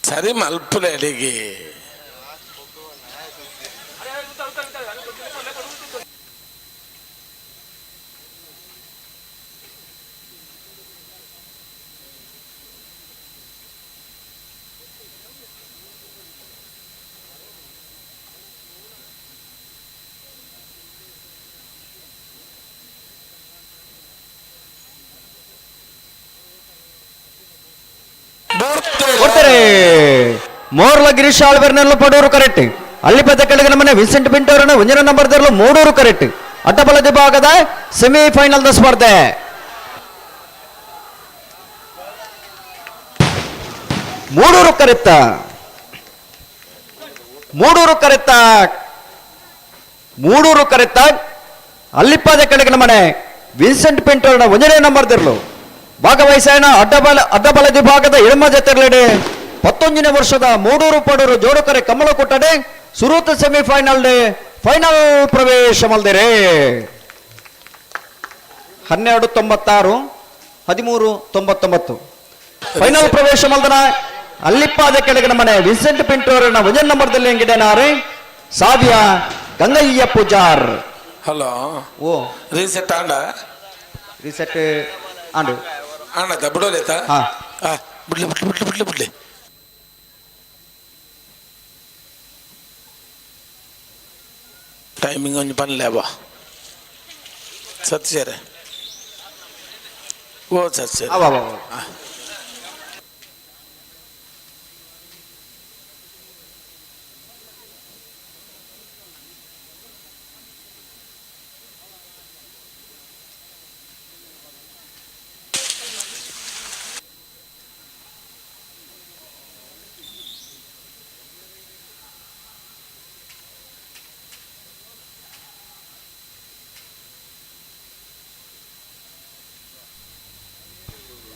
ಸರಿ ಮಲ್ಪುಲೆ ಅಡಿಗೆ. ಕೊಡ್ತಾರೆ. ಮೋರ್ಲ ಗಿರೀಶ್ ಆಳ್ವೆರ್ನೆಲ್ಲ ಪಡೂರು ಕರೆಕ್ಟ್. ಅಲ್ಲಿ ಪದ ಕೆಳಗಿನ ಮನೆ ವಿನ್ಸೆಂಟ್ ಪಿಂಟೋರನ ಒಂದಿನ ನಂಬರ್ ದರ್ಲು ಮೂಡೂರು ಕರೆಕ್ಟ್. ಅಡ್ಡಬಲ ವಿಭಾಗದ ಸೆಮಿಫೈನಲ್ the ಸ್ಪರ್ಧೆ. ಮೂಡೂರು ಕರೆತ್ತ, ಮೂಡೂರು ಕರೆತ್ತ, ಮೂಡೂರು ಕರೆತ್ತ. ಅಲ್ಲಿಪ್ಪಾದ ಕೆಳಗಿನ ಮನೆ ವಿನ್ಸೆಂಟ್ ಪಿಂಟೋರನ ಒಂದನೇ ನಂಬರ್ ದಿರ್ಲು ಭಾಗವಹಿಸಾಯನ ಅಡ್ಡಬಲ ಅಡ್ಡಬಲ ವಿಭಾಗದ ಎಡಮ ಜತೆಗಳೆಡೆ 19ನೇ ವರ್ಷದ ಮೂಡೂರು ಪಡೂರು ಜೋಡುಕರೆ ಕಮಲ ಕೊಟ್ಟಡೆ ಸುರೂತ semifinal day final ಪ್ರವೇಶ ಮಲ್ದಿರೆ. 12.96, 13.99 ಫೈನಲ್ ಪ್ರವೇಶ ಮಲ್ದನ ಅಲ್ಲಿಪ್ಪಾದ ಕೆಳಗಿನ ಮನೆ ವಿನ್ಸೆಂಟ್ ಪಿಂಟೋರನ ಒಂದನೇ ನಂಬರ್ದಲ್ಲಿ ಹೆಂಗಿಡೇನಾರೆ ಸಾವ್ಯ ಗಂಗಯ್ಯ ಪೂಜಾರ್. ಹಲೋ. ಓ. ರೀಸೆಟ್ ಆಂಡ? ರೀಸೆಟ್ ಆಂಡು. ಆಂಡದ ಬಿಡೋಲೇತ? ಹಾ. ಆ, ಬಿಡ್ಲಿ ಬಿಡ್ಲಿ ಬಿಡ್ಲಿ ಬಿಡ್ಲಿ ಬಿಡ್ಲಿ. ಟೈಮಿಂಗ್ ಒಂಜಿ ಪನ್ಲೆ ಬಾ ಸತ್ಯ. ಓ ಸತ್ಯ. ಅವ ಅವ ಅವ.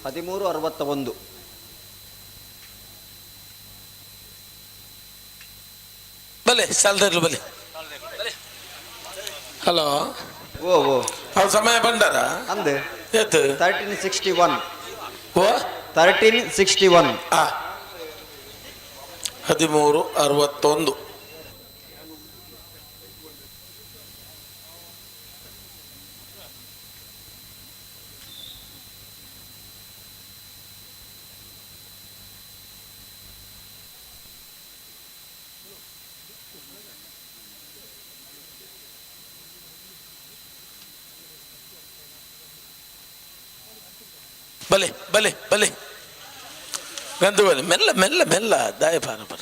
13.61. ಬಲೆ ಸಾಲದರ್ಲು ಬಲೆ. ಹಲೋ. ಓ ಓ. ಅವು ಸಮಯ ಬಂಡಾರ? ಅಂದೆ. ಏತು? 13.61. ಓ. 13.61. ಆ, 13.61. ಬಲೆ ಬಲೆ ಬಲೆ ಗಂದು ಬಲೆ, ಮೆಲ್ಲ ಮೆಲ್ಲ ಮೆಲ್ಲ ದಾಯ ಪಾರ ಬರ.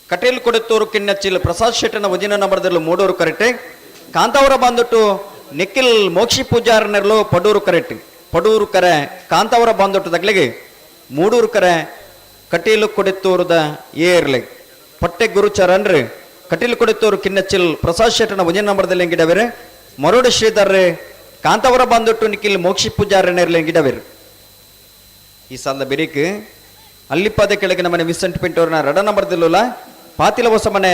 ಕಟೀಲ್ ಕೊಡುತ್ತೂರು ಕಿನ್ನಚ್ಚಿಲ್ ಪ್ರಸಾದ್ ಶೆಟ್ಟನ ವಜಿನ ನಂಬರ್ದಲ್ಲಿ ಮೂಡೂರು ಕರೆಕ್ಟ್. ಕಾಂತಾವರ ಬಂದುಟ್ಟು ನಿಖಿಲ್ ಮೋಕ್ಷಿ ಪೂಜಾರನೆರ್ಲು ಪಡೂರು ಕರೆಕ್ಟ್. ಪಡೂರು ಕರೆ ಕಾಂತಾವರ ಬಂದುಟ್ಟು ತಗ್ಲಿಗೆ ಮೂಡೂರು ಕರೆ ಕಟೀಲು ಕೊಡಿತ್ತೂರುದ ಏರ್ಲಿ ಪಟ್ಟೆ ಗುರುಚರನ್ರಿ. ಕಟೀಲ್ ಕೊಡಿತ್ತೂರು ಕಿನ್ನಚ್ಚಿಲ್ ಪ್ರಸಾದ್ ಶೆಟ್ಟನ ವಜಿನ ನಂಬರ್ದಲ್ಲಿ ಹೆಂಗಿಡವೇರೆ ಮರೋಡು ಶ್ರೀಧರ್ ಕಾಂತಾವರ ಬಂದುಟ್ಟು ನಿಖಿಲ್ ಮೋಕ್ಷಿ ಪೂಜಾರನೆರ್ಲಿ ಹೆಂಗಿಡವೇರು. ಈ ಸಾಲದ ಬೆರಿಕ್ ಅಲ್ಲಿಪ್ಪಾದ ಕೆಳಗಿನ ಮನೆ ವಿಸೆಂಟ್ ಪಿಂಟೋರ್ನ ರಡ ನಂಬರ್ದಿಲ್ಲಲ್ಲ ಪಾತಿಲ ಹೊಸ ಮನೆ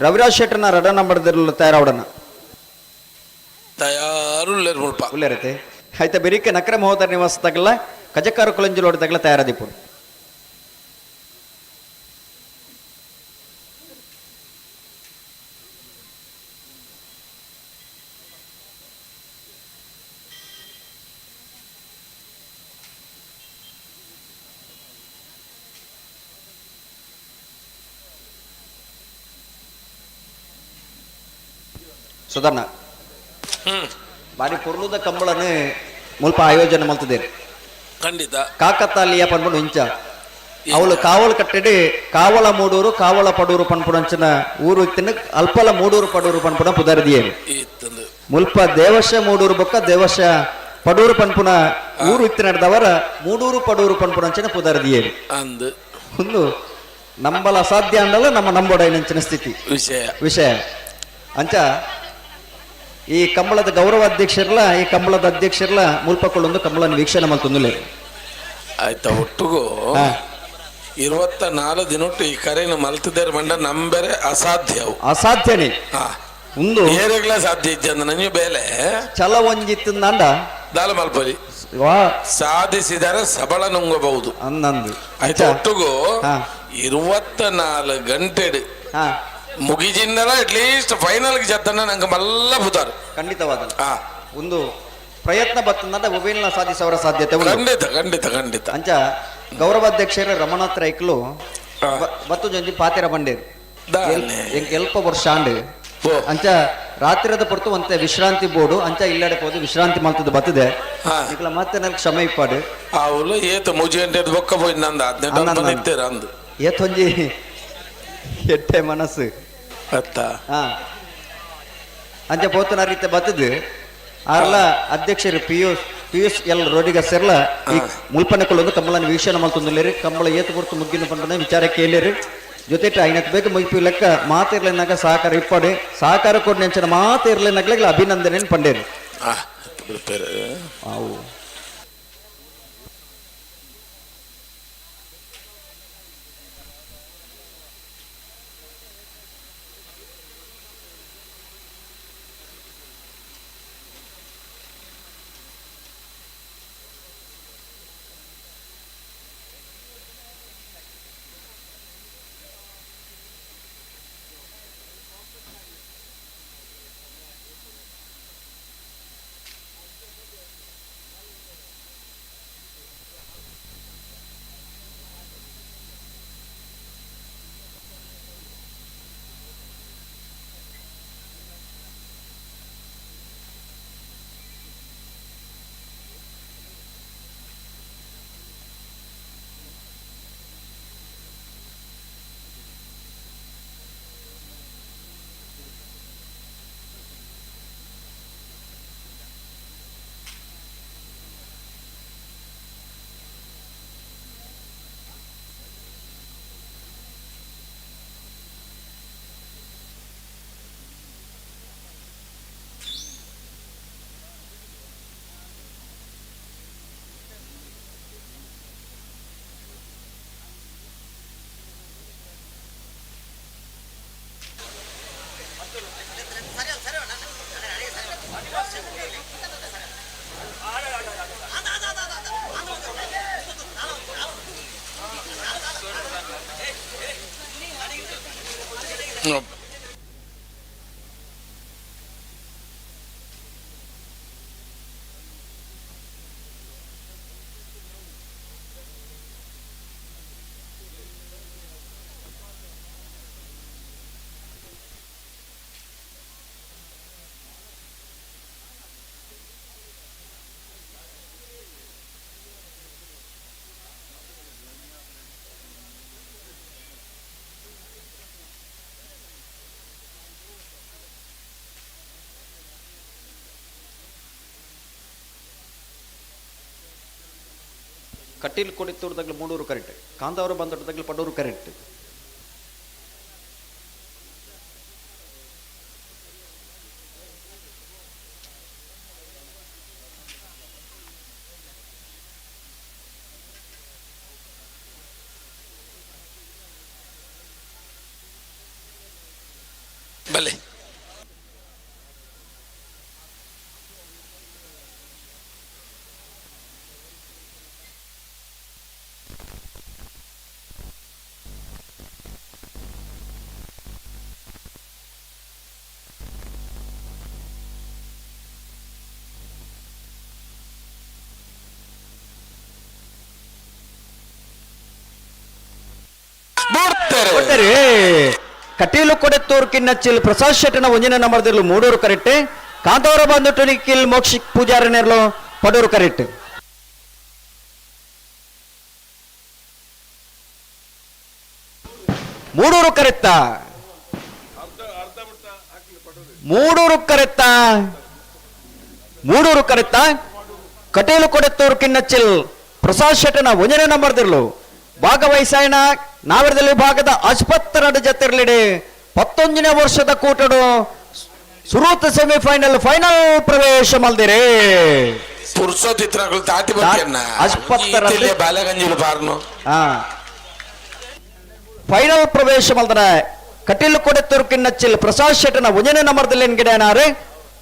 ರವಿರಾಜ್ ಶೆಟ್ಟರ್ನ ರಡ ನಂಬರ್ದಿಲ್ಲ ತಯಾರಾವಡನ. ತಯಾರುಳ್ಳೇರು ಮುಲ್ಪ. ಉಲ್ಲೇರತೆ ಆಯ್ತಾ. ಬೆರಿಕೆ ನಕ್ರ ಮಹೋದರ ನಿವಾಸ ತಗಲ್ಲ ಕಜಕಾರ ಕುಲಂಜಲೋಡ್ ತಗಲ ತಯಾರದಿಪ್ಪು. ಸುಧರ್ಣ. ಹ್ಮ್. ಬಾರಿ ಪೊರ್ಲುದ ಕಂಬಳನು ಮುಲ್ಪ ಆಯೋಜನೆ ಮಲ್ತದೇರು. ಖಂಡಿತ. ಕಾಕತಾಲೀಯ ಪನ್ಪುಂಡು ಇಂಚ. ಅವಳು ಕಾವಲು ಕಟ್ಟಡಿ ಕಾವಲ ಮೂಡೂರು ಕಾವಲ ಪಡೂರು ಪನ್ಪುಡಂಚಿನ ಊರು ಇತ್ತಿನ ಅಲ್ಪಲ ಮೂಡೂರು ಪಡೂರು ಪನ್ಪುಡ ಪುದರ್ದಿಯೇರು. ಇತ್ತಂದು. ಮುಲ್ಪ ದೇವಶ ಮೂಡೂರು ಬೊಕ್ಕ ದೇವಶ ಪಡೂರು ಪನ್ಪುನ ಊರು ಇತ್ತು ನಡೆದವರ ಮೂಡೂರು ಪಡೂರು ಪನ್ಪುಡಂಚಿನ ಪುದರ್ದಿಯೇರು. ಅಂದು. ಒಂದು ನಂಬಲ ಅಸಾಧ್ಯ ಅಂದಲ್ಲ, ನಮ್ಮ ನಂಬೋಡೈನಂಚಿನ ಸ್ಥಿತಿ. ವಿಷಯ. ವಿಷಯ. ಅಂಚ ಈ ಕಂಬಳದ ಗೌರವ ಅಧ್ಯಕ್ಷರ್ಲ, ಈ ಕಂಬಳದ ಅಧ್ಯಕ್ಷರ್ಲ ಮುಲ್ಪಕೊಳ್ಳೊಂದು ಕಂಬಳನ ವೀಕ್ಷಣೆ ಮಲ್ತೊಂದುಲೆ. ಆಯ್ತಾ, ಒಟ್ಟಿಗೂ 24 ದಿನೊಟ್ಟು ಈ ಕರೆನ ಮಲ್ತಿದ್ದಾರೆ ಮಂಡ ನಂಬರೆ ಅಸಾಧ್ಯವು. ಅಸಾಧ್ಯನೇ. ಒಂದು ಏರೆಗ್ಲ ಸಾಧ್ಯ ಇಜ್ಜಂದ ನಂಗೆ ಬೇಲೆ. ಛಲ ಒಂಜಿತ್ತಂದಾಂಡ ದಾಲ ಮಲ್ಪಲಿ. ವಾ. ಸಾಧಿಸಿದರೆ ಸಬಳ ನುಂಗಬಹುದು. ಅನ್ನಂದು. ಆಯ್ತಾ, ಒಟ್ಟಿಗೂ 24 ಗಂಟೆ ಮುಗಿಜಿಂದಲ at least final ಜತ್ತನ್ನ ನಂಗೆ ಮಲ್ಲ ಪುತಾರು. ಖಂಡಿತವಾದ ಒಂದು ಪ್ರಯತ್ನ ಬತ್ತಂದಾಂಡ ಮೊಬೈಲ್ನ ಸಾಧಿಸವರ ಸಾಧ್ಯತೆ ಉಂಟು. ಖಂಡಿತ ಖಂಡಿತ ಖಂಡಿತ. ಅಂಚ ಗೌರವಾಧ್ಯಕ್ಷರ ರಮಣಾಥ್ ರೈಕ್ಲು ಬತ್ತು ಜೊಂಜಿ ಪಾತೆರ ಬಂಡೇರು. ದಾನೆ. ಎಂಕ್ ಎಲ್ಪ ವರ್ಷ ಆಂಡ್. ಓ. ಅಂಚ ರಾತ್ರಿದ ಪೊರ್ತು ಒಂತೆ ವಿಶ್ರಾಂತಿ ಬೋಡು, ಅಂಚ ಇಲ್ಲಡೆ ಪೋದು ವಿಶ್ರಾಂತಿ ಮಲ್ತದ ಬತ್ತದೆ. ನಿಕ್ಲ ಮತ್ತೆ ನಲ್ಕ ಕ್ಷಮೆ ಇಪ್ಪಾಡು. ಅವಳು ಏತು ಮೂಜಿ ಗಂಟೆ ಬೊಕ್ಕ ಪೋಯಿ ನಂದು 18 ಅನ್ನಂದು. ನಿತ್ತೇರ ಅಂದು. ಏತೊಂಜಿ ಎಟ್ಟೆ ಮನಸ್ಸು. ಅತ್ತ. ಅಂಚ ಪೋತನ ರೀತಿ ಬತ್ತದು ಆರ್ಲ ಅಧ್ಯಕ್ಷರು ಪಿಯೂಷ್ ಪಿಯೂಷ್ ಎಲ್ ರೋಡಿಗಸ್ ಎರ್ಲ ಈ ಮುಲ್ಪನೆಕೊಳ್ಳೊಂದು ಕಂಬಳನ ವೀಕ್ಷಣೆ ಮಲ್ತೊಂದುಲ್ಲೇರಿ. ಕಂಬಳ ಏತು ಪೊರ್ತು ಮುಗ್ಗಿನ ಪಂಪನ ವಿಚಾರ ಕೇಳಿರಿ. ಜೊತೆಟ ಐನಕ್ ಬೇಗ ಮುಗಿಪಿ ಲೆಕ್ಕ ಮಾತಿರ್ಲಿನಾಗ ಸಹಕಾರ ಇಪ್ಪಾಡು, ಸಹಕಾರ ಕೊಡ್ ನೆಂಚಿನ ಮಾತಿರ್ಲಿನಾಗ್ಲೆ ಅಭಿನಂದನೆ ಪಂಡೇರಿ. ಬಿಡ್ಪೇರು. ಅವು. ಕಟೀಲ್ ಕೊಡಿತ್ತೂರ್ದಾಗ್ಲಿ ಮೂಡೂರು ಕರೆಕ್ಟ್, ಕಾಂತಾವರ ಬಂದೊಟ್ಟದಾಗ್ಲಿ ಪಡೂರು ಕರೆಕ್ಟ್. ಬಲೆ. ಬಿಡ್ತಾರೆ. ಕೊಟ್ಟರಿ. ಕಟೀಲು ಕೊಡೆತ್ತೂರು ಕಿನ್ನಚ್ಚಿಲ್ ಪ್ರಸಾದ್ ಶೆಟ್ಟನ ಒಂಜಿನ ನಂಬರ್ದಿರ್ಲು ಮೂಡೂರು ಕರೆಕ್ಟ್, ಕಾಂತಾವರ ಬಂದುಟ್ಟು ನಿಖಿಲ್ ಮೋಕ್ಷಿಕ್ ಪೂಜಾರನೇರ್ಲು ಪಡೂರು ಕರೆಕ್ಟ್. Mudur ಕರೆತ್ತ, ಮೂಡೂರು ಕರೆತ್ತ, ಮೂಡೂರು ಕರೆತ್ತ ಕಟೀಲು ಕೊಡೆತ್ತೂರು ಕಿನ್ನಚ್ಚಿಲ್ ಪ್ರಸಾದ್ ಶೆಟ್ಟನ ಒಂಜನೇ ನಂಬರ್ ದಿರ್ಲು. ಭಾಗವಹಿಸಾಯಣ ನಾವರದಲ್ಲಿ ಭಾಗದ ಆಸ್ಪತ್ರೆ ಜತ್ತಿರ್ಲಿಡೆ 19ನೇ ವರ್ಷದ ಕೂಟಡು ಸುರೂತ ಸೆಮಿಫೈನಲ್ ಫೈನಲ್ ಪ್ರವೇಶ ಮಲ್ದಿರಿ. ಪುರ್ಸೋತ್ ಇತ್ರಗಳು ತಾತಿ ಬರ್ತೇನ. ಆಸ್ಪತ್ರೆ ಬಾಲಗಂಜಿಲು ಬಾರ್ನು. ಫೈನಲ್ ಪ್ರವೇಶ ಮಲ್ದನ ಕಟೀಲು ಕೊಡೆತ್ತೂರು ಕಿನ್ನಚ್ಚಿಲ್ ಪ್ರಸಾದ್ ಶೆಟ್ಟನ ಒಂಜನೇ ನಂಬರ್ದಲ್ಲಿ ಗಿಡನಾರು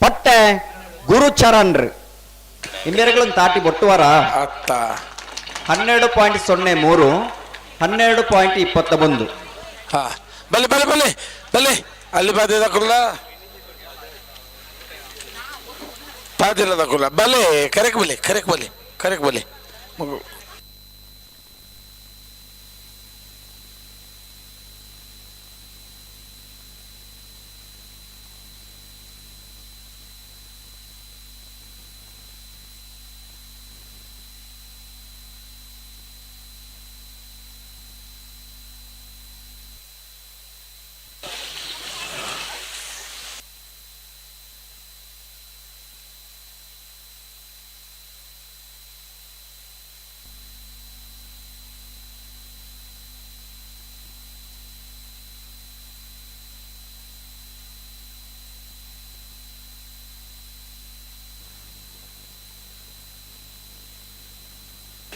ಪಟ್ಟೆ ಗುರುಚರಣ್. ಇಂಬೇರೆಗಳನ್ನು ತಾಟಿ ಬೊಟ್ಟುವಾರ. ಅತ್ತ. 12.03, 12.21. ಹಾ, ಬಲೆ ಬಲೆ ಬಲೆ ಬಲೆ, ಅಲ್ಲಿ ಬಾಧ್ಯದಕ್ಕಲ್ಲ, ಪಾದಿಲ್ಲದಕ್ಕಲ್ಲ. ಬಲೆ ಕರೆಕ್, ಬಲೆ ಕರೆಕ್, ಬಲೆ ಕರೆಕ್, ಬಲೆ ಮಗು.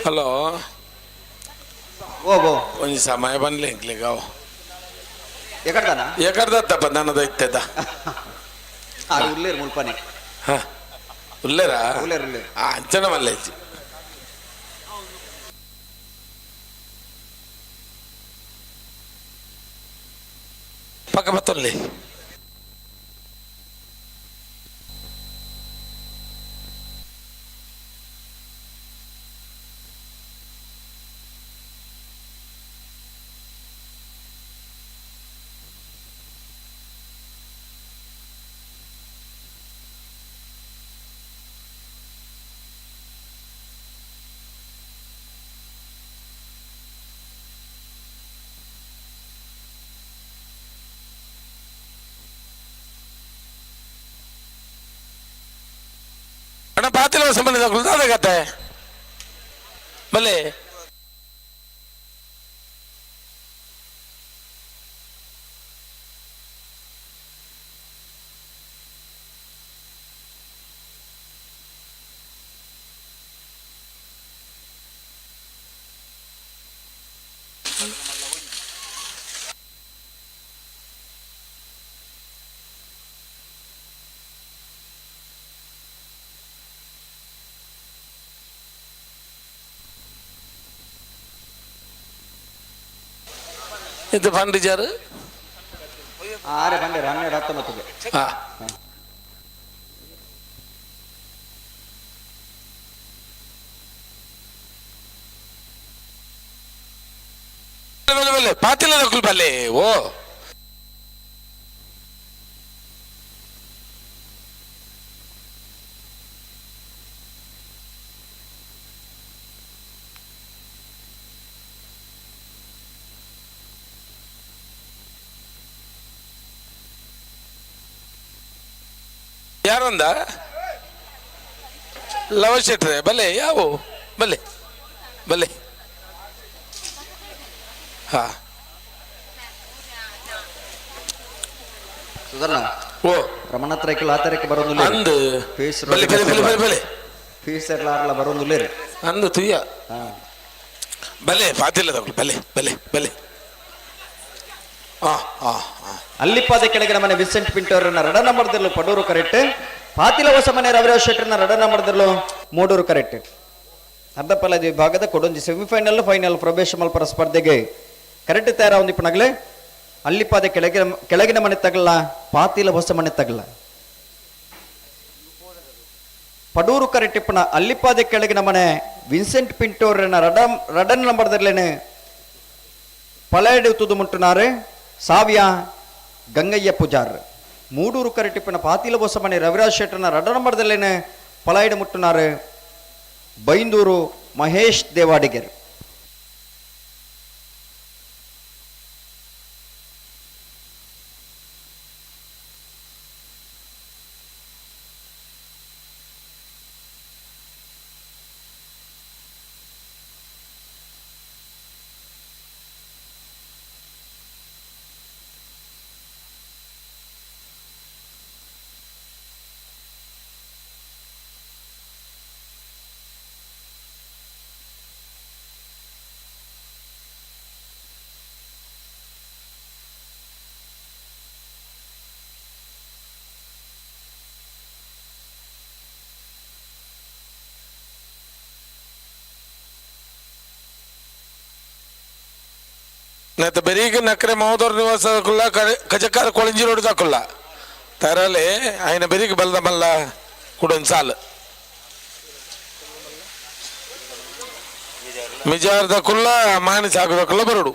ಹಲೋ. ಓ ಓ. ಒಂಜಿ ಸಮಯ ಬನ್ಲಿ ಎಂಕ್ಲೆಗಾವ್. ಎಕಡ್ದಾನ? ಎಕಡ್ದತ್ತಪ್ಪ ನನ್ನದ ಇತ್ತೆದ. ಉಲ್ಲೇರು ಮುಲ್ಪನೆ. ಹಾ, ಉಲ್ಲೇರಾ? ಉಲ್ಲೇರು, ಉಲ್ಲೇರು. ಅಂಚನ ಮಲ್ಲೇಜಿ. ಪಕ್ಕ ಬತ್ತೊಲ್ಲಿ. ಅಣ್ಣ, ಪಾತಿಲ ಸಂಬಂಧ ಅದೇ ಬಲೆ. ಇದು ಫಂಡಿಜಾರು. ಆರೆ ಬಂದಿರ 12:19ಗೆ. ಹಾ, ಬಲೆ ಬಲೆ, ಪಾತಿಲ ದಕ್ಕುಲ್ ಬಲೆ. ಓ, ಯಾರಂದ? ಲವ ಶೆಟ್ರೆ, ಬಲೆ ಯಾವು, ಬಲೆ ಬಲೆ. ಹಾ. ಸುಧರ್ಣ. ಓ. ರಮಣತ್ರೈಕಲ್ ಆತರಕ್ಕೆ ಬರೋದಿಲ್ಲ. ಅಂದು. ಫೀಸ್. ಬಲೆ ಬಲೆ ಬಲೆ ಬಲೆ ಬಲೆ. ಫೀಸ್ ಇರ್ಲಾರಲ್ಲ, ಬರೋದಿಲ್ಲ. ಅಂದು ತುಯ್ಯ. ಹಾ. ಬಲೆ ಪಾತಿಲ್ಲ ತಗೊಳ್ಳಿ, ಬಲೆ ಬಲೆ ಬಲೆ. ಹಾ ಹಾ ಹಾ. ಅಲ್ಲಿಪ್ಪಾದ ಕೆಳಗಿನ ಮನೆ ವಿನ್ಸೆಂಟ್ ಪಿಂಟೋ ಅವರನ್ನ ರಡ ನಂಬರ್ದಿರ್ಲು ಪಡೂರು ಕರೆಕ್ಟ್. ಪಾತಿಲ ಹೊಸ ಮನೆ ರವಿರಾಜ್ ಶೆಟ್ಟರ್ನ ರಡ ನಂಬರ್ದಿರ್ಲು ಮೂಡೂರು ಕರೆಕ್ಟ್. ಅರ್ಧಪಲ್ಲದ ವಿಭಾಗದ ಕೊಡೊಂಜಿ ಸೆಮಿಫೈನಲ್ ಫೈನಲ್ ಪ್ರವೇಶ ಮಲ್ಪರ ಸ್ಪರ್ಧೆಗೆ ಕರೆಕ್ಟ್ ತಯಾರ ಒಂದಿಪ್ಪನಗಲೆ. ಅಲ್ಲಿಪ್ಪಾದ ಕೆಳಗಿನ ಕೆಳಗಿನ ಮನೆ ತಗಲ್ಲ, ಪಾತಿಲ ಹೊಸ ಮನೆ ತಗಲ್ಲ. ಪಡೂರು ಕರೆಕ್ಟ್ ಇಪ್ಪನ ಅಲ್ಲಿಪ್ಪಾದ ಕೆಳಗಿನ ಮನೆ ವಿನ್ಸೆಂಟ್ ಪಿಂಟೋ ಅವರನ್ನ ರಡ ರಡನ್ ನಂಬರ್ದಿರ್ಲೇನೆ ಪಳೆಡು ತುದು ಮುಟ್ಟುನಾರೆ ಸಾವ್ಯ ಗಂಗಯ್ಯ ಪೂಜಾರ್. ಮೂಡೂರು ಕರೆಟಿಪ್ಪನ ಪಾತಿಲ ಬೊಸಮನೆ ರವಿರಾಜ್ ಶೆಟ್ಟರ್ನ ರಡ ನಂಬರ್ದಲ್ಲೇನೆ ಪಲಾಯ್ಡು ಮುಟ್ಟುನಾರು ಬೈಂದೂರು ಮಹೇಶ್ ದೇವಾಡಿಗರ್. ನೆತ್ತ ಬೆರೀಗ್ ನಕ್ರೆ ಮಹೋದರ ನಿವಾಸ ದಾಕುಲ್ಲ, ಕಜಕಾರ ಕೊಳಂಜಿ ರೋಡ್ ದಾಕುಲ್ಲ ತರಲೆ ಆಯ್ನ ಬೆರೀಗ್ ಬಲ್ದ ಮಲ್ಲ ಕುಡೊಂದು ಸಾಲು ಮಿಜಾರ್ ದಕುಲ್ಲ ಮಾಣಿ ಸಾಕು ದಕುಲ್ಲ ಬರೋಡು.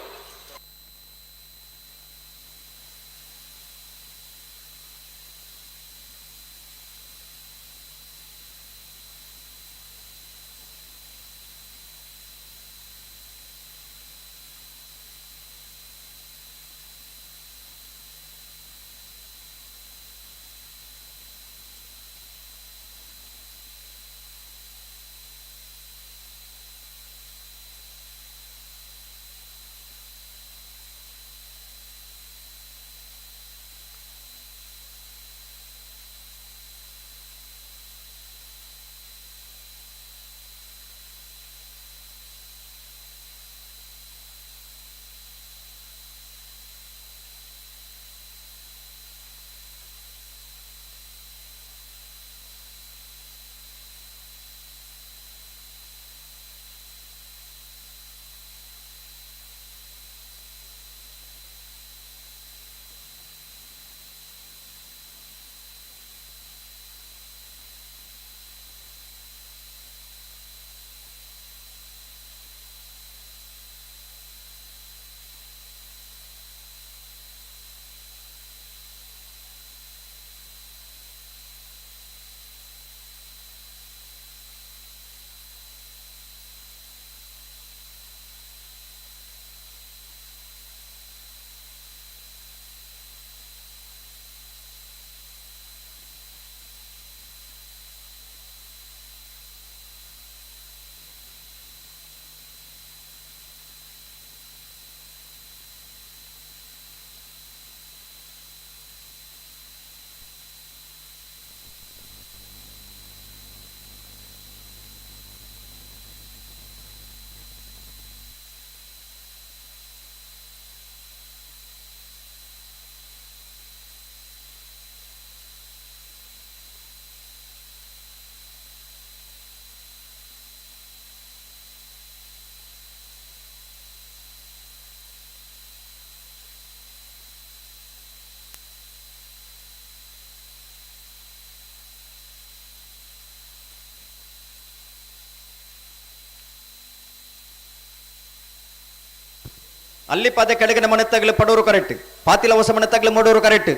ಅಲ್ಲಿ ಪಾದೆ ಕೆಳಗಿನ ಮನೆ ತಗಲು ಪಡೂರು ಕರೆಕ್ಟ್, ಪಾತಿಲ ಹೊಸ ಮನೆ ತಗಲು ಮೂಡೂರು ಕರೆಕ್ಟ್.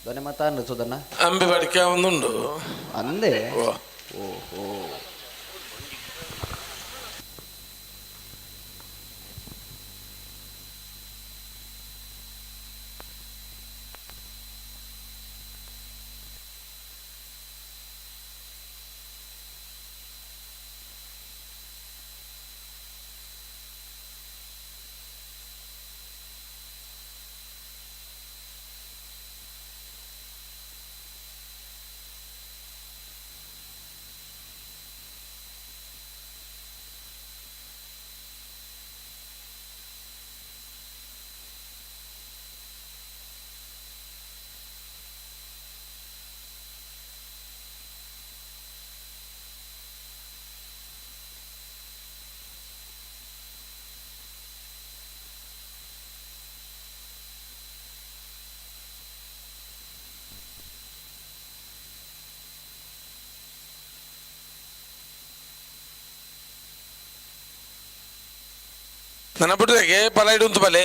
ದೊನೆ ಮಾತಾನು ಸುಧನ್ನ. ಅಂಬಿ ಬಡಿಕೆ ಒಂದುಂಡು. ಅಂದೆ. ಓ. ಓಹೋ. ನನ್ನ ಬಿಟ್ಟರೆ ಪಲ ಇಡುಂತು. ಬಲೆ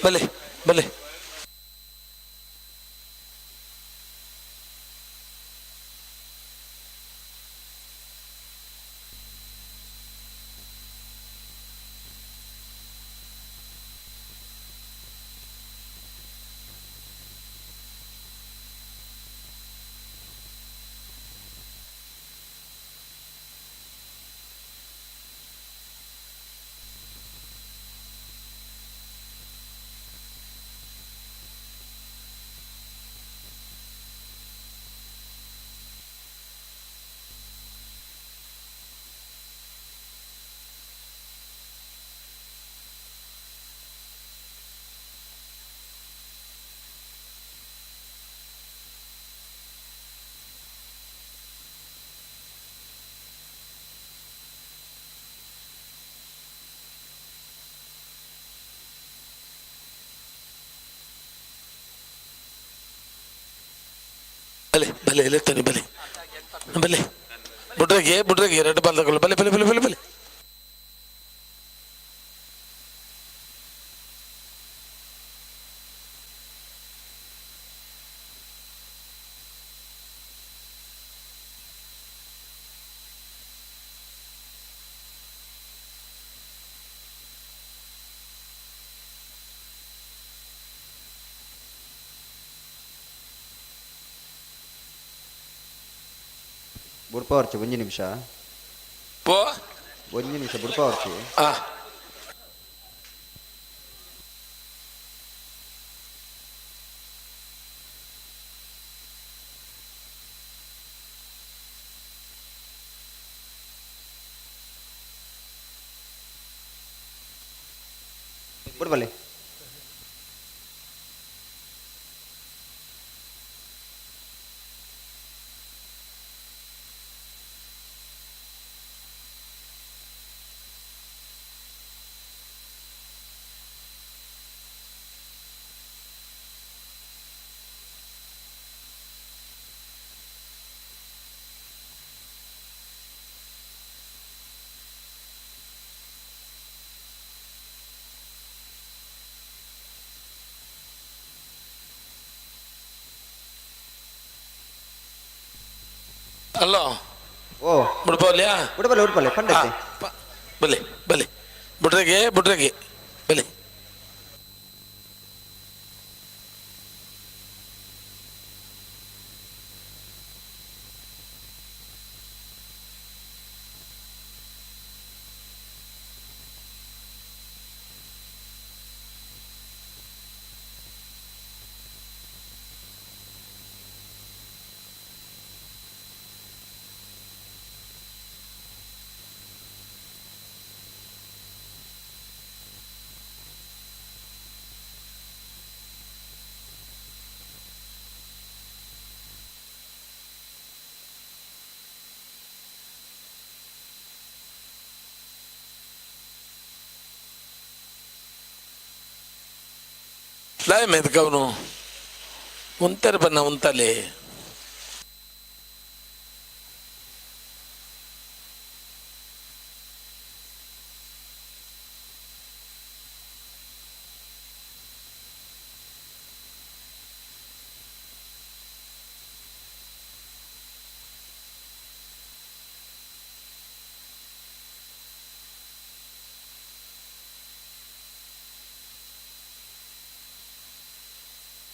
ಬಲೆ ಬಲೆ. ಬಲೆ ಬಲೆ ಎಲೆತ್ತನಿ ಬಲೆ ಬಲೆ ಬುಡ್ರಗೆ ಬುಡ್ರಗೆ ಎರಡು ಬಾಲ್ದಗಳು ಬಲೆ ಬಲೆ ಬಲೆ ಬಲೆ ಬಲೆ. ಬುಡ್ಪವರ್ಚಿ ಒಂಜಿ ನಿಮಿಷ. ಪೋ. ಒಂಜಿ ನಿಮಿಷ ಬುಡ್ಪವರ್ಚಿ. ಆ. ಬುಡ್ಬಲ್ಲಿ. ಅಲ್ಲೋ. ಓ. ಬುಡ್ಪೋಲ್ಯಾ? ಬುಡ್ಬಲ್ಲಿ ಬುಡ್ಬಲ್ಲಿ ಪಂಡೈತಿ. ಬಲೆ ಬಲೆ ಬುಡ್ರಗೆ ಬುಡ್ರಗೆ ಬಲೆ. ದಾಯ ಮೆದ್ಕವನು ಉಂತಾರೆ ಬನ್ನ ಉಂತಲೆ.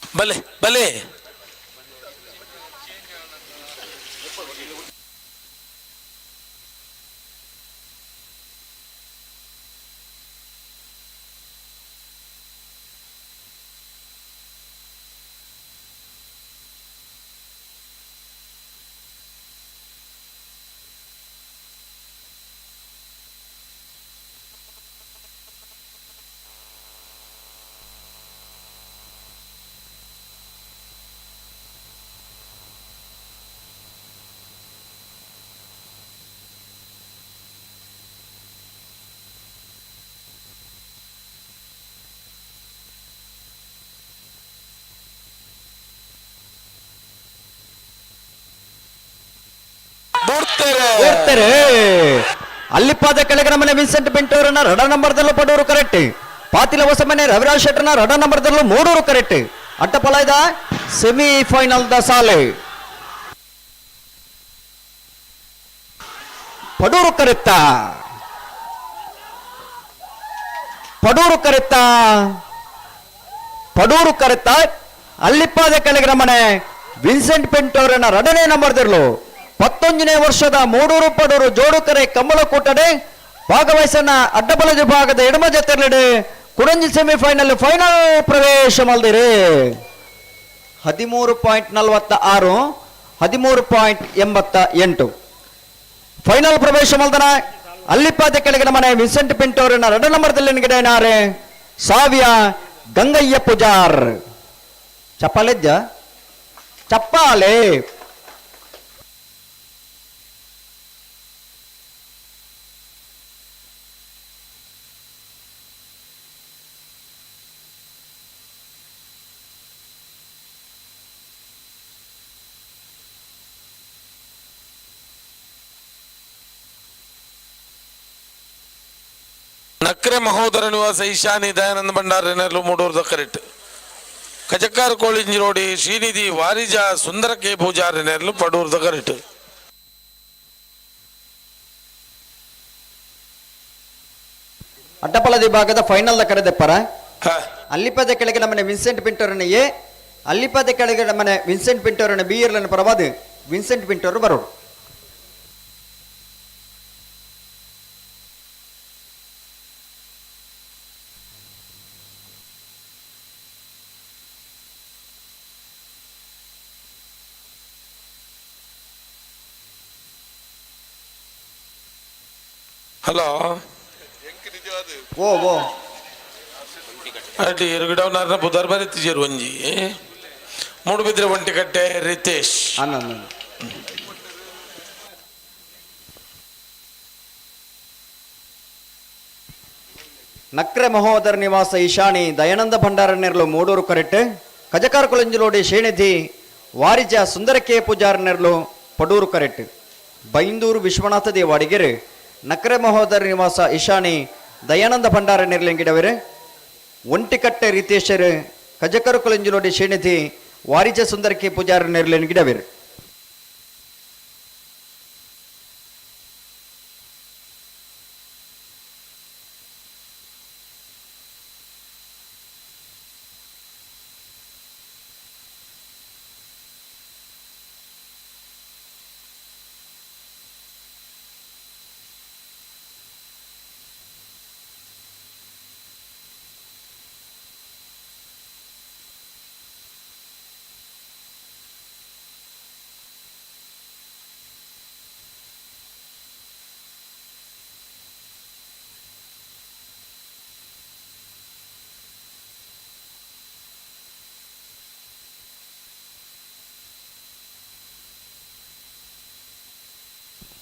ಬಲೆ ಬಲೆ. ಬುಡ್ತಾರೆ. ಓಡ್ತಾರೆ. ಅಲ್ಲಿಪ್ಪಾದ ಕೆಳಗಿನ ಮನೆ ವಿನ್ಸೆಂಟ್ ಬೆಂಟೋರನ್ನ ರಡ ನಂಬರ್ದಲ್ಲೂ ಪಡೂರು ಕರೆಕ್ಟ್. ಪಾತಿಲ ಹೊಸ ಮನೆ ರವಿರಾಜ್ ಶೆಟ್ಟರ್ನ ರಡ ನಂಬರ್ದಲ್ಲೂ ಮೂಡೂರು ಕರೆಕ್ಟ್. ಅಟ್ಟಪಲಾಯ್ದ ಸೆಮಿಫೈನಲ್ the ಸಾಲೆ ಪಡೂರು ಕರೆತ್ತ, ಪಡೂರು ಕರೆತ್ತ, ಪಡೂರು ಕರೆತ್ತ. ಅಲ್ಲಿಪ್ಪಾದ ಕೆಳಗಿನ ಮನೆ ವಿನ್ಸೆಂಟ್ ಪೆಂಟೋರನ ರಡನೇ ನಂಬರ್ದಿರ್ಲು 19ನೇ ವರ್ಷದ ಮೂಡೂರು ಪಡೂರು ಜೋಡುಕರೆ ಕಮ್ಮಲ ಕೂಟಡೆ ಭಾಗವಹಿಸನ ಅಡ್ಡಬಲ ವಿಭಾಗದ ಎಡಮ ಜೊತೆರ್ಲಿಡೆ ಕುಡಂಜಿ ಸೆಮಿಫೈನಲ್ ಫೈನಲ್ ಪ್ರವೇಶ ಮಲ್ದಿರಿ. 13.46, 13.88 ಫೈನಲ್ ಪ್ರವೇಶ ಮಲ್ದನ ಅಲ್ಲಿಪ್ಪಾದ ಕೆಳಗಿನ ಮನೆ ವಿನ್ಸೆಂಟ್ ಪಿಂಟೋರಿನ ಎರಡು ನಂಬರ್ದಲ್ಲಿ ನಿಗಡೆನಾರೆ ಸಾವ್ಯ ಗಂಗಯ್ಯ ಪೂಜಾರ್. ಚಪ್ಪಾಲೆದ್ಯ ಚಪ್ಪಾಲೆ. ನಕ್ರೆ ಮಹೋದರ ನಿವಾಸ ಈಶಾನಿ ದಯಾನಂದ ಭಂಡಾರ ಮೂಡೂರ್ದ ಕರೆಕ್ಟ್. ಕಜಕ್ಕಾರ ಕೋಳಿಂಜಿ ರೋಡಿ ಶ್ರೀನಿಧಿ ವಾರಿಜ ಸುಂದರ ಕೆ ಪೂಜಾರಿ ನೆರಳು ಪಡೂರ್ದ ಕರೆಕ್ಟ್. ಅಡ್ಡಪಲ ವಿಭಾಗದ ಫೈನಲ್ the ಕರೆದೆಪ್ಪರ. ಹಾ. ಅಲ್ಲಿಪದ ಕೆಳಗೆ ನಮ್ಮನೆ ವಿನ್ಸೆಂಟ್ ಪಿಂಟೋರನ ಎ, ಅಲ್ಲಿಪದ ಕೆಳಗೆ ನಮ್ಮನೆ ವಿನ್ಸೆಂಟ್ ಪಿಂಟೋರನ ಬಿ ಇರ್ಲನ ಪರವಾದ ವಿನ್ಸೆಂಟ್ ಪಿಂಟೋರು ಬರೋಡು. ಹಲೋ. ಓ ಓ. ಅಡ್ಡಿ ಇರುಗಿಡವನಾರ್ನ ಬುಧರ್ ಬರೀತಿಜೇರು ಒಂಜಿ ಮೂಡುಬಿದ್ರೆ ಒಂಟಿಕಟ್ಟೆ ರಿತೇಶ್. ಅನ್ನೊಂದು. ನಕ್ರೆ ಮಹೋದರ ನಿವಾಸ ಈಶಾಣಿ ದಯಾನಂದ ಭಂಡಾರ ನೆರಳು ಮೂಡೂರು ಕರೆಕ್ಟ್. ಕಜಕಾರ ಕೊಳಂಜಿಲೋಡಿ ಶ್ರೀನಿಧಿ ವಾರಿಜ ಸುಂದರಕೆ ಪೂಜಾರ ನೆರಳು ಪಡೂರು ಕರೆಕ್ಟ್. ಬೈಂದೂರು ವಿಶ್ವನಾಥ ದೇವಾಡಿಗೆರೆ ನಕ್ರೆ ಮಹೋದರ ನಿವಾಸ ಈಶಾಣಿ ದಯಾನಂದ ಭಂಡಾರ ನೆರಳಿಂಗಿಡವರು. ಒಂಟಿಕಟ್ಟೆ ರೀತೇಶರು ಕಜಕರು ಕೊಳಂಜಿಲೋಡಿ ಶ್ರೀನಿಧಿ ವಾರಿಜ ಸುಂದರಕೆ ಪೂಜಾರ ನೆರಳಿಂಗಿಡವರು.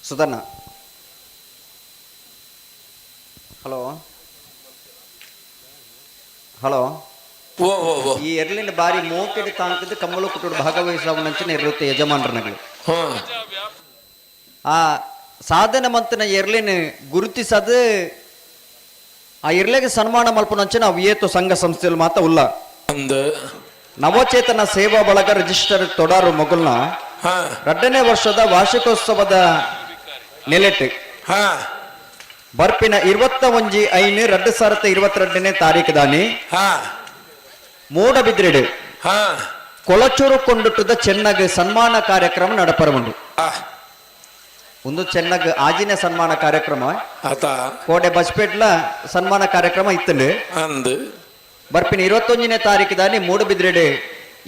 ಸುಧರ್ಣ, ಹಲೋ ಹಲೋ. ಓ ಓ ಓ. ಈ ಎರ್ಲಿನ ಬಾರಿ ಮೋಕೆಡ್ ತಾಂಕದ ಕಮ್ಮಲು ಕುಟುಂಬ ಭಾಗವಹಿಸುವ ಇರುತ್ತೆ ಯಜಮಾನರನಗಳು. ಹ್ಮ್. ಆ ಸಾಧನೆ ಮಂತನ ಎರ್ಲಿನ ಗುರುತಿಸದು ಆ ಎರ್ಲೆಗೆ ಸನ್ಮಾನ ಮಲ್ಪನಂಚಿನ ಅವು ಏತು ಸಂಘ ಸಂಸ್ಥೆಯಲ್ಲಿ ಮಾತ್ರ ಉಲ್ಲ. ಅಂದ್. ನವಚೇತನ ಸೇವಾ ಬಳಗ ರಿಜಿಸ್ಟರ್ ತೊಡಾರು ಮೊಗಲ್ನ ಹಾ. 2ನೇ ವರ್ಷದ ವಾರ್ಷಿಕೋತ್ಸವದ ನೆಲೆಟ್ ಹಾ. ಬರ್ಪಿನ 21-5-2022ನೇ ತಾರೀಕು ದಾನಿ ಹಾ. ಮೂಡಬಿದ್ರೆಡು ಹಾ. ಕೊಳಚೂರು ಕೊಂಡುಟ್ಟದ ಚೆನ್ನಗ್ ಸನ್ಮಾನ ಕಾರ್ಯಕ್ರಮ ನಡಪರವುಂಡು. ಆ. ಒಂದು ಚೆನ್ನಗ್ ಆಜಿನ ಸನ್ಮಾನ ಕಾರ್ಯಕ್ರಮ. ಆತ. ಕೋಡೆ ಬಸ್ಪೇಟ್ಲ ಸನ್ಮಾನ ಕಾರ್ಯಕ್ರಮ ಇತ್ತಂಡು. ಅಂದ್. ಬರ್ಪಿನ 21ನೇ ತಾರೀಕು ದಾನಿ ಮೂಡಬಿದ್ರೆಡು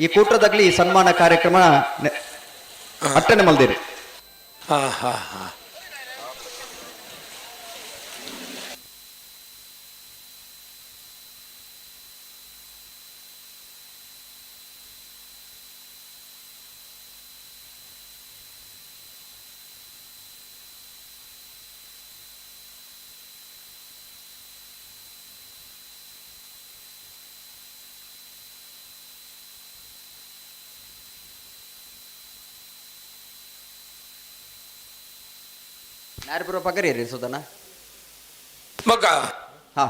ಈ ಕೂಟದಾಗ್ಲಿ ಈ ಸನ್ಮಾನ ಕಾರ್ಯಕ್ರಮ ಅಟ್ಟನೆ ಮಲ್ದಿರಿ. ಹಾ ಹಾ ಹಾ. ನಾರ್ಪುರ ಪಗರಿ ರೀ ಸುಧನ. ಮಗ. ಹಾ.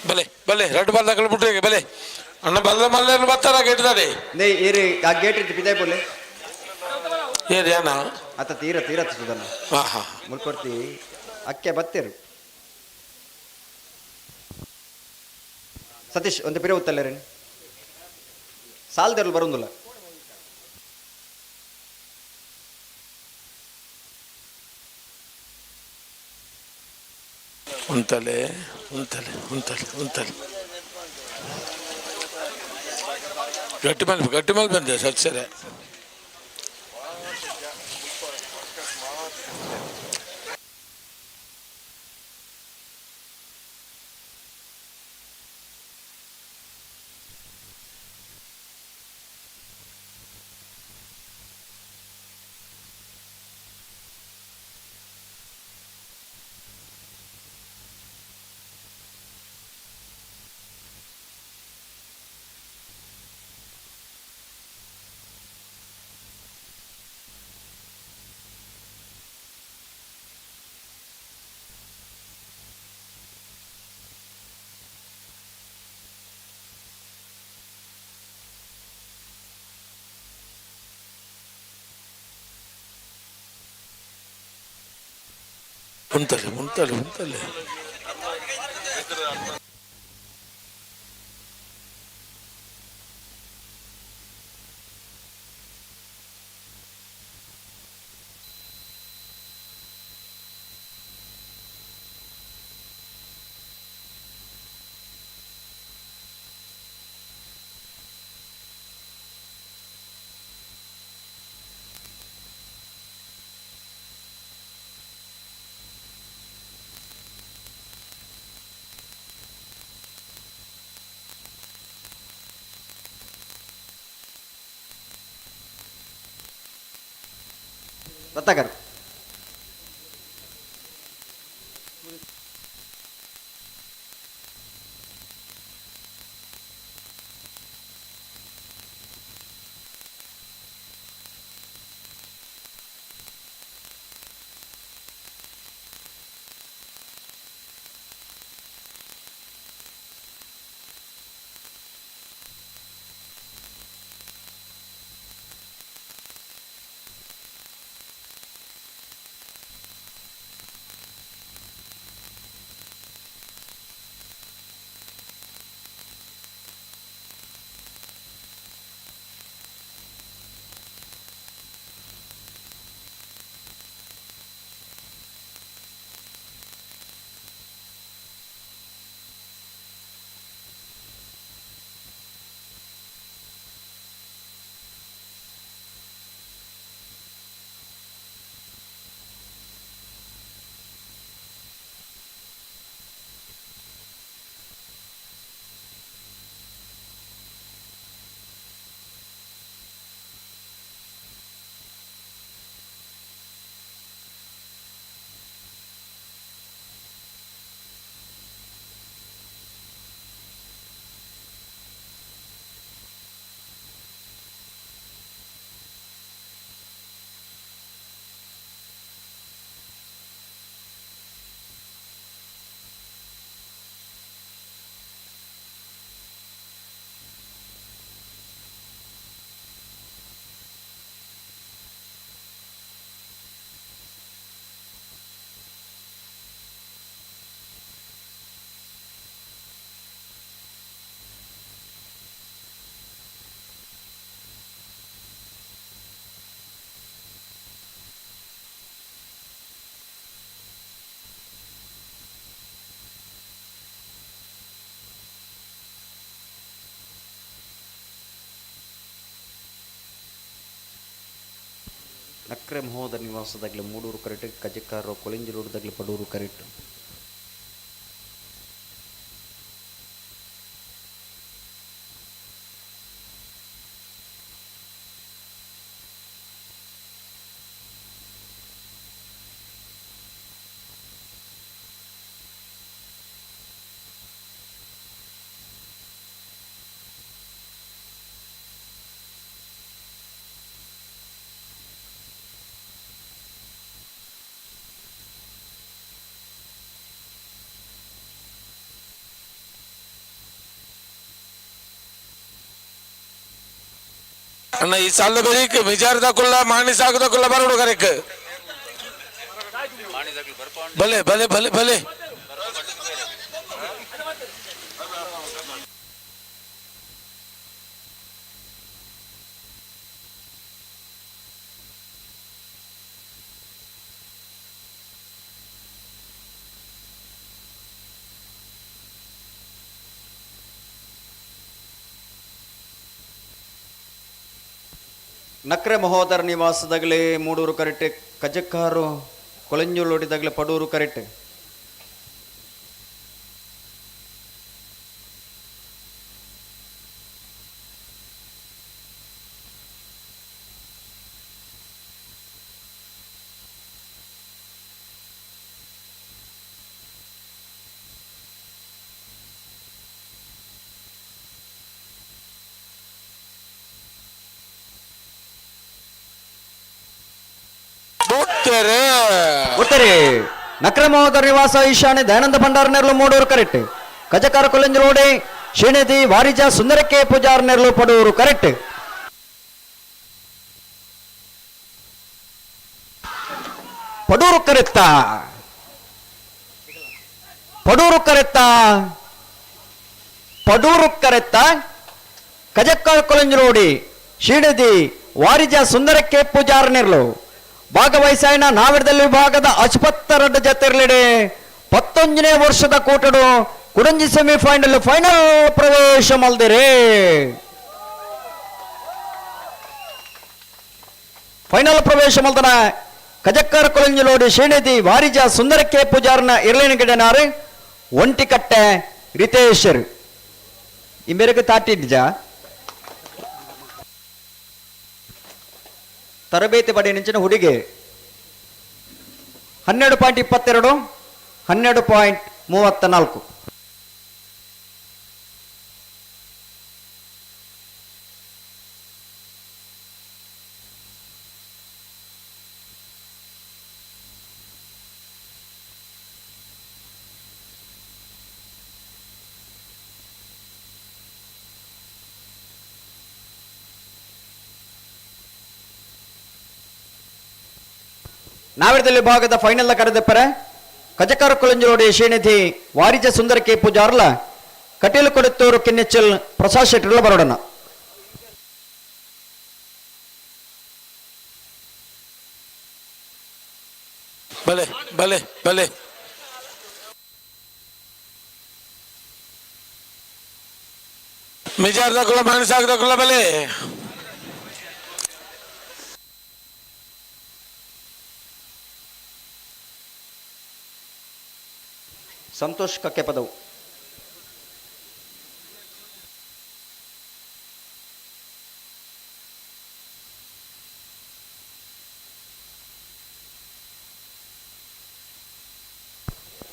ಬಲೆ ಬಲೆ ರಡ್ಡು ಬಲ್ದಕಲು ಬಿಟ್ರೆ ಬಲೆ ಅಣ್ಣ ಬಲ್ಲ ಮಲ್ಲೇನು ಬರ್ತಾರ ಗೇಟ್ದಾಡೆ. ನೇ ಏರಿ ಆ ಗೇಟ್ ಇಟ್ಟು ಪಿದಾಯ್ ಬೋಲೆ. ಏರಿ ಅಣ್ಣ. ಅತ್ತ ತೀರ ತೀರ ಸುಧನ. ಹಾ ಹಾ. ಮುಲ್ಕೊರ್ತಿ ಅಕ್ಕೆ ಬತ್ತೇರು ಸತೀಶ್ ಒಂದು ಪಿರ ಉತ್ತಲ್ಲೇರೇನು ಸಾಲ್ದೆರಲು ಬರೋದಿಲ್ಲ. ಉಂತಲೆ ಉಂತಲೆ ಉಂತಲೆ ಉಂತಲೆ ಗಟ್ಟಿ ಮೇಲೆ ಗಟ್ಟಿ ಮೇಲೆ ಬಂದೆ ಸರಿ ಸರಿ. ಉಂತಲೆ ಉಂತಲೆ ಉಂತಲೆ. ರತ್ನಾಕರ್. ನಕ್ರೆ ಮಹೋದ ನಿವಾಸದಾಗಲಿ ಮೂಡೂರು ಕರೆಕ್ಟ್, ಕಜಕ್ಕಾರು ಕೊಳಿಂಜಿ ರೋಡ್ದಾಗಲಿ ಪಡೂರು ಕರೆಕ್ಟ್. ಅಣ್ಣ ಈ ಸಾಲದ ಬರೀಕ್ ವಿಚಾರದಕ್ಕುಲ್ಲ ಮಾಣಿ ಸಾಕದಕ್ಕುಲ್ಲ ಬರೋಡು ಕರೆಕ್. ಭಲೆ ಭಲೆ ಭಲೆ ಭಲೆ. ನಕ್ರೆ ಮಹೋದರ ನಿವಾಸದಾಗಲೇ ಮೂಡೂರು ಕರೆಕ್ಟ್. ಕಜಕ್ಕಾರು ಕೊಳಂಜೋಳೋಡಿದಾಗಲೇ ಪಡೂರು ಕರೆಕ್ಟ್. ಬುಟ್ಟರೆ. ಉತ್ತರಿ ನಕ್ರೆ ಮಹೋದರ ನಿವಾಸ ಈಶಾನ್ಯ ದಯಾನಂದ ಭಂಡಾರ ನೆರಳು ಮೂಡೂರು ಕರೆಕ್ಟ್. ಕಜಕಾರ ಕೊಲಂಜಲೋಡಿ ಶ್ರೀನಿಧಿ ವಾರಿಜ ಸುಂದರಕ್ಕೆ ಪೂಜಾರ್ ನೆರಳು ಪಡೂರು ಕರೆಕ್ಟ್. ಪಡೂರು ಕರೆತ್ತ, ಪಡೂರು ಕರೆತ್ತ, ಪಡೂರು ಕರೆತ್ತ. ಕಜಕ್ಕಾರ್ ಕೊಲಂಜಲೋಡಿ ಶ್ರೀನಿಧಿ ವಾರಿಜ ಸುಂದರಕ್ಕೆ ಪೂಜಾರ್ ನೆರಳು ಭಾಗವಹಿಸಾಯನ ನಾವಿಡದಲ್ಲಿ ವಿಭಾಗದ ಅಶ್ಪತ್ತರಡ್ಡ ಜತೆರ್ಲಿಡೆ 19ನೇ ವರ್ಷದ ಕೂಟಡು ಕುಡಂಜಿ ಸೆಮಿಫೈನಲ್ ಫೈನಲ್ ಪ್ರವೇಶ ಮಲ್ದಿರಿ. ಫೈನಲ್ ಪ್ರವೇಶ ಮಲ್ದನ ಕಜಕ್ಕರ್ ಕೊಲಂಜಲೋಡಿ ಶ್ರೀನಿಧಿ ವಾರಿಜ ಸುಂದರಕ್ಕೆ ಪೂಜಾರನ ಇರ್ಲಿನ ಗಿಡನಾರು ಒಂಟಿಕಟ್ಟೆ ರಿತೇಶರ್ ಈ ಮೇರೆಗೆ ತಾಟಿದ್ಜ ತರಬೇತಿ ಪಡೆಯ ನಿಂಚಿನ ಹುಡುಗಿ. 12.22, 12.34. ನಾವಿರದಲ್ಲಿ ಭಾಗದ ಫೈನಲ್ ಕರೆದಪ್ಪರೆ ಕಜಕಾರ ಕೊಳಂಜರೋಡಿ ಶ್ರೀನಿಧಿ ವಾರಿಜ ಸುಂದರ ಕೆ ಪೂಜಾರ್ಲ ಕಟೀಲು ಕೊಡುತ್ತೂರು ಕಿನ್ನೆಚ್ಚಲ್ ಪ್ರಸಾದ್ ಶೆಟ್ಟರ್ಲ ಬರೋಡಣ. ಭಲೆ ಭಲೆ ಭಲೆ. ಮಿಜಾರ್ದಕ್ಕುಲ್ಲ ಮಾಣಿ ಸಾಕದಕ್ಕುಲ್ಲ ಬಲೆ. ಸಂತೋಷ್ ಕಕ್ಕೆ ಪದವು.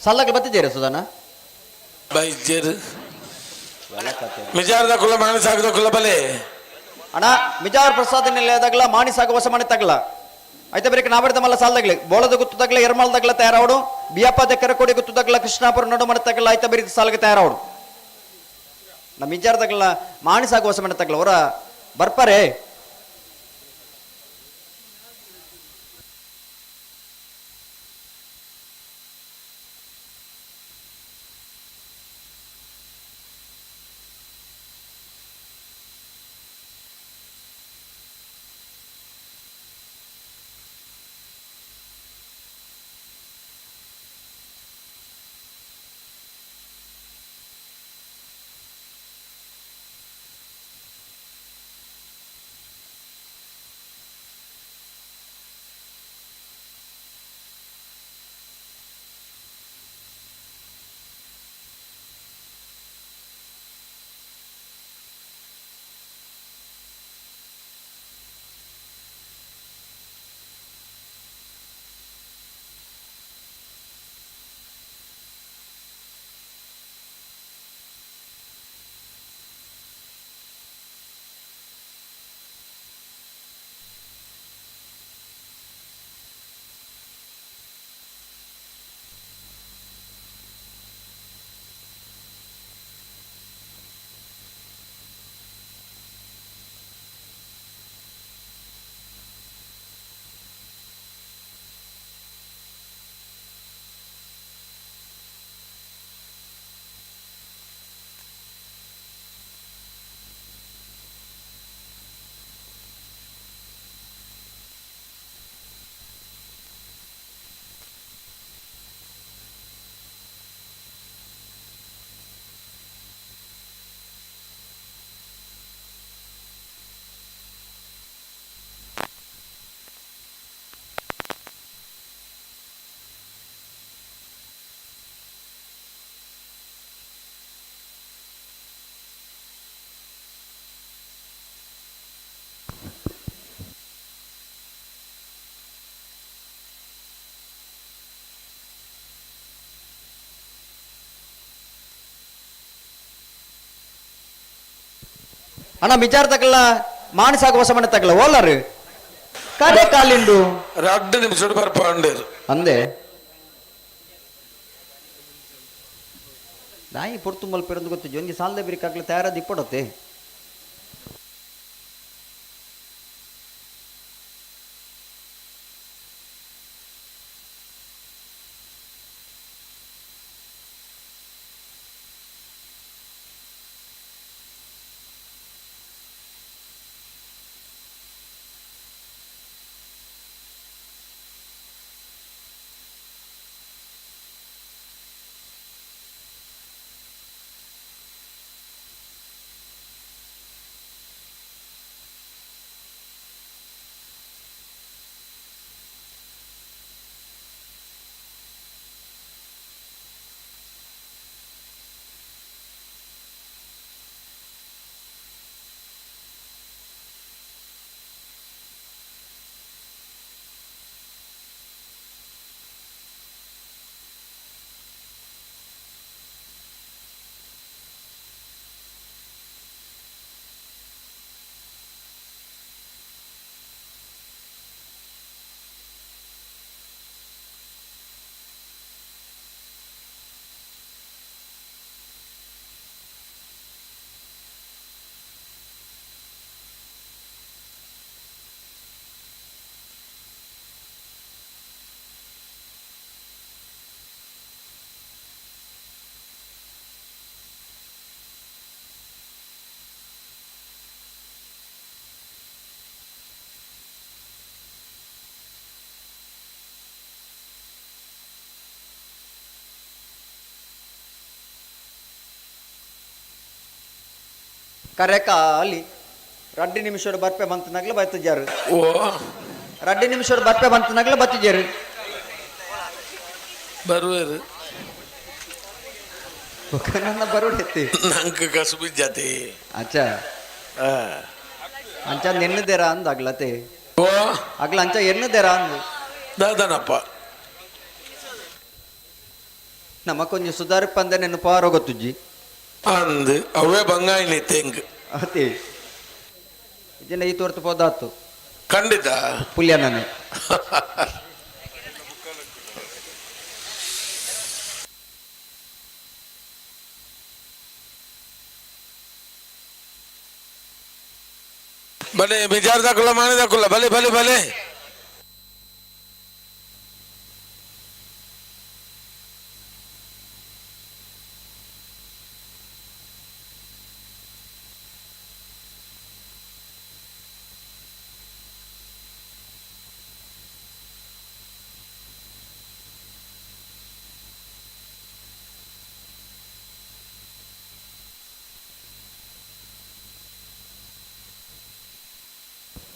ಸಲ್ಲಕ್ಕೆ ಬತ್ತಿದ್ದೀರಾ ಸುಧಾನ? ಬೈಜರ್ ಮಿಜಾರ್ದಕ್ಕುಲ್ಲ ಮಾಣಿ ಸಾಕದಕ್ಕುಲ್ಲ ಬಲೆ. ಅಣ್ಣ, ಮಿಜಾರ್ ಪ್ರಸಾದ್ ನಿಲ್ಲದಾಗಲ ಮಾಣಿ ಸಾಕು ಹೊಸ ಮನೆ ತಗಲ ಐತೆ ಬರೀಕ್ ನಾವಿಡ್ದ ಮಲ್ಲ ಸಾಲದಾಗ್ಲಿ ಬೋಳದ ಗುತ್ತು ತಗಲ ಎರ್ಮಾಲ್ ತಗಲ ತಯಾರಾವಡು ಬಿಯಪ್ಪ ದೆಕ್ಕರಕೋಡಿ ಗುತ್ತು ತಗಲ ಕೃಷ್ಣಾಪುರ ನಡು ಮನೆ ತಗಲ ಐತೆ ಬರೀ ಸಾಲಿಗೆ ತಯಾರಾವಡು. ನಮ್ಮ ಮಿಜಾರ್ ತಗಲ ಮಾಣಿ ಸಾಕು ಹೊಸ ಮನೆ ತಗಲ ಅವರ ಬರ್ಪಾರೆ. ಅಣ್ಣ ಮಿಜಾರ್ ತಗಲ ಮಾಣಿ ಸಾಗು ಹೊಸ ಮನೆ ತಗಲ ಓಲಾರು ಕಡೆ ಕಾಲಿಂಡು. ರಡ್ಡು ನಿಮಿಷ ಬರ್ಪಾಂಡೇರು. ಅಂದೆ ನಾಯಿ ಪೊರ್ತು ಮಲ್ಪೆರಂದು ಗೊತ್ತಿಜ್ಜಿ, ಒಂಜಿ ಸಾಲದ ಬಿರಿಕಾಗ್ಲಿ ತಯಾರಾದ ಇಪ್ಪಡತ್ತೆ. ಕರೆ ಕಾಲಿ, ರಡ್ಡು ನಿಮಿಷದ ಬರ್ಪೆ ಬಂತನಾಗ್ಲೇ ಬತ್ತಿದ್ಯಾರು. ಓ. ರಡ್ಡು ನಿಮಿಷದ ಬರ್ಪೆ ಬಂತನಾಗ್ಲೇ ಬತ್ತಿದ್ಯಾರು. ಬರುವೇರು. ನನ್ನ ಬರೋಡೆತ್ತಿ. ನಂಗೆ ಕಸುಬು ಜಾತಿ. ಅಚ್ಚ, ಅಂಚ ನೆನ್ನದೇರ ಅಂದ ಆಗ್ಲತೆ. ಓ. ಅಗ್ಲ ಅಂಚ ಎನ್ನದೇರ ಅಂದು. ದಾದನಪ್ಪ. ನಮ್ಮ ಕೊಂಚ ಸುಧಾರಿಪ ಅಂದೆ ನೆನ್ನು ಪಾರೋ ಗೊತ್ತುಜ್ಜಿ. ಅಂದು ಅವೇ ಬಂಗಾಯಿನಿ ತೆಂಗ್. ಅತಿ ಇದನ್ನ ಈ ತೋರ್ತು ಪೋದಾತು. ಖಂಡಿತ. ಪುಲ್ಯ ನಾನು. ಬಲೆ ಬಿಜಾರ್ದಾಕುಲ್ಲ ಮಾಣಿದಾಕುಲ್ಲ, ಬಲೆ ಬಲೆ ಬಲೆ.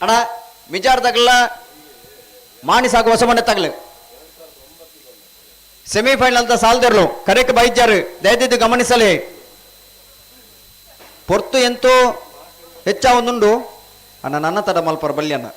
ಅಣ್ಣ ಮಿಜಾರ್ ತಗಲ ಮಾಣಿ ಸಾಕು ಹೊಸ ಮನೆ ತಗಲು ಸೆಮಿಫೈನಲ್ ಅಂತ ಸಾಲ್ದಿರ್ಲು ಕರೆಕ್ಟ್ ಬೈಜಾರು, ದಯದಿದ್ದು ಗಮನಿಸಲಿ. ಪೊರ್ತು ಎಂತೂ ಹೆಚ್ಚ ಒಂದುಂಡು ಅಣ್ಣ, ನನ್ನ ತಡ ಮಲ್ಪರ ಬಲ್ಯಣ್ಣ.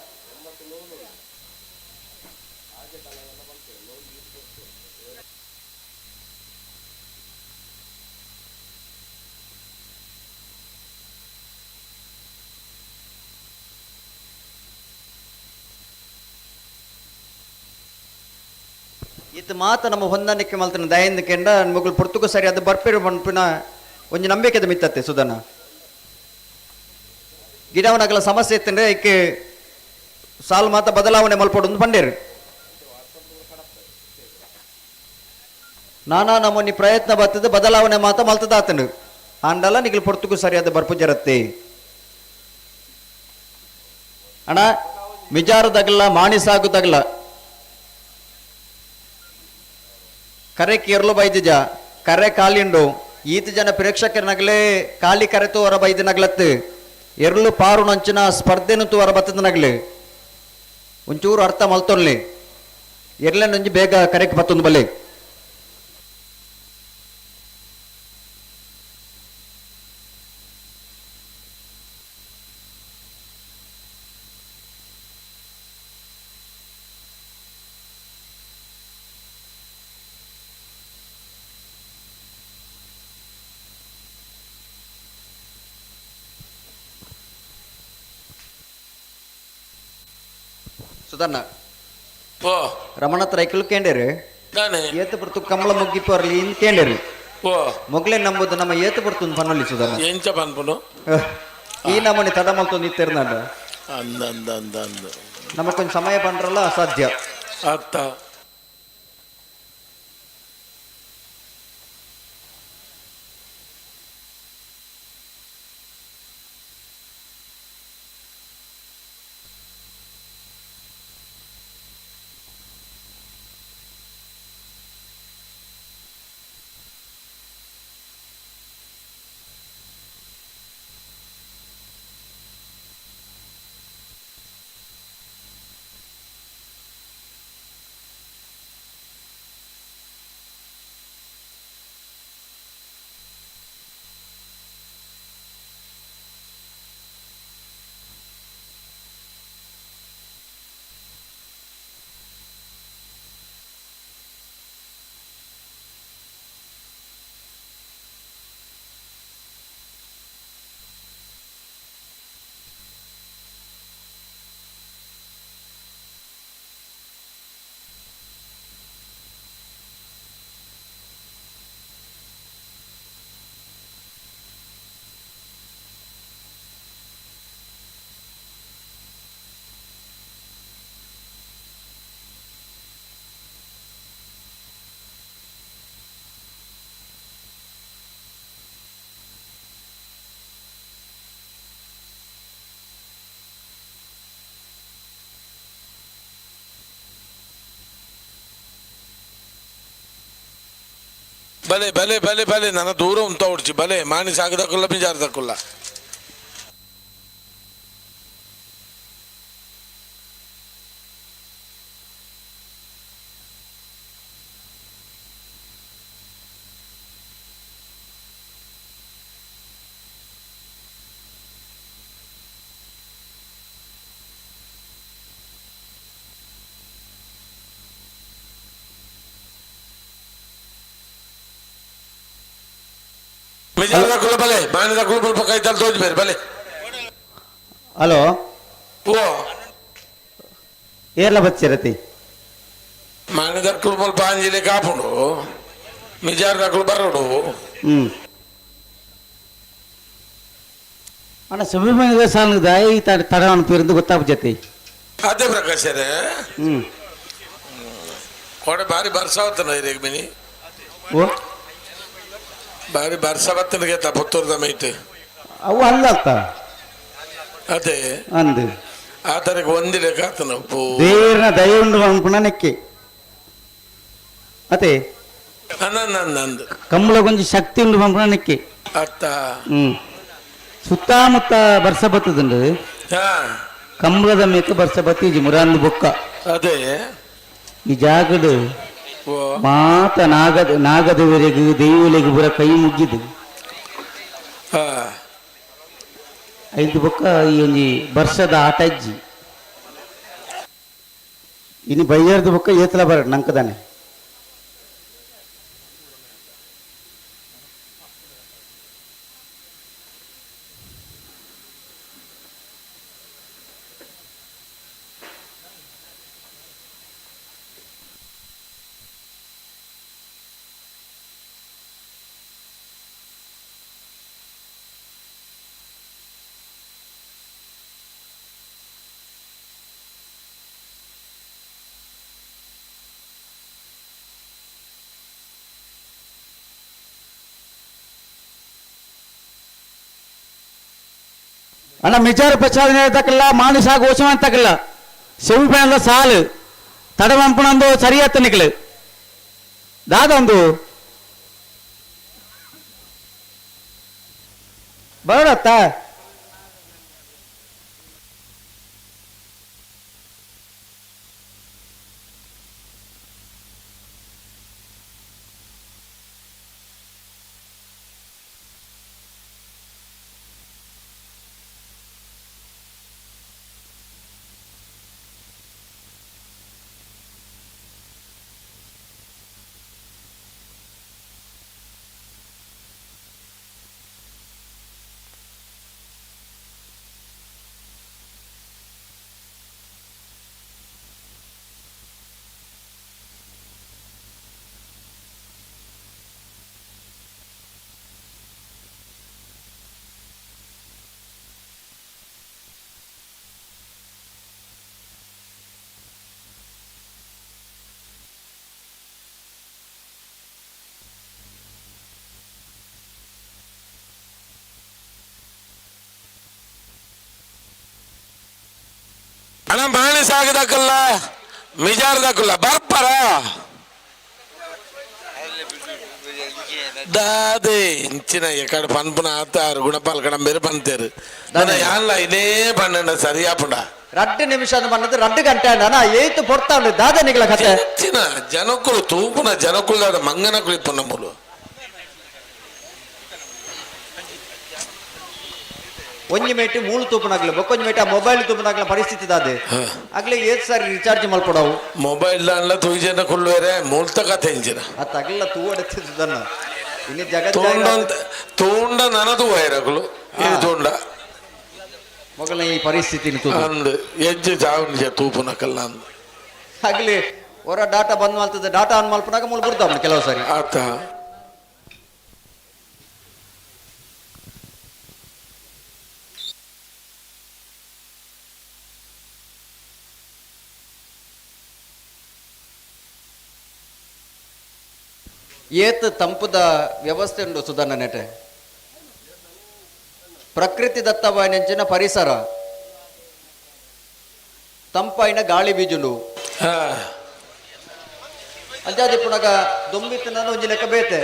ಇತ್ತು ಮಾತ ನಮ್ಮ ಹೊಂದಾಣಿಕೆ ಮಲ್ತನ ದಯಿಂದ ಕೆಂಡ ಮೊಗಲು ಪೊರ್ತುಗು ಸರಿ ಅದು ಬರ್ಪಿರು ಪನ್ಪಿನ ಒಂಜಿ ನಂಬಿಕೆದ ಮಿತ್ತತ್ತೆ ಸುಧನ. ಗಿಡವನಗಲ ಸಮಸ್ಯೆ ಇತ್ತಂದ್ರೆ ಇಕ್ಕೆ ಸಾಲು ಮಾತ ಬದಲಾವಣೆ ಮಲ್ಪೊಡೊಂದು ಪಂಡೇರು. ನಾನಾ ನಮೂನಿ ಪ್ರಯತ್ನ ಬರ್ತದೆ, ಬದಲಾವಣೆ ಮಾತ ಮಲ್ತದಾತನು ಆಂಡಲ ನಿಗಲು ಪೊರ್ತುಗು ಸರಿಯಾದ ಬರ್ಪು ಜರತ್ತೆ. ಅಣ್ಣ ಮಿಜಾರು ತಗಲ ಮಾಣಿ ಸಾಗು ತಗಲ ಕರೆ ಕೇರಳು ಬೈದಿಜ, ಕರೆ ಕಾಲಿಂಡು. ಈತ ಜನ ಪ್ರೇಕ್ಷಕರ ನಗಲೇ ಖಾಲಿ ಕರೆತು ಹೊರ ಬೈದ ನಗ್ಲತ್ತು ಎರ್ಲು ಪಾರು ನಂಚಿನ ಸ್ಪರ್ಧೆನಂತೂ ಹೊರ ಬತ್ತದ ನಗಲು. ಒಂಚೂರು ಅರ್ಥ ಮಲ್ತೊನ್ಲಿ, ಎರ್ಲೆನೊಂಜಿ ಬೇಗ ಕರೆಕ್ ಬತ್ತೊಂದು ಬಲ್ಲೆ. ಸುಧನ್ನ. ಓ. ರಮಣತ್ರ ಐಕಲ್ ಕೇಂಡೇರು. ದಾನೆ? ಏತು ಪುರ್ತು ಕಮಲ ಮುಗ್ಗಿಪ್ಪರ್ಲಿ ಇನ್ ಕೇಂಡೇರು. ಓ. ಮೊಗ್ಲೆ ನಂಬುದು ನಮ್ಮ ಏತು ಪುರ್ತು ಪನ್ನೊಲಿ ಸುಧನ್ನ. ಎಂಚ ಪನ್ಪುನು? ಈ ನಮ್ಮನಿ ತಡ ಮಲ್ತೊಂದು ಇತ್ತಿರ್ನಾಡ. ಅಂದ ಅಂದ ಅಂದ ಅಂದ. ನಮಕ್ಕೊಂದು ಸಮಯ ಪಂಡ್ರಲ್ಲ ಅಸಾಧ್ಯ. ಅತ್ತ. ಬಲೆ ಬಲೆ ಬಲೆ ಬಲೆ, ನನ್ನ ದೂರ ಉಂತ ಉಡ್ಚಿ ಬಲೆ ಮಾಣಿ ಸಾಗದಕ್ಕಲ್ಲ ಬಿಜಾರದಕ್ಕಲ್ಲ. ಬಿಜಾರದಕ್ಕಲ್ಲ ಬಲೆ ಮಾಣಿ ದಕ್ಕುಲು ಸ್ವಲ್ಪ ಕೈ ತಲೆ ತೋಜ್ ಬೇರೆ ಬಲೆ. ಹಲೋ. ಓ. ಏರ್ಲ ಬಚ್ಚಿರತಿ. ಮಾಣಿ ದಕ್ಕುಲು ಸ್ವಲ್ಪ ಅಂಜಿಲೆ ಕಾಪುಂಡು ಮಿಜಾರ ದಕ್ಕುಲು ಬರೋಡು. ಹ್ಮ್. ಅಣ್ಣ, ಸುಬ್ರಹ್ಮಣ್ಯ ದೇವಸ್ಥಾನದ ಈ ತಡ ಅನ್ಪಿರಂದು ಗೊತ್ತಾಗ್ತೈತಿ. ಅದೇ ಪ್ರಕಾಶರೇ. ಹ್ಮ್. ಕೋಡೆ ಬಾರಿ ಬರ್ಸಾವತ್ತನ ಇರೇಗ ಮಿನಿ. ಓ. ಬಾರಿ ಬರ್ಸ ಬತ್ತನಿಗೆ ಪುತ್ತೂರ್ದ ಮೈಟ್. ಅವು ಅಲ್ಲತ್ತ. ಅದೇ. ಅಂದು. ಆತರಿಗೆ ಒಂದಿ ಲೆಕ್ಕ ಆತನ ಪೂ. ದೇವ್ರನ ದಯ ಉಂಡು ಅನ್ಪುಣ ನೆಕ್ಕಿ ಅದೇ. ನಂದು. ಕಂಬಳ ಕೊಂಚ ಶಕ್ತಿ ಉಂಡು ಪನ್ಪುನ ನೆಕ್ಕಿ. ಅತ್ತ. ಹ್ಮ್, ಸುತ್ತಮುತ್ತ ಬರ್ಸ ಬತ್ತದುಂಡು. ಹಾ. ಕಂಬಳದ ಮೇಕ ಬರ್ಸ ಬತ್ತೀಜಿ ಮುರಾಂದು ಬೊಕ್ಕ. ಅದೇ. ಈ ಜಾಗಡು ಓ. ಮಾತ ನಾಗ ನಾಗದೇವರಿಗೆ ದೇವುಲೆಗೆ ಪೂರ ಕೈ ಮುಗ್ಗಿದು. ಹಾ. ಐದು ಬೊಕ್ಕ ಈ ಒಂಜಿ ವರ್ಷದ ಆಟ ಅಜ್ಜಿ ಇನ್ನು ಬೈಯರ್ದು ಬೊಕ್ಕ ಏತಲ ಬರ ನಂಕದಾನೆ. ಅಣ್ಣ, ಮಿಜಾರು ಪ್ರಚಾರ ತಕ್ಕಲ್ಲ ಮಾನುಷ ಘೋಷಣೆ ತಕ್ಕಲ್ಲ ಸೆವಿ ಪ್ಯಾನ್ಲ ಸಾಲು ತಡ ಮಂಪುಣಂದು ಸರಿಯಾತ ನಿಕ್ಲು ದಾದ ಒಂದು ಬರೋಡತ್ತ. ಅಣ್ಣ ಮಾಣಿ ಸಾಗದಕ್ಕಲ್ಲ ಮಿಜಾರ್ದಕ್ಕಲ್ಲ ಬರ್ಪರ ದಾದೆ ಇಂಚಿನ ಎಕಡೆ ಪನ್ಪುನ ಆತಾರು ಗುಣಪಾಲ್ ಕಡಂಬೇರು ಪಂತೇರು ನನ್ನ ಯಾನ್ಲ ಇದೇ ಪನ್ನಂಡ ಸರಿಯಾಪುಂಡ. ರಡ್ಡು ನಿಮಿಷ ಅಂತ ಬಂದದ್ದು ರಡ್ಡು ಗಂಟೆ ಅಣ್ಣ ಏತು ಪೊರ್ತಾಂಡು ದಾದ ನಿಗಲ ಕತೆ. ಇಂಚಿನ ಜನಕ್ಕುಲು ತೂಪುನ ಜನಕ್ಕುಲು ಮಂಗನ ಕುಳಿಪುನ ಮೂಲು. ಒಂಜಿ ಮೇಟಿ ಮೂಲು ತೂಪುನಾಗ್ಲ ಬೊಕ್ಕೊಂಜಿ ಮೇಟಿ ಆ ಮೊಬೈಲ್ ತೂಪುನಾಗ್ಲ ಪರಿಸ್ಥಿತಿ ದಾದೆ. ಆಗ್ಲೇ ಏತ್ ಸಾರಿ ರಿಚಾರ್ಜ್ ಮಲ್ಪಡವು. ಮೊಬೈಲ್ ದಾನ್ಲ ತೂಜನ ಕುಳ್ಳುವೆರೆ ಮೂಲ್ತ ಕತೆ ಇಂಚಿನ. ಅತ್ತ ಅಗ್ಲ ತೂವಡೆತ್ತಿದ್ದನ್ನ ಇನ್ನು ಜಗತ್. ತೂಂಡ ತೂಂಡ ನನದು ವೈರಗುಲು ಇದು ತೂಂಡ. ಮೊಗಲ ಈ ಪರಿಸ್ಥಿತಿ ಅಂದ್ ಎಜ್ಜೆ ಜಾವನಿಜ ತೂಪುನ ಕಲ್ಲ ಅಂದ್. ಆಗ್ಲಿ ಹೊರ ಡಾಟಾ ಬಂದ್ ಮಾಡ್ತದೆ, ಡಾಟಾ ಆನ್ ಮಲ್ಪನಾಗ ಮೂಲ ಬರ್ತಾವ ಕೆಲವು ಸಾರಿ. ಆತ. ಏತ್ ತಂಪುದ ವ್ಯವಸ್ಥೆ ಉಂಡು ಸುಧಾರಣ ನೆಟೆ. ಪ್ರಕೃತಿ ದತ್ತವಾಯಿನಂಚಿನ ಪರಿಸರ, ತಂಪಾಯಿನ ಗಾಳಿ ಬೀಜುಂಡು. ಅಂಚಾದಿ ಪುನಗ ದೊಂಬಿತ್ತು ನಾನು ಒಂಜಿ ಲೆಕ್ಕ ಬೇತೆ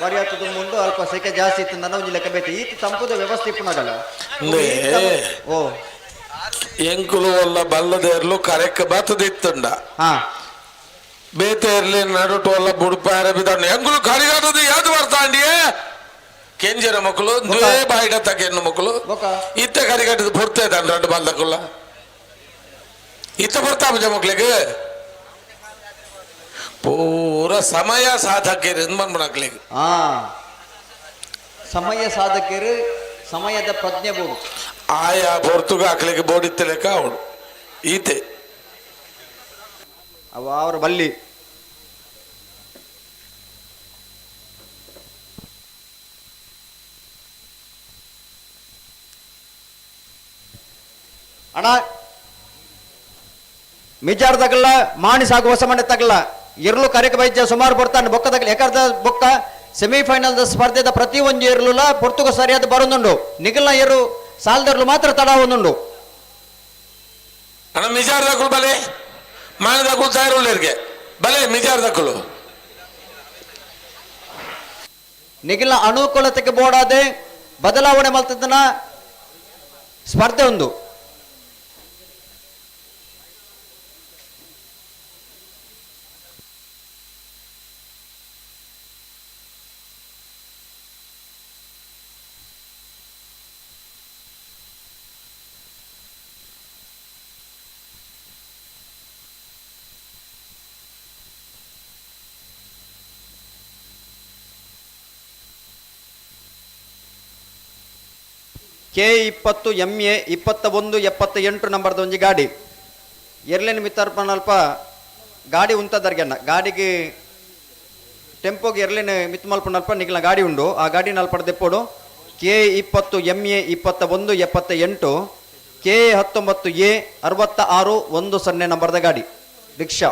ಬಾರಿ ಆತು ದುಂಬುಂಡು, ಅಲ್ಪ ಸೆಕೆ ಜಾಸ್ತಿ ಇತ್ತು ನಾನು ಒಂಜಿ ಲೆಕ್ಕ ಬೇತೆ ಈತ ತಂಪುದ ವ್ಯವಸ್ಥೆ ಪುನಗಲ್ಲ. ಅಂದೇ. ಓ. ಎಂಕುಲು ಒಲ್ಲ ಬಲ್ಲದೇರ್ಲು ಕರೆಕ್ ಬತ್ತದಿತ್ತುಂಡ. ಹಾ. ಬೇತೆ ಇರ್ಲಿ ನಡುಟು ಒಲ್ಲ ಬುಡುಪಾರ ಬಿದ್ದಾಂಡ ಎಂಕುಲು ಕರಿಗಾಟದ ಯಾವ್ದು ಬರ್ತಾಂಡಿಯೇ ಕೆಂಜರ ಮಕ್ಕಳು ದ್ವೇ ಬಾಯಿಡ ತಗೆನ್ನು ಮಕ್ಕಳು. ಬೊಕ. ಇತ್ತ ಕರಿಗಟ್ಟದ ಪುರ್ತೆ ದಂಡ రెండు ಬಲ್ಲಕುಲ್ಲ ಇತ್ತ ಪುರ್ತಾ ಬುಜ ಮಕ್ಕಳಿಗೆ ಪೂರ ಸಮಯ ಸಾಧಕರು ಮಕ್ಕಳಿಗೆ. ಹಾ, ಸಮಯ ಸಾಧಕರು ಸಮಯದ ಪ್ರಜ್ಞೆ ಬೋಡು. ಆಯಾ ಪೊರ್ತುಗ ಆಕಳಿಗೆ ಬೋಡಿತ್ತಲೆಕ್ಕ ಅವಳು ಈತೆ. ಅವ ಅವರ ಬಲ್ಲಿ ಅಣ್ಣ ಮಿಜಾರ್ ತಗಲ್ಲ ಮಾಣಿ ಸಾಗು ಹೊಸ ಮನೆ ತಗಲ್ಲ ಇರ್ಲು ಕರೆಕ ಬೈಜ ಸುಮಾರು ಬರ್ತಾನೆ ಬೊಕ್ಕ ತಗಲ ಎಕರ್ದ ಬೊಕ್ಕ ಸೆಮಿಫೈನಲ್ ಸ್ಪರ್ಧೆದ ಪ್ರತಿ ಒಂದು ಇರ್ಲುಲ ಪೊರ್ತುಗ ಸರಿಯಾದ ಬರೋದುಂಡು, ನಿಗಲ್ನ ಎರು ಸಾಲದರ್ಲು ಮಾತ್ರ ತಡ ಒಂದುಂಡು. ಅಣ್ಣ ಮಿಜಾರ್ ದಕ್ಕಲು ಬಲೆ ಮಾಣಿ ದಕ್ಕಲು ತಯಾರುಳ್ಳರಿಗೆ ಬಲೆ ಮಿಜಾರ್ ದಕ್ಕಲು. ನಿಗಲ್ನ ಅನುಕೂಲತೆಗೆ ಬೋಡಾದೆ ಬದಲಾವಣೆ ಮಲ್ತದನ ಸ್ಪರ್ಧೆ ಒಂದು. ಕೆ 20 ಎಂ ಎ 21 78 ನಂಬರ್ದ ಒಂಜಿ ಗಾಡಿ ಎರ್ಲೆನ್ ಮಿತ್ತರ್ಪನಲ್ಪ ಗಾಡಿ ಉಂತದರ್ಗೆನ್ನ ಗಾಡಿಗೆ ಟೆಂಪೋಗೆ ಎರ್ಲೆನ್ ಮಿತ್ ಮಲ್ಪನಲ್ಪ ನಿಗ್ಲ ಗಾಡಿ ಉಂಡು, ಆ ಗಾಡಿ ನಲ್ಪಡ ದೆಪ್ಪೋಡು. ಕೆ 20 ಎಂ ಎ 21 78, ಕೆ 19 ಎ 66 10 ನಂಬರ್ದ ಗಾಡಿ ರಿಕ್ಷಾ.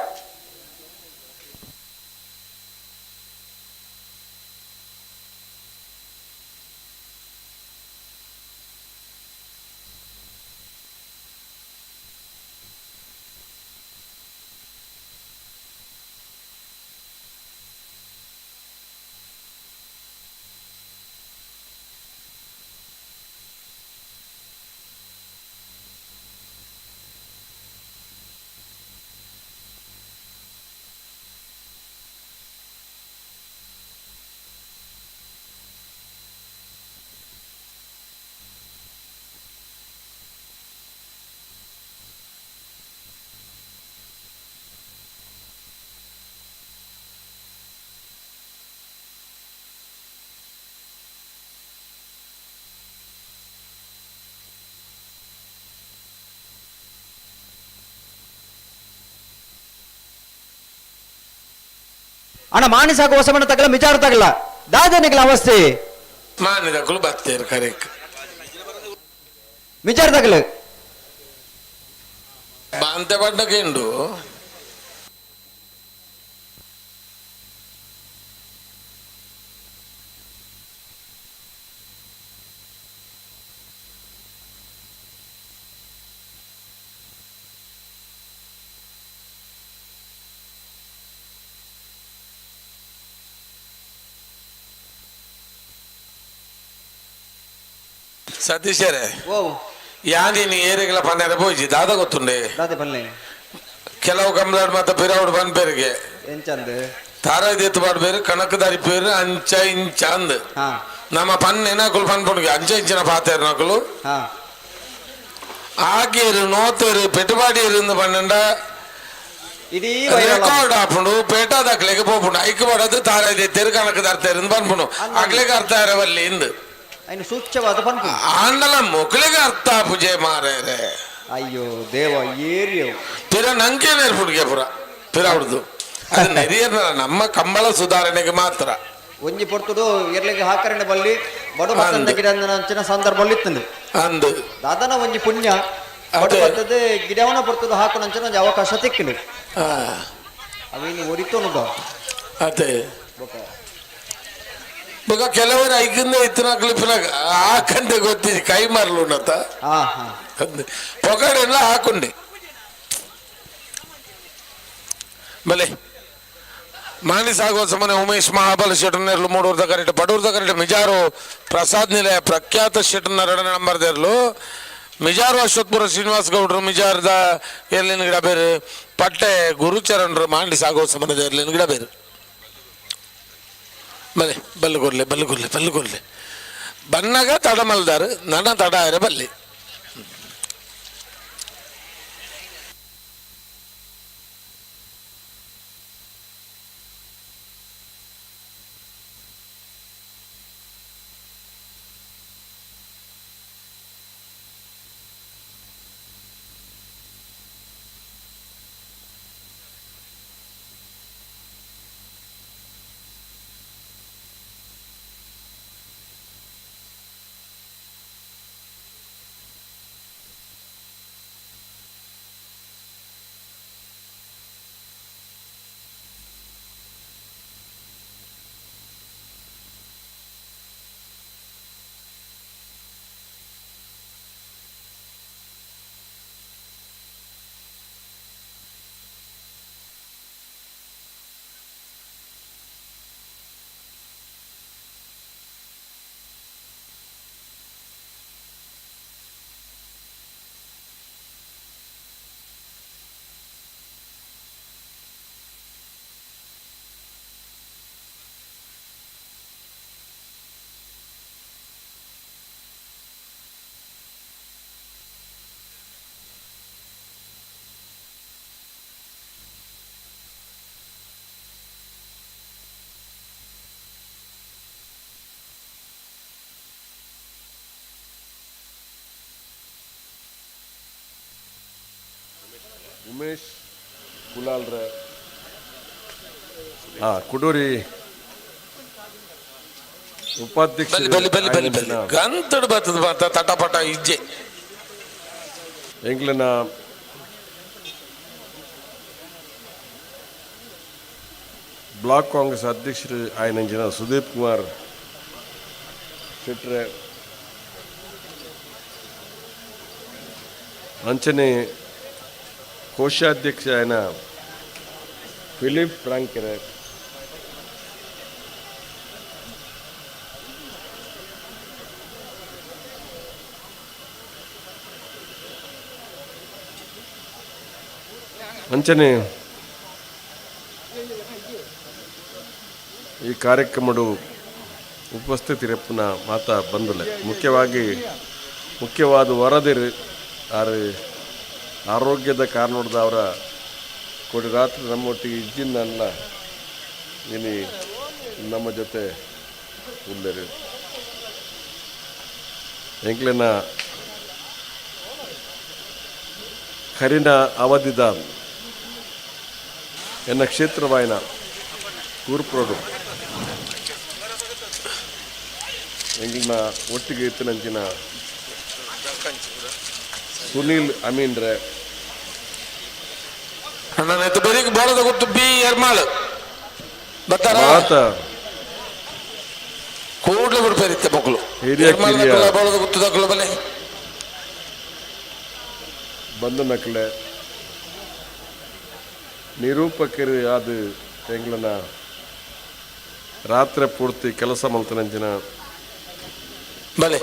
ಅಣ್ಣ ಮಾಣಿ ಸಾಕು ಹೊಸ ಮನೆ ತಗಲ ಮಿಜಾರು ತಗಲ ದಾದನಿಗಳ ಅವಸ್ಥೆ. ಮಾಣಿ ದಕ್ಕಲು ಬತ್ತೇರು ಕರೆಕ್. ಮಿಜಾರು ತಗಲು. ಬಾಂತೆ ಪಡ್ಡಕ್ಕೆ ಉಂಡು. ಸತೀಶರೇ, ಓ ಯಾನಿನ್ ಏರಿಗಳ ಪನ್ನೆರ ಪೋಯಿಜಿ ದಾದ ಗೊತ್ತುಂಡೆ. ದಾದೆ ಪಲ್ಲೆ? ಕೆಲವು ಕಂಪ್ಲೇಂಟ್ ಮತ್ತೆ ಪಿರೌಡ್ ಪನ್ಪೇರಿಗೆ. ಎಂಚಂದ್? ತಾರಾಯ್ದೆತ್ತು ಪಾಡ್ಬೇರು, ಕಣಕ್ ದರಿಪೇರು, ಅಂಚ ಇಂಚ ಅಂದ್. ನಮ್ಮ ಪನ್ನೆ ನಕುಲು ಪನ್ಪುಣಿಗೆ ಅಂಚ ಇಂಚಿನ ಪಾತೇರು ನಕುಲು. ಆಕೇರು ನೋತೇರು ಪೆಟ್ಟುಪಾಡಿಯರು ಇಂದು ಪನ್ನಂಡ. ಇಡೀ ವೈರಲ್. ರೆಕಾರ್ಡ್ ಆಪುಂಡು, ಪೇಟಾದಕ್ಲೆಗ್ ಪೋಪುಂಡು. ಐಕ್ ಪಡದು ತಾರಾಯ್ದೆತ್ತೇರು ಕಣಕ್ ದರ್ತೇರು ಇಂದು ಪನ್ಪುಂಡು. ಅಕ್ಲೆಗ್ ಅರ್ಥ ಇರವಲ್ಲಿ ಇಂದು. ಐನು ಸೂಚ್ಯವಾದ ಪನ್ಪು. ಆಂಡಲ ಮೊಕ್ಲೆಗ್ ಅರ್ಥ ಪೂಜೆ ಮಾರೇರೆ. ಅಯ್ಯೋ ದೇವ, ಏರಿಯೋ. ಪಿರ ನಂಗೆ ನೇರ್ಪುಡಿಗೆ ಪುರ ಪಿರ ಹೊಡ್ದು ಅದು ನೆರಿಯರ್ನ ನಮ್ಮ ಕಂಬಳ ಸುಧಾರಣೆಗೆ ಮಾತ್ರ. ಒಂಜಿ ಪೊರ್ತುಡು ಎರ್ಲೆಗೆ ಹಾಕರಣ ಬಲ್ಲಿ ಬಡು ಬಸಂತ ಅಂದ್. ಗಿಡ ಅಂಚಿನ ಸಂದರ್ಭ ಇತ್ತಂದು. ಅಂದು. ದಾದನ ಒಂಜಿ ಪುಣ್ಯ, ಬಡು ಅದೇ. ಬತ್ತದ ಗಿಡವನ ಪೊರ್ತುಡು ಹಾಕುನಂಚಿನ ಒಂಜಿ ಅವಕಾಶ ತಿಕ್ಕಿಂಡು. ಅವೇನು ಒರಿತೋನುಡ. ಅದೇ, ಬೊಕ ಕೆಲವರು ಐಕಿಂದ ಇತ್ತಿನ ಕ್ಲಿಪ್ನಾಗ ಹಾಕಂದೆ ಗೊತ್ತಿದೆ, ಕೈ ಮಾರ್ಲು ಉಂಡತ್ತ. ಹಾ ಹಾ ಪೊಗಡೆಲ್ಲ ಹಾಕೊಂಡೆ ಬಲೆ. ಮಾಣಿ ಸಾಗುವ ಸಮನೆ ಉಮೇಶ್ ಮಹಾಬಲ ಶೆಟ್ಟರ್ನೆರ್ಲು ಮೂಡೂರ್ದ ಕರೆಕ್ಟ್. ಪಡೂರ್ದ ಕರೆಕ್ಟ್ ಮಿಜಾರು ಪ್ರಸಾದ್ ನಿಲಯ ಪ್ರಖ್ಯಾತ ಶೆಟ್ಟರ್ನ ಎರಡನೇ ನಂಬರ್ ದೇರ್ಲು. ಮಿಜಾರು ಅಶ್ವತ್ಪುರ ಶ್ರೀನಿವಾಸ್ ಗೌಡ್ರು ಮಿಜಾರದ ಎರ್ಲಿನ ಗಿಡ ಬೇರೆ. ಪಟ್ಟೆ ಗುರುಚರಣರು ಮಾಂಡಿ ಸಾಗುವ ಸಮನದ ಎರ್ಲಿನ ಗಿಡ ಬೇರೆ. ಬಲೆ ಬಲ್ಲು ಕೊರ್ಲೆ, ಬಲ್ಲು ಕೊರ್ಲೆ, ಬಲ್ಲು ಕೊರ್ಲೆ. ಬನ್ನಾಗ ತಡ ಮಲ್ದಾರು, ನನ್ನ ತಡ ಆರೆ ಬಲ್ಲಿ. ಉಮೇಶ್ ಕುಲಾಲ್ರ, ಕುಡೂರಿ ಉಪಾಧ್ಯಕ್ಷ. ಬಲ್ಲಿ ಬಲ್ಲಿ ಬಲ್ಲಿ ಬಲ್ಲಿ ಬಲ್ಲಿ, ಗಂತಡು ಬರ್ತದ ಬತ್ತ ತಟಪಟ ಇಜ್ಜೆ. ಎಂಗ್ಲನ ಬ್ಲಾಕ್ ಕಾಂಗ್ರೆಸ್ ಅಧ್ಯಕ್ಷರು ಆಯನಂಚಿನ ಸುದೀಪ್ ಕುಮಾರ್ ಶೆಟ್ರೆ, ಅಂಚನೆ ಕೋಶಾಧ್ಯಕ್ಷ ఆయన ಫಿಲಿಪ್ ಫ್ರಾಂಕೆರೆ, ಅಂಚನೆ ಈ ಕಾರ್ಯಕ್ರಮಡು ಉಪಸ್ಥಿತಿರಪ್ಪನ ಮಾತಾ ಬಂದುಲೆ, ಮುಖ್ಯವಾಗಿ ಮುಖ್ಯವಾದ ವರದಿರು ಆರು ಆರೋಗ್ಯದ ಕಾರಣದ ಅವರ ಕೊಡಿ ರಾತ್ರಿ ನಮ್ಮೊಟ್ಟಿಗೆ ಇಜ್ಜಿಂದಲ್ಲ, ಇನಿ ನಮ್ಮ ಜೊತೆ ಉಳ್ಳರು. ಎಂಕ್ಲೆನ ಕರಿನ ಅವಧಿದ ಎನ್ನ ಕ್ಷೇತ್ರವಾಯಿನ ಕೂರ್ಪ್ರೋಡು ಎಂಗ್ಲಿನ ಒಟ್ಟಿಗೆ ಇತ್ತಿನಂಚಿನ ಸುನೀಲ್ ಅಮೀನ್ರೆ. ನನ್ನ ಎತ್ತು ಬೆಳಿಗ್ಗೆ ಬೋಳದ ಗೊತ್ತು ಬಿ ಎರ್ಮಾಳು ಬತ್ತಾರ. ಮಾತ ಕೂಡ್ಲೆ ಬಿಡ್ಪೇರಿತ್ತೆ ಮಕ್ಕಳು. ಹಿರಿಯ ಕಿರಿಯ. ಬೋಳದ ಗುತ್ತು ದಕ್ಕಲು ಬಲೆ. ಬಂದು ನಕಲೆ ನಿರೂಪಕರು ಅದು ಎಂಗ್ಲನ ರಾತ್ರಿ ಪೂರ್ತಿ ಕೆಲಸ ಮಲ್ತನಂಚಿನ ಬಲೆ.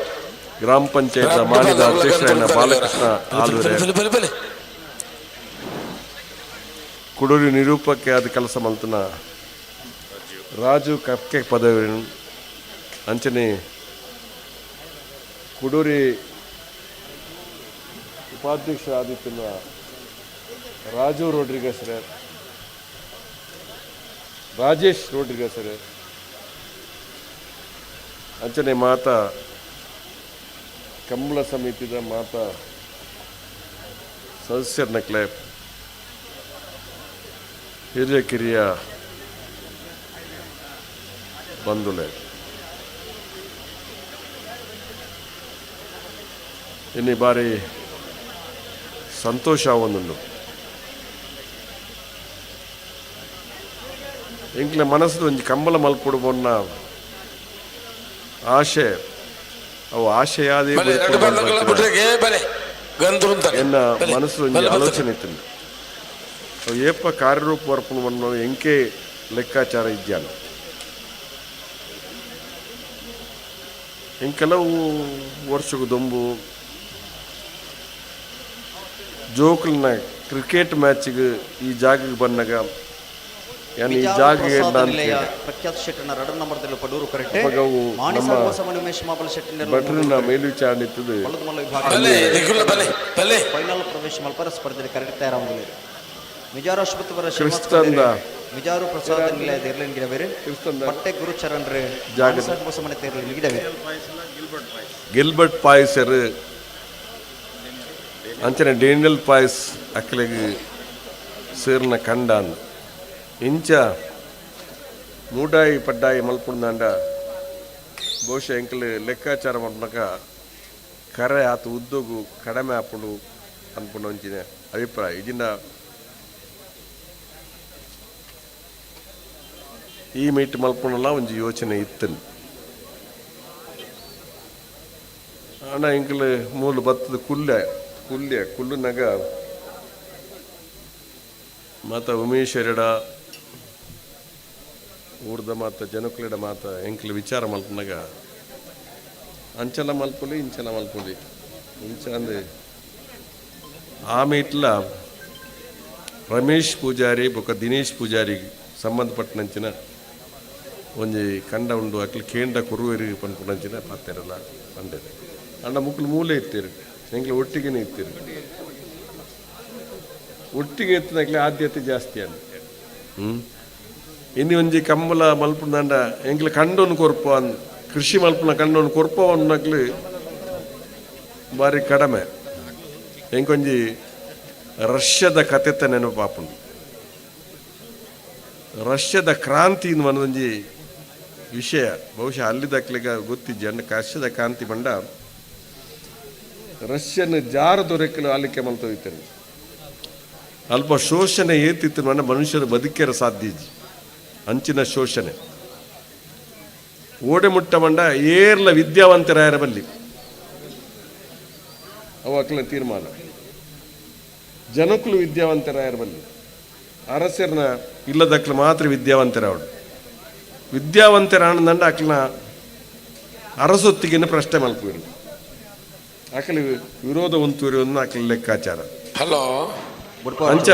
ಗ್ರಾಮ ಪಂಚಾಯತ್ ಮಾನ್ಯದ ಅಧ್ಯಕ್ಷರಾದ ಬಾಲಕೃಷ್ಣ ಆಲೂರೆ ಬಲೆ ಬಲೆ ಬಲೆ ಕುಡೂರಿ ನಿರೂಪಕ್ಕೆ ಆದ ಕೆಲಸ ಮಲ್ತನ ರಾಜು ಕಕ್ಕೆ ಪದವಿ ಅಂಚನೆ ಕುಡೂರಿ ಉಪಾಧ್ಯಕ್ಷ ಆದಿತ್ಯನ ರಾಜು ರೋಡ್ರಿಗಸ್ರೆ, ರಾಜೇಶ್ ರೋಡ್ರಿಗಸ್ರೆ, ಅಂಚನೆ ಮಾತಾ ಕಂಬಳ ಸಮಿತಿದ ಮಾತಾ ಸದಸ್ಯರ್ನಕ್ಲೆ, ಹಿರಿಯ ಕಿರಿಯ ಬಂಧುಲೆ, ಇನ್ನಿ ಬಾರಿ ಸಂತೋಷ ಒಂದುಂಡು. ಎಂಕ್ಲೆ ಮನಸ್ಸು ಒಂಜಿ ಕಂಬಳ ಮಲ್ಪೊಡು ಬೊನ್ನ ಆಶೆ, ಅವು ಆಶೆಯಾದೇ ಬಲೆ ಎರಡು ಬಂದಗಳ ಬಿಟ್ರೆ ಬಲೆ ಗಂಧರು. ಎನ್ನ ಮನಸ್ಸು ಒಂಜಿ ಆಲೋಚನೆ ಇತ್ತು. ಅವು ಏಪ ಕಾರ್ಯರೂಪ ವರ್ಪಣವನ್ನು ಎಂಕೆ ಲೆಕ್ಕಾಚಾರ ಇದ್ಯಾನ. ಇನ್ ಕೆಲವು ವರ್ಷಕ್ಕೆ ದೊಂಬು ಜೋಕ್ಲನ್ನ ಕ್ರಿಕೆಟ್ ಮ್ಯಾಚಿಗೆ ಈ ಜಾಗಕ್ಕೆ ಬಂದಾಗ ಯಾನ್ ಈ ಮಿಜಾರು ಜಾಗಕ್ಕೆ ಪ್ರಸಾದ ನಾನು ನಿಲಯ ಪ್ರಖ್ಯಾತ ಶೆಟ್ಟನ ರಡರ್ ನಂಬರ್ದಲ್ಲಿ ಪಡೂರು ಕರೆಕ್ಟ್. ಅವಾಗ ಅವು ಮಾಣಿಸಾಗ ನಮ್ಮ ಬಸವಣ್ಣ ಉಮೇಶ್ ಮಾಬಲ್ ಶೆಟ್ಟನ ಭಟ್ರನ್ನ ಮೇಲ್ವಿಚಾರಣೆ ಇತ್ತದು. ಬಲ್ಲದ ವಿಭಾಗ ಬಲೆ ನಿಖಿಲ ಬಲೆ ಬಲೆ. ಫೈನಲ್ ಪ್ರವೇಶ ಮಲ್ಪರ ಸ್ಪರ್ಧೆ ಕರೆಕ್ಟ್ ತಯಾರಾಗಲಿದೆ. ಮಿಜಾರು ಆಸ್ಪತ್ರೆ ಕ್ರಿಸ್ತಂದ ಮಿಜಾರು ಪ್ರಸಾದ ನಿಲಯದ ಇರ್ಲಿನ್ ಗಿಡವೇರು ಕ್ರಿಸ್ತಂದ ಪಟ್ಟೆ ಗುರುಚರಣ್ ರೇ ಜಾಗದ. ಮಾಣಿಸಾಗ ಬಸವಣ್ಣ ತೇರ್ಲಿನ್ ಗಿಡವೇರು. ಗಿಲ್ಬರ್ಟ್ ಪಾಯ್ಸರ್ ಅಂಚನೆ ಡೇನಿಯಲ್ ಪಾಯ್ಸ್ ಅಕ್ಲೆಗ್ ಸೇರ್ನ ಕಂಡಾನ್. ಇಂಚ ಮೂಡಾಯಿ ಪಡ್ಡಾಯಿ ಮಲ್ಪುಂದಾಂಡ ಬಹುಶಃ ಎಂಕಲ್ ಲೆಕ್ಕಾಚಾರ ಮಲ್ಪನಕ ಕರೆ ಆತ ಉದ್ದಗು ಕಡಿಮೆ ಆಪುಂಡು ಅನ್ಪುಂಡು ಒಂಚಿನ ಅಭಿಪ್ರಾಯ. ಇಜಿನ ಈ ಮೀಟ್ ಮಲ್ಪುಂಡಲ ಒಂಜಿ ಯೋಚನೆ ಇತ್ತು. ಅಣ್ಣ ಎಂಕಲ್ ಮೂಲು ಬತ್ತದ ಕುಲ್ಯ ಕುಲ್ಯ ಕುಲ್ಲುನಗ ಮಾತ ಉಮೇಶ್ ಎರಡ ಊರ್ದ ಮಾತ ಜನಕುಲೆಡ ಮಾತ ಎಂಕ್ಲು ವಿಚಾರ ಮಲ್ಪುನಗ ಅಂಚಲ ಮಲ್ಪುಲಿ ಇಂಚಲ ಮಲ್ಪುಲಿ ಇಂಚ ಅಂದ್ ಆಮೇಟ್ಲ ರಮೇಶ್ ಪೂಜಾರಿ ಬೊಕ ದಿನೇಶ್ ಪೂಜಾರಿ ಸಂಬಂಧಪಟ್ಟನಂಚಿನ ಒಂಜಿ ಕಂಡ ಉಂಡು. ಅಕ್ಲು ಕೇಂದ್ರ ಕುರುವೆರಿ ಪನ್ಪುನಂಚಿನ ಪಾತೆರಲ್ಲ ಪಂಡೆರ್. ಅಂಡ ಮುಕ್ಲು ಮೂಲೆ ಇತ್ತೀರು, ಎಂಕ್ಲು ಒಟ್ಟಿಗೆನೇ ಇತ್ತೀರು. ಒಟ್ಟಿಗೆ ಎತ್ತಿನಕ್ಲೆ ಆದ್ಯತೆ ಜಾಸ್ತಿ ಅಂದ. ಇನ್ನು ಒಂಜಿ ಕಂಬಲ ಮಲ್ಪುಂದಾಂಡ ಎಂಕ್ಲು ಕಂಡೊನು ಕೊರ್ಪ ಅಂದ್ ಕೃಷಿ ಮಲ್ಪುನ ಕಂಡೊನು ಕೊರ್ಪ ಅನ್ನಕ್ಲು ಬಾರಿ ಕಡಿಮೆ. ಎಂಕೊಂಜಿ ರಷ್ಯಾದ ಕತೆತ ನೆನಪಾಪುಂಡು. ರಷ್ಯಾದ ಕ್ರಾಂತಿ ಒಂದೊಂಜಿ ವಿಷಯ ಬಹುಶಃ ಅಲ್ಲಿದಕ್ಲಿಗ ಗೊತ್ತಿಜ್ಜಿ. ಅಂಡ ರಷ್ಯಾದ ಕ್ರಾಂತಿ ಪಂಡ ರಷ್ಯನ್ ಜಾರ ದೊರಕಲು ಆಲಿಕೆ ಮಲ್ತೋಯ್ತೇನೆ. ಅಲ್ಪ ಶೋಷಣೆ ಏತಿತ್ತು ಮನ ಮನುಷ್ಯರ ಬದುಕೆರ ಸಾಧ್ಯ ಇಜ್ಜಿ ಅಂಚಿನ ಶೋಷಣೆ. ಓಡೆ ಮುಟ್ಟ ಮಂಡ ಏರ್ಲ ವಿದ್ಯಾವಂತರಾಯರ ಬಲ್ಲಿ ಅವು ಅಕ್ಲ ತೀರ್ಮಾನ. ಜನಕ್ಕಲು ವಿದ್ಯಾವಂತರಾಯರ ಬಲ್ಲಿ, ಅರಸರ್ನ ಇಲ್ಲದಕ್ಲು ಮಾತ್ರ ವಿದ್ಯಾವಂತರಾವಡು. ವಿದ್ಯಾವಂತರಾಣದಂಡ ಅಕ್ಲನ ಅರಸೊತ್ತಿಗೆನ ಪ್ರಶ್ನೆ ಮಲ್ಪುವರು, ಅಕಲಿ ವಿರೋಧ ಉಂತೂರಿ ಒಂದು ಅಕ್ಲ ಲೆಕ್ಕಾಚಾರ. ಹಲೋ. ಅಂಚ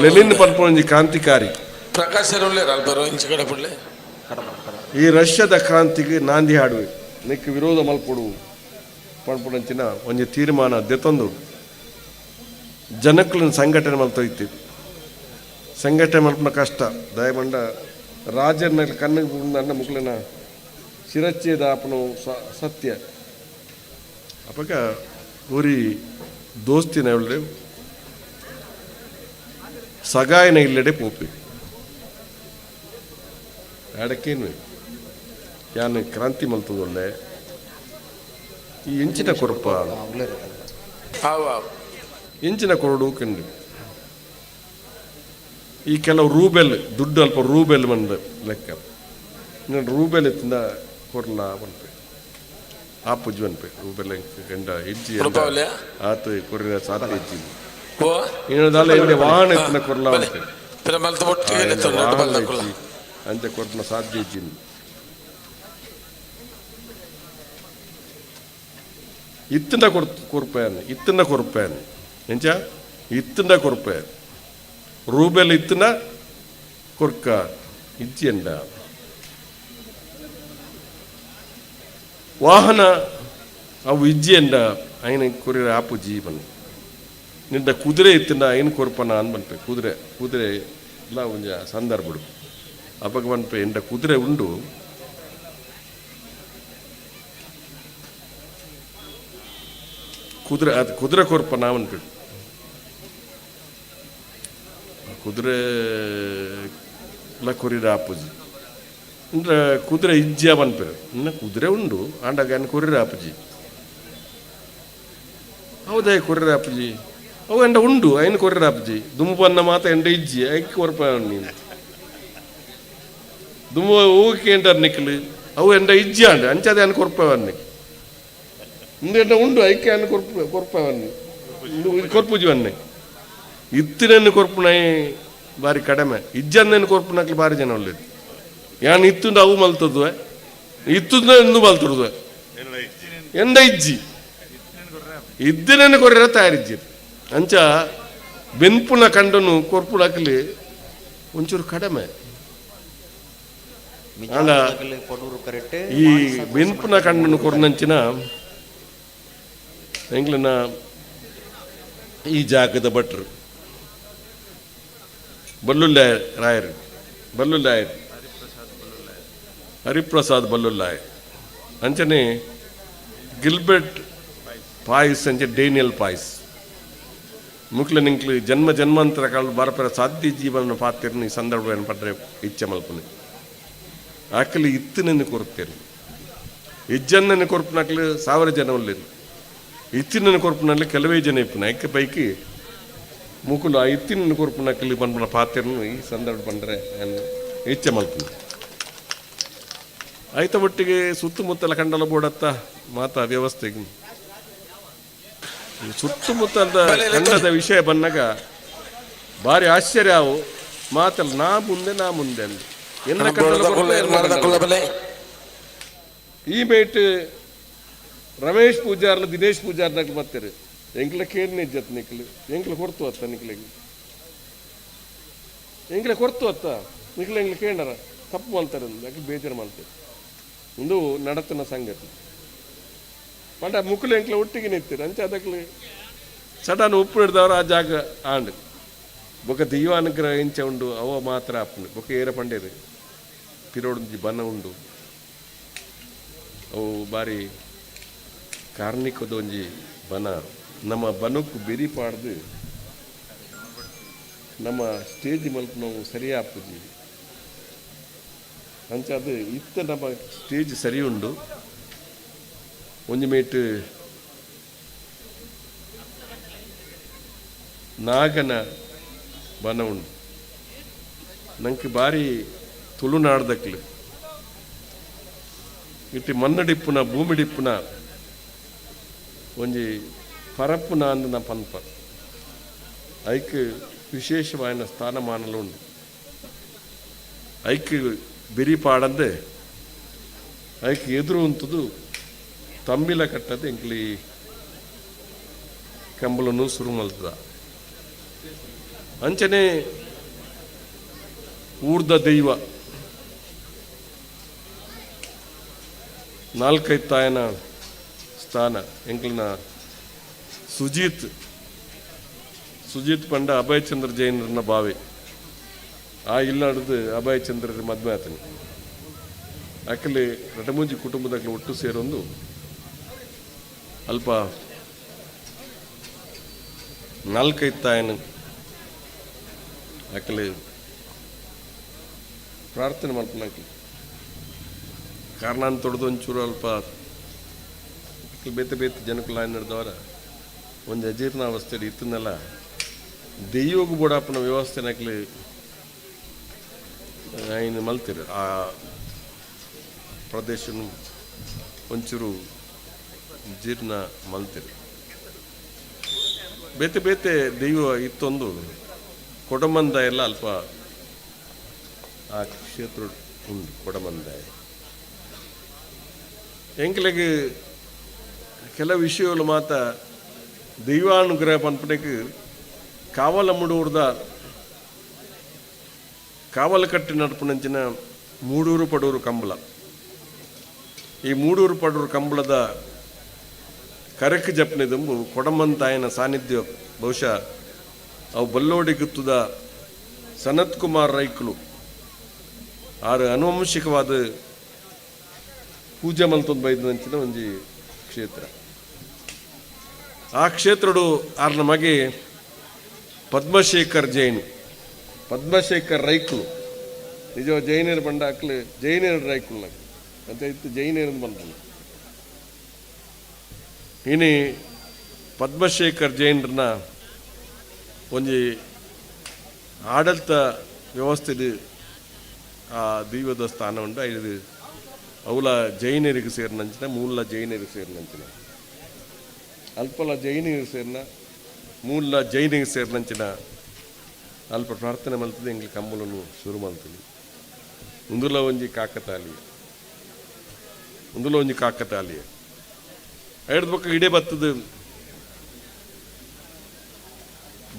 ಲೆನಿನ್ ಪನ್ಪುನೊಂಜಿ ಕ್ರಾಂತಿಕಾರಿ ಪ್ರಕಾಶ್ ಉಳ್ಳೇರು ಅಲ್ಬರು ಇಂಚ ಕಡೆ ಪುಳ್ಳೆ. ಈ ರಷ್ಯಾದ ಕ್ರಾಂತಿಗೆ ನಾಂದಿ ಹಾಡುವೆ, ನೆಕ್ ವಿರೋಧ ಮಲ್ಪೊಡು ಪನ್ಪುನಂಚಿನ ಒಂಜಿ ತೀರ್ಮಾನ ದೆತೊಂದು ಜನಕ್ಕುಲನ್ ಸಂಘಟನೆ ಮಲ್ತೊಯ್ತಿ. ಸಂಘಟನೆ ಮಲ್ಪುನ ಕಷ್ಟ ದಯಮಂಡ ರಾಜನ ಕಣ್ಣಿಗೆ ಅನ್ನ ಮುಕ್ಲೆನ ಶಿರಚ್ಛೇದ ಆಪುನು ಸತ್ಯ. ಅಪಗ ಊರಿ ದೋಸ್ತಿನ ಒಳ್ಳೆ ಸಗಾಯನ ಇಲ್ಲಡೆ ಪೋಪಿ ಅಡಕೇನು ಯಾನ್ ಕ್ರಾಂತಿ ಮಲ್ತದೊಳ್ಳೆ ಈ ಇಂಚಿನ ಕೊರಪ ಆವ್ ಆವ್. ಇಂಚಿನ ಕೊರಡು ಕಂಡು ಈ ಕೆಲವು ರೂಬೆಲ್ ದುಡ್ಡು ಅಲ್ಪ ರೂಬೆಲ್ ಬಂದ ಲೆಕ್ಕ. ಇನ್ನು ರೂಬೆಲ್ ಎತ್ತಿಂದ ಕೊರ್ಲ ಪನ್ಪೆ ಆಪುಜಿ ಪನ್ಪೆ ರೂಬೆಲ್ ಗಂಡ ಇಜ್ಜಿ. ರೂಪಾವಲಿಯ? ಆತ ಕೊರಿನ ಸಾಧ್ಯ ಇಜ್ಜಿ. ಓ. ಇನ್ನೊಂದಲ್ಲ ಇಲ್ಲಿ ವಾಹನ ಎತ್ತಿನ ಕೊರ್ಲ ಬಲೆ ಪನ್ಪೆ. ಪಿರ ಮಲ್ತ ಒಟ್ಟಿಗೆ ಎತ್ತೊಂದು ಎರಡು ವಾಹನ ಬಲ್ದಕುಲ. ಇಜ್ಜಿ ಅಂಚ ಕೊರ್ಪುನ ಸಾಧ್ಯ ಇಜ್ಜಿ. ಇತ್ತಂಡ ಕೊರ್ಪೇನ್ ಇತ್ತಂಡ ಕೊರ್ಪೇನ್ ಎಂಚ ಇತ್ತಂಡ ಕೊರ್ಪೆ ರೂಬೆಲ್ ಇತ್ತಂಡ ಕೊರ್ಕ ಇಜ್ಜಿಯಂಡ ವಾಹನ ಅವು ಇಜ್ಜಿಯಂಡ ಐನ ಕೊರಿರ ಆಪು ಜೀವನ ನಿಂದ ಕುದುರೆ ಇತ್ತಂಡ ಐನ ಕೊರ್ಪನ ಅನ್ ಪನ್ಪೆ ಕುದುರೆ ಕುದುರೆ ಎಲ್ಲ ಒಂಜ ಸಂದರ್ಭಡು ಅಪಗ ಪನ್ಪೆ ಎಂಡ ಕುದುರೆ ಉಂಡು ಕುದುರೆ ಅದು ಕುದುರೆ ಕೊರ್ಪನ ಪನ್ಪೆ ಕುದುರೆ ಲ ಕೊರಿರ ಆಪುಜಿ ಅಂದ್ರೆ ಕುದುರೆ ಇಜ್ಜಿಯ ಪನ್ಪೆರ್ ಇನ್ನ ಕುದುರೆ ಉಂಡು ಆಂಡಗ ಅನ್ ಕೊರಿರ ಆಪುಜಿ ಹೌದೇ ಕೊರಿರ ಆಪುಜಿ ಅವು ಎಂಡ ಉಂಡು ಐನ್ ಕೊರಿರ ಆಪುಜಿ ದುಂಬು ಪನ್ನ ಮಾತ ಎಂಡ ಇಜ್ಜಿ ಐಕ್ ಕೊರ್ಪ ನೀನು ದುಂಬು ಹೂಕ್ಕೆ ಎಂಡರ್ ನಿಕ್ಲು ಅವು ಎಂಡ ಇಜ್ಜಿ ಆಂಡ ಅಂಚದೆ ಅನ್ ಕೊರ್ಪವನ್ನಿ ಇಂದು ಎಂಡ ಉಂಡು ಐಕೆ ಅನ್ ಕೊರ್ಪ ಕೊರ್ಪವನ್ನಿ ಇಂದು ಕೊರ್ಪುಜಿ ವನ್ನೆ ಇತ್ತಿನನ್ನು ಕೊರ್ಪುನೈ ಬಾರಿ ಕಡಿಮೆ ಇಜ್ಜಂದನ್ನು ಕೊರ್ಪುನಕ್ಲು ಬಾರಿ ಜನ ಒಳ್ಳೇದು ಯಾನ್ ಇತ್ತುಂಡು ಅವು ಮಲ್ತದ್ವೆ ಇತ್ತುಂದ ಇಂದು ಮಲ್ತುಡುವೆ ಎಂದ ಇಜ್ಜಿ ಇದ್ದಿನನ್ನು ಕೊರ್ರ ತಯಾರಿಜ್ಜಿ ಅಂಚ ಬೆನ್ಪುನ ಕಂಡನು ಕೊರ್ಪುನಕ್ಲಿ ಒಂಚೂರು ಕಡಿಮೆ ಆಂಡ ಪಡೂರು ಕರೆಕ್ಟ್ ಈ ಬೆನ್ಪುನ ಕಣ್ಣನ್ನು ಕೊರ್ನಂಚಿನ ಎಂಗ್ಲನ ಈ ಜಾಗದ ಭಟ್ರು ಬಲ್ಲುಲ್ಲಾಯ ರಾಯರು ಬಲ್ಲುಲ್ಲಾಯರು ಹರಿಪ್ರಸಾದ್ ಬಲ್ಲುಲ್ಲಾಯ್ ಅಂಚನೆ ಗಿಲ್ಬರ್ಟ್ ಪಾಯ್ಸ್ ಅಂಚೆ ಡೇನಿಯಲ್ ಪಾಯ್ಸ್ ಮುಕ್ಲ ನಿಂಕ್ಲು ಜನ್ಮ ಜನ್ಮಾಂತರ ಕಾಲ ಬಾರಪರ ಸಾಧ್ಯ ಜೀವನ ಪಾತಿರ್ನ ಈ ಸಂದರ್ಭ ಏನು ಪಡ್ರೆ ಇಚ್ಛೆ ಮಲ್ಪನೆ ಆಕಲಿ ಇತ್ತಿನನ್ನು ಕೊರುತ್ತೇನೆ ಇಜ್ಜನ್ನನ್ನು ಕೊರ್ಪುನಕ್ಲು ಸಾವಿರ ಜನ ಉಲ್ಲೇನು ಇತ್ತಿನನ್ನು ಕೊರ್ಪುನಲ್ಲಿ ಕೆಲವೇ ಜನ ಇಪ್ಪುನ ಐಕೆ ಪೈಕಿ ಮುಕುಲು ಆ ಇತ್ತಿನ ಕೊರ್ಪುನಕ್ಲು ಪನ್ಪುನ ಪಾತಿರ್ನು ಈ ಸಂದರ್ಭ ಪಂಡ್ರೆ ಇಚ್ಛೆ ಮಲ್ಪುನ ಆಯ್ತ ಒಟ್ಟಿಗೆ ಸುತ್ತಮುತ್ತಲ ಕಂಡಲ ಬೋಡತ್ತ ಮಾತಾ ವ್ಯವಸ್ಥೆಗೆ ಈ ಸುತ್ತಮುತ್ತಲದ ಕಂಡದ ವಿಷಯ ಬಂದಾಗ ಭಾರಿ ಆಶ್ಚರ್ಯ ಅವು ಮಾತಲ್ಲ ನಾ ಮುಂದೆ ನಾ ಮುಂದೆ ಅಂದ ಎನ್ನ ಕಂಡಲ ಕೊರ್ಪು, ಎನ್ನ ಕಂಡಲ ಬಲೆ ಈ ಮೇಟ್ ರಮೇಶ್ ಪೂಜಾರ್ಲ ದಿನೇಶ್ ಪೂಜಾರ್ನಾಗ ಬರ್ತಾರೆ ಎಂಕ್ಲ ಕೇರ್ನೆ ಇಜ್ಜತ್ ನಿಕ್ಲು ಎಂಕ್ಲ ಕೊರ್ತು ಅತ್ತ ನಿಕ್ಲಿಗೆ ಎಂಕ್ಲ ಕೊರ್ತು ಅತ್ತ ನಿಕ್ಲ ಎಂಕ್ಲ ಕೇಂಡರ ತಪ್ಪು ಮಾಡ್ತಾರೆ ಯಾಕೆ ಬೇಜಾರು ಮಾಡ್ತಾರೆ ಒಂದು ನಡತನ ಸಂಗತಿ ಪಂಡ ಮುಕ್ಕಲು ಎಂಕ್ಲ ಒಟ್ಟಿಗೆ ನಿಂತಿರು ಅಂಚೆ ಅದಕ್ಕೆ ಸಡನ್ ಉಪ್ಪು ಹಿಡ್ದವ್ರು ಆ ಜಾಗ ಆಂಡ್ ಬೊಕ ದೈವಾನುಗ್ರಹ ಇಂಚ ಉಂಡು ಅವ ಮಾತ್ರ ಅಪ್ಪನು ಬೊಕ ಏರ ಪಂಡೇರು ಪಿರೋಡೊಂಜಿ ಬನ ಉಂಡು ಅವು ಬಾರಿ ಕಾರ್ಣಿಕದ ಒಂಜಿ ಬನ ನಮ್ಮ ಬನಕ್ಕು ಬೆರಿ ಪಾಡ್ದು ನಮ್ಮ ಸ್ಟೇಜ್ ಮಲ್ಪುನವು ಸರಿಯಾಪುಜಿ ಅಂಚ ಅದು ಇತ್ತ ನಮ್ಮ ಸ್ಟೇಜ್ ಸರಿ ಉಂಡು ಒಂಜಿ ಮೇಟ್ ನಾಗನ ಬನ ಉಂಡು ನಂಗೆ ಬಾರಿ ತುಳುನಾಡ್ದಕ್ಲು ಇಟ್ಟು ಮಣ್ಣಡಿಪ್ಪುನ ಭೂಮಿಡಿಪ್ಪುನ ಒಂಜಿ ಪರಪ್ಪುನ ಅಂದ್ ನಾ ಪನ್ಪ ಐಕ್ ವಿಶೇಷವಾಯಿನ ಸ್ಥಾನಮಾನಲು ಉಂಡು ಐಕ್ ಬೆರಿ ಪಾಡಂದೆ ಐಕ್ ಎದುರು ಉಂತುದು ತಂಬಿಲ ಕಟ್ಟದ ಎಂಕ್ಲಿ ಕಂಬಳನು ಶುರು ಮಲ್ತದ ಅಂಚನೆ ಊರ್ದ ದೈವ ನಾಲ್ಕೈತಾಯನ ಸ್ಥಾನ ಎಂಕ್ಲಿನ ಸುಜೀತ್ ಸುಜೀತ್ ಪಂಡ ಅಭಯಚಂದ್ರ ಜೈನರನ್ನ ಬಾವಿ ಆ ಇಲ್ಲಾಡ್ದು ಅಭಯಚಂದ್ರರ ಮದ್ವೆ ಆತನಿ ಆಕಲಿ ರಟಮೂಂಜಿ ಕುಟುಂಬದಾಗಲಿ ಒಟ್ಟು ಸೇರೊಂದು ಅಲ್ಪ ನಾಲ್ಕೈತಾಯನ ಆಕಲಿ ಪ್ರಾರ್ಥನೆ ಮಲ್ಪನಾಕಲಿ ಕಾರಣ ತೊಡೆದು ಒಂಚೂರು ಅಲ್ಪ ಅಕ್ಲು ಬೇತೆ ಬೇತೆ ಜನಕುಲ ನಡೆದವರ ಒಂದು ಅಜೀರ್ಣಾವಸ್ಥೆ ಇತ್ತನಲ್ಲ ದೆಯ್ಯೋಗು ಬೋಡಾಪನ ವ್ಯವಸ್ಥೆನಕ್ಲಿ ఆయన ಮಲ್ತಿರು ಆ ಪ್ರದೇಶನು ಒಂಚೂರು ಜೀರ್ಣ ಮಲ್ತಿರು ಬೇತೆ ಬೇತೆ ದೈವ ಇತ್ತೊಂದು ಕೊಡಮಂದ ಎಲ್ಲ ಅಲ್ಪ ಆ ಕ್ಷೇತ್ರ ಉಂಡು ಕೊಡಮಂದ ಎಂಕ್ಲೆಗ್ ಕೆಲವು ವಿಷಯಗಳು ಮಾತ ದೈವಾನುಗ್ರಹ ಪನ್ಪನೆಗೆ ಕಾವಲ ಮುಡೂರ್ದ ಕಾವಲ ಕಟ್ಟಿ ನಡ್ಪುನಂಚಿನ ಮೂಡೂರು ಪಡೂರು ಕಂಬಳ. ಈ ಮೂಡೂರು ಪಡೂರು ಕಂಬಳದ ಕರಕ್ ಜಪ್ನೆ ದುಂಬು ಕೊಡಮಂತಾಯನ ಸಾನ್ನಿಧ್ಯ ಬಹುಶಃ ಅವು ಬಲ್ಲೋಡಿ ಗುತ್ತದ ಸನತ್ ಕುಮಾರ್ ರೈಕ್ಲು ಆರು ಅನುವಂಶಿಕವಾದ ಪೂಜೆ ಮಲ್ತೊಂದು ಬೈದಂಚಿನ ಒಂಜಿ ಕ್ಷೇತ್ರ. ಆ ಕ್ಷೇತ್ರಡು ಆರ್ನ ಮಗೆ ಪದ್ಮಶೇಖರ್ ಜೈನ್, ಪದ್ಮಶೇಖರ್ ರೈಕ್ಲು. ನಿಜ ಜೈನರು ಪಂಡ ಅಕ್ಲು ಜೈನರು ರೈಕ್ಲು ನಕ್ ಅಂತ ಇತ್ತು ಜೈನರು ಬಂದ. ಇನಿ ಪದ್ಮಶೇಖರ್ ಜೈನರನ್ನ ಒಂಜಿ ಆಡಳಿತ ವ್ಯವಸ್ಥೆದು ಆ ದೈವದ ಸ್ಥಾನ ಉಂಡು. ಇದು ಅವಲ ಜೈನರಿಗೆ ಸೇರಿನಂಚಿನ, ಮೂಲ ಜೈನರಿಗೆ ಸೇರಿನಂಚಿನ, ಅಲ್ಪಲ ಜೈನರಿಗೆ ಸೇರಿನ, ಮೂಲ ಜೈನಿಗೆ ಸೇರಿನಂಚಿನ ಅಲ್ಪ ಪ್ರಾರ್ಥನೆ ಮಲ್ತದೆ. ಎಂಗ್ಲ ಕಂಬಳನು ಶುರು ಮಲ್ತದೆ. ಉಂದುಲ ಒಂಜಿ ಕಾಕತಾಲಿಯ, ಉಂದುಲ ಒಂಜಿ ಕಾಕತಾಲಿಯ ಐಡ್ದ ಬೊಕ್ಕ ಇಡೇ ಬತ್ತದ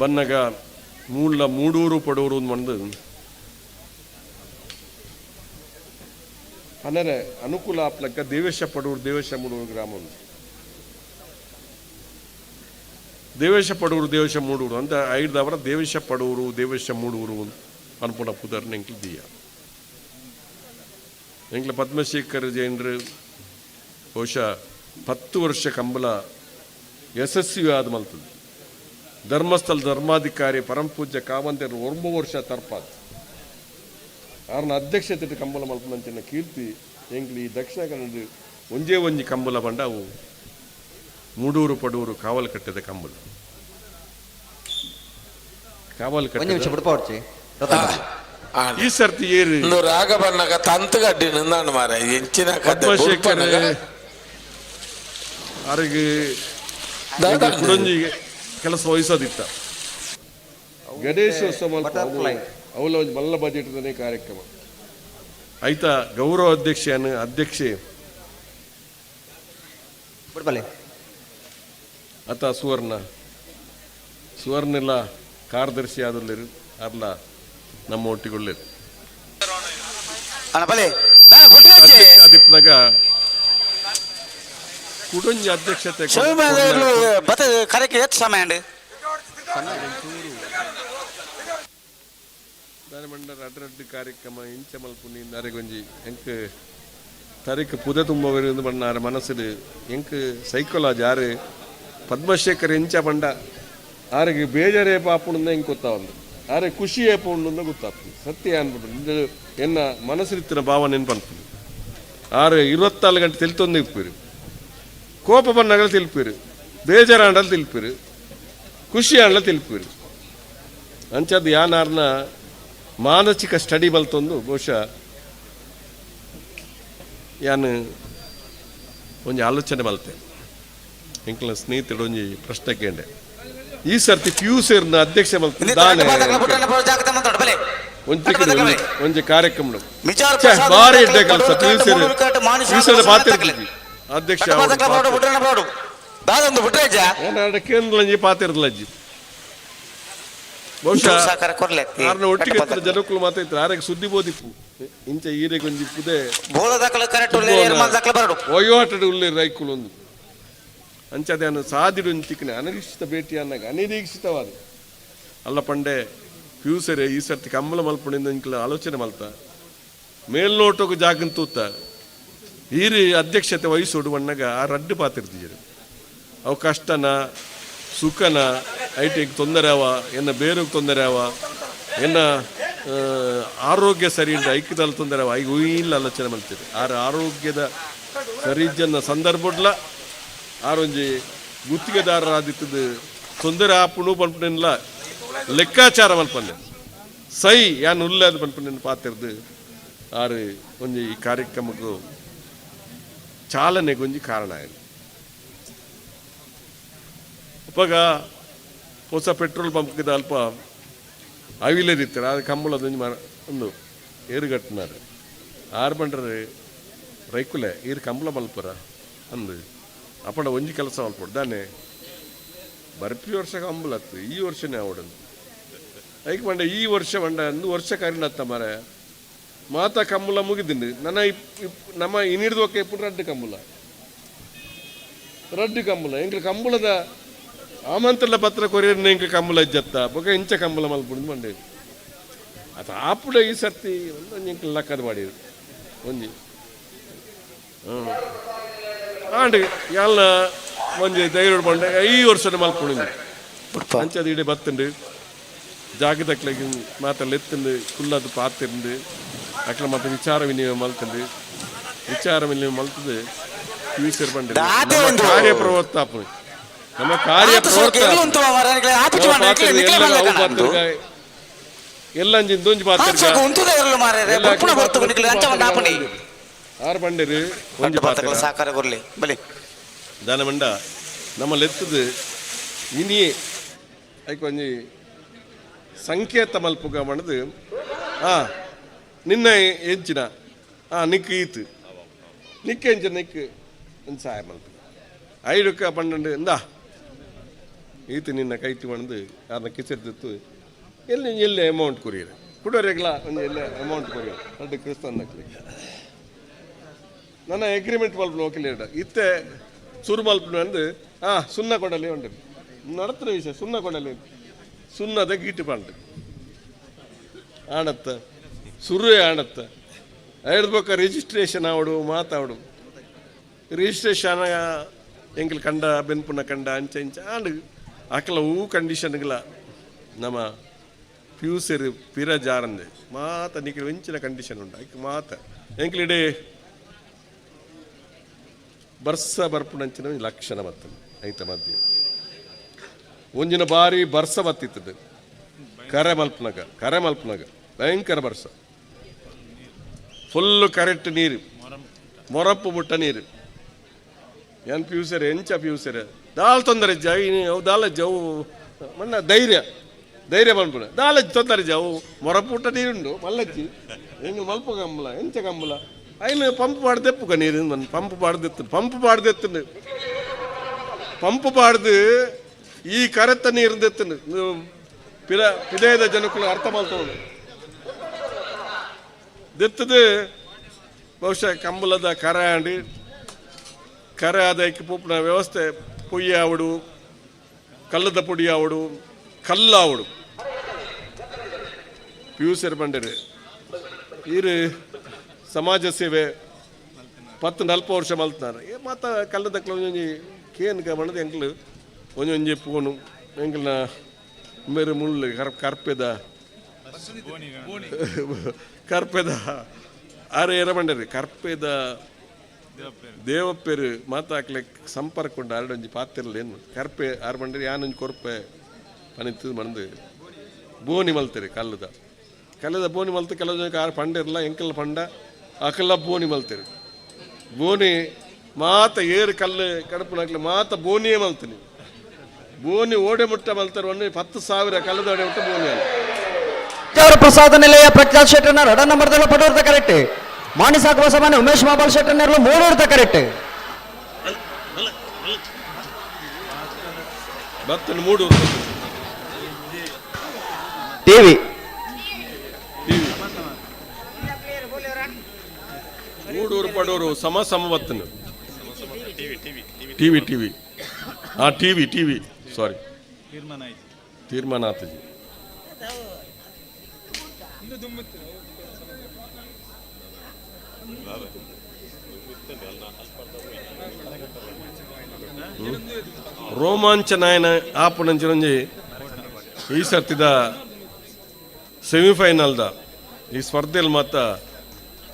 ಬನ್ನಗ ಮೂಲ ಮೂಡೂರು ಪಡೂರು ಮಂದು ಅಂದರೆ ಅನುಕೂಲ ಆಪ್ಲಕ್ಕ ದೇವೇಶ ಪಡೂರು, ದೇವೇಶ ಮೂಡೂರು ಗ್ರಾಮ ಉಂಟು. ದೇವೇಶ ಪಡೂರು, ದೇವೇಶ ಮೂಡೂರು ಅಂತ ಐಡ್ದವರ ದೇವೇಶ ಪಡೂರು, ದೇವೇಶ ಮೂಡೂರು ಅನ್ಪುಣ ಪುದರ್ನ ಎಂಕ್ಲು ದೀಯ. ಎಂಕ್ಲ ಪದ್ಮಶೇಖರ್ ಜೈನರು ಬಹುಶಃ 10 ವರ್ಷ ಕಂಬಳ ಯಶಸ್ವಿ ಆದ ಮಲ್ತದೆ. ಧರ್ಮಸ್ಥಳ ಧರ್ಮಾಧಿಕಾರಿ ಪರಮಪೂಜ್ಯ ಕಾವಂತೆರು 9 ವರ್ಷ ತರ್ಪಾದ ಆರ್ನ ಅಧ್ಯಕ್ಷತೆ ಕಂಬಳ ಮಲ್ಪನಂಚಿನ ಕೀರ್ತಿ ಎಂಕ್ಲು ಈ ದಕ್ಷಿಣ ಕನ್ನಡ ಒಂಜೇ ಒಂಜಿ ಕಂಬಳ ಬಂಡ ಅವು ಮೂಡೂರು ಪಡೂರು ಕಾವಲು ಕಟ್ಟಿದ ಕಂಬಳ. ಕಾವಲು ಒಂಜಿ ನಿಮಿಷ ಕಟ್ಟಿದ ಬಿಡ್ಪಾವಡ್ಚಿ. ಈ ಸರ್ತಿ ಏರು ಇಂದು ರಾಗ ಬನ್ನಗ ತಂತು ಗಡ್ಡಿ ನಿಂದಾಂಡು ಮಾರೆ ಎಂಚಿನ ಕತೆ. ಪದ್ಮಶೇಖರ್ ಆರಿಗೆ ಕುಡೊಂಜಿ ಕೆಲಸ ವಹಿಸೋದಿತ್ತ ಗಣೇಶೋತ್ಸವ ಬಟರ್ಫ್ಲೈ. ಅವಲ ಒಂಜಿ ಮಲ್ಲ ಬಜೆಟ್ ಕಾರ್ಯಕ್ರಮ ಆಯ್ತಾ. ಗೌರವ ಅಧ್ಯಕ್ಷೆಯನ್ನು ಅಧ್ಯಕ್ಷೆ ಬಿಡ್ಬಲೆ. ಅತ ಸುವರ್ಣ ಸುವರ್ಣೆಲ್ಲ ಕಾರ್ಯದರ್ಶಿ ಆದುಲ್ಲೇರು ಅರ್ಲ ನಮ್ಮ ಒಟ್ಟಿಗೊಳ್ಳೇರು. ಅಧ್ಯಕ್ಷ ಆದಿಪ್ಪನಾಗ ಕುಡೊಂಜಿ ಅಧ್ಯಕ್ಷತೆ ಮಂಡಲ ಅಡ್ರಡ್ಡು ಕಾರ್ಯಕ್ರಮ ಇಂಚ ಮಲ್ಪುನಿ ಅರೆಗೊಂಜಿ ಎಂಕ್ ತರಿಕ್ ಪುದೆ ತುಂಬ ಬಣ್ಣ ಆರ ಮನಸ್ಸುಡು ಎಂಕ್ ಸೈಕಾಲಜಿ ಆರು ಪದ್ಮಶೇಖರ್ ಎಂಚ ಪಂಡ ಆರಿಗೆ ಬೇಜಾರೇ ಪಾಪುಂಡ ಎಂಕ್ ಗೊತ್ತಾವಂದು, ಆರೆ ಖುಷಿ ಏಪ ಉಂಡು ಗೊತ್ತಾಗ್ತದೆ. ಸತ್ಯ ಅನ್ಬಿಟ್ಟು ಎನ್ನ ಮನಸ್ಸಿನ ಭಾವನೆ ನೆನ್ಪನ್ಪುಂಡು. ಆರು 24 ಗಂಟೆ ತೆಲ್ತೊಂದು ಇಪ್ಪೀರು, ಕೋಪ ಬಣ್ಣಗಳು ತಿಳ್ಪೀರು, ಬೇಜಾರಾಂಡಲ್ ತಿಳ್ಪೀರು, ಖುಷಿ ಆಂಡಲ ತಿಳ್ಪೀರು. ಅಂಚದ್ದು ಯಾನಾರ್ನ ಮಾನಸಿಕ ಸ್ಟಡಿ ಬಲ್ತೊಂದು ಬಹುಶಃ ಯಾನು ಒಂಜಿ ಆಲೋಚನೆ ಮಲ್ತೆ. ಎಂಕ್ಲ ಸ್ನೇಹಿತರು ಒಂಜಿ ಪ್ರಶ್ನೆ ಕೇಂಡೆ, ಈ ಸರ್ತಿ ಪಿ ಯು ಸೇರ್ನ ಅಧ್ಯಕ್ಷ ಮಲ್ತ ದಾನೆ ಒಂಜಿ ಒಂಜಿ ಕಾರ್ಯಕ್ರಮ ಛೆ, ಬಾರಿ ಎಡ್ಡೆ ಕೆಲಸ. ಪಿ ಯು ಸೇರ್ ಪಿ ಯು ಸೇರ್ ಪಾತಿರ್ದಿಜ್ಜಿ ಅಧ್ಯಕ್ಷ ಕೇಂದ್ರ ಪಾತಿರ್ದಲಜ್ಜಿ ಬಹುಶಃ ಆರ್ನ ಒಟ್ಟಿಗೆ ಇತ್ತಿನ ಜನಕ್ಕಳು ಮಾತಾಯ್ತಾರೆ. ಆರೆಗೆ ಸುದ್ದಿ ಬೋದಿಪ್ಪು ಇಂಚ ಈರೆಗೆ ಒಂಜಿ ಪುದೆ ವಹಿವಾಟಡು ಉಲ್ಲೇರು ರೈಕುಲು ಒಂದು ಅಂಚದೆ ಅನ್ನು ಸಾದಿಡು ತಿಕ್ಕನೆ ಅನಿರೀಕ್ಷಿತ ಭೇಟಿ ಅನ್ನಾಗ ಅನಿರೀಕ್ಷಿತವಾದ ಅಲ್ಲ ಪಂಡೆ ಫ್ಯೂಸರೆ ಈ ಸರ್ತಿ ಕಂಬಳ ಮಲ್ಪುಣಿಂದ ಇಂಕ್ಲ ಆಲೋಚನೆ ಮಲ್ತ ಮೇಲ್ನೋಟಕ್ಕೆ ಜಾಗನ್ ತೂತ ಈರಿ ಅಧ್ಯಕ್ಷತೆ ವಹಿಸೋಡು ಬಣ್ಣಗ ಆ ರಡ್ಡು ಪಾತಿರ್ತಿಜರು ಅವು ಕಷ್ಟನ ಸುಖನ ಐಟಿಗೆ ತೊಂದರೆ ಅವ ಎನ್ನ ಬೇರೆಗೆ ತೊಂದರೆ ಅವ ಎನ್ನ ಆರೋಗ್ಯ ಸರಿ ಉಂಟು ಐಕ್ಯದಲ್ಲಿ ತೊಂದರೆ ಅವ ಐಗ ಇಲ್ಲ ಆಲೋಚನೆ ಮಲ್ತಿದೆ. ಆರ ಆರೋಗ್ಯದ ಸರಿಜನ್ನ ಸಂದರ್ಭಡ್ಲ ಆರೊಂಜಿ ಗುತ್ತಿಗೆದಾರರಾದಿತ್ತದು ತೊಂದರೆ ಆಪುಣು ಪನ್ಪುನೆಲ್ಲ ಲೆಕ್ಕಾಚಾರ ಮಲ್ಪಂದೆ ಸೈ ಯಾನ್ ಉಲ್ಲ ಅದು ಪನ್ಪುನೆನ್ ಪಾತಿರ್ದು ಆರು ಒಂಜಿ ಈ ಕಾರ್ಯಕ್ರಮಕ್ಕೂ ಚಾಲನೆಗೆ ಒಂಜಿ ಕಾರಣ ಆಯ್ತು. ಅಪ್ಪಗ ಹೊಸ ಪೆಟ್ರೋಲ್ ಪಂಪ್ಗಿದ ಅಲ್ಪ ಅವಿಲೇದಿತ್ತಾರೆ ಅದು ಕಂಬಳದೊಂಜಿ ಮರ ಒಂದು ಏರುಗಟ್ಟಿನಾರು ಆರು ಬಂಡ್ರೆ ರೈಕುಲೆ ಈರು ಕಂಬಳ ಮಲ್ಪುರ ಅಂದು ಅಪ್ಪಣ ಒಂಜಿ ಕೆಲಸ ಮಲ್ಪೊಡು ದಾನೆ ಬರ್ಪಿ ವರ್ಷ ಕಂಬುಲತ್ತು ಈ ವರ್ಷನೇ ಅವಡಂದು ಐಕ್ ಪಂಡ ಈ ವರ್ಷ ಪಂಡ ಒಂದು ವರ್ಷ ಕರಿನತ್ತ ಮರ ಮಾತ ಕಂಬುಲ ಮುಗಿದಿಂಡು ನನ್ನ ಇಪ್ ಇಪ್ ನಮ್ಮ ಇನಿಡ್ದೊಕ್ಕ ಇಪ್ಪು ರಡ್ಡು ಕಂಬುಲ ರಡ್ಡು ಕಂಬುಲ ಎಂಕ್ಲ ಕಂಬುಲದ ಆಮಂತ್ರಣ ಪತ್ರ ಕೊರಿಯರ್ ಎಂಕ್ಲ ಕಂಬುಲ ಇಜ್ಜತ್ತ ಬೊಕ ಇಂಚ ಕಂಬುಲ ಮಲ್ಪುಂಡು ಮಂಡೆ ಅತ ಆಪುಡ ಈ ಸರ್ತಿ ಒಂದೊಂದು ಎಂಕ್ಲ ಲಕ್ಕದ ಮಾಡಿರು ಒಂಜಿ ಆಂಡ್ ಯಾಲ್ನ ಒಂಜಿ ಧೈರ್ಯ ಪಂಡ ಈ ವರ್ಷದ ಮಲ್ಪುಂಡು ಅಂಚದ ಇಡೆ ಬತ್ತುಂಡು ಜಾಗದಕ್ಲೆಗ್ ಮಾತ ಲೆತ್ತುಂಡು ಕುಲ್ಲದು ಪಾತಿರಂಡು ಅಕ್ಲ ಮಾತ ವಿಚಾರ ವಿನಿಮಯ ಮಲ್ತುಂಡು ವಿಚಾರ ವಿನಿಮಯ ಮಲ್ತದು ಫ್ಯೂಚರ್ ಪಂಡ ದಾದೆ ನಮ್ಮ ಒಂದು. ಕಾರ್ಯ ಪ್ರವೃತ್ತ ಆಪುಂಡು. ನಮ್ಮ ಕಾರ್ಯ ಪ್ರವೃತ್ತ ಆಪುಂಡು. ಆಪಿಚು ನಮ್ಮ ಪಾತ್ರೆಗ್ ಎಲ್ಲ ಅವು ಪಾತ್ರೆಗ್ ಎಲ್ಲ ಅಂಜಿ ಇಂದೊಂಜಿ ಪಾತ್ರೆಗ್ ಉಂತುದ ಇರಲು ಮಾರ್ರೆ ಎಲ್ಲ ಬೊಪ್ಪುನ ಬರ್ತುಗು ನಿಕ್ಲೆ ಅಂಚ ಒಂದ್ ಆಪುನಿ ಆರು ಬಂಡಿರು ಒಂಜಿ ಪಾತ್ರಗಳ ಪಾತ್ರೆ ಸಹಕಾರ ಕೊರ್ಲಿ ಬಲಿ ದಾನ ಮಂಡ ನಮ್ಮ ಲೆತ್ತದು ಇನಿಯೇ ಐಕ್ ಒಂಜಿ ಸಂಕೇತ ಮಲ್ಪುಗ ಮಣದು ಆ ನಿನ್ನ ಎಂಚಿನ ಆ ನಿಕ್ ಈತ್ ನಿಕ್ ಎಂಚಿನ ನಿಕ್ ಒಂದು ಸಹಾಯ ಮಲ್ಪು ಐಡುಕ್ಕ ಪನ್ನೊಂಡು ಇಂದಾ ಈತ ನಿನ್ನ ಕೈತಿ ಮಣದು ಯಾರನ್ನ ಕಿಸಿರ್ತಿತ್ತು ಎಲ್ಲಿ ಎಲ್ಲಿ ಅಮೌಂಟ್ ಕೊರಿಯರ್ ಕುಡೋರೆಗ್ಲ ಒಂದು ಎಲ್ಲ ಅಮೌಂಟ್ ಕೊರಿಯರ್ ರಡ್ಡು ಕ್ರಿಸ್ತನ್ ನಕ್ಲಿಗೆ ನನ್ನ ಅಗ್ರಿಮೆಂಟ್ ಮಲ್ಪು ಹೋಗಿಲ್ಲ ಇತ್ತೆ ಸುರು ಮಲ್ಪು ಅಂದು ಆ ಸುನ್ನ ಕೊಡಲಿ ಉಂಟು ನಡತ್ರ ವಿಷಯ ಸುನ್ನ ಕೊಡಲಿ ಸುನ್ನದ ಗೀಟು ಪಂಡು ಆಣತ್ತ ಸುರುವೆ ಆಣತ್ತ ಐಡ್ಬೊಕ್ಕ ರಿಜಿಸ್ಟ್ರೇಷನ್ ಆವಡು ಮಾತಾಡು ರಿಜಿಸ್ಟ್ರೇಷನ್ ಎಂಕಲ್ ಕಂಡ ಬೆನ್ಪುನ ಕಂಡ ಅಂಚ ಇಂಚ ಆಂಡ್ ಅಕಲ ಹೂ ಕಂಡೀಷನ್ಗಳ ನಮ್ಮ ಫ್ಯೂಸರ್ ಪಿರ ಜಾರಂದೆ ಮಾತ ನಿಖಿಲ್ ಒಂಚಿನ ಕಂಡೀಷನ್ ಉಂಟು ಐಕ್ ಮಾತ ಎಂಕಲ್ ಇಡೀ ಬರ್ಸ ಬರ್ಪುನಂಚಿನ ಒಂಜಿ ಲಕ್ಷಣ ಬರ್ತದೆ ಐತ ಮಧ್ಯೆ ಒಂಜಿನ ಬಾರಿ ಬರ್ಸ ಬತ್ತಿತ್ತದು ಕರೆ ಮಲ್ಪನಾಗ ಕರೆ ಮಲ್ಪನಾಗ ಭಯಂಕರ ಬರ್ಸ ಫುಲ್ಲು ಕರೆಕ್ಟ್ ನೀರು ಮೊರಪ್ಪು ಬುಟ್ಟ ನೀರು ಏನ್ ಪ್ಯೂಸರ್ ಎಂಚ ಪ್ಯೂಸರ್ ದಾಲ್ ತೊಂದರೆ ಇಜ್ಜ ಅವು ದಾಲ ಅವು ಮಣ್ಣ ಧೈರ್ಯ ಧೈರ್ಯ ಮಲ್ಪುನ ದಾಲ ತೊಂದರೆ ಇಜ್ಜ ಅವು ಮೊರಪ್ಪು ಬುಟ್ಟ ನೀರುಂಡು ಮಲ್ಲಚ್ಚಿ ಹೆಂಗೆ ಮಲ್ಪ ಕಂಬಲ ಎಂಚ ಕಂಬಲ ಐನು ಪಂಪ್ ಮಾಡ್ದೆಪ್ಪುಗ ನೀರು ಪಂಪ್ ಮಾಡ್ದೆತ್ತು ಪಂಪ್ ಮಾಡ್ದೆತ್ತುಂಡು ಪಂಪ್ ಪಾಡ್ದು ಈ ಕರೆತ್ತ ನೀರು ದೆತ್ತುಂಡು ಪಿರ ಪಿದಯದ ಜನಕ್ಕಳು ಅರ್ಥ ಮಲ್ತೋಡು ದೆತ್ತದು ಬಹುಶಃ ಕಂಬಲದ ಕರೆ ಆಂಡಿ ಕರೆ ಆದಾಯಕ್ಕೆ ಪೂಪುನ ವ್ಯವಸ್ಥೆ ಪೊಯ್ಯಿ ಆವಡು ಕಲ್ಲದ ಪೊಡಿ ಆವಡು ಕಲ್ಲಾವಡು ಪ್ಯೂಸರ್ ಬಂಡರು ಈರು ಸಮಾಜ ಸೇವೆ ಪತ್ತು ನಲ್ಪ ವರ್ಷ ಮಲ್ತಾರ ಏ ಮಾತ ಕಲ್ಲದಕ್ಲ ಒಂಜೊಂಜಿ ಕೇನ್ ಬಣ್ಣದ ಎಂಕ್ಲು ಒಂಜೊಂಜಿ ಪೋನು ಎಂಕ್ಲನ ಮೇರು ಮುಳ್ಳು ಕರ್ ಕರ್ಪೆದ ಕರ್ಪೆದ ಆರೆ ಏರ ಬಂಡರಿ ಕರ್ಪೆದ ದೇವಪ್ಪೆರು ಮಾತಾಕ್ಲೆ ಸಂಪರ್ಕ ಉಂಡು ಆರಡೊಂಜಿ ಪಾತಿರ್ಲ ಏನು ಕರ್ಪೆ ಆರು ಬಂಡರಿ ಯಾನೊಂಜಿ ಕೊರ್ಪೆ ಪನಿತ್ತು ಮಣದು ಬೋನಿ ಮಲ್ತೆರು ಕಲ್ಲದ ಕಲ್ಲದ ಬೋನಿ ಮಲ್ತು ಕೆಲವು ಜನಕ್ಕೆ ಆರು ಪಂಡಿರಲ್ಲ ಎಂಕಲ್ ಪಂಡ ಅಕಲ್ಲ ಬೋನಿ ಮಲ್ತೆರು ಬೋನಿ ಮಾತ ಏರು ಕಲ್ಲು ಕಡಪುನಾಕ್ಲೆ ಮಾತ ಬೋನಿಯೇ ಮಲ್ತೀನಿ ಬೋನಿ ಓಡೆ ಮುಟ್ಟ ಮಲ್ತಾರೆ ಒಂದು 10,000 ಕಲ್ಲದ ಓಡೆ ಮುಟ್ಟ ಬೋನಿ ಅಲ್ಲ. ಪ್ರಸಾದ ನಿಲಯ ಪ್ರಖ್ಯಾತ್ ಶೆಟ್ಟರ್ನ ರಡ ನಂಬರ್ದಲ್ಲ ಪಡೋರ್ದ ಕರೆಕ್ಟ್ ಮಾಣಿ ಸಾಕುವ ಸಮಾನ ಉಮೇಶ್ ಮಾಬಾಲ್ ಶೆಟ್ಟರ್ನರ್ಲು ಮೂರೂರ್ದ ಕರೆಕ್ಟ್ ಬತ್ತನ ಮೂಡು ಟಿವಿ ಮೂಡೂರು ಪಡೂರು ಸಮ ಸಮ ಬತ್ತನ ಟಿವಿ ಟಿವಿ ಆ ಟಿವಿ ಟಿವಿ ಸಾರಿ ತೀರ್ಮಾನ ಆತಜಿ. ರೋಮಾಂಚ ನಾಯನ ಆಪುನಂಚಿನೊಂಜಿ ಈ ಸರ್ತಿದ ಸೆಮಿಫೈನಲ್ದ ಈ ಸ್ಪರ್ಧೆಯಲ್ಲಿ ಮಾತ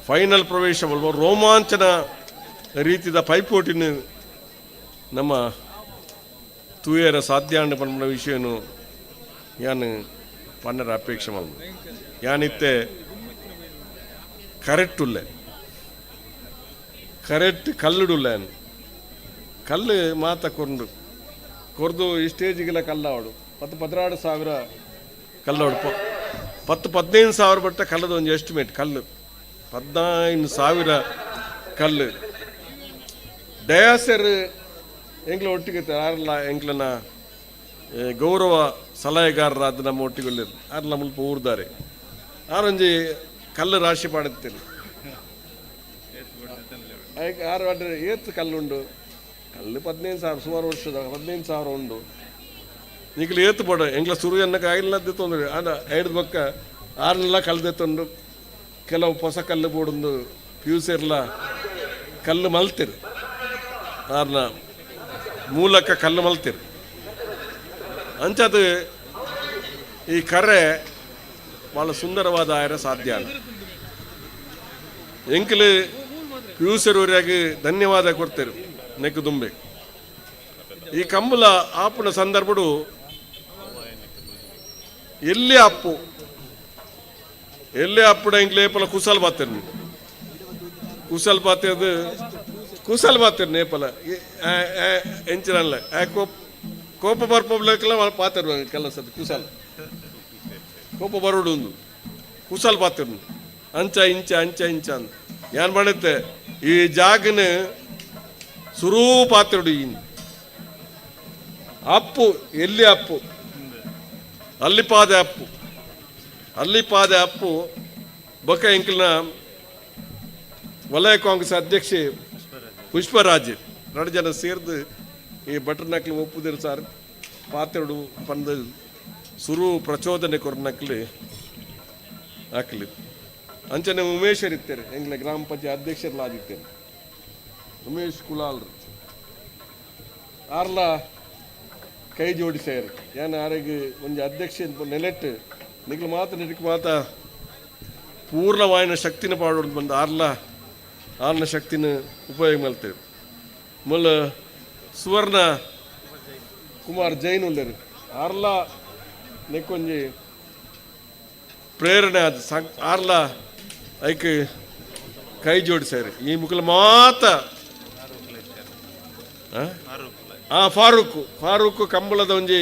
ಫೈನಲ್ ಪ್ರವೇಶ ಬಲ್ವ ರೋಮಾಂಚನ ರೀತಿದ ಪೈಪೋಟಿನ ನಮ್ಮ ತೂಯರ ಸಾಧ್ಯ ಅಂಡ ಪನ್ಪುನ ವಿಷಯನು ಯಾನ್ ಪನ್ನರ ಅಪೇಕ್ಷೆ ಮಲ್ಪು ಯಾನಿತ್ತೆ ಕರೆಕ್ಟ್ ಉಲ್ಲೆ ಕರೆಕ್ಟ್ ಕಲ್ಲುಡುಲ್ಲ ಯಾನ್ ಕಲ್ಲು ಮಾತ ಕೊರ್ದು ಕೊರ್ದು ಈ ಸ್ಟೇಜಿಗೆಲ್ಲ ಕಲ್ಲಾವಡು 10-16 ಸಾವಿರ ಕಲ್ಲವಡು 10-15 ಸಾವಿರ ಬಟ್ಟ ಕಲ್ಲದ ಒಂದು ಎಸ್ಟಿಮೇಟ್ ಕಲ್ಲು 15,000 ಕಲ್ಲು ಡಯಾಸರ್ ಎಂಕ್ಲ ಒಟ್ಟಿಗೆ ಆರ್ಲ ಎಂಕ್ಲನ ಗೌರವ ಸಲಹೆಗಾರರಾದ ನಮ್ಮ ಒಟ್ಟಿಗೆ ಆರ್ಲ ಮುಲ್ಪ ಊರ್ದಾರೆ. ಆರೊಂಜಿ ಕಲ್ಲು ರಾಶಿ ಪಾಡುತ್ತೇನೆ. ಆರು ಏತ್ ಕಲ್ಲುಂಡು, ಕಲ್ಲು 15,000 ಸುಮಾರು ವರ್ಷದ 15,000 ಉಂಡು. ನಿಕ್ಲು ಏತ್ ಬೋಡ ಎಂಕ್ಲ ಸುರು ಎನ್ನಕ ಆಗಿಲ್ಲ ತೊಂದರೆ. ಆಂಡ ಐದು ಬೊಕ್ಕ ಆರ್ನೆಲ್ಲ ಕಲ್ದೆತ್ತೊಂಡು ಕೆಲವು ಹೊಸ ಕಲ್ಲು ಬೋಡೊಂದು ಫ್ಯೂಸರ್ಲ ಕಲ್ಲು ಮಲ್ತಿರು, ಆರ್ನ ಮೂಲಕ ಕಲ್ಲು ಮಲ್ತಿರು. ಅಂಚದು ಈ ಕರೆ ಭಾಳ ಸುಂದರವಾದ ಆಯರ ಸಾಧ್ಯ ಅಲ್ಲ. ಎಂಕ್ಲು ಫ್ಯೂಸರ್ ಊರಿಯಾಗಿ ಧನ್ಯವಾದ ಕೊಡ್ತೇರು ನೆಕ್ಕು ದುಂಬೆ. ಈ ಕಂಬಳ ಆಪುನ ಸಂದರ್ಭಡು ಎಲ್ಲಿ ಅಪ್ಪು ಎಲ್ಲಿ ಅಪ್ಪುಡ ಎಂಕ್ಲು ಏಪಲ ಕುಸಲ್ ಬಾತೇರು, ಕುಸಲ್ ಬಾತೇದು ಕುಸಲ್ ಬಾತೇರು ನೇಪಲ ಎಂಚಿನಲ್ಲ ಕೋಪ ಕೋಪ ಬರ್ಪಬ್ಲಕ್ಕೆಲ್ಲ ಪಾತೇರು ಕೆಲಸ ಕುಸಲ್ ಕೋಪ ಬರೋಡು ಒಂದು ಕುಸಲ್ ಪಾತಿರ್ನು ಅಂಚ ಇಂಚ ಅಂಚ ಇಂಚ ಅಂದ್ ಏನ್ ಮಾಡುತ್ತೆ ಈ ಜಾಗನ ಸುರೂ ಪಾತಿರುಡು. ಈ ಅಪ್ಪು ಎಲ್ಲಿ ಅಪ್ಪು ಅಲ್ಲಿಪಾದೆ ಅಪ್ಪು ಅಲ್ಲಿಪಾದೆ ಅಪ್ಪು ಬೊಕ ಎಂಕಲ್ನ ವಲಯ ಕಾಂಗ್ರೆಸ್ ಅಧ್ಯಕ್ಷೆ ಪುಷ್ಪರಾಜ್ ಎರಡು ಜನ ಸೇರ್ದು ಈ ಬಟರ್ನಕ್ಲಿ ಒಪ್ಪುದಿರು ಸರ್ ಪಾತೆರಡು ಪಂದು ಸುರು ಪ್ರಚೋದನೆ ಕೊರ್ನಕ್ಲಿ ಹಾಕ್ಲಿ. ಅಂಚನೆ ಉಮೇಶರ್ ಇತ್ತೇನೆ, ಎಂಗ್ಲ ಗ್ರಾಮ ಪಂಚಾಯತ್ ಅಧ್ಯಕ್ಷರ್ಲಾದಿತ್ತೇನೆ ಉಮೇಶ್ ಕುಲಾಲ್ರು. ಆರ್ಲ ಕೈ ಜೋಡಿಸ್ಯಾರ. ಏನ್ ಆರಿಗೆ ಒಂಜಿ ಅಧ್ಯಕ್ಷ ನೆಲೆಟ್ ನಿಕ್ಲು ಮಾತ್ರ ನಿಕ್ ಮಾತ ಪೂರ್ಣವಾಯಿನ ಶಕ್ತಿನ ಪಾಡೋದು ಬಂದು ಆರ್ಲ ಆರ್ನ ಶಕ್ತಿನ ಉಪಯೋಗ ಮಲ್ತೇವೆ. ಮುಲ್ಲ ಸುವರ್ಣ ಕುಮಾರ್ ಜೈನ್ ಉಲ್ಲೇರು, ಆರ್ಲ ನೆಕ್ಕೊಂಜಿ ಪ್ರೇರಣೆ ಅದು ಆರ್ಲ ಐಕ್ ಕೈ ಜೋಡಿಸ್ಯಾರ. ಈ ಮುಕುಲ ಮಾತ ಆ ಫಾರೂಕ್ ಫಾರೂಕ್ ಕಂಬಳದ ಒಂಜಿ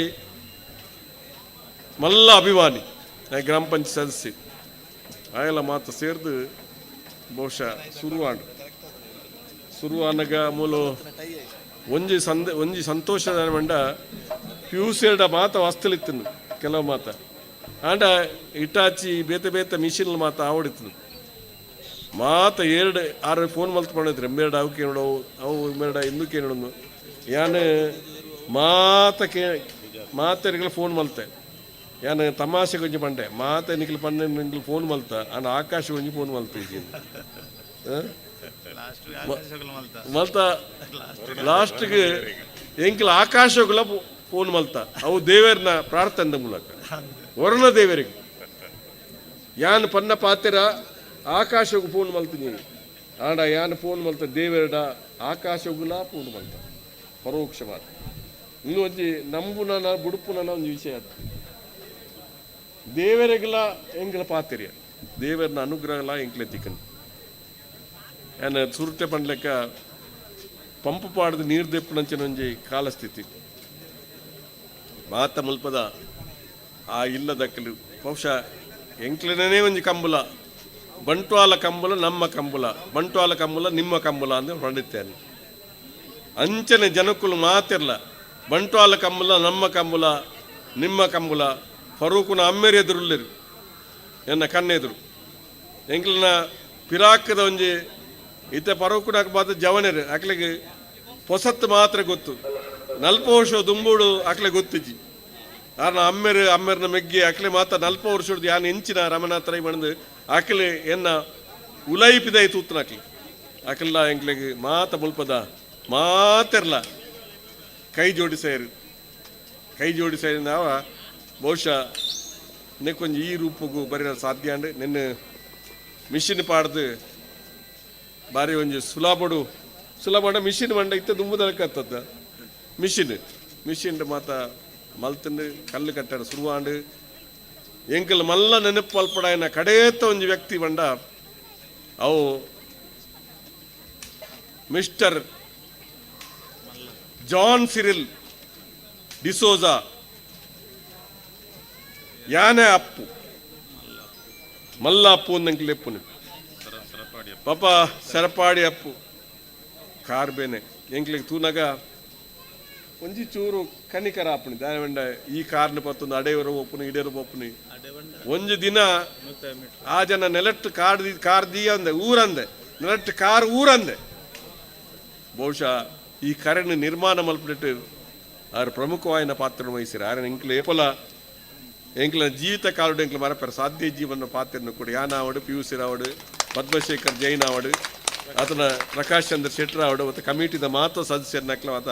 ಮಲ್ಲ ಅಭಿಮಾನಿ, ಗ್ರಾಮ ಪಂಚಾಯತ್ ಸದಸ್ಯ ಆಯಲ್ಲ ಮಾತ ಸೇರ್ದು ಬಹುಶಃ ಸುರುವಾಂಡ್. ಸುರುವಾನಗ ಮೂಲ ಒಂಜಿ ಸಂದ ಒಂಜಿ ಸಂತೋಷದ ಮಂಡ ಪ್ಯೂಸೆಲ್ಡ ಮಾತ ವಸ್ತುಲಿತ್ತನು ಕೆಲವು ಮಾತ ಆಂಡ ಇಟಾಚಿ ಬೇತೆ ಬೇತೆ ಮಿಷಿನ್ ಮಾತ ಆವಡಿತ್ತನು ಮಾತ ಎರಡು ಆರು ಫೋನ್ ಮಲ್ತ್ ಮಾಡಿದ್ರೆ ಮೇರಡ ಅವು ಕೇಳೋ ಅವು ಮೇರಡ ಇಂದು ಕೇಳೋದು ಯಾನ್ ಮಾತ ಕೇ ಮಾತೆರಿಗಳ ಫೋನ್ ಮಲ್ತೆ. ಯಾನ್ ತಮಾಷೆ ಕೊಂಚ ಪಂಡೆ ಮಾತ ನಿಕ್ಲು ಪಂಡೆ ನಿಕ್ಲು ಫೋನ್ ಮಲ್ತ ಆಂಡ ಆಕಾಶ ಒಂಜಿ ಫೋನ್ ಮಲ್ತ ಮಲ್ತ ಲಾಸ್ಟ್ಗೆ ಎಂಕ್ಲ ಆಕಾಶಗುಲ ಫೋನ್ ಮಲ್ತ. ಅವು ದೇವರನ್ನ ಪ್ರಾರ್ಥನೆ ಮೂಲಕ ವರುಣ ದೇವರಿಗೆ ಯಾನ್ ಪನ್ನ ಪಾತಿರ ಆಕಾಶಗು ಫೋನ್ ಮಲ್ತೀನಿ. ಆಂಡ ಯಾನ್ ಫೋನ್ ಮಲ್ತ ದೇವರಡ ಆಕಾಶಗುಲ ಫೋನ್ ಮಲ್ತ ಪರೋಕ್ಷವಾದ. ಇನ್ನು ಒಂಜಿ ನಂಬುನ ಬುಡುಪುನ ಒಂಜಿ ವಿಷಯ ಅದು. ದೇವರಿಗೆಲ್ಲ ಎಂಗ್ಲ ಪಾತಿರಿಯ ದೇವರನ ಅನುಗ್ರಹಲ ಎಂಕ್ಲೆ ತಿಕ್ಕನ್. ಯಾನ್ ಸುರುಟೆ ಪಂಡ್ಲೆಕ್ಕ ಪಂಪ್ ಪಾಡ್ದು ನೀರು ದೆಪ್ಪುನಂಚಿನ ಒಂಜಿ ಕಾಲಸ್ಥಿತಿ ಮಾತ ಮುಲ್ಪದ ಆ ಇಲ್ಲದಕ್ಕಲು ಬಹುಶಃ ಎಂಕ್ಲೆನೇ ಒಂಜಿ ಕಂಬುಲ ಬಂಟ್ವಾಲ ಕಂಬುಲ ನಮ್ಮ ಕಂಬುಲ ಬಂಟ್ವಾಲ ಕಂಬುಲ ನಿಮ್ಮ ಕಂಬುಲ ಅಂದ್ರೆ ಪಂಡಿತ್ತೇನೆ. ಅಂಚನೆ ಜನಕ್ಕುಲು ಮಾತಿರ್ಲ ಬಂಟ್ವಾಲ ಕಂಬುಲ ನಮ್ಮ ಕಂಬುಲ ನಿಮ್ಮ ಕಂಬುಲ. ಫರೂಕುನ ಅಮ್ಮೇರಿ ಎದುರುಲ್ಲೆರು ಎನ್ನ ಕಣ್ಣೆದುರು ಎಂಕ್ಲನ ಪಿರಾಕದ ಒಂಜಿ ಇತ್ತೆ ಫರೂಕುನ ಬಾತ ಜವನೆರು ಅಕ್ಲೆಗ್ ಪೊಸತ್ತು ಮಾತ್ರ ಗೊತ್ತು. ನಲ್ಪ ವರ್ಷ ದುಂಬುಡು ಅಕ್ಲೆ ಗೊತ್ತಿಜ್ಜಿ. ಆರ್ನ ಅಮ್ಮೆರು ಅಮ್ಮೆರ್ನ ಮೆಗ್ಗಿ ಅಕ್ಲೆ ಮಾತ ನಲ್ಪ ವರ್ಷದ ಯಾನ್ ಎಂಚಿನ ರಮನಾಥ ರೈ ಬಣ್ದು ಅಕ್ಲೆ ಎನ್ನ ಉಲೈಪಿದೈ ತೂತನ ಅಕ್ಲೆ ಅಕ್ಲ ಎಂಕ್ಲೆಗ್ ಮಾತ ಮುಲ್ಪದ ಮಾತೆರ್ಲ ಕೈ ಜೋಡಿಸೇರು ಕೈ ಜೋಡಿಸೇರಿ. ನಾವ ಬಹುಶಃ ನೆಕ್ಕೊಂಜಿ ಈ ರೂಪಗೂ ಬರೀ ಸಾಧ್ಯ ಅಂಡ್ ನಿನ್ನ ಮಿಷಿನ್ ಪಾಡ್ದು ಬಾರಿ ಒಂಜಿ ಸುಲಭಡು ಸುಲಭ ಮಿಷಿನ್ ಮಂಡ ಇತ್ತ ದುಂಬುದಕ್ಕತ್ತದ ಮಿಷಿನ್ ಮಿಷಿನ್ ಮಾತ ಮಲ್ತಂದು ಕಲ್ಲು ಕಟ್ಟಡ ಶುರುವಾಂಡು. ಎಂಕಲ್ ಮಲ್ಲ ನೆನಪು ಅಲ್ಪಡಾಯನ ಕಡೇತ ಒಂಜಿ ವ್ಯಕ್ತಿ ಬಂಡ ಅವು mister John Cyril D'Souza. ಯಾನೆ ಅಪ್ಪು ಮಲ್ಲ ಅಪ್ಪು ಅಂದಂಗೆ ಲೆಪ್ಪುನು ಪಾಪ ಸರಪಾಡಿ ಅಪ್ಪು ಕಾರ್ ಬೇನೆ ಎಂಕ್ಲಿಗೆ ತೂನಾಗ ಒಂಜಿ ಚೂರು ಕನಿಕರ ಆಪುಣಿ ದಾಯವಂಡ ಈ ಕಾರ್ನ ಪತ್ತೊಂದು ಅಡೆಯವರು ಒಪ್ಪುನಿ ಇಡೇರು ಒಪ್ಪುನಿ. ಒಂಜಿ ದಿನ ಆ ಜನ ನೆಲಟ್ಟು ಕಾರ್ ಕಾರ್ ದೀಯಂದೆ ಊರಂದೆ, ನೆಲಟ್ಟು ಕಾರ್ ಊರಂದೆ. ಬಹುಶಃ ಈ ಕರೆನ್ ನಿರ್ಮಾಣ ಮಲ್ಪಡಿಟ್ಟು ಆರು ಪ್ರಮುಖವಾಯಿನ ಪಾತ್ರ ವಹಿಸಿರ. ಆರನ ಎಂಕ್ಲ ಏಪಲ ಎಂಕ್ಲ ಜೀವಿತ ಕಾಲುಡು ಎಂಕ್ಲ ಮರಪೆರ ಸಾಧ್ಯ ಜೀವನ ಪಾತ್ರನು ಕೂಡ ಯಾನ್ ಆವಡು, ಪಿಯು ಆವಡು, ಪದ್ಮಶೇಖರ್ ಜೈನ್ ಆವಡು, ಆತನ ಪ್ರಕಾಶ್ ಚಂದ್ರ ಶೆಟ್ಟರ್ ಆವಡು ಮತ್ತು ಕಮಿಟಿದ ಮಾತ್ರ ಸದಸ್ಯರನ್ನಕ್ಲ ಆತ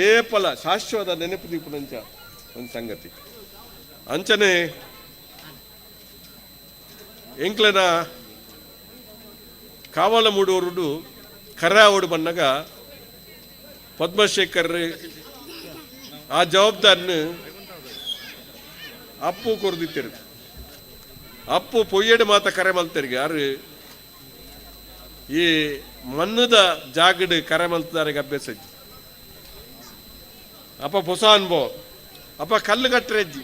ಏಪಲ ಶಾಶ್ವತ ನೆನಪು ದೀಪುನಂಚ ಒಂದು ಸಂಗತಿ. ಅಂಚನೆ ಎಂಕ್ಲನ ಕಾವಲ ಮೂಡೋರುಡು ಕರಾವಡು ಬನ್ನಗ ಪದ್ಮಶೇಖರ್ ಆ ಜವಾಬ್ದಾರಿನ ಅಪ್ಪು ಕೊರ್ದಿತ್ತರು. ಅಪ್ಪು ಪೊಯ್ಯಡು ಮಾತ ಕರೆ ಮಲ್ತರಿಗೆ ಯಾರು ಈ ಮಣ್ಣದ ಜಾಗಡ್ ಕರೆ ಮಲ್ತದಾರಿಗೆ ಅಭ್ಯಾಸ ಇಜ್ಜಿ. ಅಪ್ಪ ಹೊಸ ಅನುಭವ, ಅಪ್ಪ ಕಲ್ಲು ಕಟ್ಟರೆಜ್ಜಿ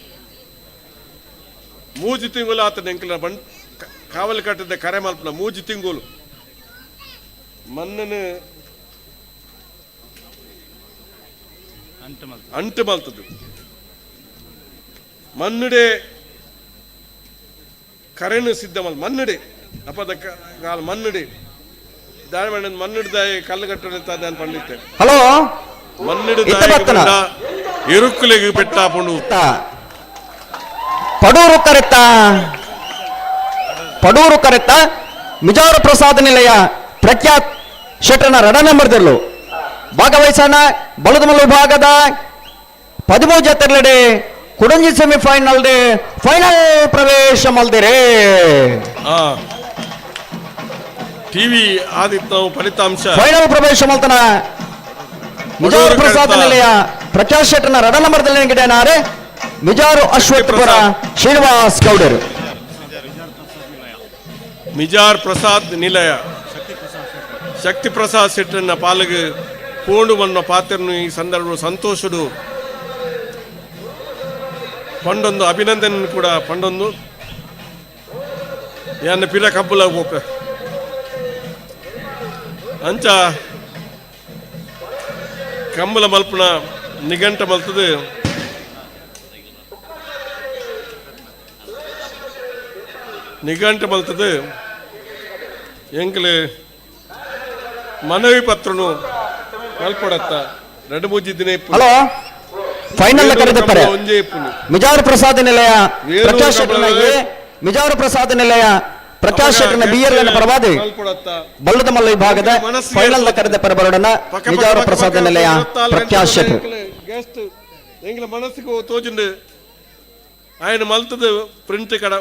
ಮೂಜಿ ತಿಂಗಳು ಆತನ ಎಂಕಲ ಬಣ್ ಕಾವಲು ಕಟ್ಟದ ಕರೆ ಮಲ್ಪನ ಮೂಜಿ ತಿಂಗಳು ಮಣ್ಣನ್ನು ಅಂಟು ಮಲ್ತದ್ದು. ಮಣ್ಣುಡೆ ಕರೆನು ಸಿದ್ಧ ಮಲ್ ಮಣ್ಣುಡೆ ಅಪ್ಪದ ಕಾಲ ಮಣ್ಣುಡೆ ದಾಳಿ ಮಣ್ಣುಡ್ದ ಕಲ್ಲು ಕಟ್ಟಡ ನಾನು ಪಂಡಿತ್ತೆ. ಹಲೋ. ಮಣ್ಣುಡು ಇತ್ತ ಬತ್ತನ? ಎರುಕ್ಕುಲೆಗ್ ಪೆಟ್ಟಾಪುಂಡು. ಪಡೂರು ಕರೆತ್ತ, ಪಡೂರು ಕರೆತ್ತ ಮಿಜಾರು ಪ್ರಸಾದ ನಿಲಯ ಪ್ರಖ್ಯಾತ್ ಶೆಟ್ಟನ ರಡ ನಂಬರ್ದಲ್ಲೂ ಭಾಗವಹಿಸೋಣ. ಬಲದಮಲ್ ವಿಭಾಗದ 13 ಜತೆರ್ಲೆಡೆ ಕುಡಂಜಿ semifinal day final ಪ್ರವೇಶ ಮಲ್ದಿರೆ. ಆ ಟಿವಿ ಆದಿತ್ತ ಫಲಿತಾಂಶ. ಫೈನಲ್ ಪ್ರವೇಶ ಮಲ್ತನ ಮಿಜಾರು ಪ್ರಸಾದ ನಿಲಯ ಪ್ರಕಾಶ್ ಶೆಟ್ಟನ ರಡ ನಂಬರ್ದಲ್ಲಿ ಗಿಡನಾರೆ ಮಿಜಾರು ಅಶ್ವತ್ಥಪುರ ಶ್ರೀನಿವಾಸ್ ಗೌಡರು. ಮಿಜಾರ್ ಪ್ರಸಾದ್ ನಿಲಯ ಶಕ್ತಿ ಪ್ರಸಾದ್ ಶೆಟ್ಟನ್ನ ಪಾಲಗ ಪೋಂಡು ಮನ್ನ ಪಾತ್ರನು ಈ ಸಂದರ್ಭ ಸಂತೋಷಡು ಪಂಡೊಂದು ಅಭಿನಂದನೆ ಕೂಡ ಪಂಡೊಂದು ಯಾನ್ ಪಿರ ಕಬ್ಬುಲ ಪೋಪೆ ಅಂಚ ಕಂಬಲ ಮಲ್ಪುನ ನಿಘಂಟ ಮಲ್ತದು. ನಿಘಂಟ ಮಲ್ತದು ಎಂಕ್ಲೆ ಮನವಿ ಪತ್ರನು ಮಲ್ಪಡತ್ತ ರಡ್ಡು ಮೂಜಿ ದಿನ ಇಪ್ಪುನು. Hello, final ಕರೆದಪ್ಪರೆ. ಒಂಜೇ ಇಪ್ಪುನು. ಮಿಜಾರು ಪ್ರಸಾದ್ ನಿಲಯ ವೇಣೂರು ಪ್ರಕಾಶ್ ಶೆಟ್ಟನ ಕಮಲ ಎ, ಮಿಜಾರು ಪ್ರಸಾದ್ ನಿಲಯ ಪ್ರಕಾಶ್ ಶೆಟ್ಟನ ಬಿ ಎಲ್ ಪರವಾದಿ ಮಲ್ಪಡತ್ತ. ಬಲ್ಲದ ಮಲ್ಲ ವಿಭಾಗದ ಮನಸ್ಸಿಗೆ ಫೈನಲ್ ಕರೆದ ಪರಬರೋಡನ ಪಕ್ಕ ಪಕ್ಕ ಮಿಜಾರು ಪಕ್ಕ ಪ್ರಸಾದ್ ಪಕ್ಕ ನಿಲಯ 24 ಪ್ರಕಾಶ್ ಶೆಟ್ಟರ್. ಗೆಸ್ಟ್ ಎಂಗ್ಲ ಮನಸ್ಸಿಗೆ ತೋಜುಂಡು. ఆయన ಮಲ್ತದ ಪ್ರಿಂಟ್ ಕಡ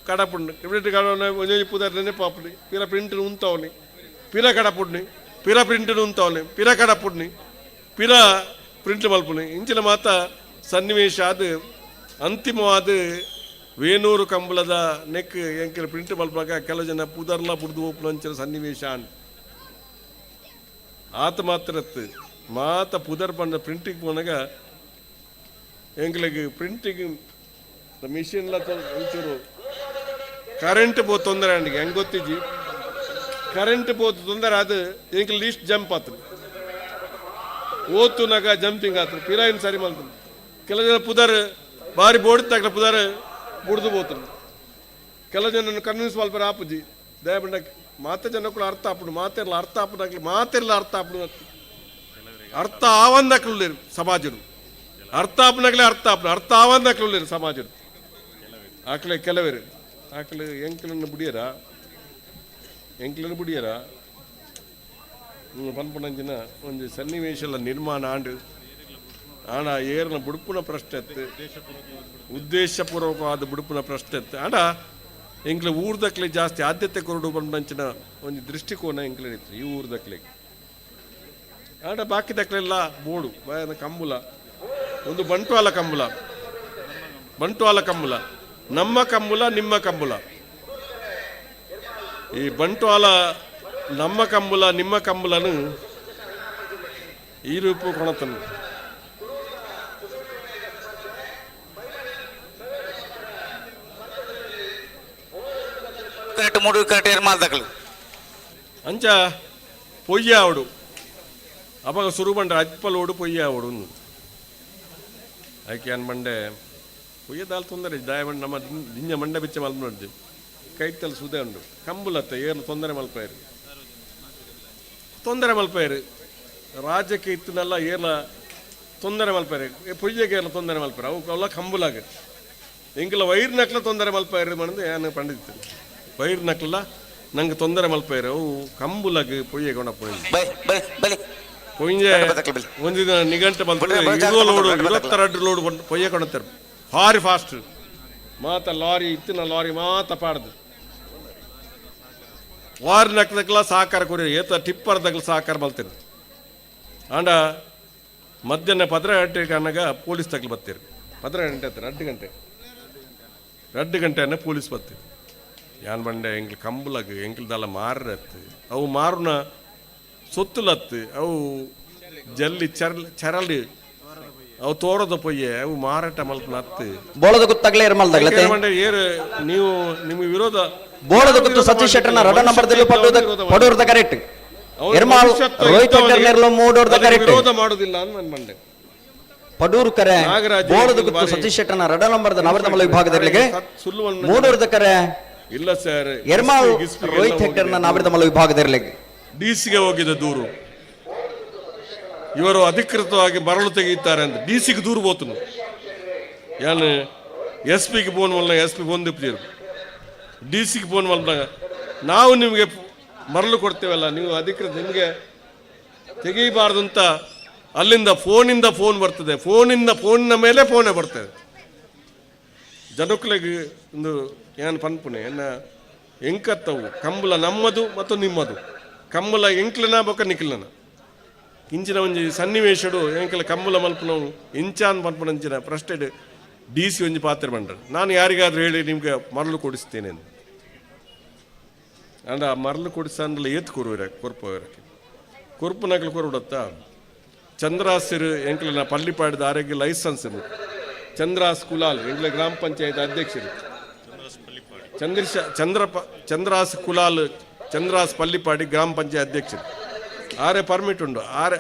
ಕಡಪುಂಡು. ಪ್ರಿಂಟ್ ಕಡ ಒಂಜೊಂಜಿ ಪುದರ್ ನೆನಪಾಪುನಿ, ಪಿರ ಪ್ರಿಂಟ್ ಉಂತಾವನಿ, ಪಿರ ಕಡಪುಡ್ನಿ, ಪಿರ ಪ್ರಿಂಟ್ ಉಂತಾವನಿ, ಪಿರ ಕಡಪುಡ್ನಿ, ಪಿರ ಪ್ರಿಂಟ್ ಮಲ್ಪುನಿ. ಇಂಚಿನ ಮಾತ ಸನ್ನಿವೇಶ ಅದು ಅಂತಿಮವಾದ ವೇಣೂರು ಕಂಬಳದ ನೆಕ್ ಎಂಕಿನ ಪ್ರಿಂಟ್ ಮಲ್ಪಾಗ ಕೆಲವು ಜನ ಪುದರ್ಲ ಪುಡ್ದು ಹೋಪುನ ಅಂಚಿನ ಸನ್ನಿವೇಶ ಅನ್ ಆತ ಮಾತ್ರತ್ತು ಮಾತ ಪುದರ್ ಪಂಡ ಪ್ರಿಂಟಿಗೆ ಪೋನಾಗ ಎಂಕ್ಲೆಗ್ ಪ್ರಿಂಟಿಂಗ್ ಮಿಷಿನ್ಲ ಒಂಚೂರು ಕರೆಂಟ್ ಪೋ ತೊಂದರೆ ಅಂಡಿಗೆ ಹೆಂಗ್ ಗೊತ್ತಿಜ್ಜಿ. ಕರೆಂಟ್ ಪೋತು ತೊಂದರೆ ಅದು ಎಂಕ್ಲೆ ಲೀಸ್ಟ್ ಜಂಪ್ ಆತು ಓತುನಾಗ ಜಂಪಿಂಗ್ ಆತು ಪಿರಾಯಿನ್ ಸರಿ ಮಲ್ತು. ಕೆಲವು ಜನ ಪುದರ್ ಬಾರಿ ಬೋಡಿ ತಗ್ಲ ಪುದರ್ ಬುಡ್ದು ಪೋತರು. ಕೆಲವು ಜನ ಕನ್ವಿನ್ಸ್ ಮಲ್ಪರ ಆಪುಜಿ. ದಯಪಂಡ ಮಾತ ಜನ ಕೂಡ ಅರ್ಥ ಆಪುಡು ಮಾತೆರ್ಲ ಅರ್ಥ ಆಪುಡು ಮಾತೆರ್ಲ ಅರ್ಥ ಆಪುಡು ಅರ್ಥ ಆವಂದಕ್ಲು ಸಮಾಜರು ಅರ್ಥ ಆಪುನಗಲೇ ಅರ್ಥ ಆಪುಡು ಅರ್ಥ ಆವಂದಕ್ಲು ಸಮಾಜರು ಆಕಲೆ ಕೆಲವರು ಆಕಲೆ ಎಂಕ್ಲನ್ನು ಬುಡಿಯರ ಎಂಕ್ಲನ್ನು ಬುಡಿಯರ ಪನ್ಪುನಂಚಿನ ಒಂಜಿ ಸನ್ನಿವೇಶಲ ನಿರ್ಮಾಣ ಆಂಡ್ ಆಂಡ ಏರ್ನ ಬುಡುಪುನ ಪ್ರಶ್ನೆ ಎತ್ತು ಉದ್ದೇಶಪೂರ್ವಕವಾದ ಬುಡುಪುನ ಪ್ರಶ್ನೆ ಎತ್ತು. ಆಂಡ ಎಂಕ್ಲೆ ಊರ್ದಕ್ಲೆ ಜಾಸ್ತಿ ಆದ್ಯತೆ ಕೊರಡು ಪನ್ಪುನಂಚಿನ ಒಂಜಿ ದೃಷ್ಟಿಕೋನ ಎಂಕ್ಲೆ ಇತ್ತು ಈ ಊರ್ದಕ್ಲೆ. ಆಂಡ ಬಾಕಿದಕ್ಲೆಲ್ಲ ಬೋಡು ಬಾಯನ ಕಂಬುಲ ಒಂದು ಬಂಟ್ವಾಲ ಕಂಬುಲ, ಬಂಟ್ವಾಲ ಕಂಬುಲ, ನಮ್ಮ ಕಂಬುಲ ನಿಮ್ಮ ಕಂಬುಲ. ಈ ಬಂಟ್ವಾಲ ನಮ್ಮ ಕಂಬುಲ ನಿಮ್ಮ ಕಂಬುಲನು ಈ ರೂಪು ಕೊಣತನು. ಕರೆಕ್ಟ್ ಮೂಡು ಕರೆಕ್ಟ್ ಏರ್ಮಾಲ್ದಕ್ಲು. ಅಂಚ ಪೊಯ್ಯ ಆವಡು ಅಪಗ ಸುರು ಬಂಡ ಅಜ್ಪಲೋಡು ಪೊಯ್ಯ ಆವಡು. ಐಕೆ ಅನ್ ಮಂಡೆ ಪೊಯ್ಯದಾಲ್ ತೊಂದರೆ ದಾಯ ಮಂಡೆ ನಮ್ಮ ದಿಂಜ ಮಂಡೆ ಬಿಚ್ಚ ಮಲ್ಪನೊಡ್ದು ಕೈತಲ್ ಸುದೆ ಉಂಡು ಕಂಬುಲತ್ತ ಏರ್ಲು ತೊಂದರೆ ಮಲ್ಪೇರು ತೊಂದರೆ ಮಲ್ಪೇರು ರಾಜ್ಯಕ್ಕೆ ಇತ್ತನೆಲ್ಲ ಏರ್ಲ ತೊಂದರೆ ಮಲ್ಪೇರು ಪೊಯ್ಯಗೆ ಏರ್ಲ ತೊಂದರೆ ಮಲ್ಪೇರು ಅವು ಅವೆಲ್ಲ ಕಂಬುಲಾಗ ಎಂಕಲ ವೈರ್ ನಕ್ಲ ತೊಂದರೆ ಮಲ್ಪೇರು ಮಣದು ಏನು ಪಂಡಿತ್ತು ವೈರ್ ನಕ್ಲ ನಂಗೆ ತೊಂದರೆ ಮಲ್ಪೇರು ಅವು ಕಂಬುಲಾಗ ಪೊಯ್ಯೆ ಕೊಣಪೊಯ್ಯ ಬೈ ಬೈ ಬಲಿ ಪೊಯ್ಯೆ ಒಂದು ದಿನ ನಿಘಂಟು ಬಂತು 20 ಲೋಡು 22 ಲೋಡು ಪೊಯ್ಯೆ ಕೊಣತ್ತಾರೆ ಭಾರಿ ಫಾಸ್ಟ್ ಮಾತ ಲಾರಿ ಇತ್ತಿನ ಲಾರಿ ಮಾತ ಪಾಡ್ದು ವಾರ್ ನಕ್ದಕ್ಲ ಸಹಕಾರ ಕೊರಿ ಏತ ಟಿಪ್ಪರ್ ದಗ್ಲ ಸಹಕಾರ ಮಲ್ತೀರಿ ಆಂಡ ಮಧ್ಯಾಹ್ನ 12 ಗಂಟೆಗೆ ಅನ್ನಗ ಪೊಲೀಸ್ ತಗ್ಲು ಬರ್ತೀರಿ 12 ಗಂಟೆ ಹತ್ರ 2 ಗಂಟೆ 2 ಗಂಟೆ ಅನ್ನ ಪೊಲೀಸ್ ಬರ್ತೀರಿ ಯಾನ್ ಬಂಡೆ ಎಂಕ್ಲು ಕಂಬುಲಗ್ ಎಂಕ್ಲದಲ್ಲ ಮಾರತ್ತು ಅವು ಮಾರುನ ಸೊತ್ತುಲತ್ತು ಅವು ಜಲ್ಲಿ ಚರಲಿ ಅವು ತೋರದ ಪೊಯ್ಯೆ ಅವು ಮಾರಾಟ ಮಲ್ಪನ ಹತ್ತು ಬೋಳದ ಗುತ್ತಾಗ್ಲೇ ಇರ್ಮಲ್ದಾಗ್ಲತೆ ಏರು ನೀವು ನಿಮಗೆ ವಿರೋಧ ಬೋಳದ ಗುತ್ತು ಸತೀಶ್ ಶೆಟ್ಟರ್ನ ರಡ ನಂಬರ್ ದಲ್ಲಿ ಪಡೂರ್ದ ಕರೆಕ್ಟ್ ಎರ್ಮಾಲ್ ರೋಹಿತ್ ಹೆಗ್ಡೆ ನೆರ್ಲು ಮೂಡೋರ್ದ ಕರೆಕ್ಟ್ ವಿರೋಧ ಮಾಡುದಿಲ್ಲ ಅಂತ ನಾನು ಬಂಡೆ ಪಡೂರು ಕರೆ ನಾಗರಾಜ್ ಬೋಳದ ಗುತ್ತು ಬಾರಿ ಸತೀಶ್ ಶೆಟ್ಟರ್ನ ರಡ ನಂಬರ್ ನವರದಮಲ ವಿಭಾಗದಲ್ಲಿ ಸುಳ್ಳು ಮೂಡೋರ್ದ ಕರೆ ಇಲ್ಲ ಸರ್ ಎರ್ಮಾಲ್ ರೋಹಿತ್ ಹೆಗ್ಡೆರ್ನ ನಾವರದಮಲ ವಿಭಾಗದಲ್ಲಿ ಡಿ ಸಿಗೆ ಹೋಗಿದೆ ದೂರು ಇವರು ಅಧಿಕೃತವಾಗಿ ಮರಳು ತೆಗೆಯುತ್ತಾರೆ ಅಂತ ಡಿ ಸಿಗೆ ದೂರು ಹೋತನು ಯಾನು ಎಸ್ ಪಿಗೆ ಫೋನ್ ಮಲ್ಲ ಎಸ್ ಪಿ ಫೋನ್ ದಿಪ್ಪಿರು ಡಿ ಸಿಗೆ ಫೋನ್ ಮಾಡಿದಾಗ ನಾವು ನಿಮಗೆ ಮರಳು ಕೊಡ್ತೇವಲ್ಲ ನೀವು ಅಧಿಕೃತ ನಿಮಗೆ ತೆಗೆಯಬಾರ್ದು ಅಂತ ಅಲ್ಲಿಂದ ಫೋನಿಂದ ಫೋನ್ ಬರ್ತದೆ ಫೋನಿಂದ ಫೋನಿನ ಮೇಲೆ ಫೋನೇ ಬರ್ತದೆ ಜನಕ್ಕಲಿಗೆ ಒಂದು ಏನು ಪನ್ಪುಣೆ ಎನ್ನ ಎಂಕತ್ತವು ಕಂಬುಲ ನಮ್ಮದು ಮತ್ತು ನಿಮ್ಮದು ಕಂಬುಲ ಎಂಕ್ಲನ ಬೊಕ್ಕ ನಿಕ್ಲನ ಇಂಚಿನ ಒಂಜಿ ಸನ್ನಿವೇಶಡು ಎಂಕಲ ಕಂಬುಲ ಮಲ್ಪುನವು ಇಂಚಾನ್ ಪನ್ಪುನ ಇಂಚಿನ ಪ್ರಶ್ನೆ ಡಿ ಸಿ ಒಂಜಿ ಪಾತ್ರ ಬಂಡ್ರೆ ನಾನು ಯಾರಿಗಾದ್ರೂ ಹೇಳಿ ನಿಮಗೆ ಮರಳು ಕೊಡಿಸ್ತೇನೆ ಅಂತ ಅಂಡ ಆ ಮರಳು ಕೊಡಿಸ ಅಂದ್ರೆ ಏತ್ ಕೊರುವಿರ ಕೊರ್ಪುವಿರಕ್ಕೆ ಕೊರ್ಪುನಕಲು ಕೊರುಡತ್ತಾ ಚಂದ್ರಾಸಿರು ಎಂಕ್ಲನ ಪಳ್ಳಿಪಾಡಿದ ಆರೋಗ್ಯ ಲೈಸೆನ್ಸ್ ಚಂದ್ರಾಸ್ ಕುಲಾಲ್ ಎಂಕ್ಲ ಗ್ರಾಮ ಪಂಚಾಯತ್ ಅಧ್ಯಕ್ಷರು ಚಂದ್ರಾಸ್ ಕುಲಾಲ್ ಚಂದ್ರಾಸ್ ಪಳ್ಳಿಪಾಡಿ ಗ್ರಾಮ ಪಂಚಾಯತ್ ಅಧ್ಯಕ್ಷರು ಆರೆ ಪರ್ಮಿಟ್ ಉಂಟು ಆರೆ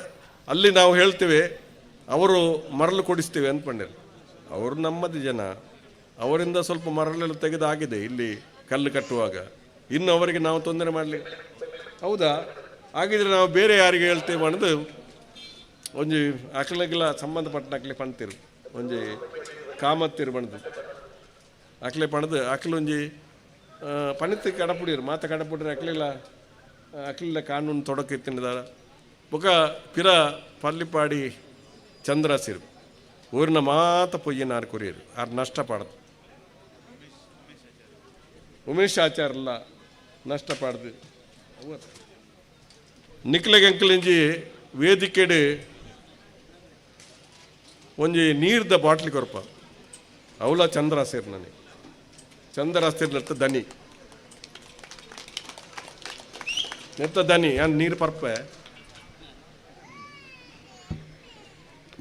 ಅಲ್ಲಿ ನಾವು ಹೇಳ್ತೇವೆ ಅವರು ಮರಳು ಕೊಡಿಸ್ತೇವೆ ಅಂದ್ಕೊಂಡರು ಅವರು ನಮ್ಮದು ಜನ ಅವರಿಂದ ಸ್ವಲ್ಪ ಮರಳೆಲ್ಲ ತೆಗೆದಾಗಿದೆ ಇಲ್ಲಿ ಕಲ್ಲು ಕಟ್ಟುವಾಗ ಇನ್ನು ಅವರಿಗೆ ನಾವು ತೊಂದರೆ ಮಾಡಲಿ ಹೌದಾ ಹಾಗಿದ್ರೆ ನಾವು ಬೇರೆ ಯಾರಿಗೆ ಹೇಳ್ತೇವೆ ಅನ್ನೋದು ಒಂಜಿ ಅಕ್ಲಗಿಲ ಸಂಬಂಧಪಟ್ಟ ಅಕ್ಲೆ ಪಣ್ತಿರು ಒಂಜಿ ಕಾಮತ್ತಿರು ಬಣ್ದು ಅಕ್ಲೆ ಪಣದು ಅಕ್ಲೊಂಜಿ ಪಣಿತು ಕಡಪುಡಿರು ಮಾತ ಕಡಪುಡಿರು ಅಕ್ಲಿಲ್ಲ ಅಕ್ಲಿಲ್ಲ ಕಾನೂನು ತೊಡಕು ತಿನ್ನದಾರ ಬೊಕ ಪಿರ ಪಲ್ಲಿಪಾಡಿ ಚಂದ್ರಸಿರು ಊರಿನ ಮಾತ ಪೊಯ್ಯನಾರು ಕೊರಿಯರು ಆರು ನಷ್ಟ ಪಾಡ್ದು ಉಮೇಶ್ ಆಚಾರಲ್ಲ ನಷ್ಟ ಪಾಡ್ದು ನಿಕ್ಲೆಗೆ ವೇದಿಕೆಡು ಒಂಜಿ ನೀರ್ದ ಬಾಟ್ಲಿ ಕೊರಪ ಅವಳ ಚಂದ್ರ ಸೇರ್ ನನಗೆ ಚಂದ್ರ ಸೇರ್ನತ್ತ ದನಿ ನೆತ್ತ ದನಿ ಯಾನ್ ನೀರು ಪರ್ಪೆ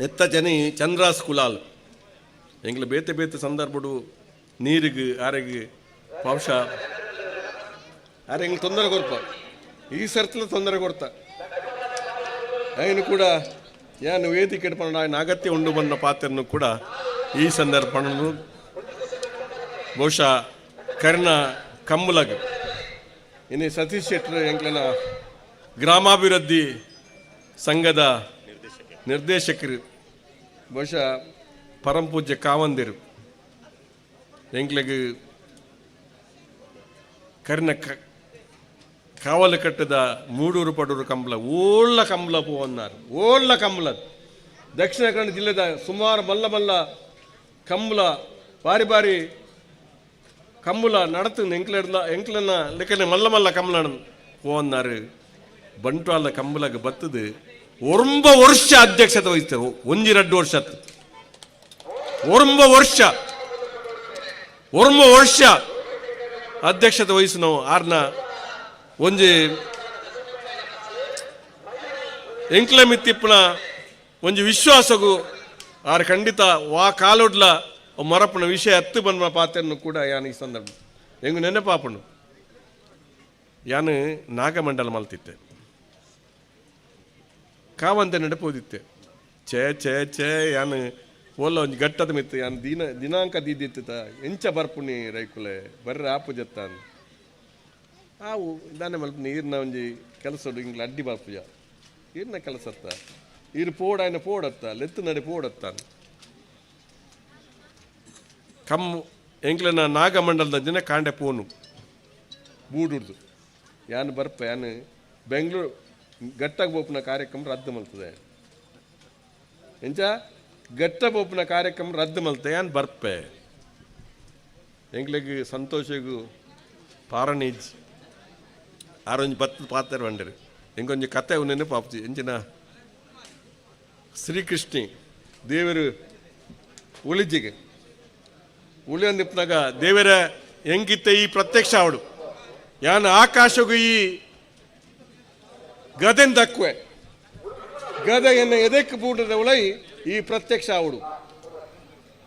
ನೆತ್ತ ಜನಿ ಚಂದ್ರಾಸ್ ಕುಲಾಲ್ ಎಂಗ್ಲ ಬೇತೆ ಬೇತೆ ಸಂದರ್ಭಡು ನೀರಿಗೆ ಆರೆಗೆ ಬಹುಶಃ ಆರೆ ಎಂಗ್ಲ ತೊಂದರೆ ಕೊರ್ಪ ಈ ಸರ್ತಿಲ ತೊಂದರೆ ಕೊಡ್ತ ఆయన ಕೂಡ ಯಾನು ವೇದಿಕೆ ಪಂಡ ఆయన ಅಗತ್ಯ ಉಂಡು ಬಂದ ಪಾತ್ರನು ಕೂಡ ಈ ಸಂದರ್ಭ ಬಹುಶಃ ಕರ್ಣ ಕಮ್ಮಲಗ್ ಇನ್ನು ಸತೀಶ್ ಶೆಟ್ಟರ್ ಎಂಕ್ಲನ ಗ್ರಾಮಾಭಿವೃದ್ಧಿ ಸಂಘದ ನಿರ್ದೇಶಕರು ಬಹುಶಃ ಪರಮ ಪೂಜ್ಯ ಕಾವಂದಿರು ಎಂಕ್ಲೆಗ್ ಕರ್ಣ ಕಾವಲು ಕಟ್ಟದ ಮೂಡೂರು ಪಡೂರು ಕಂಬಳ ಓಳ್ಳ ಕಂಬಳ ಪೋವನ್ನಾರು ಓಳ್ಳ ಕಂಬಳ ದಕ್ಷಿಣ ಕನ್ನಡ ಜಿಲ್ಲೆದ ಸುಮಾರು ಮಲ್ಲ ಮಲ್ಲ ಕಂಬಳ ಬಾರಿ ಬಾರಿ ಕಂಬಳ ನಡತು ಎಂಕ್ಲೆಡ್ಲ ಎಂಕ್ಲನ್ನ ಲೆಕ್ಕನೆ ಮಲ್ಲ ಮಲ್ಲ ಕಂಬಳ ಪೋವನ್ನಾರು ಬಂಟ್ವಾಳ ಕಂಬಳಗೆ ಬತ್ತದು 9 ವರ್ಷ ಅಧ್ಯಕ್ಷತೆ ವಹಿಸ್ತಾರೆ ಒಂಜಿ 2 ವರ್ಷ 9 ವರ್ಷ 9 ವರ್ಷ ಅಧ್ಯಕ್ಷತೆ ವಹಿಸು ನಾವು ಆರ್ನ ಒಂಜಿ ಎಂಕ್ಲ ಮಿತ್ತಿಪ್ಪನ ಒಂಜಿ ವಿಶ್ವಾಸಗು ಆರ್ ಖಂಡಿತ ವಾ ಕಾಲೊಡ್ಲ ಮರಪ್ಪನ ವಿಷಯ ಹತ್ತು ಬಂದ ಪಾತ್ರನ್ನು ಕೂಡ ಯಾನು ಈ ಸಂದರ್ಭ ಹೆಂಗು ನೆನಪಾಪಣ್ಣು ಯಾನು ನಾಗಮಂಡಲ ಮಲ್ತಿತ್ತೆ ಕಾವಂತೆ ನಡೆಪೋದಿತ್ತೆ ಛೇ ಛೇ ಛೇ ಯಾನು ಓಲ್ಲ ಒಂಜಿ ಗಟ್ಟದ ಮಿತ್ತು ಯಾನ್ ದಿನ ದಿನಾಂಕ ದೀದಿತ್ತ ಎಂಚ ಬರ್ಪುನಿ ರೈಕುಲೆ ಬರ್ರೆ ಆಪು ಜತ್ತಾನ್ ಆವು ದಾನೆ ಮಲ್ಪ ನೀರಿನ ಒಂಜಿ ಕೆಲಸ ಇಂಗ್ಲ ಅಡ್ಡಿ ಬರ್ಪುಜ ಈರ್ನ ಕೆಲಸ ಅತ್ತ ಈರು ಪೋಡಾಯನ ಪೋಡತ್ತ ಲೆತ್ತು ನಡೆ ಪೋಡತ್ತಾನ ಕಮ್ಮು ಎಂಕ್ಲೆನ ನಾಗಮಂಡಲದ ದಿನ ಕಾಂಡೆ ಪೋನು ಬೂಡುಡ್ದು ಯಾನ್ ಬರ್ಪ ಯಾನ್ ಬೆಂಗಳೂರು ಗಟ್ಟಾಗ ಬೋಪುನ ಕಾರ್ಯಕ್ರಮ ರದ್ದು ಮಲ್ತದೆ ಎಂಚ ಗಟ್ಟ ಬೋಪುನ ಕಾರ್ಯಕ್ರಮ ರದ್ದು ಮಲ್ತೆ ಯಾನ್ ಬರ್ಪೆ ಎಂಕ್ಲೆಗ್ ಸಂತೋಷಗು ಪಾರಣೀಜ್ ಆರೊಂಜಿ ಬತ್ತು ಪಾತ್ರ ಬಂಡಿರು ಎಂಕೊಂಜಿ ಕತೆ ನೆನಪು ಎಂಚಿನ ಶ್ರೀಕೃಷ್ಣಿ ದೇವರು ಉಳಿಜಿಗೆ ಉಳಿಯೊಂದಿಪ್ಪನಾಗ ದೇವರ ಎಂಗಿತ್ತ ಈ ಪ್ರತ್ಯಕ್ಷ ಅವಡು ಯಾನ್ ಆಕಾಶಗೂ ಈ ಗದೆನ್ ದಕ್ಕುವೆ ಗದ ಎನ್ನ ಎದಕ್ಕೆ ಬೂಟದ ಉಳೈ ಈ ಪ್ರತ್ಯಕ್ಷ ಅವಡು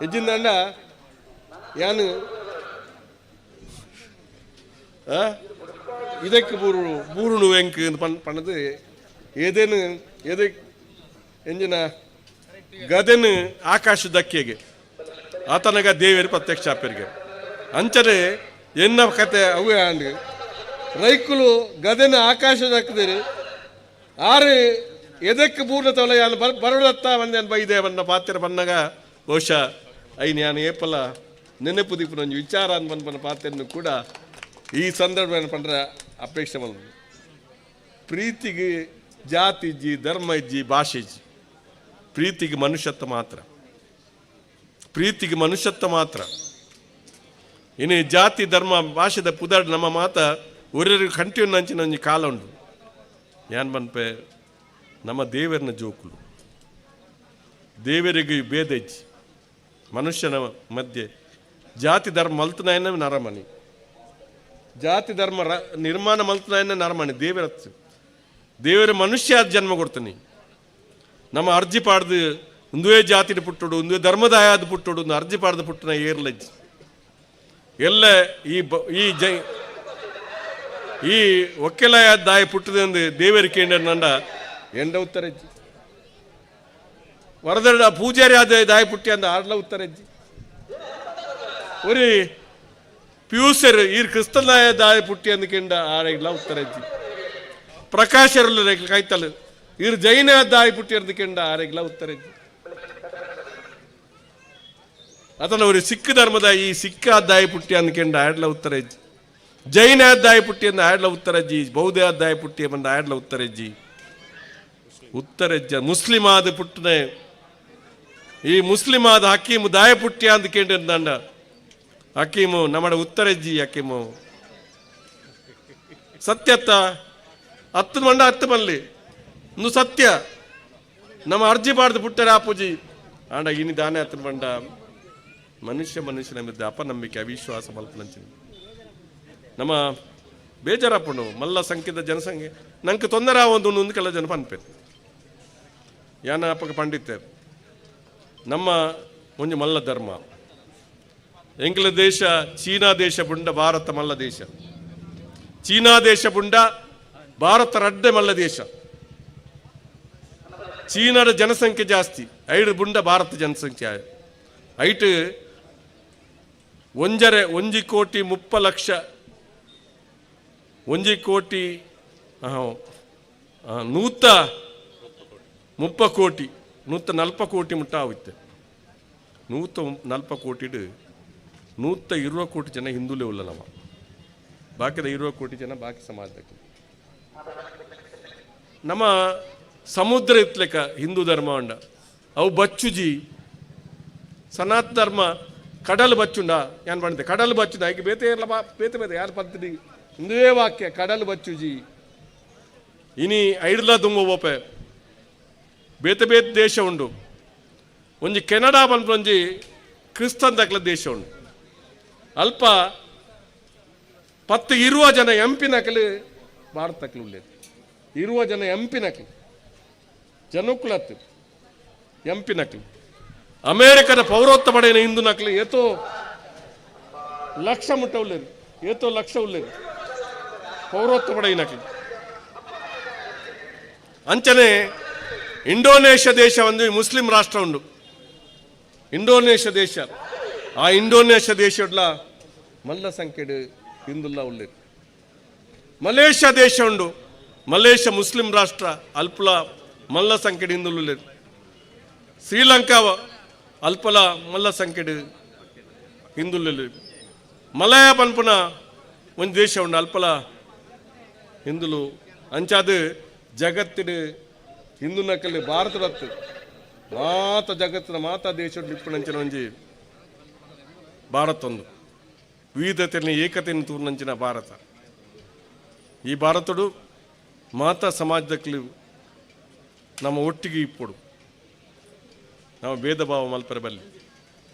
ಎಜ್ಜಿಂದಂಡ ಯಾನು ಆ? ಇದಕ್ಕೆ ಬೂರು ಬೂರುಣು ಎಂಕ್ ಪಣ್ಣದು ಏದೇನು ಎದೆ ಎಂಜಿನ ಗದೆನು ಆಕಾಶ ದಕ್ಕಿಗೆ ಆತನಗ ದೇವರು ಪ್ರತ್ಯಕ್ಷ ಆಪೇರಿಗೆ ಅಂಚನೆ ಎನ್ನ ಕತೆ ಅವೇ ಅಂಡ್ ರೈಕುಲು ಗದೆನ ಆಕಾಶ ದಕ್ಕದಿರಿ ಆರು ಎದಕ್ಕೆ ಬೂರ್ಣ ತೊಲೆ ಯಾನು ಬರಡತ್ತ ಬಂದೇನು ಬೈದೆ ಬನ್ನ ಪಾತ್ರ ಬನ್ನಗ ಬಹುಶಃ ಐನ್ ಯಾನು ಏಪಲ ನೆನಪು ದಿಪ್ಪು ಒಂಜಿ ವಿಚಾರ ಅನ್ ಬಂದ್ ಬನ್ನ ಪಾತ್ರನು ಕೂಡ ಈ ಸಂದರ್ಭ ಏನು ಪಂಡ್ರೆ ಅಪೇಕ್ಷೆ ಬಂದು ಪ್ರೀತಿಗೆ ಜಾತಿ ಇಜ್ಜಿ, ಧರ್ಮ ಇಜ್ಜಿ, ಭಾಷೆ ಇಜ್ಜಿ, ಪ್ರೀತಿಗೆ ಮನುಷ್ಯತ್ವ ಮಾತ್ರ, ಪ್ರೀತಿಗೆ ಮನುಷ್ಯತ್ವ ಮಾತ್ರ. ಇನ್ನು ಈ ಜಾತಿ ಧರ್ಮ ಭಾಷೆದ ಪುದಾಡ್ ನಮ್ಮ ಮಾತ ಒರ್ಯರಿಗೆ ಕಂಟಿನ್ಯೂ ನಂಚಿನ ಒಂಜಿ ಕಾಲ ಉಂಡು. ಯಾನ್ ಪನ್ಪೆ ನಮ್ಮ ದೇವರನ ಜೋಕುಲು, ದೇವರಿಗೆ ಭೇದ ಇಜ್ಜಿ, ಮನುಷ್ಯನ ಮಧ್ಯೆ ಜಾತಿ ಧರ್ಮ ಮಲ್ತನಾಯನ ನರಮನಿ, ಜಾತಿ ಧರ್ಮ ನಿರ್ಮಾಣ ಮಲ್ತನಾಯನ ನರಮನಿ ದೇವರತ್ತು ದೇವರ ಮನುಷ್ಯ ಆದ ಜನ್ಮ ಕೊಡ್ತಾನೆ. ನಮ್ಮ ಅರ್ಜಿ ಪಾಡ್ದು ಒಂದುವೇ ಜಾತಿನ ಪುಟ್ಟುಡು, ಒಂದುವೇ ಧರ್ಮದಾಯಾದ ಪುಟ್ಟುಡು, ಒಂದು ಅರ್ಜಿ ಪಾಡ್ದು ಪುಟ್ಟನ ಏರ್ಲಜ್ಜಿ ಎಲ್ಲ ಈ ಈ ಜೈ ಈ ಒಕ್ಕೆಲಯ ದಾಯ ಪುಟ್ಟದಂದು ದೇವರ ಕೇಂದ್ರ ನಂಡ ಎಂಡ ಉತ್ತರಜ್ಜಿ ವರದಡ ಪೂಜಾರಿ ಆದ ದಾಯ ಪುಟ್ಟಿ ಅಂದ ಆಡ್ಲ ಉತ್ತರಜ್ಜಿ ಒರಿ ಪ್ಯೂಸರ್ ಈರ್ ಕ್ರಿಸ್ತನಾಯ ದಾಯ ಪುಟ್ಟಿ ಅಂದ ಕೆಂಡ ಆರೆಗ್ಲ ಉತ್ತರಜ್ಜಿ ಪ್ರಕಾಶರುಲ್ಲ ಕೈತಲು ಈರ್ ಜೈನ ದಾಯ ಪುಟ್ಟಿ ಅಂದ ಕೆಂಡ ಆರೆಗ್ಲ ಉತ್ತರಜ್ಜಿ ಅದನ್ನ ஒரு ಸಿಖ್ ಧರ್ಮದ ಈ ಸಿಕ್ಕ ದಾಯ ಪುಟ್ಟಿ ಅಂದ್ಕೆಂಡ ಆಡ್ಲ ಉತ್ತರಜ್ಜಿ ಜೈನ ದಾಯ ಪುಟ್ಟಿ ಅಂದ ಆಡ್ಲ ಉತ್ತರಜ್ಜಿ ಬೌದ್ಧ ದಾಯ ಪುಟ್ಟಿ ಬಂದ ಆಡ್ಲ ಉತ್ತರಜ್ಜಿ ಉತ್ತರಜ್ಜ ಮುಸ್ಲಿಂ ಆದ ಪುಟ್ಟನೆ ಈ ಮುಸ್ಲಿಂ ಆದ ಹಕೀಮು ದಾಯ ಪುಟ್ಟಿ ಅಂದ್ಕೆಂಡ ಹಕೀಮು ನಮ್ಮಡ ಉತ್ತರಜ್ಜಿ ಹಕೀಮು ಸತ್ಯತ್ತ ಹತ್ತು ಮಂಡ ಹತ್ತು ಬಲ್ಲಿ ಒಂದು ಸತ್ಯ ನಮ್ಮ ಅರ್ಜಿ ಬಾರ್ದು ಪುಟ್ಟರೆ ಆಪೂಜಿ ಆಂಡ ಇನಿ ದಾನೆ ಹತ್ತು ಬಂಡ ಮನುಷ್ಯ ಮನುಷ್ಯನ ಮಧ್ಯೆ ಅಪನಂಬಿಕೆ ಅವಿಶ್ವಾಸ ಮಲ್ಪನಂಚಿನ ನಮ್ಮ ಬೇಜಾರಪ್ಪಂಡು ಮಲ್ಲ ಸಂಖ್ಯೆದ ಜನಸಂಖ್ಯೆ ನಂಗೆ ತೊಂದರೆ ಆವೊಂದು ಒಂದು ಕೆಲ ಜನ ಪನ್ಪೆ ಯಾನ ಅಪ್ಪಗ ಪಂಡಿತೆ ನಮ್ಮ ಒಂಜಿ ಮಲ್ಲ ಧರ್ಮ ಎಂಕ್ಲ ದೇಶ ಚೀನಾ ದೇಶ ಬುಂಡ ಭಾರತ ಮಲ್ಲ ದೇಶ ಚೀನಾ ದೇಶ ಬುಂಡ ಭಾರತ ರಡ್ಡೆ ಮಲ್ಲ ದೇಶ ಚೀನಾದ ಜನಸಂಖ್ಯೆ ಜಾಸ್ತಿ ಐಡು ಬುಂಡ ಭಾರತ ಜನಸಂಖ್ಯೆ ಐಟ್ ಒಂಜರೆ ಒಂಜಿ ಕೋಟಿ ಮುಪ್ಪ ಲಕ್ಷ ಒಂಜಿ ಕೋಟಿ ನೂತ ಮುಪ್ಪ ಕೋಟಿ ನೂತ ನಲ್ಪ ಕೋಟಿ ಮುಟ್ಟ ಆಗುತ್ತೆ. ನೂತ ನಲ್ಪ ಕೋಟಿಡು ನೂತ ಇರುವ ಕೋಟಿ ಜನ ಹಿಂದೂಲೇ ಉಲ್ಲ ನಮ್ಮ ಬಾಕಿದ ಇರುವ ಕೋಟಿ ಜನ ಬಾಕಿ ಸಮಾಜಕ್ಕೆ ನಮ್ಮ ಸಮುದ್ರ ಇತ್ಲೆಕ ಹಿಂದೂ ಧರ್ಮ ಉಂಡ ಅವು ಬಚ್ಚುಜಿ ಸನಾತನ ಧರ್ಮ ಕಡಲು ಬಚ್ಚುಂಡ ಯಾನ್ ಪಂಡೆ ಕಡಲು ಬಚ್ಚುಂಡ ಐಕೆ ಬೇತೆ ಇರಲ ಬಾ ಬೇತೆ ಬೇತೆ ಯಾರು ಪಂತಿನಿ ಹಿಂದುವೇ ವಾಕ್ಯ ಕಡಲು ಬಚ್ಚುಜಿ ಇನಿ ಐಡ್ಲ ದುಂಬ ಬೋಪೆ ಬೇತೆ ಬೇತೆ ದೇಶ ಉಂಡು ಒಂಜಿ ಕೆನಡಾ ಪನ್ಪುನ ಒಂಜಿ ಕ್ರಿಸ್ತನ್ ದಕ್ಲ ದೇಶ ಉಂಡು ಅಲ್ಪ ಪತ್ತು ಇರುವ ಜನ ಎಂ ಪಿ ನಕಲು ಭಾರತಕ್ಲು ಉಳ್ಳೇದು ಇರುವ ಜನ ಎಂ ಪಿ ನಕಲು ಜನಕ್ಕುಲತ್ತು ಎಂ ಪಿ ನಕಲು ಅಮೇರಿಕದ ಪೌರತ್ವ ಪಡೆಯನ ಹಿಂದೂ ನಕಲು ಏತೋ ಲಕ್ಷ ಮುಟ್ಟ ಉಳ್ಳೇರು ಏತೋ ಲಕ್ಷ ಉಳ್ಳೇರು ಪೌರತ್ವ ಪಡೆಯ ನಕಲು. ಅಂಚನೆ ಇಂಡೋನೇಷ್ಯಾ ದೇಶ ಒಂದು ಮುಸ್ಲಿಂ ರಾಷ್ಟ್ರ ಉಂಡು. ಇಂಡೋನೇಷ್ಯಾ ದೇಶ, ಆ ಇಂಡೋನೇಷ್ಯಾ ದೇಶಡ್ಲ ಮಲ್ಲ ಸಂಖ್ಯೆಡ್ ಹಿಂದುಲ್ಲ ಉಲ್ಲೇರು. ಮಲೇಷ್ಯಾ ದೇಶ ಉಂಡು, ಮಲೇಷ್ಯಾ ಮುಸ್ಲಿಂ ರಾಷ್ಟ್ರ, ಅಲ್ಪಲ ಮಲ್ಲ ಸಂಖ್ಯೆಡ್ ಹಿಂದುಲು ಉಲ್ಲೇರು. ಶ್ರೀಲಂಕಾ ಅಲ್ಪಲ ಮಲ್ಲ ಸಂಖ್ಯೆಡ್ ಹಿಂದುಲು. ಮಲಯ ಪನ್ಪುನ ಒಂಜಿ ದೇಶ ಉಂಡು, ಅಲ್ಪಲ ಹಿಂದುಲು. ಅಂಚಾದ್ ಜಗತ್ತಿಡ್ ಹಿಂದೂ ನಕಲಿ ಭಾರತದತ್ತು ಮಾತ ಜಗತ್ತಿನ ಮಾತ ದೇಶಡ್ ಇಪ್ಪುನಂಚಿನ ಒಂಜಿ ಭಾರತ ಒಂದು ವಿವಿಧತೆಯನ್ನು ಏಕತೆಯನ್ನು ತೂರ್ನಂಚಿನ ಭಾರತ. ಈ ಭಾರತಡು ಮಾತಾ ಸಮಾಜದಕ್ಲು ನಮ್ಮ ಒಟ್ಟಿಗೆ ಇಪ್ಪೊಡು, ನಾವು ಭೇದ ಭಾವ ಮಲ್ಪರೆ ಬಲ್ಲಿ.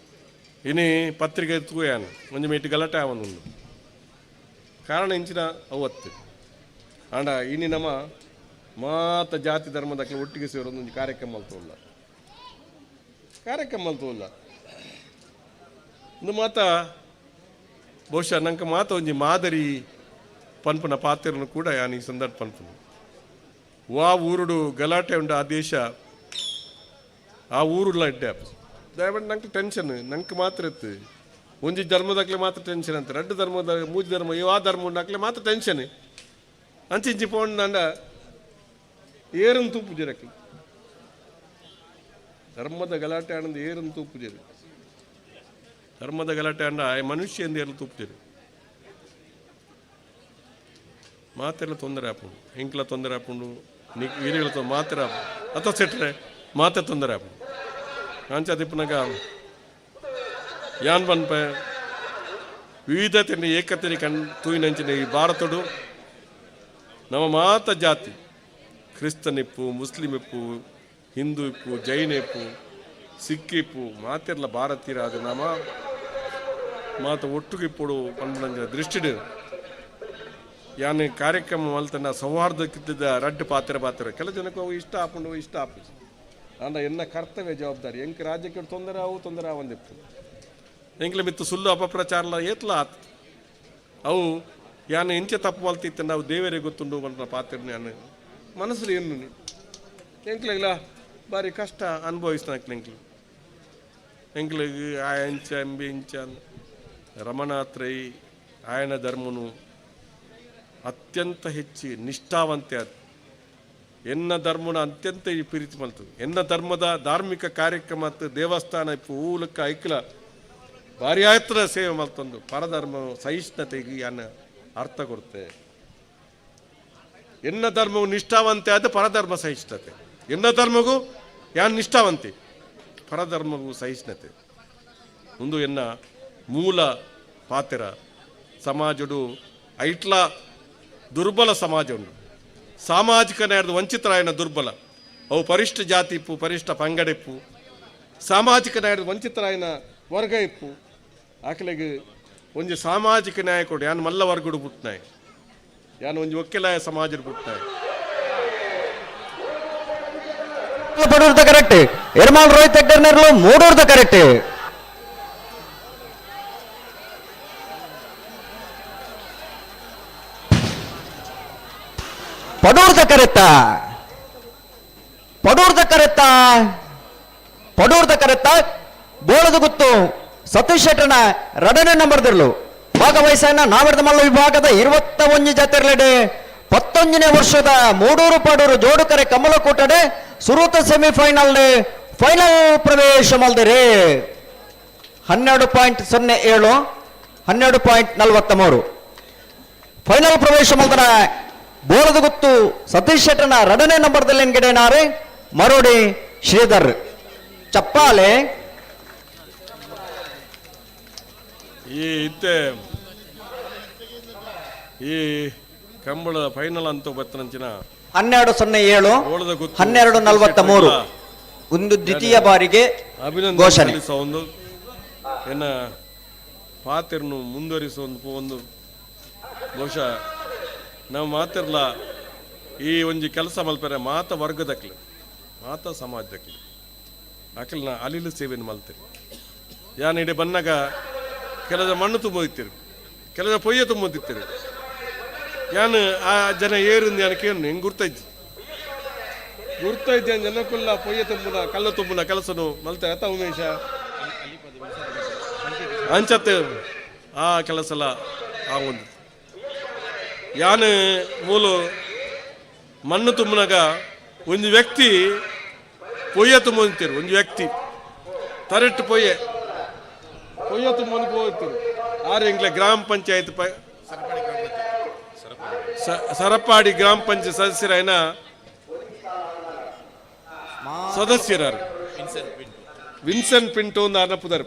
ಇನಿ ಪತ್ರಿಕೆ ತೂಯಾನು ಒಂಜಿ ಮೇಟಿ ಗಲಾಟೆ ಆವೊಂದುಂಡು, ಕಾರಣ ಇಂಚಿನ ಅವತ್ತು. ಆಂಡ ಇನಿ ನಮ್ಮ ಮಾತ ಜಾತಿ ಧರ್ಮದಕ್ಲು ಒಟ್ಟಿಗೆ ಸೇರೊಂದು ಒಂಜಿ ಕಾರ್ಯಕ್ರಮ ಮಲ್ತೊಲ್ಲ, ಕಾರ್ಯಕ್ರಮ ಮಲ್ತೊಲ್ಲ. ಇಂದು ಮಾತ ಬಹುಶಃ ನಂಗೆ ಮಾತ ಒಂಜಿ ಮಾದರಿ ಪನ್ಪುನ ಪಾತ್ರನು ಕೂಡ ಯಾನ್ ಈ ಸಂದರ್ಭ ಪನ್ಪುನು. ವಾ ಊರುಡು ಗಲಾಟೆ ಉಂಡು ಆ ದೇಶ ಆ ಊರುಲ ಎಡ್ಡೆ ಆಪುಜಿ. ದಯಮಾಡಿ ನಂಗೆ ಟೆನ್ಷನ್ ನಂಗೆ ಮಾತ್ರ ಇತ್ತು, ಒಂಜಿ ಧರ್ಮದಕ್ಲೆ ಮಾತ್ರ ಟೆನ್ಷನ್ ಅಂತ, ರಡ್ಡು ಧರ್ಮದ ಮೂಜಿ ಧರ್ಮ ಆ ಧರ್ಮ ಉಂಡಾಕ್ಲೆ ಮಾತ್ರ ಟೆನ್ಷನ್. ಅಂಚಿಂಚಿ ಪೋಂಡ ಏರನ್ ತೂಪುಜರಕ್ಲೆ ಧರ್ಮದ ಗಲಾಟೆ ಆನಂದ ಏರನ್ ತೂಪುಜರು. ಧರ್ಮದ ಗಲಾಟೆ ಅಂಡ ಆ ಮನುಷ್ಯ ಎಂದು ಏರ್ಲು ತೂಪುಜರು. ಮಾತೆಲ್ಲ ತೊಂದರೆ ಆಪುಂಡು, ಎಂಕ್ಲ ತೊಂದರೆ ಆಪುಂಡು, ನೀ ವೀರಿಗಳ ಮಾತ್ರ ಆಪು ಅತ್ತ ಸೆಟ್ರೆ ಮಾತೆ ತೊಂದರೆ ಆಪುಂಡು. ಅಂಚ ತಿಪ್ಪುನಗ ಯಾನ್ ಪನ್ಪೆ ವಿವಿಧತೆಯನ್ನು ಏಕತೆಯನ್ನು ಕಣ್ ತೂಯಿನಂಚಿನ ಈ ಭಾರತಡು ನಮ್ಮ ಮಾತ ಜಾತಿ ಕ್ರಿಸ್ತನ್ ಇಪ್ಪು, ಮುಸ್ಲಿಂ ಇಪ್ಪು, ಹಿಂದೂ ಇಪ್ಪು, ಜೈನ ಇಪ್ಪು, ಸಿಖ್ ಇಪ್ಪು, ಮಾತೆರ್ಲ ಭಾರತೀಯರಾದ ನಮ ಮಾತ ಒಟ್ಟುಗೆ ಇಪ್ಪೊಡು ಪನ್ಪುನಂಚಿನ ದೃಷ್ಟಿಡ್ ಯಾನ್ ಕಾರ್ಯಕ್ರಮ ಮಲ್ತನ ಸೌಹಾರ್ದಕ್ಕಿದ್ದ ರಡ್ಡ್ ಪಾತ್ರ ಪಾತ್ರ ಕೆಲ ಜನಕ್ಕೆ ಅವು ಇಷ್ಟ ಆಪುಂಡು ಇಷ್ಟ ಆಪುಜಿ. ಆಂಡ ಎನ್ನ ಕರ್ತವ್ಯ ಜವಾಬ್ದಾರಿ ಎಂಕ್ ರಾಜ್ಯಕ್ಕೆ ತೊಂದರೆ ಆವು ತೊಂದರೆ ಆವಂದಿತ್ತು ಎಂಕ್ಲೆ ಮಿತ್ತು ಸುಳ್ಳು ಅಪಪ್ರಚಾರಲ ಏತ್ಲ ಆತ್ ಅವು ಯಾನ್ ಎಂಚ ತಪ್ಪು ಮಲ್ತಿತ್ತು ನಾವು ದೇವರೇ ಗೊತ್ತುಂಡು ಪನ್ಪುನ ಪಾತ್ರ ಯಾನ್ ಮನಸ್ಸು ಎನ್ನು ಎಂಕ್ಲೆಗ್ಲ ಬಾರಿ ಕಷ್ಟ ಅನುಭವಿಸ್ತಾನೆ ಎಂಕ್ಲು ಎಂಕ್ಲೆಗ್ ಆ ಎಂಚ ಎಂಬಿ ಇಂಚ ರಮಣಾತ್ರೈ ಆಯನ ಧರ್ಮನು ಅತ್ಯಂತ ಹೆಚ್ಚು ನಿಷ್ಠಾವಂತೆ ಅದು. ಎನ್ನ ಧರ್ಮನ ಅತ್ಯಂತ ಈ ಪ್ರೀತಿ ಮಲ್ತು ಎನ್ನ ಧರ್ಮದ ಧಾರ್ಮಿಕ ಕಾರ್ಯಕ್ರಮ ಮತ್ತು ದೇವಸ್ಥಾನ ಇಪ್ಪು ಊಲಕ್ಕ ಐಕ್ಲ ಭಾರಿ ಆಯ್ತದ ಸೇವೆ ಮಲ್ತೊಂದು ಪರಧರ್ಮ ಸಹಿಷ್ಣುತೆಗೆ ಯಾನ್ ಅರ್ಥ ಕೊಡ್ತೆ. ಎನ್ನ ಧರ್ಮವು ನಿಷ್ಠಾವಂತೆ ಆದ ಪರಧರ್ಮ ಸಹಿಷ್ಣುತೆ, ಎನ್ನ ಧರ್ಮಗೂ ಯಾನ್ ನಿಷ್ಠಾವಂತೆ ಪರಧರ್ಮಗೂ ಸಹಿಷ್ಣುತೆ ಒಂದು ಎನ್ನ ಮೂಲ ಪಾತ್ರ. ಸಮಾಜಡು ಐಟ್ಲ ದುರ್ಬಲ ಸಮಾಜ ಉಂಡು, ಸಾಮಾಜಿಕ ನ್ಯಾಯದ ವಂಚಿತರಾಯನ ದುರ್ಬಲ ಅವು ಪರಿಷ್ಠ ಜಾತಿ ಇಪ್ಪು, ಪರಿಷ್ಠ ಪಂಗಡ ಇಪ್ಪು, ಸಾಮಾಜಿಕ ನ್ಯಾಯದ ವಂಚಿತರಾಯನ ವರ್ಗ ಇಪ್ಪು. ಆಕಲೆಗ್ ಒಂಜಿ ಸಾಮಾಜಿಕ ನ್ಯಾಯ ಕೊಡು. ಯಾನ್ ಮಲ್ಲ ವರ್ಗಡು ಪುಟ್ನಾಯ್, ಯಾನ್ ಒಂಜಿ ಒಕ್ಕೆಲಾಯ ಸಮಾಜಡ್ ಪುಟ್ನಾಯ್. ಪಡೂರ್ದ ಕರೆಕ್ಟ್ ಎರ್ಮಾಲ್ ರೋಹಿತ್ ಹೆಗ್ಡರ್ನರ್ಲು ಮೂಡೂರ್ದ ಕರೆಕ್ಟ್. ಪಡೂರ್ದ ಕರೆತ್ತ, ಪಡೂರ್ದ ಕರೆತ್ತ, ಪಡೂರ್ದ ಕರೆತ್ತ. ಬೋಳದ ಗುತ್ತು ಸತೀಶ್ ಶೆಟ್ಟರ್ನ ಎರಡನೇ ನಂಬರ್ದಿರ್ಲು ಭಾಗವಹಿಸನ್ನ ನಾವರ್ದ ಮಲ್ಲ ವಿಭಾಗದ 21 ಜಾತಿರ್ಲೆಡೆ 19ನೇ ವರ್ಷದ ಮೂಡೂರು ಪಾಡೂರು ಜೋಡುಕರೆ ಕಮಲಕೋಟಡೆ ಸುರೂತ ಸೆಮಿಫೈನಲ್ ಫೈನಲ್ ಪ್ರವೇಶ ಮಲ್ದಿರಿ. 12.07, 12.43 ಫೈನಲ್ ಪ್ರವೇಶ ಮಲ್ದನ ಬೋಳದ ಗುತ್ತು ಸತೀಶ್ ಶೆಟ್ಟರ್ನ ಎರಡನೇ ನಂಬರ್ದಲ್ಲಿ ಗಿಡನಾರೆ ಮರೋಡಿ ಶ್ರೀಧರ್. ಚಪ್ಪಾಲೆ. ಈ ಇತ್ತೆ ಈ ಕಂಬಳದ ಫೈನಲ್ ಅಂತ ಬತ್ತನಂಚಿನ 12.07, ಬೋಳದ ಗುತ್ತು 12.43 ಒಂದು ದ್ವಿತೀಯ ಬಾರಿಗೆ ಅಭಿನಂದನೆ ಘೋಷಣೆ. ಸಲ್ಲಿಸುವ ಒಂದು ಎನ್ನ ಪಾತ್ರನು ಮುಂದುವರಿಸುವ ಒಂದು ಒಂದು ಬಹುಶಃ ನಾವು ಮಾತಿರ್ಲ ಈ ಒಂಜಿ ಕೆಲಸ ಮಲ್ಪರೆ ಮಾತ ವರ್ಗದಕ್ಲು ಮಾತ ಸಮಾಜದಕ್ಲು ಅಕಲ್ನ ಅಲಿಲು ಸೇವೆಯನ್ನು ಮಲ್ತಿರಿ. ಯಾನ್ ಇಡೆ ಬನ್ನಗ ಕೆಲದ ಮಣ್ಣು ತುಂಬೋದಿತ್ತಿರು, ಕೆಲದ ಪೊಯ್ಯ ತುಂಬೋದಿತ್ತಿರು. ಯಾನ್ ಆ ಜನ ಏರಿಂದ ಯಾನ್ ಕೇಳು ಹೆಂಗ್ ಗುರ್ತೈತಿ ಗುರ್ತೈತಿ ಜನಕ್ಕುಲ್ಲ ಪೊಯ್ಯ ತುಂಬುನ ಕಲ್ಲು ತುಂಬುನ ಕೆಲಸನು ಮಲ್ತಾರೆ ಅತ್ತ ಉಮೇಶ. ಅಂಚತ್ ಆ ಕೆಲಸಲ ಆವೊಂದು ಯಾನ್ ಮೂಲು ಮಣ್ಣು ತುಂಬುನಾಗ ಒಂಜಿ ವ್ಯಕ್ತಿ ಪೊಯ್ಯ ತುಂಬುಂತೀರು. ಒಂಜಿ ವ್ಯಕ್ತಿ ತರೆಟ್ಟು ಪೊಯ್ಯೆ ಪೊಯ್ಯ ತುಂಬುಂದು ಪೋಯ್ತಿರು. ಆರು ಎಂಗ್ಲ ಗ್ರಾಮ ಪಂಚಾಯತ್ ಸರಪಾಡಿ ಗ್ರಾಮ ಪಂಚಾಯತ್ ಸದಸ್ಯರಾಯನ ಸದಸ್ಯರಾರು ವಿನ್ಸೆಂಟ್ ಪಿಂಟೋ ಒಂದು ಅರ್ನಪುದರ್.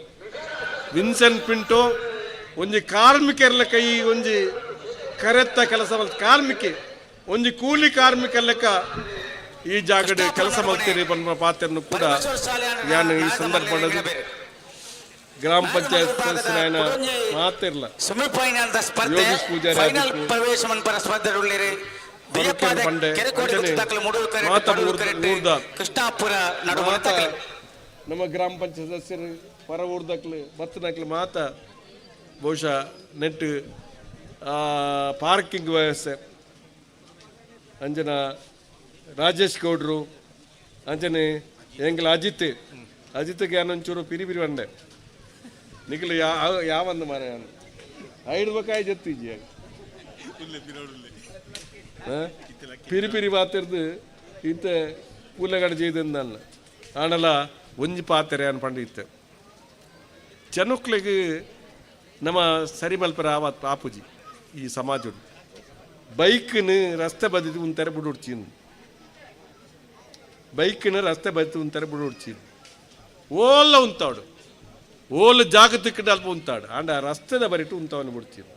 ವಿನ್ಸೆಂಟ್ ಪಿಂಟೋ ಒಂಜಿ ಕಾರ್ಮಿಕರ್ಲ ಕೈ ಒಂಜಿ ಕರೆತ್ತ ಕೆಲಸ ಮಲ್ತ ಕಾರ್ಮಿಕೆ, ಒಂಜಿ ಕೂಲಿ ಕಾರ್ಮಿಕ ಲೆಕ್ಕ ಈ ಜಾಗಡ್ ಕೆಲಸ ಮಲ್ತೀರಿ ಪನ್ಪುನ ಪಾತ್ರನು ಕೂಡ ಯಾನ್ ಈ ಸಂದರ್ಭ ಗ್ರಾಮ ಪಂಚಾಯತ್ ಸದಸ್ಯರಾಯನ ಮಾತಿರ್ಲ ಸೆಮಿಫೈನಲ್ ದ ಸ್ಪರ್ಧೆ ಯೋಗೇಶ್ ಪೂಜಾರಿ ಫೈನಲ್ ಆದಿಪ್ಪು. ಪ್ರವೇಶ ಮನ್ಪರ ಸ್ಪರ್ಧೆ ಉಳ್ಳೇರಿ. ಬರುಕೆನ್ ಪಂಡೆ, ಕೆರೆಕೋಡಿ ಅಂಚನೆ ದಾಖಲೆ ಮೂಡೂರು ಕರೆಕ್ಟ್, ಮಾತ ಪಡೂರು ಕರೆಕ್ಟ್, ಊರ್ದ. ಕೃಷ್ಣಾಪುರ ನಡುವ ಮಾತ ನಮ್ಮ ಗ್ರಾಮ ಪಂಚಾಯತ್ ಸದಸ್ಯರು ಪರ ಊರ್ದಕ್ಲು ಬತ್ತನಕ್ಲು ಮಾತ ಬಹುಶಃ ನೆಟ್ ಪಾರ್ಕಿಂಗ್ ವ್ಯವಸ್ಥೆ ಅಂಜನ ರಾಜೇಶ್ ಗೌಡ್ರು ಅಂಜನೆ ಎಂಗ್ಲ ಅಜಿತ್ ಅಜಿತ್ಗೆ ಒಂಚೂರು ಪಿರಿ ಪಿರಿ ಬಂಡೆ ನಿಖಲು ಯಾವಂದು ಮಾರ ಐದು ಜೊತ್ತಿಜ್ಜಿ ಪಿರಿ ಪಿರಿ ಪಾತಿರ್ದು ಇತ್ತ ಪೂಲೆಗಡೆ ಜೈದಂದಲ್ಲ ಆಂಡಲ ಒಂಜಿ ಪಾತೆರೆ ಅನ್ ಪಂಡ ಇತ್ತೆ ಜನಕ್ಲೆಗ್ ನಮ್ಮ ಸರಿ ಮಲ್ಪರ ಆವತ್ ಆಪುಜಿ. ಈ ಸಮಾಜಡ್ ಬೈಕ್ನು ರಸ್ತೆ ಬದಿದು ಉಂತಾರೆ ಬುಡುಡ್ಚಿ, ಬೈಕ್ನ ರಸ್ತೆ ಬದಿದು ಉಂತಾರೆ ಬುಡುಡ್ಚಿ. ಓಲ್ಲ ಉಂತಾಡು, ಓಲ್ ಜಾಗ ತಿಕ್ಕಡ ಅಲ್ಪ ಉಂತಾಡು. ಆಂಡ ರಸ್ತೆದ ಬರಿಟು ಉಂತಾವನು ಬಿಡ್ತೀವಿ.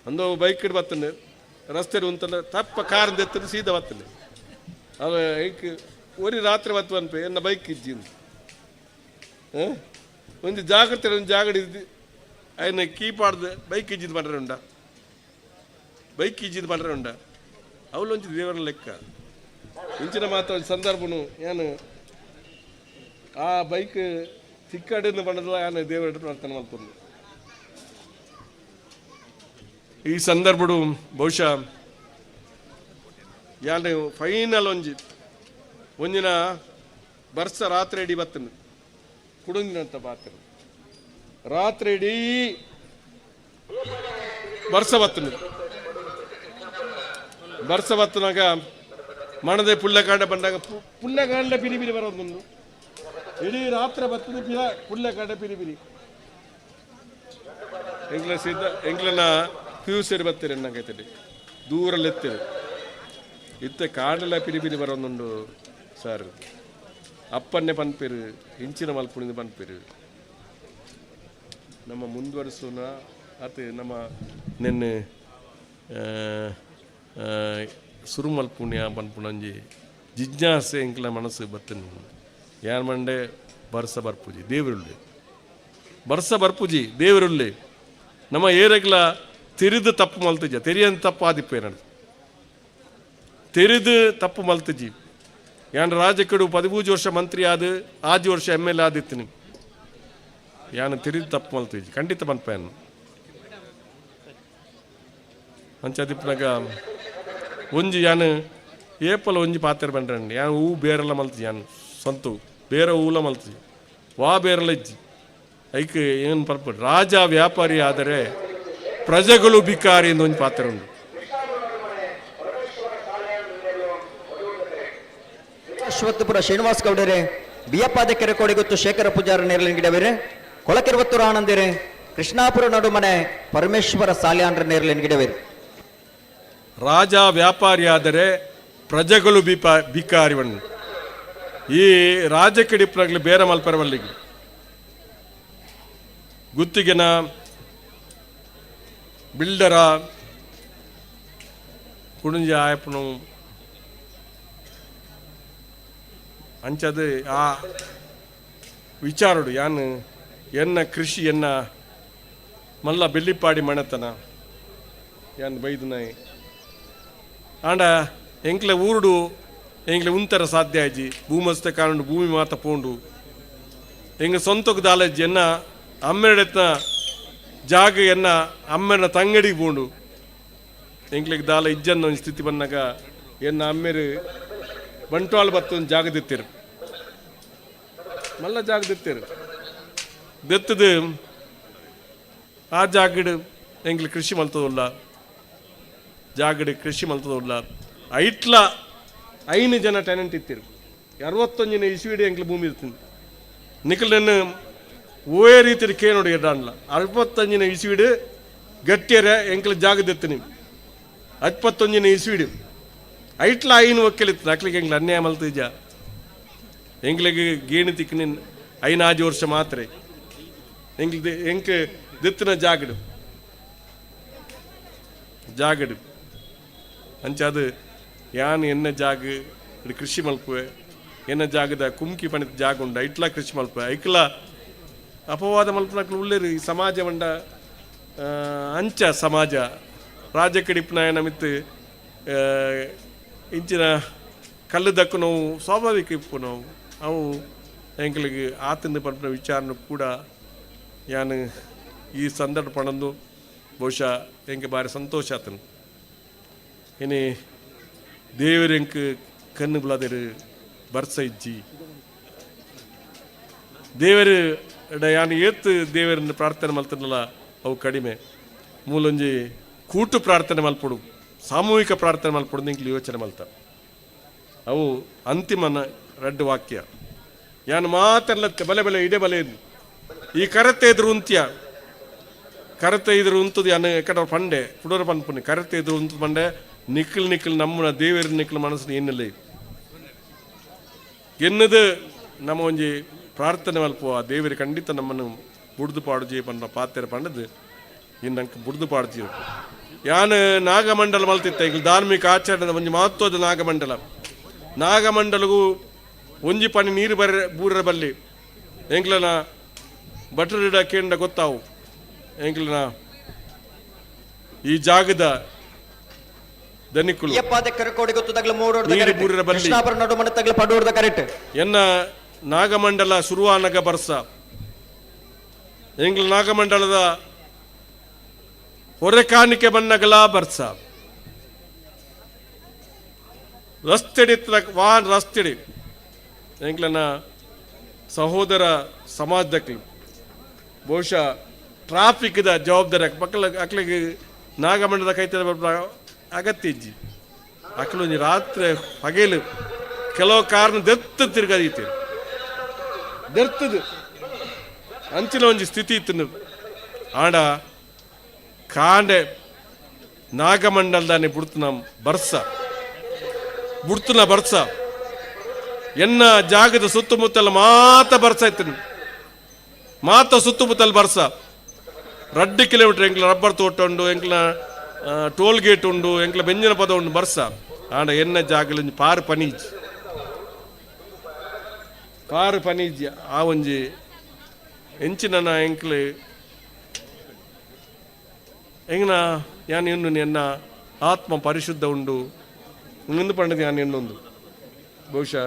ಅಂದು ಬೈಕ್ ಬತ್ತನೆ ರಸ್ತೆ ಉಂತಲ್ಲ ತಪ್ಪ ಕಾರ್ ಎತ್ತದು ಸೀದಾ ಬತ್ತನೆ. ಅವ ಐಕ್ ಒರಿ ರಾತ್ರಿ ಬತ್ತು ಅನ್ಪೆ ಎನ್ನ ಬೈಕ್ ಇಜ್ಜಿ ಒಂಜಿ ಜಾಗ್ರತೆ ಒಂಜಿ ಜಾಗಡ್ ಇದ್ದು ಅಯ್ನ ಕೀಪಾಡ್ದು ಬೈಕ್ ಇಜ್ಜಿದ್ ಪಂಡ್ರೆ ಉಂಡ, ಬೈಕ್ ಇಜ್ಜಿದ್ ಪಂಡ್ರೆ ಉಂಡ. ಅವಳು ಒಂಜಿ ದೇವರ ಲೆಕ್ಕ. ಇಂಚಿನ ಮಾತ್ರ ಒಂಜಿ ಸಂದರ್ಭನು ಏನು ಆ ಬೈಕ್ ತಿಕ್ಕಡಿನ ಪಂಡದಲ್ಲ ಯಾನು ದೇವರ ಪ್ರಾರ್ಥನೆ ಮಲ್ಪೊಂದು. ಈ ಸಂದರ್ಭಡು ಬಹುಶಃ ಯಾನು ಫೈನಲ್ ಒಂಜಿ ಒಂದಿನ ಬರ್ಸ ರಾತ್ರಿ ಇಡೀ ಬತ್ತನು ಕುಡುಂದಿನಂತ ಪಾತ್ರ ರಾತ್ರಿ ಇಡೀ ಬರ್ಸ ಬತ್ತನು. ಬರ್ಸ ಬತ್ತನಾಗ ಮಣದೆ ಪುಲ್ಲಕಾಂಡ ಬಂದಾಗ ಪುಲ್ಲಕಾಂಡ ಪಿರಿ ಪಿರಿ ಬರೋದೊಂದು ಇಡೀ ರಾತ್ರಿ ಬರ್ತದೆ ಪಿರ ಪುಲ್ಲಕಾಂಡ ಪಿರಿ ಪಿರಿ. ಎಂಗ್ಲ ಸಿದ್ಧ ಎಂಗ್ಲನ ಪ್ಯೂಸರಿ ಬತ್ತೀರಿ ನಂಗೈತಡಿ ದೂರಲ್ಲೆತ್ತೀರಿ ಇತ್ತೆ ಕಾಡೆಲ್ಲ ಪಿರಿ ಪಿರಿ ಬರೋದುಂಡು ಸರ್. ಅಪ್ಪನ್ನೇ ಪನ್ಪಿರು ಇಂಚಿನ ಮಲ್ಪುಣಿಂದ ಪನ್ಪಿರು ನಮ್ಮ ಮುಂದುವರಿಸೋಣ ಅತ್ ನಮ್ಮ ನಿನ್ನೆ ಸುರು ಮಲ್ಪುಣ್ಯ ಪನ್ಪುಣಂಜಿ ಜಿಜ್ಞಾಸೆ ಎಂಕ್ಲ ಮನಸ್ಸು ಬತ್ತನು. ಯಾನ್ ಮಂಡೆ ಬರ್ಸ ಬರ್ಪುಜಿ ದೇವರುಳ್ಳಿ, ಬರ್ಸ ಬರ್ಪುಜಿ ದೇವರುಳ್ಳಿ. ನಮ್ಮ ಏರೆಗ್ಲ ತೆರಿದು ತಪ್ಪು ಮಲ್ತುಜ ತೆರಿಯನ್ ತಪ್ಪು ಆದಿಪ್ಪೇನ ತೆರಿದು ತಪ್ಪು ಮಲ್ತುಜಿ. ಯಾನ್ ರಾಜಕಡು 13 ವರ್ಷ ಮಂತ್ರಿ ಆದ 6 ವರ್ಷ ಎಮ್ ಎಲ್ ಆದಿತ್ತಿನಿ. ಯಾನ್ ತೆರಿದು ತಪ್ಪು ಮಲ್ತುಜಿ ಖಂಡಿತ ಪನ್ಪೇನು. ಅಂಚಾದಿಪ್ಪನಾಗ ಒಂಜಿ ಯಾನ್ ಏಪಲ ಒಂಜಿ ಪಾತ್ರ ಬಂಡ್ರಂడి ಯಾನ್ ಹೂ ಬೇರೆಲ್ಲ ಮಲ್ತುಜಿ. ಯಾನ್ ಸ್ವಂತ ಬೇರೆ ಹೂಲ ಮಲ್ತುಜಿ ವಾ ಬೇರೆಲ್ಲ ಇಜ್ಜಿ. ಐಕ್ ಏನು ಪರ್ಪ ರಾಜ ವ್ಯಾಪಾರಿ ಆದರೆ ಪ್ರಜೆಗಳು ಬಿಕಾರಿ ಎಂದು ಒಂಜಿ ಪಾತ್ರ ಉಂಟು. ಅಶ್ವತ್ಥಪುರ ಶ್ರೀನಿವಾಸ ಗೌಡರೆ, ಬಿಯಪ್ಪಾದ ಕೆರೆಕೋಡಿಗುತ್ತು ಶೇಖರ ಪೂಜಾರ ನೇರಲಿನ ಕೊಳಕಿರುವತ್ತೂರು ಆನಂದಿರೆ, ಕೃಷ್ಣಾಪುರ ನಡುಮನೆ ಪರಮೇಶ್ವರ ಸಾಲ್ಯಾನ್ರ ನೇರಲಿನ ಗಿಡವೇರು. ರಾಜ ವ್ಯಾಪಾರಿ ಆದರೆ ಪ್ರಜೆಗಳು ಬಿಕಾರಿವಣ್ಣು. ಈ ರಾಜಕೀಯ ಬೇರೆ ಮಲ್ಪರವಲ್ಲಿಗೆ ಗುತ್ತಿಗೆನ ಬಿಲ್ಡರ ಕುಣಂಜಿ ಆಯಪ್ಪನು ಅಂಚದು ಆ ವಿಚಾರಡು ಯಾನ್ ಎನ್ನ ಕೃಷಿ ಎನ್ನ ಮಲ್ಲ ಬೆಳ್ಳಿಪಾಡಿ ಮಣತನ ಯಾನ್ ಬೈದನಾಯಿ. ಆಂಡ ಎಂಕ್ಲೆ ಊರುಡು ಎಂಕ್ಲೆ ಉಂತರ ಸಾಧ್ಯ ಆಜಿ ಭೂಮಸ್ತ ಕಾರಣ ಭೂಮಿ ಮಾತ ಪೋಂಡು ಎಂಗ ಸ್ವಂತಕ್ಕೆ ದಾಲಜ್ಜಿ ಎನ್ನ ಅಮ್ಮೆಡೆತ್ನ ಜಾಗ ಎನ್ನ ಅಮ್ಮೆನ ತಂಗಡಿಗೆ ಪೋಂಡು ಎಂಕ್ಲೆಗ್ ದಾಲ ಇಜ್ಜನ್ನ ಒಂಜಿ ಸ್ಥಿತಿ ಬಂದಾಗ ಎನ್ನ ಅಮ್ಮೆರು ಬಂಟ್ವಾಳ ಬತ್ತೊಂದು ಜಾಗ ದಿತ್ತಿರು ಮಲ್ಲ ಜಾಗ ದಿತ್ತಿರು ದೆತ್ತದು. ಆ ಜಾಗಡ್ ಎಂಕ್ಲು ಕೃಷಿ ಮಲ್ತದುಲ್ಲ, ಜಾಗಡ್ ಕೃಷಿ ಮಲ್ತದುಲ್ಲ. ಐಟ್ಲ 5 ಜನ ಟೆನೆಂಟ್ ಇತ್ತಿರು. 61ನೇ ಇಸ್ವಿಡ್ ಎಂಕ್ಲು ಭೂಮಿ ಇರ್ತೀನಿ. ನಿಖಲನ್ನು ಓಯೇ ರೀತಿ ಕೇನೋಡು ಎಡ್ಡಾನ್ಲ. 65ನೇ ಇಸ್ವಿಡ್ ಗಟ್ಟಿಯರೆ ಎಂಕ್ಲು ಜಾಗದೆತ್ತನಿ. 61ನೇ ಇಸ್ವಿಡ್ ಐಟ್ಲ 5 ಒಕ್ಕಲಿತ್ತು. ಅಕ್ಲಿಗೆ ಎಂಕ್ಲು ಅನ್ಯಾಯ ಮಲ್ತಿಜ. ಎಂಕ್ಲಿಗೆ ಗೇಣು ತಿಕ್ಕಿನ 5 ವರ್ಷ ಮಾತ್ರ ಎಂಕ್ಲು ಎಂಕ್ ದಿತ್ತಿನ ಜಾಗಡು ಜಾಗಡು ಅಂಚಾದ ಯಾನ್ ಎನ್ನ ಜಾಗ ಇಡು ಕೃಷಿ ಮಲ್ಪುವೆ, ಎನ್ನ ಜಾಗದ ಕುಮ್ಕಿ ಪಣಿತ ಜಾಗ ಉಂಡು, ಐಟ್ಲ ಕೃಷಿ ಮಲ್ಪುವೆ. ಐಕ್ಲ ಅಪವಾದ ಮಲ್ಪನಕ್ಲು ಉಳ್ಳೇರು. ಈ ಸಮಾಜ ಬಂಡ ಅಂಚ ಸಮಾಜ ರಾಜಕಡಿಪ್ನಾಯನ ಮಿತ್ತು ಇಂಚಿನ ಕಲ್ಲು ದಕ್ಕು ನೋವು ಸ್ವಾಭಾವಿಕ ಇಪ್ಪು ನೋವು. ಅವು ಎಂಕ್ಲಿಗೆ ಆತಂದು ಪನ್ಪಿನ ವಿಚಾರನು ಕೂಡ ಯಾನ್ ಈ ಸಂದರ್ಭ ಪಣಂದು ಬಹುಶಃ ಎಂಕ್ ಬಾರಿ ಸಂತೋಷ ಆತನು. ಇನಿ ದೇವರು ಎಂಕ್ ಕಣ್ಣು ಬುಲಾದೇರು ಬರ್ಸ ಇಜ್ಜಿ. ದೇವರು ಯಾನ್ ಏತ್ ದೇವರನ್ನು ಪ್ರಾರ್ಥನೆ ಮಲ್ತನಲ್ಲ ಅವು ಕಡಿಮೆ. ಮೂಲೊಂಜಿ ಕೂಟು ಪ್ರಾರ್ಥನೆ ಮಲ್ಪೊಡು, ಸಾಮೂಹಿಕ ಪ್ರಾರ್ಥನೆ ಮಲ್ಪೊಡು ಎಂಕ್ಲು ಯೋಚನೆ ಮಲ್ತ. ಅವು ಅಂತಿಮನ ರಡ್ಡು ವಾಕ್ಯ ಯಾನ್ ಮಾತೆಲ್ಲತ್ತೆ ಬಲೆ ಬಲೆ ಇಡೆ ಬಲೆ ಇದ್ದು. ಈ ಕರತೆ ಎದುರು ಉಂತ್ಯ ಕರತೆ ಎದುರು ಉಂತದು ಯಾನ್ ಎಕಡ ಪಂಡೆ ಪುಡೋರ ಪನ್ಪುನಿ ಕರತೆ ಎದುರು ಉಂತು ಪಂಡೆ ನಿಖಲ್ ನಿಖಲ್ ನಮ್ಮನ ದೇವರ ನಿಖಲ್ ಮನಸ್ಸು ಎನ್ನಲ್ಲ ಎನ್ನದು. ನಮ್ಮ ಒಂಜಿ ಪ್ರಾರ್ಥನೆ ಮಲ್ಪುವ, ದೇವರು ಖಂಡಿತ ನಮ್ಮನ್ನು ಬುಡ್ದು ಪಾಡುಜಿ ಪನ್ನ ಪಾತೆರ ಪಂಡದು ಇನ್ನು ಬುಡ್ದು ಪಾಡ್ಜಿ. ಯಾನ್ ನಾಗಮಂಡಲ ಮಲ್ತಿತ್ತ. ಈಗ ಧಾರ್ಮಿಕ ಆಚರಣೆ ಒಂಜಿ ಮಹತ್ವದ ನಾಗಮಂಡಲ. ನಾಗಮಂಡಲಗೂ ಒಂಜಿ ಪನಿ ನೀರು ಬರ ಬೂರ ಬಲ್ಲಿ ಎಂಕ್ಲನ ಬಟರಿಡ ಕೇಂದ್ರ ಗೊತ್ತಾವು. ಎಂಕ್ಲನ ಈ ಜಾಗದ ದನಿಕುಲು ಅಯ್ಯಪ್ಪಾದೆ ಕರಕೋಡಿ ಗೊತ್ತು ತಗ್ಲ ಮೂಡೋರ್ದ ನೀರು ಕರೆಕ್ಟ್. ಬೂರರ ಬಲ್ಲಿ. ಕೃಷ್ಣಾಪುರ ನಡು ಮನೆ ತಗ್ಲ ಪಡೋರ್ದ ಕರೆಕ್ಟ್. ಎನ್ನ ನಾಗಮಂಡಲ ಶುರುವಾನಗ ಬರ್ಸ. ಎಂಗ್ಲ ನಾಗಮಂಡಲದ ಹೊರೆ ಕಾಣಿಕೆ ಬನ್ನಗಲ ಬರ್ಸ. ರಸ್ತೆಡಿ ವಾಹನ ರಸ್ತೆಡಿ ಎಂಕ್ಲನ ಸಹೋದರ ಸಮಾಜದಕ್ಲು ಬಹುಶಃ ಟ್ರಾಫಿಕ್ದ ಜವಾಬ್ದಾರಿ ಮಕ್ಕಳ ಅಕ್ಲಿಗೆ ನಾಗಮಂಡಲದ ಕೈತದ ಅಗತ್ಯ ಇಜ್ಜಿ. ಅಕ್ಲು ಒಂಜಿ ರಾತ್ರಿ ಹಗಲು ಕೆಲವು ಕಾರಣ ದೆತ್ತು ತಿರ್ಗದೀತಿ ದೆರ್ತದು ಅಂಚಿನ ಒಂಜಿ ಸ್ಥಿತಿ ಇತ್ತು. ಆಂಡ ಕಾಂಡೆ ನಾಗಮಂಡಲದಾನೆ ಬುಡ್ತುನ ಬರ್ಸ, ಬುಡ್ತುನ ಬರ್ಸ. ಎನ್ನ ಜಾಗದ ಸುತ್ತಮುತ್ತಲ ಮಾತ ಬರ್ಸ ಇತ್ತು, ಮಾತ ಸುತ್ತಮುತ್ತಲ ಬರ್ಸ. 2 ಕಿಲೋಮೀಟರ್ ಎಂಕ್ಲ ರಬ್ಬರ್ ತೋಟ ಉಂಡು, ಎಂಕ್ಲ ಟೋಲ್ ಗೇಟ್ ಉಂಡು, ಎಂಕ್ಲ ಬೆಂಜಿನ ಪದ ಉಂಡು ಬರ್ಸ. ಆಂಡ ಎನ್ನ ಜಾಗಲ ಒಂಜಿ ಪಾರು ಪನೀಜ್, ಪಾರು ಪನೀಜ್. ಆ ಒಂಜಿ ಎಂಚಿನ ಎಂಕ್ಲೆ ಎಂಗ್ನ ಯಾನ್ ಎನ್ನು ಎನ್ನ ಆತ್ಮ ಪರಿಶುದ್ಧ ಉಂಡು ಮುಂದೆ ಪಂಡದ ಯಾನ್ ಎನ್ನೊಂದು. ಬಹುಶಃ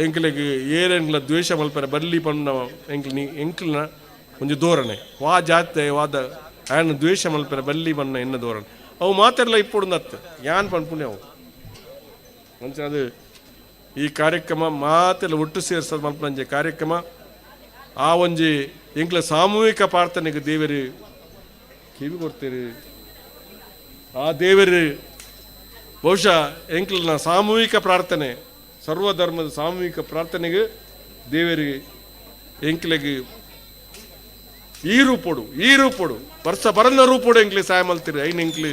ಎಂಕ್ಲೆಗ್ ಏರೆಂಗ್ಲ ದ್ವೇಷ ಮಲ್ಪರೆ ಬರ್ಲಿ ಪಣ್ಣ ಎಂಕ್ಲ ನೀ ಎಂಕ್ಲನ ಒಂಜಿ ಧೋರಣೆ ವಾ ಜಾತೆ ವಾದ ಆಯನ ದ್ವೇಷ ಮಲ್ಪರೆ ಬಲ್ಲಿ ಬಣ್ಣ ಎನ್ನ ಧೋರಣೆ ಅವು ಮಾತೆಲ್ಲ ಇಪ್ಪುಡುಂದತ್ತು ಯಾನ್ ಪನ್ಪುಣೆ ಅವು. ಅಂಚ ಅದು ಈ ಕಾರ್ಯಕ್ರಮ ಮಾತೆಲ್ಲ ಒಟ್ಟು ಸೇರ್ಸೋದು ಮಲ್ಪನಂಜೆ ಕಾರ್ಯಕ್ರಮ. ಆ ಒಂಜಿ ಎಂಕ್ಲ ಸಾಮೂಹಿಕ ಪ್ರಾರ್ಥನೆಗೆ ದೇವರು ಕಿವಿ ಕೊಡ್ತೀರಿ. ಆ ದೇವರು ಬಹುಶಃ ಎಂಕ್ಲನ ಸಾಮೂಹಿಕ ಪ್ರಾರ್ಥನೆ, ಸರ್ವಧರ್ಮದ ಸಾಮೂಹಿಕ ಪ್ರಾರ್ಥನೆಗೆ ದೇವರಿಗೆ ಎಂಕ್ಲೆಗ್ ಈ ರೂಪೊಡು, ಈ ರೂಪೊಡು ವರ್ಷ ಬರನ್ನ ರೂಪೊಡು ಎಂಕ್ಲೆ ಸಹಾಯ ಮಲ್ತಿರಿ. ಐನ್ ಎಂಕ್ಲಿ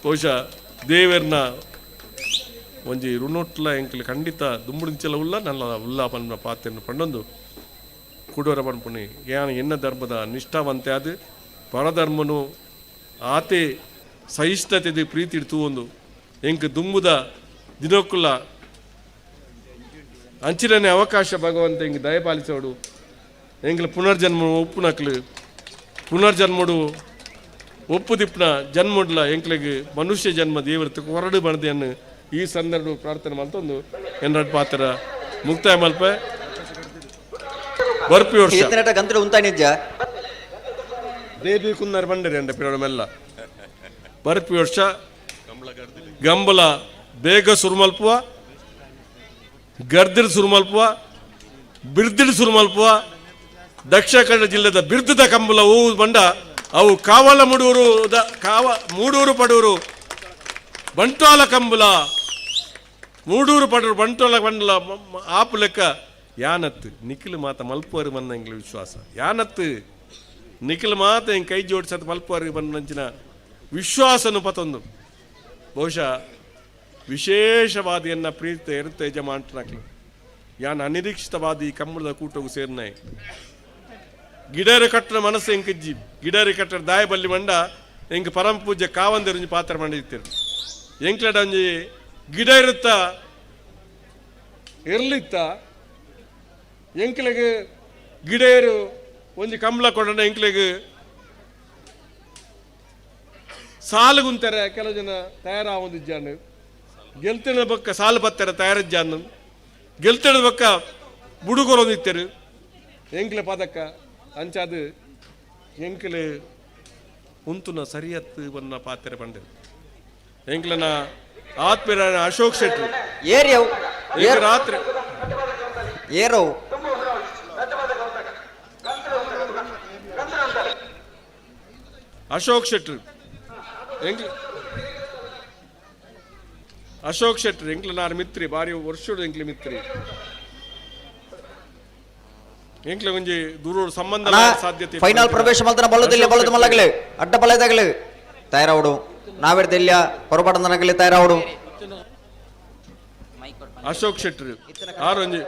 ಬಹುಶಃ ದೇವರ್ನ ಒಂಜಿ ಋಣೊಟ್ಲ ಎಂಕ್ಲೆ ಖಂಡಿತ ದುಂಬುಡಿಂಚಲ ಉಲ್ಲ ನಲ್ಲ ಉಲ್ಲ ಪನ್ನ ಪಾತೆನ್ ಪಂಡೊಂದು ಕುಡೋರ ಪನ್ಪುನಿ. ಯಾನ್ ಎನ್ನ ಧರ್ಮದ ನಿಷ್ಠಾವಂತೆ ಅದು ಪರಧರ್ಮನು ಆತೆ ಸಹಿಷ್ಣುತೆ ಪ್ರೀತಿ ತೂವೊಂದು ಎಂಕ್ ದುಂಬುದ ದಿನಕ್ಕುಲ್ಲ ಅಂಚಿನನೆ ಅವಕಾಶ ಭಗವಂತ ಎಂಕ್ ದಯಪಾಲಿಸೋಡು. ಎಂಕ್ಲ ಪುನರ್ಜನ್ಮ ಒಪ್ಪುನಕ್ಲು ಪುನರ್ಜನ್ಮಡು ಒಪ್ಪು ದಿಪ್ಪನ ಜನ್ಮಡ್ಲ ಎಂಕ್ಲೆಗ್ ಮನುಷ್ಯ ಜನ್ಮ ದೇವರ ಹೊರಡು ಬಣದೆಯನ್ನು ಈ ಸಂದರ್ಭ ಪ್ರಾರ್ಥನೆ ಮಲ್ತೊಂದು ಎನ್ನಡ್ ಪಾತ್ರ ಮುಕ್ತಾಯ ಮಲ್ಪೆ. ಬರ್ಪಿ ವರ್ಷ ಈತನಟ ಗಂತಡು ಉಂತಾನಿಜ್ಜ. ದೇವಿ ಕುನ್ನರ್ ಬಂಡರಿ ಅಂಡ ಪಿರಡ ಮೆಲ್ಲ. ಬರ್ಪಿ ವರ್ಷ ಗಂಬಲ ಬೇಗ ಸುರುಮಲ್ಪುವ, ಗರ್ದಿಡ್ ಸುರುಮಲ್ಪುವ, ಬಿರ್ದಿಡ್ ಸುರುಮಲ್ಪುವ. Dakshina Kannada ಜಿಲ್ಲೆದ ಬಿರ್ದದ ಕಂಬುಲ ಹೂ ಬಂಡ ಅವು ಕಾವಲ ಮುಡೂರು ಕಾವ ಮೂಡೂರು ಪಡೂರು ಬಂಟ್ವಾಲ ಕಂಬುಲ ಮೂಡೂರು ಪಡೂರು ಬಂಟ್ವಾಲ ಬಂಡಲ ಆಪು ಲೆಕ್ಕ ಯಾನತ್ತು ನಿಖಿಲ್ ಮಾತ ಮಲ್ಪುವರು ಬಂದ ಎಂಗ್ಲ ವಿಶ್ವಾಸ ಯಾನತ್ತು ನಿಖಿಲ್ ಮಾತ ಎಂಗ್ ಕೈ ಜೋಡಿಸತ್ ಮಲ್ಪುವರಿಗೆ ಬಂದಂಚಿನ ವಿಶ್ವಾಸನು ಪತೊಂದು. ಬಹುಶಃ ವಿಶೇಷವಾದ ಎನ್ನ ಪ್ರೀತಿ ಇರುತ್ತೆ ಯಜಮಾಂಟನಾಕ್ಲು ಯಾನ್ ಅನಿರೀಕ್ಷಿತವಾದ ಈ ಕಂಬಳದ ಕೂಟವು ಸೇರ್ನಾಯ್ ಗಿಡರೆ ಕಟ್ಟನ ಮನಸ್ಸು ಎಂಕಿಜ್ಜಿ ಗಿಡರೆ ಕಟ್ಟಡ ದಾಯ ಬಲ್ಲಿ ಮಂಡ ಎಂಕ್ ಪರಮ ಪೂಜ್ಯ ಕಾವಂದೆರುಂಜಿ ಪಾತ್ರ ಮಂಡಿರ್ತೀರಿ ಎಂಕ್ಲಡ ಒಂಜಿ ಗಿಡ ಇರುತ್ತ ಇರ್ಲಿತ್ತ ಎಂಕ್ಲೆಗ್ ಗಿಡೇರು ಒಂಜಿ ಕಂಬಳ ಕೊಡಂಡ ಎಂಕ್ಲೆಗ್ ಸಾಲುಗುಂತಾರೆ ಕೆಲವು ಜನ ತಯಾರಾವೊಂದಿಜ್ಜಾನು ಗೆಲ್ತಿನ ಬೊಕ್ಕ ಸಾಲು ಬತ್ತಾರೆ ತಯಾರಿಜ್ಜಾನು ಗೆಲ್ತಿನ ಬೊಕ್ಕ ಬುಡುಗೊರೊಂದಿತ್ತರು ಎಂಕ್ಲೆ ಪದಕ್ಕ ಅಂಚಾದು ಎಂಕ್ಲೆ ಉಂತುನ ಸರಿಯತ್ತು ಬನ್ನ ಪಾತ್ರೆ ಪಂಡೆ ಎಂಕ್ಲನ ಆತ್ಮೀಯರಾದ ಅಶೋಕ್ ಶೆಟ್ರು ಏರಿಯವು ಎಂಕ್ ರಾತ್ರಿ ಏರವು ಅಶೋಕ್ ಶೆಟ್ರು ಎಂಕ್ಲ ಅಶೋಕ್ ಶೆಟ್ರು ಎಂಕ್ಲ ನಾರು ಮಿತ್ರಿ ಬಾರಿ ವರ್ಷಡು ಎಂಕ್ಲೆ ಮಿತ್ರಿ ಎಂಕ್ಲೆ ಒಂಜಿ ದೂರ ಸಂಬಂಧ ಸಾಧ್ಯತೆ ಫೈನಲ್ ಪ್ರವೇಶ ಮಲ್ತನ ಬಲ್ಲದಿಲ್ಲ ಅಶೋಕ್ ಬಲ್ಲದ ಶೆಟ್ರು. ಮಲ್ಲಗಲಿ ಅಡ್ಡ ಬಲದಾಗಲಿ ತಯಾರಾವಡು ನಾವೆರ್ದೆಲ್ಲ ಹೊರಬಡದನಗಲಿ ತಯಾರಾವಡು. ಅಶೋಕ್ ಶೆಟ್ರು ಆರು ಒಂಜಿ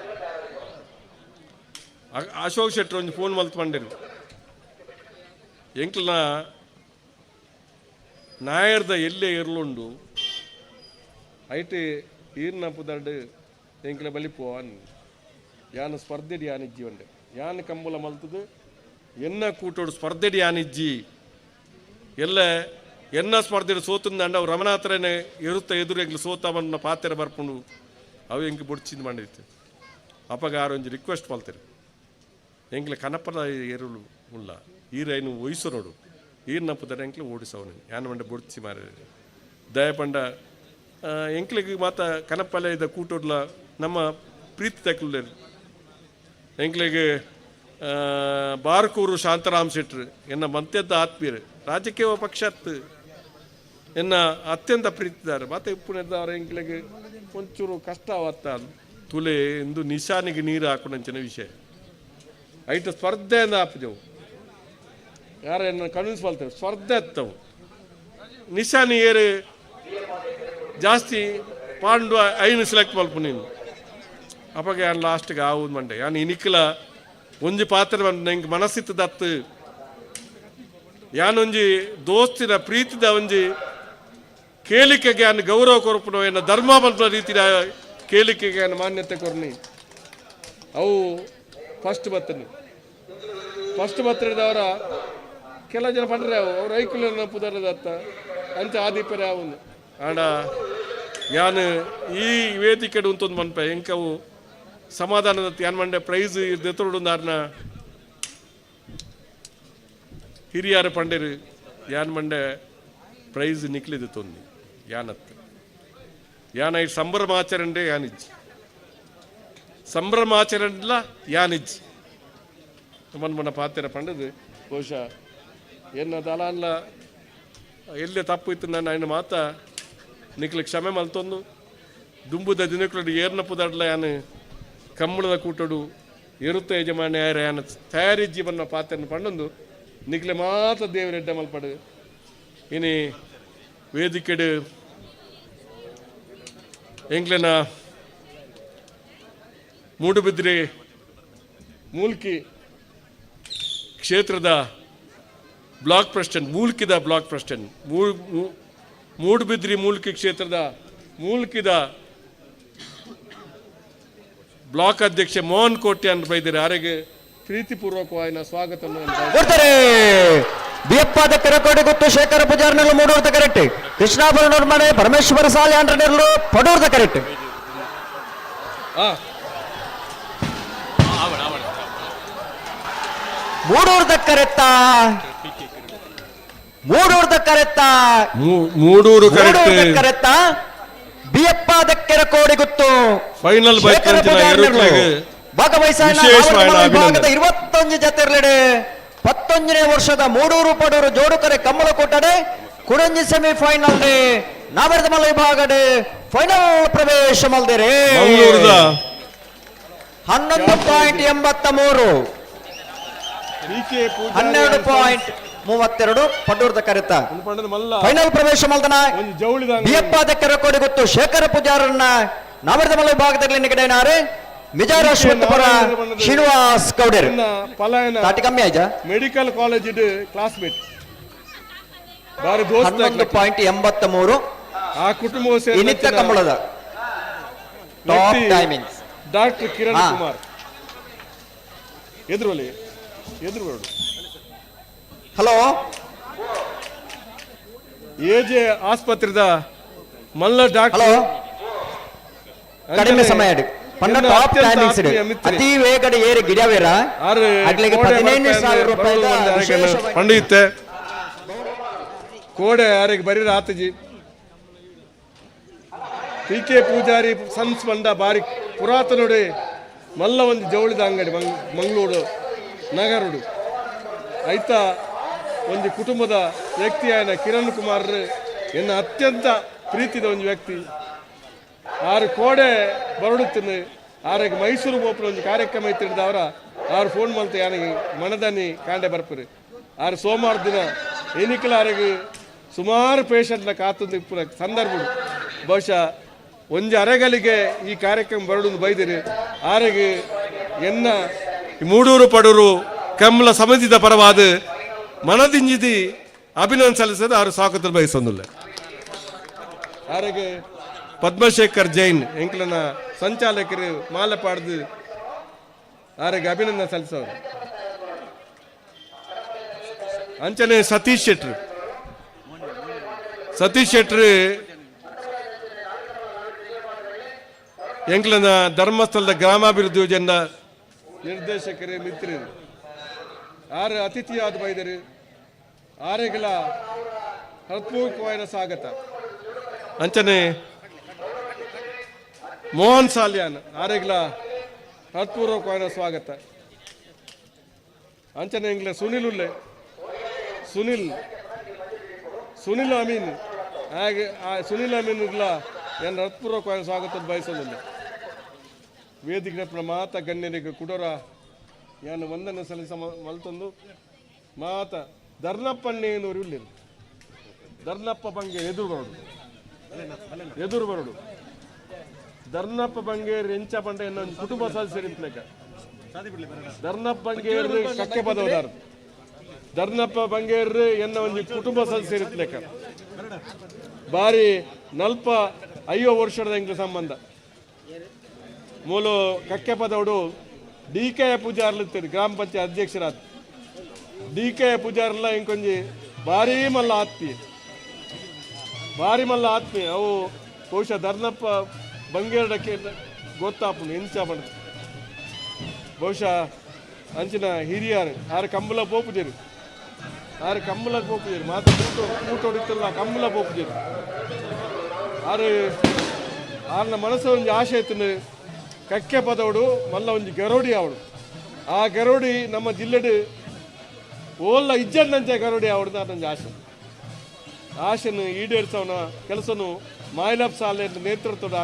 ಅಶೋಕ್ ಶೆಟ್ರು ಒಂಜಿ ಫೋನ್ ಮಲ್ತ್ ಪಂಡೆರು ಎಂಕ್ಲನ ನಾಯರ್ದ ಎಲ್ಲೇ ಇರ್ಲುಂಡು ಐಟ್ ಈರ್ನ ಪುದರ್ಡ್ ಎಂಕ್ಲೆ ಬಲಿಪೋ ಅನ್ ಯಾನ ಸ್ಪರ್ಧೆಡ್ ಯಾನಿಜ್ಜಿ ಒಂಡೆ ಯಾನ್ ಕಂಬುಲ ಮಲ್ತದು ಎನ್ನ ಕೂಟೋಡು ಸ್ಪರ್ಧೆಡ್ ಯಾನಿಜ್ಜಿ ಎಲ್ಲ ಎನ್ನ ಸ್ಪರ್ಧೆಡ್ ಸೋತುಂದಂಡ ಅವು ರಮಣಾತ್ರನೇ ಇರುತ್ತ ಎದುರು ಎಂಕ್ಲೆ ಸೋತ ಬಂದ ಪಾತ್ರೆ ಬರ್ಪುಂಡು ಅವು ಎಂಕ್ ಬುಡ್ಚಿಂದ್ ಮಾಡಿತ್ತು ಅಪಗ ಆರೊಂಜಿ ರಿಕ್ವೆಸ್ಟ್ ಮಲ್ತೆರು ಎಂಕ್ಲೆ ಕನಪದ ಎರುಳು ಉಲ್ಲ ಈರೈನು ಒಯ್ಸರೋಡು ಈರ್ನ ಪುದರ್ ಎಂಕ್ಲೆ ಓಡಿಸವನು ಯಾನ ಮಂಡ ಬೊಡ್ಚಿ ಮಾರ ದಯಪಂಡ ಎಂಕ್ಲೆಗ್ ಮಾತ ಕನಪಲೆ ಇದ್ದ ಕೂಟೋಡ್ಲ ನಮ್ಮ ಪ್ರೀತಿ ತಕ್ಲುಲ್ಲೆರ್ ಎಂಕ್ಲೆಗ್ ಬಾರ್ಕೂರು ಶಾಂತರಾಮ್ ಶೆಟ್ರು ಎನ್ನ ಮಂತ್ಯದ ಆತ್ಮೀಯರು ರಾಜಕೀಯ ಪಕ್ಷತ್ ಎನ್ನ ಅತ್ಯಂತ ಪ್ರೀತಿದಾರೆ ಮತ್ತೆ ಇಪ್ಪುನೆದ್ದವರ ಎಂಕ್ಲೆಗ್ ಒಂಚೂರು ಕಷ್ಟ ಅವತ್ತ ತುಲೆ ಎಂದು ನಿಶಾನಿಗೆ ನೀರು ಹಾಕುನಂಚಿನ ವಿಷಯ ಐಟ ಸ್ಪರ್ಧೆ ಅಂದ ಆಪುಜವು ಯಾರ ಕನ್ವಿನ್ಸ್ ಮಾಡ್ತಾರೆ ಸ್ಪರ್ಧೆ ಅತ್ತವು ನಿಶಾನಿ ಏರು ಜಾಸ್ತಿ ಪಾಂಡು ಐನು ಸೆಲೆಕ್ಟ್ ಮಲ್ಪು ನೀನು ಅಪಗ ಯಾನ್ ಲಾಸ್ಟ್ಗೆ ಆವು ಮಂಡೆ ಯಾನ್ ಇನಿಕ್ಲ ಒಂಜಿ ಪಾತ್ರ ಬಂದು ಎಂಕ್ ಮನಸ್ಸಿತ್ತು ದತ್ತು ಯಾನೊಂಜಿ ದೋಸ್ತಿನ ಪ್ರೀತಿದ ಒಂಜಿ ಕೇಳಿಕೆಗೆ ಯಾನ್ ಗೌರವ ಕೊರ್ಪುನ ಎನ್ನ ಧರ್ಮ ಮಲ್ಪುನ ರೀತಿಯ ಕೇಳಿಕೆಗೆ ಯಾನ್ ಮಾನ್ಯತೆ ಕೊರ್ನಿ ಅವು ಫಸ್ಟ್ ಬತ್ತನಿ ಫಸ್ಟ್ ಬತ್ತದವರ ಕೆಲ ಜನ ಪಂಡ್ರೆ ಅವು ಅವ್ರ ಐಕುಲನ ಪುದರದ ಅಂಚ ಆದಿಪರೆ ಅವನು ಆಂಡ ಯಾನ್ ಈ ವೇದಿಕೆಡು ಉಂತೊಂದು ಮನ್ಪೆ ಎಂಕವು ಸಮಾಧಾನದ ಯಾನ್ ಮಂಡೆ ಪ್ರೈಸ್ ದೆತ್ತೊಡುಂದಾರ್ನ ಹಿರಿಯರ ಪಂಡೆರು ಯಾನ್ ಮಂಡೆ ಪ್ರೈಸ್ ನಿಕ್ಲಿದೆ ತೊಂದಿ ಯಾನತ್ ಯಾನ ಈ ಸಂಭ್ರಮಾಚರಣೆ ಯಾನಿಜ್ಜಿ ಸಂಭ್ರಮಾಚರಣೆ ಯಾನಿಜ್ಜಿ ಮನ್ ಮನ ಪಾತ್ರೆ ಪಂಡದು ಬಹುಶಃ ಎನ್ನ ದಲಾನ್ಲ ಎಲ್ಲೇ ತಪ್ಪು ಇತ್ತು ನಾನು ఆయన ಮಾತ ನಿಕ್ಲೆ ಕ್ಷಮೆ ಮಲ್ತೊಂದು ದುಂಬುದ ದಿನಕ್ಲುಡು ಏರ್ನ ಪುದಡ್ಲ ಯಾನು ಕಂಬಳದ ಕೂಟಡು ಎರುತ್ತ ಯಜಮಾನ ಯಾರ ಯಾನ ತಯಾರಿ ಜೀವನ ಪಾತ್ರನ ಪಂಡೊಂದು ನಿಕ್ಲೆ ಮಾತ ದೇವರೆಡ್ಡ ಮಲ್ಪಡು ಇನಿ ವೇದಿಕೆಡು ಎಂಕ್ಲೆನ ಮೂಡುಬಿದ್ರಿ ಮೂಲ್ಕಿ ಕ್ಷೇತ್ರದ ಬ್ಲಾಕ್ ಪ್ರೆಸಿಡೆಂಟ್ ಮೂಲ್ಕಿದ ಬ್ಲಾಕ್ ಪ್ರೆಸಿಡೆಂಟ್ ಮೂಡುಬಿದ್ರಿ ಮೂಲ್ಕಿ ಕ್ಷೇತ್ರದ ಮೂಲ್ಕಿದ ಬ್ಲಾಕ್ ಅಧ್ಯಕ್ಷ ಮೋಹನ್ ಕೋಟ್ಯಾನ್ ಅಂತ ಬೈದಿರಿ ಆರೆಗೆ ಪ್ರೀತಿಪೂರ್ವಕವಾದ ಸ್ವಾಗತ. ಕೊಡ್ತಾರೆ ಬಿಯಪ್ಪಾದ ಕೆರಕೋಟೆ ಗುತ್ತು ಶೇಖರ ಪೂಜಾರ್ನೆಲ್ಲ ಮೂಡೂರ್ದ ಕರೆಕ್ಟ್ ಕೃಷ್ಣಾಭರಣ ಮನೆ ಪರಮೇಶ್ವರ ಸಾಲೆ ಅಂಡ್ರನೆಲ್ಲೂ ಪಡೂರ್ದ ಕರೆಕ್ಟ್. ಮೂಡೂರ್ದ ಕರೆತ್ತ ಮೂಡೂರ್ದ ಕರೆತ್ತ ಮೂಡೂರು ಮೂಡೂರ್ದ ಕರೆಕ್ಟ್ ಕರೆತ್ತ ಬಿಯಪ್ಪಾದ ಕೆರಕೋಡಿ ಗುತ್ತು ಫೈನಲ್ ಬೈಕ್ ಶೇಖರ ಪೂಜಾರ್ನೆರ್ಲು. ಭಾಗವಹಿಸಾಯನ ವಿಶೇಷವಾಯಿನ ನಾವರ್ದ ವಿಭಾಗದ ಅಭಿನಂದನೆ. 21 ಜತೆರ್ಲೆಡೆ 19ನೇ ವರ್ಷದ ಮೂಡೂರು ಪಡೂರು ಜೋಡುಕರೆ ಕಮ್ಮಲ ಕೊಟ್ಟಡೆ ಕುಡಂಜಿ ಸೆಮಿಫೈನಲ್ ನಾವರ್ದ ಮಲ್ಲ ವಿಭಾಗಡೆ ಫೈನಲ್ ಪ್ರವೇಶ ಮಲ್ದಿರಿ. ಮಂಗಳೂರದ 11.83, 12.32 ಪಡೂರ್ದ ಕರೆತ. ಮಲ್ಲ ಫೈನಲ್ ಪ್ರವೇಶ ಮಲ್ದನ ಒಂದು ಜವಳಿದ ಅಂಗಡಿ. ಬಿಯಪ್ಪ ದಕ್ಕೆರ ಗೊತ್ತು ಶೇಖರ ಪೂಜಾರನ್ನ ನಾವರ್ದ ಮಲ್ಲ ವಿಭಾಗದಲ್ಲಿ ನಿಗಡೆನಾರೆ ಮಿಜಾರ ಅಶ್ವತ್ಥಪುರ ಶ್ರೀನಿವಾಸ್ ಗೌಡರ್. ಪಲಾಯನ ತಾಟಿ ಕಮ್ಮಿ ಆಯ್ತಾ? ಮೆಡಿಕಲ್ ಕಾಲೇಜ್ ಕ್ಲಾಸ್ಮೇಟ್, ಬಾರಿ ದೋಸ್ತ. 11.83. ಆ ಕುಟುಂಬ ಇನಿತ್ತ ಕಂಬಳದ ಟಾಪ್ ಟೈಮಿಂಗ್. ಡಾಕ್ಟರ್ ಕಿರಣ್ ಹಾ. ಕುಮಾರ್ ಎದುರುಲಿ ಎದುರು ಬರೋಡು. ಹಲೋ. ಎಜೆ ಆಸ್ಪತ್ರೆದ ಮಲ್ಲ ಡಾಕ್ಟರ್. ಹಲೋ, ಕಡಿಮೆ ಸಮಯ ಪಂಡ ಎನ್ನ ಟಾಪ್ ಅತ್ಯಂತ ಟೈಮಿಂಗ್ಸ್. ಆತ್ಮೀಯ ಮಿತ್ರ. ಅತಿ ವೇಗದ ಏರಿ ಗಿಡವೇರ ಆರು ಅಗ್ಲಿಗೆ ಕೋಡೆ 15,000 ಬರ್ತಾ ರೂಪಾಯಿದ ಬರೋದು ಒಂದು ವಿಶೇಷವಾಗಿ ಪಂಡಿತ್ತೆ ಕೋಡೆ ಯಾರಿಗೆ ಬರೀ ಆತಜಿ. ಪಿ ಕೆ ಪೂಜಾರಿ ಸನ್ಸ್ ಬಂಡ ಬಾರಿ ಪುರಾತನುಡೆ ಮಲ್ಲ ಒಂದು ಜವಳಿದ ಅಂಗಡಿ ಮಂಗಳೂರು ನಗರುಡು. ಐತ ಒಂದು ಕುಟುಂಬದ ವ್ಯಕ್ತಿಯಾದ ಕಿರಣ್ ಕುಮಾರ್ ಎನ್ನ ಅತ್ಯಂತ ಪ್ರೀತಿದ ಒಂದು ವ್ಯಕ್ತಿ. ಆರು ಕೋಡೆ ಬರಡುತ್ತೇನೆ. ಆರಿಗೆ ಮೈಸೂರು ಗೋಪುರ ಒಂದು ಕಾರ್ಯಕ್ರಮ ಇತ್ತಿಡ್ದವರ ಆರು ಫೋನ್ ಮಾಡ್ತೆ, ಯಾನಿಗೆ ಮನದನಿ ಕಾಂಡೆ ಬರ್ಪರು. ಆರು ಸೋಮವಾರ ದಿನ ಎನಿಕಲ ಆರಿಗೆ ಸುಮಾರು ಪೇಷಂಟ್ನ ಕಾತೊಂದು ಇಪ್ಪುನ ಸಂದರ್ಭ. ಬಹುಶಃ ಒಂಜಿ ಅರೆಗಲಿಗೆ ಈ ಕಾರ್ಯಕ್ರಮ ಬರಡು ಬೈದಿರಿ. ಆರಿಗೆ ಎನ್ನ ಮೂಡೂರು ಪಡೂರು ಕಮ್ಮಲ ಸಮಿತಿದ ಪರವಾದ ಮನದಿಂಜಿದಿ ಅಭಿನಂದನೆ ಸಲ್ಲಿಸೋದು ಆರು ಸ್ವಾಗತ ಬಯಸೊಂದಿಲ್ಲ. ಆರಿಗೆ ಪದ್ಮಶೇಖರ್ ಜೈನ್ ಎಂಕ್ಲನ ಸಂಚಾಲಕರು ಮಾಲೆ ಪಾಡ್ದು ಆರಿಗೆ ಅಭಿನಂದನೆ ಸಲ್ಲಿಸೋರು. ಅಂಚನೆ ಸತೀಶ್ ಶೆಟ್ರು, ಸತೀಶ್ ಶೆಟ್ರು ಎಂಕ್ಲನ ಧರ್ಮಸ್ಥಳದ ಗ್ರಾಮಾಭಿವೃದ್ಧಿ ಯೋಜನೆಯ ನಿರ್ದೇಶಕರು, ಮಿತ್ರರು. ಆರು ಅತಿಥಿಯಾದ ಬೈದರು. ಆರೆಗಳ ಹೃತ್ಪೂರ್ವಕವಾದ ಸ್ವಾಗತ. ಅಂಚನೆ ಮೋಹನ್ ಸಾಲ್ಯಾನ್ ಆರೆಗಳ ಹೃತ್ಪೂರ್ವಕವಾದ ಸ್ವಾಗತ. ಅಂಚನೆ ಎಂಗ್ಲ ಸುನಿಲ್ ಉಲ್ಲೆ, ಸುನಿಲ್, ಸುನಿಲ್ ಅಮೀನ್ ಹಾಗೆ ಆ ಸುನಿಲ್ ಅಮೀನ್ ಇರ್ಲ ಎನ್ನ ಹೃತ್ಪೂರ್ವಕವಾದ ಸ್ವಾಗತ ಬಯಸೋದಿಲ್ಲ. ವೇದಿಕೆ ಮಾತ ಗಣ್ಯರಿಗೆ ಕುಡೋರ ಯಾನು ವಂದನೆ ಸಲ್ಲಿಸ ಮಲ್ತೊಂದು ಮಾತ ಧರ್ನಪ್ಪಣ್ಣೇನೂರು ಇಲ್ಲಿ ಧರ್ನಪ್ಪ ಬಂಗೆ ಎದುರು ಬರೋಡು, ಎದುರು ಬರೋಡು. ಧರ್ನಪ್ಪ ಬಂಗೇರ್ ಎಂಚ ಪಂಡ ಎನ್ನ ಒಂದು ಕುಟುಂಬ ಸದಸ್ಯರು ಇಂಪ್ಲೆಕ. ಧರ್ನಪ್ಪ ಬಂಗೇರ್ ಕಕ್ಕೆ ಪದವದಾರ. ಧರ್ನಪ್ಪ ಬಂಗೇರ್ ಎನ್ನ ಒಂದು ಕುಟುಂಬ ಸದಸ್ಯರು ಇಂಪ್ಲೆಕ. ಬಾರಿ ನಲ್ಪ 50 ವರ್ಷದ ಎಂಗ್ಲ ಸಂಬಂಧ. ಮೂಲ ಕಕ್ಕೆ ಪದವಡು ಡಿ ಕೆ ಪೂಜಾರ್ಲಿತ್ತೀರಿ ಗ್ರಾಮ ಪಂಚಾಯತ್ ಅಧ್ಯಕ್ಷರಾದ ಡಿ ಕೆ ಪೂಜಾರ್ಲ ಇಂಕೊಂಜಿ ಭಾರೀ ಮಲ್ಲ ಆತ್ಮೀಯ, ಭಾರಿ ಮಲ್ಲ ಆತ್ಮೀಯ. ಅವು ಬಹುಶಃ ಧರ್ನಪ್ಪ ಬಂಗೇರಡಕ್ಕೆ ಗೊತ್ತಾಪುಂಡು ಎಂಚ ಪಂಡ. ಬಹುಶಃ ಅಂಚಿನ ಹಿರಿಯರು ಆರು ಕಂಬಲ ಪೋಪುಜೇರು, ಆರು ಕಂಬಲ ಪೋಪುಜೇರು ಮಾತ ಕೂಟ ಕೂಟೋಡಿತ್ತಲ್ಲ ಕಂಬಲ ಪೋಪುಜೇರು. ಆರು ಆರ್ನ ಮನಸ್ಸು ಒಂಜಿ ಆಶೆ ಇತ್ತು ಕಕ್ಕೆ ಪದವಡು ಮಲ್ಲ ಒಂಜಿ ಗರೋಡಿ ಅವಳು. ಆ ಗರೋಡಿ ನಮ್ಮ ಜಿಲ್ಲೆಡು ಓಲ್ಲ ಇಜ್ಜಂದಂಚೆ ಗರೋಡಿ ಅವಳು ಒಂಜಿ ಆಶೆ. ಆಶೆನು ಈಡೇರಿಸವನ ಕೆಲಸನು ಮಾಯಿಲಾಪ್ ಸಾಲೆ ನೇತೃತ್ವದ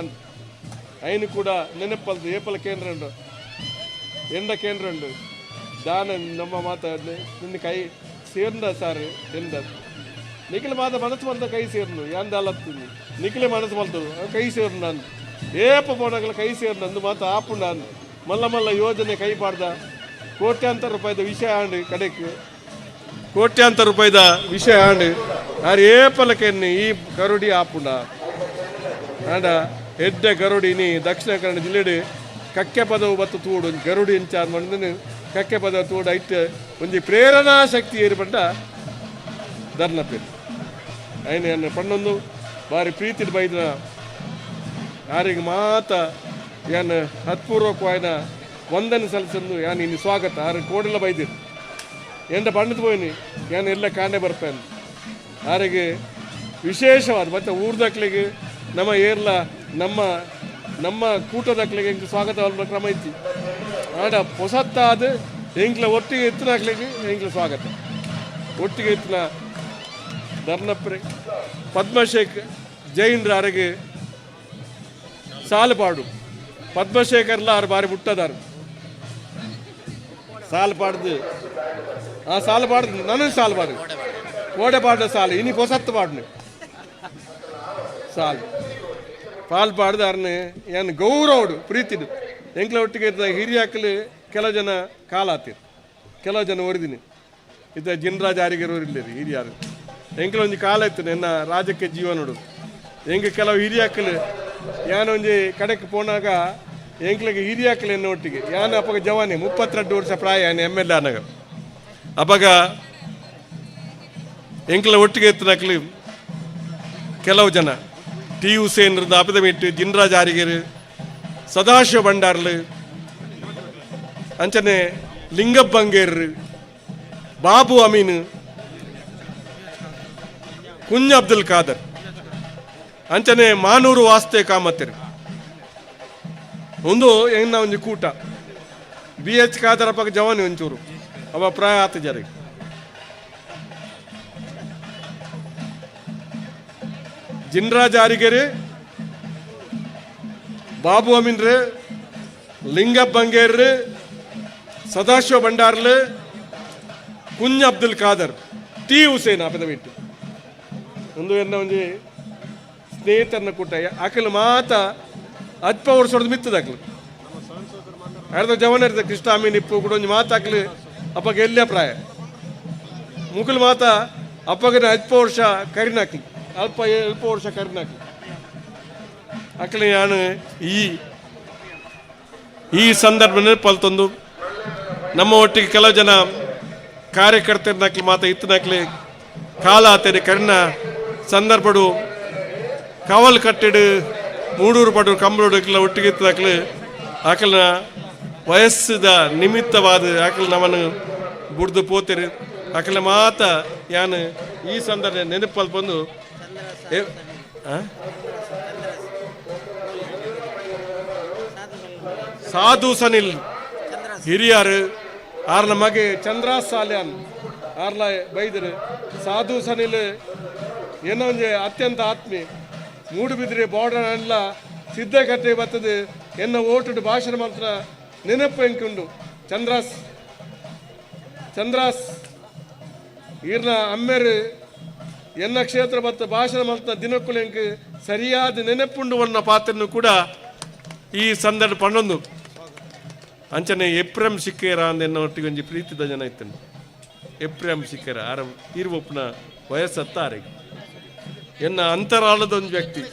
ಐನು ಕೂಡ ನೆನಪಲ್ದು ಏಪಲ ಕೇಂದ್ರ ಉಂಡು ಎಂಡ ಕೇಂದ್ರ ಉಂಡು ದಾನ ನಮ್ಮ ಮಾತ ನಿನ್ನ ಕೈ ಸೇರ್ಂದ ಸಾರ್ ಎಂದ ನಿಖಿಲ ಮಾತ ಮನಸ್ಸು ಬಂದ ಕೈ ಸೇರ್ನು ಯಾಂದಾಲತ್ತೀನಿ ನಿಖಿಲೆ ಮನಸ್ಸು ಬಂತು ಕೈ ಸೇರ್ನು ನಾನು ಏಪ ಪೋಣಗಳ ಕೈ ಸೇರ್ನು ಅಂದು ಮಾತ ಆಪುಂಡ ಅಂದು ಮಲ್ಲ ಮಲ್ಲ ಯೋಜನೆ ಕೈ ಪಾಡ್ದ ಕೋಟ್ಯಾಂತರ ರೂಪಾಯಿದ ವಿಷಯ ಆಂಡು ಕಡೆಕ್ ಕೋಟ್ಯಾಂತರ ರೂಪಾಯಿದ ವಿಷಯ ಆಂಡು ಆರು ಏಪಲಕೆನ್ನಿ ಈ ಗರುಡಿ ಆಪುಂಡ ಆಂಡ ಎಡ್ಡೆ ಗರುಡಿ ನೀ ದಕ್ಷಿಣ ಕನ್ನಡ ಜಿಲ್ಲೆಡು ಕಕ್ಕೆ ಪದವು ಬತ್ತು ತೂಡು ಒಂಜಿ ಗರುಡಿ ಇಂಚಾರ್ ಮಂಡನು ಕಕ್ಕೆ ಪದವು ತೂಡು ಐಟ್ ಒಂಜಿ ಪ್ರೇರಣಾ ಶಕ್ತಿ ಏರ್ಪಟ್ಟ ಧರ್ನಪೇರು ಐನ ಎನ್ನ ಪಣ್ಣೊಂದು ಬಾರಿ ಪ್ರೀತಿಡ್ ಬೈದಿನ ಯಾರಿಗೆ ಮಾತ ಯಾನ್ ಹತ್ಪೂರ್ವಕವಾಯಿನ ವಂದನೆ ಸಲ್ಲಿಸಂದು ಯಾನ್ ಇನ್ನು ಸ್ವಾಗತ. ಆರು ಕೋಡೆಲ್ಲ ಬೈದಿರು ಎಂಡ ಬಣ್ಣದ ಪೋಯಿನಿ ಯಾನ್ ಎಲ್ಲ ಕಾಂಡೆ ಬರ್ಪೇನು. ಆರಿಗೆ ವಿಶೇಷವಾದ ಮತ್ತು ಊರ್ದಕ್ಲಿಗೆ ನಮ್ಮ ಏರ್ಲ ನಮ್ಮ ನಮ್ಮ ಕೂಟದಕ್ಲಿಗೆ ಇಂಕ್ ಸ್ವಾಗತ ಕ್ರಮ ಇತ್ತು. ಆಂಡ ಪೊಸತ್ತಾದ ಎಂಕ್ಲ ಒಟ್ಟಿಗೆ ಎತ್ತಿನಾಕ್ಲಿಗೆ ಎಂಕ್ಲ ಸ್ವಾಗತ. ಒಟ್ಟಿಗೆ ಎತ್ತಿನ ಧರ್ನಪ್ರೆ ಪದ್ಮಶೇಖ್ ಜೈನ್ರ ಅರೆಗೆ ಸಾಲು ಪಾಡು. ಪದ್ಮಶೇಖರ್ಲ ಆರು ಬಾರಿ ಮುಟ್ಟದಾರು ಸಾಲು ಪಾಡ್ದು. ಆ ಸಾಲು ಪಾಡ್ದು, ನನಗೆ ಸಾಲು ಪಾಡು, ಕೋಡೆ ಪಾಡ್ದ ಸಾಲು, ಇನಿ ಪೊಸತ್ತು ಪಾಡ್ನು ಸಾಲು ಪಾಲ್ ಪಾಡ್ದು. ಅರ್ನ ಏನು ಗೌರವಡು ಪ್ರೀತಿಡು ಎಂಕ್ಲ ಒಟ್ಟಿಗೆ ಇದ್ದ ಹಿರಿಯಾಕ್ಲು ಕೆಲವು ಜನ ಕಾಲಾತಿರು, ಕೆಲವು ಜನ ಒರಿದಿನಿ. ಇದ್ದ ಜಿನ್ರಾಜ್ ಆರಿಗರು ಇರ್ಲಿರಿ ಹಿರಿಯಾರು. ಎಂಕ್ಲ ಒಂಜಿ ಕಾಲ ಇತ್ತು ಎನ್ನ ರಾಜಕೀಯ ಜೀವನಡು. ಎಂಕ್ ಕೆಲವು ಹಿರಿಯಾಕ್ಲು ಯಾನೊಂಜಿ ಕಡೆಕ್ ಪೋನಾಗ ಎಂಕ್ಲೆಗ್ ಹಿರಿಯಾಕ್ಲು ಎನ್ನ ಒಟ್ಟಿಗೆ. ಯಾನ್ ಅಪಗ ಜವಾನಿ, 32 ವರ್ಷ ಪ್ರಾಯ ಯಾನ್ M L A ಆನಗ. ಅಪಗ ಎಂಕ್ಲ ಒಟ್ಟಿಗೆ ಇತ್ತಿನಕ್ಲು ಕೆಲವು ಜನ ಟಿ ಹುಸೇನ್ ಅಪದ ಮಿಟ್ಟು, ಜಿನ್ರಾಜ್ ಆರಿಗರು, ಸದಾಶಿವ ಭಂಡಾರ್ಲು, ಅಂಚನೆ ಲಿಂಗಪ್ಪ ಬಂಗೇರ್, ಬಾಬು ಅಮೀನ್, ಕುಂಜ್ ಅಬ್ದುಲ್ ಖಾದರ್, ಅಂಚನೆ ಮಾನೂರು ವಾಸ್ತೆ ಕಾಮತಿರು. ಒಂದು ಎನ್ನ ಒಂಜಿ ಕೂಟ. ಬಿ ಎಚ್ ಖಾದರ್ ಅಪ್ಪಗ ಜವಾನಿ ಒಂಚೂರು, ಅವ ಪ್ರಾಯ ಆತ ಜರಿಗೆ. ಜಿನ್ರಾಜ್ ಆರಿಗೆರೆ, ಬಾಬು ಅಮೀನ್ರು, ಲಿಂಗಪ್ಪ ಬಂಗೇರ್ರು, ಸದಾಶಿವ ಭಂಡಾರ್ಲು, ಕುಂಜ್ ಅಬ್ದುಲ್ ಖಾದರ್, ಟಿ ಹುಸೇನ್ ಅಪದ ಬಿಟ್ಟು. ಒಂದು ಎನ್ನ ಒಂಜಿ ಸ್ನೇಹಿತರನ್ನ ಕೂಟ. ಅಕಲ್ ಮಾತ ಅಲ್ಪ ವರ್ಷದ ಮಿತ್ತದ ಅಕ್ಲು. ಅರ್ಧ ಜವನ ಇರ್ತದೆ. ಕೃಷ್ಣ ಅಮೀನ್ ಇಪ್ಪು ಕೂಡ ಒಂಜಿ ಮಾತ ಅಕ್ಲು ಅಪ್ಪಗ ಎಲ್ಲೇ ಪ್ರಾಯ. ಮುಕುಲ್ ಮಾತ ಅಪ್ಪಗನ ಅಲ್ಪ ವರ್ಷ ಕರಿನಾಕ್ಲಿ, ಅಲ್ಪ ಅಲ್ಪ ವರ್ಷ ಕರಿನಾಕ್ಲಿ ಅಕ್ಲೆ. ನಾನು ಈ ಈ ಸಂದರ್ಭ ನೆನಪಲ್ತೊಂದು ನಮ್ಮ ಒಟ್ಟಿಗೆ ಕೆಲವು ಜನ ಕಾರ್ಯಕರ್ತರನ್ನಾಕ್ಲಿ ಮಾತ ಇತ್ತನಾಕ್ಲಿ ಕಾಲ ಆತೇರಿ. ಕರಿನ ಸಂದರ್ಭಡು ಕಾವಲ್ ಕಟ್ಟಿಡು ಮೂಡೂರು ಪಡೂರು ಕಂಬಳೋಡು ಇಕ್ಲ ಒಟ್ಟಿಗೆ ಇತ್ತನಾಕ್ಲಿ ಆಕಲ್ನ ವಯಸ್ಸುದ ನಿಮಿತ್ತವಾದ ಆಕಲ್ ನಮ್ಮನ್ನು ಬುಡ್ದು ಪೋತಿರು. ಆಕಲ ಮಾತ ಯಾನ್ ಈ ಸಂದರ್ಭ ನೆನಪಲ್ಪೊಂದು ಆ? ಸಾಧು ಸನಿಲ್ ಹಿರಿಯರು, ಆರ್ನ ಮಗೆ ಚಂದ್ರ ಸಾಲ್ಯಾನ್ ಆರ್ಲ ಬೈದರು. ಸಾಧು ಸನಿಲ್ ಏನೋ ಒಂಜಿ ಅತ್ಯಂತ ಆತ್ಮೀಯ. ಮೂಡುಬಿದ್ರೆ ಬಾರ್ಡರ್ ಅಲ್ಲ ಸಿದ್ಧಕಟ್ಟೆ ಬರ್ತದೆ ಎನ್ನ ಓಟುಡು ಭಾಷಣ ಮಾತ್ರ ನೆನಪು ಎಂಕುಂಡು. ಚಂದ್ರಾಸ್ ಚಂದ್ರಾಸ್ ಈರ್ನ ಅಮ್ಮೆರು ಎನ್ನ ಕ್ಷೇತ್ರ ಬತ್ತ ಭಾಷಣ ಮಲ್ತ ದಿನಕ್ಕೂ ಎಂಕ್ ಸರಿಯಾದ ನೆನಪುಂಡು ಒನ್ನ ಪಾತ್ರನು ಕೂಡ ಈ ಸಂದರ್ಭ ಪಣ್ಣೊಂದು. ಅಂಚನೆ ಎಪ್ರಂ ಸಿಕ್ಕೇರ ಅಂದ ಎನ್ನ ಒಟ್ಟಿಗೆ ಒಂಜಿ ಪ್ರೀತಿದ ಜನ ಇತ್ತನು. ಎಪ್ರಂ ಸಿಕ್ಕೇರ ಆರ ತೀರ್ವೊಪ್ಪನ ವಯಸ್ಸತ್ತ ಆರಿಗೆ. ಎನ್ನ ಅಂತರಾಳದ ಒಂದು ವ್ಯಕ್ತಿ,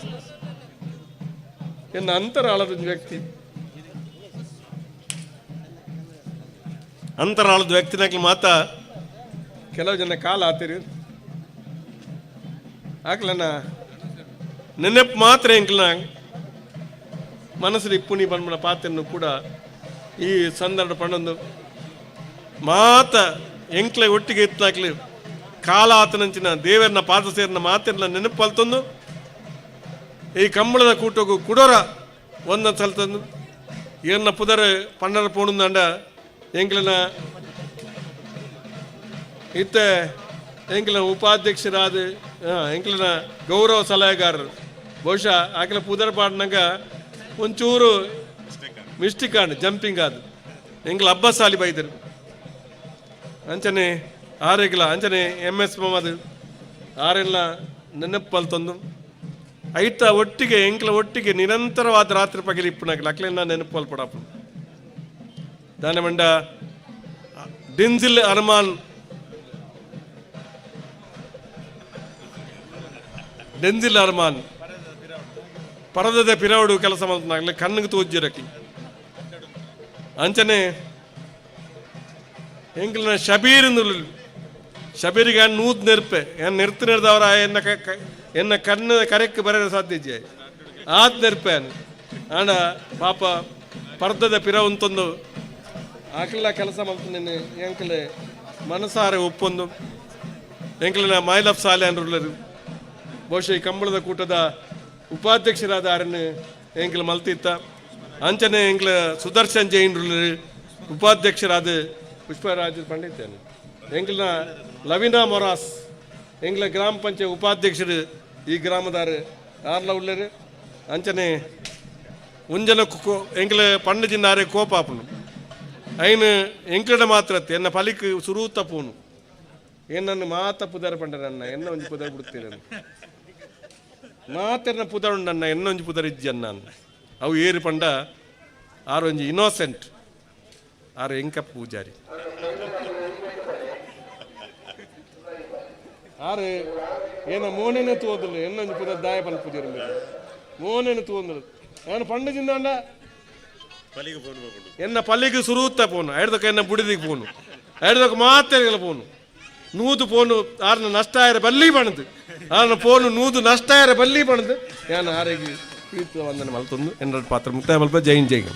ಎನ್ನ ಅಂತರಾಳದ ಒಂದು ವ್ಯಕ್ತಿ, ಅಂತರಾಳದ ವ್ಯಕ್ತಿನಾಗ್ಲಿ ಮಾತ ಕೆಲವು ಜನ ಕಾಲ ಆತಿರಿ. ಆಕ್ಲನ ನೆನಪು ಮಾತ್ರ ಎಂಕ್ಲನ ಮನಸ್ಸು ಇಪ್ಪುನಿ ಬಂದ್ಬಿಡ ಪಾತ್ರನು ಕೂಡ ಈ ಸಂದರ್ಭ ಪಣ್ಣೊಂದು. ಮಾತ ಎಂಕ್ಲೆ ಒಟ್ಟಿಗೆ ಇತ್ತಾಕ್ಲಿ ಕಾಲ ಆತನಂಚಿನ ದೇವರನ್ನ ಪಾದ ಸೇರಿನ ಮಾತಿರ್ನ ನೆನಪು ಪಲ್ತೊಂದು ಈ ಕಂಬಳದ ಕೂಟಗು ಕುಡೋರ ಒಂದ ಸಲ್ತಂದು ಏರ್ನ ಪುದರ್ ಪಣ್ಣರ ಪೋಣುಂದಂಡ. ಎಂಕ್ಲನ ಇತ್ತೆ ಎಂಕ್ಲನ ಉಪಾಧ್ಯಕ್ಷರಾದ ಎಂಕ್ಲನ ಗೌರವ ಸಲಹೆಗಾರರು, ಬಹುಶಃ ಆಕಲ ಪುದರ್ ಪಾಡ್ನಾಗ ಒಂಚೂರು ಮಿಸ್ಟೇಕ್ ಆಂಡ್ ಜಂಪಿಂಗ್ ಆದ, ಎಂಕ್ಲ ಅಬ್ಬಸಾಲಿ ಬೈದರು. ಅಂಚನೆ ಆರೆಗ್ಲ ಅಂಚನೆ ಎಮ್ ಎಸ್ ಮೊಹಮ್ಮದ್ ಆರೆಲ್ಲ ನೆನಪಲ್ತೊಂದು ಐತ ಒಟ್ಟಿಗೆ ಎಂಕ್ಲ ಒಟ್ಟಿಗೆ ನಿರಂತರವಾದ ರಾತ್ರಿ ಪಗಲಿ ಇಪ್ಪುನಾಕ್ಲ ಅಕ್ಲೆನ ನೆನಪಲ್ ಪಡಪ್ಪ. ದಾನೆ ಮಂಡ ಡೆನ್ಸಿಲ್ ಅರ್ಮಾನ್, ಡೆನ್ಸಿಲ್ ಅರ್ಮಾನ್ ಪರದದ ಪಿರವಡು ಕೆಲಸ ಮಲ್ತನಾಗ್ಲೆ ಕಣ್ಣಿಗೆ ತೋಜ್ಜಿರಕ್ಲಿ. ಅಂಚನೆ ಎಂಕ್ಲನ ಶಬೀರ್ ಶಬೀರಿಗೆ ನೂತ್ ನೆರ್ಪೆ ಏನ್ ನೆರ್ತು ನೆರ್ದವರ ಎನ್ನ ಎನ್ನ ಕಣ್ಣು ಕರೆಕ್ ಬರ ಸಾಧ್ಯ ಆತ್ ನೆರ್ಪೆ ಆಂಡ ಪಾಪ ಪರ್ದದ ಪಿರ ಉಂತೊಂದು ಆಕಲ ಕೆಲಸ ಮಲ್ತನೇನೆ ಎಂಕಲೆ ಮನಸಾರೆ ಒಪ್ಪೊಂದು. ಎಂಕ್ಲನ ಮೈಲಫ್ ಸಾಲೆ ಅಂದ್ರುಲ್ಲರು, ಬಹುಶಃ ಈ ಕಂಬಳದ ಕೂಟದ ಉಪಾಧ್ಯಕ್ಷರಾದ ಆರನ್ನು ಎಂಕ್ಲ ಮಲ್ತಿತ್ತ. ಅಂಚನೆ ಎಂಕ್ಲ ಸುದರ್ಶನ್ ಜೈನ್ರುಲ್ಲರು. ಉಪಾಧ್ಯಕ್ಷರಾದ ಪುಷ್ಪರಾಜ್ ಪಂಡಿತೇನೆ. ಎಂಕ್ಲನ ಲವಿನಾ ಮೊರಾಸ್ ಎಂಕ್ಲ ಗ್ರಾಮ ಪಂಚಾಯತ್ ಉಪಾಧ್ಯಕ್ಷರು ಈ ಗ್ರಾಮದಾರು ಆರ್ಲ ಉಳ್ಳೇರು. ಅಂಚನೆ ಉಂಜನ ಎಂಕ್ಲ ಪಂಡು ಜಿನ್ನಾರೆ ಕೋಪಾಪುನು ಐನು ಎಂಕ್ಲಡ ಮಾತ್ರ ಎನ್ನ ಪಲಿಕ್ ಸುರೂತ ಪೂನು ಏನನ್ನು ಮಾತ ಪುದರ್ ಪಂಡರನ್ನ ಎನ್ನ ಒಂಜಿ ಪುದರ್ ಬಿಡ್ತೀರ ಮಾತೆರ್ನ ಪುದರ್ ಉಂಡನ್ನ ಎನ್ನ ಒಂಜಿ ಪುದರ್ ಇಜ್ಜನ್ನ ಅವು ಏರು ಪಂಡ ಆರು ಒಂಜಿ ಇನ್ನೋಸೆಂಟ್ ಆರು ಎಂಕ ಪೂಜಾರಿ ಆರು ಏನ ಮೋನೆನೆ ತೂವದಿಲ್ಲ ಎನ್ನೊಂಜಿ ಪುದರ್ ದಾಯ ಪಲ್ ಪೂಜಾರಿ ಮೋನೆನೆ ತೂವೊಂದಿಲ್ಲ ನಾನು ಪಂಡ ಜಿಂದಾಂಡ ಎನ್ನ ಪಲ್ಲಿಗೆ ಸುರೂತ ಪೋನು ಐಡ್ದಕ್ಕ ಎನ್ನ ಬುಡಿದಿಗೆ ಪೋನು ಐಡ್ದಕ್ಕ ಮಾತೆರಿಗೆಲ್ಲ ಪೋನು ನೂದು ಪೋನು ಆರ್ನ ನಷ್ಟ ಆಯರ ಬಲ್ಲಿ ಬಣದು ಆರ್ನ ಪೋನು ನೂದು ನಷ್ಟ ಆಯರ ಬಲ್ಲಿ ಬಣದು ಯಾನ ಆರೆಗೆ ಪ್ರೀತಿ ವಂದನೆ ಮಲ್ತೊಂದು ಎನ್ನಡ ಪಾತ್ರ ಮುಕ್ತಾಯ ಮಲ್ಪ. ಜೈನ್ ಜೈನ್.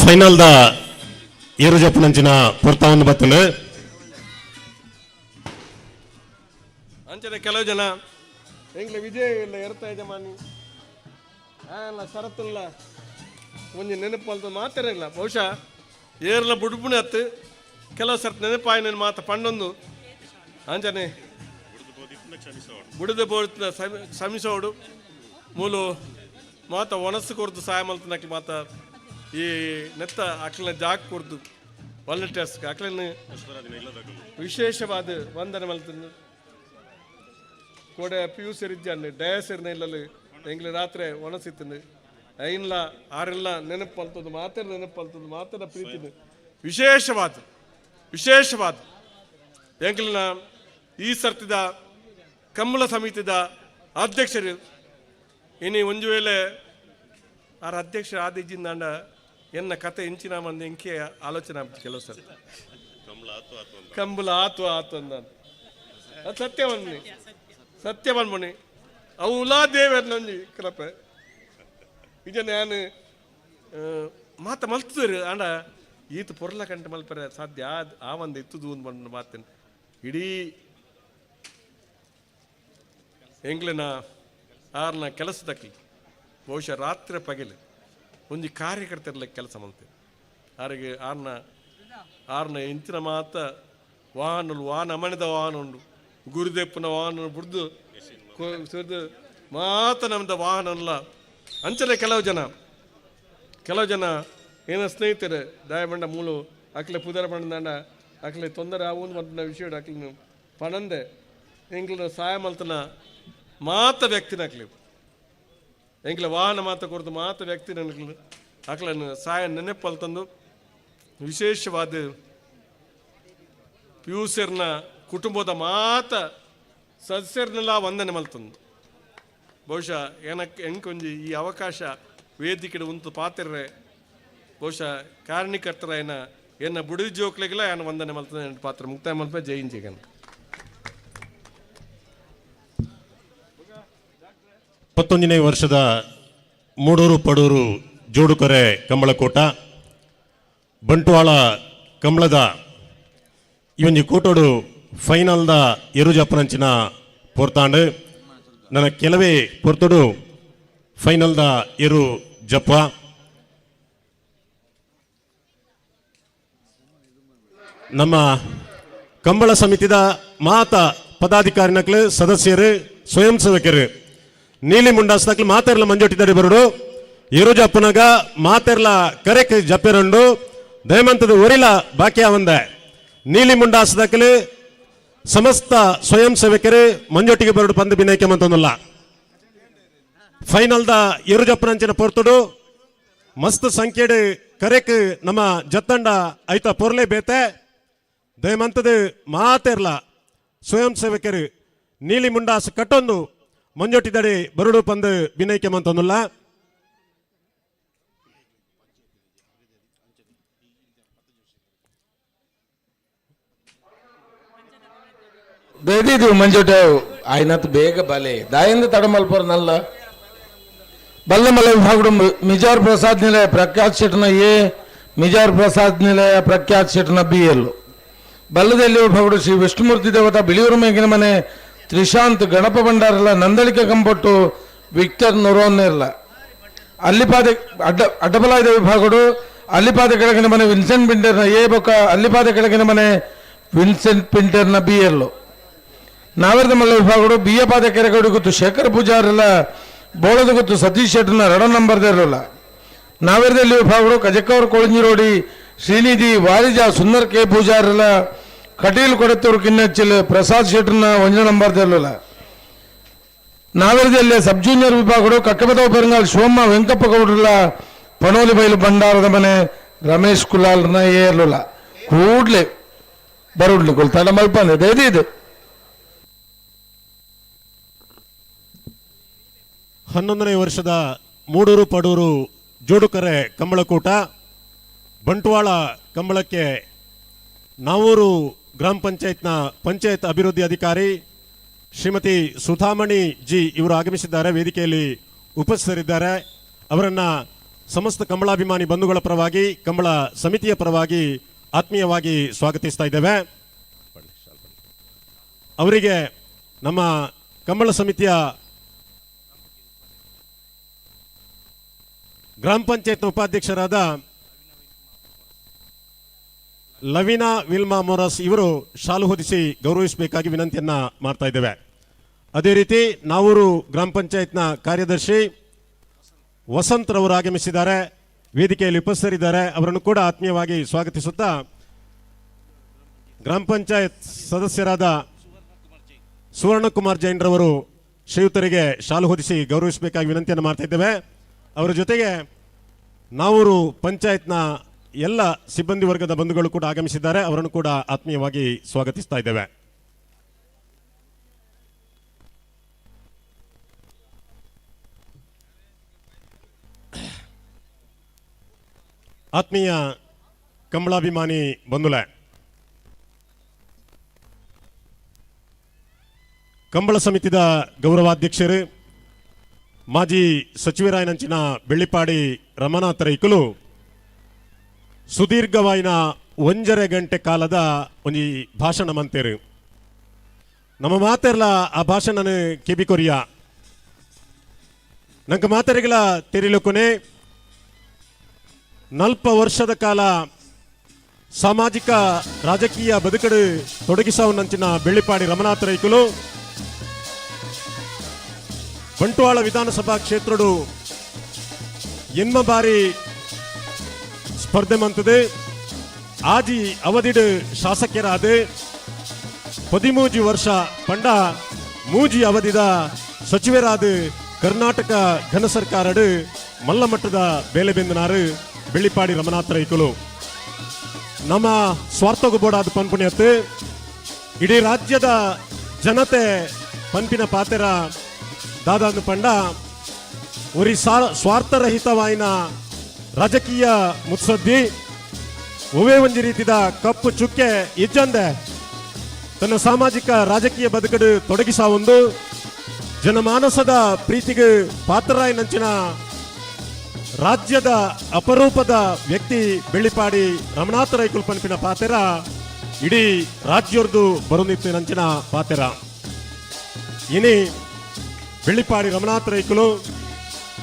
ಫೈನಲ್ the ಏರು ಜಪ್ಪುನಂಚಿನ ಪೊರ್ತಾವನ್ನು ಬತ್ತುಂಡು. ಅಂಚನೆ ಕೆಲವು ಜನ ಎಂಗ್ಲ ವಿಜಯ್ ಇಲ್ಲ ಎರ್ತ ಯಜಮಾನಿ ಆಯಲ್ಲ ಶರತ್ತುಲ್ಲ ಒಂಜಿ ನೆನಪು ಅಲ್ತ ಮಾತಿರಲ್ಲ ಬಹುಶಃ ಏರ್ಲ ಬುಡ್ಬುಣೆ ಅತ್ತು ಕೆಲವು ಸರ್ತಿ ನೆನಪಾಯಿನ ಮಾತ ಪಂಡೊಂದು ಅಂಚನೆ ಬುಡದ ಬೋಡ್ತಿನ ಶ್ರಮಿಸೋಡು ಮೂಲು ಮಾತ ಒಣಸು ಕೊರ್ದು ಸಹಾಯ ಮಲ್ತನಕ್ಕೆ ಮಾತ ಈ ನೆತ್ತ ಅಕ್ಲನ ಜಾಗ್ ಕೊರ್ದು ವಾಲಂಟಿಯರ್ಸ್ ಅಕ್ಲನ ವಿಶೇಷವಾದ ವಂದನೆ ಮಲ್ತಂದು. ಕೋಡೆ ಪಿ ಯು ಸೆರಿಜ್ಜಾಂಡ್ ಡಯಾಸೆರ್ನ ಇಲ್ಲಲ್ಲಿ ಎಂಗ್ಲ ರಾತ್ರಿ ಒಣಸಿತ್ತಂದು ಐನ್ಲ ಆರೆಲ್ಲ ನೆನಪು ಪಲ್ತದ್ದು ಮಾತ್ರ ನೆನಪು ಪಲ್ತದ್ದು ಮಾತ್ರ ಪ್ರೀತಿನ ವಿಶೇಷವಾದ ವಿಶೇಷವಾದ ಎಂಕ್ಲನ ಈ ಸರ್ತಿದ ಕಂಬಳ ಸಮಿತಿದ ಅಧ್ಯಕ್ಷರು ಇನಿ ಒಂಜು ವೇಳೆ ಆರ ಅಧ್ಯಕ್ಷರು ಆದಿಜ್ಜಿಂದಾಂಡ ಎನ್ನ ಕತೆ ಇಂಚಿನ ಮಂದಿ ಎಂಕೆ ಆಲೋಚನೆ ಆಗ್ತದೆ ಕೆಲವು ಸರಿ ಕಂಬಳ ಆತು ಆತು ಅಂದ ಅದು ಸತ್ಯವನ್ನಿ ಸತ್ಯ ಬಂದ್ಮಣಿ ಅವು ಉಲಾ ದೇವರ್ನೊಂಜಿ ಕೃಪೆ ಇಜ ನಾನು ಮಾತ ಮಲ್ತದರು ಅಂಡ ಈತ ಪೊರ್ಲ ಕಂಟೆ ಮಲ್ಪರೆ ಸಾಧ್ಯ ಆ ಒಂದು ಇತ್ತುದು ಒಂದು ಬಂದು ಮಾತೇನೆ. ಇಡೀ ಎಂಗ್ಲಿನ ಆರ್ನ ಕೆಲಸದಕ್ಕೆ ಬಹುಶಃ ರಾತ್ರಿ ಪಗಲು ಒಂಜಿ ಕಾರ್ಯಕರ್ತರ್ಲ ಕೆಲಸ ಮಲ್ತೇವೆ. ಆರಿಗೆ ಆರ್ನ ಆರ್ನ ಇಂಚಿನ ಮಾತ ವಾಹನ ವಾಹನ ಅಮಣಿದ ವಾಹನ ಉಂಡು ಗುರುದೇಪ್ಪನ ವಾಹನ ಬುಡ್ದು ಸುರಿದು ಮಾತ ನಮ್ದ ವಾಹನ ಅಲ್ಲ. ಅಂಚನೆ ಕೆಲವು ಜನ ಏನ ಸ್ನೇಹಿತರು ದಯಬಂಡ ಮೂಲು ಅಕ್ಲೆ ಪುದರ ಬಂಡ ಅಕ್ಲೆ ತೊಂದರೆ ಆವು ಬಂದ ವಿಷಯ ಅಕ್ಲಿನ ಪಣಂದೆ ಎಂಕ್ಲ ಸಹಾಯ ಮಲ್ತನ ಮಾತ ವ್ಯಕ್ತಿನ ಅಕ್ಲಿ ಎಂಕ್ಲ ವಾಹನ ಮಾತ ಕೊರತು ಮಾತ ವ್ಯಕ್ತಿ ನನಗೆ ಅಕ್ಲನ್ನು ಸಹಾಯ ನೆನಪಲ್ತಂದು ವಿಶೇಷವಾದ ಪ್ಯೂಸರ್ನ ಕುಟುಂಬದ ಮಾತ ಸದಸ್ಯರನ್ನೆಲ್ಲ ವಂದನೆ ಮಲ್ತಂದು. ಬಹುಶಃ ಏನಕ್ಕೆ ಎಂಕೊಂಜಿ ಈ ಅವಕಾಶ ವೇದಿಕೆ ಉಂತು ಪಾತಿರ್ರೆ ಬಹುಶಃ ಕಾರಣೀಕರ್ತರ ಏನ ಎನ್ನ ಬುಡಿ ಜೋಕ್ಲಿಗೆಲ್ಲ ಏನ ವಂದನೆ ಮಲ್ತದೆ ಪಾತ್ರ ಮುಕ್ತಾಯ ಮಲ್ಪ. ಜೈನ್ ಜಗನ್. 21ನೇ ವರ್ಷದ ಮೂಡೂರು ಪಡೂರು ಜೋಡುಕೊರೆ ಕಂಬಳಕೋಟ ಬಂಟ್ವಾಳ ಕಂಬಳದ ಈ ಒಂಜಿ ಕೂಟೋಡು ಫೈನಲ್ದ ಎರುಜಪ್ಪನಂಚಿನ ಪೊರ್ತಾಂಡು. ನನ್ನ ಕೆಲವೇ ಪೊರ್ತುಡು ಫೈನಲ್ದ ಎರು ಜಪ್ಪ. ನಮ್ಮ ಕಂಬಳ ಸಮಿತಿದ ಮಾತ ಪದಾಧಿಕಾರಿನಕ್ಲು ಸದಸ್ಯರು ಸ್ವಯಂ ಸೇವಕರು ನೀಲಿ ಮುಂಡಾಸ್ತಾಕ್ಲು ಮಾತೆರ್ಲ ಮಂಜೊಟ್ಟಿದ್ದಾರೆ ಬರುಡು ಎರು ಜಪ್ಪನಾಗ ಮಾತೆರ್ಲ ಕರೆಕ್ ಜಪ್ಪೆರಂಡು ದಯಮಂತದ ಒರಿಲ ಬಾಕಿ ಅವಂದೆ ನೀಲಿ ಮುಂಡಾಸದಕ್ಲು ಸಮಸ್ತ ಸ್ವಯಂ ಸೇವಕರು ಮಂಜೊಟ್ಟಿಗೆ ಬರಡು ಪಂದು ಬಿನೈಕೆ ಮಂತೊಂದಲ್ಲ. ಫೈನಲ್ದ ಎರು ಜಪ್ಪನಂಚಿನ ಪೊರ್ತುಡು ಮಸ್ತ್ ಸಂಖ್ಯೆಡ್ ಕರೆಕ್ ನಮ್ಮ ಜತ್ತಂಡ ಐತ ಪೊರ್ಲೆ ಬೇತೆ ದಯಮಂತದ ಮಾತೆರ್ಲ ಸ್ವಯಂ ಸೇವಕರು ನೀಲಿ ಮುಂಡಾಸ್ ಕಟ್ಟೊಂದು ಮಂಜೊಟ್ಟಿದಡಿ ಬರುಡು ಪಂದು ಬಿನೈಕೆ ಮಂತೊಂದುಲ್ಲ. ದಯದಿದ್ದು ಮಂಜೋಟ ಆಯ್ನತ್ ಬೇಗ ಬಲೆ ದಾಯಿಂದ ತಡಮಲ್ಪುರ ನಲ್ಲ ಬಲ್ಲಮಲ ವಿಭಾಗಡು ಮಿಜಾರ್ ಪ್ರಸಾದ್ ನಿಲಯ ಪ್ರಖ್ಯಾತ್ ಶೆಟ್ನ ಎ ಮಿಜಾರ್ ಪ್ರಸಾದ್ ನಿಲಯ ಪ್ರಖ್ಯಾತ್ ಶೆಟ್ನ ಬಿ ಎಲ್ ಬಲ್ಲದಲ್ಲಿ ವಿಭಾಗಡು ಶ್ರೀ ವಿಷ್ಣುಮೂರ್ತಿ ದೇವತಾ ಬಿಳಿಯೂರು ಮೇಗಿನ ಮನೆ ತ್ರಿಶಾಂತ್ ಗಣಪ ಭಂಡಾರಲ ನಂದಳಿಕೆ ಕಂಪೊಟ್ಟು Victor ನೊರೋನ್ನೆರ್ಲ. ಅಲ್ಲಿಪಾದೆ ಅಡ್ಡ ಅಡ್ಡಬಲಾಯದ ವಿಭಾಗಡು ಅಲ್ಲಿಪಾದ ಕೆಳಗಿನ ಮನೆ ವಿನ್ಸೆಂಟ್ ಪಿಂಟರ್ನ ಎ ಬೊಕ್ಕ ಅಲ್ಲಿಪಾದ ಕೆಳಗಿನ ಮನೆ ವಿನ್ಸೆಂಟ್ ಪಿಂಟರ್ನ ಬಿ ಎಲ್ಲು. ನಾವರದ ಮಲ್ಲ ವಿಭಾಗಡು ಬಿಯಪಾದ ಕೆರೆಗೌಡಿ ಗೊತ್ತು ಶೇಖರ್ ಪೂಜಾರಲ್ಲ ಬೋಳದ ಗೊತ್ತು ಸತೀಶ್ ಶೆಟ್ಟರ್ನ ಎರಡ ನಂಬರ್ ಇರಲ್ಲ. ನಾವೆರದಲ್ಲಿ ವಿಭಾಗಡು ಕಜಕ್ಕವ್ರ ಕೊಳಂಜಿರೋಡಿ ಶ್ರೀನಿಧಿ ವಾರಿಜ ಸುಂದರ್ ಕೆ ಪೂಜಾರಲ್ಲ ಕಟೀಲ್ ಕೊಡತ್ತೂರು ಕಿನ್ನಚ್ಚಿಲ್ ಪ್ರಸಾದ್ ಶೆಟ್ಟರ್ನ ಒಂಜ ನಂಬರ್ ಇರಲಿಲ್ಲ. ನಾವೆರದಲ್ಲಿ ಸಬ್ ಜೂನಿಯರ್ ವಿಭಾಗಡು ಕಕ್ಕಬದವ ಪೆರಂಗಾಲ್ ಶಿವಮ್ಮ ವೆಂಕಪ್ಪ ಗೌಡ್ರಲ್ಲ ಪಣೋಲಿ ಬೈಲು ಭಂಡಾರದ ಮನೆ ರಮೇಶ್ ಕುಲಾಲ್ನ ಏರ್ಲಿಲ್ಲ. ಕೂಡ್ಲೆ ಬರುಡ್ಲಿ ಕೊಲ್ತಾಡ ಮಲ್ಪಂದೆ ಇದು. 11ನೇ ವರ್ಷದ ಮೂಡೂರು ಪಡೂರು ಜೋಡುಕರೆ ಕಂಬಳಕೂಟ ಬಂಟ್ವಾಳ ಕಂಬಳಕ್ಕೆ ನಾವೂರು ಗ್ರಾಮ ಪಂಚಾಯತ್ನ ಪಂಚಾಯತ್ ಅಭಿವೃದ್ಧಿ ಅಧಿಕಾರಿ ಶ್ರೀಮತಿ ಸುಧಾಮಣಿ ಜಿ ಇವರು ಆಗಮಿಸಿದ್ದಾರೆ, ವೇದಿಕೆಯಲ್ಲಿ ಉಪಸ್ಥಿತರಿದ್ದಾರೆ. ಅವರನ್ನ ಸಮಸ್ತ ಕಂಬಳಾಭಿಮಾನಿ ಬಂಧುಗಳ ಪರವಾಗಿ, ಕಂಬಳ ಸಮಿತಿಯ ಪರವಾಗಿ ಆತ್ಮೀಯವಾಗಿ ಸ್ವಾಗತಿಸ್ತಾ ಇದ್ದೇವೆ. ಅವರಿಗೆ ನಮ್ಮ ಕಂಬಳ ಸಮಿತಿಯ ಗ್ರಾಮ ಪಂಚಾಯತ್ನ ಉಪಾಧ್ಯಕ್ಷರಾದ ಲವಿನಾ ವಿಲ್ಮಾ ಮೊರಸ್ ಇವರು ಶಾಲು ಹೊದಿಸಿ ಗೌರವಿಸಬೇಕಾಗಿ ವಿನಂತಿಯನ್ನ ಮಾಡ್ತಾ ಇದ್ದೇವೆ. ಅದೇ ರೀತಿ ನಾವೂರು ಗ್ರಾಮ ಪಂಚಾಯತ್ನ ಕಾರ್ಯದರ್ಶಿ ವಸಂತ್ ರವರು ಆಗಮಿಸಿದ್ದಾರೆ, ವೇದಿಕೆಯಲ್ಲಿ ಉಪಸ್ಥಿತರಿದ್ದಾರೆ. ಅವರನ್ನು ಕೂಡ ಆತ್ಮೀಯವಾಗಿ ಸ್ವಾಗತಿಸುತ್ತಾ ಗ್ರಾಮ ಪಂಚಾಯತ್ ಸದಸ್ಯರಾದ ಸುವರ್ಣಕುಮಾರ್ ಜೈನ್ ರವರು ಶ್ರೀಯುತರಿಗೆ ಶಾಲು ಹೊದಿಸಿ ಗೌರವಿಸಬೇಕಾಗಿ ವಿನಂತಿಯನ್ನು ಮಾಡ್ತಾ ಇದ್ದೇವೆ. ಅವರ ಜೊತೆಗೆ ನಾವೂರು ಪಂಚಾಯತ್ನ ಎಲ್ಲ ಸಿಬ್ಬಂದಿ ವರ್ಗದ ಬಂಧುಗಳು ಕೂಡ ಆಗಮಿಸಿದ್ದಾರೆ, ಅವರನ್ನು ಕೂಡ ಆತ್ಮೀಯವಾಗಿ ಸ್ವಾಗತಿಸ್ತಾ ಇದ್ದೇವೆ. ಆತ್ಮೀಯ ಕಂಬಳಾಭಿಮಾನಿ ಬಂಧುಲೆ, ಕಂಬಳ ಸಮಿತಿದ ಗೌರವಾಧ್ಯಕ್ಷರು ಮಾಜಿ ಸಚಿವರಾಯನಂಚಿನ ಬೆಳ್ಳಿಪಾಡಿ ರಮನಾಥ ರೈಕುಲು ಸುದೀರ್ಘವಾಯಿನ 1.5 ಗಂಟೆ ಕಾಲದ ಒಂಜಿ ಭಾಷಣ ಮಂತೇರು. ನಮ್ಮ ಮಾತೆರ್ಲ ಆ ಭಾಷಣನ ಕೆಬಿ ಕೊರಿಯ ನಂಗೆ ಮಾತೆರಿಗಳ ತೆರಿಲುಕೊನೆ 40 ವರ್ಷದ ಕಾಲ ಸಾಮಾಜಿಕ ರಾಜಕೀಯ ಬದುಕಡು ತೊಡಗಿಸವನಂಚಿನ ಬೆಳ್ಳಿಪಾಡಿ ರಮನಾಥ ರೈಕುಲು ಬಂಟ್ವಾಳ ವಿಧಾನಸಭಾ ಕ್ಷೇತ್ರಡು ಎನ್ಮ ಬಾರಿ ಸ್ಪರ್ಧೆ ಮಂತದೆ. ಆಜಿ ಅವಧಿಡು ಶಾಸಕರಾದ 13 ವರ್ಷ ಪಂಡ ಮೂಜಿ ಅವಧಿದ ಸಚಿವರಾದ ಕರ್ನಾಟಕ ಘನ ಸರ್ಕಾರಡು ಮಲ್ಲಮಟ್ಟದ ಬೇಲೆ ಬೆಂದನಾರು ಬೆಳ್ಳಿಪಾಡಿ ರಮನಾಥ ರೈಕುಲು. ನಮ್ಮ ಸ್ವಾರ್ಥಗೂ ಬೋಡಾದ ಪನ್ಪುಣ್ಯತ್ತು ಇಡೀ ರಾಜ್ಯದ ಜನತೆ ಪನ್ಪಿನ ಪಾತೆರ ದಾದಾನು ಪಂಡ ಒರಿ ಸ್ವಾರ್ಥರಹಿತವಾಯಿನ ರಾಜಕೀಯ ಮುತ್ಸದ್ದಿ ಒವೇ ಒಂಜಿ ರೀತಿದ ಕಪ್ಪು ಚುಕ್ಕೆ ಇಜ್ಜಂದೆ ತನ್ನ ಸಾಮಾಜಿಕ ರಾಜಕೀಯ ಬದುಕಡು ತೊಡಗಿಸ ಒಂದು ಜನಮಾನಸದ ಪ್ರೀತಿಗೆ ಪಾತ್ರರಾಯನಂಚಿನ ರಾಜ್ಯದ ಅಪರೂಪದ ವ್ಯಕ್ತಿ ಬೆಳ್ಳಿಪಾಡಿ ರಮನಾಥ ರೈಕುಲ್ ಪನ್ಪಿನ ಪಾತೆರ ಇಡೀ ರಾಜ್ಯರ್ದು ಬರುನಿತ್ತು ನಂಚಿನ ಪಾತೆರ. ಇನಿ ಬೆಳ್ಳಿಪಾಡಿ ರಮನಾಥ ರೈಕುಲು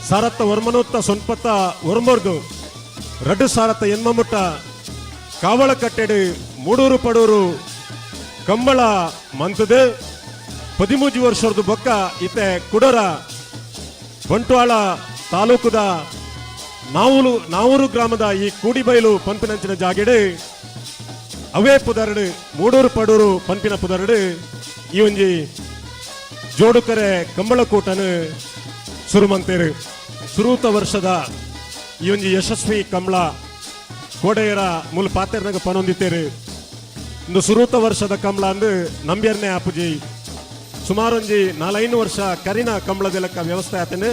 ಸಾರತ್ತ ವರ್ಮನೂತ್ತ ಸೊನ್ಪತ್ತ ಒರ್ಮರ್ದು ರಡ್ಡು ಸಾರತ್ತ ಎನ್ಮಮುಟ್ಟ ಕಾವಳ ಕಟ್ಟೆಡು ಮೂಡೂರು ಪಡೂರು ಕಂಬಳ ಮಂತದು 13 ವರ್ಷದ ಬೊಕ್ಕ ಇತ್ತೆ ಕುಡರ ಬಂಟ್ವಾಳ ತಾಲೂಕುದ ನಾವೂರು ಗ್ರಾಮದ ಈ ಕೂಡಿಬೈಲು ಪಂಪಿನಂಚಿನ ಜಾಗೆಡು ಅವೇ ಪುದರಡು ಮೂಡೂರು ಪಡೂರು ಪಂಪಿನ ಪುದರಡು ಈ ಒಂಜಿ ಜೋಡುಕರೆ ಕಂಬಳಕೂಟನು ಸುರುಮಂತೇರು. ಸುರೂತ ವರ್ಷದ ಈ ಒಂಜಿ ಯಶಸ್ವಿ ಕಂಬಳ ಕೋಡೆಯರ ಮೂಲ ಪಾತೆರ್ನಾಗ ಪನೊಂದಿತ್ತೇರು. ಇಂದು ಸುರೂತ ವರ್ಷದ ಕಂಬಳ ಅಂದು ನಂಬ್ಯರ್ನೆ ಆಪುಜಿ. ಸುಮಾರೊಂಜಿ 4-5 ವರ್ಷ ಕರಿನ ಕಂಬಳದ ಲೆಕ್ಕ ವ್ಯವಸ್ಥೆ ಆತನು.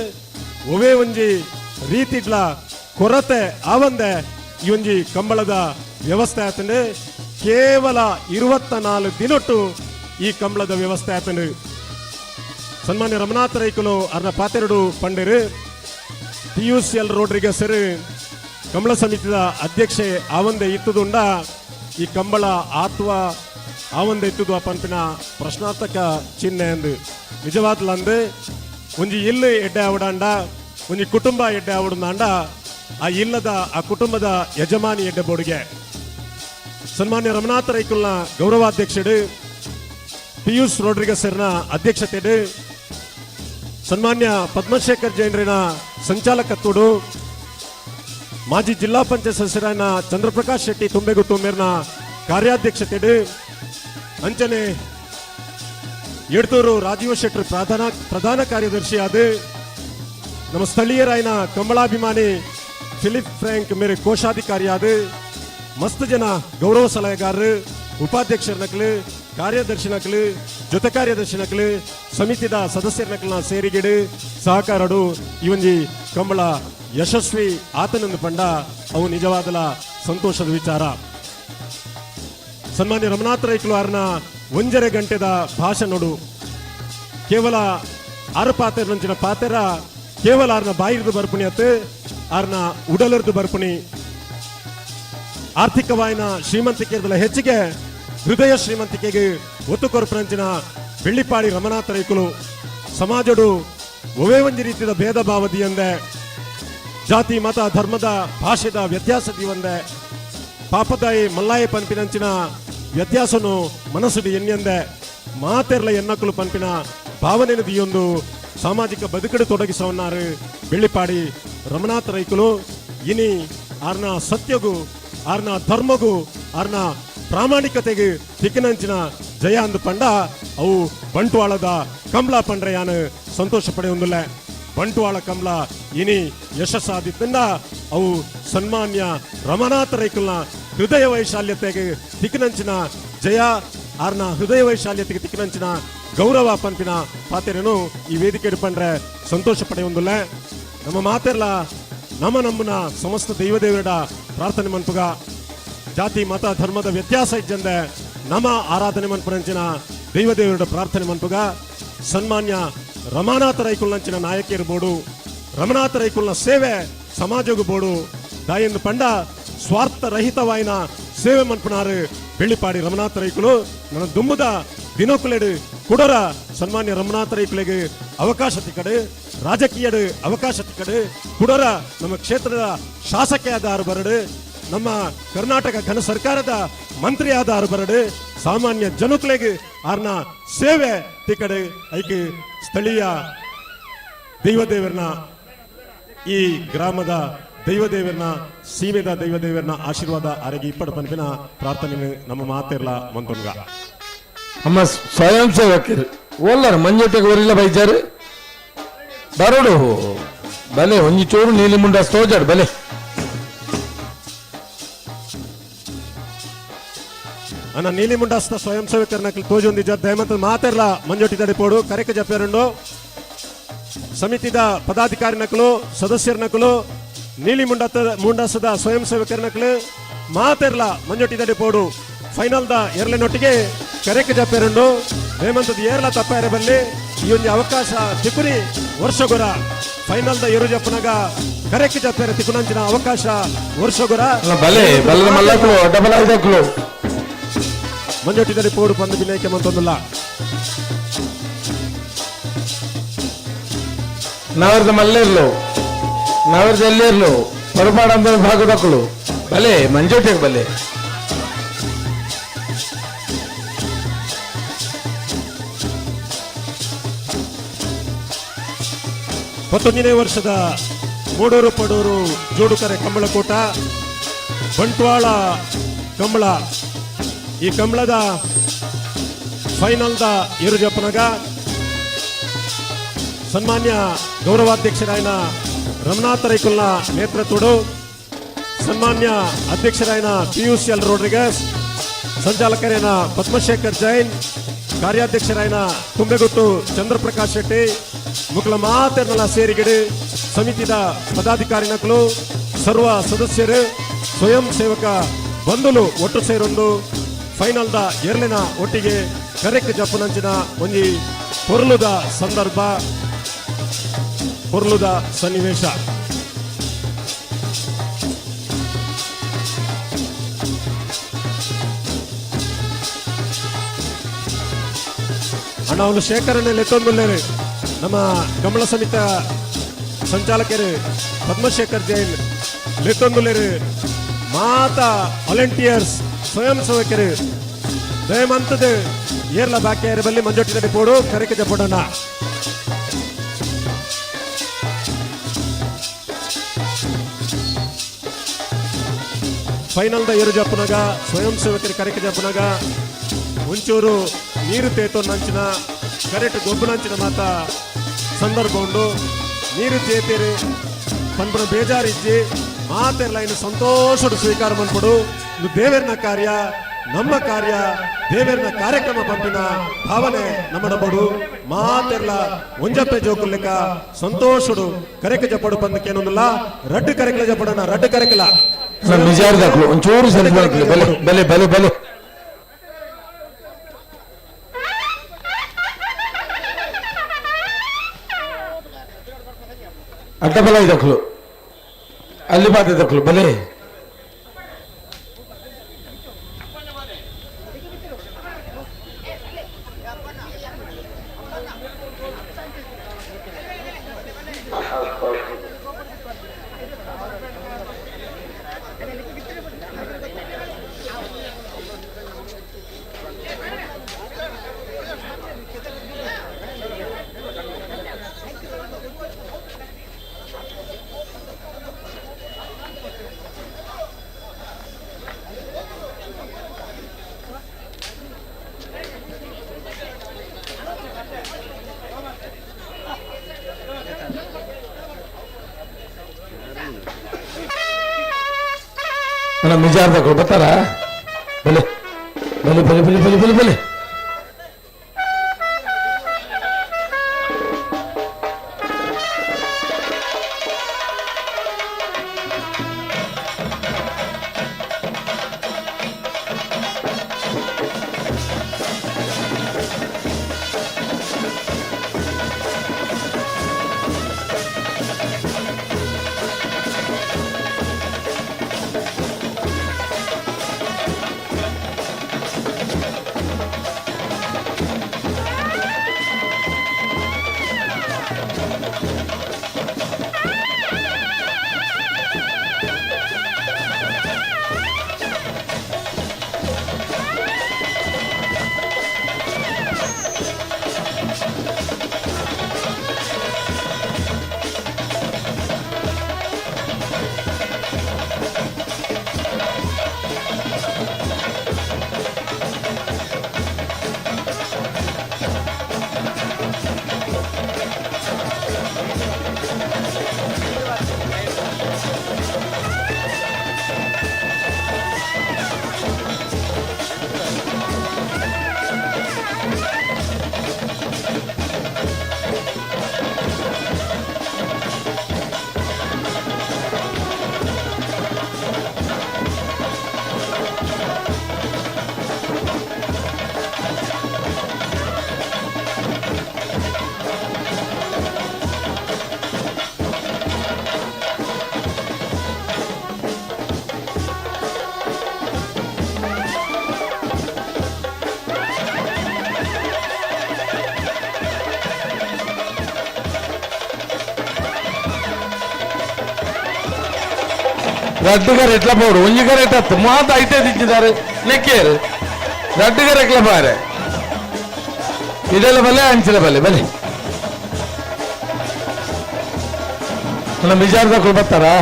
ಒವೇ ಒಂಜಿ ರೀತಿಡ್ಲ ಕೊರತೆ ಆವಂದೆ ಈ ಒಂಜಿ ಕಂಬಳದ ವ್ಯವಸ್ಥೆ ಆತನು. ಕೇವಲ 24 ದಿನೊಟ್ಟು ಈ ಕಂಬಳದ ವ್ಯವಸ್ಥೆ ಆತನು. ಸನ್ಮಾನ್ಯ ರಮನಾಥ ರೈಕುಲು ಅರ್ನ ಪಾತೆರಡು ಪಂಡಿರು ಪಿಯುಸಿಎಲ್ ರೋಡ್ರಿಗಸರು ಕಂಬಳ ಸಮಿತಿದ ಅಧ್ಯಕ್ಷೆ ಆವಂದೆ ಇತ್ತುದುಂಡ ಈ ಕಂಬಳ ಆತ್ವ ಆವಂದೆ ಇತ್ತುದು ಪಂಪಿನ ಪ್ರಶ್ನಾರ್ಥಕ ಚಿಹ್ನೆ ಎಂದು ನಿಜವಾದ್ಲಂದು ಒಂಜಿ ಇಲ್ಲು ಎಡ್ಡೆ ಆವಡಾಂಡ, ಒಂಜಿ ಕುಟುಂಬ ಎಡ್ಡೆ ಆವಡಂದಾಂಡ, ಆ ಇಲ್ಲದ ಆ ಕುಟುಂಬದ ಯಜಮಾನಿ ಎಡ್ಡೆ ಬೋಡಿಗೆ. ಸನ್ಮಾನ್ಯ ರಮನಾಥ ರೈಕುಲ್ನ ಗೌರವಾಧ್ಯಕ್ಷರು ಪಿಯೂಷ್ ರೋಡ್ರಿಗಸ್ ಅಧ್ಯಕ್ಷತೆ, ಸನ್ಮಾನ್ಯ ಪದ್ಮಶೇಖರ್ ಜೈನರಿನ ಸಂಚಾಲಕತ್ವಡು, ಮಾಜಿ ಜಿಲ್ಲಾ ಪಂಚಾಯತ್ ಸದಸ್ಯರಾದ ಚಂದ್ರಪ್ರಕಾಶ್ ಶೆಟ್ಟಿ ತುಂಬೆಗುತ್ತು ಮೇರ್ನ ಕಾರ್ಯಾಧ್ಯಕ್ಷತೆ, ಅಂಚನೆ ಎಡ್ತೂರು ರಾಜೀವ ಶೆಟ್ಟರ್ ಪ್ರಧಾನ ಪ್ರಧಾನ ಕಾರ್ಯದರ್ಶಿಯಾದ, ನಮ್ಮ ಸ್ಥಳೀಯರಾಯನ ಕಂಬಳಾಭಿಮಾನಿ ಫಿಲಿಪ್ ಫ್ರಾಂಕ್ ಮೇರೆ ಕೋಶಾಧಿಕಾರಿಯಾದ, ಮಸ್ತ್ ಜನ ಗೌರವ ಸಲಹೆಗಾರರು, ಉಪಾಧ್ಯಕ್ಷರ ನಕಲು, ಕಾರ್ಯದರ್ಶಿ ನಕಲು, ಜೊತೆ ಕಾರ್ಯದರ್ಶಿ ನಕಲು, ಸಮಿತಿದ ಸದಸ್ಯರ ನಕಲ್ನ ಸೇರಿಗಿಡು ಸಹಕಾರಡು ಈ ಒಂಜಿ ಕಂಬಳ ಯಶಸ್ವಿ ಆತನಂದು ಪಂಡ ಅವು ನಿಜವಾದಲ ಸಂತೋಷದ ವಿಚಾರ. ಸನ್ಮಾನ್ಯ ರಮನಾಥ ರೈಕುಲು ಆರ್ನ 1.5 ಗಂಟೆದ ಭಾಷಣಡು ಕೇವಲ ಆರು ಪಾತೆರ ಪಾತೆರ ಕೇವಲ ಆರ್ನ ಬಾಯಿರ್ದು ಬರ್ಪುಣಿ ಅತ್ತು, ಆರ್ನ ಉಡಲರ್ದು ಬರ್ಪುಣಿ. ಆರ್ಥಿಕವಾಯಿನ ಶ್ರೀಮಂತಿಕೆ ಹೆಚ್ಚಿಗೆ ಹೃದಯ ಶ್ರೀಮಂತಿಕೆಗೆ ಒತ್ತು ಕೊರಪುನಂಚಿನ ಬೆಳ್ಳಿಪಾಡಿ ರಮನಾಥ ರೈಕುಲು ಸಮಾಜಡು ಒವೇ ಒಂಜಿ ರೀತಿಯ ಭೇದ ಭಾವದಿಯಂದೆ, ಜಾತಿ ಮತ ಧರ್ಮದ ಭಾಷೆದ ವ್ಯತ್ಯಾಸ ದಿವಂದೆ, ಪಾಪದಾಯಿ ಮಲ್ಲಾಯ ಪನ್ಪಿನಂಚಿನ ವ್ಯತ್ಯಾಸನು ಮನಸ್ಸುಡು ಎನ್ನೆಂದೆ, ಮಾತೆರ್ಲ ಎನ್ನಕುಲು ಪನ್ಪಿನ ಭಾವನೆ ದಿಯೊಂದು ಸಾಮಾಜಿಕ ಬದುಕಡು ತೊಡಗಿಸವನ್ನಾರು ಬೆಳ್ಳಿಪಾಡಿ ರಮನಾಥ ರೈಕುಲು. ಇನಿ ಆರ್ನ ಸತ್ಯಗು, ಆರ್ನ ಧರ್ಮಗು, ಆರ್ನ ಪ್ರಾಮಾಣಿಕತೆಗೆ ತಿಕ್ಕಿನಂಚಿನ ಜಯ ಅಂದು ಪಂಡ ಅವು ಬಂಟ್ವಾಳದ ಕಮಲಾ ಪಂಡ್ರೆಯಾನು ಸಂತೋಷ ಪಡೆಯೊಂದಿಲ್ಲ. ಬಂಟ್ವಾಳ ಕಮಲ ಇನಿ ಯಶಸ್ಸಾದಿತ್ತಂಡ ಅವು ಸನ್ಮಾನ್ಯ ರಮನಾಥ ರೈಕುಲ್ನ ಹೃದಯ ವೈಶಾಲ್ಯತೆಗೆ ತಿಕ್ಕಿನಂಚಿನ ಜಯ, ಆರ್ನ ಹೃದಯ ವೈಶಾಲ್ಯತೆಗೆ ತಿಕ್ಕಿನಂಚಿನ ಗೌರವ ಪನ್ಪಿನ ಪಾತೆರನು ಈ ವೇದಿಕೆ ಪಂಡ್ರೆ ಸಂತೋಷ ಪಡೆಯೊಂದಿಲ್ಲ. ನಮ್ಮ ಮಾತೆರ್ಲ ನಮ್ಮ ನಮ್ಮನ ಸಮಸ್ತ ದೈವದೇವರ ಪ್ರಾರ್ಥನೆ ಮನ್ಪುಗ. ಜಾತಿ ಮತ ಧರ್ಮದ ವ್ಯತ್ಯಾಸ ಇಜ್ಜಂದೆ ನಮ್ಮ ಆರಾಧನೆ ಮನ್ಪುನಂಚಿನ ದೈವದೇವರ ಪ್ರಾರ್ಥನೆ ಮನ್ಪುಗ. ಸನ್ಮಾನ್ಯ ರಮಾನಾಥ ರೈಕುಲ್ನಂಚಿನ ನಾಯಕಿಯರು ಬೋಡು, ರಮನಾಥ ರೈಕುಲ್ನ ಸೇವೆ ಸಮಾಜಗೂ ಬೋಡು. ದಾಯೆಂದು ಪಂಡ ಸ್ವಾರ್ಥ ರಹಿತವಾಯಿನ ಸೇವೆ ಮನ್ಪುನಾರು ಬೆಳ್ಳಿಪಾಡಿ ರಮನಾಥ ರೈಕುಲು. ನನ್ನ ದುಮ್ಮದ ದಿನಕುಲೆಡು ಕುಡರ ಸನ್ಮಾನ್ಯ ರಮನಾಥ ರೈಕುಲೆಗೆ ಅವಕಾಶ ತಿಕ್ಕಡು, ರಾಜಕೀಯಡು ಅವಕಾಶ ತಿಕ್ಕಡು, ಕುಡರ ನಮ್ಮ ಕ್ಷೇತ್ರದ ಶಾಸಕಿಯಾದ ಆರು ಬರಡು, ನಮ್ಮ ಕರ್ನಾಟಕ ಘನ ಸರ್ಕಾರದ ಮಂತ್ರಿಯಾದ ಆರು ಬರಡು, ಸಾಮಾನ್ಯ ಜನಕುಲೆಗೆ ಆರ್ನ ಸೇವೆ ತಿಕ್ಕಡು. ಐಕೆ ಸ್ಥಳೀಯ ದೈವದೇವರನ್ನ, ಈ ಗ್ರಾಮದ ದೈವದೇವರನ್ನ, ಸೀಮೆದ ದೈವದೇವರನ್ನ ಆಶೀರ್ವಾದ ಆರೋಗ್ಯ ಇಪ್ಪಡು ಪನ್ಪಿನ ಪ್ರಾರ್ಥನೆ ನಮ್ಮ ಮಾತಿರ್ಲ ಮಂತೊನ್ಗ. ನಮ್ಮ ಸ್ವಯಂ ಸೇವಕರು ಓಲ್ಲರ್ ಮಂಜೊಟ್ಟೆಗೆ ಒರಿಲ್ಲ ಬೈಜಾರು ಬರೋಡು ಬಲೆ ಒಂಜಿ ಚೂರು ನೀಲಿ ಮುಂಡ ತೋಜಾಡು ಬಲೆ. ಅನ್ನ ನೀಲಿ ಮುಂಡಾಸ್ತ ಸ್ವಯಂ ಸೇವಕರ ತೋಜೊಂದಿ ದಯಮಂತ ಮಾತೆರ್ಲ ಮಂಜೊಟ್ಟಿ ತಡಿಪೋಡು. ಕರೆಕ ಜಪ್ಪೇರುಂಡು. ಸಮಿತಿದ ಪದಾಧಿಕಾರಿ ನಕಲು, ಸದಸ್ಯರ ನಕಲು, ನೀಲಿ ಮುಂಡ ಮುಂಡಾಸದ ಸ್ವಯಂ ಸೇವಕರ ನಕಲು ಮಾತೆರ್ಲ ಮಂಜೊಟ್ಟಿ ತಡಿಪೋಡು. Final the ಎರಲೆನೊಟ್ಟಿಗೆ ಕರೆಕ ಜಪ್ಪೇರುಂಡು. ಹೇಮಂತದ ಏರ್ಲ ತಪ್ಪಾರೆ ಬಲ್ಲಿ. ಈ ಒಂದು ಅವಕಾಶ ತಿಕುನಿ ವರ್ಷಗೊರ. ಫೈನಲ್ the ಎರು ಜಪ್ಪನಾಗ ಕರೆಕ್ ಜಪ್ಪೇರ ತಿಕುನಂಚಿನ ಅವಕಾಶ ವರ್ಷಗೊರ. ಬಲೆ ಬಲ್ಲದ ಮಲ್ಲಕ್ಲು ಡಬಲ್ ಐದಕ್ಲು. ಮಂಜೊಟ್ಟಿದಲ್ಲಿ ಪೋಡು ಪಂದು ಬಿನೇಕೆ ಮಂತೊಂದುಲ್ಲ. ನವರದ ಮಲ್ಲೇರ್ಲು, ನವರದ ಎಲ್ಲೇರ್ಲು ಹೊರಪಾಡಂತ ಭಾಗದಕ್ಕಳು ಬಲೆ ಮಂಜೊಟ್ಟಿಗೆ ಬಲೆ. 19ನೇ ವರ್ಷದ ಮೂಡೂರು ಪಡೂರು ಜೋಡುಕರೆ ಕಂಬಳಕೋಟ ಬಂಟ್ವಾಳ ಕಂಬಳ. ಈ ಕಂಬಳದ ಫೈನಲ್ದ ಇರುಜಪ್ಪನಗ ಸನ್ಮಾನ್ಯ ಗೌರವಾಧ್ಯಕ್ಷರಾಯನ ರಮನಾಥ ರೈಕುಲ್ನ ನೇತೃತ್ವಡು, ಸನ್ಮಾನ್ಯ ಅಧ್ಯಕ್ಷರಾಯನ ಪಿಯೂಷ್ ಎಲ್ ರೋಡ್ರಿಗಸ್, ಸಂಚಾಲಕರೇನ ಪದ್ಮಶೇಖರ್ ಜೈನ್, ಕಾರ್ಯಾಧ್ಯಕ್ಷರಾಯನ ತುಂಬೆಗುತ್ತು ಚಂದ್ರಪ್ರಕಾಶ್ ಶೆಟ್ಟಿ ಮುಕ್ಲ ಮಾತೆರ್ನಲ ಸೇರಿಗಿಡು ಸಮಿತಿದ ಪದಾಧಿಕಾರಿ ನಕಲು, ಸರ್ವ ಸದಸ್ಯರು, ಸ್ವಯಂ ಸೇವಕ ಬಂಧುಲು ಒಟ್ಟು ಸೇರೊಂದು ಫೈನಲ್ದ ಎರಲಿನ ಒಟ್ಟಿಗೆ ಕರೆಕ್ ಜಪ್ಪುನಂಚಿನ ಒಂಜಿ ಪೊರ್ಲುದ ಸಂದರ್ಭ, ಪೊರ್ಲುದ ಸನ್ನಿವೇಶ. ಅಣ್ಣ, ಅವನು ಶೇಖರಣೆ ಲೆತ್ತೊಂದುಲ್ಲೇರು. ನಮ್ಮ ಕಮಲ ಸಮಿತ ಸಂಚಾಲಕರು ಪದ್ಮಶೇಖರ್ ಜೈನ್ ಲೆತ್ತೊಂದುಲೇರು ಮಾತ ವಾಲಂಟಿಯರ್ಸ್ ಸ್ವಯಂ ಸೇವಕರು ದಯಮಂತದ ಏರ್ಲ ಬಾಕಿಯಾರ ಬಲ್ಲಿ ಮಂಜೊಟ್ಟಿದಡಿ ಪೋಡು ಕರೆಕೆ ಜಪಡೋಣ. ಫೈನಲ್ the ಏರು ಜಪ್ಪುನಗ ಸ್ವಯಂ ಸೇವಕರು ಕರೆಕೆ ಜಪ್ಪುನಗ ಒಂಚೂರು ನೀರು ತೇತೋ ನಂಚಿನ ಕರೆಕ್ಟ್ ಗೊಬ್ಬು ನಂಚಿನ ಮಾತ ಸಂದರ್ಭ ಉಂಡು. ನೀರು ತೇತೇರು ಪನ್ಪುನ ಬೇಜಾರಿಜ್ಜಿ ಮಾತೆರ್ಲ ಇನ್ನು ಸಂತೋಷಡು ಸ್ವೀಕಾರ ಮನ್ಪುಡು. ಇದು ದೇವೆರ್ನ ಕಾರ್ಯ, ನಮ್ಮ ಕಾರ್ಯ, ದೇವೆರ್ನ ಕಾರ್ಯಕ್ರಮ ಪಂಪಿನ ಭಾವನೆ ನಮ್ಮಡ ಬಡು. ಮಾತೆರ್ಲ ಒಂಜಪ್ಪೆ ಜೋಕುಲೆಕ್ಕ ಸಂತೋಷಡು ಕರೆಕ ಜಪಡು ಪಂದಕ್ಕೇನೊಂದಿಲ್ಲ. ರಡ್ಡು ಕರೆಕಲ ಜಪಡೋಣ, ರಡ್ಡು ಕರೆಕಲ. ಮಿಜಾರ್ದಾಕ್ಲು ಒಂಚೂರು ಸರಿ ಬಲೆ ಬಲೆ ಬಲೆ ಬಲೆ. ಅಡ್ಡ ಬಲ ಇದಕ್ಲು ಅಲ್ಲಿ ಬಾದಕ್ಲು ಬಲೆ. ನಮ್ಮ ಮಿಜಾರ್ದಕ್ಳು ಬರ್ತಾರ. ಬಲೆ ಬಲೆ ಬಲೆ ಬಲೆ ಬಲೆ ಬಲೆ ಬಲೆ. ರಡ್ಡುಗರ ಎಟ್ಲ ಪೋಡು ಒಂಜಿ ಕರೆಕ್ಟ್ ಹತ್ತು ಮಾತ ಐತೆ ದಿಚ್ಚಿದ್ದಾರೆ ನೆಕ್ಕೇರು ರಡ್ಡುಗರ ಎಟ್ಲ ಬಾರೆ ಇದೆಲ್ಲ ಬಲೆ ಅಂಚಿನ ಬಲೆ ಬಲೆ. ನಮ್ಮ ವಿಚಾರದಕ್ಕೂ ಬರ್ತಾರಾ?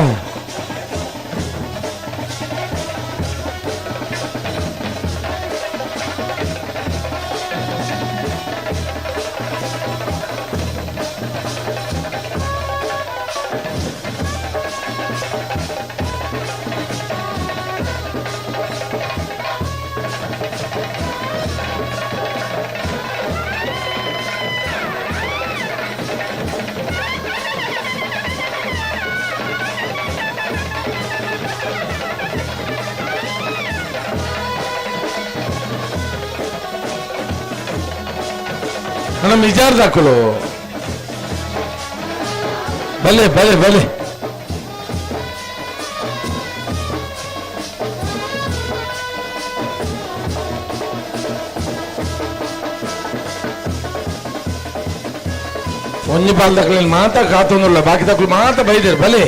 ನಮ್ಮ ವಿಚಾರದಾಕುಲು ಬಲೆ ಬಲೆ ಬಲೆ. ಒಂಜಿ ಪಾಲ್ ದಕ್ಲಿನ ಮಾತ ಕಾತೊಂದುಲ್ಲ, ಬಾಕಿ ದಕ್ಲು ಮಾತ ಬೈದೇರು ಬಲೆ.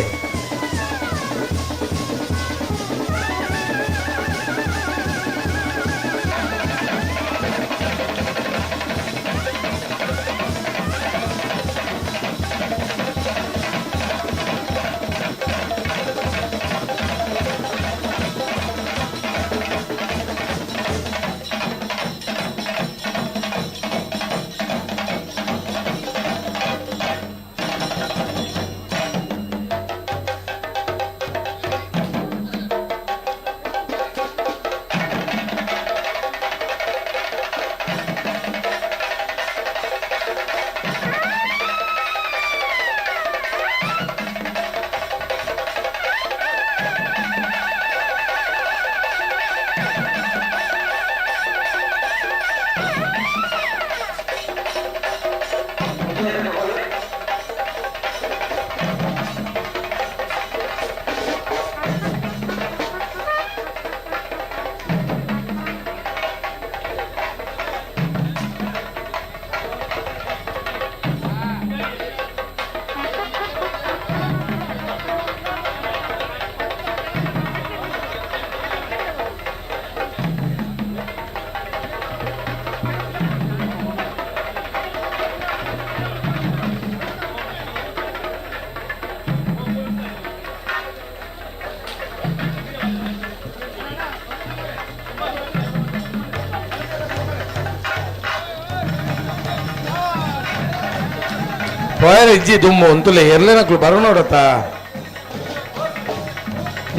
ಪೋಯರ ಇಜ್ಜಿ ದುಮ್ಮು ಅಂತಲೇ ಎರ್ಲೇನಕ್ಲು ಬರೋ ನೋಡತ್ತ.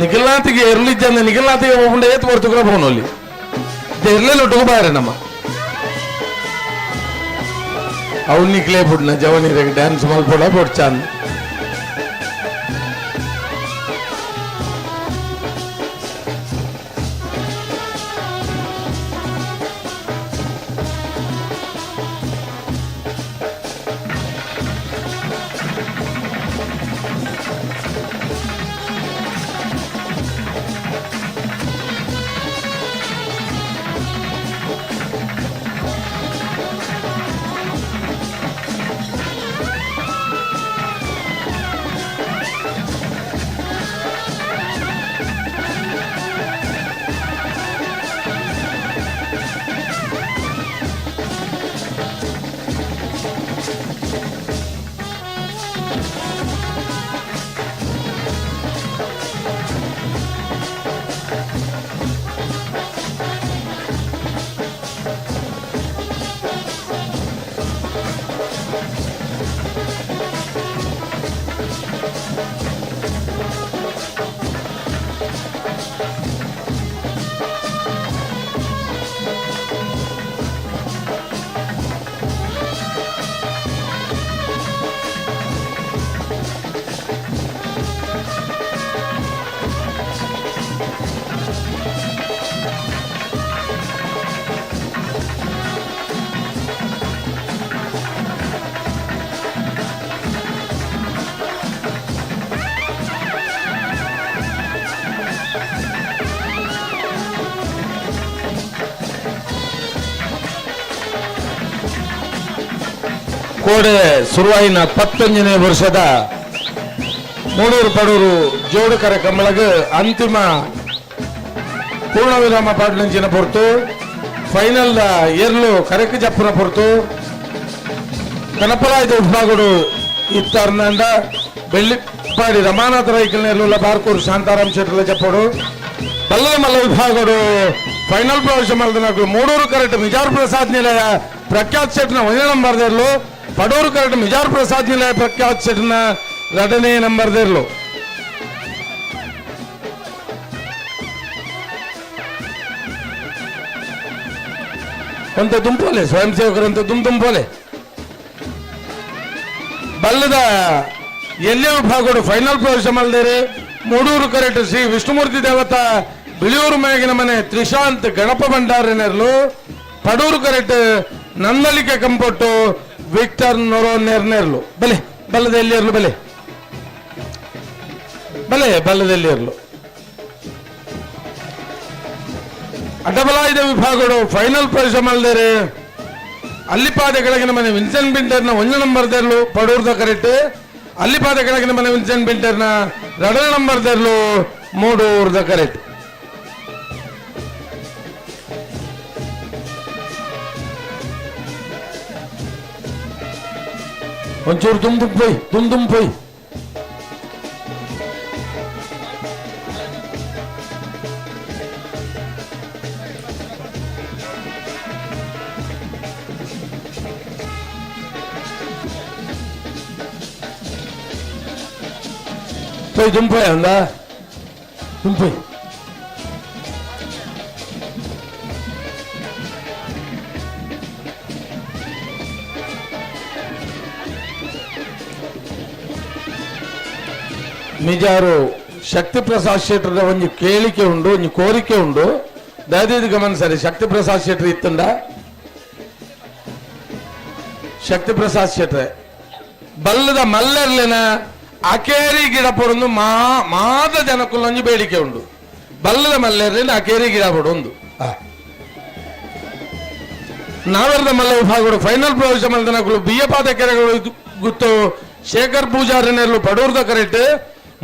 ನಿಖಿಲ್ನಾಥಿಗೆ ಎರ್ಲಿಜ್ಜಂದ ನಿಖಿಲ್ನಾಥಿಗೆ ಹೋಗ್ಕೊಂಡು ಏತ್ ಬರ್ತುಕ್ರ ಫೋನ್ ಅಲ್ಲಿ ಎರ್ಲೇನು ಒట్టుకు ಬಾರೆ ನಮ್ಮ ಅವ್ನು ನಿಕ್ಲೇ ಬಿಡ್ನ ಜವನಿ ಡ್ಯಾನ್ಸ್ ಮಲ್ಪೊಡ ಬೊಡ್ಚಾನ್. ಕೋಡೆ ಸುರುವಾಯಿನ 19ನೇ ವರ್ಷದ ಮೂಡೂರು ಪಡೂರು ಜೋಡುಕರ ಕಂಬಳಗ ಅಂತಿಮ ಪೂರ್ಣ ವಿರಾಮ ಪಾಡ್ಲಂಚಿನ ಪೊರ್ತು, ಫೈನಲ್ ಎರ್ಲು ಕರೆಕ್ ಜಪ್ಪುನ ಪೊರ್ತು. ಕನಪಲಾಯ್ದ ವಿಭಾಗಡು ಇತ್ತಾರ್ನಂಡ ಬೆಳ್ಳಿಪಾಡಿ ರಮಾನಾಥ ರೈಕಲ್ ನೆರ್ಲುಲ್ಲ ಬಾರ್ಕೂರು ಶಾಂತಾರಾಮ್ ಶೆಟ್ಟರ್ಲ ಜಪ್ಪಡು. ಬಲ್ಲದ ಮಲ್ಲ ವಿಭಾಗಡು ಫೈನಲ್ ಪ್ರವೇಶ ಮಲ್ದನಕ್ಲು ಮೂಡೂರು ಕರೆಕ್ಟ್ ಮಿಜಾರ್ ಪ್ರಸಾದ್ ನಿಲಯ ಪ್ರಖ್ಯಾತ್ ಶೆಟ್ನ ಒಂದೇ ನಂಬರ್ ದೇರ್ಲು, ಪಡೂರು ಕರೆಕ್ಟ್ ಮಿಜಾರ್ ಪ್ರಸಾದ್ ನಿಲಯ ಪ್ರಖ್ಯಾತ್ ಶೆಟ್ನ ಎರಡನೇ ನಂಬರ್ ದೇರ್ಲು. ಅಂತ ದುಂಪೋಲೆ ಸ್ವಯಂ ಸೇವಕರಂತ ದುಮ್ ದುಂಪೋಲೆ. ಬಲ್ಲದ ಎಲ್ಲೇ ವಿಭಾಗಡು ಫೈನಲ್ ಪ್ರವೇಶ ಮಲ್ದೇರಿ ಮೂಡೂರು ಕರೆಕ್ಟ್ ಶ್ರೀ ವಿಷ್ಣುಮೂರ್ತಿ ದೇವತಾ ಬಿಳಿಯೂರು ಮೇಗಿನ ಮನೆ ತ್ರಿಶಾಂತ್ ಗಣಪ ಭಂಡಾರಿನೆರ್ಲು, ಪಡೂರು ಕರೆಕ್ಟ್ ನಂದಳಿಕೆ ಕಂಪೊಟ್ಟು ವಿಕ್ಟರ್ ನೊರೋ ನೇರ್ನೇರ್ಲು. ಬಲೆ ಬಲ್ಲದ ಎಲ್ಲಿ ಇರ್ಲು? ಬಲೆ ಬಲೆ ಬಲ್ಲದ ಎಲ್ಲಿ ಇರ್ಲು? ಅಡ್ಡಬಲಾಯುಧ ವಿಭಾಗಡು ಫೈನಲ್ ಪ್ರವೇಶ ಮಲ್ದೇರಿ ಅಲ್ಲಿಪಾದ ಕೆಳಗಿನ ಮನೆ ವಿನ್ಸೆಂಟ್ ಪಿಂಟರ್ನ ಒಂದು ನಂಬರ್ ದೆರ್ಲು ಪಡೂರ್ದ ಕರೆಕ್ಟ್. ಅಲ್ಲಿಪಾದ ಕೆಳಗಿನ ಮನೆ ವಿನ್ಸೆಂಟ್ ಪಿಂಟರ್ನ ಎರಡನೇ ನಂಬರ್ ದೆರ್ಲು ಮೂಡೂರ್ದ ಕರೆಕ್ಟ್. ಒಂಚೂರು ತುಮ್ ತುಮ್ ಪೊಯ್, ತುಮ್ ತುಮ್ ಪೊಯ್. ಪೊಯ್ ತುಮ್ ಪೊಯ್ ಅಂದ ತುಮ್ ಪೊಯ್. ಮಿಜಾರು ಶಕ್ತಿ ಪ್ರಸಾದ್ ಶೆಟ್ಟರ ಒಂಜಿ ಕೇಳಿಕೆ ಉಂಡು, ಒಂಜಿ ಕೋರಿಕೆ ಉಂಡು. ದಯದೀದ್ ಗಮನ ಸರಿ. ಶಕ್ತಿ ಪ್ರಸಾದ್ ಶೆಟ್ಟರ್ ಇತ್ತಂಡ, ಶಕ್ತಿ ಪ್ರಸಾದ್ ಶೆಟ್ರೆ ಬಲ್ಲದ ಮಲ್ಲರ್ಲಿನ ಅಕೇರಿ ಗಿಡ ಪೊಡೊಂದು ಮಾ ಮಾದ ಜನಕುಲೊಂಜಿ ಬೇಡಿಕೆ ಉಂಡು. ಬಲ್ಲದ ಮಲ್ಲೆರ್ಲಿನ ಅಕೇರಿ ಗಿಡ ಪೊಡೊಂದು ನಾವರ್ದ ಮಲ್ಲ ವಿಭಾಗಗಳು ಫೈನಲ್ ಪ್ರವೇಶ ಮಲ್ದನಕುಲು ಬಿಯ್ಯಪಾದ ಕೆರೆಗಳು ಗುತ್ತು ಶೇಖರ್ ಪೂಜಾರಿನೆರ್ಲು ಪಡೂರ್ದ ಕರೆಕ್ಟ್.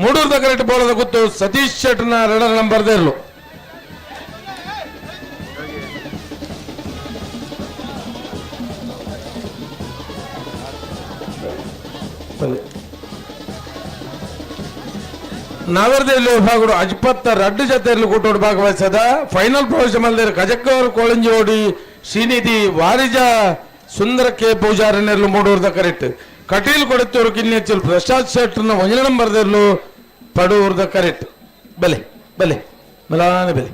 ಮೂಡೂರ್ದ ಕರೆಕ್ಟ್ ಬೋಲದ ಗುತ್ತು ಸತೀಶ್ ಶೆಟ್ನ ಎರಡರ ನಂಬರ್ ದೇರ್ಲು. ನಾಗರದೇವಿ ವಿಭಾಗಗಳು ಅಜ್ಪತ್ತ ರಡ್ಡು ಜತೆಯಲ್ಲಿ ಕೂಟೋಡು ಭಾಗವಹಿಸದ ಫೈನಲ್ ಪ್ರವೇಶ ಮಲ್ದೇರು ಕಜಕ್ಕವರು ಕೋಳಂಜೋಡಿ ಶ್ರೀನಿಧಿ ವಾರಿಜ ಸುಂದರ ಕೆ ಪೂಜಾರಿನೆರ್ಲು ಮೂಡೂರ್ದ ಕರೆಕ್ಟ್. ಕಟೀಲ್ ಕೊಡತ್ತೂರು ಕಿನ್ನೆಚ್ಚಲ್ ಪ್ರಸಾದ್ ಶೆಟ್ಟರ್ನ ಒಂಜನೇ ನಂಬರ್ ದೆರ್ಲು ಪಡೂರ್ದ ಕರೆಕ್ಟ್. ಬೆಲೆ ಬೆಲೆ ಮೆಲಾನೆ ಬೆಲೆ.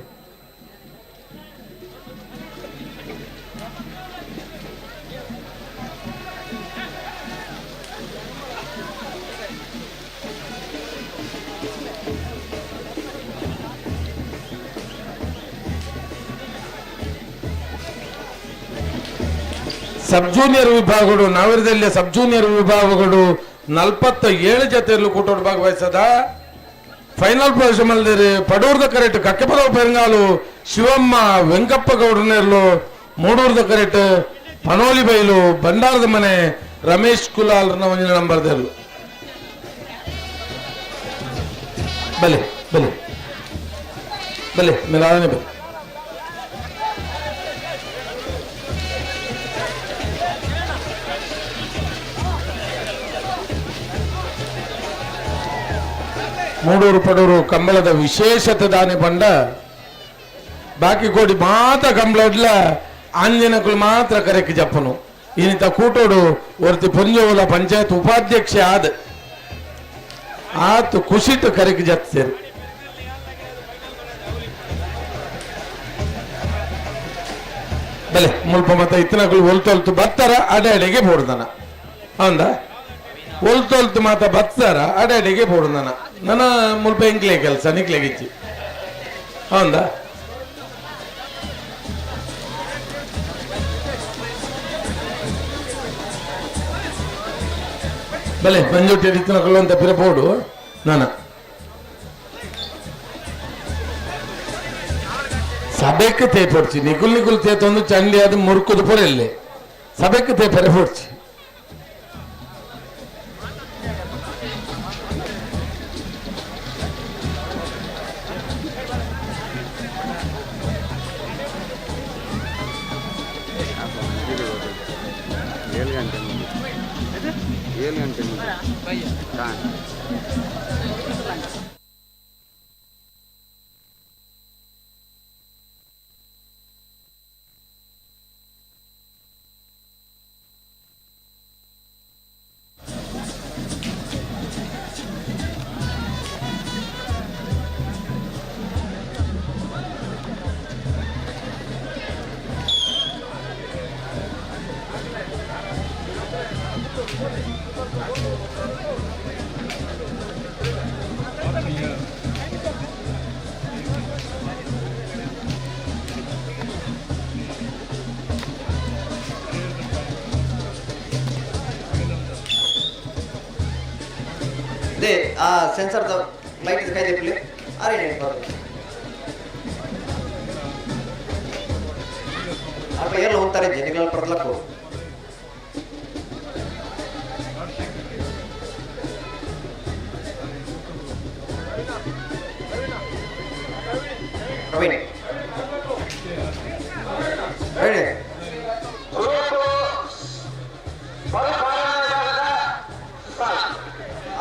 ಸಬ್ ಜೂನಿಯರ್ ವಿಭಾಗಗಳು ನಾವರದಲ್ಲಿ ಸಬ್ ಜೂನಿಯರ್ ವಿಭಾಗಗಳು 47 ಜತೆಯಲ್ಲೂ ಕೂಟೋಡು ಭಾಗವಹಿಸದ ಫೈನಲ್ ಪ್ರವೇಶ ಮಲ್ದಿರಿ ಪಡೂರ್ದ ಕರೆಕ್ಟ್ ಕಕ್ಕೆಪದವು ಪೆರಂಗಾಲು ಶಿವಮ್ಮ ವೆಂಕಪ್ಪ ಗೌಡನೆರ್ಲು. ಮೂಡೂರ್ದ ಕರೆಕ್ಟ್ ಪನೋಲಿ ಬೈಲು ಭಂಡಾರದ ಮನೆ ರಮೇಶ್ ಕುಲಾಲ್ನ ಒಂಜಿನ ನಂಬರ್ ದೆರ್ಲು. ಬಲೆ ಬಲೆ ಬಲೆ ಮೆಲಾನೆ ಬಲೆ. ಮೂಡೂರು ಪಡೂರು ಕಂಬಳದ ವಿಶೇಷತೆ ದಾನಿ ಪಂಡ ಬಾಕಿ ಕೋಡಿ ಮಾತ್ರ ಕಂಬಳಡ್ಲ ಆಂಜನಕುಲು ಮಾತ್ರ ಕರೆಕ್ ಜಪ್ಪನು. ಈನಿತ ಕೂಟೋಡು ಒರ್ತಿ ಪೊಂಜೋವುಲ ಪಂಚಾಯತ್ ಉಪಾಧ್ಯಕ್ಷೆ ಆದ ಆತು ಖುಷಿಟ್ ಕರೆಕ್ ಜತ್ತೇರು. ಬಲೆ ಮುಲ್ಪ ಮತ್ತ ಇತ್ತನಕುಲು ಒಲ್ತೊಲ್ತು ಬತ್ತಾರ ಅಡೆ ಅಡೆಗೆ ಬೋಡ್ದನ ಹೌದಾ? ಒಲ್ತೊಲ್ತು ಮಾತ ಬತ್ತಾರ ಅಡೆ ಅಡೆಗೆ ಬೋಡ್ದನ. ನನ್ನ ಮುಲ್ಪ ಎಂಕ್ಲೆ ಕೆಲಸ ನಿಕ್ಲೆಗಿಚ್ಚಿ ಹೌದಾ? ಬಲೆ ಮಂಜುಟ್ಟಿ ಇತ್ತನಕುಲು ಅಂತ ಪಿರ ಬೋಡು ನಾನ ಸಭೆಕ್ ತೇ ಪೊಡ್ಚಿ ನಿಕುಲ್ ನಿಕುಲ್ ತೇತೊಂದು ಚಂಡಿ ಅದು ಮುರುಕುದು ಪೊರೆಲ್ಲೆ ಸಭೆಕ್ ತೇಪರೆ ಪೊಡ್ಚಿ. They ಆ ಸೆನ್ಸರ್ ಲೈಟ್ ಕೈ ದೆಪ್ಪಲಿ ಅರೆ ಅಲ್ಪ ಏರ್ಲ ಹೋಗ್ತಾರೆ ಜನಿಗಳ ಪರ್ಲಕ್ಕು. Praveen Praveen.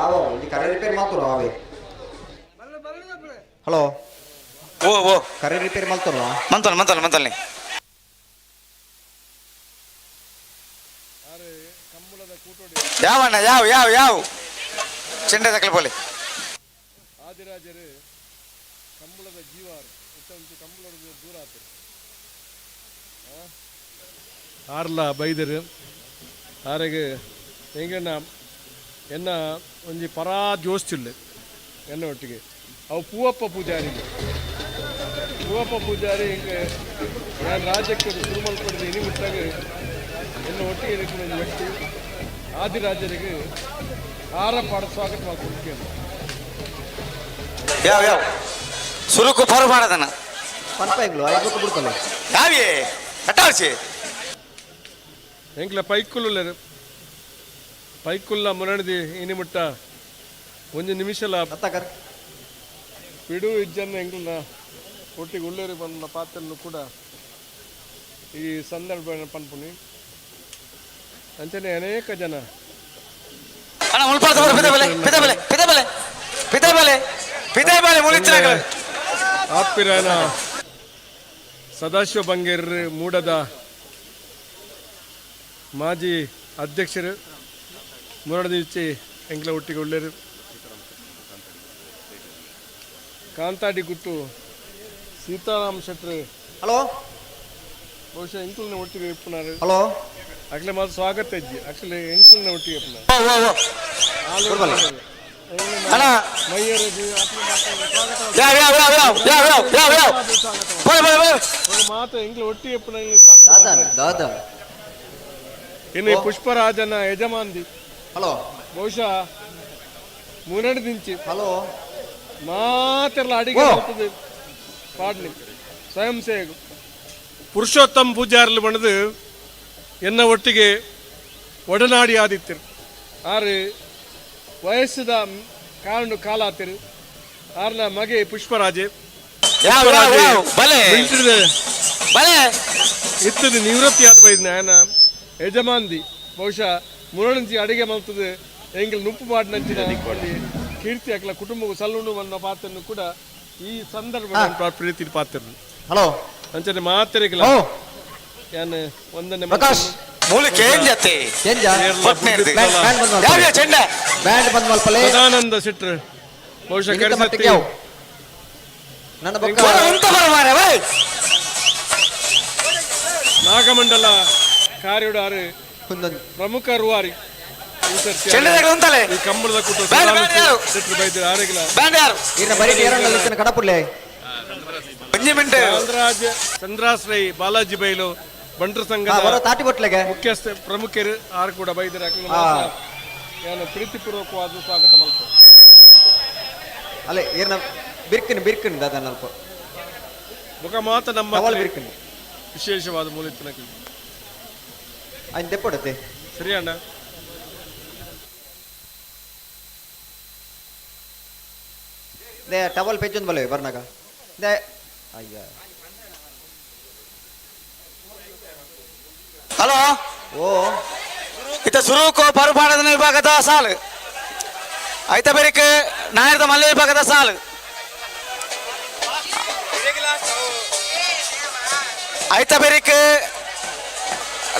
ಆವೋ ಒಂಜಿ ಕರೆ ರಿಪೇರ್ ಮಾತುರು ಆವೆ. ಹಲೋ. ಓ ಓ. ಕರೆ ರಿಪೇರ್ ಮಲ್ತರು. ಮಂತಲ್ ಮಂತಲ್ ಮಂತಲ್ನಿ. ಯಾವಣ್ಣ ಯಾವ ಯಾವ ಯಾವ ಚೆಂಡೆ ತಕಲಿ ಪೋಲಿ. ಆದಿರಾಜರು ಕಂಬಳದ ಜೀವಾರು ಕಂಬಳದ ದೂರ ಆತರು ಆರ್ಲ ಬೈದರು ಆರೆಗೆ ಎಂಗಣ್ಣ ಎನ್ನ ಒಂಜಿ ಪರಾ ಜೋಸ್ತಿಲ್ಲ ಎನ್ನ ಒಟ್ಟಿಗೆ ಅವು ಪೂವಪ್ಪ ಪೂಜಾರಿಗೆ. ಪೂವಪ್ಪ ಪೂಜಾರಿ ಹಿಂಗೆ ನಾನು ರಾಜ್ಯಕ್ಕೆ ಶುರು ಪಡೆದು ಇನಿ ಮುಟ್ಟಾಗ ಎನ್ನ ಒಟ್ಟಿಗೆ ಇರುತ್ತಿನ ಒಂದು ವ್ಯಕ್ತಿ. ಆದಿರಾಜರಿಗೆ ಆರ ಪಾಡ ಸ್ವಾಗತ ಮಾಡ್ಕೊಳ್ತೇನೆ. ಯಾವ ಯಾವ ಸುರುಕು ಪರು ಮಾಡದನ. ಪನ್ಪ ಎಂಗ್ಲು ಐದು ಬಿಡ್ತಲ್ಲ. ಯಾವಿಯೇ ಕಟ್ಟಾವಸಿ. ಎಂಕ್ಲ ಪೈಕುಲ್ಲು ಪೈಕುಲ್ಲ ಮುರಣದಿ ಇನಿ ಮುಟ್ಟ ಒಂಜಿ ನಿಮಿಷಲ ರತ್ನಾಕರ್. ಪಿಡು ಇಜ್ಜನ್ನ ಎಂಕ್ಲನ ಒಟ್ಟಿಗೆ ಉಳ್ಳೇರಿ ಬಂದ ಪಾತ್ರನು ಕೂಡ ಈ ಸಂದರ್ಭ ಪನ್ಪುನಿ ಅಂಚನೆ ಅನೇಕ ಜನ. ಅಣ್ಣ ಮುಲ್ಪಾದ ಬರ ಪಿದೆ ಬಲೆ ಪಿದೆ ಬಲೆ ಪಿದೆ ಬಲೆ ಪಿದೆ ಬಲೆ ಪಿದೆ ಬಲೆ ಮುಳಿತ್ತಿನ. ಆಪ್ಪಿರಾನ ಸದಾಶಿವ ಬಂಗೇರ್ ಮೂಡದ ಮಾಜಿ ಅಧ್ಯಕ್ಷರು ಮುರಡದಿಚ್ಚಿ ಎಂಕ್ಲ ಒಟ್ಟಿಗೆ ಉಳ್ಳೇರು. ಕಾಂತಾಡಿ ಗುಟ್ಟು ಸೀತಾರಾಮ್ ಶೆಟ್ರು. ಹಲೋ. ಬಹುಶಃ ಎಂಕುಲ್ನ ಒಟ್ಟಿಗೆ ಇಪ್ಪುನಾರು. ಹಲೋ. ಅಕ್ಲೆ ಮಾತ್ರ ಸ್ವಾಗತ ಇಜ್ಜಿ ಅಕ್ಲೆ ಎಂಕುಲ್ನ ಒಟ್ಟಿಗೆ ಇಪ್ಪುನಾರು. ಓ ಓ ಓ ಅಣ್ಣ. ಮೈಯರಿಗೆ ಯಾವ ಯಾವ ಯಾವ ಯಾವ ಯಾವ ಯಾವ ಯಾವ ಯಾವ ಬೋಲೆ ಬೋಲೆ ಬೋಲೆ. ಮಾತು ಎಂಕ್ಲ ಒಟ್ಟಿಗೆ ಇಪ್ಪುನ ಸ್ವಾಗತ. ದಾದಾ ದಾದಾ. ಇನ್ನು ಈ ಪುಷ್ಪರಾಜನ ಯಜಮಾನ್ದಿ. ಹಲೋ. ಬಹುಶಃ ಮುನ್ನಡೆದಿಂಚಿ ಹಲೋ. ಮಾತೆಲ್ಲ ಅಡಿಗೆ ಓ. ಮಾಡ್ತದೆ ಪಾಡ್ಲಿ ಸ್ವಯಂ ಸೇವಕ ಪುರುಷೋತ್ತಮ ಪೂಜಾರ್ಲು ಬಣ್ಣದು ಎನ್ನ ಒಟ್ಟಿಗೆ ಒಡನಾಡಿ ಆದಿತ್ತಿರು. ಆರು ವಯಸ್ಸದ ಕಾರಣ ಕಾಲಾತಿರು. ಆರ್ನ ಮಗೆ ಪುಷ್ಪರಾಜೆ. ಯಾವ ಯಾವ ಯಾವ ಬಲೆ ಮಿಲಿಟರಿದ ಬಲೆ. ಇತ್ತದ ನಿವೃತ್ತಿ ಆದ ಬೈದ್ನ ಆಯನ ಯಜಮಾನ್ದಿ ಬಹುಶಃ ಮುರಳಂಚಿ ಅಡಿಗೆ ಮಲ್ತದೆ ಎಂಗಲ್ ನುಪ್ಪು ಮಾಡಿನಂಚಿನ ಒಂಜಿ ಕೀರ್ತಿ ಅಕ್ಲ ಕುಟುಂಬಕ್ಕೂ ಸಲ್ಲುಂಡು ಬಂದ ಪಾತ್ರನು ಕೂಡ ಈ ಸಂದರ್ಭ ಪ್ರೀತಿ ಪಾತ್ರ. ಹಲೋ. ಅಂಚನೆ ಮಾತೆರೆಗ್ಲ ಓ. ಯಾನ್ ಒಂದನೇ ಪ್ರಕಾಶ್. ಮೂಲಿ ಚೇಂಜ್ ಅತ್ತೆ. ಚೇಂಜ್. ಪಟ್ನೆ. ಬ್ಯಾಂಡ್ ಬ್ಯಾಂಡ್ ಬಂದ್ ಯಾವ ಮಲ್ಪಲೆ. ಚೆಂಡೆ. ಬ್ಯಾಂಡ್ ಬಂದ್ ಮಲ್ಪಲೆ. ಸದಾನಂದ ಶೆಟ್ರು ಬಹುಶಃ ಇನ್ನಿತ ಕರೆಸತ್ತಿ. ಮಟ್ಟಿಗೆ ಯಾವು? ನನ್ನ ಬೊಕ್ಕ. ಬರ ಉಂತ ಬರ ಮಾರೆ ವೈ. ನಾಗಮಂಡಲ ಕಾರ್ಯಡಾರು ಒಂದೊಂದು ಪ್ರಮುಖ ರೂವಾರಿ ಈ ಸರ್ತಿ ಚೆಂಡೆ ತಗಲು ಉಂತಲೆ. ಈ ಕಂಬಳದ ಕುಟುಂಬ ಬೇಡ, ಬೇಡ ಯಾರು? ಶೆಟ್ರು ಬೈದರು ಆರೆಗ್ಲ. ಬ್ಯಾಂಡ್ ಯಾರು? ಇನ್ನ ಬರೀ ಏರಣ್ಣಲ್ಲಿ ಇತ್ತಿನ ಕಡಪುಡ್ಲೆ. ಒಂಜಿ ಮಿಂಟ್. ಚಂದ್ರಾಜ ಚಂದ್ರಾಶ್ರೈ ಬಾಲಾಜಿ ಬೈಲು ಬಂಟರ ಹಾ ಸಂಘದ ಬರೋ ತಾಟಿ ಬೊಟ್ಲೆಗೆ. ಮುಖ್ಯಸ್ಥ ಪ್ರಮುಖರು ಆರು ಕೂಡ ಬೈದರು ಅಕ್ಲೆನ ಹಾ. ಮಾತ್ರ ಯಾನು ಪ್ರೀತಿಪೂರ್ವಕವಾದ ಸ್ವಾಗತ ಮಲ್ಪ. ಅಲ್ಲೇ ಏರ್ನ ಬಿರ್ಕಿನ್ ಬಿರ್ಕಿನ್ ದಾದಾ ನಲ್ಪ. ಮುಖ ಮಾತ ನಮ್ಮ ಟವಲ್ ಬಿರ್ಕಿನ್. ವಿಶೇಷವಾದ ಮೂಲಿತ್ತಿನ. ಅಯ್ನ್ ದೆಪ್ಪಡತ್ತೆ. ಸರಿ ಅಣ್ಣ. They towel ಪೆಜ್ಜೊಂದು ಬಲೆ ಬರ್ನಾಗ they ಅಯ್ಯ. ಹಲೋ. ಓ. ಇತ್ತ ಸುರುಕು ಪರುಪಾಡದ ವಿಭಾಗದ ಸಾಲು ಐತ ಬೆರಿಕ್ ನಾಯರದ ಮಲ್ಲೆ ವಿಭಾಗದ ಸಾಲು ಐತ ಬೆರಿಕ್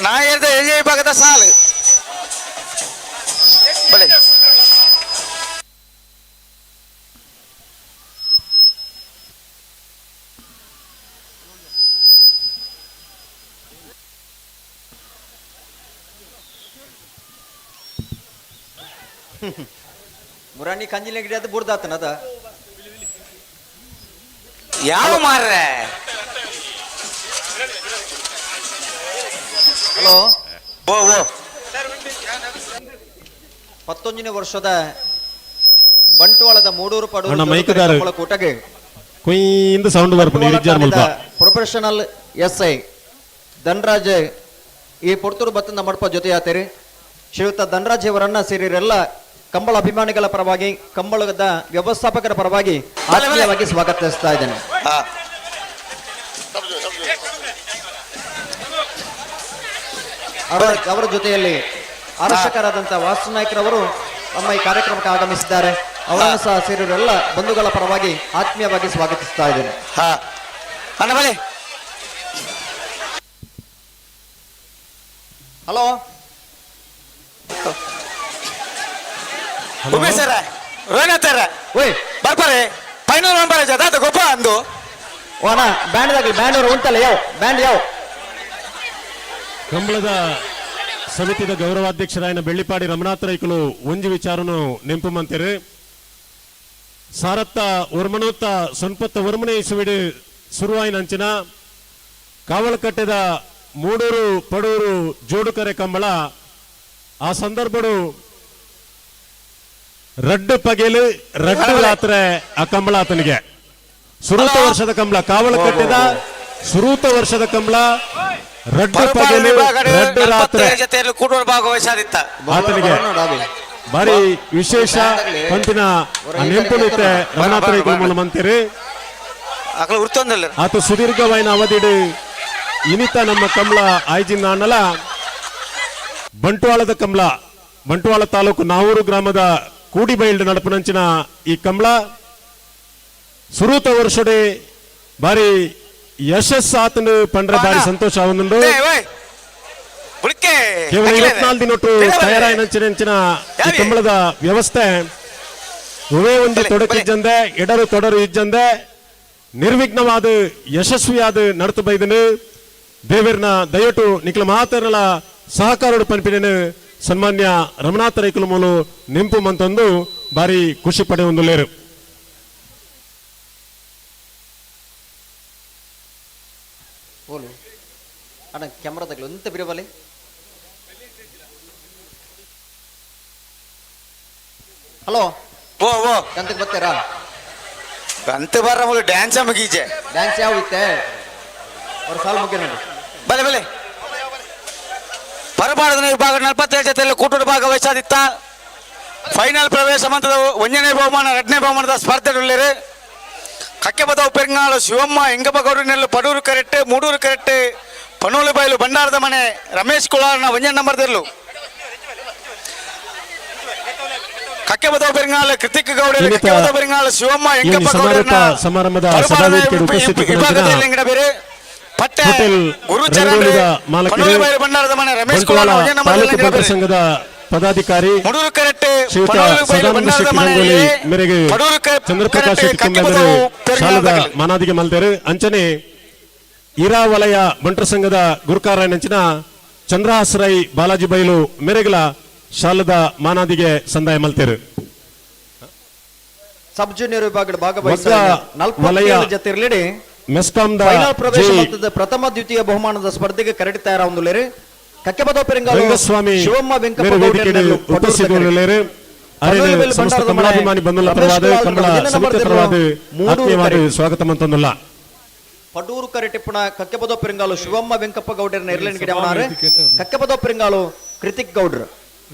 ನಾಯರದ ಎಳ್ಯ ವಿಭಾಗದ ಸಾಲು ಬಲೆ. ಮುರಾಣಿ ಕಂಜಿನ ಗಿಡ ಅದು ಬುರ್ದಾತನ ಅದ. ಯಾವ ಮಾರ್ರೆ. ಹಲೋ. ಓ ಓ. 19ನೇ ವರ್ಷದ ಬಂಟ್ವಾಳದ ಮೂಡೂರು ಪಡೂರು ಅಣ್ಣ, ಮೈಕ್ದಾರು. ಕಂಬಳ ಕೂಟಗೆ ಕುಯ್ಯಿಂದ ಸೌಂಡ್ ಬರ್ಪುಂಡು ಇರಿಜಾರ್ ಮುಲ್ಪ. Professional S I Dhanraj ಈ ಪೊರ್ತೂರು ಬತ್ತಂದ ಮಡ್ಪ ಜೊತೆ ಆತೇರಿ. ಶ್ರೀಯುತ ಧನರಾಜ್ ಅವರನ್ನ ಸೇರಿರೆಲ್ಲ ಕಂಬಳ ಅಭಿಮಾನಿಗಳ ಪರವಾಗಿ, ಕಂಬಳದ ವ್ಯವಸ್ಥಾಪಕರ ಪರವಾಗಿ ಆತ್ಮೀಯವಾಗಿ ಸ್ವಾಗತಿಸ್ತಾ ಇದ್ದೇನೆ. ಹಾ. ಅವರ ಜೊತೆಯಲ್ಲಿ ಆರಕ್ಷಕರಾದಂತಹ ವಾಸು ನಾಯ್ಕರವರು ನಮ್ಮ ಈ ಕಾರ್ಯಕ್ರಮಕ್ಕೆ ಆಗಮಿಸಿದ್ದಾರೆ. ಅವರನ್ನು ಸಹ ಸೇರಿರುವ ಬಂಧುಗಳ ಪರವಾಗಿ ಆತ್ಮೀಯವಾಗಿ ಸ್ವಾಗತಿಸ್ತಾ ಇದ್ದೇನೆ. ಹಾ ಅಣ್ಣ ಬಲೆ. ಹಲೋ ಉಮೇಶ್ ಸರ್, ರೋಹಿಣಾಥ್ ಸರ್, ಓಯ್. ಬರ್ಪಾರೆ ಫೈನಲ್ ಒನ್ ಬರ ದಾದ ಗೊಪ್ಪ ಅಂದು. ಓ ಅಣ್ಣ, ಬ್ಯಾಂಡ್ ದಾಗಲಿ, ಬ್ಯಾಂಡ್ ಅವರು ಉಂಟಲ್ಲ, ಯಾವ ಬ್ಯಾಂಡ್ ಯಾವ? ಕಂಬಳದ ಸಮಿತಿದ ಗೌರವಾಧ್ಯಕ್ಷರಾಯನ ಬೆಳ್ಳಿಪಾಡಿ ರಮನಾಥ ರೈಕುಲು ಒಂಜಿ ವಿಚಾರನು ನೆಂಪು ಮಂತಿರು. ಸಾರತ್ತ ಒರ್ಮನೂತ್ತ ಸೊನ್ಪತ್ತ ಒರ್ಮನೆ ಇಸುವಿಡು ಸುರುವಾಯಿನಂಚಿನ ಕಾವಲಕಟ್ಟೆದ ಮೂಡೂರು ಪಡೂರು ಜೋಡುಕರೆ ಕಂಬಳ ಆ ಸಂದರ್ಭಡು ರಡ್ಡು ಪಗೆಲು ರಡ್ಡು ರಾತ್ರೆ ಆ ಕಂಬಳ ಆತನಿಗೆ ಸುರೂತ ವರ್ಷದ ಕಂಬಳ, ಕಾವಲಕಟ್ಟೆದ ಸುರೂತ ವರ್ಷದ ಕಂಬಳ ರಡ್ಡು ಪಗೆಲು ರಡ್ಡು ರಾತ್ರೆ ಜೊತೆಯಲ್ಲಿ ಕೂಡುವ ಭಾಗವಹಿಸಾದಿತ್ತ. ಆತನಿಗೆ ಭಾರಿ ವಿಶೇಷ ಪಂಪಿನ ನೆಂಪುನಿತ್ತೆ ರಮನಾಥ ರೈಕುಲು ಮೂಲ ಮಂತಿರಿ. ಅಕಲ ಉರ್ತೊಂದಲ್ಲ. ಆತ ಸುದೀರ್ಘವಾಯಿನ ಅವಧಿಡು ಇನಿತ ನಮ್ಮ ಕಮಲ ಆಯ್ಜಿನ ಅಣ್ಣಲ ಬಂಟ್ವಾಳದ ಕಮಲ, ಬಂಟ್ವಾಳ ತಾಲೂಕು ನಾವೂರು ಗ್ರಾಮದ ಕೂಡಿಬೈಲ್ಡ್ ನಡಪನಂಚಿನ ಈ ಕಮಲ ಸುರೂತ ವರ್ಷಡೆ ಬಾರಿ ಯಶಸ್ಸು ಆತನು ಪಂಡ್ರೆ ಬಾರಿ ಸಂತೋಷ ಆವೊಂದುಂಡು. ಕೇವಲ 24 ದಿನೊಟ್ಟು ತಯಾರಾಯಿನಂಚಿನ ಈ ಕಂಬಳದ ವ್ಯವಸ್ಥೆ ಉವೇ ಒಂದು ತೊಡಕಿಜ್ಜಂದೆ ಎಡರು ತೊಡರು ಇಜ್ಜಂದೆ ನಿರ್ವಿಘ್ನವಾದ ಯಶಸ್ವಿಯಾದ ನಡತು ಬೈದನು. ದೇವರ್ನ ದಯಟು ನಿಖಲ ಮಾತರಲ ಸಹಕಾರೋಡು ಪನ್ಪಿನೇನು ಸನ್ಮಾನ್ಯ ರಮನಾಥ ರೈಕುಲು ಮೂಲು ನೆಂಪು ಮಂತೊಂದು ಬಾರಿ ಖುಷಿ ಪಡೆಯೊಂದು ಲೇರು. ಬೋಲು ಅಣ್ಣ, ಕ್ಯಾಮ್ರಾ ತಗಲು ಎಂತ ಬಿರಬಲಿ. ಹಲೋ. ಓ ಓ. ಗಂತಕ್ಕೆ ಬರ್ತೀರಾ? ಗಂತ ಬರ್ರ ಮೂಲು ಡ್ಯಾನ್ಸ್ ಮುಗೀಜೆ. ಡ್ಯಾನ್ಸ್ ಯಾವ ಇತ್ತೆ? ಅವ್ರ ಸಾಲು ಮುಗಿ ನೋಡಿ. ಬಲೆ ಬಲೆ. ಪರಬಾಡದ ವಿಭಾಗ 47 ಜೊತೆಯಲ್ಲಿ ಕೂಟದ ಭಾಗವಹಿಸಾದಿತ್ತ. ಫೈನಲ್ ಪ್ರವೇಶ ಮಂತದ ಒಂದನೇ ಬಹುಮಾನ ಎರಡನೇ ಬಹುಮಾನದ ಸ್ಪರ್ಧೆಗಳಲ್ಲಿ ಕಕ್ಕೆಬದವು ಪೆರಂಗಾಳು ಶಿವಮ್ಮ ಎಂಗಬಗೌಡನೆಲ್ಲು ಪಡೂರು ಕರೆಟ್ಟೆ ಮೂಡೂರು ಕರೆಟ್ಟೆ ಪನೋಲು ಬಯಲು ಭಂಡಾರದ ಮನೆ ರಮೇಶ್ ಕುಳಾರ್ನ ಒಂದನೇ ನಂಬರ್ದಲ್ಲೂ ಕಕ್ಕೆಬದವು ಪೆರಂಗಾಳು ಕೃತಿಕ್ ಗೌಡ ಇನ್ನಿತ ಕಕ್ಕೆಬದವು ಪೆರಂಗಾಳು ಶಿವಮ್ಮ ಈ ಎಂಗಪ್ಪ ಸಮಾರೋಪ ಗೌಡರನ್ನ ಸಮಾರಂಭದ ಪರಬಾಡದ ಸಭಾವೇದಿಕೆಗೆ ಉಪಸ್ಥಿತರಿದ್ದ ವಿಭಾಗದಲ್ಲಿ ಬೇರೆ ಪಟ್ಟೆ ಹೋಟೆಲ್ ಗುರುಚರಣ್ ರಂಗೋಲಿದ ಮಾಲಕರು, ಪನೋಲು ಬಯಲು ಭಂಡಾರದ ಮನೆ ರಮೇಶ್ ಬಂಟ್ವಾಳ ಕುಳಾರ್ನ ಒಂದನೇ ತಾಲೂಕು ನಂಬರ್ದಲ್ಲಿ ಬಂಟರ ಬೇರೆ ಸಂಘದ ಪದಾಧಿಕಾರಿ ಮುಡೂರು ಕರೆಟ್ಟೆ ಶ್ರೀಯುತ ಪನೋಲು ಬಯಲು ಸದಾನಂದ ಭಂಡಾರದ ಶೆಟ್ಟಿ ಮನೆ ರಂಗೋಲಿ ಮೇರೆಗೆ ಪಡೂರು ಚಂದ್ರಪ್ರಕಾಶ್ ಕರೆಟ್ಟೆ ಶೆಟ್ಟಿ ಕಕ್ಕೆಬದವು ಕೆಮ್ಮೆದರು ಶಾಲದ ಪೆರಂಗಾಳು ಮಾನಾದಿಗೆ ಮಲ್ದೇರು. ಅಂಚನೆ ಇರಾ ವಲಯ ಬಂಟರ ಸಂಘದ ಗುರುಕಾರನಂಚಿನ ಚಂದ್ರಹಾಸ್ ರೈ ಬಾಲಾಜಿ ಬೈಲು ಮೇರೆಗಲ ಶಾಲದ ಮಾನಾದಿಗೆ ಸಂದಾಯ ಮಲ್ತೇರು. ಸಬ್ ಜೂನಿಯರ್ ವಿಭಾಗದ ಭಾಗವಹಿಸಿದ ವಗ್ಗ ವಲಯ 47 ಜೊತೆ ಇರಲಿಡಿ ಮೆಸ್ಕಾಂದ ಫೈನಲ್ ಪ್ರವೇಶ ಜಿ ಮತ್ತು ಪ್ರಥಮ ದ್ವಿತೀಯ ಬಹುಮಾನದ ಸ್ಪರ್ಧೆಗೆ ಕರಡಿ ತಯಾರಾಗುವುದಿಲ್ಲ. ಕಕ್ಕೆಬದ ಪೆರಂಗಾಳು ರಂಗಸ್ವಾಮಿ ಶಿವಮ್ಮ ವೆಂಕಪ್ಪ ಮೇರೆ ವೇದಿಕೆಗೆ ಗೌಡರನ್ನು ಪಡೂರು ಉಪಸ್ಥಿತರಿರಲಿದ್ದಾರೆ. ಅರೇನು ಪಡೂರು ಸಮಸ್ತ ಭಂಡಾರದ ಕಮಲಾಭಿಮಾನಿ ಮನೆ ಬಂಧುಗಳ ರಮೇಶ್ ಪರವಾದ ಕುಮಾರ್ ಕಮಲ ಮೊದಲನೇ ಸಮಿತಿ ನಂಬರ್ದಲ್ಲಿ ಪರವಾದ ಮೂಡೂರು ಆತ್ಮೀಯವಾದ ಕರೆ. ಸ್ವಾಗತ ಮಂತೊಂದುಲ್ಲ. ಪಡೂರು ಕರೆ ಟಿಪ್ಪಣ ಕಕ್ಕೆಬದ ಪೆರಂಗಾಲು ಶಿವಮ್ಮ ವೆಂಕಪ್ಪ ಗೌಡರನ್ನ ಇರ್ಲಿನ ಗಿಡವನಾರೆ ಕಕ್ಕೆಬದ ಪೆರಂಗಾಲು ಕೃತಿಕ್ ಗೌಡ್ರು.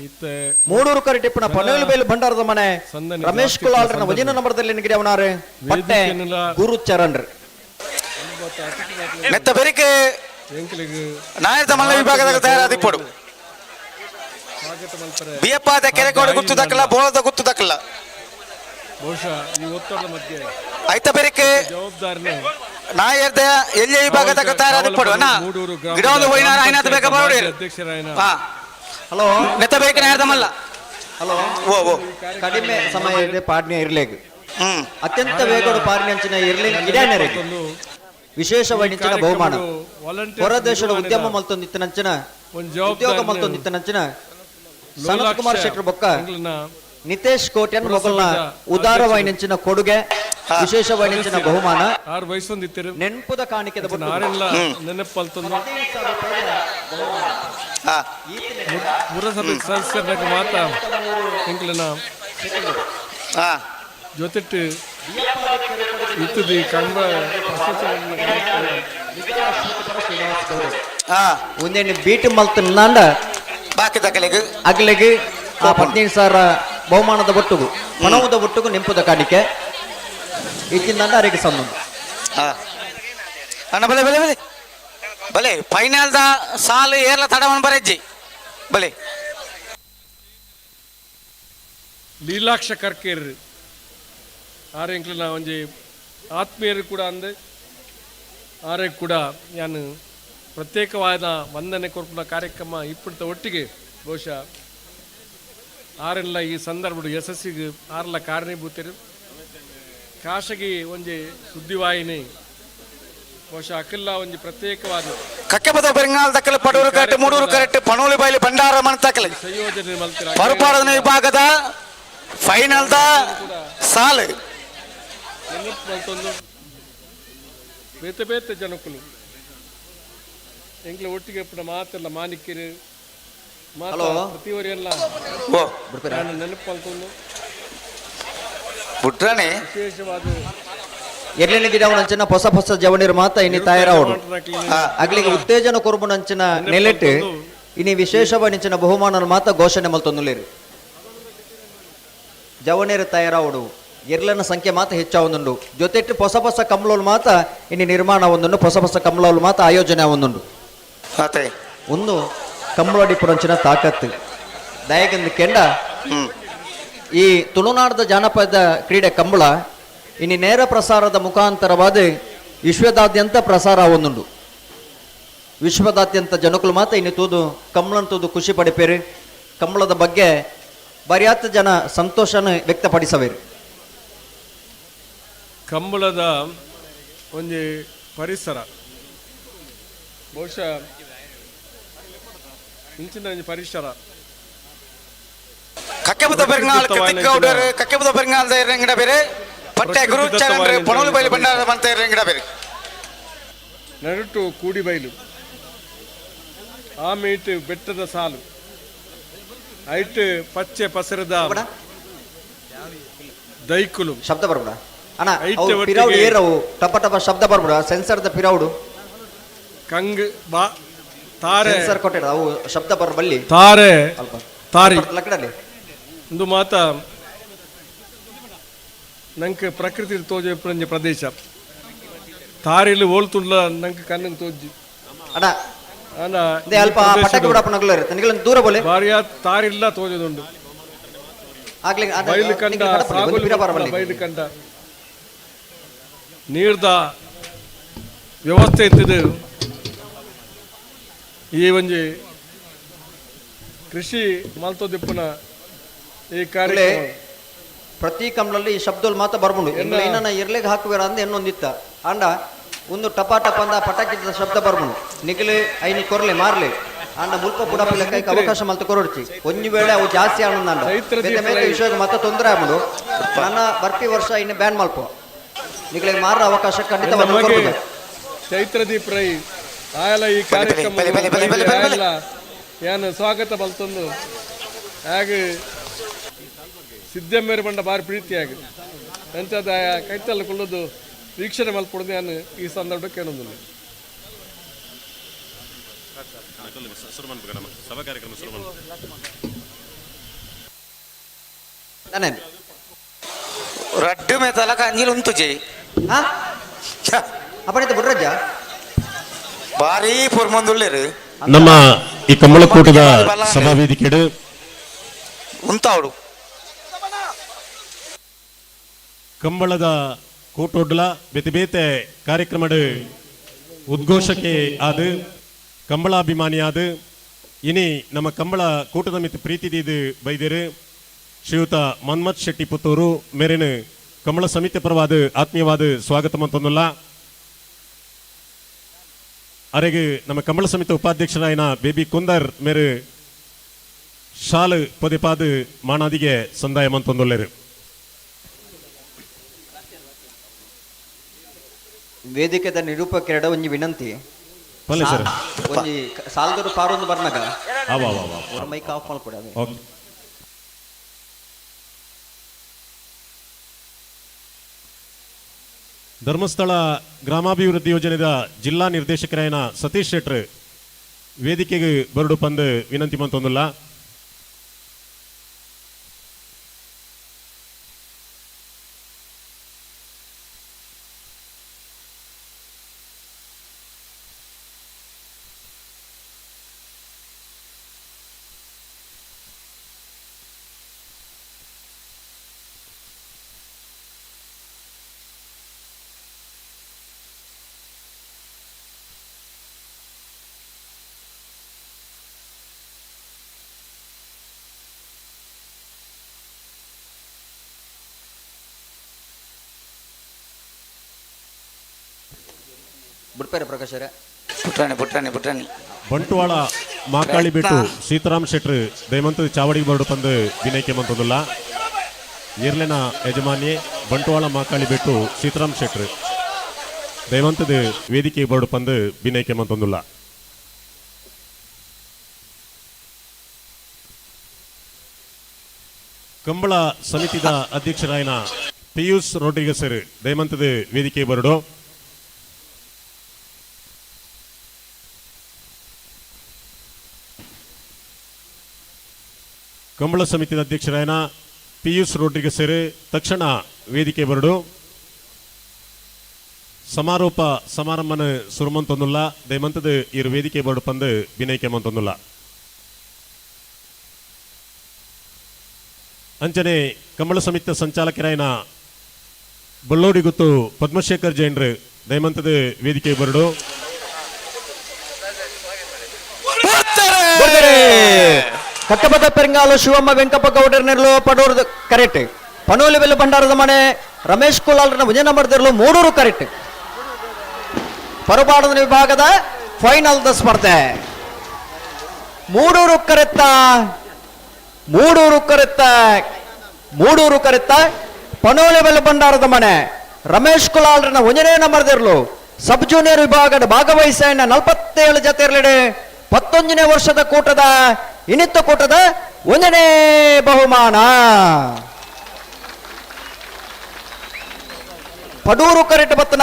ಇತ್ತೆ ಮೂಡೂರು ಕರೆ ಟಿಪ್ಪಣ ಪನವೇಲು ಬೈಲು ಭಂಡಾರದ ಮನೆ ಸಂದನಿ ರಮೇಶ್ ಜಾಸ್ತಿ ಕುಲಾಲ್ರನ್ನ ಸಂದನಿ. ವಜಿನ ನಂಬರ್ದಲ್ಲಿ ಗಿಡವನಾರೆ ಪಟ್ಟೆ ವೇದಿಕೆನೆಲ್ಲ ಗುರು ಚರಣ್ರು. ಮೆತ್ತ ಬೆರಿಕೆ ಎಂಕ್ಲೆಗ್ ನಾಯರ್ದ ಮಲ್ಲ ವಿಭಾಗದ ತಯಾರಾದಿಪ್ಪಡು ಸ್ವಾಗತ ಮಲ್ಪರೆ ಬಿಯಪ್ಪಾದ ಕೆರೆಕೋಡು ಗುತ್ತು ದಕ್ಕಲ್ಲ ಬೋಳದ ಗುತ್ತು ದಕ್ಕಲ್ಲ. ಬಹುಶಃ ಈ ಒತ್ತಡದ ಮಧ್ಯೆ ಐತ ಬೆರಿಕೆ ಜವಾಬ್ದಾರಿನ ನಾಯರ್ದ ಎಲ್ಲಿ ವಿಭಾಗದ ತಯಾರಾದಿಪ್ಪಡು ಅಣ್ಣ ಮೂಡೂರು ಗ್ರಾಮದ ಗಿಡವೊಂದು ಹೋಯ್ನಾರ ಗ್ರಾಮ ಐನಾಥ ಬೇಕ ಪಂಚಾಯತ್ ಬರೋಡಿ. ಮಾಜಿ ಅಧ್ಯಕ್ಷರಾಯನ ಹಾ ಹಲೋ. ನೆತ್ತ ಬೇಕೆ ನಾಯರ್ದ ಮಲ್ಲ. ಹಲೋ. ಓ ಓ. ಕಡಿಮೆ ಸಮಯ ಇದೆ ಪಾಡ್ನೆ ಇರ್ಲೇಗ್ ಹ್ಮ್ ಅತ್ಯಂತ ವೇಗಡು ಪಾರ್ನೆ ಅಂಚಿನ ಇರ್ಲಿಂಗ್ ಗಿಡಾನರಿಗೆ ವಿಶೇಷವಾಗಿ ಅಂಚಿನ ಬಹುಮಾನ. ಹೊರ ದೇಶದ ಉದ್ಯಮ ಮಲ್ತೊಂದಿತ್ತನಂಚಿನ ಒಂದು ಉದ್ಯೋಗ ಜವಾಬ್ದಾರಿನ ಮಲ್ತೊಂದಿತ್ತನಂಚಿನ ಸನತ್ ಲೋಲಾಕ್ಷ ಕುಮಾರ್ ಶೆಟ್ಟರ್ ಬೊಕ್ಕ ಎಂಕ್ಲೆನ ನಿತೇಶ್ ಕೋಟ್ಯನ್ ಮೊಗಲ್ನ ಪುರಸಭೆಯ ಉದಾರವಾಯಿನಂಚಿನ ಕೊಡುಗೆ ವಿಶೇಷವಾಯಿನಂಚಿನ ಬಹುಮಾನ ಆರು ವಯಸ್ಸೊಂದಿತ್ತಿರು ನೆನಪುದ ಕಾಣಿಕೆದ ಬೊಟ್ಟು. ನಾರೆಲ್ಲ ನೆನಪಲ್ತೊಂದು ಹಾ ಪುರಸಭೆ ಸದಸ್ಯರ ಮಾತ ಎಂಕ್ಲೆನ ಹಾ ಜೊತೆಟ್ಟು ಇತ್ತದಿ ಕಂಬ ಹಾ ಒಂದೇನು ಬೀಟ್ ಮಲ್ತನಾಂಡ ಬಾಕಿ ದಕ್ಕಲೆಗ್ ಅಗ್ಲೆಗ್ ಆ 15,000 ಬಹುಮಾನದ ಒಟ್ಟುಗು ಪಣವುದ ಒಟ್ಟುಗು ನೆಂಪುದ ಕಾಣಿಕೆ ಇತ್ತಿಂದ ಅರೆಗೆ ಸಂಬಂಧ. ಹಾ ಅಣ್ಣ ಬಲೆ ಬಲೆ ಬಲೆ. ಬಲೆ ಫೈನಲ್ the ಸಾಲು ಏರ್ಲ ತಡವನ್ ಬರೆಜ್ಜಿ ಬಲೆ. ಲೀಲಾಕ್ಷ ಕರ್ಕೇರ್ ಆರೆಂಕ್ಲಿನ ಒಂಜಿ ಆತ್ಮೀಯರು ಕೂಡ ಅಂದೆ ಆರೆ ಕೂಡ ಯಾನು ಪ್ರತ್ಯೇಕವಾದ ವಂದನೆ ಕೊರ್ಪುನ ಕಾರ್ಯಕ್ರಮ ಇಪ್ಪುಡ್ತ ಒಟ್ಟಿಗೆ ಬಹುಶಃ ಆರೆಲ್ಲ ಈ ಸಂದರ್ಭಡು ಯಶಸ್ಸಿಗೆ ಆರ್ಲ ಕಾರಣೀಭೂತರು. ಖಾಸಗಿ ಒಂಜಿ ಸುದ್ದಿವಾಹಿನಿ ಬಹುಶಃ ಅಖಿಲ್ಲ ಒಂಜಿ ಪ್ರತ್ಯೇಕವಾದ ಕಕ್ಕೆಪದ ಬೆಂಗಾಲ್ ದಕ್ಕಲು ಪಡೂರು ಕರೆಕ್ಟ್, ಮೂಡೂರು ಕರೆಕ್ಟ್, ಪಣೋಲಿ ಬೈಲಿ ಭಂಡಾರ ಮಣತಕ್ಕಲು ಸಂಯೋಜನೆ ಮಲ್ತಿರ. ಪರುಪಾಡದ ವಿಭಾಗದ ಫೈನಲ್ the ಸಾಲು. ನೆನಪು ಮಲ್ತೊಂದು ಬೇತೆ ಬೇತೆ ಜನಕ್ಕುಲು ಎಂಕ್ಲೆ ಒಟ್ಟಿಗೆ ಇಪ್ಪುನ ಮಾತೆಲ್ಲ ಮಾಣಿಕ್ಯರು ಮಾತ ಹಲೋ. ಪ್ರತಿಯವರೆಲ್ಲ ಓ ನಾನು ನೆನಪು ಮಲ್ತೊಂದು ಬುಟ್ರಾಣೆ. ವಿಶೇಷವಾದ ಎರ್ಲಿನ ಗಿಡ ಅಂಚಿನ ಹೊಸ ಹೊಸ ಜವಣಿರು ಮಾತ ಇನಿ ತಯಾರಾವಡು. ಅಗ್ಲಿಗೆ ಉತ್ತೇಜನ ಕೊರ್ಬುನಂಚಿನ ನೆಲೆಟ್ ಇನಿ ವಿಶೇಷವಾದ ಬಹುಮಾನ ಮಾತ ಘೋಷಣೆ ಮಲ್ತೊಂದುಲ್ಲೇರು. ಜವನೇರು ತಯಾರಾವಡು, ಎರ್ಲನ ಸಂಖ್ಯೆ ಮಾತ ಹೆಚ್ಚಾವೊಂದುಂಡು. ಜೊತೆಟ್ಟು ಹೊಸ ಹೊಸ ಕಮ್ಲೋಲ್ ಮಾತ ಇನಿ ನಿರ್ಮಾಣ ಒಂದುಂಡು, ಹೊಸ ಹೊಸ ಕಮ್ಲೋಲ್ ಮಾತ ಆಯೋಜನೆ ಒಂದುಂಡು. ಅತೆ. ಒಂದು ಕಂಬಳಡಿಪುರಂಚಿನ ತಾಕತ್ತು ದಯಗಂದು ಕೆಂಡ ಈ ತುಳುನಾಡದ ಜಾನಪದ ಕ್ರೀಡೆ ಕಂಬಳ ಇನಿ ನೇರ ಪ್ರಸಾರದ ಮುಖಾಂತರವಾದ ವಿಶ್ವದಾದ್ಯಂತ ಪ್ರಸಾರ ಒಂದುಂಡು. ವಿಶ್ವದಾದ್ಯಂತ ಜನಕುಲು ಮಾತ ಇನ್ನು ತೂದು ಕಂಬಳನ್ ತೂದು ಖುಷಿ ಪಡಿಪೇರು. ಕಂಬಳದ ಬಗ್ಗೆ ಬರಿಯಾತ ಜನ ಸಂತೋಷನ ವ್ಯಕ್ತಪಡಿಸವೇರು. ಕಂಬಳದ ಒಂಜಿ ಪರಿಸರ ಬಹುಶಃ ಇಂಚಿನ ಒಂಜಿ ಪರಿಸರ. ಕಕ್ಕೆಬದ ಬೆಂಗಾಲ್ ಕೃತಿಕ್ ಗೌಡರು ಕಕ್ಕೆಬದ ಬೆಂಗಾಲ್ ರಂಗಡ ಬೇರೆ ಪಟ್ಟೆ ಗುರು ಚಂದ್ರ ಪಣೋಲಿ ಬೈಲಿ ಭಂಡಾರ ಮಂತ ರಂಗಡ ಬೇರೆ. ನಡುಟು ಕೂಡಿಬೈಲು, ಆಮೇಟ್ ಬೆಟ್ಟದ ಸಾಲು, ಐಟ್ ಪಚ್ಚೆ ಪಸರದ ದೈಕುಲು. ಶಬ್ದ ಬರ್ಬಿಡ ಅಣ್ಣ. ಐತೆ ಅವು ಒಟ್ಟಿಗೆ. ಪಿರೌಡು ಏರವು ಟಪ ಟಪ ಶಬ್ದ ಬರ್ಬಿಡ, ಸೆನ್ಸರ್ದ ಪಿರೌಡು. ಕಂಗ್ ಬಾ ತಾರೆ. ಸೆನ್ಸರ್ ಕೊಟ್ಟಿಡ ಅವು ಶಬ್ದ ಬರಬಲ್ಲಿ. ತಾರೆ. ಅಲ್ಪ ತಾರಿ. ಲಕ್ಕಡಲ್ಲಿ. ಒಂದು ಮಾತ ನಂಗೆ ಪ್ರಕೃತಿ ತೋಜೆ ಒಂಜಿ ಪ್ರದೇಶ ತಾರಿಲು ಓಲ್ತುಂಡ್ಲ ನಂಗೆ ಕಣ್ಣಿಗೆ ತೋಜಿ. ಅಣ್ಣ. ಆಂಡ ಅದೇ ಅಲ್ಪ ಪಟಾಕಿ ಬಿಡಪ್ಪನಗ್ಲೂ ಇರುತ್ತೆ ದೂರ ಬೋಲೆ. ಭಾರಿಯ ತಾರಿಲ್ಲ ತೋಜದುಂಡು. ಆಗ್ಲಿ. ಬೈಲು ಕಂಡ ಸಾಗುಲಿ ಬರಬಲ್ಲಿ. ಬೈಲು ಕಂಡ ನೀರ್ದ ವ್ಯವಸ್ಥೆ ಇತ್ತಿದ್ದು ಈ ಒಂಜಿ ಕೃಷಿ ಮಲ್ತೋದಿಪ್ಪುನ ಈ ಕಾರ್ಯಕ್ರಮ. ಪ್ರತಿ ಕಂಬಳಲ್ಲಿ ಈ ಶಬ್ದಲ್ ಮಾತ್ರ ಬರ್ಬುಂಡು. ಏನನ್ನ ಇರ್ಲಿಗೆ ಹಾಕುವಿರ ಅಂದ ಎನ್ನೊಂದಿತ್ತ ಅಂಡ ಒಂದು ಟಪ ಟಪ ಅಂದ ಪಟಾಕಿ ಶಬ್ದ ಬರ್ಬುಂಡು. ನಿಗಲಿ ಐನಿ ಕೊರ್ಲೆ ಮಾರ್ಲಿ ಅಂಡ ಮುಲ್ಪ ಬುಡಪ್ಪ ಲೆಕ್ಕ ಅವಕಾಶ ಮಲ್ತ ಕೊರೊಡ್ಚಿ. ಒಂಜಿ ವೇಳೆ ಅವು ಜಾಸ್ತಿ ಆನಂದ ಚೈತ್ರ ಬೇತೆ ಮೇಲೆ ವಿಷಯ ಮತ್ತೆ ತೊಂದರೆ ಆಗ್ಬಿಡು. ನನ್ನ ಬರ್ಪಿ ವರ್ಷ ಇನ್ನು ಬ್ಯಾನ್ ಮಲ್ಪ ನಿಗಲಿಗೆ ಮಾರ ಅವಕಾಶ ಖಂಡಿತ ನಮಗೆ ಚೈತ್ರದೀಪ್ ರೈ ಆಯಲ ಈ ಕಾರ್ಯಕ್ರಮ ಬಲೆ, ಬಲೆ, ಬಲೆ, ಬಲೆ, ಬಲೆ, ಬಲೆ. ಏನು ಸ್ವಾಗತ ಬಲ್ತೊಂದು ಹಾಗೆ ಸಿದ್ದಮ್ಮೇರು ಬಂಡ ಬಾರಿ ಪ್ರೀತಿಯಾಗಿ ಎಂತದ ಕೈತಲ್ಲ ಕುಳ್ಳದು ವೀಕ್ಷಣೆ ಮಲ್ಪೊಡ್ದು ನಾನು ಈ ಸಂದರ್ಭ ಕೇಳೊಂದಿಲ್ಲ. ನಾನೇ ರಡ್ಡು ಮೇತಲ ಕಂಜಿಲ್ ಉಂತು ಜೈ. ಹಾ ಅಪ್ಪಣಿತ ಬುಡ್ರಜ್ಜ. ಭಾರಿ ಪುರ್ಮಂದುಳ್ಳೇರು. ನಮ್ಮ ಈ ಕಂಬಳಕೂಟದ ಸಭಾ ವೇದಿಕೆಡು ಉಂತಾವಡು. ಕಂಬಳದ ಕೂಟೊಡ್ಲ ಬೇತೆ ಬೇತೆ ಕಾರ್ಯಕ್ರಮಡು ಉದ್ಘೋಷಕ್ಕೆ ಆದು ಕಂಬಳಾಭಿಮಾನಿಯಾದ ಇನಿ ನಮ್ಮ ಕಂಬಳ ಕೂಟದ ಮಿತ್ ಪ್ರೀತಿ ದೀದು ಬೈದೇರು ಶ್ರೀಯುತ ಮನ್ಮಥ್ ಶೆಟ್ಟಿ ಪುತ್ತೂರು ಮೇರಿನ ಕಂಬಳ ಸಮಿತಿ ಪರವಾದ ಆತ್ಮೀಯವಾದ ಸ್ವಾಗತ ಮಂತೊಂದುಲ್ಲ. ಅರೆಗೆ ನಮ್ಮ ಕಂಬಳ ಸಮಿತಿ ಉಪಾಧ್ಯಕ್ಷರಾಯನ ಬೇಬಿ ಕುಂದರ್ ಮೇರು ಶಾಲು ಪೊದೆಪಾದು ಮಾಣಾದಿಗೆ ಸಂದಾಯ ಮಂತೊಂದುಲ್ಲೇರು. ವೇದಿಕೆದ ನಿರೂಪಕರೆಡ ಒಂಜಿ ವಿನಂತಿ. ಪಲ್ಲೆ ಸರ್. ಒಂಜಿ ಸಾಲ್ದೂರು ಪಾರೊಂದು ಬರ್ನಾಗ ಅವ ಅವ ಅವ. ಒಂದು ಮೈಕ್ ಆಫ್ ಮಾಡ್ಕೊಡಿ ಅದೇ. ಓಕೆ. ಧರ್ಮಸ್ಥಳ ಗ್ರಾಮಾಭಿವೃದ್ಧಿ ಯೋಜನೆದ ಜಿಲ್ಲಾ ನಿರ್ದೇಶಕರಾಯನ ಸತೀಶ್ ಶೆಟ್ರ್ ವೇದಿಕೆಗೆ ಬರಡು ಪಂದು ವಿನಂತಿ ಮಂತೊಂದುಲ್ಲ. ಬುಡ್ಪೇರೆ ಪ್ರಕಾಶರೇ. ಪುಟ್ಟಾಣಿ ಪುಟ್ಟಾಣಿ ಪುಟ್ಟಾಣಿ. ಬಂಟ್ವಾಳ ಮಾಕಾಳಿ ಬಿಟ್ಟು ಸೀತಾರಾಮ್ ಶೆಟ್ರು ದಯಮಂತ ಚಾವಡಿಗೆ ಬರಡು ಪಂದು ವಿನಯಕ್ಕೆ ಮಂತೊಂದುಲ್ಲ. ಇರ್ಲೆನ ಯಜಮಾನಿ ಬಂಟ್ವಾಳ ಮಾಕಾಳಿ ಬಿಟ್ಟು ಸೀತಾರಾಮ್ ಶೆಟ್ರು ದಯಮಂತದ ವೇದಿಕೆ ಬರಡು ಪಂದು ವಿನಯಕ್ಕೆ ಮಂತೊಂದುಲ್ಲ. ಕಂಬಳ ಸಮಿತಿದ ಅಧ್ಯಕ್ಷರಾಯನ ಪಿಯೂಷ್ ರೋಡ್ರಿಗಸರ್ ದಯಮಂತದ ವೇದಿಕೆ ಬರಡು. ಕಂಬಳ ಸಮಿತಿದ ಅಧ್ಯಕ್ಷರಾಯನ ಪಿಯೂಷ್ ರೋಡ್ರಿಗಸರ್ ತಕ್ಷಣ ವೇದಿಕೆ ಬರಡು. ಸಮಾರೋಪ ಸಮಾರಂಭನ ಸುರುಮಂತೊಂದುಲ್ಲ. ದಯಮಂತದ ಇರು ವೇದಿಕೆ ಬರಡು ಪಂದು ವಿನಯಕ್ಕೆ ಮಂತೊಂದುಲ್ಲ. ಅಂಚನೆ ಕಂಬಳ ಸಮಿತಿಯ ಸಂಚಾಲಕರಾಯನ ಬಳ್ಳೋಡಿಗುತ್ತು ಪದ್ಮಶೇಖರ್ ಜೈನ್ರು ದಯಮಂತದ ವೇದಿಕೆ ಬರಡು. ಕಕ್ಕಪದ ಪೆರಂಗಾಲು ಶಿವಮ್ಮ ವೆಂಕಪ್ಪ ಗೌಡರ್ನೆರ್ಲು ಪಡೂರು ಕರೆಕ್ಟ್. ಪನೋಲಿ ಬೆಲ್ಲು ಭಂಡಾರದ ಮನೆ ರಮೇಶ್ ಕುಲಾಲ್ರನ ವಿಜಯ ನಂಬರ್ದಿರಲು ಮೂಡೂರು ಕರೆಕ್ಟ್. ಪರುಪಾಡದ ವಿಭಾಗದ ಫೈನಲ್ the ಸ್ಪರ್ಧೆ. ಮೂಡೂರು ಕರೆತ್ತ, ಮೂಡೂರು ಕರೆತ್ತ, ಮೂಡೂರು ಕರೆತ್ತ ಪನೋಲಿ ಬೆಲ್ಲು ಭಂಡಾರದ ಮನೆ ರಮೇಶ್ ಕುಲಾಲ್ರನ ಒಂಜನೇ ನಂಬರ್ದಿರಲು ಸಬ್ ಜೂನಿಯರ್ ವಿಭಾಗದ ಭಾಗವಹಿಸ 47 ಜತೆರ್ಲೆಡೆ 19ನೇ ವರ್ಷದ ಕೂಟದ ಇನಿತ್ತ ಕೂಟದ ಒಂದನೇ ಬಹುಮಾನ. ಪಡೂರು ಕರೆಟ್ ಬತ್ತನ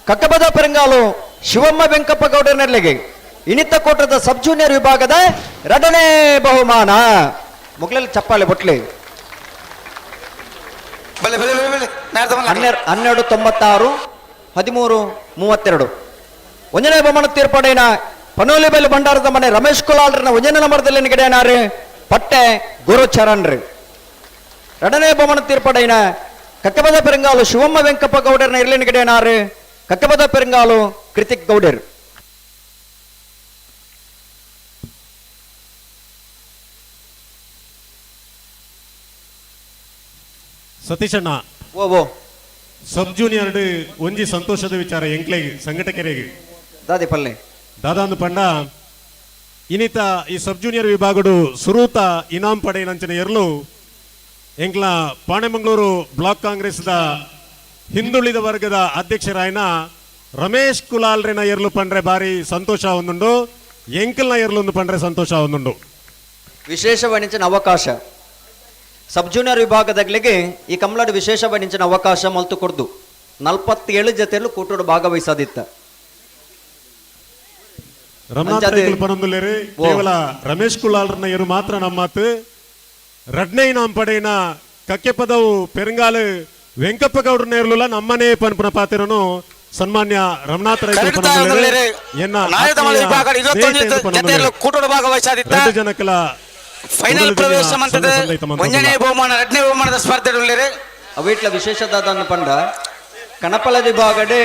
ಕಕ್ಕಬದ ಪೆರಂಗಾಲು ಶಿವಮ್ಮ ವೆಂಕಪ್ಪ ಗೌಡರ್ನೆರ್ಲಿಗೆ ಇನಿತ್ತ ಕೂಟದ ಸಬ್ ಜೂನಿಯರ್ ವಿಭಾಗದ ಎರಡನೇ ಬಹುಮಾನ. ಮುಗ್ಲಲ್ಲಿ ಚಪ್ಪಾಳೆ ಬೊಟ್ಲಿ. ಬಲೆ ಬಲೆ ಬಲೆ ಬಲೆ. 12 96 13 32. ಒಂದನೇ ಬಹುಮಾನ ತೀರ್ಪಡೇನ ಪನೋಲಿ ಬೆಲ್ ಭಂಡಾರದ ಮನೆ ರಮೇಶ್ ಕುಲಾಲ್ರನ ಒಂದನೇ ನಂಬರ್ದಲ್ಲಿ ನಿಗಡೆನಾರು ಪಟ್ಟೆ ಗುರುಚರಣ್ ರೀ. ಎರಡನೇ ಬಹುಮಾನ ತೀರ್ಪಡೈನ ಕಕ್ಕಬದ ಪೆರಂಗಾಲು ಶಿವಮ್ಮ ವೆಂಕಪ್ಪ ಗೌಡರ್ನ ಇರ್ಲಿ ನಿಗಡೆನಾರು ಕಕ್ಕಬದ ಪೆರಂಗಾಲು ಕೃತಿಕ್ ಗೌಡರ್. ಸತೀಶಣ್ಣ, ಓ ಓ ಸಬ್ ಜೂನಿಯರ್ ಒಂಜಿ ಸಂತೋಷದ ವಿಚಾರ ಎಂಕ್ಲೆಗ್ ಸಂಘಟಕರಿಗೆ. ದಾದಿ ಪಲ್ಲೆ. ದಾದಾಂದು ಪಂಡ ಇನಿತ ಈ ಸಬ್ ಜೂನಿಯರ್ ವಿಭಾಗಡು ಸುರೂತ ಇನಾಮ್ ಪಡೆಯಿನಂಚಿನ ಎರ್ಲು ಎಂಕ್ಲ ಪಾಣೆಮಂಗಳೂರು ಬ್ಲಾಕ್ ಕಾಂಗ್ರೆಸ್ದ ಹಿಂದುಳಿದ ವರ್ಗದ ಅಧ್ಯಕ್ಷರಾಯನ ರಮೇಶ್ ಕುಲಾಲ್ರಿನ ಎರ್ಲು ಪಂಡ್ರೆ ಬಾರಿ ಸಂತೋಷ ಒಂದುಂಡು, ಎಂಕಲ್ನ ಎರ್ಲೊಂದು ಪಂಡ್ರೆ ಸಂತೋಷ ಒಂದುಂಡು. ವಿಶೇಷ ವಾಣಿಜ್ಯನ ಅವಕಾಶ ಸಬ್ ಜೂನಿಯರ್ ವಿಭಾಗದಾಗ್ಲಿಗೆ ಈ ಕಮಲಾಡು ವಿಶೇಷ ವಾಣಿಜ್ಯನ ಅವಕಾಶ ಮಲ್ತು ಕೊಡ್ದು 47 ಜೊತೆಯಲ್ಲೂ ಕೂಟೋಡು ಭಾಗವಹಿಸದಿತ್ತ. ರಮನಾಥ್ ಅಂಚಾದೆ- ರೈಕುಲು ಪನೊಂದುಲ್ಲೆರ್. ಕೇವಲ ರಮೇಶ್ ಕುಲಾಲ್ರನ ಎರು ಮಾತ್ರ ನಮ್ಮಾತು. ರಡ್ನೇ ಇನಾಮ್ ಪಡೆಯಿನ ಕಕ್ಕೆಪದವು ಪೆರಂಗಾಲು ವೆಂಕಪ್ಪ ಗೌಡ್ರ ನೇರ್ಲುಲ ನಮ್ಮನೆ ಪನ್ಪುನ ಪಾತಿರನು ಸನ್ಮಾನ್ಯ ರಮನಾಥ್ ರೈಕುಲು ಕರೆಕ್ಟ್ ಪನೊಂದುಲ್ಲೆರ್. ಎನ್ನ ನಾಯದ ಆತ್ಮೀಯ ವಿಭಾಗ 21 ಸ್ನೇಹಿತೆ ಎಂದು ಜತೆಯಲ್ಲೂ ಪನೊಂದುಲ್ಲೆರ್. ಕೂಟೋಡು ಭಾಗವಹಿಸಾದಿತ್ತ. ರಡ್ಡು ಜನಕಲ ಫೈನಲ್ ಉಡಲು ಪ್ರವೇಶ ದಿನ ಮಂತದ ಸಂದ ಸಂದೈತ ಮಂತೊಂದುಲ್ಲ. ಒಂಜನೇ ಬಹುಮಾನ ಎರಡನೇ ಬಹುಮಾನದ ಸ್ಪರ್ಧೆ ಉಳ್ಳೇರು. ಅವಿಟ್ಲ ವಿಶೇಷದಾದನ್ನು ಪಂಡ ಕಣಪಲ ವಿಭಾಗಡೆ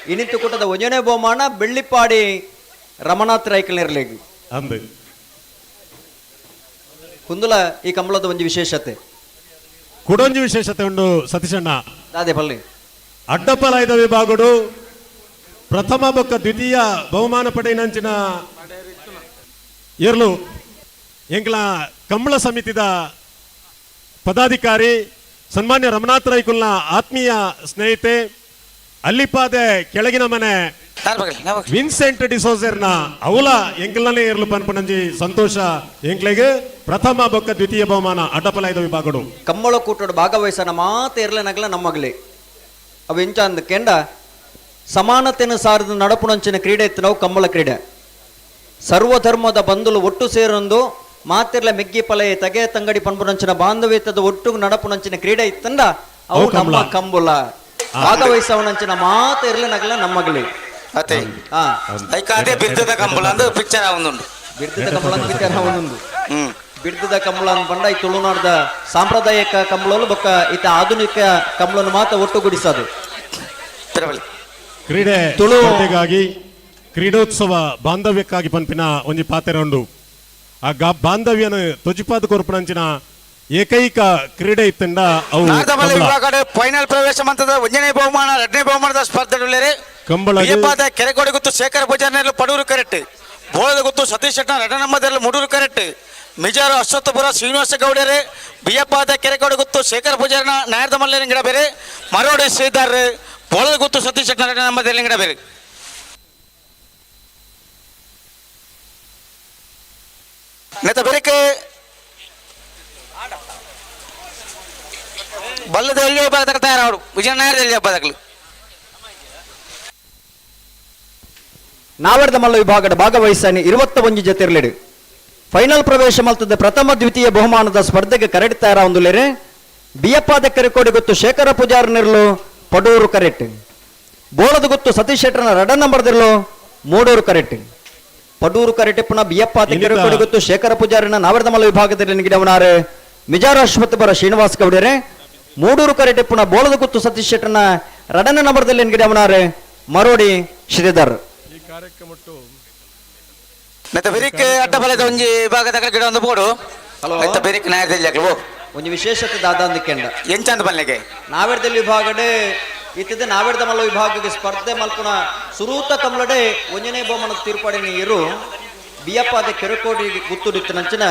ಇನಿತು ಕೂಟದ ಒಂಜನೇ ಬಹುಮಾನ ಬೆಳ್ಳಿಪಾಡಿ ರಮನಾಥ್ ರೈಕಲ್ನಿರ್ಲಿಗ್ ಅಂದು ಕುಂದುಲ ಈ ಕಂಬಳದ ಒಂಜಿ ವಿಶೇಷತೆ. ಕುಡೊಂಜಿ ವಿಶೇಷತೆ ಉಂಡು ಸತೀಶಣ್ಣ. ದಾದೆ ಪಲ್ಲಿ. ಅಡ್ಡಪಲಾಯ್ದ ವಿಭಾಗಡು ಪ್ರಥಮ ಬೊಕ್ಕ ದ್ವಿತೀಯ ಬಹುಮಾನ ಪಡೆಯಿನಂಚಿನ ಎರ್ಲು ಎಂಕ್ಲ ಕಂಬಳ ಸಮಿತಿದ ಪದಾಧಿಕಾರಿ ಸನ್ಮಾನ್ಯ ರಮನಾಥ್ ರೈಕುಲ್ನ ಆತ್ಮೀಯ ಸ್ನೇಹಿತೆ ಅಲ್ಲಿಪಾದೆ ಕೆಳಗಿನ ಮನೆ ವಿನ್ಸೆಂಟ್ ಡಿಸೋಜರ್ನ ಅವಲ ಎಂಕ್ಲನೇ ಇರ್ಲು ಪನ್ಪನಂಜಿ ಸಂತೋಷ ಎಂಕ್ಲೆಗ್ ಪ್ರಥಮ ಬೊಕ್ಕ ದ್ವಿತೀಯ ಬಹುಮಾನ ಅಡ್ಡಪಲಾಯ್ದ ವಿಭಾಗಡು. ಕಂಬಳ ಕೂಟೋಡು ಭಾಗವಹಿಸನ ಮಾತ ಇರ್ಲೆನಗಲ ನಮ್ಮಗಲಿ ಅವು ಎಂಚ ಅಂದ ಕೆಂಡ ಸಮಾನತೆಯನ್ನು ಸಾರಿದ ನಡಪುಣಂಚಿನ ಕ್ರೀಡೆ ಇತ್ತು ನಾವು ಕಂಬಳ ಕ್ರೀಡೆ. ಸರ್ವಧರ್ಮದ ಬಂಧುಲು ಒಟ್ಟು ಸೇರೊಂದು ಮಾತಿರ್ಲ ಮೆಗ್ಗಿ ಪಲೆ ತಗೆ ತಂಗಡಿ ಪನ್ಪುನಂಚಿನ ಬಾಂಧವ್ಯದ ಒಟ್ಟು ನಡಪುನಂಚಿನ ಕ್ರೀಡೆ ಇತ್ತಂದ ಅವು ಅವು ನಮ್ಮ ಕಂಬಳ. ಕಂಬುಲ ಭಾಗವಹಿಸವನಂಚಿನ ಮಾತ ಇರ್ಲೆನಗಲ ನಮ್ಮಗಲಿ. ಅತ್ತೆ ಹಾ ಐಕಾದೆ ಬಿದ್ದದ ಕಂಬಳ ಅಂದು ಪಿಕ್ಚರ್ ಒಂದುಂಡು. ಬಿಡ್ದದ ಕಂಬಳ ಅಂತ ವಿಚಾರ ಒಂದೊಂದು. ಹ್ಮ್ ಬಿಡ್ದದ ಕಂಬಳ ಅಂತ ಬಂಡ ಈ ತುಳುನಾಡದ ಸಾಂಪ್ರದಾಯಿಕ ಕಂಬಳಲು ಬೊಕ್ಕ ಈತ ಆಧುನಿಕ ಕಂಬಳನ್ನು ಮಾತ್ರ ಒಟ್ಟುಗೂಡಿಸೋದು. ತಿರವಳಿ. ಕ್ರೀಡೆ ತುಳು- ಸ್ಪರ್ಧೆಗಾಗಿ ಕ್ರೀಡೋತ್ಸವ ಬಾಂಧವ್ಯಕ್ಕಾಗಿ ಪನ್ಪಿನ ಒಂಜಿ ಪಾತೆರ ಉಂಡು. ಆ ಗಾ ಬಾಂಧವ್ಯನ ತೊಜಿಪಾದ ಕೊರ್ಪುನಂಚಿನ ಏಕೈಕ ಕ್ರೀಡೆ ಇತ್ತಂಡ ಅವು ನಾರ್ದಮಲ್ಲ ಕಂಬಳ. ವಿಭಾಗಡೆ ಫೈನಲ್ ಪ್ರವೇಶ ಮಂತದ ಒಂದನೇ ಬಹುಮಾನ ಎರಡನೇ ಬಹುಮಾನದ ಸ್ಪರ್ಧೆ ಉಳ್ಳೇರು. ಕಂಬಳ ಬಿಯಪ್ಪಾದ ಕೆರೆಕೋಡಿ ಗುತ್ತು ಶೇಖರ ಪೂಜಾರಿನಲ್ಲಿ ಪಡೂರು ಕರೆಕ್ಟ್. ಬೋಳದ ಗುತ್ತು ಸತೀಶ್ ಶೆಟ್ಟನ ರಡನಮ್ಮದಲ್ಲಿ ಮೂಡೂರು ಕರೆಕ್ಟ್. ಮಿಜಾರು ಅಶ್ವತ್ಥಪುರ ಶ್ರೀನಿವಾಸ ಗೌಡರೇ. ಬಿಯಪ್ಪಾದ ಕೆರೆಕೋಡಿ ಗುತ್ತು ಶೇಖರ ಪೂಜಾರಿನ ನಾಯರ್ದ ಮಲ್ಲೇನ ಗಿಡ ಬೇರೆ. ಮರೋಡಿ ಶ್ರೀಧರ್ ಬೋಳದ ಗುತ್ತು ಸತೀಶ್ ಶೆಟ್ಟನ ರಡನಮ್ಮದಲ್ಲಿ ಗಿಡ ಬೇರೆ. ನೆತ್ತ ಬೆರಕೆ ಬಲ್ಲದ ಎಲ್ಲಿ ಹಬ್ಬ ತಯಾರಾಡು ವಿಜಯ ನಾಯರ್ದ ಎಲ್ಲಿ ಹಬ್ಬದಾಗಲು. ನಾವರ್ದ ಮಲ್ಲ ವಿಭಾಗದ ಭಾಗವಹಿಸಾನಿ 21 ಜೊತೆರ್ಲಿಡು ಫೈನಲ್ ಪ್ರವೇಶ ಮಲ್ತದ ಪ್ರಥಮ ದ್ವಿತೀಯ ಬಹುಮಾನದ ಸ್ಪರ್ಧೆಗೆ ಕರೆಡ್ ತಯಾರ ಒಂದುಲೇರೆ. ಬಿಯಪ್ಪಾದ ಕೆರೆಕೋಡಿ ಗೊತ್ತು ಶೇಖರ ಪೂಜಾರನಿರ್ಲು ಪಡೂರು ಕರೆಕ್ಟ್. ಬೋಳದ ಗೊತ್ತು ಸತೀಶ್ ಶೆಟ್ಟರ್ನ ರಡ ನಂಬರ್ದಿರ್ಲು ಮೂಡೂರು ಕರೆಕ್ಟ್. ಪಡೂರು ಕರೆಕ್ಟ್ ಪುನಃ ಬಿಯಪ್ಪಾದ ಇನ್ನಿತ- ಕೆರೆಕೋಡಿ ಗೊತ್ತು ಶೇಖರ ಪೂಜಾರಿನ ನಾವರ್ದ ಮಲ್ಲ ವಿಭಾಗದಲ್ಲಿ ನಿಗಡವನಾರೆ ಮಿಜಾರ ಅಶ್ವತ್ಥಪುರ ಶ್ರೀನಿವಾಸ್ ಗೌಡರೆ. ಮೂಡೂರು ಕರೆಕ್ಟ್ ಪುನಃ ಬೋಳದ ಗುತ್ತು ಸತೀಶ್ ಶೆಟ್ಟರ್ನ ರಡನ ನಂಬರ್ದಲ್ಲಿ ನಿಗಡವನಾರೆ ಮರೋಡಿ ಶ್ರೀಧರ್. ಈ ಕಾರ್ಯಕ್ರಮಟ್ಟು ನೆತ್ತ ಬೆರಿಕ್ ಅಡ್ಡ ಬಲದ ಒಂಜಿ ವಿಭಾಗದ ಗಿಡ ಒಂದು ಬೋಡು. ಹಲೋ. ಐತ ಬೆರಿಕ್ ನಾಯರ್ದಲ್ಲಿ ಓ. ಒಂದು ವಿಶೇಷತೆ ದಾದಾಂದಿಕೆಂಡ. ಎಂಚಂದ ಬಲ್ಲೆಗೆ. ನಾವೆಡ್ದಲ್ಲಿ ವಿಭಾಗಡೆ ಇತ್ತಿದ್ದ ನಾವೆಡ್ದ ಮಲ್ಲ ವಿಭಾಗಕ್ಕೆ ಸ್ಪರ್ಧೆ ಮಲ್ಪುನ ಸುರೂತ ಕಮಲಡೆ ಒಂಜನೇ ಬಹುಮಾನ ತೀರ್ಪಡಿನ ಇರು ಬಿಯಪ್ಪಾದ ಕೆರಕೋಡಿ ಗುತ್ತುಡಿತ್ತು ನಂಚಿನ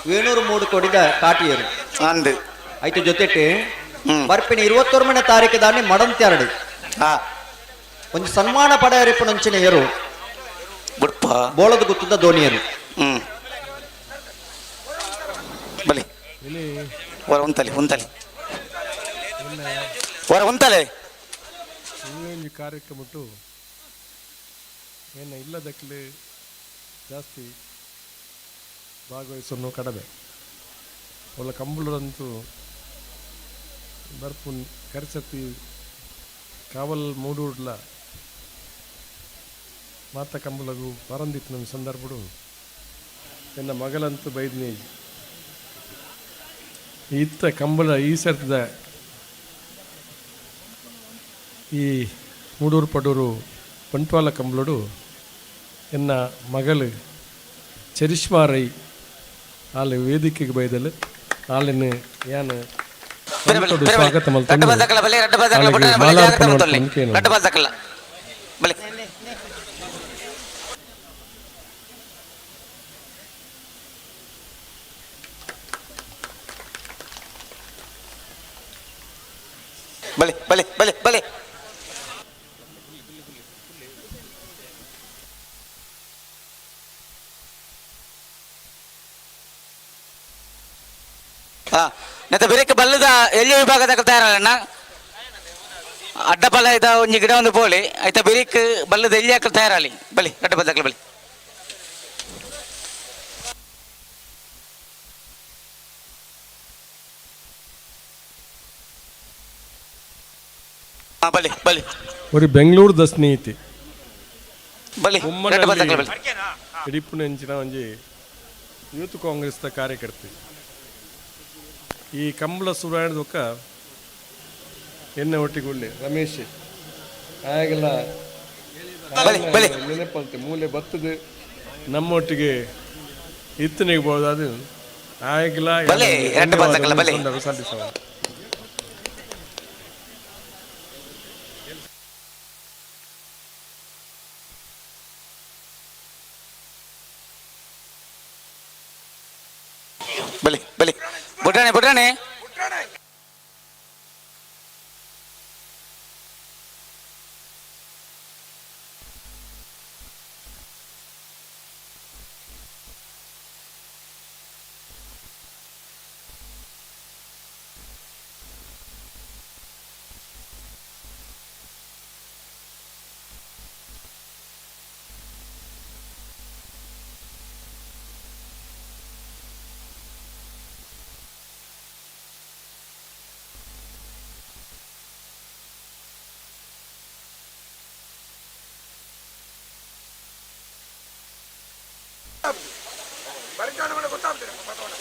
ವೇಣೂರು ಮೂಡು ಕೊಡಿದ ಕಾಟಿಯರು. ಅಂದು. ಐತು ಜೊತೆಟಿ ಹ್ಮ್. ಬರ್ಪಿನ 29ನೇ ತಾರೀಕು ದಾನಿ ಮಡಂತ್ಯಾರಡು ಹಾ. ಒಂದು ಸನ್ಮಾನ ಪಡೆಯರಿಪ್ಪು ನಂಚಿನ ಎರು ಬುಡ್ಪ. ಬೋಳದ ಗುತ್ತದ ಧೋನಿಯರು. ಬಲಿ ಹೊರ ಉಂತಲೆ ಉಂತಲೆ ಹೊರ ಉಂತಲೆ. ಈ ಕಾರ್ಯಕ್ರಮಟ್ಟು ಏನ ಇಲ್ಲದಕ್ಕಲೆ ಜಾಸ್ತಿ ಭಾಗವಹಿಸೋನು ಕಡಿಮೆ. ಒಳ್ಳೆ ಕಂಬಳರಂತೂ ಬರ್ಪುನ್ ಕರ್ಸತಿ ಕಾವಲ್ ಮೂಡೂಡ್ಲ ಮಾತ ಕಂಬಳಗು ಪರಂದಿತ್ತು ನಮ್ಮ ಸಂದರ್ಭಡು. ಎನ್ನ ಮಗಳಂತೂ ಬೈದ್ನಿ ಇತ್ತ ಕಂಬಳ ಈ ಸರ್ತದ ಈ ಮೂಡೂರು ಪಡೂರು ಬಂಟ್ವಾಳ ಕಂಬಳಡು ಎನ್ನ ಮಗಳು ಚರಿಷ್ಮಾ ರೈ ಆಲೆ ವೇದಿಕೆಗೆ ಬೈದಲು ಆಲೆನ್ ಯಾನ್ ಬೇರೆ ಬಲೆ, ಸಂತೋಡು ಬೇರೆ ಬಲೆ. ಸ್ವಾಗತ ರಡ್ಡ ಮಲ್ತೊಂದು ಬದಕಲ್ಲ ಬಲೆ, ರಡ್ಡ ಬದಕಲ್ಲ ಆಲೆಗ್ ಬುಡ್ಡ ಬಲೆ, ಮಾಲಾರ್ಪಣೆ ಜಾಗ್ರತೆ ಮಲ್ತೊಲ್ಲೆ. ಮಲ್ಪುನ ಕೇನು. ರಡ್ಡ ಬದಕಲ್ಲ ಬಲೆ. ಬಲೆ ಬಲೆ ಬಲೆ ಬಲೆ. ಹಾ ನೆತ್ತ ಬೆರಕೆ ಬಲ್ಲದ ಎಲ್ಲಿ ವಿಭಾಗದ ತಯಾರಲ್ಲ ಅಡ್ಡ ಬಲ ಇದ ಒಂಜಿ ಗಿಡ ಒಂದು ಪೋಲಿ ಆಯ್ತಾ. ಬೆರಿಕ್ ಬಲ್ಲದ ಎಲ್ಲಿ ಹಾಕಲು ತಯಾರಾಲಿ ಬಲಿ ಅಡ್ಡ ಬದಕಲ ಬಲಿ. ಹಾ ಬಲಿ ಬಲಿ. ಒರಿ ಬೆಂಗಳೂರು the ಸ್ನೇಹಿತೆ ಬಲಿ ರಡ್ಡ ಬದಕಲ ಬಲಿ. ಇಡಿಪುನೆಂಚಿನ ಒಂಜಿ ಯೂತ್ ಕಾಂಗ್ರೆಸ್ದ ಕಾರ್ಯಕರ್ತೆ. ಈ ಕಂಬಳ ಸುರಾಯಣದೊಕ್ಕ ಎನ್ನ ಒಟ್ಟಿಗೆ ರಮೇಶ್ ಆಗೆಲ್ಲ ಬಲಿ, ಬಲಿ. ನೆನಪಂತೆ ಮೂಲೆ ಬತ್ತದ ನಮ್ಮೊಟ್ಟಿಗೆ ಇತ್ತನಿಗೆ ಬೋದಾದು ಆಗೆಲ್ಲ. ಬಲೆ, ಎರಡು ಬದಕಲ್ಲ, ಬಲೆ. ಸಲ್ಲಿಸುವ. ಬಲಿ ಬಲಿ ಬುಡ್ರಾಣೆ ಬುಡ್ರಾಣೆ.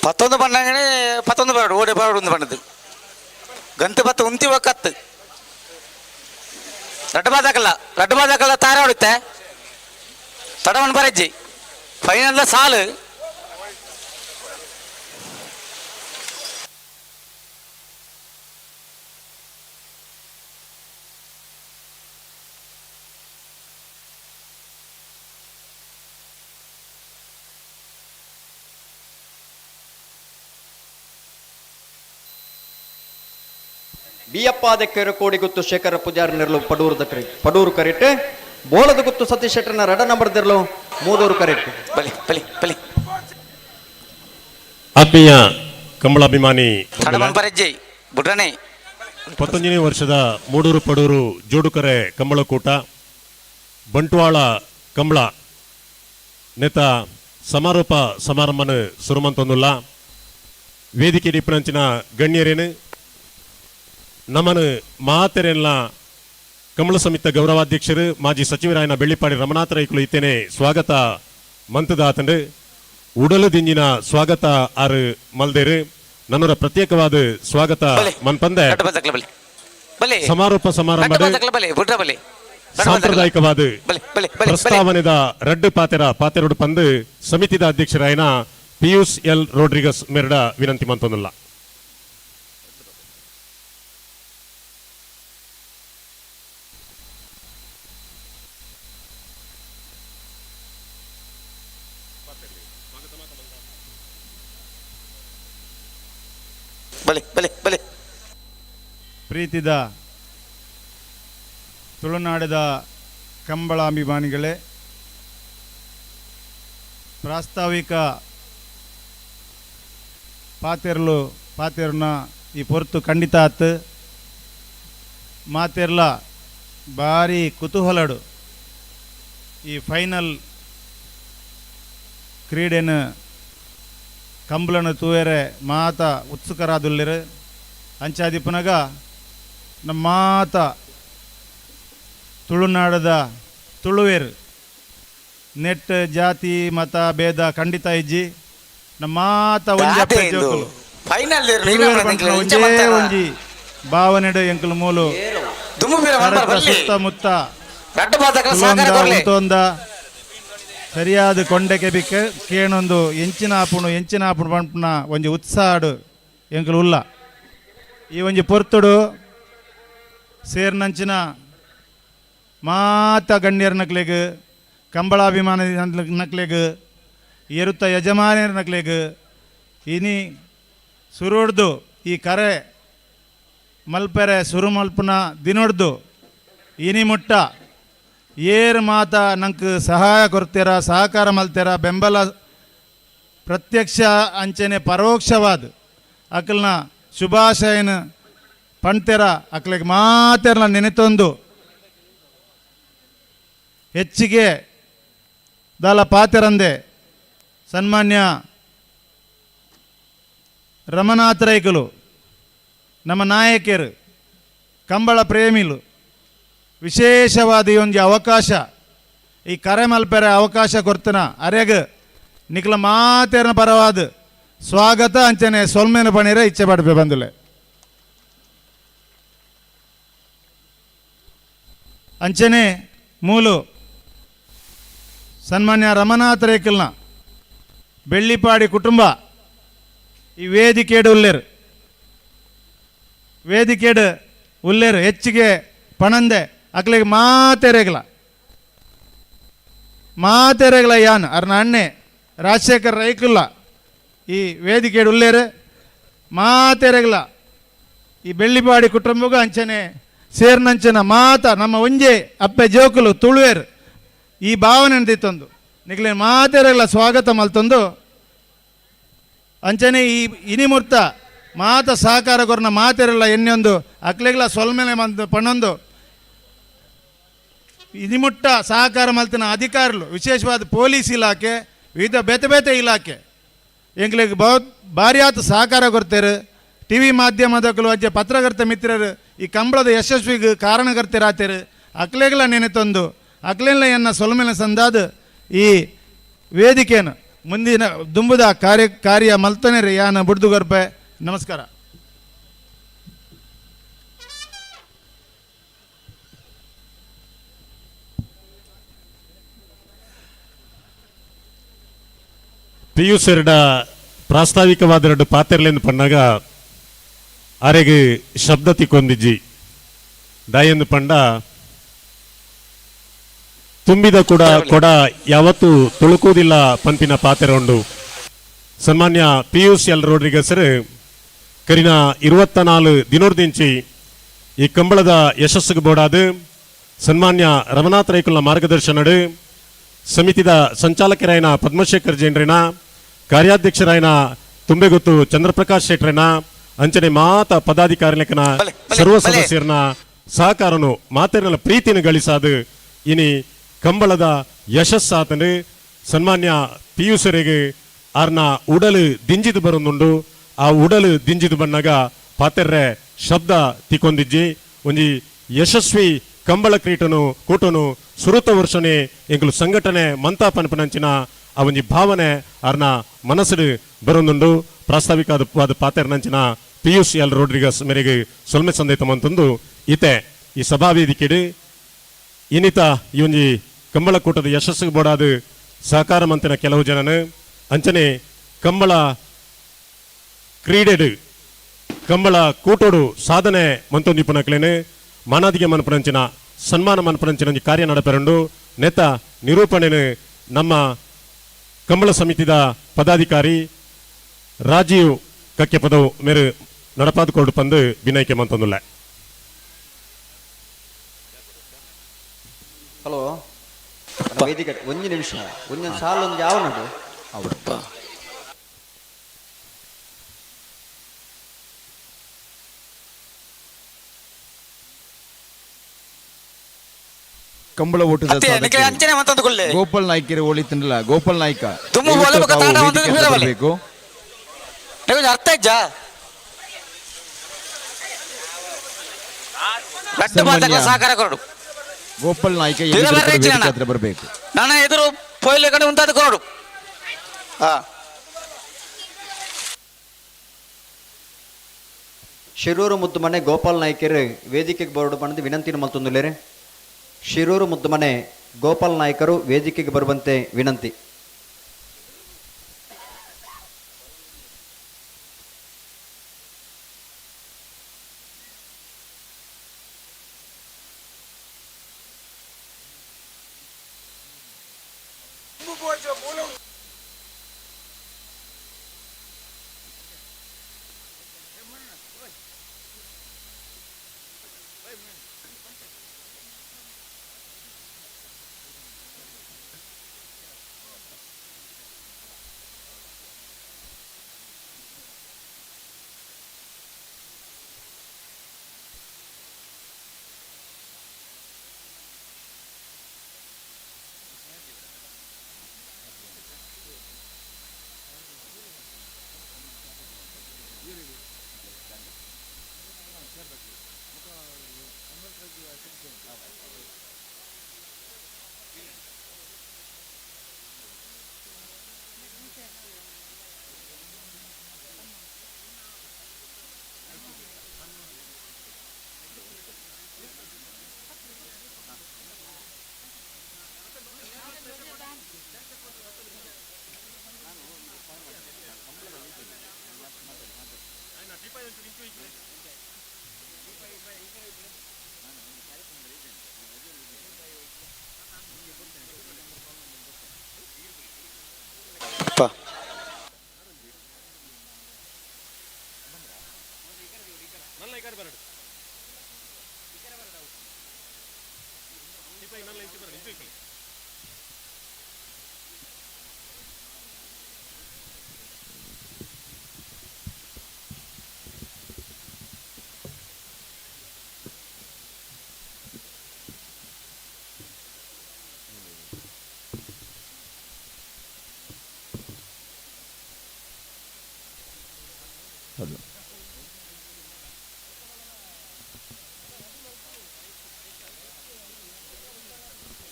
ಪತ್ತೊಂದು ಬಣ್ಣಂಗನೆ ಪತ್ತೊಂದು ಬರಡು ಓಡಿ ಬರಡು ಒಂದು ಬಣ್ಣದು ಗಂತೆ ಬತ್ತ ಉಂತಿ ಒಕ್ಕತ್ತು ರಡ್ಡ ಬಾದಾಕಲ್ಲ ರಡ್ಡ ಬಾದಾಕಲ್ಲ ತಾರ ಹೊಡಿತೆ ತಡವನ್ ಬರಜ್ಜಿ ಫೈನಲ್ ಸಾಲು. ಬಿಯಪ್ಪ ದೆಕ್ಕೇರು ಕೋಡಿಗುತ್ತು ಶೇಖರ ಪೂಜಾರಿ ನೆರಳು ಪಡೂರು ದಕ್ಕರಿ ಪಡೂರು ಕರೆಕ್ಟ್. ಬೋಳದ ಗುತ್ತು ಸತೀಶ್ ಶೆಟ್ಟರ್ನ ರಡ ನಂಬರ್ ದೆರ್ಲು ಮೂಡೂರು ಕರೆಕ್ಟ್. ಬಲಿ ಬಲಿ ಬಲಿ. ಆತ್ಮೀಯ ಕಂಬಳಾಭಿಮಾನಿ, ತಡಮಂಪರಜ್ಜಿ ಬುಡ್ರನೆ. 19ನೇ ವರ್ಷದ ಮೂಡೂರು ಪಡೂರು ಜೋಡುಕರೆ ಕಂಬಳಕೂಟ ಬಂಟ್ವಾಳ ಕಂಬಳ ನೇತ ಸಮಾರೋಪ ಸಮಾರಂಭನ ಸುರುಮಂತೊಂದುಲ್ಲ. ವೇದಿಕೆ ಡಿಪ್ಪನಂಚಿನ ಗಣ್ಯರೇನು ನಮನು ಮಾತೆರೆಲ್ಲ ಕಂಬಳ ಸಮಿತ ಗೌರವಾಧ್ಯಕ್ಷರು ಮಾಜಿ ಸಚಿವರಾಯನ ಬೆಳ್ಳಿಪಾಡಿ ರಮನಾಥ ರೈಕುಲು ಇತ್ತೇನೆ ಸ್ವಾಗತ ಮಂತದಾತಂಡು ಉಡಲು ದಿಂಜಿನ ಸ್ವಾಗತ ಆರು ಮಲ್ದೇರು ನನ್ನೂರ ಪ್ರತ್ಯೇಕವಾದ ಸ್ವಾಗತ ಬಲೆ. ಮನ್ಪಂದೆ ರಡ್ಡು ಬದಕ್ಲ ಬಲಿ ಬಲಿ. ಸಮಾರೋಪ ರಡ್ಡು ಸಮಾರಂಭ ಬದಕ್ಲ ಬಲಿ ಬುಡ್ರ ಬಲಿ. ಸಾಂಪ್ರದಾಯಿಕವಾದ ಬಲಿ ಬಲಿ ಬಲಿ ಬಲಿ. ಪ್ರಸ್ತಾವನೆದ ರಡ್ಡು ಪಾತೆರ ಪಾತೆರೋಡು ಪಂದು ಸಮಿತಿದ ಅಧ್ಯಕ್ಷರಾಯನ ಪಿಯೂಷ್ ಎಲ್ ರೋಡ್ರಿಗಸ್ ಮೆರಡ ವಿನಂತಿ ಮಂತೊಂದುಲ್ಲ. ಬಲಿ ಬಲಿ ಬಲಿ. ಪ್ರೀತಿದ ತುಳುನಾಡಿದ ಕಂಬಳಾಭಿಮಾನಿಗಳೇ, ಪ್ರಾಸ್ತಾವಿಕ ಪಾತೆರ್ಲು ಪಾತೆರ್ನ ಈ ಪೊರ್ತು ಖಂಡಿತ ಆತ್ ಮಾತೆರ್ಲ ಭಾರಿ ಕುತೂಹಲಡು ಈ ಫೈನಲ್ ಕ್ರೀಡೆನ ಕಂಬಳನ ತೂವೆರೆ ಮಾತ ಉತ್ಸುಕರಾದುಲ್ಲಿರು. ಅಂಚಾದಿಪ್ಪನಗ ನಮ್ಮ ಮಾತ ತುಳುನಾಡದ ತುಳುವೇರು ನೆಟ್ ಜಾತಿ ಮತ ಭೇದ ಖಂಡಿತ ಇಜ್ಜಿ. ನಮ್ಮ ಮಾತ ಒಂಜಿ ಅಪ್ಪೆ ಜೋಕುಲು. ಫೈನಲ್. ತುಳುವೆರ್ ಪನ್ಪಿನ ಒಂಜೇ ಒಂಜಿ ಭಾವನೆಡು ಎಂಕುಲು ಮೂಲು ದುಮ್ಮು ಬೀರ ಕರೆತ ಬಲ್ಲಿ. ಸುತ್ತಮುತ್ತ ರಡ್ಡು ಬದಕ್ಲ ಸಹಕಾರ ತುಳುವಂದ ಕೊರ್ಲೆ. ಉಂತೊಂದ ಸರಿಯಾದ ಕೊಂಡೆ ಕೆಬಿ ಕೇಣೊಂದು ಎಂಚಿನ ಆಪುಣು ಎಂಚಿನ ಆಪುಣು ಪನ್ಪುನ ಒಂಜಿ ಉತ್ಸಾಹಡು ಎಂಕುಲು ಉಲ್ಲ. ಈ ಒಂಜಿ ಪೊರ್ತುಡು ಸೇರ್ನಂಚಿನ ಮಾತ ಗಣ್ಯರ ನಕ್ಲೆಗ್, ಕಂಬಳಾಭಿಮಾನ ನಕ್ಲೆಗ್, ಎರುತ್ತ ಯಜಮಾನ್ಯರ ನಕ್ಲೆಗ್, ಇನಿ ಸುರುಡ್ದು ಈ ಕರೆ ಮಲ್ಪೆರೆ ಸುರು ಮಲ್ಪುನ ದಿನೊಡ್ದು ಇನಿ ಮುಟ್ಟ ಏರ್ ಮಾತ ನಂಗೆ ಸಹಾಯ ಕೊರ್ತೀರ, ಸಹಕಾರ ಮಲ್ತೀರ, ಬೆಂಬಲ ಪ್ರತ್ಯಕ್ಷ ಅಂಚನೆ ಪರೋಕ್ಷವಾದ ಅಕಲ್ನ ಶುಭಾಶಯನ ಪಣ್ತೆರ ಅಕ್ಲೆಗ್ ಮಾತೆರ್ನ ನೆನೆತೊಂದು ಹೆಚ್ಚಿಗೆ ದಾಲ ಪಾತೆರಂದೆ ಸನ್ಮಾನ್ಯ ರಮನಾಥ ರೈಕುಲು ನಮ್ಮ ನಾಯಕರು, ಕಂಬಳ ಪ್ರೇಮಿಲು, ವಿಶೇಷವಾದ ಈ ಒಂಜಿ ಅವಕಾಶ ಈ ಕರೆ ಮಲ್ಪೆರೆ ಅವಕಾಶ ಕೊರ್ತನ ಅರೆಗ್ ನಿಕ್ಲ ಮಾತೇರ್ನ ಪರವಾದ ಸ್ವಾಗತ ಅಂಚನೆ ಸೊಲ್ಮೆನ ಪಣಿರ ಇಚ್ಛೆ ಪಡ್ಪೆ ಬಂದುಲೆ. ಅಂಚನೆ ಮೂಲು ಸನ್ಮಾನ್ಯ ರಮನಾಥ ರೇಖಲ್ನ ಬೆಳ್ಳಿಪಾಡಿ ಕುಟುಂಬ ಈ ವೇದಿಕೆಡು ಉಲ್ಲೇರು, ವೇದಿಕೆಡು ಉಲ್ಲೇರು. ಹೆಚ್ಚಿಗೆ ಪಣಂದೆ ಅಕ್ಲೆಗ್ ಮಾತೆರೆಗ್ಲ ಮಾತೆರೆಗ್ಲ ಯಾನ್ ಅರ್ನ ಅಣ್ಣೆ ರಾಜಶೇಖರ್ ರೈಕುಲ್ಲ ಈ ವೇದಿಕೆಡು ಉಲ್ಲೇರು ಮಾತೆರೆಗ್ಲ ಈ ಬೆಳ್ಳಿಪಾಡಿ ಕುಟುಂಬಗೂ ಅಂಚನೆ ಸೇರ್ನಂಚನ ಮಾತ ನಮ್ಮ ಒಂಜೆ ಅಪ್ಪೆ ಜೋಕುಲು ತುಳುವೇರು ಈ ಭಾವನೆ ತಂದು ನಿಕ್ಲೆ ಮಾತೆರೆಗ್ಲ ಸ್ವಾಗತ ಮಲ್ತೊಂದು ಅಂಚನೆ ಈ ಇನಿಮುರ್ತ ಮಾತ ಸಹಕಾರ ಕೊರ್ನ ಮಾತೆರೆಲ್ಲ ಎಣ್ಣೆಯೊಂದು ಅಕ್ಲೆಗ್ಲ ಸೊಲ್ಮೆಲೆ ಮಂದು ಪಣ್ಣೊಂದು ಇನಿಮುಟ್ಟ ಸಹಕಾರ ಮಲ್ತಿನ ಅಧಿಕಾರಿಗಳು, ವಿಶೇಷವಾದ ಪೊಲೀಸ್ ಇಲಾಖೆ, ವಿವಿಧ ಬೇತೆ ಬೇತೆ ಇಲಾಖೆ ಎಂಕ್ಲೆಗ್ ಬಹು ಭಾರಿಯಾತ ಸಹಕಾರ ಕೊಡ್ತಾರೆ. ಟಿವಿ ಮಾಧ್ಯಮದಕ್ಕಲು ಅಜ್ಜೆ ಪತ್ರಕರ್ತ ಮಿತ್ರರು ಈ ಕಂಬಳದ ಯಶಸ್ವಿಗೆ ಕಾರಣಕರ್ತರಾತೇರು. ಅಕ್ಲೆಗ್ಲ ನೆನೆತೊಂದು ಅಕ್ಲೆಲ್ಲ ಎನ್ನ ಸೊಲ್ಮೆಲೆ ಸಂದಾದ ಈ ವೇದಿಕೆಯನ್ನು ಮುಂದಿನ ದುಂಬುದ ಕಾರ್ಯ ಕಾರ್ಯ ಮಲ್ತನೆ ಯಾನ ಬುಡ್ದು ಗರ್ಪೆ. ನಮಸ್ಕಾರ. ಪಿಯೂಷ್ ಎರಡ ಪ್ರಾಸ್ತಾವಿಕವಾದ ಎರಡು ಪಾತೆರ್ಲೆಂದು ಪಣ್ಣಾಗ ಆರೆಗ್ ಶಬ್ದ ತಿಕ್ಕೊಂದಿಜ್ಜಿ. ದಾಯೆಂದು ಪಂಡ ತುಂಬಿದ ಕೂಡ ಕೊಡ ಯಾವತ್ತೂ ತುಳುಕುವುದಿಲ್ಲ ಪಂಪಿನ ಪಾತೆರ ಉಂಡು. ಸನ್ಮಾನ್ಯ ಪಿಯೂಷ್ ಎಲ್ ರೋಡ್ರಿಗಸರ್ ಕರಿನ 24 ದಿನೋರ್ದಿಂಚಿ ಈ ಕಂಬಳದ ಯಶಸ್ಸಿಗೆ ಬೋಡಾದು ಸನ್ಮಾನ್ಯ ರಮನಾಥ್ ರೈಕುಲ್ನ ಮಾರ್ಗದರ್ಶನಡು ಸಮಿತಿದ ಸಂಚಾಲಕರಾಯನ ಪದ್ಮಶೇಖರ್ ಜೈನ್ರಿನ, ಕಾರ್ಯಾಧ್ಯಕ್ಷರಾಯನ ತುಂಬೆಗುತ್ತು ಚಂದ್ರಪ್ರಕಾಶ್ ಶೆಟ್ರಿನ, ಅಂಚನೆ ಮಾತ ಪದಾಧಿಕಾರಿಲಕನ ಬಲೆ, ಬಲೆ, ಸರ್ವ ಬಲೆ. ಸದಸ್ಯರನ ಸಹಕಾರನು ಮಾತೆರ್ನ ಪ್ರೀತಿನ ಗಳಿಸಾದು ಇನಿ ಕಂಬಳದ ಯಶಸ್ಸಾತನು. ಸನ್ಮಾನ್ಯ ಪಿಯೂಸರಿಗೆ ಆರ್ನ ಉಡಲು ದಿಂಜಿದು ಬರೊಂದುಂಡು. ಆ ಉಡಲು ದಿಂಜಿದು ಬನ್ನಾಗ ಪಾತೆರ್ರೆ ಶಬ್ದ ತಿಕ್ಕೊಂದಿಜ್ಜಿ. ಒಂಜಿ ಯಶಸ್ವಿ ಕಂಬಳ ಕ್ರೀಟನು ಕೂಟನು ಸುರುತ ವರ್ಷನೆ ಎಂಕುಲು ಸಂಘಟನೆ ಮಂತಾ ಪನ್ಪನಂಚಿನ ಆ ಒಂಜಿ ಭಾವನೆ ಆರ್ನ ಮನಸ್ಸುಡು ಬರೊಂದುಂಡು. ಪ್ರಾಸ್ತಾವಿಕ ವಾದ ಪಾತೆರ್ನಂಚಿನ ಪಿಯೂಷ್ ಎಲ್ ರೋಡ್ರಿಗಸ್ ಮೇರೆಗೆ ಸೊಲ್ಮೆ ಸಂದೇತ ಮಂತೊಂದು ಇತೆ ಈ ಸಭಾವೇದಿಕೆಡು ಇನ್ನಿತ ಈ ಒಂಜಿ ಕಂಬಳಕೂಟದ ಯಶಸ್ಸಿಗೆ ಬೋಡಾದು ಸಹಕಾರ ಮಂತಿನ ಕೆಲವು ಜನನು, ಅಂಚನೆ ಕಂಬಳ ಕ್ರೀಡೆಡು ಕಂಬಳ ಕೂಟೋಡು ಸಾಧನೆ ಮಂತೊಂದಿಪ್ಪುನಕ್ಲೇನು ಮಾನಾದಿಗೆ ಮನ್ಪುನಂಚಿನ ಸನ್ಮಾನ ಮನ್ಪುನಂಚಿನ ಒಂಜಿ ಕಾರ್ಯ ನಡಪೆರುಂಡು. ನೇತ ನಿರೂಪಣೆನು ನಮ್ಮ ಕಂಬಳ ಸಮಿತಿದ ಪದಾಧಿಕಾರಿ ರಾಜೀವ್ ಕಕ್ಕೆ ಪದವು ಮೇರು ನಡಪಾದುಕೊಡು ಪಂದು ವಿನಯಕ್ಕೆ ಮಂತೊಂದುಲ್ಲ. ಹಲೋ, ವೇದಿಕೆ ಒಂಜಿ ನಿಮಿಷ, ಒಂದೊಂದು ಸಾಲು ಒಂದು ಯಾವ ನಡು. ಕಂಬಳ ಓಟದ ಅತ್ತೆ, ನಿಖಿಲ್ ಸಾಧಕರು ಅಂಚನೆ ಮತ್ತೊಂದು ಗೋಪಾಲ್ ನಾಯ್ಕರು ಒಳಿತನಲ್ಲ ಗೋಪಾಲ್ ನಾಯ್ಕ ತುಮ್ಮ ದಯವಿಟ್ಟು ಒಲವು ತಾವು ತಾಟ ಒಂದು ವೇದಿಕೆ ಬೀರಬಲ್ಲೆ. ಬರಬೇಕು. ನಿಮಗೆ ಅರ್ಥ ಇಜ್ಜಾ? ರಟ್ಟು ಮಾತಕ್ಕ ಸಹಕಾರ ಕೊರಡು. ಗೋಪಾಲ್ ನಾಯ್ಕ ಬೀರ ಎಲ್ಲಿದ್ರು ಬರ್ರೆ ಕೂಡ ವೇದಿಕೆ ಹೆಚ್ಚಿನ. ಹತ್ರ ಬರಬೇಕು. ನನ್ನ ಎದುರು ಪೊಯ್ಲೆ ಕಡೆ ಉಂಟಾದ ಕೊರಡು. ಹಾ. ಶಿರೂರು ಮುದ್ದುಮನೆ ಗೋಪಾಲ್ ನಾಯ್ಕರು ವೇದಿಕೆಗೆ ಬರೋಡು ಬಂದು ವಿನಂತಿನ ಮಲ್ತೊಂದುಲ್ಲೇರೆ. ಶಿರೂರು ಮುದ್ದುಮನೆ ಗೋಪಾಲ್ ನಾಯ್ಕರು ವೇದಿಕೆಗೆ ಬರುವಂತೆ ವಿನಂತಿ.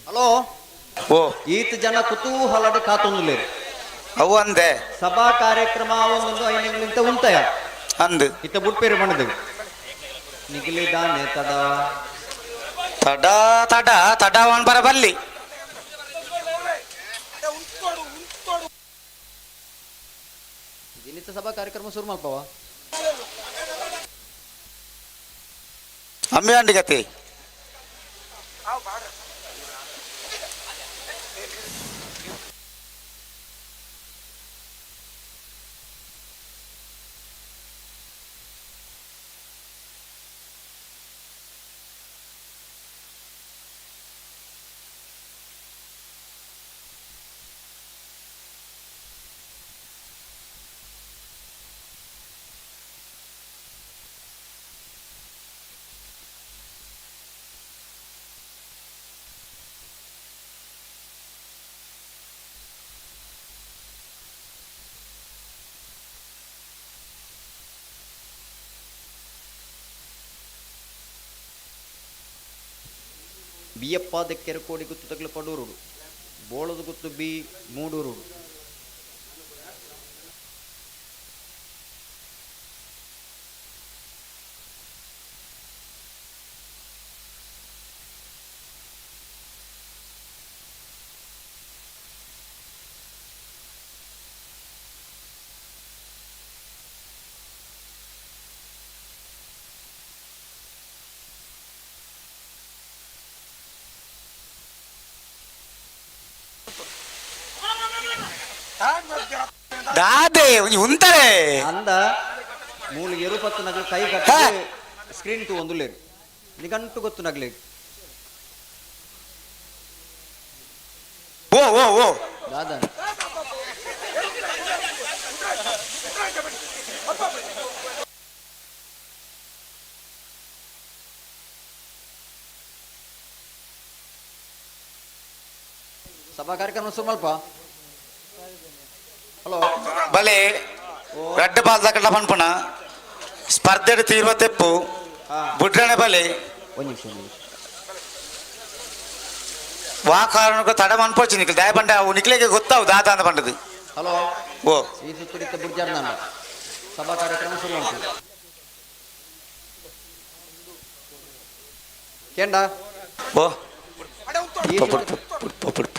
ಹಲೋ. ಓ. ಈತ ಜನ ಕುತೂಹಲದ ಕಾತೊಂದುಲ್ಲೇರು. ಅವು ಅಂದೆ. ಸಭಾ ಕಾರ್ಯಕ್ರಮ ಒಂದೊಂದು ಐನಿಂತ ಉಂಟಯ. ಅಂದು. ಇತ್ತ ಬುಟ್ಪೇರು ಬಣ್ಣದ ನಿಗಿಲಿದಾನೆ ತಡ. ತಡ ತಡ ತಡ ಅವನ್ ಬರ ಬಲ್ಲಿ. ದಿನಿತ ಸಭಾ ಕಾರ್ಯಕ್ರಮ ಶುರು ಮಲ್ಪವ. ಅಂಬೆ ಅಂಡಿ ಗತಿ. ಬಿಯಪ್ಪ ದೆಕ್ಕೆರಕೋಡಿ ಗುತ್ತು ತಗಲು ಪಡೂರುಡು ಬೋಳದ ಗುತ್ತು ಬಿ ಮೂಡೂರುಡು. ದಾದೆ ಒಂಜಿ ಉಂತಾರೆ. ಅಂದ ಮೂಲು ಎರುಪತ್ತು ನಗಲು ಕೈ ಕಟ್ಟಿ ಸ್ಕ್ರೀನ್ ತೂ ಒಂದುಲೇರು ನಿಗಂಟು ಗೊತ್ತು ನಗಲಿ. ಓ ಓ ಓ. ದಾದ ಸಭಾ ಕಾರ್ಯಕ್ರಮ ಸುಮಲ್ಪ. ಹಲೋ. ಬಲೆ ರಡ್ಡ ಬಾಲ್ದ ಕಟ್ಟ ಪನ್ಪಣ ಸ್ಪರ್ಧೆ ತೀರ್ವ ತೆಪ್ಪು ಬುಡ್ರಣ ಬಲೆ. ಒಂದು ನಿಮಿಷ, ಒಂದು ನಿಮಿಷ. ವಾ ಕಾರಣಕ್ಕೂ ತಡ ಮನ್ಪೋಚಿ ನಿಕ್ಲು ದಾಯ ಬಂಡ ಅವು ನಿಕ್ಲೆಗೆ ಗೊತ್ತಾವು ದಾದ ಅಂತ ಬಂಡದು. ಹಲೋ. ಓ. ಈ ಸುತ್ತುರಿತ ಬುಡ್ಜಾರ್ ನಾನು ಸಭಾ ಕಾರ್ಯಕ್ರಮ ಶುರು ಉಂಟು ಕೇಂಡ. ಓ. ಈ ಪುಡ್ ಪುಡ್ ಪುಡ್ ಪುಡ್.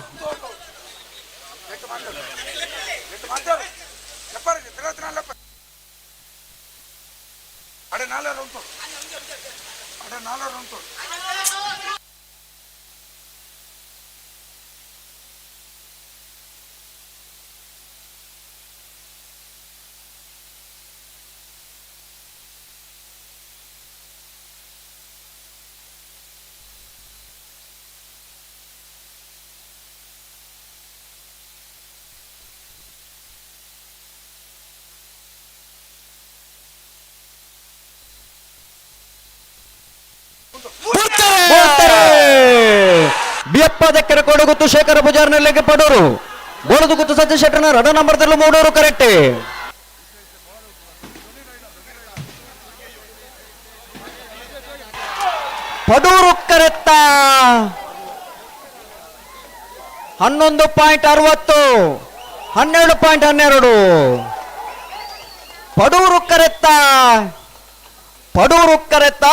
ಬಿಯಪ್ಪ ದಕ್ಕರ ಕೊಡಗುತ್ತು ಶೇಖರ ಪೂಜಾರ್ನಲ್ಲಿಗೆ ಪಡೋರು ಬೋಳದು ಗುತ್ತು ಸತ್ಯ ಶೆಟ್ಟರ್ನ ರಡ ನಂಬರ್ ತರಲು ಮೂಡೋರು ಕರೆಕ್ಟ್. ಪಡೂರು ಕರೆಕ್ಟ 11.60 12.12. ಪಡೂರು ಕರೆತ್ತ, ಪಡೂರು ಕರೆತ್ತ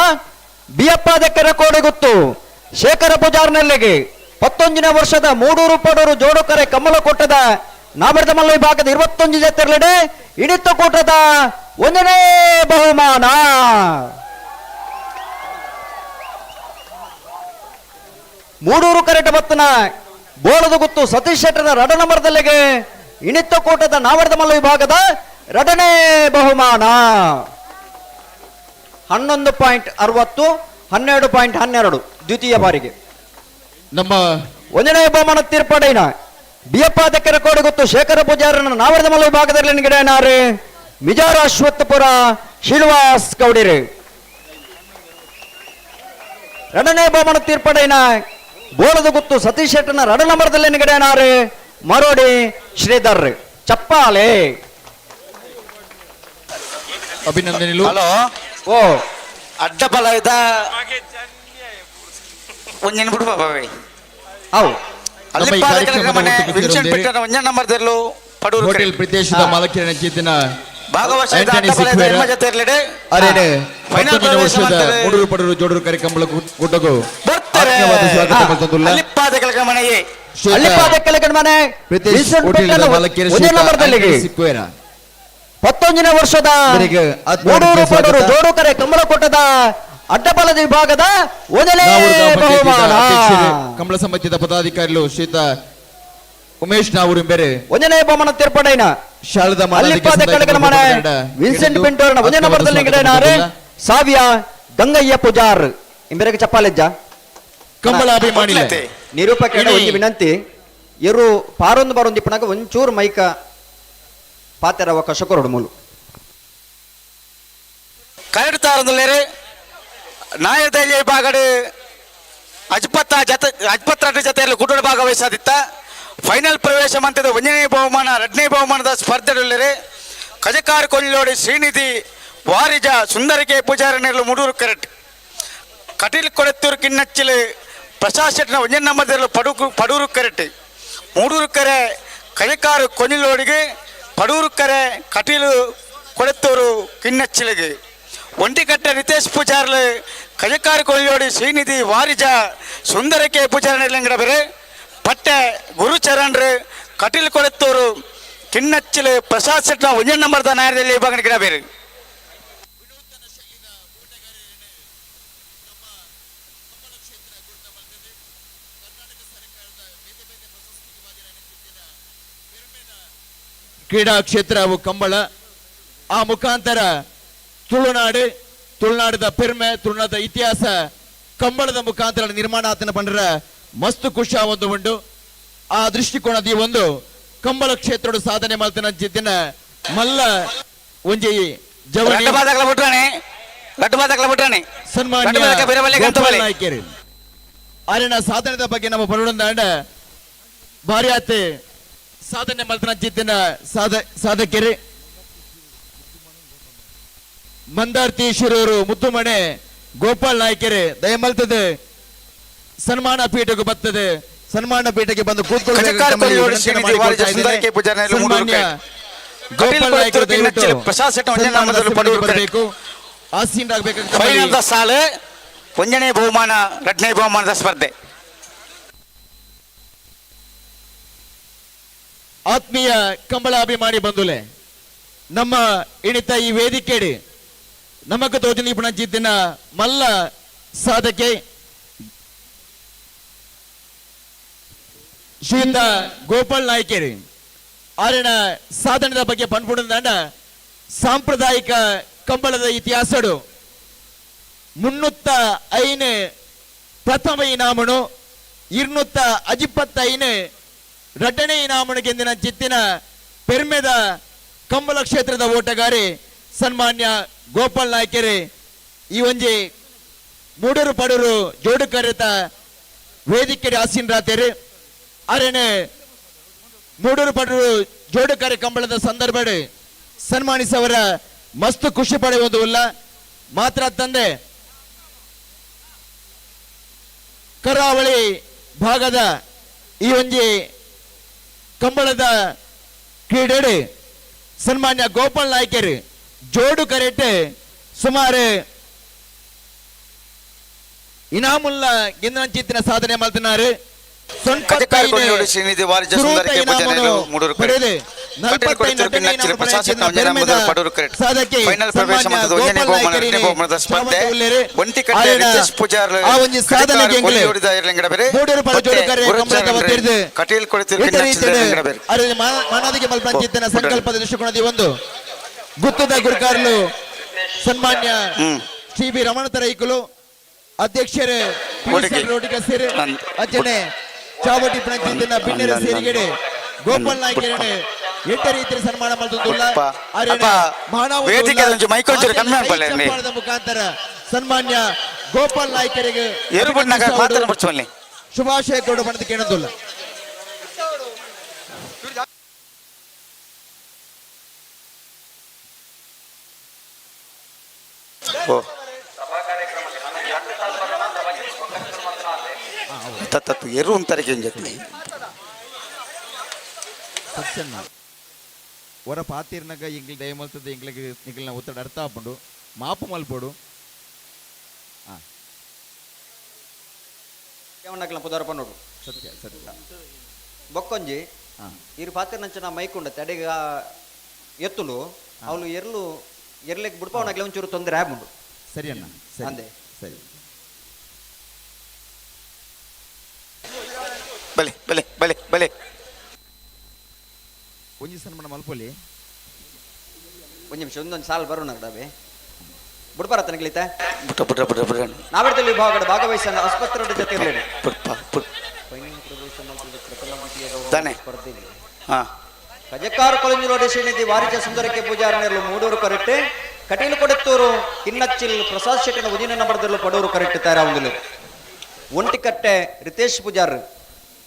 ಬಿಯಪ್ಪ ದಕ್ಕರ ಕೋಡಿಗುತ್ತು ಶೇಖರ ಪೂಜಾರ್ನಲ್ಲಿಗೆ 19ನೇ ವರ್ಷದ ಮೂಡೂರು ಪಡೂರು ಜೋಡುಕರೆ ಕಮ್ಮಲಕೋಟದ ನಾಮರ್ದ ಮಲ್ಲ ವಿಭಾಗದ 21 ಜತೆರಲೆಡೆ ಇಡಿತ ಕೂಟದ 1ನೇ ಬಹುಮಾನ. ಮೂಡೂರು ಕರೆಟ ಬತ್ತನ ಬೋಳದ ಗುತ್ತು ಸತೀಶ್ ಶೆಟ್ಟರ ರಡ ನಂಬರ್ದಲ್ಲಿಗೆ ಇಣಿತ ಕೂಟದ ನಾವರ್ದ ಮಲ್ಲ ವಿಭಾಗದ 2ನೇ ಬಹುಮಾನ. 11.60 12.12 ದ್ವಿತೀಯ ಬಾರಿಗೆ ನಮ್ಮ 1ನೇ ಬಹುಮಾನ ತೀರ್ಪಡೈನ ಬಿಯಪ್ಪ ದಕ್ಕರ ಕೋಡಿಗುತ್ತು ಶೇಖರ ಪೂಜಾರನ ನಾವರದ ಮಲ್ಲ ವಿಭಾಗದಲ್ಲಿ ಗಿಡನಾರೆ ಮಿಜಾರ ಅಶ್ವತ್ಥಪುರ ಶ್ರೀನಿವಾಸ್ ಗೌಡಿರಿ. 2ನೇ ಬಹುಮಾನ ತೀರ್ಪಡೈನ ಬೋಳದ ಗುತ್ತು ಸತೀಶ್ ಶೆಟ್ಟನ ರಡ ನಂಬರ್ದಲ್ಲಿ ಗಿಡನಾರೆ ಮರೋಡಿ ಶ್ರೀಧರ್. ಚಪ್ಪಾಳೆ. ಅಭಿನಂದನೆಗಳು. ಹಲೋ. ಓ. ಅಡ್ಡ ಬಲ ಇದ್ದ ಒಂಜೆನ್ ಬಿಡು ಬಾಬಾ. ಅವು ನಮ್ಮ ಈ ಕಾರ್ಯಕ್ರಮದ ಒಟ್ಟು ವಿನ್ಸೆಂಟ್ ಸೇರಿದೆ. ಪೆಟ್ಟನ ಒಂಜೆ ನಂಬರ್ ತೆರಲು ಪಡೂರು ಹೋಟೆಲ್ ಪ್ರದೇಶದ ಮಾಲಕಿನ ಚೇತನ ಭಾಗವಹಿಸಿದ ಆಂಟನಿ ಅಡ್ಡ ಬಲದ ಸಿಕ್ವೇರ. ಎಮ್ಮ ಜೊತೆ ಇರ್ಲಿಡೆ. ಅರೇನೆ ಫೈನಲ್ 19ನೇ ಪ್ರವೇಶ ವರ್ಷದ ಮಾಡ್ತಾರೆ. ಮೂಡೂರು ಪಡೂರು ಜೋಡೂರು ಕಾರ್ಯಕ್ರಮಗಳ ಕೂಟಗೂ ಬರ್ತಾರೆ. ಆತ್ಮೀಯವಾದ ಸ್ವಾಗತ ಮಲ್ತೊಂದುಲ್ಲ. ಅಲ್ಲಿಪ್ಪಾದ ಕೆಲಕಮನೆಯೇ. ಶ್ವೇತ ಅಲ್ಲಿಪ್ಪಾದ ಕೆಲಕಮನೆ ಪ್ರಿತೇಶ್ ವಿನ್ಸೆಂಟ್ ಹೋಟೆಲ್ ಪೆಟ್ಟನ ಮಾಲಕಿಯರ ಒಂದೇ ಶ್ವೇತ ನಂಬರ್ದಲ್ಲಿಗೆ ಆಂಟನಿ ಸಿಕ್ವೇರ. 19ನೇ ವರ್ಷದ ಇವರಿಗೆ ಆತ್ಮೀಯ ಮೂಡೂರು ಸ್ವಾಗತ. ಪಡೂರು ಜೋಡುಕರೆ ಕಮಲಕೋಟದ ಅಡ್ಡಬಲದ ವಿಭಾಗದ 1ನೇ ನಾವೂರು ಗ್ರಾಮ ಪಂಚಾಯತಿಯ ಬಹುಮಾನ. ಅಧ್ಯಕ್ಷರು, ಕಮಲ ಸಮಿತಿಯ ಪದಾಧಿಕಾರಿಗಳು ಶ್ರೀತ ಉಮೇಶ್ ನಾವೂರು ಬೇರೆ 1ನೇ ಬಹುಮಾನ ತೀರ್ಪಡೈನ ಶಾಲದ ಅಲ್ಲಿಪ್ಪಾದ ಕೆಳಗಿನ ಮನೆ ವಿನ್ಸೆಂಟ್ ಪಿಂಟೋರ್ನ ಒಂದೇ ನಂಬರ್ದಲ್ಲಿ ಗಿಡನಾರೆ ಸಾವಿಯ ಗಂಗಯ್ಯ ಪೂಜಾರ್ ಇಂಬೆರಗೆ ಚಪ್ಪಾಲೆಜ್ಜ. ಕಂಬಳ ಅಭಿಮಾನಿ ನಿರೂಪಕ ಇಡೀ- ಒಂಜಿ ವಿನಂತಿ ಇರು ಪಾರೊಂದು ಬಾರೊಂದು ಇಪ್ಪನಾಗ ಒಂಚೂರು ಮೈಕ ಪಾತೆರ ಅವಕಾಶ ಕೊರಡು ಮೂಲು. ಕರಡು ತಾರಂದುಲ್ಲೇರು ನಾಯದಳ್ಳಿ ವಿಭಾಗಡು ಅಜ್ಪತ್ತ ಜತೆ ಅಜ್ಪತ್ರ ಜತೆಯಲ್ಲಿ ಕೂಟೋಡು ಭಾಗವಹಿಸಾದಿತ್ತ ಫೈನಲ್ ಪ್ರವೇಶ ಮಂತದ 1ನೇ ಬಹುಮಾನ 2ನೇ ಬಹುಮಾನದ ಸ್ಪರ್ಧೆಡುಳ್ಳೇರು ಕಜಕಾರ್ ಕೊಲ್ಲೋಡಿ ಶ್ರೀನಿಧಿ ವಾರಿಜ ಸುಂದರಿಕೆ ಪೂಜಾರನೆರ್ಲು ಮುಡೂರು ಕರೆಟ್ ಕಟೀಲ್ ಕೊಡೆತ್ತೂರು ಕಿನ್ನಚ್ಚಿಲು ಪ್ರಸಾದ್ ಶೆಟ್ಟಿನ ಒಂಜನೇ ನಂಬರ್ದಲ್ಲಿ ಪಡೂರು ಕರೆಟ್. ಮೂಡೂರು ಕರೆ ಕೈಕಾರು ಕೊನಿಲೋಡಿಗೆ, ಪಡೂರು ಕರೆ ಕಟೀಲು ಕೊಡೆತ್ತೂರು ಕಿನ್ನಚ್ಚಿಲಿಗೆ. ಒಂಟಿಕಟ್ಟೆ ರಿತೇಶ್ ಪೂಜಾರ್ಲು ಕಜಕಾರು ಕೊಲ್ಲಿಯೋಡಿ ಶ್ರೀನಿಧಿ ವಾರಿಜ ಸುಂದರಕ್ಕೆ ಪೂಜಾರ ಬೇರೆ. ಪಟ್ಟೆ ಗುರುಚರಣ್ರು ಕಟೀಲ್ ಕೊಡೆತ್ತೂರು ಕಿನ್ನಚ್ಚಿಲು ಪ್ರಸಾದ್ ಶೆಟ್ಟಿನ ಒಂಜನೇ ನಂಬರ್ದ ನಾಯರದಲ್ಲಿ ವಿಭಾಗನ ಗಿಡ ಬೇರೆ. ಕ್ರೀಡಾ ಕ್ಷೇತ್ರ ಅವು ಕಂಬಳ. ಆ ಮುಖಾಂತರ ತುಳುನಾಡು, ತುಳುನಾಡದ ಪೆರ್ಮೆ, ತುಳುನಾಡದ ಇತಿಹಾಸ ಕಂಬಳದ ಮುಖಾಂತರ ನಿರ್ಮಾಣ ಆತನ ಪಂಡ್ರ ಮಸ್ತ್ ಖುಷಿ ಒಂದು ಉಂಡು. ಆ ದೃಷ್ಟಿಕೋನದ ಈ ಒಂದು ಕಂಬಳ ಕ್ಷೇತ್ರದ ಸಾಧನೆ ಮಲ್ತನ ಜಿದ್ದಿನ ಮಲ್ಲ ಒಂಜಿ ಜವಳಿ ಸನ್ಮಾನ್ಯ ಗೋಪಾಲ್ ನಾಯ್ಕರು ಆರಿನ ಸಾಧನೆದ ಬಗ್ಗೆ ನಮ್ಮ ಬರೋಣ ಭಾರಿ ಆತೆ ಸಾಧನೆ ಮಲ್ತನ ಜಿದ್ದಿನ ಸಾಧಕರು ಮಂದಾರ್ತಿ ಶಿರೂರು ಮುದ್ದುಮಣೆ ಗೋಪಾಲ್ ನಾಯ್ಕರು ದಯಮಲ್ತದೆ ಸನ್ಮಾನ ಪೀಠಕ್ಕೆ ಬರ್ತದೆ. ಸನ್ಮಾನ ಪೀಠಕ್ಕೆ ಬಂದು ಸನ್ಮಾನ್ಯ ಗೋಪಾಲ್ ನಾಯ್ಕರು ದಯವಿಟ್ಟು ಆಸೀನರಾಗಬೇಕು. ಸಾಲು ಒಂದನೇ ಬಹುಮಾನ ಎರಡನೇ ಬಹುಮಾನದ ಸ್ಪರ್ಧೆ. ಆತ್ಮೀಯ ಕಂಬಳ ಅಭಿಮಾನಿ ಬಂಧುಲೆ, ನಮ್ಮ ಇಣಿತ ಈ ವೇದಿಕೆಡಿ ನಮಕ ತೋಜನಿ ಪುಣಜಿದ್ದಿನ ಮಲ್ಲ ಸಾಧಕೆ ಶ್ರೀಯುತ ಗೋಪಾಲ್ ನಾಯ್ಕೇರಿ ಆರಿನ ಸಾಧನದ ಬಗ್ಗೆ ಪನ್ಪುಡಂದಾಂಡ ಸಾಂಪ್ರದಾಯಿಕ ಕಂಬಳದ ಇತಿಹಾಸಡು 305 ಪ್ರಥಮ ಇನಾಮನು, 225 ರಡ್ಡನೇ ಇನಾಮನು ಗೆಂದಿನ ಚಿತ್ತಿನ ಪೆರ್ಮೆದ ಕಂಬಳ ಕ್ಷೇತ್ರದ ಓಟಗಾರಿ ಸನ್ಮಾನ್ಯ ಗೋಪಾಲ್ ನಾಯ್ಕೇರಿ ಈ ಒಂಜಿ ಮೂಡೂರು ಪಡೂರು ಜೋಡು ಕರೆತ ವೇದಿಕೆ ಆಸೀನರಾತೇರಿ. ಅರೆನೆ ಮೂಡೂರು ಪಡೂರು ಜೋಡು ಕರೆ ಕಂಬಳದ ಸಂದರ್ಭ ಸನ್ಮಾನಿಸವರ ಮಸ್ತ್ ಖುಷಿ ಪಡೆಯುವುದು ಇಲ್ಲ ಮಾತ್ರ ತಂದೆ ಕರಾವಳಿ ಭಾಗದ ಈ ಒಂಜಿ ಕಂಬಳದ ಕ್ರೀಡೆ ಸನ್ಮಾನ್ಯ ಗೋಪಾಲ್ ನಾಯ್ಕರು ಜೋಡು ಕರೆಟೆ ಸುಮಾರು ಇನಾಮುಲ್ಲ ಗೆಂದಿನ ಸಾಧನೆ ಮಾಡ್ತಿದ್ದಾರೆ. ಸಂಕಲ್ಪದ ದೃಷ್ಟಿಕೋನದ ಒಂದು ಗುತ್ತದ ಗುರುಕಾರ್ಲು ಸನ್ಮಾನ್ಯ ಶ್ರೀ ಬಿ ರಮಣ ತರೈಕುಲು ಅಧ್ಯಕ್ಷರೇ ಸೇರಿ ಅಜ್ಜನೆ ಚಾವಟಿ ಪ್ರಣಜಿತ್ತಿನ ಬಿನ್ನೆರ ಸೇರಿಗೆಡೆ ಗೋಪಾಲ್ ನಾಯ್ಕರನೆ ಎಟ್ಟ ರೀತಿಯ ಸನ್ಮಾನ ಮಲ್ತೊಂದುಲ್ಲ. ಮುಖಾಂತರ ಸನ್ಮಾನ್ಯ ಗೋಪಾಲ್ ನಾಯ್ಕರಿಗೆ ಶುಭಾಶಯ ಕೊಡು ಬಣ್ಣದ ಕೇಳೋದಿಲ್ಲ. ತತ್ತು ಎರು ಅಂತಾರೆ ಜೊತೆ ಸತ್ಯನ್ನ ಹೊರ ಪಾತಿರ್ನಾಗ ಎಂಗ್ಲ ದಯಮಲ್ತದ ಎಂಗ್ಲಿಗೆ ನಿಗ್ಲಿನ ಒತ್ತಡ ಅರ್ಥ ಆಪುಂಡು ಮಾಪು ಮಲ್ಪೋಡು. ಪುದಾರ ಪನ್ನೋಡು ಸತ್ಯ ಸತ್ಯ ಬೊಕ್ಕೊಂಜಿ ಇರು ಪಾತಿರ್ನಂಚನ ಮೈಕುಂಡ ತಡೆಗ ಎತ್ತುಂಡು ಅವಳು ಎರ್ಲು ಎರ್ಲೆಗ್ ಬುಡ್ಪವನಾಗ್ಲೆ ಒಂಚೂರು ತೊಂದರೆ ಆಪುಂಡು. ಸರಿ ಅಣ್ಣ, ಅಂದೆ ಸರಿ. ಬಲೆ ಬಲೆ ಬಲೆ ಬಲೆ ಒಂಜಿ ಸನ್ಮಾನ ಮಲ್ಪೊಲಿ ಒಂಜಿ ನಿಮಿಷ ಒಂದೊಂದು ಸಾಲು ಬರೋಣ ಡಾಬೆ ಬುಡ್ಪಾರ ತನಗ್ಲಿತ ಬುಟ್ಟ ಬುಟ್ಟ ಬುಟ್ಟ ಬುಟ್ಟ ನಾವೆಡ್ದಲ್ಲಿ ವಿಭಾಗದ ಭಾಗವಹಿಸನ್ನು ಆಸ್ಪತ್ರೆ ಜೊತೆ ಇರಲಿ ಪುಟ್ಪ ಪುಟ್ ತಾನೆ ಹಾ ಕಜಕಾರು ಕೊಳಂಜಿಲೋಡಿ ಶ್ರೀನಿಧಿ ವಾರಿಜ ಸುಂದರಕ್ಕೆ ಪೂಜಾರನೆರಲು ಮೂಡೂರು ಕರೆಕ್ಟ್ ಕಟೀಲು ಕೊಡೆತ್ತೂರು ಕಿನ್ನಚ್ಚಿಲ್ ಪ್ರಸಾದ್ ಶೆಟ್ಟಿನ ಉದಿನ ನಂಬರ್ದಲ್ಲೂ ಪಡೂರು ಕರೆಕ್ಟ್ ತಯಾರಾವುದಿಲ್ಲ. ಒಂಟಿಕಟ್ಟೆ ರಿತೇಶ್ ಪೂಜಾರ್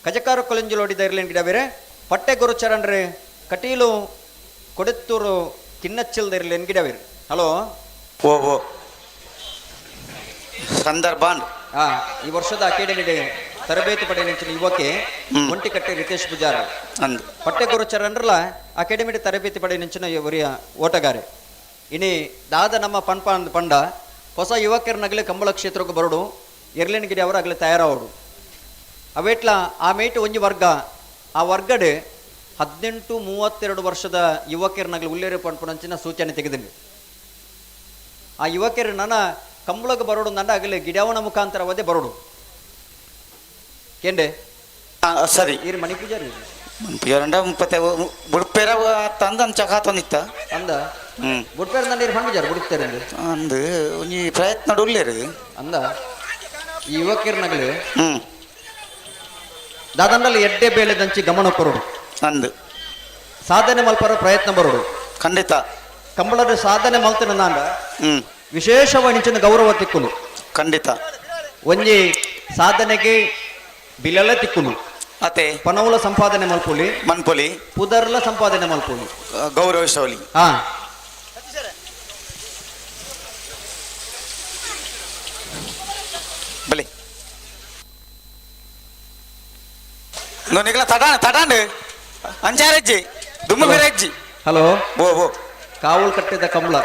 ಕಜಕಾರು ಕೊಳಂಜಿಲೋಡಿ ದೈರ್ಲೇನ್ ಗಿಡ ಬೇರೆ ಪಟ್ಟೆ ಗುರುಚರಣ್ರೆ ಕಟೀಲು ಕೊಡೆತ್ತೂರು ಕಿನ್ನಚ್ಚಿಲ್ ದೈರ್ಲೇನ್ ಗಿಡ ಬೇರೆ. ಹಲೋ ಓ ಓ ಸಂದರ್ಭ ಈ ವರ್ಷದ ಅಕಾಡೆಮಿ ತರಬೇತಿ ಪಡೆಯಂಚಿನ ಯುವಕೆ ಒಂಟಿಕಟ್ಟೆ ರಿತೇಶ್ ಪೂಜಾರ್. ಅಂದು ಪಟ್ಟೆ ಗುರುಚರನ್ರಲ ಅಕಾಡೆಮಿ ತರಬೇತಿ ಪಡೆಯಂಚಿನ ಒರಿಯ ಓಟಗಾರೆ. ಇನಿ ದಾದ ನಮ್ಮ ಪನ್ಪ ಪಂಡ ಹೊಸ ಯುವಕರನಗಲಿ ಕಂಬಳ ಕ್ಷೇತ್ರಕ್ಕೆ ಬರಡು ಎರ್ಲಿನ ಗಿಡಿ ಅವರು ಆಗಲಿ ತಯಾರಾವಡು. ಅವೇಟ್ಲ ಆ ಮೇಟು ಒಂಜಿ ವರ್ಗ, ಆ ವರ್ಗಡೆ 18-32 ವರ್ಷದ ಯುವಕರನಗಲಿ ಉಲ್ಲೇರು ಪನ್ಪುನಂಚಿನ ಸೂಚನೆ ತೆಗೆದಿನಿ. ಆ ಯುವಕರು ನನ್ನ ಕಂಬಳಕ್ಕೆ ಬರೋಡು ನಂಡ ಆಗಲಿ ಗಿಡವನ ಮುಖಾಂತರವಾದೇ ಬರೋಡು ಕೇಂಡೆ. ಸರಿ. ಈರು ಮಣಿ ಪೂಜಾರಿ ಪೂಜಾರಂಡ ಮುಪ್ಪತ್ತೆ ಬುಡ್ಪೇರ ತಂದ ಅಂಚ ಕಾತೊಂದಿತ್ತ ಅಂದ ಬುಡ್ಪೇರ ನಂಡ ಇರು ಪೂಜಾರಿ ಬುಡುಕ್ತಾರೆ ಅಂದು ಒಂಜಿ ಪ್ರಯತ್ನ ಉಲ್ಲೇರು ಅಂದ. ಈ ಯುವಕರನಗಲಿ ದಾದಂಡಲ್ಲಿ ಎಡ್ಡೆ ಬೇಳೆದಂಚಿ ಗಮನ ಕೊರಡು ಅಂದು ಸಾಧನೆ ಮಲ್ಪರ ಪ್ರಯತ್ನ ಬರೋಡು. ಖಂಡಿತ ಕಂಬಳದ ಸಾಧನೆ ಮಲ್ತಿನ ನಾಂಡ ವಿಶೇಷವಾಗಿ ನಿಂಚಿನ ಗೌರವ ತಿಕ್ಕುಲು. ಖಂಡಿತ ಒಂಜಿ ಸಾಧನೆಗೆ ಬಿಲಲ ತಿಕ್ಕುಲು ಅತೆ ಪನವುಲ ಸಂಪಾದನೆ ಮಲ್ಪುಲಿ ಮನ್ಪೊಲಿ ಪುದರ್ಲ ಸಂಪಾದನೆ ಮಲ್ಪುಲಿ ಗೌರವಿಸೋಲಿ. ಹಾ ಬಲಿ ನಿಗಲ ತಟಾಣ ತಟಾಂಡು ಅಂಚಾರಜ್ಜಿ ದುಮ್ಮ ಬೇರೆಜ್ಜಿ. ಹಲೋ ಬೋ ಬೋ ಕಾವಲು ಕಟ್ಟಿದ ಕಂಬಳ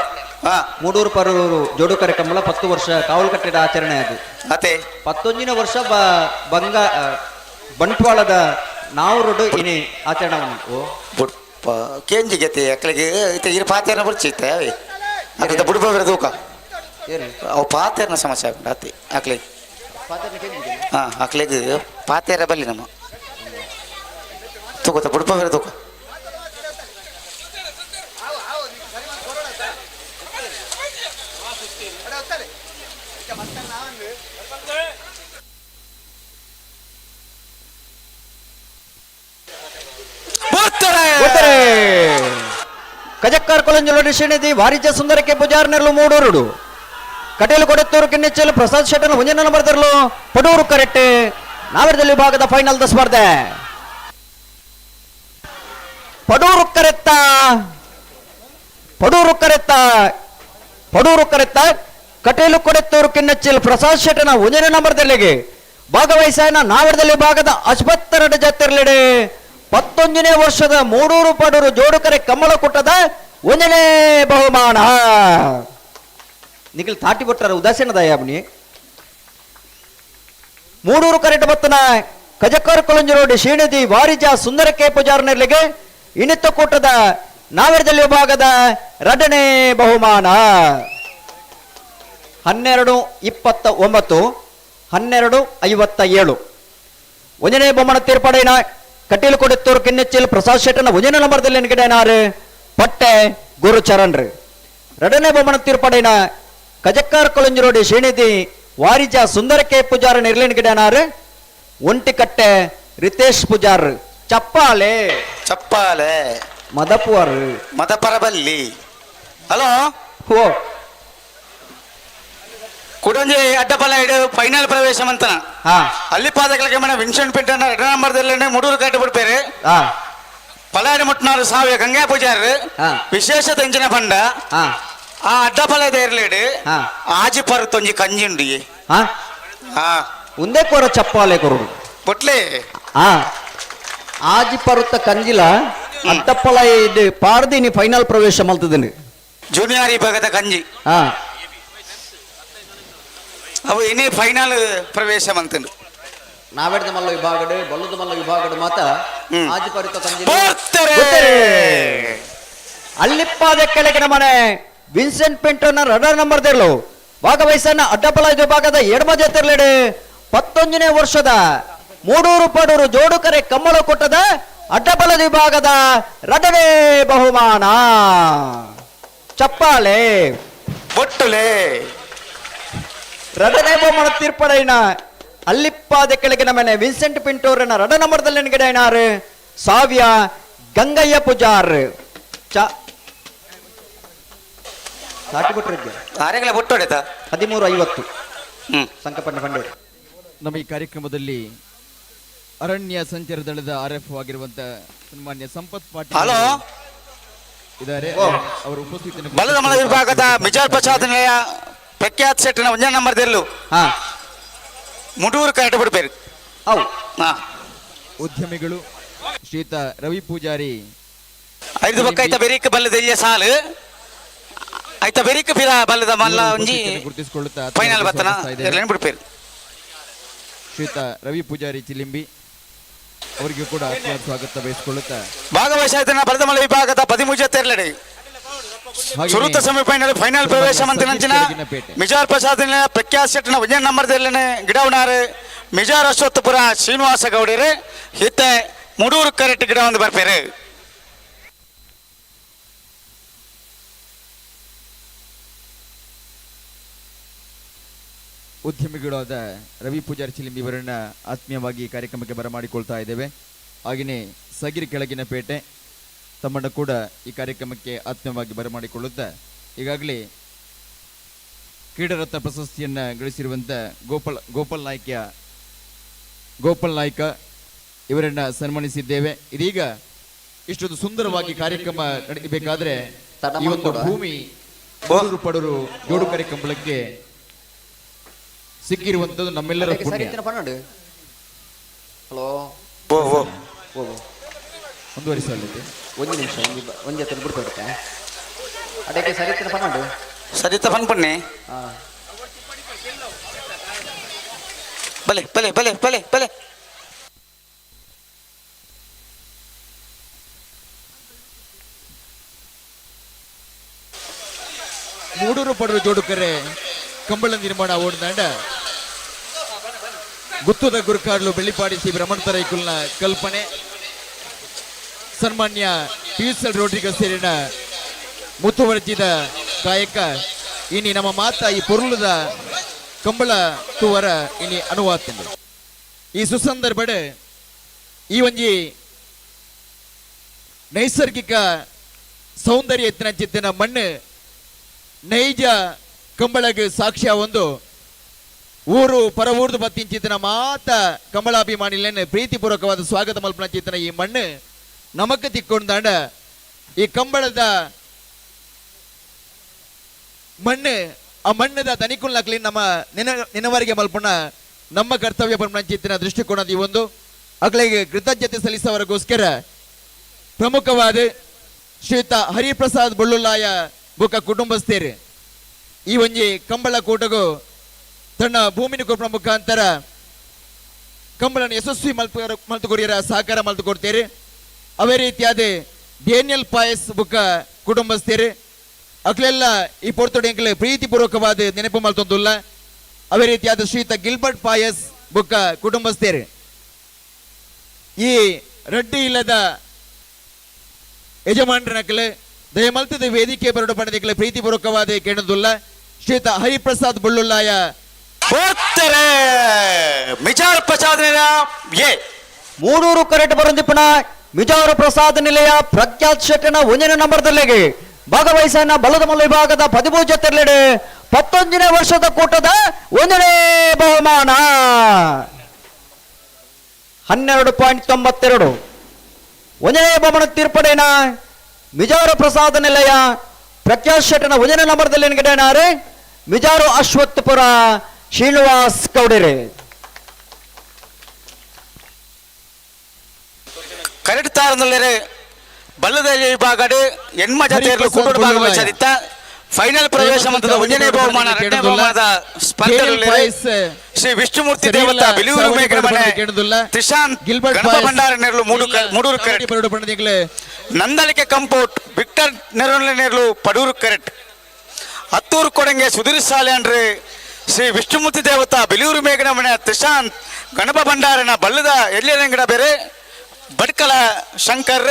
ಮೂಡೂರು ಪರೂರು ಜೋಡುಕರೆ ಕಂಬಳ 10 ವರ್ಷ ಕಾವಲು ಕಟ್ಟಿದ ಆಚರಣೆ ಅದು. ಅತೆ 11 ವರ್ಷ ಬಂಗ ಬಂಟ್ವಾಳದ ನಾವುರುಡು ಇನಿ ಆಚರಣೆ ಓ ಬುಡ್ಪ ಕೇಂಜಿ ಗೆತೆ ಅಕ್ಕಳಿಗೆ ಇತ್ತೆ ಇರು ಪಾತೇರ್ನ ಬರ್ಚಿತ್ತೆ ಅವೇ ಅಕ್ಕಳಿಗೆ ಬುಡ್ಪ ಬೇರೆ ತೂಕ ಅವು ಪಾತೇರ್ನ ಸಮಸ್ಯೆ ಆಗುಂಡು ಅತ್ತೆ ಅಕ್ಲಿಗೆ. ಹಾ ಅಕ್ಲಿಗೆ ಪಾತೇರ ಬಲ್ಲಿ ನಮ್ಮ ತೂಕತ್ತ ಬುಡ್ಪ ಬೇರೆ ತೂಕ. ಕಜಕ್ಕಾರ್ ಕೊಲಂಜಲ ಶ್ರೇಣಿದಿ ವಾರಿಜ್ಯ ಸುಂದರಕ್ಕೆ ಪೂಜಾರ್ನೆರ್ಲು ಮೂಡೂರುಡು ಕಟೇಲು ಕೊಡತ್ತೂರು ಕಿನ್ನೆಚ್ಚಲು ಪ್ರಸಾದ್ ಶೆಟ್ಟನ ಒಂಜನ ನಂಬರ್ದರ್ಲು ಪಡೂರು ಕರೆಕ್ಟ್ ನಾವರದಲ್ಲಿ ವಿಭಾಗದ ಫೈನಲ್ the ಸ್ಪರ್ಧೆ. ಪಡೂರು ಕರೆತ್ತ ಪಡೂರು ಕರೆತ್ತ ಪಡೂರು ಕರೆತ್ತ ಕಟೇಲು ಕೊಡೆತ್ತೂರು ಕಿನ್ನಚ್ಚಿಲ್ ಪ್ರಸಾದ್ ಶೆಟ್ಟನ ಒಂಜನ ನಂಬರ್ದಲ್ಲಿಗೆ ಭಾಗವಹಿಸಾಯನ ನಾವರದಲ್ಲಿ ವಿಭಾಗದ ಅಸ್ಪತ್ತೆರಡು ಜತ್ತಿರ್ಲಿಡೆ 11ನೇ ವರ್ಷದ ಮೂಡೂರು ಪಡೂರು ಜೋಡುಕರೆ ಕಮಲ ಕೂಟದ 1ನೇ ಬಹುಮಾನ. ನಿಖಿಲ್ ತಾಟಿ ಬಿಟ್ಟರ ಉದಾಸೀನದ ಯಾಬನಿ. ಮೂಡೂರು ಕರೆಟ್ ಬತ್ತನ ಕಜಕ್ಕರ್ ಕೊಳಂಜರೋಡಿ ಶ್ರೀನಿಧಿ ವಾರಿಜ ಸುಂದರಕ್ಕೆ ಪೂಜಾರ್ನರ್ಲಿಗೆ ಇಣಿತ ಕೂಟದ ನಾವರದಲ್ಲಿ ವಿಭಾಗದ 2ನೇ ಬಹುಮಾನ. 12:29 12:57 1ನೇ ಬಹುಮಾನ ತೀರ್ಪಡೆಯ ಕಟೀಲು ಕೊಡುತ್ತೂರು ಕಿನ್ನೆಚ್ಚಿಲ್ ಪ್ರಸಾದ್ ಶೆಟ್ಟನ 1ನೇ ನಂಬರ್ದಲ್ಲಿ ಎನ್ಗಿಡನಾರು ಪಟ್ಟೆ ಗುರುಚರಣ್ರು. 2ನೇ ಬಹುಮಾನ ತೀರ್ಪಡೆಯ ಕಜಕ್ಕಾರ್ ಕೊಳಂಜರೋಡಿ ಶ್ರೀನಿಧಿ ವಾರಿಜ ಸುಂದರಕ್ಕೆ ಪೂಜಾರ ನಿರ್ಲಿನ್ಗಿಡನಾರು ಒಂಟಿಕಟ್ಟೆ ರಿತೇಶ್ ಪೂಜಾರ್. ಚಪ್ಪಾಲೆ ಚಪ್ಪಾಲೆ ಮದಪುವರು ಮದಪರಬಲ್ಲಿ. ಹಲೋ ಓ ಕುಡೊಂಜಿ ಅಡ್ಡಪಲ್ಲ ಇಡು ಫೈನಲ್ ಪ್ರವೇಶ ಮಂತನ ಅಲ್ಲಿ ಪಾದಗಳಿಗೆ ಮನೆ ವಿನ್ಸೆಂಟ್ ಪಿಂಟನ 2 ನಂಬರ್ದಲ್ಲಿ ಮುಡೂರು ಕಟ್ಟಿ ಬಿಡ್ಪೇರು. ಪಲಾಡಿ ಮುಟ್ನಾರು ಸಾವಿರ ಗಂಗಾ ಪೂಜಾರು ವಿಶೇಷ ತೆಂಚಿನ ಪಂಡ ಆ ಅಡ್ಡಪಲ್ಲ ಇರ್ಲೇಡು ಆಜಿ ಪರುತ್ತೊಂಜಿ ಕಂಜಿಂಡಿ ಒಂದೇ ಕೊರ ಚಪ್ಪಾಲೆ ಕೊರಡು ಬೊಟ್ಲೆ ಆಜಿ ಪರುತ್ತ ಕಂಜಿಲ ಅಡ್ಡಪ್ಪಲ ಇದು ಪಾರ್ದಿನಿ ಫೈನಲ್ ಪ್ರವೇಶ ಮಲ್ತದನಿ ಜೂನಿಯರ್ ವಿಭಾಗದ ಕಂಜಿ ಅವು ಇನ್ನೇ ಫೈನಲ್ ಪ್ರವೇಶ ಮಂತಂಡು. ನಾವೆಡ್ದ ಮಲ್ಲ ವಿಭಾಗಡು ಬಲ್ಲದ ಮಲ್ಲ ವಿಭಾಗಡು ಮಾತ ಆಜಿ ಪರುತ್ತ ಕಂಜಿ ಅಲ್ಲಿಪ್ಪಾದ ಕೆಳಗಿನ ಮನೆ ವಿನ್ಸೆಂಟ್ ಪಿಂಟೋನ ರಡರ್ ನಂಬರ್ ದೇರ್ಲು ಭಾಗವಹಿಸನ್ನ ಅಡ್ಡಪಲ ವಿಭಾಗದ ಎಡಮ ಜೊತೆರ್ಲೆಡೆ 11ನೇ ವರ್ಷದ ಮೂಡೂರು ಪಡೂರು ಜೋಡುಕರೆ ಕಮ್ಮಳ ಕೂಟದ ಅಡ್ಡಬಲ ವಿಭಾಗದ 2ನೇ ಬಹುಮಾನ. ಚಪ್ಪಾಳೆ ಬೊಟ್ಟುಲೆ. 2ನೇ ಬಹುಮಾನ ತೀರ್ಪಡೈನ ಅಲ್ಲಿಪ್ಪಾದ ಕೆಳಗಿನ ಮನೆ ವಿನ್ಸೆಂಟ್ ಪಿಂಟೋರನ 2 ನಂಬರ್ದಲ್ಲಿ ಎನ್ಗಿಡೈನಾರು ಸಾವ್ಯ ಗಂಗಯ್ಯ ಪೂಜಾರ್. ಆರೆಗಳ ಬೊಟ್ಟು ಹೊಡೆತ 13:50 ಸಂಕಪಣ್ಣ ಪಂಡೇರು. ನಮ್ಮ ಈ ಕಾರ್ಯಕ್ರಮದಲ್ಲಿ ಅರಣ್ಯ ಸಂಚಾರ ದಳದ ಆರ್ ಎಫ್ ಆಗಿರುವಂತಹ ಸನ್ಮಾನ್ಯ ಸಂಪತ್ ಪಾಟೀಲ್ ಹಲೋ ಇದ್ದಾರೆ. ಅವರ ಉಪಸ್ಥಿತಿಯನ್ನು ಬಲದ ಮಲ ವಿಭಾಗದ ಮಿಜಾರ್ ಪ್ರಸಾದ್ ನಿಲಯ ಪ್ರಖ್ಯಾತ್ ಶೆಟ್ಟಿನ 1ನೇ ನಂಬರ್ ದೆಲ್ಲು ಮುಡೂರು ಕರೆಕ್ಟ್ ಬಿಡ್ಬೇರು. ಅವು. ಉದ್ಯಮಿಗಳು ಶ್ರೀತ ರವಿ ಪೂಜಾರಿ. ಐದು ಬೊಕ್ಕ ಐತ ಬೆರಿಕ್ ಬಲ್ಲದ ಎಲ್ಯ ಸಾಲು ಐತ ಬೆರಿಕ್ ಪಿರ ಬಲ್ಲದ ಮಲ್ಲ ಇವರು ಒಂಜಿ ಉಪಸ್ಥಿತಿಯನ್ನು ಗುರುತಿಸಿಕೊಳ್ಳುತ್ತಾ ಫೈನಲ್ ಬತ್ತನ ಸ್ವಾಗತಿಸ್ತಾ ಇದ್ದೇವೆ. ಎರ್ಲೆನ್ ಬಿಡ್ಪೇರು. ಶ್ರೀತ ರವಿ ಪೂಜಾರಿ ಚಿಲಿಂಬಿ ಅವರಿಗೂ ಕೂಡ ಆತ್ಮೀಯ ಸ್ವಾಗತ ಬಯಸಿಕೊಳ್ಳುತ್ತಾ ಭಾಗವಹಿಸಿದ ಬಲದಮಲ ವಿಭಾಗದ 13 ಜೊತೆ ಎರ್ಲೆಡೆ ಹಾಗೆಯೇ ಸುರುತ ಸೆಮಿಫೈನಲ್ ಫೈನಲ್ ಪ್ರವೇಶ ಮಂತಿನಂಚಿನ ಕೆಳಗಿನಪೇಟೆ. ಮಿಜಾರ್ ಪ್ರಸಾದ್ ಪ್ರಖ್ಯಾತ್ ಶೆಟ್ನ ಒಂಜೇ ನಂಬರ್ದಲ್ಲೇ ಗಿಡವನಾರು ಮಿಜಾರ್ ಅಶ್ವತ್ಥಪುರ ಶ್ರೀನಿವಾಸ ಗೌಡರು ಹಿತ್ತೆ ಮುಡೂರು ಕರೆಕ್ಟ್ ಗಿಡ ಒಂದು ಬರ್ಪೇರು. ಉದ್ಯಮಿಗಳಾದ ರವಿ ಪೂಜಾರಿ ಚಿಲಿಂಬಿ ಇವರನ್ನ ಆತ್ಮೀಯವಾಗಿ ಈ ಕಾರ್ಯಕ್ರಮಕ್ಕೆ ಬರಮಾಡಿಕೊಳ್ತಾ ಇದ್ದೇವೆ. ಹಾಗೆಯೇ ಸಗಿರಿ ಕೆಳಗಿನ ಪೇಟೆ ತಮ್ಮನ್ನು ಕೂಡ ಈ ಕಾರ್ಯಕ್ರಮಕ್ಕೆ ಆತ್ಮೀಯವಾಗಿ ಬರಮಾಡಿಕೊಳ್ಳುತ್ತಾ ಈಗಾಗಲೇ ಕ್ರೀಡಾರತ್ನ ಪ್ರಶಸ್ತಿಯನ್ನು ಗಳಿಸಿರುವಂಥ ಗೋಪಾಲ್ ಗೋಪಾಲ್ ನಾಯ್ಕ ಇವರನ್ನ ಸನ್ಮಾನಿಸಿದ್ದೇವೆ. ಇದೀಗ ಇಷ್ಟೊಂದು ಸುಂದರವಾಗಿ ಕಾರ್ಯಕ್ರಮ ನಡೀಬೇಕಾದ್ರೆ ಈ ಒಂದು ಭೂಮಿ ಪಡೂರು ಪಡೂರು ಜೋಡುಕರೆ ಕಂಬಳಕ್ಕೆ ಸಿಕ್ಕಿರುವಂತದ್ದು ನಮ್ಮೆಲ್ಲರ ಸರಿ ಪುಣ್ಯ. ಇತ್ತಿನ ಪನ್ನೊಂಡು. ಹಲೋ. ಓ ಓ ಓ ಮುಂದುವರಿಸಲಿದೆ. ಒಂದು ನಿಮಿಷ, ಒಂಜಿ ಒಂಜಿ ಹತ್ರ ಬಿಡ್ಕೊಡುತ್ತೆ ಅಡಕ್ಕೆ. ಸರಿ ಇತ್ತಿನ ಪನ್ನೊಂಡು. ಸರಿತ ಪನ್ಪಣ್ಣೆ. ಹಾಂ. ಬಲೆ ಬಲೆ ಬಲೆ ಬಲೆ ಬಲೆ. ಮೂಡೂರು ಪಡೂರು ಜೋಡುಕರೆ ಕಂಬಳ ನಿರ್ಮಾಣ ಓಡ್ದಾಂಡ ಗುತ್ತದ ಗುರುಕಾರ್ಲು ಬೆಳ್ಳಿಪಾಡಿ ಸಿ ರಮಣ ಕಲ್ಪನೆ ಸನ್ಮಾನ್ಯ ಪಿಯುಸಲ್ ರೋಡ್ರಿಗಸ್ ಸೇರಿನ ಮುತುವರ್ಜಿದ ಕಾಯಕ ಇನಿ ನಮ್ಮ ಮಾತ ಈ ಪೊರುಲದ ಕಂಬಳ ತೂವರ ಇನಿ ಅನುವಾತಂಡು. ಈ ಸುಸಂದರ್ಭಡ್ ಈ ಒಂಜಿ ನೈಸರ್ಗಿಕ ಸೌಂದರ್ಯ ಎತ್ತಿನ ಚಿತ್ತಿನ ಮಣ್ಣು ನೈಜ ಕಂಬಳಗ್ ಸಾಕ್ಷ್ಯ ಒಂದು ಊರು ಪರ ಊರ್ದು ಬತ್ತಿಂಚಿತ್ತಿನ ಮಾತ ಕಂಬಳಾಭಿಮಾನಿಲೇನು ಪ್ರೀತಿಪೂರ್ವಕವಾದ ಸ್ವಾಗತ ಮಲ್ಪನ ಚಿತ್ತಿನ ಈ ಮಣ್ಣು ನಮಕ್ ತಿಕ್ಕೊಂಡಾಂಡ ಈ ಕಂಬಳದ ಮಣ್ಣು ಆ ಮಣ್ಣದ ತನಿಕುಲ್ನಕ್ಲಿ ನಮ್ಮ ನಿನವರಿಗೆ ಮಲ್ಪುಣ ನಮ್ಮ ಕರ್ತವ್ಯ ಪಂಚಿತ್ತಿನ ದೃಷ್ಟಿಕೋನದ ಈ ಒಂದು ಅಕ್ಲಿಗೆ ಕೃತಜ್ಞತೆ ಸಲ್ಲಿಸುವವರಿಗೋಸ್ಕರ ಪ್ರಮುಖವಾದ ಶ್ರೀಯುತ ಹರಿಪ್ರಸಾದ್ ಬೊಳ್ಳುಲ್ಲಾಯ ಬುಕ್ಕ ಕುಟುಂಬಸ್ಥೇರು ಈ ಒಂಜಿ ಕಂಬಳ ಕೂಟಗು ತನ್ನ ಭೂಮಿನ ಕೊಪ್ಪಳ ಮುಖಾಂತರ ಕಂಬಳನ ಯಶಸ್ವಿ ಮಲ್ತುಕೊರಿಯರ ಸಹಕಾರ ಮಲ್ತು ಕೊಡ್ತೇವೆ. ಅವೇ ರೀತಿಯಾದ ಡೇನಿಯಲ್ ಪಾಯಸ್ ಬುಕ್ಕ ಕುಟುಂಬಸ್ಥೇರು ಅಕ್ಲೆಲ್ಲ ಈ ಪೊರ್ತುಡು ಎಂಕ್ಲೆ ಪ್ರೀತಿಪೂರ್ವಕವಾದ ನೆನಪು ಮಲ್ತೊಂದುಲ್ಲ. ಅವೇ ರೀತಿಯಾದ ಶ್ರೀಯುತ ಗಿಲ್ಬರ್ಟ್ ಪಾಯಸ್ ಬುಕ್ಕ ಕುಟುಂಬಸ್ಥೇರು ಈ ರಡ್ಡಿ ಇಲ್ಲದ ಯಜಮಾನರನಕ್ಲೆ ದಯಮಲ್ತದ ವೇದಿಕೆ ಬರಡು ಪಡೆದಿಕ್ಲೆ ಪ್ರೀತಿಪೂರ್ವಕವಾದ ಕೇಳದುಲ್ಲ. ಶ್ರೀಯುತ ಹರಿಪ್ರಸಾದ್ ಬೊಳ್ಳುಲ್ಲಾಯ. ಹೋಗ್ತಾರೆ ಮಿಜಾರ್ ಪ್ರಸಾದ್ ಎ ಮೂಡೂರು ಕರೆಟ್ ಬರಂದಿಪ್ಪಣ ಮಿಜಾರು ಪ್ರಸಾದ್ ನಿಲಯ ಪ್ರಖ್ಯಾತ್ ಶೆಟ್ಟನ ಒಂದನೇ ನಂಬರ್ದಲ್ಲಿಗೆ ಭಾಗವಹಿಸನ ಬಲದ ಮಲ್ಲ ವಿಭಾಗದ 13 ಜೊತೆಲೆಡೆ 19ನೇ ವರ್ಷದ ಕೂಟದ ಒಂದನೇ ಬಹುಮಾನ 12.92. ಒಂದನೇ ಬಹುಮಾನ ತೀರ್ಪಡೇನ ಮಿಜಾರು ಪ್ರಸಾದ್ ನಿಲಯ ಪ್ರಖ್ಯಾತ್ ಶೆಟ್ಟನ ಒಂದನೇ ನಂಬರ್ದಲ್ಲಿ ಗಿಡನಾರೆ ಮಿಜಾರು ಅಶ್ವತ್ಥಪುರ ಶ್ರೀನಿವಾಸ್ ಕೌಡೇರೆ. ಕರೆಕ್ಟ್ ತಾರನಲ್ಲೇ ಬಲ್ಲದ ವಿಭಾಗಡ್ ಎಣ್ಮ ಜೊತೆಯಲ್ಲೂ ಕೂಡ ಭಾಗವಹಿಸದಿತ್ತ ಫೈನಲ್ ಪ್ರವೇಶ ಮಂತದ ಒಂದನೇ ಬಹುಮಾನ ಎರಡನೇ ಬಹುಮಾನದ ಸ್ಪರ್ಧೆಯಲ್ಲಿ ಶ್ರೀ ವಿಷ್ಣುಮೂರ್ತಿ ದೇವತಾ ಬಿಲಿಯೂರು ಮೇಘಮನೆ ತ್ರಿಶಾಂತ್ ಗಣಪ ಭಂಡಾರ ನೆರಳು ಮೂಡೂರು ಕರೆಕ್ಟ್, ನಂದಳಿಕೆ ಕಂಪೌಟ್ ವಿಕ್ಟರ್ ನೆರಳು ನೆರಳು ಪಡೂರು ಕರೆಕ್ಟ್, ಹತ್ತೂರು ಕೊಡಂಗೆ ಸುಧೀರ್ ಸಾಲ್ಯಾಂಡ್ರಿ ಶ್ರೀ ವಿಷ್ಣುಮೂರ್ತಿ ದೇವತಾ ಬಿಲಿಯೂರು ಮೇಘನಮನೆ ತ್ರಿಶಾಂತ್ ಗಣಪ ಭಂಡಾರನ ಬಲ್ಲದ ಎಲ್ಲಿರಂಗಡ ಬೇರೆ ಬಡ್ಕಲ ಶಂಕರ್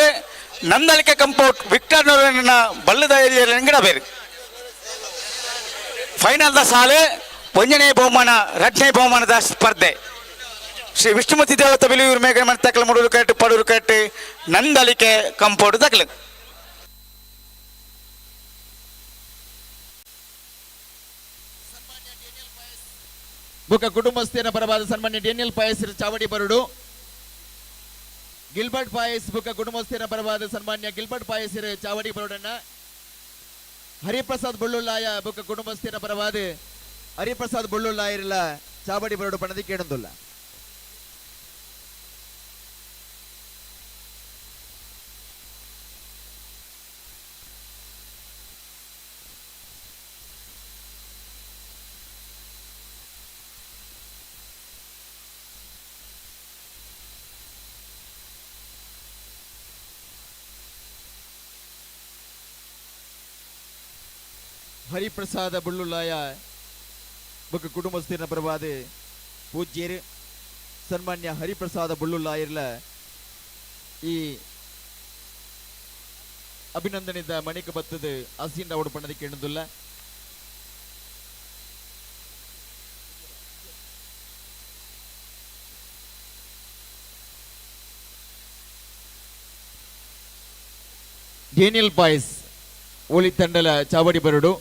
ನಂದಳಿಕೆ ಕಂಪೌಟ್ ವಿಕ್ಟರ್ ನೂರನ ಬಲ್ಲದ ಎಲ್ಲಿರಂಗಡ ಬೇರೆ. ಫೈನಲ್ದ ಸಾಲೆ ಒಂದನೇ ಬಹುಮಾನ ಎರಡನೇ ಬಹುಮಾನದ ಸ್ಪರ್ಧೆ ಶ್ರೀ ವಿಷ್ಣುಮೂರ್ತಿ ದೇವತಾ ಬಿಲಿಯೂರು ಮೇಘನಮನೆ ತಕಲು Moodur correct Padur correct Nandalike compound ತಕಲು. ಬುಕ್ಕ ಕುಟುಂಬಸ್ಥೇನ ಪರವಾದ ಸನ್ಮಾನ್ಯ ಡೇನಿಯಲ್ ಪಾಯಸ್ ಚಾವಡಿ ಬರಡು, ಗಿಲ್ಬರ್ಟ್ ಪಾಯಸ್ ಬುಕ್ಕ ಕುಟುಂಬಸ್ಥೇನ ಪರವಾದ ಸನ್ಮಾನ್ಯ ಗಿಲ್ಬರ್ಟ್ ಪಾಯಸ್ ಚಾವಡಿ ಬರುಡನ್ನ, ಹರಿಪ್ರಸಾದ್ ಬೊಳ್ಳುಲ್ಲಾಯ ಬುಕ್ಕ ಕುಟುಂಬಸ್ಥೇನ ಪರವಾದ ಹರಿಪ್ರಸಾದ್ ಬೊಳ್ಳುಲ್ಲಾಯರ್ಲ ಚಾವಡಿ ಬರಡು ಪಣದಿ ಕೇಳೊಂದುಲ್ಲ. Hariprasad ಬುಳ್ಳುಲ್ಲಾಯ ಬೊಕ್ಕ ಕುಟುಂಬಸ್ಥಿರನ ಪರವಾದ ಪೂಜ್ಯರು ಸನ್ಮಾನ್ಯ ಹರಿಪ್ರಸಾದ ಬುಳ್ಳುಲ್ಲಾಯರ್ಲ ಈ ಅಭಿನಂದನೆದ ಮಣಿಕ ಬತ್ತದ ಅಸೀನ್ ರೌಡ್ ಪಣ್ಣದಕ್ಕೆ ಎಣ್ಣುದಿಲ್ಲ. ಡೇನಿಯಲ್ ಪಾಯ್ಸ್ ಒಳಿತಂಡಲ ಚಾವಡಿ ಬರಡು.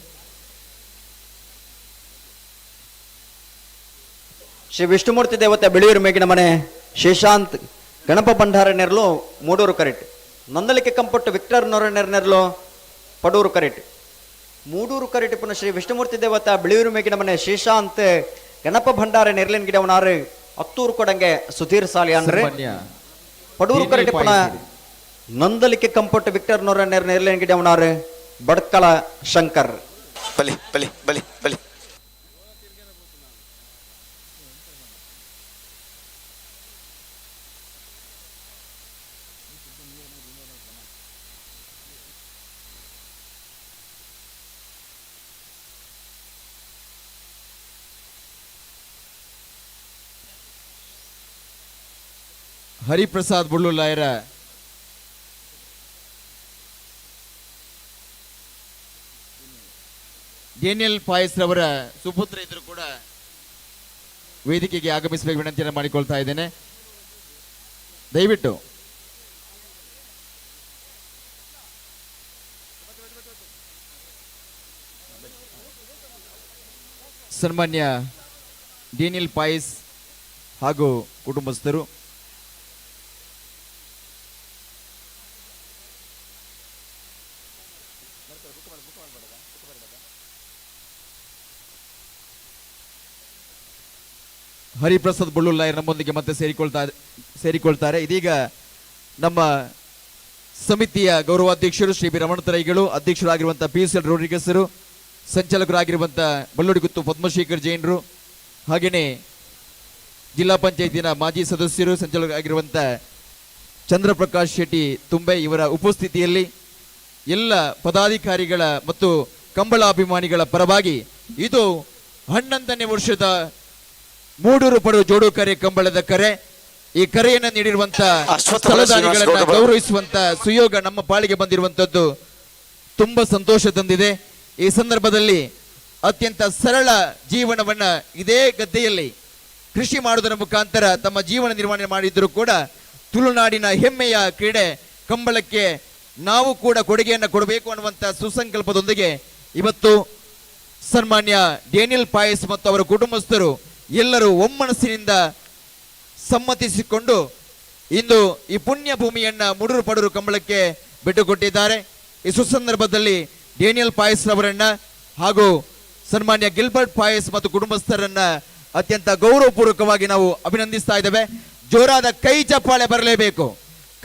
ಶ್ರೀ ವಿಷ್ಣುಮೂರ್ತಿ ದೇವತೆ ಬಿಳಿಯೂರು ಮೇಗಿನ ಮನೆ ಶೇಷಾಂತ್ ಗಣಪ ಭಂಡಾರ ನೆರಳು ಮೂಡೂರು ಕರೆಟ್, ನಂದಲಿಕೆ ಕಂಪಟ್ಟು ವಿಕ್ಟರ್ ನೊರ ನೆರಳು ಪಡೂರು ಕರೆಟ್, ಮೂಡೂರು ಕರೆಟ್ ಪುನಃ ಶ್ರೀ ವಿಷ್ಣುಮೂರ್ತಿ ದೇವತಾ ಬಿಳಿಯೂರು ಮೇಗಿನ ಮನೆ ಶೇಷಾಂತ್ ಗಣಪ ಭಂಡಾರ ನೆರಳಿನ ಗಿಡವನಾರು ಅತ್ತೂರು ಕೊಡಂಗೆ ಸುಧೀರ್ ಸಾಲಿಯಾನ್ರೆ. ಪಡೂರು ಕರೆಟ್ ಪುನಃ ನಂದಲಿಕೆ ಕಂಪಟ್ಟು ವಿಕ್ಟರ್ ನೊರ ನೆರಳಿನ ಗಿಡವನಾರು ಬಡ್ಕಳ ಶಂಕರ್. ಬಲಿ ಬಲಿ ಬಲಿ ಬಲಿ. ಹರಿಪ್ರಸಾದ್ ಬುಳ್ಳುಲ್ಲಾಯರ ಡೇನಿಯಲ್ ಪಾಯಸ್ ರವರ ಸುಪುತ್ರ ಇದ್ರು ಕೂಡ ವೇದಿಕೆಗೆ ಆಗಮಿಸಬೇಕು ವಿನಂತಿಯನ್ನು ಮಾಡಿಕೊಳ್ತಾ ಇದ್ದೇನೆ. ದಯವಿಟ್ಟು ಸನ್ಮಾನ್ಯ ಡೇನಿಯಲ್ ಪಾಯಸ್ ಹಾಗೂ ಕುಟುಂಬಸ್ಥರು. ಹರಿಪ್ರಸಾದ್ ಬುಳ್ಳುಲ್ಲಾಯರ್ ನಮ್ಮೊಂದಿಗೆ ಮತ್ತೆ ಸೇರಿಕೊಳ್ತಾರೆ. ಇದೀಗ ನಮ್ಮ ಸಮಿತಿಯ ಗೌರವಾಧ್ಯಕ್ಷರು ಶ್ರೀ ಬಿ ರಮಣತರೈಗಳು, ಅಧ್ಯಕ್ಷರಾಗಿರುವಂತಹ P S L ರೋಡ್ರಿಗಸರು, ಸಂಚಾಲಕರಾಗಿರುವಂತಹ ಬಲ್ಲೋಡಿಗುತ್ತು ಪದ್ಮಶೇಖರ್ ಜೈನರು, ಹಾಗೆಯೇ ಜಿಲ್ಲಾ ಪಂಚಾಯತಿನ ಮಾಜಿ ಸದಸ್ಯರು ಸಂಚಾಲಕರಾಗಿರುವಂತಹ ಚಂದ್ರಪ್ರಕಾಶ್ ಶೆಟ್ಟಿ ತುಂಬೆ ಇವರ ಉಪಸ್ಥಿತಿಯಲ್ಲಿ ಎಲ್ಲ ಪದಾಧಿಕಾರಿಗಳ ಮತ್ತು ಕಂಬಳಾಭಿಮಾನಿಗಳ ಪರವಾಗಿ ಇದು 11ನೇ ವರ್ಷದ ಮೂಡೂರು ಪಡು ಜೋಡು ಕರೆ ಕಂಬಳದ ಕರೆ. ಈ ಕರೆಯನ್ನು ನೀಡಿರುವಂತಹ ಸ್ಥಳದಾನಿಗಳನ್ನ ಗೌರವಿಸುವಂತ ಸುಯೋಗ ನಮ್ಮ ಪಾಳಿಗೆ ಬಂದಿರುವಂತದ್ದು ತುಂಬಾ ಸಂತೋಷ ತಂದಿದೆ. ಈ ಸಂದರ್ಭದಲ್ಲಿ ಅತ್ಯಂತ ಸರಳ ಜೀವನವನ್ನ ಇದೇ ಗದ್ದೆಯಲ್ಲಿ ಕೃಷಿ ಮಾಡುವುದರ ಮುಖಾಂತರ ತಮ್ಮ ಜೀವನ ನಿರ್ವಹಣೆ ಮಾಡಿದ್ರು ಕೂಡ ತುಳುನಾಡಿನ ಹೆಮ್ಮೆಯ ಕ್ರೀಡೆ ಕಂಬಳಕ್ಕೆ ನಾವು ಕೂಡ ಕೊಡುಗೆಯನ್ನು ಕೊಡಬೇಕು ಅನ್ನುವಂಥ ಸುಸಂಕಲ್ಪದೊಂದಿಗೆ ಇವತ್ತು ಸನ್ಮಾನ್ಯ ಡೇನಿಯಲ್ ಪಾಯಸ್ ಮತ್ತು ಅವರ ಕುಟುಂಬಸ್ಥರು ಎಲ್ಲರೂ ಒಮ್ಮನಸ್ಸಿನಿಂದ ಸಮ್ಮತಿಸಿಕೊಂಡು ಇಂದು ಈ ಪುಣ್ಯ ಭೂಮಿಯನ್ನ ಮುಡುರು ಪಡೂರು ಕಂಬಳಕ್ಕೆ ಬಿಟ್ಟುಕೊಟ್ಟಿದ್ದಾರೆ. ಈ ಸುಸಂದರ್ಭದಲ್ಲಿ ಡೇನಿಯಲ್ ಪಾಯಸ್ ಅವರನ್ನ ಹಾಗೂ ಸನ್ಮಾನ್ಯ ಗಿಲ್ಬರ್ಟ್ ಪಾಯಸ್ ಮತ್ತು ಕುಟುಂಬಸ್ಥರನ್ನ ಅತ್ಯಂತ ಗೌರವಪೂರ್ವಕವಾಗಿ ನಾವು ಅಭಿನಂದಿಸ್ತಾ ಇದ್ದೇವೆ. ಜೋರಾದ ಕೈ ಚಪ್ಪಾಳೆ ಬರಲೇಬೇಕು,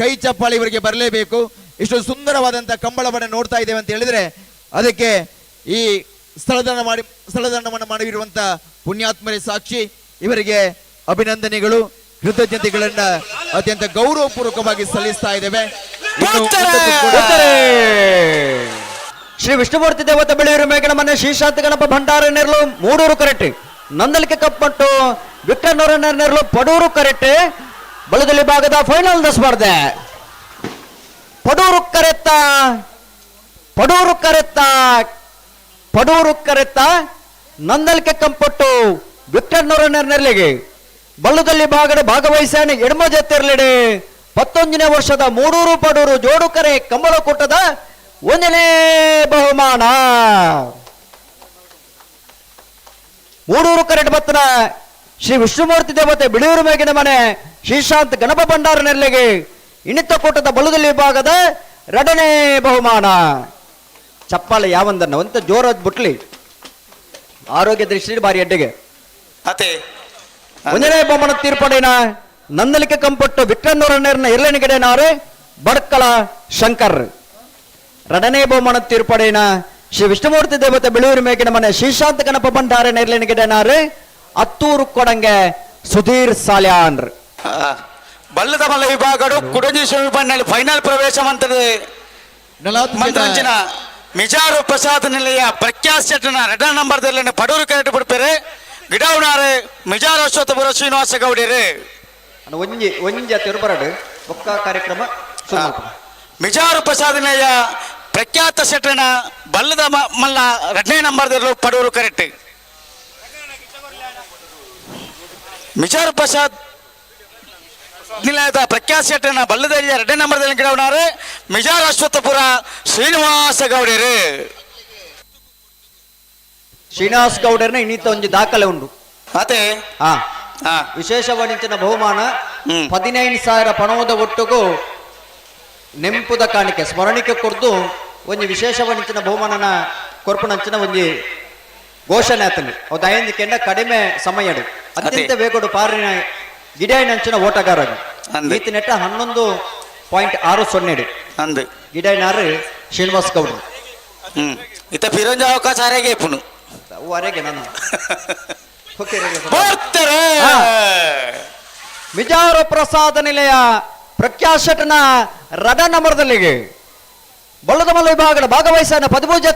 ಕೈ ಚಪ್ಪಾಳೆ ಇವರಿಗೆ ಬರಲೇಬೇಕು. ಇಷ್ಟು ಸುಂದರವಾದಂತಹ ಕಂಬಳವನ್ನು ನೋಡ್ತಾ ಇದ್ದೇವೆ ಅಂತ ಹೇಳಿದ್ರೆ ಅದಕ್ಕೆ ಈ ಸ್ಥಳದಾನವನ್ನು ಮಾಡಿರುವಂತಹ ಪುಣ್ಯಾತ್ಮರೇ ಸಾಕ್ಷಿ. ಇವರಿಗೆ ಅಭಿನಂದನೆಗಳು, ಕೃತಜ್ಞತೆಗಳನ್ನ ಅತ್ಯಂತ ಗೌರವಪೂರ್ವಕವಾಗಿ ಸಲ್ಲಿಸ್ತಾ ಇದ್ದೇವೆ. ಶ್ರೀ ವಿಷ್ಣುಮೂರ್ತಿ ದೇವತೆ ಬೆಳೆಯೂರು ಮೇಘನ ಮನೆ ಶ್ರೀಶಾಂತ ಗಣಪ ಭಂಡಾರ ನೆರಳು ಮೂಡೂರು ಕರೆಕ್ಟ್, ನಂದಲಿಕೆ ಕಪ್ಪಟ್ಟು ವಿಕ್ಟರ್ ನೆರಳು ಪಡೂರು ಕರೆಕ್ಟ್. ಬಲದಲ್ಲಿ ಭಾಗದ ಫೈನಲ್ ಸ್ಪರ್ಧೆ. ಪಡೂರು ಕರೆತ್ತ ಪಡೂರು ಕರೆತ್ತ ಪಡೂರು ಕರೆತ್ತ ನಂದಲಿಕೆ ಕಂಪಟ್ಟು ವಿಕ್ಟರ್ ನೆರಳಿಗೆ ಬಲ್ಲದಲ್ಲಿ ಭಾಗದ ಭಾಗವಹಿಸಾನೆ ಎಡಮ ಜೊತೆರ್ಲೆಡೆ 11ನೇ ವರ್ಷದ ಮೂಡೂರು ಪಡೂರು ಜೋಡುಕರೆ ಕಂಬಳಕೂಟದ 1ನೇ ಬಹುಮಾನ. ಮೂಡೂರು ಕರೆಟ್ ಬತ್ತನ ಶ್ರೀ ವಿಷ್ಣುಮೂರ್ತಿ ದೇವತೆ ಬಿಳಿಯೂರು ಮೇಗಿನ ಮನೆ ಶ್ರೀಶಾಂತ್ ಗಣಪ ಭಂಡಾರ ನೆರಳಿಗೆ ಇಣಿತ ಕೂಟದ ಬಲದಲ್ಲಿ ವಿಭಾಗದ 2ನೇ ಬಹುಮಾನ. ಚಪ್ಪಾಳೆ ಯಾವಂದನ್ನ ಒಂತ ಜೋರಾದ್ ಬುಟ್ಲಿ ಆರೋಗ್ಯ ದೃಷ್ಟಿ ಬಾರಿ ಅಡ್ಡಿಗೆ. ಅತೆ 1ನೇ ಬಹುಮಾನ ತೀರ್ಪಡಿನ ನಂದಲಿಕೆ ಕಂಪಟ್ಟು ವಿಕ್ರನ್ನೂರನ್ನೇರ್ನ ಎರಳನಿಗಡೆನಾರು ಬಡ್ಕಳ ಶಂಕರ್. 2ನೇ ಬಹುಮಾನ ತೀರ್ಪಡಿನ ಶ್ರೀ ವಿಷ್ಣುಮೂರ್ತಿ ದೇವತೆ ಬಿಳಿಯೂರು ಮೇಗಿನ ಮನೆ ಶ್ರೀಶಾಂತ ಗಣಪ ಭಂಡಾರ ನೇರ್ಲನಿಗಡೆನಾರು ಅತ್ತೂರು ಕೊಡಂಗೆ ಸುಧೀರ್ ಸಾಲ್ಯಾನ್ರ್. ಬಲ್ಲದ ಮಲ್ಲ ವಿಭಾಗಡು ಕುಡಂಜಿ ಸಮೀಪನಲ್ಲಿ ಫೈನಲ್ ಪ್ರವೇಶ ಮಂತ್ರದ ಮಂತ್ರಂಚಿನ Mijar Prasad ನಿಲಯ ಪ್ರಖ್ಯಾತ್ ಶೆಟ್ಟನ ಎರಡನೇ ನಂಬರ್ದಲ್ಲಿ ಪಡೂರು ಕರೆಕ್ಟ್ ಬಿಡ್ಪೇರು ಗಿಡವನಾರು ಮಿಜಾರು ಅಶ್ವತ್ಥಪುರ ಶ್ರೀನಿವಾಸ ಗೌಡರು. ಒಂಜಿ ಒಂಜಿ ಅತ್ತಿರು ಬರಡು ಬೊಕ್ಕ ಕಾರ್ಯಕ್ರಮ ಶುರು ಮಲ್ಪುನ. ಮಿಜಾರು ಪ್ರಸಾದ್ ನಿಲಯ ಪ್ರಖ್ಯಾತ ಶೆಟ್ಟನ ಬಲ್ಲದ ಮಲ್ಲ ಎರಡನೇ ನಂಬರ್ದಲ್ಲಿ ಪಡೂರು ಕರೆಕ್ಟ್. ಮಿಜಾರು ಪ್ರಸಾದ್ ನಿಲಯದ ಪ್ರಖ್ಯಾತ ಶೆಟ್ಟನ ಬಲ್ಲದ ಎರಡನೇ ನಂಬರ್ದಲ್ಲಿ ಗಿಡವನಾರು ಮಿಜಾರು ಅಶ್ವತ್ಥಪುರ ಶ್ರೀನಿವಾಸ ಗೌಡರು. ಶ್ರೀನಿವಾಸ್ ಗೌಡರ್ನ ಇನ್ನಿತ ಒಂಜಿ ದಾಖಲೆ ಉಂಡು. ಅದೇ. ಹಾ. ಹಾ. ವಿಶೇಷ ವಾಣಿಜ್ಯನ ಬಹುಮಾನ ಹ್ಮ್. 15,000 ಪಣವದ ಒಟ್ಟುಗು ನೆಂಪುದ ಕಾಣಿಕೆ ಸ್ಮರಣಿಕೆ ಕೊರ್ದು ಒಂಜಿ ವಿಶೇಷ ವಾಣಿಜ್ಯನ ಬಹುಮಾನನ ಕೊರ್ಪುನಂಚಿನ ಒಂಜಿ ಘೋಷಣೆ ಆತಂಡು. ಅವು ದಯಂದಿ ಕೆಂಡ ಕಡಿಮೆ ಸಮಯಡು ಅತ್ಯಂತ ವೇಗಡು ಪಾರಿನ ಗಿಡಾಯಿನಂಚಿನ ಓಟಗಾರರು. ಅಂದೆ. ಈತ ನೆಟ್ಟ 11.60. ಅಂದು. ಗಿಡಾಯಿನಾರು ಶ್ರೀನಿವಾಸ್ ಗೌಡರು. ಹ್ಮ್ ಇತ್ತ ಫಿರೋಜ್ ಅವಕಾಶ ಅರೆಗೆ ಇಪ್ಪುನು. ಅರೆಗೆ ನಾನು ಓಕೆ. ಬರ್ತಾರೆ. ಹಾ. ಮಿಜಾರು ಪ್ರಸಾದ ನಿಲಯ ಪ್ರಖ್ಯಾತ ರಡ ನಂಬರ್ದಲ್ಲಿಗೆ ಬಳ್ಳದಮಲ್ಲ ವಿಭಾಗದ ಭಾಗವಹಿಸನ ಪದಪೂಜೆ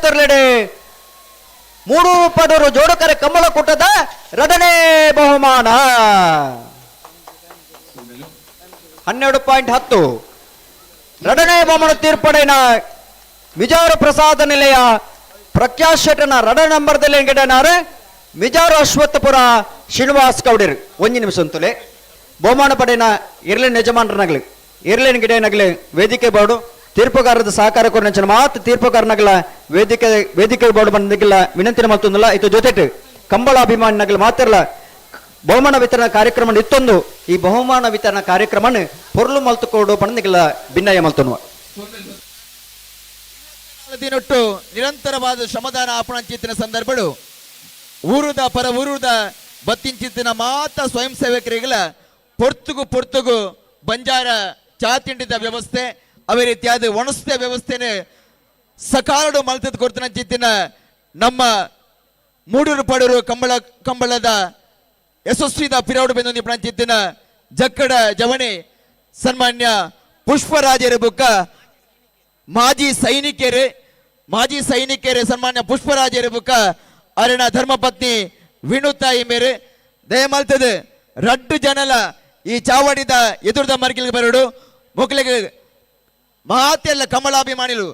ಮೂರು ಪಡೂರು ಜೋಡುಕರೆ ಕಮ್ಮಳ ಕೂಟದ ರಡನೇ ಬಹುಮಾನ 12.10. ರಡನೇ ಬಹುಮಾನ ತೀರ್ಪಡೆನ ಮಿಜಾರು ಪ್ರಸಾದ ನಿಲಯ ಪ್ರಖ್ಯಾತ್ ಶೆಟ್ಟನ ರಡ ನಂಬರ್ದಲ್ಲಿ ಗಿಡನಾರು ಮಿಜಾರು ಅಶ್ವತ್ಥಪುರ ಶ್ರೀನಿವಾಸ್ ಗೌಡರು. ಒಂಜಿ ನಿಮಿಷ ಅಂತಲೇ ಬಹುಮಾನ ಪಡೆಯನ ಇರ್ಲೇನ್ ಯಜಮಾನರನಾಗಲಿ ಇರ್ಲೇನ್ ಗಿಡನಾಗಲಿ ವೇದಿಕೆ ಬೋರ್ಡು ತೀರ್ಪುಗಾರದ ಸಹಕಾರ ಕೊರನಂಚಿನ ಮಾತು ತೀರ್ಪುಗಾರನಾಗಲ ವೇದಿಕೆ ವೇದಿಕೆ ಬೋರ್ಡು ಬಂದಿಲ್ಲ ವಿನಂತಿನ ಮತ್ತೊಂದಲ್ಲ. ಇದು ಜೊತೆಟು ಕಂಬಳ ಅಭಿಮಾನಿನಾಗಲಿ ಮಾತ್ರಲ್ಲ ಬಹುಮಾನ ವಿತರಣಾ ಕಾರ್ಯಕ್ರಮ ಇತ್ತೊಂದು ಈ ಬಹುಮಾನ ವಿತರಣಾ ಕಾರ್ಯಕ್ರಮ ಪೊರ್ಲು ಮಲ್ತುಕೋಡು ಪಂದಿಲ್ಲ ಭಿನ್ನಯ ಮಲ್ತೊನ್ನುವ. ದಿನೊಟ್ಟು ನಿರಂತರವಾದ ಶ್ರಮದಾನ ಆಪಣಂಚಿತ್ತಿನ ಸಂದರ್ಭಡು ಊರುದ ಪರ ಊರುದ ಬತ್ತಿಂಚಿತ್ತಿನ ಮಾತ ಸ್ವಯಂ ಸೇವಕರಿಗಳ ಪೊರ್ತುಗು ಪೊರ್ತುಗು ಬಂಜಾರ ಚಾ ತಿಂಡಿದ ವ್ಯವಸ್ಥೆ, ಅವೇ ರೀತಿಯಾದ ಒಣಸ್ತೆ ವ್ಯವಸ್ಥೆನೆ ಸಕಾಲಡು ಮಲ್ತದ ಕೊಡ್ತನಂಚಿತ್ತಿನ ನಮ್ಮ ಮೂಡೂರು ಪಡೂರು ಕಂಬಳ ಕಂಬಳದ ಯಶಸ್ವಿದ ಪಿರೌಡು ಬೆಂದು ನಿಪಣಂಚಿತ್ತಿನ ಜಕ್ಕಡ ಜವಣಿ ಸನ್ಮಾನ್ಯ ಪುಷ್ಪರಾಜರ ಬುಕ್ಕ ಮಾಜಿ ಸೈನಿಕರೇ ಮಾಜಿ ಸೈನಿಕರೇ ಸನ್ಮಾನ್ಯ ಪುಷ್ಪರಾಜರ ಬುಕ್ಕ ಅರಿಣ ಧರ್ಮಪತ್ನಿ ವಿನುತಾಯಿ ಮೇರೆ ದಯಮಲ್ತದೆ ರಡ್ಡು ಜನಲ ಈ ಚಾವಡಿದ ಎದುರ್ದ ಮರ್ಗಿಲ್ಗೆ ಬರಡು ಮೊಕ್ಲಿಗೆ ಮಾತೆಲ್ಲ ಕಮಲಾಭಿಮಾನಿಲು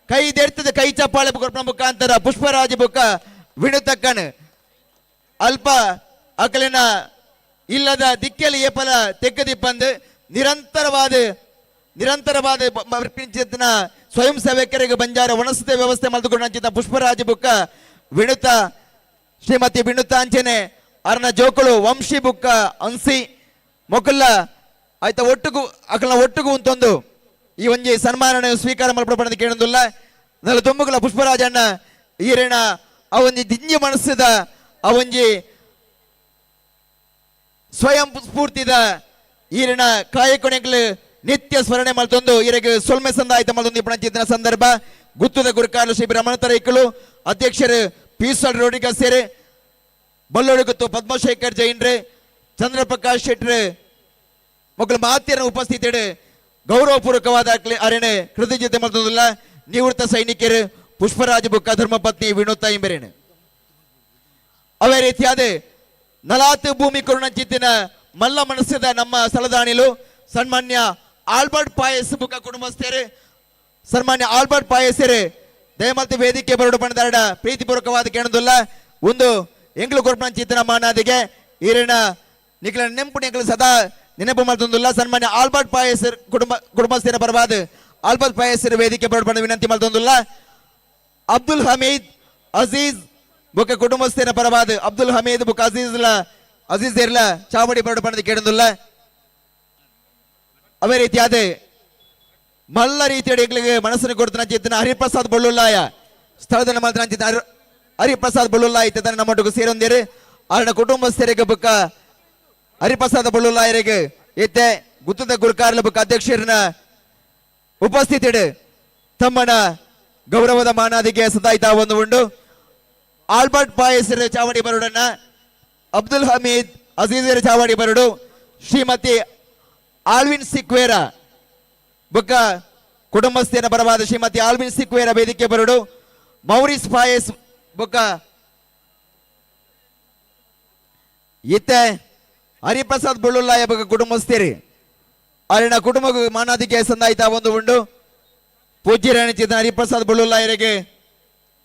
ಕೈ ದೆರ್ತದೆ ಕೈ ಚಪ್ಪಾಳೆ ಕೊರ್ಪನ ಮುಖಾಂತರ ಪುಷ್ಪರಾಜ ಬುಕ್ಕ ವಿನುತಕ್ಕನ್ ಅಲ್ಪ ಅಕಲಿನ ಇಲ್ಲದ ದಿಕ್ಕೆಲಿ ಏಪಲ ತೆಕ್ಕದಿಪ್ಪಂದು ನಿರಂತರವಾದ ನಿರಂತರವಾದ ಪಿಂಚಿತ್ನ ಸ್ವಯಂ ಸೇವಕರಿಗೆ ಬಂಜಾರ ವನಸ್ತೆ ವ್ಯವಸ್ಥೆ ಮಲ್ದುಕೊಂಡ ಪುಷ್ಪರಾಜ ಬುಕ್ಕ ವಿನುತ ಶ್ರೀಮತಿ ವಿನುತ ಅಂಚನೆ ಅರ್ನ ಜೋಕುಳು ವಂಶಿ ಬುಕ್ಕ ಅನ್ಸಿ ಮೊಕುಲ್ಲ ಆಯ್ತ ಒಟ್ಟುಗು ಅಕಲ್ನ ಒಟ್ಟುಗು ಉಂತೊಂದು ಈ ಒಂಜಿ ಸನ್ಮಾನನೆ ಸ್ವೀಕಾರ ಮಲ್ಪಡ ಕೇಳೊಂದುಲ್ಲ. ನಲ್ಲ ತುಂಬುಗುಲ ಪುಷ್ಪರಾಜಣ್ಣ ಈರೇಣ ಆ ಒಂಜಿ ದಿಂಜಿ ಮನಸ್ಸದ ಆ ಒಂಜಿ ಸ್ವಯಂ ಸ್ಫೂರ್ತಿದ ಈರಿನ ಕಾಯಕೊನೆಗ್ಲು ನಿತ್ಯ ಸ್ಮರಣೆ ಮಲ್ತೊಂದು ಈರೆಗ್ ಸೊಲ್ಮೆ ಸಂದಾಯ್ತ ಮಲ್ತೊಂದು ಇಪ್ಪಣಂಚಿತ್ತಿನ ಸಂದರ್ಭ ಗುತ್ತದ ಗುರುಕಾಲು ಶ್ರೀ ರಮಣತರೈಕಲು ಅಧ್ಯಕ್ಷರು ಪೀಸಲ್ ರೋಡಿಗ ಸೇರೆ ಬಲ್ಲೋಡಿ ಗುತ್ತು ಪದ್ಮಶೇಖರ್ ಜೈನ್ರೆ ಚಂದ್ರಪ್ರಕಾಶ್ ಶೆಟ್ರೆ ಮಕ್ಕಳು ಮಾತಿನ ಉಪಸ್ಥಿತಿಯಡು ಗೌರವಪೂರ್ವಕವಾದ ಅರಣೆ ಕೃತಜ್ಞತೆ ಮಲ್ತೊಂದಿಲ್ಲ ನಿವೃತ್ತ ಸೈನಿಕರು ಪುಷ್ಪರಾಜ ಬುಕ್ಕ ಧರ್ಮಪತ್ನಿ ವಿನೋದ ಇಂಬರೇನು. ಅವೇ ರೀತಿಯಾದ ನಲಾತು ಭೂಮಿ ಕರುಣಂಚಿತ್ತಿನ ಮಲ್ಲ ಮನಸ್ಸದ ನಮ್ಮ ಸ್ಥಳದಾಣಿಲು ಸನ್ಮಾನ್ಯ ಆಲ್ಬರ್ಟ್ ಪಾಯಸ್ ಬುಕ್ಕ ಕುಟುಂಬಸ್ಥರು ಸನ್ಮಾನ್ಯ ಆಲ್ಬರ್ಟ್ ಪಾಯಸರು ದಯಮಲ್ತಿ ವೇದಿಕೆ ಬರಡು ಪಣದಾರಡ ಪ್ರೀತಿಪೂರ್ವಕವಾದ ಕೇಳೋದಿಲ್ಲ. ಒಂದು ಎಂಗ್ಲು ಕೊರ್ಪಣಂಚಿತ್ತಿನ ಮಾನಾದಿಗೆ ಈರಿನ ನಿಖಲ ನೆಂಪು ನಿಖಲು ಸದಾ ನೆನಪು ಮಾಡ್ತೊಂದಿಲ್ಲ. ಸನ್ಮಾನ್ಯ ಆಲ್ಬರ್ಟ್ ಪಾಯಸ್ ಕುಟುಂಬ ಕುಟುಂಬಸ್ಥರ ಪರವಾದ ಆಲ್ಬರ್ಟ್ ಪಾಯಸರ ವೇದಿಕೆ ಬರಡು ಪಣ ವಿನಂತಿ ಮಾಡ್ತೊಂದಿಲ್ಲ. ಅಬ್ದುಲ್ ಹಮೀದ್ ಅಜೀಜ್ ಬುಕ್ಕ ಕುಟುಂಬಸ್ಥರ ಪರವಾದ ಅಬ್ದುಲ್ ಹಮೀದ್ ಬುಕ್ ಅಜೀಜ್ ಅಜೀಜ್ ಇರ್ಲ ಚಾವಡಿ ಬರಡು ಪಣದ ಕೇಳೊಂದಿಲ್ಲ. ಅವೇ ರೀತಿಯಾದ ಮಲ್ಲ ರೀತಿಯ ಮನಸ್ಸನ್ನು ಕೊಡ್ತಾನ ಚೇತನ ಹರಿಪ್ರಸಾದ್ ಬಳ್ಳುಲ್ಲಾಯ ಸ್ಥಳದ ಮಾತ್ರ ಹರಿಪ್ರಸಾದ್ ಬಳ್ಳುಲ್ಲಾಯ ಇತ್ತ ನಮ್ಮೊಟ್ಟಿಗೆ ಸೇರೊಂದಿರು ಅವರ ಕುಟುಂಬಸ್ಥರಿಗೆ ಬುಕ್ಕ ಹರಿಪ್ರಸಾದ ಬಳ್ಳುಲ್ಲಾಯರಿಗೆ ಇತ್ತೆ ಗುತ್ತದ ಗುರುಕಾರ್ಲ ಬುಕ್ಕ ಅಧ್ಯಕ್ಷರನ್ನ ಉಪಸ್ಥಿತಿಡು ತಮ್ಮನ ಗೌರವದ ಮಾನಾದಿಗೆ ಸದಾಯ್ತಾ ಒಂದು ಉಂಡು. ಆಲ್ಬರ್ಟ್ ಪಾಯಸರ ಚಾವಡಿ ಬರುಡನ್ನ ಅಬ್ದುಲ್ ಹಮೀದ್ ಅಜೀಜರ ಚಾವಡಿ ಬರುಡು ಶ್ರೀಮತಿ ಆಲ್ವಿನ್ ಸಿಕ್ವೇರ ಬುಕ್ಕ ಕುಟುಂಬಸ್ಥರ ಪರವಾದ ಶ್ರೀಮತಿ ಆಲ್ವಿನ್ ಸಿಕ್ವೇರ ವೇದಿಕೆ ಬರುಡು. ಮೌರಿಸ್ ಪಾಯಸ್ ಬೊಕ್ಕ ಇತ್ತೆ ಹರಿಪ್ರಸಾದ್ ಬೊಳ್ಳುಲ್ಲಾಯ ಬೊಕ್ಕ ಕುಟುಂಬಸ್ಥರು ಅರಿನ ಕುಟುಂಬ ಮಾನಾದಿಕೆ ಸಂದಾಯ್ತಾ ಒಂದು ಉಂಡು. ಪೂಜ್ಯರಾಣಿ ಚೇತನ ಹರಿಪ್ರಸಾದ್ ಬೊಳ್ಳುಲ್ಲಾಯರಿಗೆ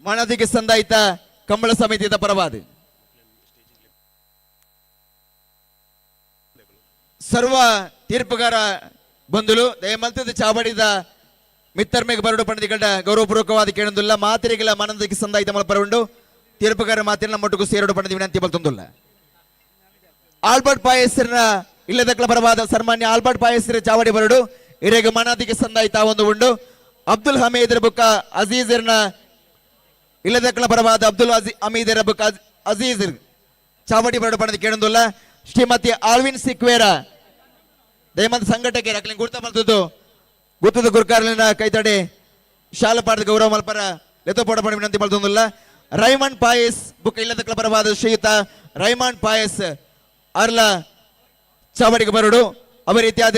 ಮಾನಾದಿಕೆ ಸಂದಾಯ್ತ ಕಂಬಳ ಸಮಿತಿಯ ಪರವಾದ. ಸರ್ವ ತೀರ್ಪುಗಾರ ಬಂಧುಲು ದಯಮಲ್ತದ ಚಾವಡಿದ ಮಿತ್ತರ್ಮೆಗೆ ಬರಡು ಪಂಡಿತ ಗೌರವಪೂರ್ವಕವಾದ ಕೇಳೊಂದುಲ್ಲ. ಮಾತೆರಿಗೆಲ್ಲ ಮಾನದಿಗೆ ಸಂದಾಯ್ತ ಮಲ್ಪರ ಉಂಡು. ತೀರ್ಪುಗಾರ ಮಾತಿನ ಮೊಟ್ಟುಕು ಸೇರಡು ಪಂಡಿತ ವಿನಂತಿ ಬಲ್ತೊಂದುಲ್ಲ. ಆಲ್ಬರ್ಟ್ ಪಾಯಸ್ರನ ಇಲ್ಲದಕ್ಕಲ ಪರವಾದ ಸನ್ಮಾನ್ಯ ಆಲ್ಬರ್ಟ್ ಪಾಯಸ್ರ ಚಾವಡಿ ಬರಡು ಇರೆಗೆ ಮಾನಾದಿಗೆ ಸಂದಾಯ್ತ ಒಂದು ಉಂಡು. ಅಬ್ದುಲ್ ಹಮೀದ್ ಬುಕ್ಕ ಅಜೀಜರ್ನ ಇಲ್ಲದಕ್ಕಲ ಪರವಾದ ಅಬ್ದುಲ್ ಹಮೀದ್ ಬುಕ್ಕ ಅಜೀಜ್ ಚಾವಡಿ ಬರಡು ಪಂಡಿತ ಕೇಳೊಂದುಲ್ಲ. ಶ್ರೀಮತಿ ಆಲ್ವಿನ್ ಸಿಕ್ವೇರ ದಯಮಂತ ಸಂಘಟಕರು ಅಕ್ಲಿನ ಗುರ್ತ ಮಲ್ತದ್ದು ಗುತ್ತದ ಗುರ್ಕಾರ್ಲಿನ ಕೈತಡೆ ಶಾಲ ಪಾಡದ ಗೌರವ ಮಲ್ಪರ ಲೆತ್ತೋಪೋಡ ಪಡ ವಿನಂತಿ ಮಲ್ತೊಂದುಲ್ಲ. ರೈಮಂಡ್ ಪಾಯಸ್ ಬುಕ್ಕ ಇಲ್ಲದಕ್ಕಲ ಪರವಾದ ಶ್ರೀಯುತ ರೈಮಂಡ್ ಪಾಯಸ್ ಅರ್ಲ ಚಾವಡಿಗೆ ಬರಡು. ಅವ ರೀತಿಯಾದ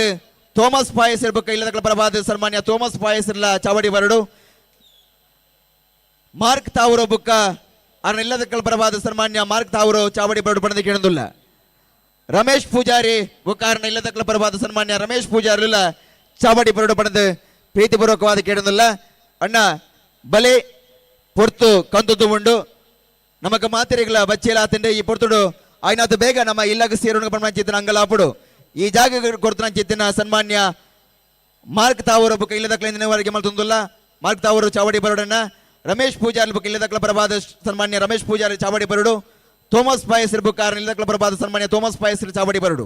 ಥೋಮಸ್ ಪಾಯಸ್ ಬುಕ್ಕ ಇಲ್ಲದಕ್ಕಲ ಪರವಾದ ಸನ್ಮಾನ್ಯ ಥೋಮಸ್ ಪಾಯಸ್ ಇರ್ಲ ಚಾವಡಿ ಬರಡು. ಮಾರ್ಕ್ ತಾವೂರು ಬುಕ್ಕ ಅರ್ನ ಇಲ್ಲದಕ್ಕಲ ಪರವಾದ ಸನ್ಮಾನ್ಯ ಮಾರ್ಕ್ ತಾವೂರು ಚಾವಡಿ ಬರಡು ಪಡೆದ ಕೇಳೊಂದುಲ್ಲ. ರಮೇಶ್ ಪೂಜಾರಿ ಬುಕ್ಕಾರನ ಇಲ್ಲದಕ್ಕಲ ಪರವಾದ ಸನ್ಮಾನ್ಯ ರಮೇಶ್ ಪೂಜಾರಿ ಚಾವಡಿ ಬರಡು ಪಡೆದು ಪ್ರೀತಿಪೂರ್ವಕವಾದ ಕೇಳೊಂದುಲ್ಲ. ಅಣ್ಣ ಬಲೆ ಪೊರ್ತು ಕಂತದ್ದು ಉಂಡು. ನಮಕ ಮಾತೆರಿಗಳ ಬಚ್ಚೇಲ ಆತಂಡೆ ಈ ಪೊರ್ತುಡು ಆಯ್ನಾತು ಬೇಗ ನಮ್ಮ ಇಲ್ಲಗ ಸೇರೋಣ ಪಂಚಿತ್ತಿನ ಅಂಗಲಾಪುಡು ಈ ಜಾಗ ಕೊಡ್ತನ ಚಿತ್ತಿನ ಸನ್ಮಾನ್ಯ ಮಾರ್ಕ್ ತಾವೂರು ಬುಕ್ಕ ಇಲ್ಲದಕ್ಕಲ ಮಲ್ತೊಂದುಲ್ಲ. ಮಾರ್ಕ್ ತಾವೂರು ಚಾವಡಿ ಬರಡನ್ನ ರಮೇಶ್ ಪೂಜಾರಿ ಬುಕ್ಕ ಇಲ್ಲದಕ್ಕಲ ಪರವಾದ ಸನ್ಮಾನ್ಯ ರಮೇಶ್ ಪೂಜಾರಿ ಚಾವಡಿ ಬರಡು. ಥೋಮಸ್ ಪಾಯಸ್ ಬುಕ್ಕ ಇಲ್ಲದಕ್ಕಲ ಪರವಾದ ಸನ್ಮಾನ್ಯ ಥೋಮಸ್ ಪಾಯಸ್ ಚಾವಡಿ ಬರಡು.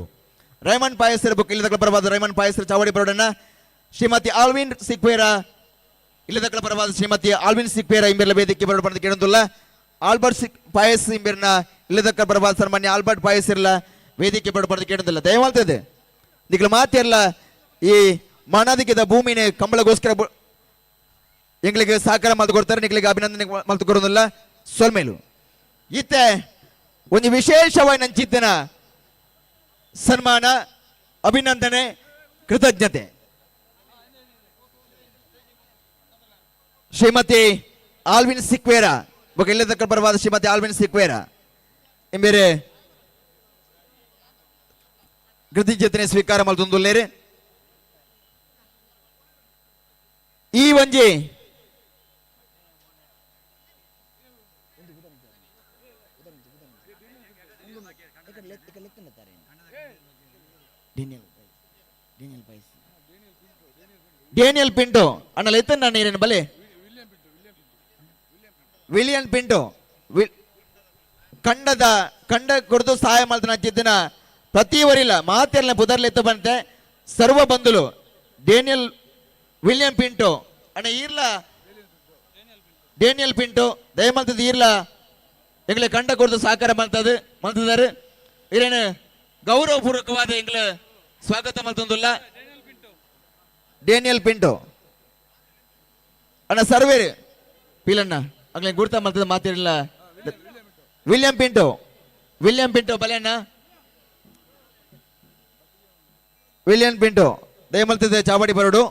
ರೈಮನ್ ಪಾಯಸ್ ಬುಕ್ಕ ಇಲ್ಲದಕ್ಕಲ ಪರವಾದ ರೈಮನ್ ಪಾಯಸ್ ಚಾವಡಿ ಬರಡನ್ನ ಶ್ರೀಮತಿ ಆಲ್ವಿನ್ ಸಿಕ್ವೇರ ಇಲ್ಲದಕ್ಕಲ ಪರವಾದ ಶ್ರೀಮತಿ ಆಲ್ವಿನ್ ಸಿಕ್ವೇರ ಇಂಬೆರ್ಲ ವೇದಿಕೆ ಬರಡು ಪಡೆದು ಕೇಳೊಂದುಲ್ಲ. ಆಲ್ಬರ್ಟ್ ಸಿಕ್ ಪಾಯಸ್ ಇಂಬೆರ್ನ ಇಲ್ಲದಕ್ಕ ಪರವಾದ ಸನ್ಮಾನ್ಯ ಆಲ್ಬರ್ಟ್ ಪಾಯಸ್ ಇರಲ ವೇದಿಕೆ ಬರಡು ಪಡೆದು ಕೇಳೊಂದಿಲ್ಲ. ದಯಮಾಲ್ತದೆ ನಿಗ್ಲ ಮಾತಿರಲ್ಲ ಈ ಮಾನಾದಿಕದ ಭೂಮಿನೇ ಕಂಬಳಗೋಸ್ಕರ ಎಂಗ್ಲಿಗೆ ಸಹಕಾರ ಮಲ್ತು ಕೊಡ್ತಾರೆ. ನಿಗ್ಲಿಗೆ ಅಭಿನಂದನೆ ಮಲ್ತು ಕೊಡೋದಿಲ್ಲ ಸೊಲ್ಮೇಲು. ಇತ್ತೆ ಒಂದು ವಿಶೇಷವಾಗಿ ನಂಚಿತ್ತಿನ ಸನ್ಮಾನ, ಅಭಿನಂದನೆ, ಕೃತಜ್ಞತೆ. ಶ್ರೀಮತಿ ಆಲ್ವಿನ್ ಸಿಕ್ವೇರ ಬೊಕ ಇಲ್ಲದಕ್ಕ ಪರವಾದ ಶ್ರೀಮತಿ ಆಲ್ವಿನ್ ಸಿಕ್ವೇರ ಇಂಬೇರೆ ಕೃತಜ್ಞತೆ ಸ್ವೀಕಾರ ಮಲ್ತೊಂದುಲ್ಲೇರು. ಈ ಒಂಜಿ ಡೇನಿಯಲ್ ಪಿಂಟೋ ಅಣ್ಣ ಲೆತ್ತನ್ನ ನೀರಿನ ಬಲೆ ವಿಲಿಯನ್ ಪಿಂಟೋ ಕಂಡದ ಕಂಡ ಕೊಡ್ದು ಸಹಾಯ ಮಾಡ್ತಾನ ಚಿತ್ತಿನ ಪ್ರತಿ ವರಿಲ ಮಾತೆಲ್ಲ ಪುದರ್ಲೆತ್ತ ಬಂತೆ ಸರ್ವ ಬಂಧುಲು ಡೇನಿಯಲ್ ವಿಲಿಯಂ ಪಿಂಟೋ ಅಣ್ಣ ಈರ್ಲ ಡೇನಿಯಲ್ ಪಿಂಟೋ ದಯಮಲ್ತದ ಈರ್ಲ ಎಂಗ್ಲೆ ಕಂಡ ಕೊಡ್ದು ಸಹಕಾರ ಮಾಡ್ತದೆ ಮಲ್ತದಾರು. ಇರೇನು ಗೌರವಪೂರ್ವಕವಾದ ಎಂಗ್ಲ ಸ್ವಾಗತ ಮಲ್ತೊಂದುಲ್ಲ. ಡೇನಿಯಲ್ ಪಿಂಟೋ ಅಣ್ಣ ಸರ್ವೇರು ಪೀಲಣ್ಣ ಅಗ್ಲೆ ಗುರ್ತ ಮಲ್ತದ ಮಾತಿರಲ್ಲ. ವಿಲಿಯಂ ಪಿಂಟೋ, ವಿಲಿಯಂ ಪಿಂಟೋ ಬಲೆ ಅಣ್ಣ. ವಿಲಿಯಂ ಪಿಂಟೋ ದಯಮಲ್ತದೆ ಚಾವಡಿ ಬರಡು.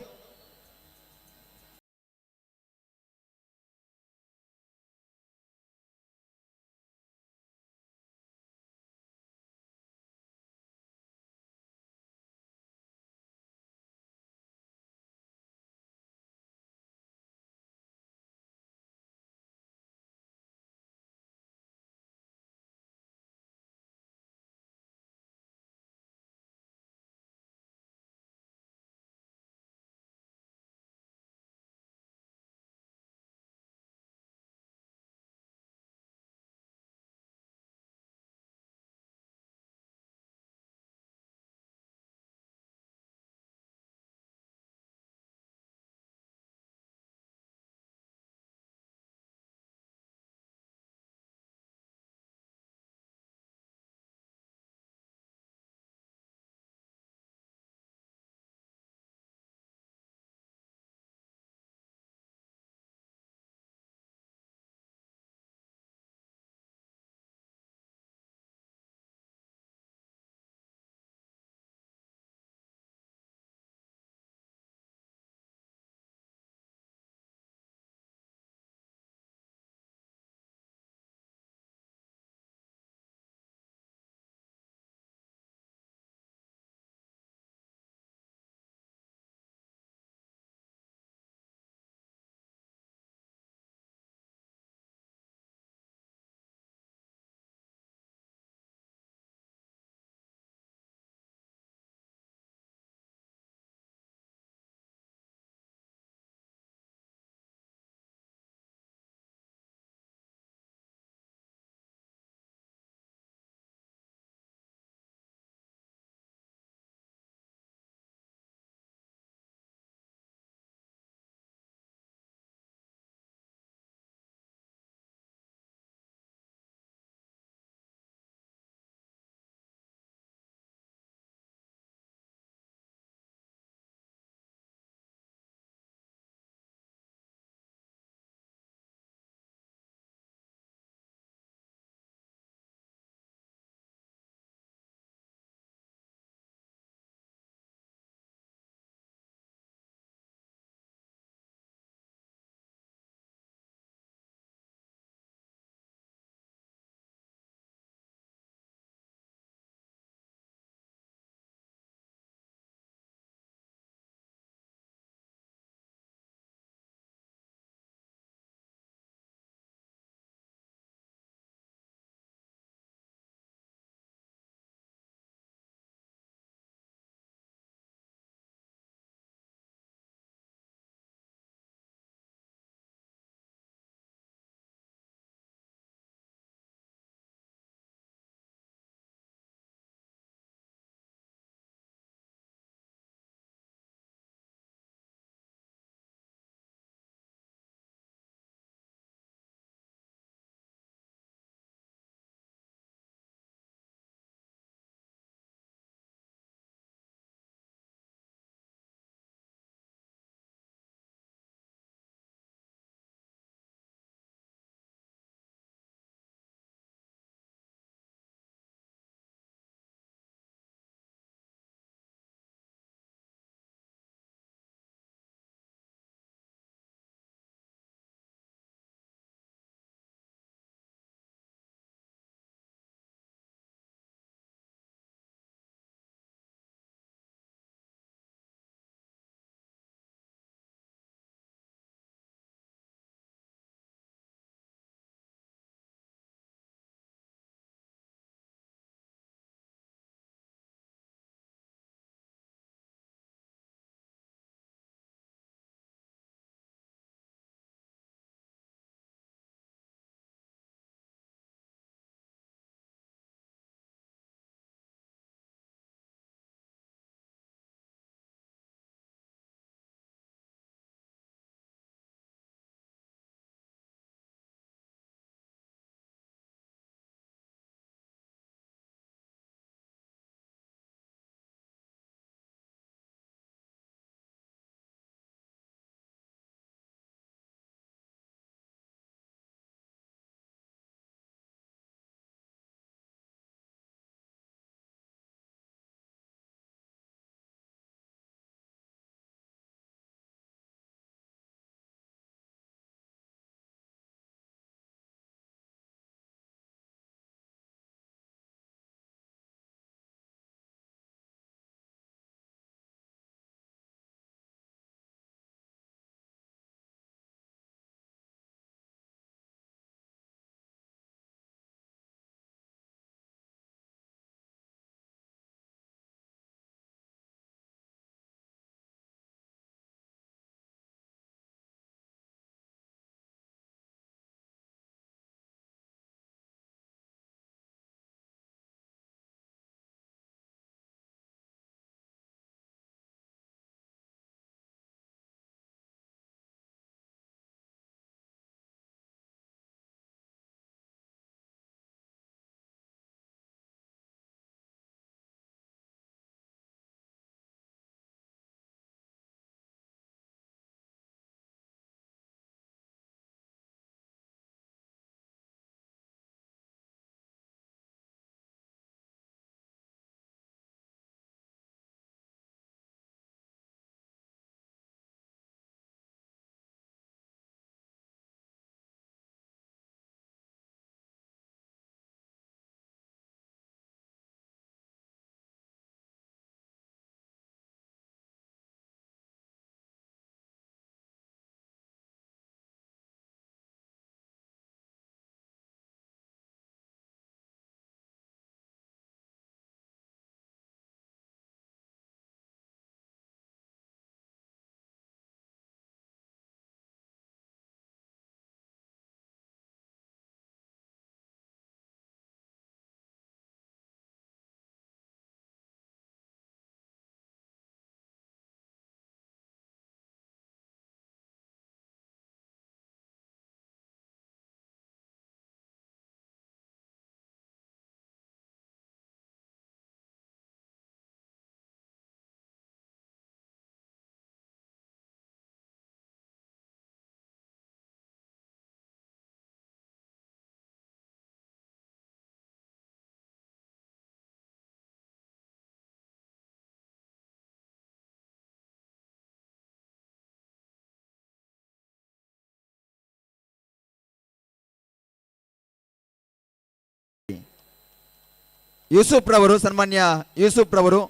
ಯೂಸುಫ್ ರವರು, ಸನ್ಮಾನ್ಯ ಯೂಸುಫ್ ರವರು,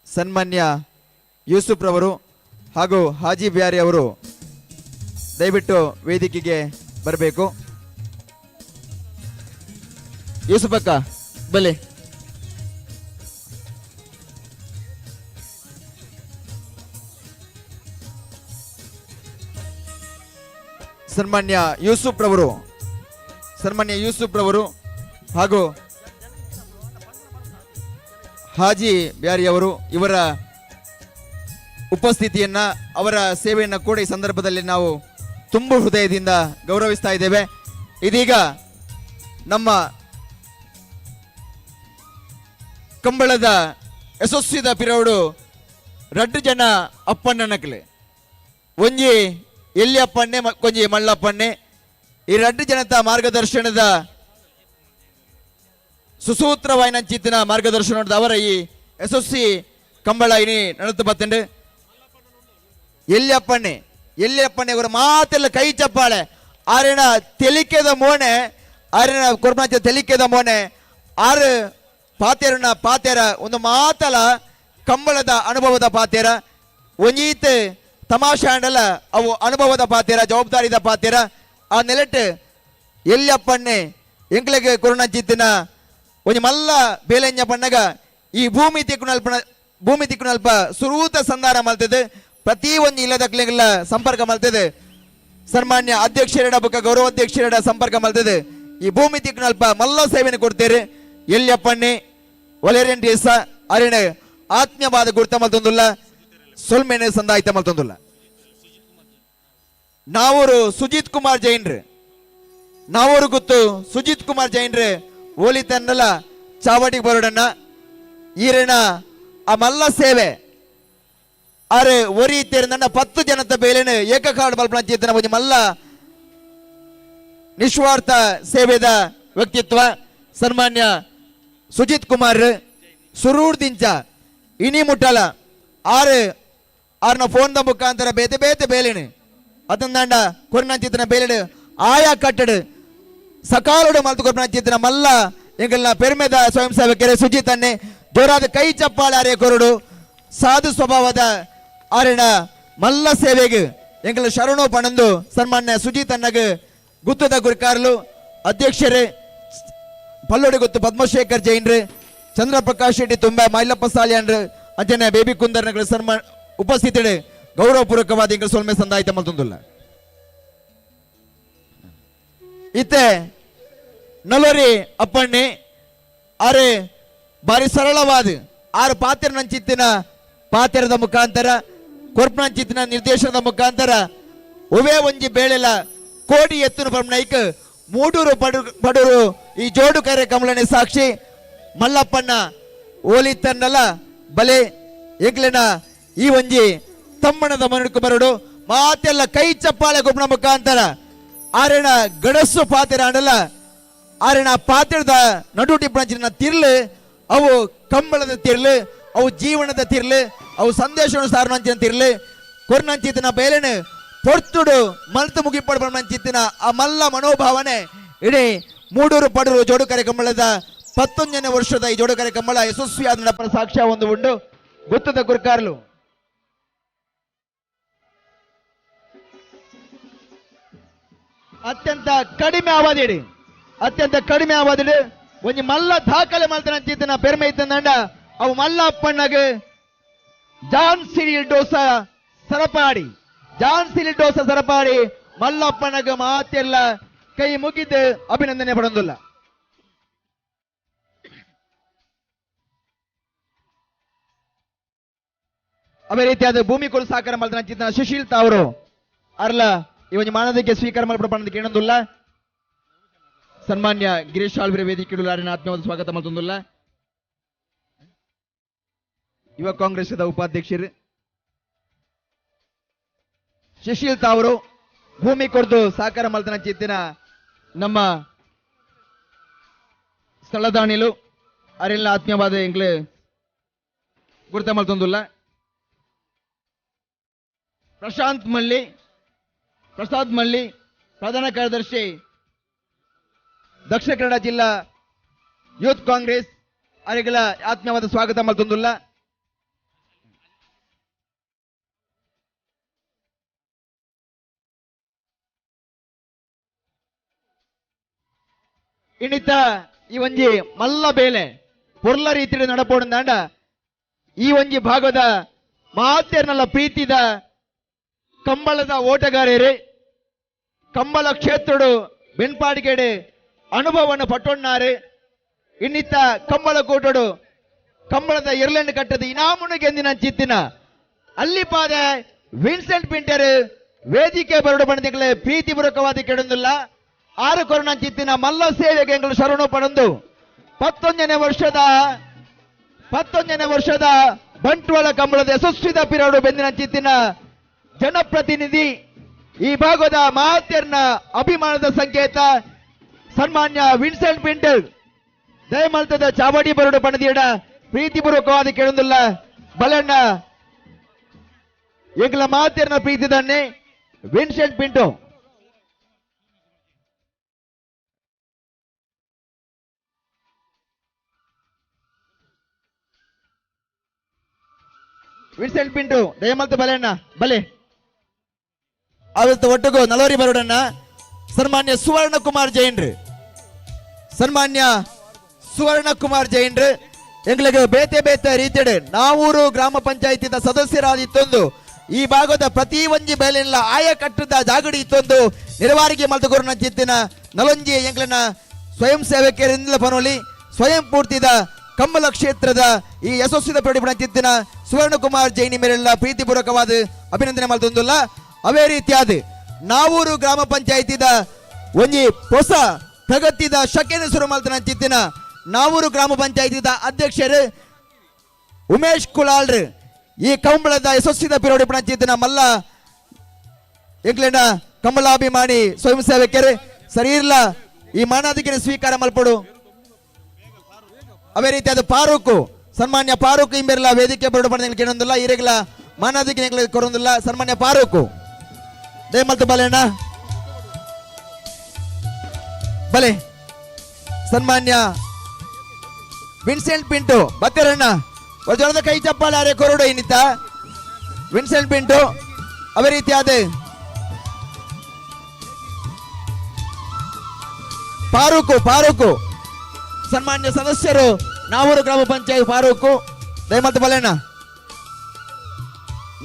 ಸನ್ಮಾನ್ಯ ಯೂಸುಫ್ ರವರು ಹಾಗೂ ಹಾಜಿ ಬ್ಯಾರಿ ಅವರು ದಯವಿಟ್ಟು ವೇದಿಕೆಗೆ ಬರಬೇಕು. ಯೂಸುಫ್ ಅಕ್ಕ ಬಲೆ. ಸನ್ಮಾನ್ಯ ಯೂಸುಫ್ ರವರು, ಸನ್ಮಾನ್ಯ ಯೂಸುಫ್ ರವರು ಹಾಗೂ ಹಾಜಿ ಬ್ಯಾರಿ ಅವರು ಇವರ ಉಪಸ್ಥಿತಿಯನ್ನ, ಅವರ ಸೇವೆಯನ್ನು ಕೂಡ ಈ ಸಂದರ್ಭದಲ್ಲಿ ನಾವು ತುಂಬ ಹೃದಯದಿಂದ ಗೌರವಿಸ್ತಾ ಇದ್ದೇವೆ. ಇದೀಗ ನಮ್ಮ ಕಂಬಳದ ಯಶಸ್ವಿದ ಪಿರವಡು ರಡ್ಡು ಜನ ಅಪ್ಪಣ್ಣನಕ್ಲೆ, ಒಂಜಿ ಎಲ್ಲಿ ಅಪ್ಪಣ್ಣೆ ಕೊಂಜಿ ಮಳ್ಳಪ್ಪಣ್ಣೆ, ಈ ರಡ್ಡು ಜನತ ಮಾರ್ಗದರ್ಶನದ ಸುಸೂತ್ರವಾಯಿನಂಚಿತ್ತಿನ ಮಾರ್ಗದರ್ಶನ ಅವರ ಈ ಯಶಸ್ವಿ ಕಂಬಳ ಇನಿ ನಡತು ಬತ್ತಂಡು. ಎಲ್ಲಿ ಅಪ್ಪಣ್ಣೆ, ಎಲ್ಲಿ ಅಪ್ಪಣ್ಣೆ ಅವರ ಮಾತೆಲ್ಲ ಕೈ ಚಪ್ಪಾಳೆ. ಆರಿನ ತೆಲಿಕೆದ ಮೋನೆ, ಆರಿನ ಕೊರ್ಮಾಚ ತೆಲಿಕೆದ ಮೋನೆ, ಆರು ಪಾತೇರನ ಪಾತೇರ ಒಂದು ಮಾತಲ ಕಂಬಳದ ಅನುಭವದ ಪಾತೇರ, ಒಂಜೀತ್ ತಮಾಷೆ ಆಂಡಲ ಅವು ಅನುಭವದ ಪಾತೇರ, ಜವಾಬ್ದಾರಿದ ಪಾತೇರ. ಆ ನೆಲೆಟ್ ಎಲ್ಲಿ ಅಪ್ಪಣ್ಣೆ ಎಂಕ್ಲೆಗೆ ಕೊರೋನಾಚಿತ್ತಿನ ಒಂಜಿ ಮಲ್ಲ ಬೇಲೆಂಜ ಪಣ್ಣಗ ಈ ಭೂಮಿ ತಿಕ್ಕುನಲ್ಪ, ಭೂಮಿ ತಿಕ್ಕುನಲ್ಪ ಸುರೂತ ಸಂಧಾನ ಮಲ್ತದೆ, ಪ್ರತಿ ಒಂಜಿ ಇಲ್ಲದಕ್ಲೆಗೆಲ್ಲ ಸಂಪರ್ಕ ಮಲ್ತದೆ. ಸನ್ಮಾನ್ಯ ಅಧ್ಯಕ್ಷರೆಡ ಬೊಕ್ಕ ಗೌರವಾಧ್ಯಕ್ಷರೆಡ ಸಂಪರ್ಕ ಮಲ್ತದೆ. ಈ ಭೂಮಿ ತಿಕ್ಕುನಲ್ಪ ಮಲ್ಲ ಸೇವೆಯನ್ನು ಕೊಡ್ತೇವೆ. ಎಲ್ಲಿ ಅಪ್ಪಣ್ಣೆ ಒಲೆರೆನ್ ಡೇಸ ಅರಿಣ ಆತ್ಮೀಯವಾದ ಗುರ್ತ ಮಲ್ತೊಂದುಲ್ಲ, ಸೊಲ್ಮೆನೆ ಸಂದಾಯ್ತ ಮಲ್ತೊಂದುಲ್ಲ. ನಾವೂರು ಸುಜಿತ್ ಕುಮಾರ್ ಜೈನ್ರು, ನಾವೂರು ಗೊತ್ತು ಸುಜಿತ್ ಕುಮಾರ್ ಜೈನ್ರು ಓಲಿ ತನ್ನಲ ಚಾವಟಿಗೆ ಬರೋಡಣ್ಣ. ಈರಣ ಆ ಮಲ್ಲ ಸೇವೆ ಆರು ಒರಿ ತೇರ್ನಣ್ಣ 10 ಜನತ ಬೇಲೆನು ಏಕಕಾಲ ಬಲ್ಪನ ಒಂಜಿ ಮಲ್ಲ ನಿಸ್ವಾರ್ಥ ಸೇವೆದ ವ್ಯಕ್ತಿತ್ವ ಸನ್ಮಾನ್ಯ ಸುಜಿತ್ ಕುಮಾರ್. ಸುರೂರ್ ದಿಂಚ ಇನಿ ಮುಟ್ಟಲ ಆರು ಆರ್ನ ಫೋನ್ the ಮುಖಾಂತರ ಬೇತೆ ಬೇತೆ ಬೇಲೆನು ಅದನ್ನಂಡ ಕೊರ್ನಂಚಿತ್ತನ ಬೇಲೆಡು ಆಯಾ ಕಟ್ಟಡು ಸಕಾಲೋಡು ಮಲ್ತು ಕೊರ್ನಂಚಿತ್ತನ ಮಲ್ಲ ಎಂಗಲ್ನ ಪೆರ್ಮೆದ ಸ್ವಯಂ ಸೇವಕರೇ ಸುಜಿತ್ ಅನ್ನೆ ಜೋರಾದ ಕೈ ಚಪ್ಪಾಳೆ ಆರ್ಯ ಕೊರಡು. ಸಾಧು ಸ್ವಭಾವದ ಆರಿನ ಮಲ್ಲ ಸೇವೆಗೆ ಎಂಗಲ ಶರಣು ಪಣಂದು ಸನ್ಮಾನ್ಯ ಸುಜಿತ್ ಅನ್ನಗ ಗುತ್ತದ ಗುರುಕಾರ್ಲು ಅಧ್ಯಕ್ಷರೇ ಪಲ್ಲೋಡಿ ಗುತ್ತು ಪದ್ಮಶೇಖರ್ ಜೈನ್ರು, ಚಂದ್ರಪ್ರಕಾಶ್ ಶೆಟ್ಟಿ ತುಂಬ, ಮೈಲಪ್ಪ ಸಾಲಿಯನ್ರು, ಅಂಜನೆ ಬೇಬಿ ಕುಂದರ್ನಗಳ ಸನ್ಮಾನ ಉಪಸ್ಥಿತರು ಗೌರವಪೂರ್ವಕವಾದ ಎಂಗಲ್ ಸೊಲ್ಮೆ ಸಂದಾಯ್ತ ಮಲ್ತೊಂದುಲ್ಲ. ಇತ್ತೆ ನಲೋರಿ ಅಪ್ಪಣ್ಣೆ ಆರೆ ಬಾರಿ ಸರಳವಾದ ಆರು ಪಾತ್ರ ನಂಚಿತ್ತಿನ ಪಾತ್ರದ ಮುಖಾಂತರ ಕೊರ್ಪನಂಚಿತ್ತಿನ ನಿರ್ದೇಶನದ ಮುಖಾಂತರ ಒವೇ ಒಂಜಿ ಬೇಳೆಲ ಕೋಡಿ ಎತ್ತುನ ಪರ್ಮನೈಕ್ ಮೂಡೂರು ಪಡೂರು ಈ ಜೋಡು ಕಾರ್ಯಕ್ರಮಲನೆ ಸಾಕ್ಷಿ ಮಲ್ಲಪ್ಪಣ್ಣ ಓಲಿತ್ತನ್ನಲ ಬಲೆ ಎಂಕ್ಲೆನ ಈ ಒಂಜಿ ತಮ್ಮಣದ ಮನುಕು ಬರಡು ಮಾತೆಲ್ಲ ಕೈ ಚಪ್ಪಾಳೆ ಗೊಬ್ಬನ ಮುಖಾಂತರ ಆರೆಣ ಗಡಸು ಪಾತ್ರೆ ಆಂಡಲ ಆರೆಣ ಪಾತ್ರದ ನಡುಟಿ ಪಂಚಿನ ತಿರ್ಲು ಅವು ಕಂಬಳದ ತಿರ್ಲು, ಅವು ಜೀವನದ ತಿರ್ಲು, ಅವು ಸಂದೇಶವನ್ನು ಸಾರುನಂಚಿನ ತಿರ್ಲು ಕೊರ್ನಂಚಿತ್ತಿನ ಬೇಲೆನು ಪೊರ್ತುಡು ಮಲ್ತು ಮುಗಿಪಡು ನಂಚಿತ್ತಿನ ಆ ಮಲ್ಲ ಮನೋಭಾವನೆ ಇಡೀ ಮೂಡೂರು ಪಡೂರು ಜೋಡು ಕಾರ್ಯಕ್ರಮದ 19ನೇ ವರ್ಷದ ಈ ಜೋಡು ಕಾರ್ಯಕ್ರಮದ ಯಶಸ್ವಿಯಾದ ನಡಪರ ಸಾಕ್ಷ್ಯ ಒಂದು ಉಂಡು. ಗುತ್ತದ ಗುರುಕಾರ್ಲು ಅತ್ಯಂತ ಕಡಿಮೆ ಅವಧಿಡಿ, ಅತ್ಯಂತ ಕಡಿಮೆ ಅವಧಿಡಿ ಒಂಜಿ ಮಲ್ಲ ದಾಖಲೆ ಮಲ್ತನಂಚಿತ್ತಿನ ಪೆರ್ಮೆ ಇತ್ತಂದಂಡ ಅವು ಮಲ್ಲ ಅಪ್ಪಣ್ಣಗ್ John Cyril Dsouza Sarapadi, John Cyril Dsouza Sarapadi ಮಲ್ಲಪ್ಪಣ್ಣಗ್ ಮಾತೆಲ್ಲ ಕೈ ಮುಗಿದು ಅಭಿನಂದನೆ ಪಡೊಂದುಲ್ಲ. ಅದೇ ರೀತಿಯಾದ ಭೂಮಿ ಕೊಲು ಸಾಕಾರ ಮಲ್ತನಂಚಿತ್ತಿನ ಸುಶೀಲ್ ತಾವರು ಅರ್ಲ ಈ ಒಂಜಿ ಮಾನದಕ್ಕೆ ಸ್ವೀಕಾರ ಮಲ್ಪಡ ಕೇಳೊಂದುಲ್ಲ. ಸನ್ಮಾನ್ಯ ಗಿರೀಶ್ ಆಳ್ವಿರ ವೇದಿಕೆ ಆತ್ಮೀಯವಾದ ಸ್ವಾಗತ ಮಲ್ತೊಂದುಲ್ಲ. ಯುವ ಕಾಂಗ್ರೆಸ್ ಉಪಾಧ್ಯಕ್ಷರು ಸುಶೀಲ್ ತಾವರು ಭೂಮಿ ಕೊಡ್ದು ಸಾಕಾರ ಮಲ್ತನಂಚಿತ್ತಿನ ನಮ್ಮ ಸ್ಥಳದಾಣಿಲು ಅರೆಲ್ಲ ಆತ್ಮೀಯವಾದ ಎಂಗ್ಲು ಗುರುತ ಮಲ್ತೊಂದುಲ್ಲ. ಪ್ರಶಾಂತ್ ಮಳ್ಳಿ, ಪ್ರಸಾದ್ ಮಳ್ಳಿ ಪ್ರಧಾನ ಕಾರ್ಯದರ್ಶಿ ದಕ್ಷಿಣ ಕನ್ನಡ ಜಿಲ್ಲಾ ಯೂತ್ ಕಾಂಗ್ರೆಸ್ ಅರೆಗಳ ಆತ್ಮೀಯವಾದ ಸ್ವಾಗತ ಮಲ್ತೊಂದುಲ್ಲ. ಇನ್ನಿತ ಈ ಒಂಜಿ ಮಲ್ಲ ಬೇಲೆ ಪೊರ್ಲ ರೀತಿಯ ನಡಪೋಡಂದಾಂಡ ಈ ಒಂಜಿ ಭಾಗದ ಮಾತೇರ್ನಲ್ಲ ಪ್ರೀತಿದ ಕಂಬಳದ ಓಟಗಾರರೇ ಕಂಬಳ ಕ್ಷೇತ್ರಡು ಬೆನ್ಪಾಡಿಗೆಡೆ ಅನುಭವವನ್ನು ಪಟ್ಟೊಣ್ಣಾರೆ. ಇನ್ನಿತ್ತ ಕಂಬಳ ಕೂಟಡು ಕಂಬಳದ ಇರ್ಲೆಂಡ್ ಕಟ್ಟದ ಇನಾಮುನು ಗೆಂದಿನ ಚಿತ್ತಿನ ಅಲ್ಲಿ ಪಾದ ವಿನ್ಸೆಂಟ್ ಪಿಂಟರ್ ವೇದಿಕೆ ಬರಡು ಬಣ್ಣದಿಗಳೇ ಪ್ರೀತಿ ಪೂರ್ವಕವಾದ ಕೆಡೊಂದಿಲ್ಲ. ಆರು ಕೊರೋನಾ ಚಿತ್ತಿನ ಮಲ್ಲ ಸೇವೆಗೆ ಎಂಗಳು ಶರಣು ಪಡೊಂದು 11ನೇ ವರ್ಷದ ಬಂಟ್ವಾಳ ಕಂಬಳದ ಯಶಸ್ವಿದ ಪಿರಾಡು ಬೆಂದಿನ ಚಿತ್ತಿನ ಜನಪ್ರತಿನಿಧಿ ಈ ಭಾಗದ ಮಾತೆರ್ನ ಅಭಿಮಾನದ ಸಂಕೇತ ಸನ್ಮಾನ್ಯ ವಿನ್ಸೆಂಟ್ ಪಿಂಟರ್ ದಯಮಲ್ತದ ಚಾವಡಿ ಬರಡು ಪಣದಿಯಡ ಪ್ರೀತಿಪೂರ್ವಕವಾದ ಕೇಳೊಂದಿಲ್ಲ. ಬಲಣ್ಣ ಎಂಗಳ ಮಾತೆರ್ನ ಪ್ರೀತಿದನ್ನೇ ವಿನ್ಸೆಂಟ್ ಪಿಂಟೋ. ವಿನ್ಸೆಂಟ್ ಪಿಂಟು ದಯಮಲ್ತ ಬಲಣ್ಣ ಬಲೆ ಅವತ್ತು ಒಟ್ಟಿಗೂ ನಲವರಿ ಬರೋಡನ್ನ ಸನ್ಮಾನ್ಯ ಸುವರ್ಣ ಕುಮಾರ್ ಜೈನ್ರು, ಸನ್ಮಾನ್ಯ ಸುವರ್ಣ ಕುಮಾರ್ ಜೈನ್ರು ಎಂಗಳಿಗೆ ಬೇತೆ ಬೇತೆ ರೀತಿಯಡೆ ನಾವೂರು ಗ್ರಾಮ ಪಂಚಾಯಿತಿದ ಸದಸ್ಯರಾದಿತ್ತೊಂದು ಈ ಭಾಗದ ಪ್ರತಿ ಒಂಜಿ ಬೇಲೆಲ್ಲ ಆಯ ಕಟ್ಟದ ಜಾಗಡಿ ಇತ್ತೊಂದು ನೆರವಾರಿಗೆ ಮಲ್ತುಕೊರ್ನ ಚಿತ್ತಿನ ನಲೊಂಜಿ ಎಂಗ್ಲನ ಸ್ವಯಂ ಸೇವಕರಿಂದ ಪನೋಲಿ ಸ್ವಯಂ ಪೂರ್ತಿದ ಕಂಬಳ ಕ್ಷೇತ್ರದ ಈ ಯಶಸ್ವಿದ ಪ್ರತಿಭಟನೆ ಚಿತ್ತಿನ ಸುವರ್ಣಕುಮಾರ್ ಜೈನಿ ಮೇರೆಲ್ಲ ಪ್ರೀತಿಪೂರ್ವಕವಾದ ಅಭಿನಂದನೆ ಮಲ್ತೊಂದುಲ್ಲ. ಅವೇ ರೀತಿಯಾದ ನಾವೂರು ಗ್ರಾಮ ಪಂಚಾಯಿತಿದ ಒಂಜಿ ಹೊಸ ಪ್ರಗತಿದ ಶಕೆಯನ್ನು ಶುರು ಮಲ್ತನ ಚಿತ್ತಿನ ನಾವೂರು ಗ್ರಾಮ ಪಂಚಾಯಿತಿದ ಅಧ್ಯಕ್ಷರು ಉಮೇಶ್ ಕುಲಾಲ್ರು ಈ ಕಂಬಳದ ಯಶಸ್ವಿದ ಪಿರೋಡಿ ಚಿತ್ತಿನ ಮಲ್ಲ ಎಂಕ್ಲೆನ ಕಂಬಳಾಭಿಮಾನಿ ಸ್ವಯಂ ಸೇವಕರು ಸರಿ ಇರ್ಲ ಈ ಮಾನಾಧಿಕಾರಿ ಸ್ವೀಕಾರ ಮಲ್ಪಡು. ಅವೇ ರೀತಿಯಾದ ಪಾರೂಕು ಸನ್ಮಾನ್ಯ ಪಾರೂಕು ಇಂಬೆರ್ಲ ವೇದಿಕೆ ಬರಡು ಪಡೆದ ಕೇಳೊಂದಿಲ್ಲ ಈರೆಗ್ಲ ಮಾನಾಧಿಕಾರಿ ಕೊರೊಂದಿಲ್ಲ. ಸನ್ಮಾನ್ಯ ಪಾರೂಕು ದಯಮಲ್ತು ಬಲೆಣ್ಣ ಬಲೆ ಸನ್ಮಾನ್ಯ ವಿನ್ಸೆಂಟ್ ಪಿಂಟು ಬತ್ತರಣ್ಣ ಜ್ವರದ ಕೈ ಚಪ್ಪಾಳೆ ಅರೆ ಕೊರಡು ಇನ್ನಿತ ವಿನ್ಸೆಂಟ್ ಪಿಂಟು. ಅವೇ ರೀತಿಯಾದ ಪಾರೂಕು ಪಾರೂಕು ಸನ್ಮಾನ್ಯ ಸದಸ್ಯರು ನಾವೂರು ಗ್ರಾಮ ಪಂಚಾಯತ್ ಫಾರೂಕು ದಯಮಲ್ತು ಬಲೆಣ್ಣ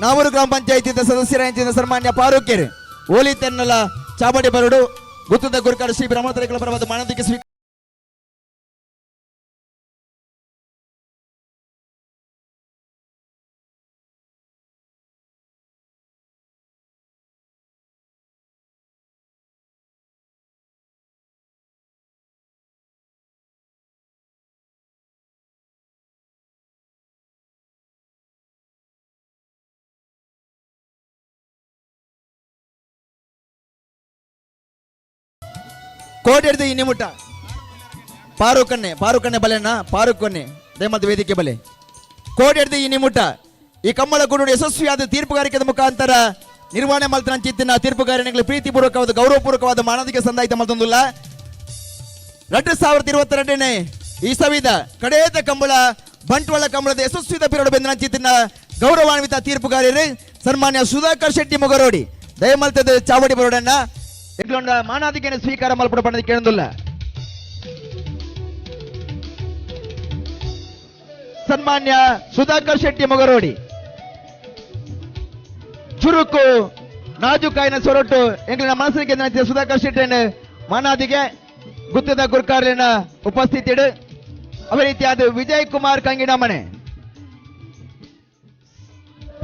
ನಾವೂರು ಗ್ರಾಮ ಪಂಚಾಯತಿ ಸದಸ್ಯರ ಸನ್ಮಾನ್ಯ ಫಾರೂಕೇರು ಓಲಿ ತೆನ್ನಲ ಚಾವಡಿ ಬರಡು ಗುತ್ತದ ಗುರುಕಾರ ಶ್ರೀ ಬ್ರಹ್ಮತರಿಗಳ ಪರವಾದ ಮಾನದಿಗೆ ಸ್ವೀಕಾರ ಕೋಟೆ ಹಿಡಿದು ಈ ನಿಮುಟ ಪಾರುಕನ್ನೆ ಪಾರುಕನ್ನೆ ಬಲೆಣ್ಣ ಪಾರುಕೊನ್ನೆ ದಯಮಲ್ತ ವೇದಿಕೆ ಬಲೆ ಕೋಟೆ ಹಿಡಿದು ಈ ನಿಮುಟ ಈ ಕಮ್ಮಳ ಗುಡು ಯಶಸ್ವಿಯಾದ ತೀರ್ಪುಗಾರಿಕೆದ ಮುಖಾಂತರ ನಿರ್ವಹಣೆ ಮಲ್ತನ ಚಿತ್ತಿನ ತೀರ್ಪುಗಾರನಿಗೆ ಪ್ರೀತಿಪೂರ್ವಕವಾದ ಗೌರವಪೂರ್ವಕವಾದ ಮಾನದಿಗೆ ಸಂದಾಯಿತ ಮಲ್ತೊಂದುಲ್ಲ. 2022ನೇ ಈ ಸವಿದ ಕಡೇದ ಕಂಬಳ ಬಂಟ್ವಾಳ ಕಂಬಳದ ಯಶಸ್ವಿದ ಪಿರಡು ಬೆಂದನ ಚಿತ್ತಿನ ಗೌರವಾನ್ವಿತ ತೀರ್ಪುಗಾರರು ಸನ್ಮಾನ್ಯ ಸುಧಾಕರ್ ಶೆಟ್ಟಿ ಮೊಗರೋಡಿ ದಯಮಲ್ತದ ಚಾವಡಿ ಬರೋಡನ್ನ ಮಾನಾದಿಕೆಯನ್ನು ಸ್ವೀಕಾರ ಮಲ್ಪಡ ಪಡೆದ ಕೇಳೊಂದಿಲ್ಲ. ಸನ್ಮಾನ್ಯ ಸುಧಾಕರ್ ಶೆಟ್ಟಿ ಮೊಗರೋಡಿ ಚುರುಕು ನಾಜುಕಾಯಿನ ಸೊರಟು ಎಂಗ್ಲಿನ ಮನಸ್ಸಿಗೆ ಸುಧಾಕರ್ ಶೆಟ್ಟಿ ಮಾನಾದಿಗೆ ಗುತ್ತದ ಗುರ್ಕಾರ್ಲಿನ ಉಪಸ್ಥಿತಿಡು. ಅದೇ ರೀತಿಯಾದ ವಿಜಯ್ ಕುಮಾರ್ ಕಂಗಿಡಮನೆ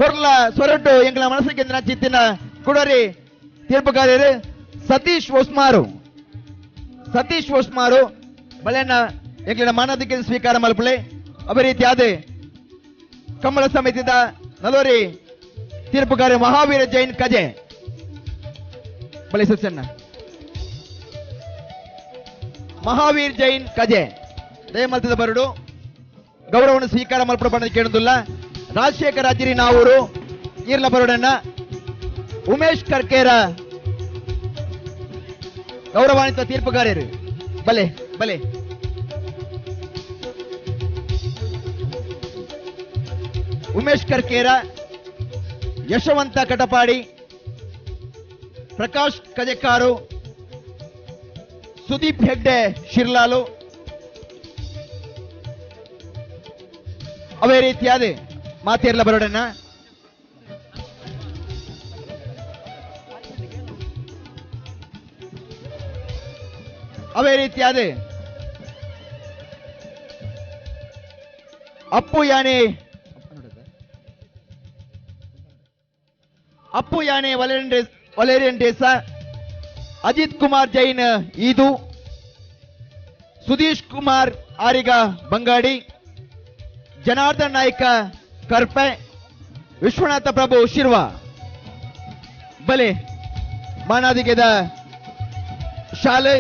ಪೊರ್ಲ ಸೊರಟು ಎಂಗ್ಲ ಮನಸ್ಸಿಗೆ ಚಿತ್ತಿನ ಕುಡರಿ ತೀರ್ಪುಗಾರರು ಸತೀಶ್ ಒಸ್ಮಾರು ಸತೀಶ್ ಒಸ್ಮಾರು ಬಲೆಯನ್ನ ಎಂಗ್ಲಿನ ಮಾನಾದಿಗೆ ಸ್ವೀಕಾರ ಮಲ್ಪಲೆ. ಅದೇ ರೀತಿಯಾದ ಕಂಬಳ ಸಮಿತಿದ ನಲೋರಿ ತೀರ್ಪುಗಾರ ಮಹಾವೀರ ಜೈನ್ ಕಜೆ ಬಲೆ ಸತ್ಯಣ್ಣ ಮಹಾವೀರ್ ಜೈನ್ ಕಜೆ ದಯಮಲ್ತದ ಬರಡು ಗೌರವವನ್ನು ಸ್ವೀಕಾರ ಮಲ್ಪಡ ಬಣ್ಣದ ಕೇಳುದಿಲ್ಲ. ರಾಜಶೇಖರ ಅಜಿರಿ ನಾವೂರು ಈರ್ಲ ಬರುಡಣ್ಣ ಉಮೇಶ್ ಕರ್ಕೇರ ಗೌರವಾನ್ವಿತ ತೀರ್ಪುಗಾರರು ಬಲೆ ಬಲೆ. ಉಮೇಶ್ ಕರ್ಕೇರ, ಯಶವಂತ ಕಟಪಾಡಿ, ಪ್ರಕಾಶ್ ಕಜೆಕಾರು, ಸುದೀಪ್ ಹೆಗ್ಡೆ ಶಿರ್ಲಾಲು. ಅವೇ ರೀತಿಯಾದ ಮಾತೇರ್ಲ ಬರೋಡನ್ನ. ಅವೇ ರೀತಿಯಾದ ಅಪ್ಪು ಯಾನೆ ವಲೇರಿಯನ್ ಡೇಸ, ಅಜಿತ್ ಕುಮಾರ್ ಜೈನ್ ಈದು, ಸುಧೀಶ್ ಕುಮಾರ್ ಆರಿಗ ಬಂಗಾಡಿ, ಜನಾರ್ದನ್ ನಾಯ್ಕ ಕರ್ಪೆ, ವಿಶ್ವನಾಥ ಪ್ರಭು ಶಿರ್ವ. ಬಲೆ ಮಾನಾದಿಗೆದ ಶಾಲೆ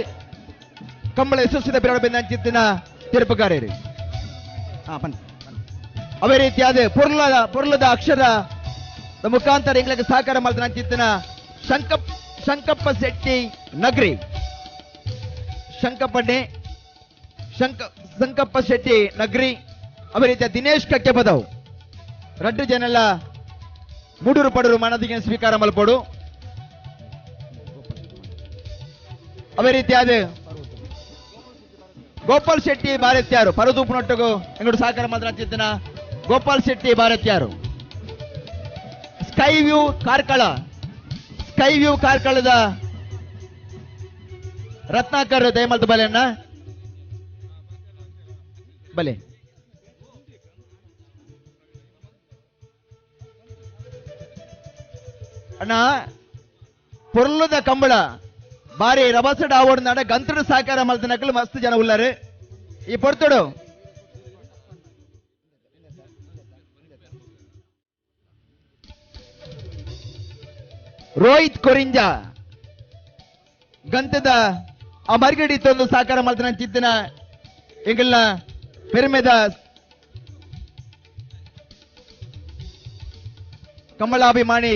ಕಂಬಳ ಯಶಸ್ವಿದ ಬಿರಡು ಬೆಂದಂಚಿತ್ತಿನ ತೀರ್ಪುಗಾರರು. ಅವೇ ರೀತಿಯಾದ ಪೊರ್ಲದ ಅಕ್ಷರ ಮುಖಾಂತರ ಎಂಗ್ಲಿಗೆ ಸಹಕಾರ ಮಾಡಿದ ಶಂಕಪ್ಪ ಶೆಟ್ಟಿ ನಗರಿ, ಶಂಕಪ್ಪ ಶೆಟ್ಟಿ ನಗರಿ. ಅವೇ ರೀತಿಯ ದಿನೇಶ್ ಕಕ್ಕೆ ಪದವು ರಡ್ಡು ಜನೆಲ್ಲ ಮೂಡೂರು ಪಡೂರು ಮಾನದಿಗೆ ಸ್ವೀಕಾರ ಮಲ್ಪೋಡು. ಅವೇ ರೀತಿಯಾದ ಗೋಪಾಲ್ ಶೆಟ್ಟಿ ಭಾರತ್ಯಾರು ಪರದೂಪನೊಟ್ಟಿಗೂ ಎಂಗಡು ಸಹಕಾರ ಮಾತ್ರ ಗೋಪಾಲ್ ಶೆಟ್ಟಿ ಭಾರತ್ಯಾರು. Sky view Karkala, sky view ಕಾರ್ಕಳದ ರತ್ನಾಕರ್ ದಯಮಲ್ತ ಬಲೆಯನ್ನ ಬಲೆ. ಅಣ್ಣ ಪೊರ್ಲದ ಕಂಬಳ ಬಾರಿ ರಬಸಡ ಆವಡ್ ನಾಡ ಗಂತ್ರದ ಸಹಕಾರ ಮಲ್ತನಕಲು ಮಸ್ತ್ ಜನ ಉಲ್ಲಾರು ಈ ಪೊರ್ತುಡು. ರೋಹಿತ್ ಕೊರಿಂಜ ಗಂತದ ಆ ಮರ್ಗಡಿ ತಂದು ಸಹಕಾರ ಮಲ್ತನಂತಿದ್ದನ ಎಂಗಲ್ನ ಪೆರುಮೆದ ಕಮಲಾಭಿಮಾನಿ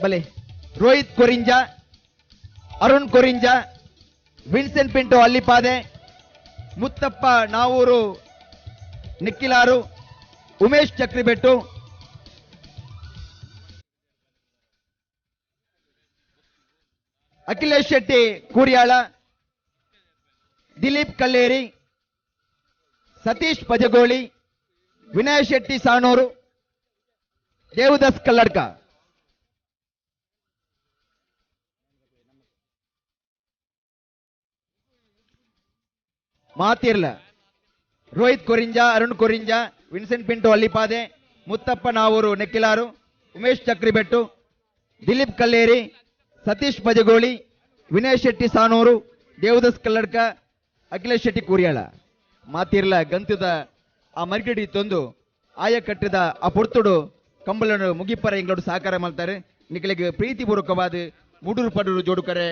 ಬಲೆ ರೋಹಿತ್ ಕೊರಿಂಜ, ಅರುಣ್ ಕೊರಿಂಜ, ವಿನ್ಸೆಂಟ್ ಪಿಂಟೋ ಅಲ್ಲಿಪಾದೆ, ಮುತ್ತಪ್ಪ ನಾವೂರು ನಿಕ್ಕಿಲಾರು, ಉಮೇಶ್ ಚಕ್ರಿಬೆಟ್ಟು, ಅಖಿಲೇಶ್ ಶೆಟ್ಟಿ ಕೂರಿಯಾಳ, ದಿಲೀಪ್ ಕಲ್ಲೇರಿ, ಸತೀಶ್ ಪಜಗೋಳಿ, ವಿನಯ್ ಶೆಟ್ಟಿ ಸಾಣೂರು, ದೇವದಾಸ್ ಕಲ್ಲಡ್ಕ. ಮಾತಿರ್ಲ ರೋಹಿತ್ ಕೊರಿಂಜ, ಅರುಣ್ ಕೊರಿಂಜ, ವಿನ್ಸೆಂಟ್ ಪಿಂಟೋ ಅಲ್ಲಿಪಾದೆ, ಮುತ್ತಪ್ಪ ನಾವೂರು ನೆಕ್ಕಿಲಾರು, ಉಮೇಶ್ ಚಕ್ರಿಬೆಟ್ಟು, ದಿಲೀಪ್ ಕಲ್ಲೇರಿ, ಸತೀಶ್ ಪಜಗೋಳಿ, ವಿನಯ್ ಶೆಟ್ಟಿ ಸಾನೂರು, ದೇವದಾಸ್ ಕಲ್ಲಡ್ಕ, ಅಖಿಲೇಶ್ ಶೆಟ್ಟಿ ಕೂರಿಯಾಳ. ಮಾತಿರ್ಲ ಗಂತದ ಆ ಮರ್ಗಡಿ ತಂದು ಆಯ ಕಟ್ಟಿದ ಆ ಪೊರ್ತುಡು ಕಂಬಳನ್ನು ಮುಗಿಪರ ಇಂಗ್ಲೋಡು ಸಹಕಾರ ಮಾಡ್ತಾರೆ. ನಿಕಲಿಗೆ ಪ್ರೀತಿಪೂರ್ವಕವಾದ ಮುಡುರು ಪಡೂರು ಜೋಡುಕರೆ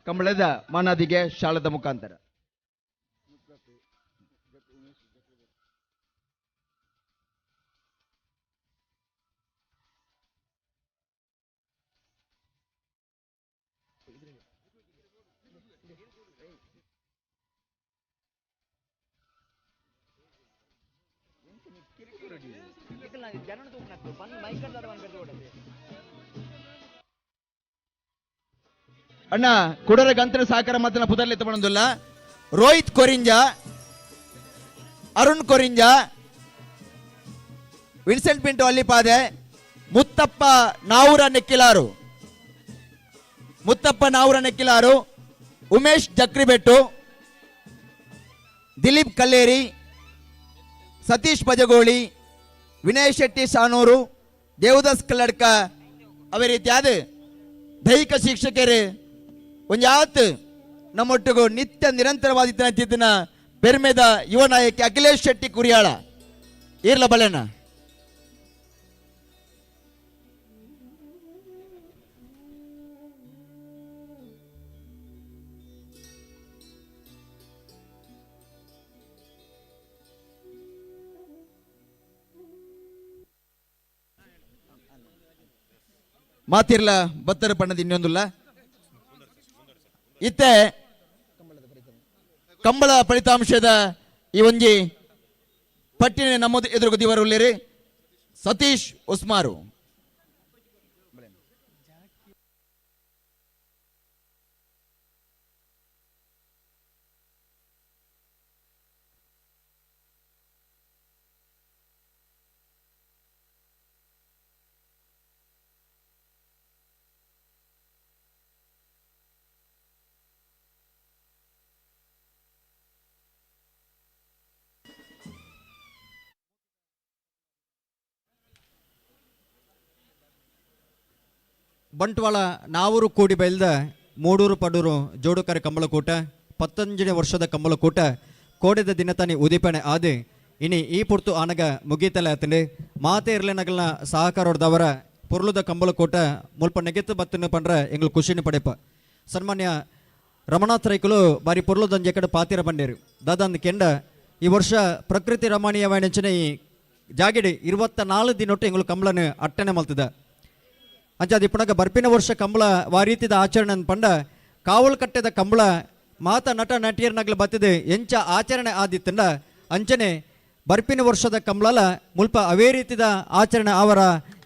ಕಂಬಳದ ಮಾನಾದಿಗೆ ಶಾಲದ ಮುಖಾಂತರ. ಅಣ್ಣ ಕುಡರ ಗಂತ್ರ ಸಹಕಾರ ಮಾತ್ರ ಪುದರ್ಲಿ ತಗೊಂಡಲ್ಲ. ರೋಹಿತ್ ಕೊರಿಂಜ, ಅರುಣ್ ಕೊರಿಂಜ, ವಿನ್ಸೆಂಟ್ ಪಿಂಟೋ ಅಲ್ಲಿಪಾದೆ, ಮುತ್ತಪ್ಪ ನಾವೂರ ನೆಕ್ಕಿಲಾರು, ಮುತ್ತಪ್ಪ ನಾವೂರ ನೆಕ್ಕಿಲಾರು, ಉಮೇಶ್ ಜಕ್ರಿಬೆಟ್ಟು, ದಿಲೀಪ್ ಕಲ್ಲೇರಿ, ಸತೀಶ್ ಬಜಗೋಳಿ, ವಿನಯ್ ಶೆಟ್ಟಿ ಸಾನೂರು, ದೇವದಾಸ್ ಕಲ್ಲಡ್ಕ. ಅವೇ ರೀತಿಯಾದ ದೈಹಿಕ ಶಿಕ್ಷಕರು ಒಂಜಾತ್ ನಮ್ಮೊಟ್ಟಿಗೂ ನಿತ್ಯ ನಿರಂತರವಾದ ಪೆರ್ಮೆದ ಯುವ ನಾಯಕಿ ಅಖಿಲೇಶ್ ಶೆಟ್ಟಿ ಕುರಿಯಾಳ ಇರ್ಲ ಬಲೆನ. ಮಾತಿರ್ಲ ಬತ್ತರ ಬಣ್ಣದ ಇನ್ನೊಂದುಲ್ಲ. ಇತ್ತೆ ಕಂಬಳ ಫಲಿತಾಂಶದ ಈ ಒಂಜಿ ಪಟ್ಟಿನ ನಮ್ಮದು ಎದುರುಗು ದಿವರುಲ್ಲೇರು ಸತೀಶ್ ಉಸ್ಮಾರು. ಬಂಟ್ವಾಳ ನಾವೂರು ಕೂಡಿ ಬೈಲ್ದ ಮೂಡೂರು ಪಡೂರು ಜೋಡುಕರೆ ಕಂಬಳಕೂಟ 19ನೇ ವರ್ಷದ ಕಂಬಳಕೂಟ ಕೋಡೆದ ದಿನತಾನಿ ಉದೀಪಣೆ ಆದಿ ಇನಿ ಈ ಪುರ್ತು ಆನಗ ಮುಗೀತಲೆ ಆತಂಡೆ ಮಾತೆ ಇರ್ಲೆನಗಲ್ನ ಸಹಕಾರೋಡ್ದವರ ಪೊರ್ಲುದ ಕಂಬಳಕೂಟ ಮುಲ್ಪ ನೆಗೆತ್ತು ಬತ್ತನ್ನು ಪಂಡ್ರ ಎಂಗ್ಳು ಖುಷಿನ ಪಡೆಪ. ಸನ್ಮಾನ್ಯ ರಮಣಾಥ್ ರೈಕುಲು ಬಾರಿ ಪೊರ್ಲುದಂಜೆ ಕಡೆ ಪಾತಿರ ಬಂಡೇರು ದಾದಂದ್ ಕೆಂಡ ಈ ವರ್ಷ ಪ್ರಕೃತಿ ರಮಣೀಯವಾಣಿಂಚನೆ ಈ ಜಾಗಿಡಿ 24 ದಿನೊಟ್ಟು ಎಂಗ್ಳು ಕಂಬಳನು ಅಟ್ಟನೆ ಮಲ್ತದ. ಅಂಚಾದ ಇಪ್ಪಣಗ ಬರ್ಪಿನ ವರ್ಷ ಕಂಬಳ ವಾರೀತಿದ ಆಚರಣೆ ಪಂಡ ಕಾವಲು ಕಟ್ಟೆದ ಕಂಬಳ ಮಾತ ನಟ ನಟಿಯರ್ನಗ್ಲ ಬತ್ತಿದೆ ಎಂಚ ಆಚರಣೆ ಆದಿತ್ತಂಡ ಅಂಚನೆ ಬರ್ಪಿನ ವರ್ಷದ ಕಂಬಳಲ ಮುಲ್ಪ ಅವೇ ರೀತಿದ ಆಚರಣೆ ಅವರ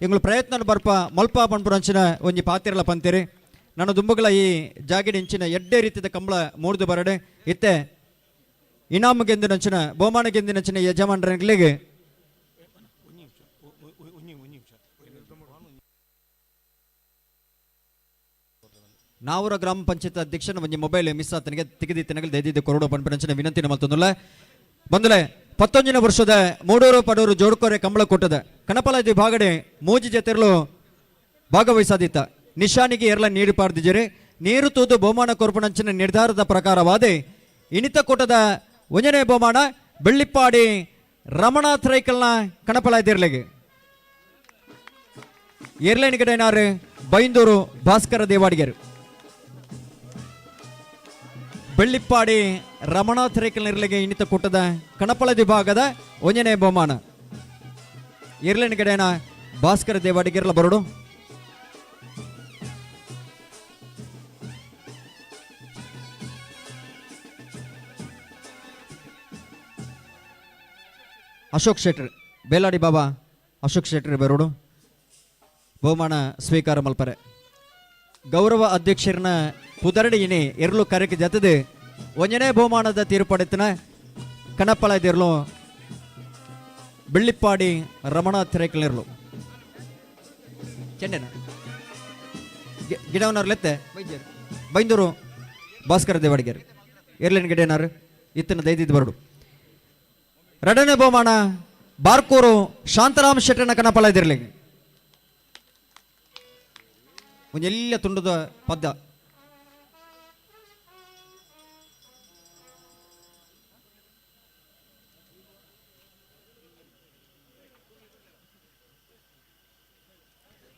ಎಂಗಳು ಪ್ರಯತ್ನ ಬರ್ಪ ಮಲ್ಪ ಪನ್ಪುರಂಚಿನ ಒಂಜಿ ಪಾತಿರಲ ಪಂತೀರಿ. ನನ್ನ ದುಂಬುಗಳ ಈ ಜಾಗಿಡಿ ಇಂಚಿನ ಎಡ್ಡೆ ರೀತಿದ ಕಂಬಳ ಮೂರ್ದು ಬರಡೆ ಇತ್ತೆ ಇನಾಮು ಗೆಂದಿನಂಚಿನ ಬಹುಮಾನ ಗೆಂದಿನಂಚಿನ ಯಜಮಾನರಿಗೆ ನಾವೂರ ಗ್ರಾಮ ಪಂಚಾಯತ್ ಅಧ್ಯಕ್ಷನ ಒಂಜಿ ಮೊಬೈಲ್ ಮಿಸ್ ಆತನಿಗೆ ತಿಗದಿ ದೈದಿದ್ದು ಕೊರಡು ಪನ್ಪಿನಂಚಿನ ವಿನಂತಿ ಮಲ್ತೊಂದುಲ್ಲ. ಬಂದಲೆ 19ನೇ ವರ್ಷದ ಮೂಡೂರು ಪಡೂರು ಜೋಡ್ಕೋರೆ ಕಂಬಳ ಕೊಟ್ಟದ ಕಣಪಲ ವಿಭಾಗಡೆ ಮೂಜಿ ಜತೆರ್ಲು ಭಾಗವಹಿಸಾದಿತ್ತ ನಿಶಾನಿಗೆ ಎರಲ ನೀರು ಪಾರ್ದಿಜರೆ ನೀರು ತೂದು ಬಹುಮಾನ ಕೊರ್ಪಣಂಚಿನ ನಿರ್ಧಾರದ ಪ್ರಕಾರವಾದ ಇನಿತ ಕೂಟದ ಒಂಜನೇ ಬಹುಮಾನ ಬೆಳ್ಳಿಪ್ಪಾಡಿ ರಮಣಾಥ್ ರೈಕಲ್ನ ಕಣಪಲ ಇದ್ದಿರ್ಲಿಗೆ ಏರ್ಲೈನ್ ಗಿಡನಾರು ಬೈಂದೂರು ಭಾಸ್ಕರ ದೇವಾಡಿಗರು. ಬೆಳ್ಳಿಪ್ಪಾಡಿ ರಮಣಾಥ್ ರೇಖಲ್ ಇನ್ನಿತ ಕೂಟದ ಕಣಪಳ ವಿಭಾಗದ ಒಂಜನೇ ಬಹುಮಾನ ಏರ್ಲೈನ್ ಗಿಡನ ಭಾಸ್ಕರ ದೇವಾಡಿಗರ್ಲ ಬರೋಡು. ಅಶೋಕ್ ಶೆಟ್ರ್ ಬೇಲಾಡಿ ಬಾಬಾ ಅಶೋಕ್ ಶೆಟ್ರ್ ಬರೋಡು ಬಹುಮಾನ ಸ್ವೀಕಾರ ಮಲ್ಪರೆ. ಗೌರವ ಅಧ್ಯಕ್ಷರನ್ನ ಪುದರಡಿ ಇನಿ ಎರ್ಲು ಕರೆಕ್ ಜತದೆ ಒಂಜನೇ ಬಹುಮಾನದ ತೀರ್ಪಡೆತನ ಕಣಪ್ಪಳ ಇದಿರ್ಲು ಬೆಳ್ಳಿಪ್ಪಾಡಿ ರಮಣ ತೆರೆಕಲಿರ್ಲು ಚೆಂಡೆನ ಗಿಡವನರ್ಲೆತ್ತೆ ಬೈಂದೂರು ಭಾಸ್ಕರ ದೇವಾಡಿಗರು ಎರ್ಲಿನ ಗಿಡನಾರು ಇತ್ತನ ದೈದಿದ್ದು ಬರಡು. ಎರಡನೇ ಬಹುಮಾನ ಬಾರ್ಕೂರು ಶಾಂತರಾಮ್ ಶೆಟ್ಟನ ಕಣಪಳ ಇದಿರ್ಲಿ ಒಂಜೆಲ್ಲ ತುಂಡದ ಪದ್ದ.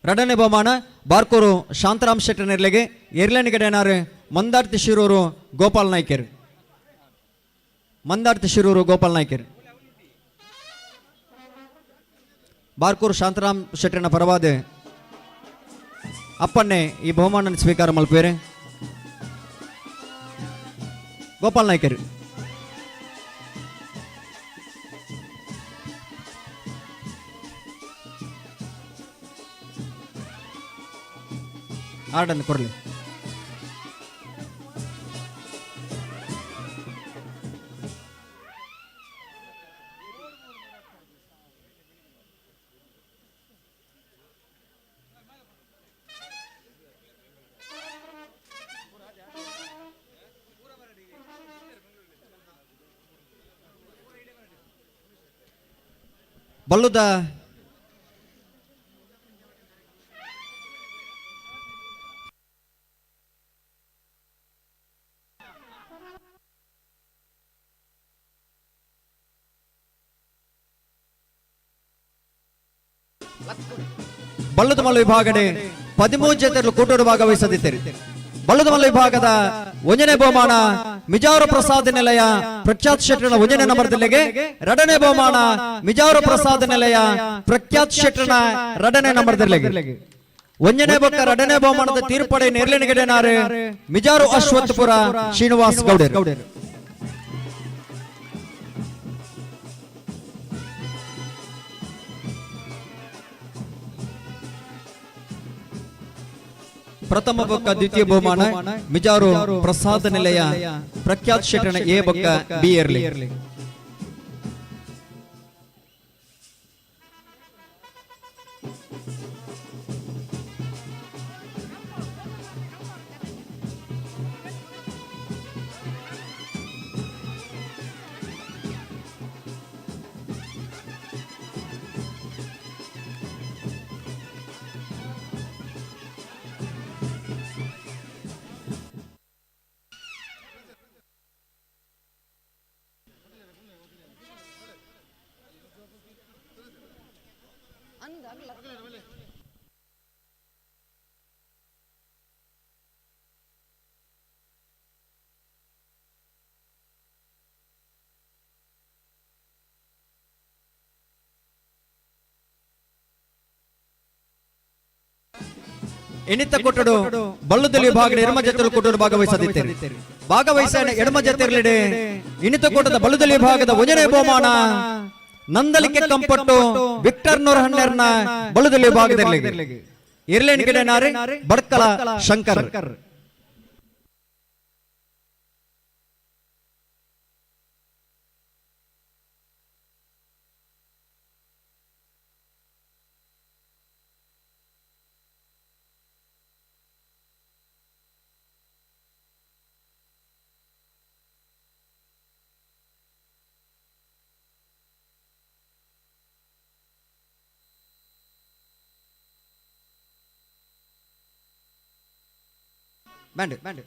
ಎರಡನೇ ಬಹುಮಾನ ಬಾರ್ಕೂರು ಶಾಂತರಾಮ್ ಶೆಟ್ಟನಿರ್ಲಿಗೆ ಎರ್ಲೇನ ಗಿಡನಾರು ಮಂದಾರ್ತಿ ಶಿರೂರು ಗೋಪಾಲ್ ನಾಯ್ಕರ್. ಮಂದಾರ್ತಿ ಶಿರೂರು ಗೋಪಾಲ್ ನಾಯ್ಕರ್ ಬಾರ್ಕೂರು ಶಾಂತರಾಮ್ ಶೆಟ್ಟನ ಪರವಾದ ಅಪ್ಪನ್ನೇ ಈ ಬಹುಮಾನ ಸ್ವೀಕಾರ ಮಲ್ಪೇರೆ ಗೋಪಾಲ್ ನಾಯ್ಕರ್. ಆರ್ಡನ್ನು ಕೊರಲಿ. ಬಲ್ಲುದ ಬಲ್ಲದ ಮಲ್ಲ ವಿಭಾಗಡೆ 13 ಜತೆಗಳು ಕೂಟೋಡು ಭಾಗವಹಿಸದಿದ್ದೀರಿ. ಬಲ್ಲದ ಮಲ್ಲ ವಿಭಾಗದ ಒಂದನೇ ಬಹುಮಾನ ಮಿಜಾರು ಪ್ರಸಾದ ನಿಲಯ ಪ್ರಖ್ಯಾತ್ ಶೆಟ್ಟರ್ನ ಒಂದನೇ ನಂಬರ್ದಲ್ಲಿಗೆ, ಎರಡನೇ ಬಹುಮಾನ ಮಿಜಾರು ಪ್ರಸಾದ ನಿಲಯ ಪ್ರಖ್ಯಾತ್ ಶೆಟ್ಟರ್ನ ಎರಡನೇ ನಂಬರ್ದಲ್ಲಿಗೆ. ಒಂದನೇ ಬೊಕ್ಕ ಎರಡನೇ ಬಹುಮಾನದ ತೀರ್ಪಡೆ ನೇರ್ಲಿನಗಡೆನಾರು ಮಿಜಾರು ಅಶ್ವತ್ಥಪುರ ಶ್ರೀನಿವಾಸ್ ಗೌಡರು. ಪ್ರಥಮ ಬೊಕ್ಕ ದ್ವಿತೀಯ ಬಹುಮಾನ ಮಿಜಾರು ಪ್ರಸಾದ ನಿಲಯ ಪ್ರಖ್ಯಾತ್ ಶೆಟ್ಟನ ಎ ಬೊಕ್ಕ ಬಿ ಎರ್ಲಿ. ಎಣಿತ ಕೊಟ್ಟಡು ಬಳ್ಳುದಲ್ಲಿ ವಿಭಾಗದ ಎಡಮ ಜೊತೆಲು ಕೊಟ್ಟಡು ಭಾಗವಹಿಸದಿದ್ದೇನೆ. ಭಾಗವಹಿಸ ಎಡಮ ಜೊತೆಯಲ್ಲಿಡೆ ಇಣಿತ ಕೂಟದ ಬಳ್ಳುದಲ್ಲಿ ವಿಭಾಗದ ಒಂದನೇ ಬಹುಮಾನ ನಂದಲಿಕೆ ಕಂಪಟ್ಟು ವಿಕ್ಟರ್ ನೂರಹನ್ನೆರ್ನ ಬಳ್ಳುದಲ್ಲಿ ವಿಭಾಗದಲ್ಲಿ ಇರ್ಲೇನ್ ಗಿಡನಾರೆ Badkala Shankar. Band band.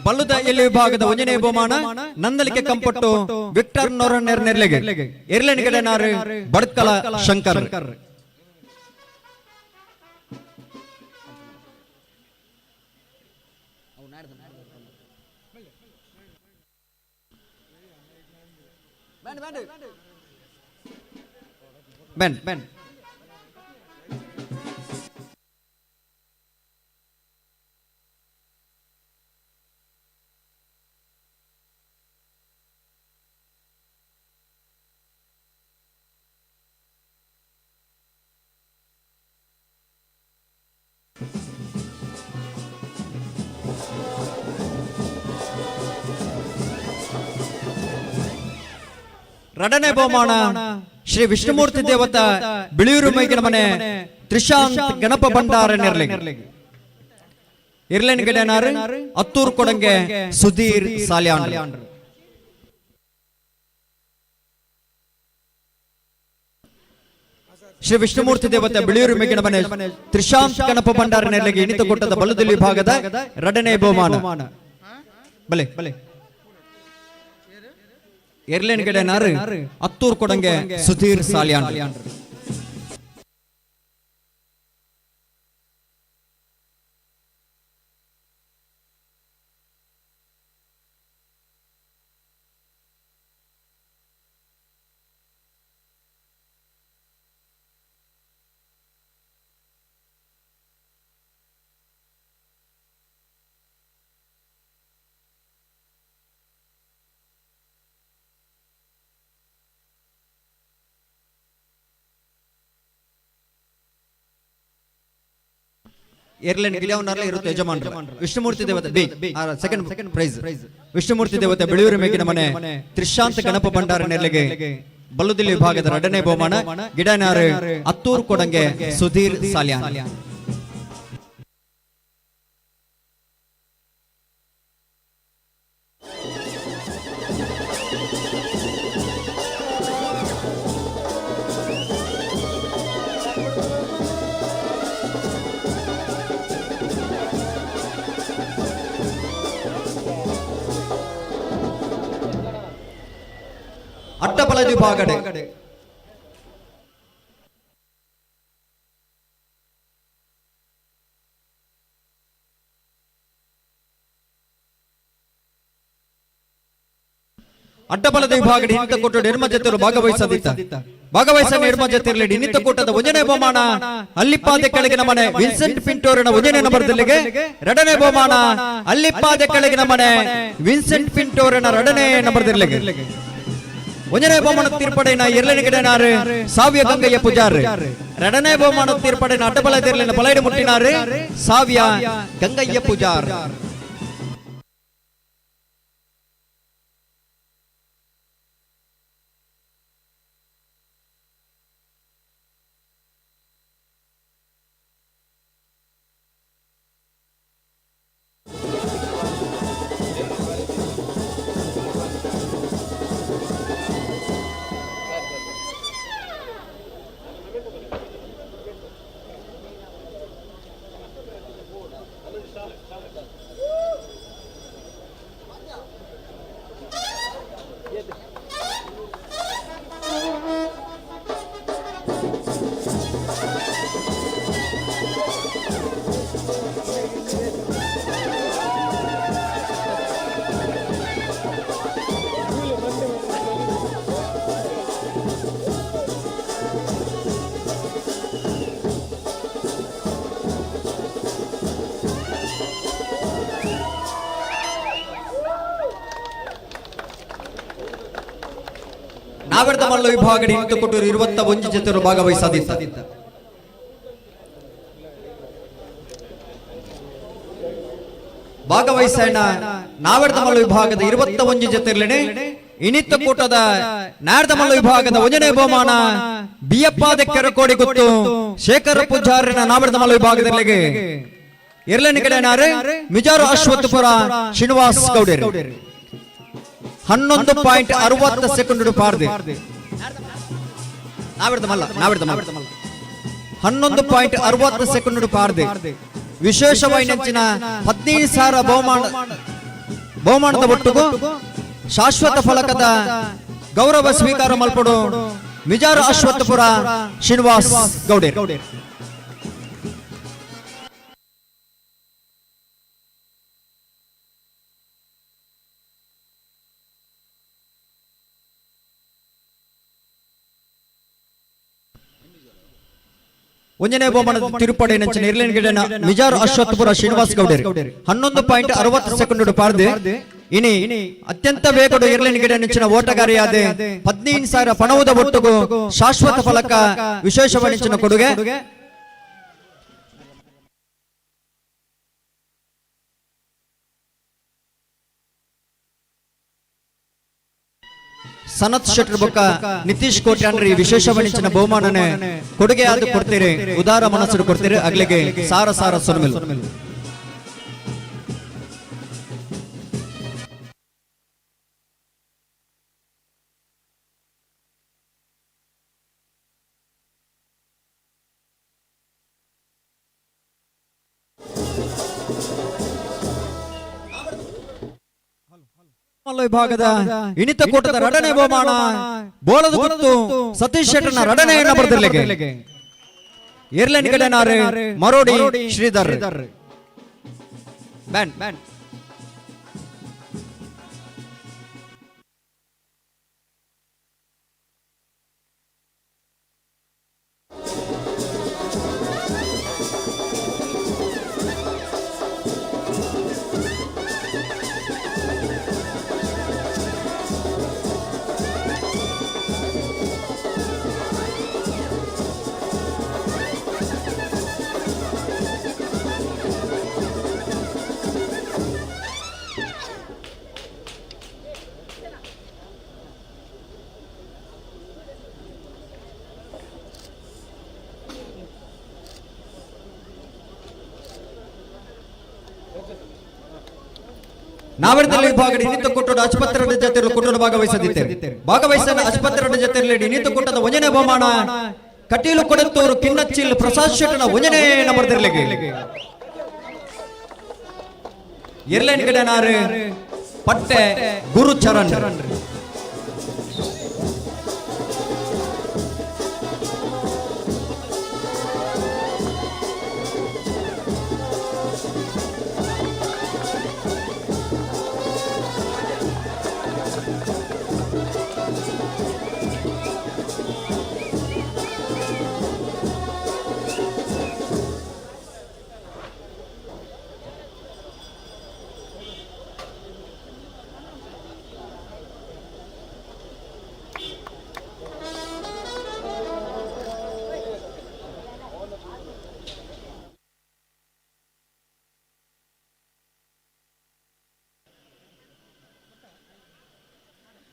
ಬಲ್ಲುದ ಎಲ್ಲಿ ವಿಭಾಗದ ಒಂಜನೇ ಬಹುಮಾನ ನಂದಲಿಕೆ ಕಂಪಟ್ಟು ವಿಕ್ಟರ್ ನೋರನ್ನೆರ್ ನೆರ್ಲೆಗೆ ಎರ್ಲೆನ್ ಗಿಡನಾರು ಬಡ್ಕಲ ಶಂಕರ್. Band band. ರಡನೆ ಬಹುಮಾನ ಶ್ರೀ ವಿಷ್ಣುಮೂರ್ತಿ ದೇವತ ಬಿಳಿಯೂರು ಮೈಗಿನ ಮನೆ ತ್ರಿಶಾಂತ್ ಗಣಪ ಭಂಡಾರ ನೆರ್ಲಿಗೆ ಇರ್ಲೇನ್ ಗಿಡನಾರು ಅತ್ತೂರು ಕೊಡಂಗೆ ಸುಧೀರ್ ಸಾಲ್ಯಾನ್. ಶ್ರೀ ವಿಷ್ಣುಮೂರ್ತಿ ದೇವತೆ ಬಿಳಿಯೂರು ಮೇಗಿನ ಮನೆ ತ್ರಿಶಾಂತ್ ಗಣಪ ಭಂಡಾರ ನೆರ್ಲಿಗೆ ಇಣಿತ ಕೊಟ್ಟದ ಬಲದಲ್ಲಿ ವಿಭಾಗದ ರಡನೆ ಬಹುಮಾನ. ಬಲೆ ಬಲೆ. ಎರ್ಲೇನ್ ಗಿಡನಾರು ಅತ್ತೂರು ಕೊಡಂಗೆ ಸುಧೀರ್ ಸಾಲ್ಯಾನ್. ಏರ್ಲೈನ್ ಗಿಳಿಯವನಾರ್ಲೆ ಇರುತ್ತೆ ಯಜಮಾನರು. ವಿಷ್ಣುಮೂರ್ತಿ ದೇವತೆ ಬಿ ಸೆಕೆಂಡ್ ಪ್ರೈಸ್. ವಿಷ್ಣುಮೂರ್ತಿ ದೇವತೆ ಬಿಳಿಯೂರು ಮೇಗಿನ ಮನೆ ತ್ರಿಶಾಂತ ಗಣಪ ಭಂಡಾರ ನೆಲೆಗೆ ಬಲ್ಲುದಿಲ್ಲಿ ವಿಭಾಗದ ಎರಡನೇ ಬಹುಮಾನ ಗಿಡನಾರು ಅತ್ತೂರು ಕೊಡಂಗೆ ಸುಧೀರ್ ಸಾಲ್ಯಾನ್. ಅಟ್ಟಪಲದ ವಿಭಾಗಡೆ ಅಡ್ಡಬಲದ ವಿಭಾಗ ಇನ್ನಿತ ಕೂಟದ ಎರ್ಮ ಜೊತೆರು ಭಾಗವಹಿಸದಿತ್ತ. ಭಾಗವಹಿಸ ಎರ್ಮ ಜೊತೆಯಲ್ಲಿ ಇನ್ನಿತ ಕೂಟದ ಒಂದನೇ ಬಹುಮಾನ ಅಲ್ಲಿಪ್ಪಾದೆ ಕೆಳಗಿನ ಮನೆ ವಿನ್ಸೆಂಟ್ ಪಿಂಟೋರಿನ ಒಂದನೇ ನಂಬರ್ದಲ್ಲಿಗೆ, ಎರಡನೇ ಬಹುಮಾನ ಅಲ್ಲಿಪ್ಪಾದೆ ಕೆಳಗಿನ ಮನೆ ವಿನ್ಸೆಂಟ್ ಪಿಂಟೋರಿನ ಎರಡನೇ ನಂಬರ್ದಲ್ಲಿಗೆ. ಒಂದನೇ ಬಹುಮಾನ ತೀರ್ಪಡೆನ ಎರಡನೇ ಗಿಡನಾರು ಸಾವ್ಯ ಗಂಗಯ್ಯ ಪೂಜಾರ್, ಎರಡನೇ ಬಹುಮಾನ ತೀರ್ಪಡೆನ ಅಡ್ಡಬಲದಿರ್ಲಿನ ಬಲೈಡು ಮುಟ್ಟಿನಾರು ಸಾವ್ಯ ಗಂಗಯ್ಯ ಪೂಜಾರ್. ನಾವೆರ್ದ ಮಲ್ಲ ವಿಭಾಗ ನಿಂತು ಕೊಟ್ಟರು 21 ಜೊತೆರು ಭಾಗವಹಿಸದಿತ್ತ. ಭಾಗವಹಿಸೋಣ ನಾವೆರ್ದ ಮಲ್ಲ ವಿಭಾಗದ 21 ಜೊತೆರ್ಲೇನೆ ಇನಿತ ಕೂಟದ ನಾರ್ದ ಮಲ್ಲ ವಿಭಾಗದ ಒಂದನೇ ಬಹುಮಾನ ಬಿಯಪ್ಪಾದ ಕೆರಕೋಡಿ ಗುತ್ತು ಶೇಖರ ಪೂಜಾರಿನ ನಾವೆರ್ದ ಮಲ್ಲ ವಿಭಾಗದಲ್ಲಿಗೆ ಎರಡನೇ ಕಡೆ ನಾರು ಮಿಜಾರು ಅಶ್ವತ್ಥಪುರ ಶ್ರೀನಿವಾಸ್ ಗೌಡರು 11.60 ಸೆಕೆಂಡ್ ಪಾರ್ದೆ. ನಾವೆರ್ದ ಮಲ್ಲ, ನಾವೆರ್ದ ಮಲ್ಲ 11.60 ಸೆಕೆಂಡ್ ಪಾರ್ದೆ. ವಿಶೇಷವಾಗಿ ನೆಂಚಿನ 15,000 ಬಹುಮಾನದ ಒಟ್ಟುಗು ಶಾಶ್ವತ ಫಲಕದ ಗೌರವ ಸ್ವೀಕಾರ ಮಲ್ಪಡು ಮಿಜಾರು ಅಶ್ವತ್ಥಪುರ ಶ್ರೀನಿವಾಸ್ ಗೌಡೇರ್. ಒಂದನೇ ಬಹುಮಾನದ ತಿರುಪಡೆ ನೆಂಚಿನ ಇರ್ಲಿನ ಗಿಡನ ಮಿಜಾರು ಅಶ್ವತ್ಥಪುರ ಶ್ರೀನಿವಾಸ್ ಗೌಡೇರ್ 11.60 ಸೆಕೆಂಡ್ ಪಾರ್ದೆ. ಇನಿ ಅತ್ಯಂತ ವೇಗದ ಇರ್ಲಿನ ಗಿಡ ನೆಂಚಿನ ಓಟಗಾರಿಯಾದ 15,000 ಪಣವುದ ಒಟ್ಟುಗು ಶಾಶ್ವತ ಫಲಕ ವಿಶೇಷ ನೆಂಚಿನ ಕೊಡುಗೆ. ಸನತ್ ಶೆಟ್ಟರ್ ಬೊಕ್ಕ ನಿತೀಶ್ ಕೋಟ್ಯಾನ್ರಿ ವಿಶೇಷ ನೆಂಚಿನ ಬಹುಮಾನನೆ ಕೊಡುಗೆ ಆದ ಕೊಡ್ತೀರಿ, ಉದಾರ ಮನಸ್ಸು ಕೊಡ್ತೀರಿ. ಅಗ್ಲಿಗೆ ಸಾರ ಸಾರ ಸೊನ್ಮೆಲ್. ವಿಭಾಗದ ಇಣಿತ ಕೂಟದ ರಡನೆ ಬಹುಮಾನ ಬೋಳದ ಗುತ್ತು ಸತೀಶ್ ಶೆಟ್ಟರ್ನ ರಡನೆ ಬರೆದಿರ್ಲಿಕ್ಕೆ ಏರ್ಲೈನ್ ಕಡೆನಾರು ಮರೋಡಿ ಶ್ರೀಧರ್ ಬ್ಯಾನ್. ನಾವರದಲ್ಲಿ ವಿಭಾಗ ನಿಂತ ಕೂಟದ ಆಸ್ಪತ್ರೆ ಜೊತೆ ಕೂಟದ ಭಾಗವಹಿಸದಿದ್ದೇವೆ. ಭಾಗವಹಿಸದ ಆಸ್ಪತ್ರೆ ಜೊತೆಯಲ್ಲಿ ನಿಂತ ಕೂಟದ ಒಂದನೇ ಬಹುಮಾನ ಕಟೀಲು ಕೊಡತ್ತೂರು ಕಿನ್ನಚ್ಚಿಲ್ ಪ್ರಸಾದ್ ಶೆಟ್ಟನ ಒಂದನೇ ನಂಬರ್ದಿರ್ಲಿಕ್ಕೆ ಏರ್ಲೈನ್ ಕಡೆನಾರು ಪಟ್ಟೆ ಗುರುಚರಣ್.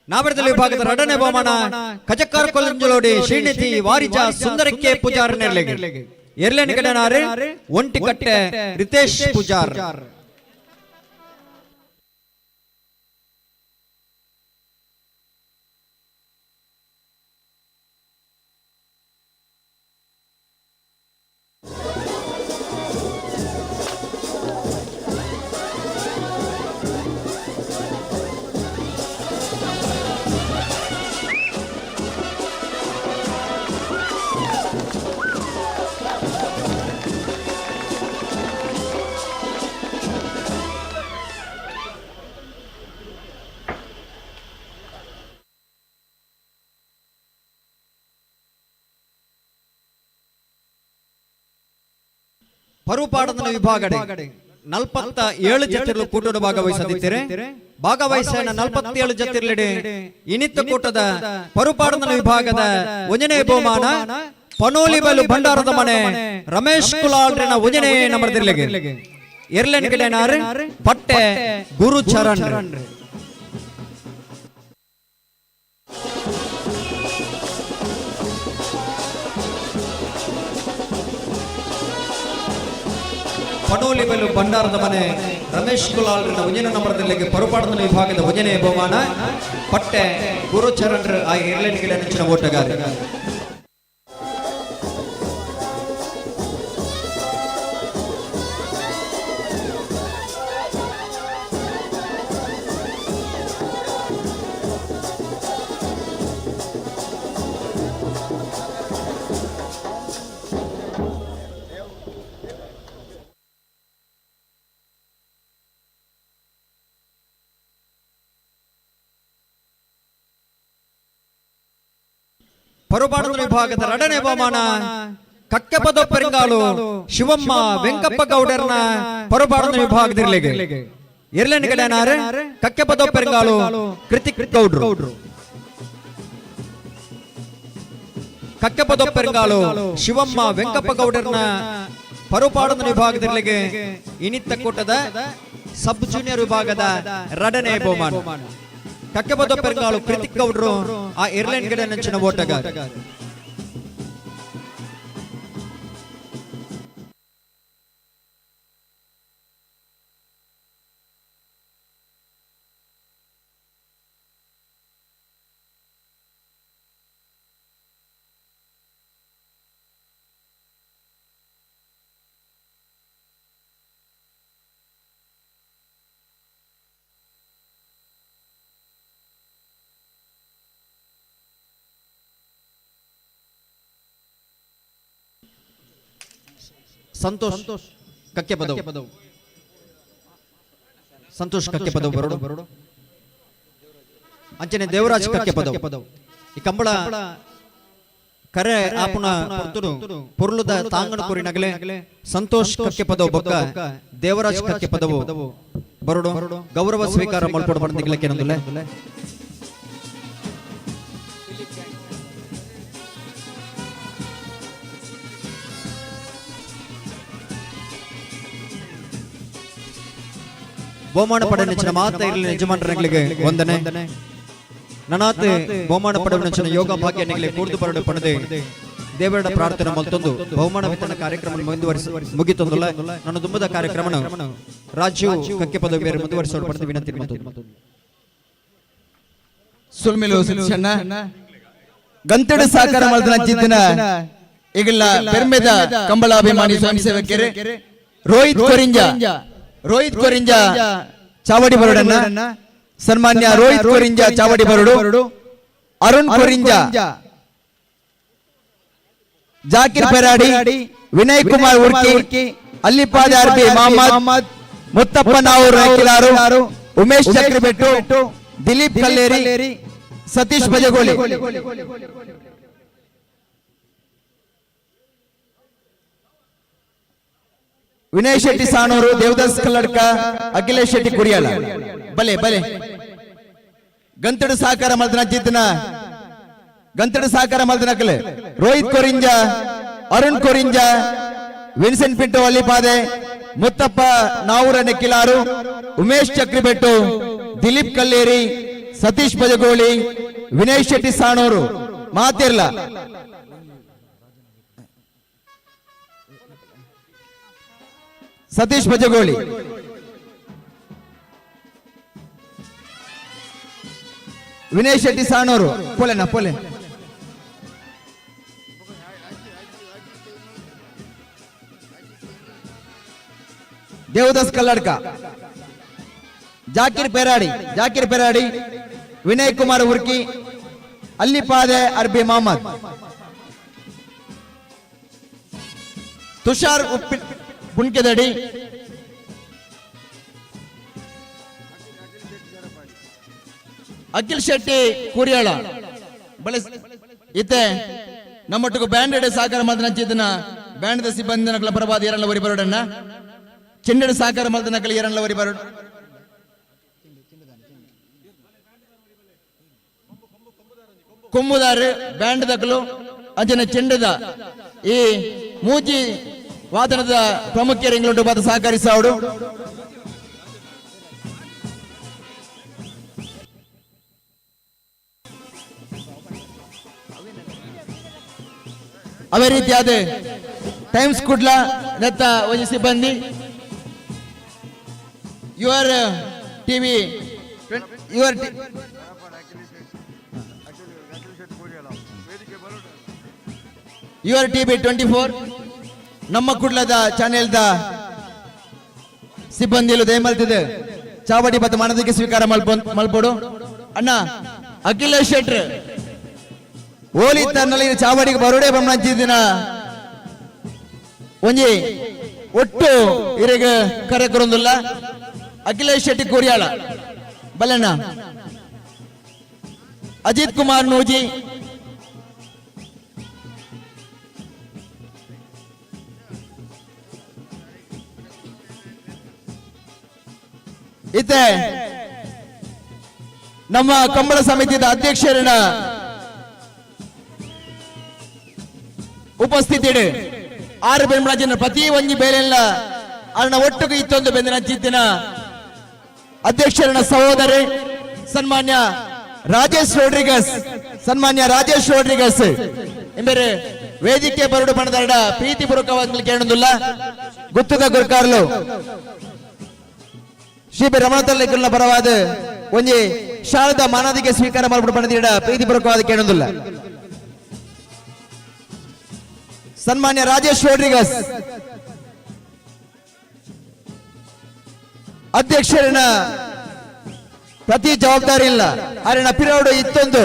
ನಾವರದಲ್ಲಿ ವಿಭಾಗದ ಎರಡನೇ ಬಹುಮಾನ ಕಜಕ್ಕಾರ ಕೊಲ್ಲಂಜಲೋಡಿ ಶ್ರೀನಿಧಿ ವಾರಿಜ ಸುಂದರಕ್ಕೆ ಪೂಜಾರ್ ನೆರ್ಲೆಗೆ ಎರ್ಲೇನ ಕಡೆನಾರು ಒಂಟಿಕಟ್ಟೆ ರಿತೇಶ್ ಪೂಜಾರ್. ಪರುಪಾಡದ ವಿಭಾಗಡೆ 47 ಜತಿರ್ಲು ಕೂಟದ ಭಾಗವಹಿಸದಿದ್ದರೆ ಭಾಗವಹಿಸನ 47 ಜತಿರ್ಲಿಡೆ ಇನಿತ್ತ ಕೂಟದ ಪರುಪಾಡದ ವಿಭಾಗದ ಒಂಜನೇ ಬಹುಮಾನ ಪನೋಲಿ ಬಲು ಭಂಡಾರದ ಮನೆ ರಮೇಶ್ ಕುಲಾಲ್ರಿನ ಒಂಜನೇ ನಂಬರ್ದಿರ್ಲಿಗೆ ಎರ್ಲೆನ್ ಗಿಡನಾರ್ ಪಟ್ಟೆ ಗುರು ಚರಣ್. ಪನೋಲಿ ಬಲು ಭಂಡಾರದ ಮನೆ ರಮೇಶ್ ಕುಲಾಲ್ರಿನ ಒಂಜನೇ ನಂಬರ್ದಿರ್ಲಿಗೆ ಪರುಪಾಡದ ವಿಭಾಗದ ಒಂಜನೇ ಬಹುಮಾನ ಪಟ್ಟೆ ಗುರು ಚರಣ್ ಆ ಎರ್ಲೆನ್ ಗಿಡ ನೆಚ್ಚಿನ ಓಟಗಾರ. ಪರುಪಾಡದ ವಿಭಾಗದ ಎರಡನೇ ಬಹುಮಾನ ಕಕ್ಕೆಪದ ಪೆರಂಗಾಲು ಶಿವಮ್ಮ ವೆಂಕಪ್ಪ ಗೌಡರ್ನ ಪರುಪಾಡದ ವಿಭಾಗದಿರ್ಲಿಗೆ ಎರಡನೇ ಕಡೆನಾರು ಕಕ್ಕೆಪದ ಪೆರಂಗಾಲು ಕೃತಿಕ್ ಗೌಡ್ರು. ಕಕ್ಕೆಪದ ಪೆರಂಗಾಲು ಶಿವಮ್ಮ ವೆಂಕಪ್ಪ ಗೌಡರ್ನ ಪರುಪಾಡದ ವಿಭಾಗದಿರ್ಲಿಗೆ ಇನಿತ್ತ ಕೂಟದ ಸಬ್ ಜೂನಿಯರ್ ವಿಭಾಗದ ಎರಡನೇ ಬಹುಮಾನ ಕಕ್ಕೆಪದ ಪೆರಂಗಾಲು ಕೃತಿಕ್ ಗೌಡ್ರು ಆ ಏರ್ಲೈನ್ ಗಿಡ ನೆಂಚಿನ ಓಟಗಾರ. ಸಂತೋಷ್ ಕಕ್ಕೆಪದವು, ಸಂತೋಷ್ ಕಕ್ಕೆಪದವು ಬರೋಡು, ಅಂಚನೆ ದೇವರಾಜ್ ಕಕ್ಕೆಪದವು. ಈ ಕಂಬಳ ಕರೆ ಆಪುನ ಪೊರ್ತುಡು ಪೊರ್ಲುದ ತಾಂಗಣ ಕುರಿನಗಲೆ ಸಂತೋಷ್ ಕಕ್ಕೆಪದವು ಬೊಕ್ಕ ದೇವರಾಜ್ ಕಕ್ಕೆಪದವು ಬರೋಡು ಗೌರವ ಸ್ವೀಕಾರ ಮಲ್ಪೊಡು ಬಂದಿಗ್ಲಕ್ಕೆ. ಬಹುಮಾನ ಪಡೆದ ಮಾತ ಇರಲಿ ಯಜಮಾನರಿಗೆ ವಂದನೆ. ನನಾತ್ ಬಹುಮಾನ ಪಡೆದ ಯೋಗ ಭಾಗ್ಯ ನಿಗಲೆ ಕೂರ್ದು ಬರಡು ಪಣದೆ ದೇವರ ಪ್ರಾರ್ಥನೆ ಮಲ್ತೊಂದು ಬಹುಮಾನ ವಿತರಣಾ ಕಾರ್ಯಕ್ರಮ ಮುಂದುವರಿಸ ಮುಗಿತೊಂದುಲ್ಲ. ನನ್ನ ತುಂಬದ ಕಾರ್ಯಕ್ರಮ ರಾಜೀವ್ ಕಕ್ಕೆ ಪದವಿ ಬೇರೆ ಮುಂದುವರಿಸಲು ಪಡೆದ ವಿನಂತಿ ಮತ್ತೊಂದು. ಸುಲ್ಮಿಲು ಶಿಕ್ಷಣ ಗಂತಡು ಸಾಕಾರ ಮಲ್ದನ ಜಿದ್ದಿನ ಈಗಿಲ್ಲ ಪೆರ್ಮೆದ ಕಂಬಳಾಭಿಮಾನಿ ಸ್ವಯಂ ಸೇವಕರು ರೋಹಿತ್ ಕೊರಿಂಜ, ರೋಹಿತ್ ಕೊರಿಂಜ ಚಾವಡಿ ಬರೋಡನ್ನ ಸನ್ಮಾನ್ಯ ರೋಹಿತ್ ಕೊರಿಂಜ ಚಾವಡಿ ಬರೋಡು, ಅರುಣ್ ಕೊರಿಂಜ, ಜಾಕಿರ್ ಪೆರಾಡಿ, ವಿನಯ್ ಕುಮಾರ್ ಉರ್ಕಿ, ಅಲ್ಲಿಪಾದ ಆರ್ ಬಿ ಮೊಹಮ್ಮದ್, ಮುತ್ತಪ್ಪ ನಾವೂರು ಕಿಲಾರು, ಉಮೇಶ್ ಚಕ್ರಬೆಟ್ಟು, ದಿಲೀಪ್ ಕಲ್ಲೇರಿ, ಸತೀಶ್ ಬಜಗೋಳಿ. ವಿನಯ್ ಶೆಟ್ಟಿ ಸಾಣೂರು, ದೇವದಾಸ್ ಕಲ್ಲಡ್ಕ, ಅಖಿಲೇಶ್ ಶೆಟ್ಟಿ ಕುರಿಯಾಲ. ಬಲೆ ಬಲೆ ಗಂತಡು ಸಹಕಾರ ಮಲ್ದನ ಜಿದ್ದಿನ ಗಂತಡು ಸಹಕಾರ ಮಲ್ದನಕಲೆ ರೋಹಿತ್ ಕೊರಿಂಜ, ಅರುಣ್ ಕೊರಿಂಜ, ವಿನ್ಸೆಂಟ್ ಪಿಂಟೋ ಅಲ್ಲಿಪಾದೆ, ಮುತ್ತಪ್ಪ ನಾವೂರ ನೆಕ್ಕಿಲಾರು, ಉಮೇಶ್ ಚಕ್ರಿಬೆಟ್ಟು, ದಿಲೀಪ್ ಕಲ್ಲೇರಿ, ಸತೀಶ್ ಬಜಗೋಳಿ, ವಿನಯ್ ಶೆಟ್ಟಿ ಸಾಣೂರು ಮಾತಿರ್ಲ. ಸತೀಶ್ ಬಜಗೋಳಿ, ವಿನಯ್ ಶೆಟ್ಟಿ ಸಾಣೂರು, ಪೋಲೆನಾ ಪೋಲೆ. ದೇವದಾಸ್ ಕಲ್ಲಡ್ಕ, ಜಾಕಿರ್ ಪೆರಾಡಿ, ಜಾಕಿರ್ ಪೆರಾಡಿ, ವಿನಯ್ ಕುಮಾರ್ ಉರ್ಕಿ, ಅಲ್ಲಿಪಾದೆ ಅರ್ಬಿ ಮೊಹಮ್ಮದ್, ತುಷಾರ್ ಉಪ್ಪಿ ಪುಣ್ಕೆದಡಿ, ಅಖಿಲ್ ಶೆಟ್ಟಿ ಕೂರಿಯಾಳ ಬಳೆ. ಇತ್ತೆ ನಮ್ಮೊಟ್ಟಿಗೆ ಬ್ಯಾಂಡೆಡ್ ಸಹಕಾರ ಮಲ್ತನ ಬ್ಯಾಂಡ್ ಸಿಬ್ಬಂದಿ ನಕಲ ಪರವಾದ ಎರಣ್ಲ ಒರಿ ಬರೋಡನ್ನ ಚೆಂಡೆಡ್ ಸಹಕಾರ ಮಲ್ತ ನಕಲ ಎರಣ್ಲ ಒರಿ ಬರೋಡ್. ಕೊಂಬುದಾರು ಬ್ಯಾಂಡ್ ದಕಲು ಅಂಚನೆ ಚೆಂಡದ ಈ ಮೂಜಿ ವಾದನದ ಪ್ರಮುಖ ಇಂಗ್ಲಂಡು ಬಾದ ಸಹಕರಿಸಾವಡು. ಅದೇ ರೀತಿಯಾದ ಟೈಮ್ಸ್ ಕುಡ್ಲ ನೆತ್ತ ಒಂಜಿ ಸಿಬ್ಬಂದಿ, your TV your your TV 24 ನಮ್ಮ ಕುಡ್ಲದ ಚಾನೆಲ್ದ ಸಿಬ್ಬಂದಿಲು ದಯಮಲ್ತಿದೆ ಚಾವಡಿ ಬತ್ತ ಮಾನದಿಗೆ ಸ್ವೀಕಾರ ಮಲ್ಪೋಡು. ಅಣ್ಣ ಅಖಿಲೇಶ್ ಶೆಟ್ರ್ ಓಲಿ ತನ್ನಲ್ಲಿ ಚಾವಡಿಗೆ ಬರೋಡೆ ಬಂದಿನ ಒಂಜಿ ಒಟ್ಟು ಇರೆಗ್ ಕರೆ ಕೊರೊಂದುಲ್ಲ. ಅಖಿಲೇಶ್ ಶೆಟ್ಟಿ ಕೋರಿಯಾಳ ಬಲ್ಲಣ್ಣ, ಅಜಿತ್ ಕುಮಾರ್ ನೂಜಿ, ಇತ್ತೆ ನಮ್ಮ ಕಂಬಳ ಸಮಿತಿಯ ಅಧ್ಯಕ್ಷರನ್ನ ಉಪಸ್ಥಿತಿ ಆರು ಬೆಂಬಲ ಪ್ರತಿ ಒಂಜಿ ಬೇಲೆಲ್ಲ ಅರಣ ಒಟ್ಟುಗು ಇತ್ತೊಂದು ಬೆಂದಿನ ಚಿತ್ತಿನ ಅಧ್ಯಕ್ಷರನ್ನ ಸಹೋದರಿ ಸನ್ಮಾನ್ಯ ರಾಜೇಶ್ ರೋಡ್ರಿಗಸ್, ಸನ್ಮಾನ್ಯ ರಾಜೇಶ್ ರೋಡ್ರಿಗಸ್ ಎಂಬರೆ ವೇದಿಕೆ ಬರಡು ಬಣದರಡ ಪ್ರೀತಿ ಪೂರ್ವಕವಾಗಿ ಕೇಳುದಿಲ್ಲ. ಗುತ್ತದ ಗುರ್ಕಾರ್ಲು ಶ್ರೀ ಬಿ ರಮಣತಲ್ಲ ಪರವಾದ ಒಂಜಿ ಶಾರದಾ ಮಾನದಿಗೆ ಸ್ವೀಕಾರ ಮಾಡ್ಬಿಟ್ಟು ಬಣದಿಡ ಪ್ರೀತಿ ಪೂರ್ವಕವಾದ ಕೇಳುದಿಲ್ಲ. ಸನ್ಮಾನ್ಯ ರಾಜೇಶ್ ರೋಡ್ರಿಗಸ್ ಅಧ್ಯಕ್ಷರನ್ನ ಪ್ರತಿ ಜವಾಬ್ದಾರಿ ಇಲ್ಲ ಅರಿನ ಪಿರೋಡು ಇತ್ತೊಂದು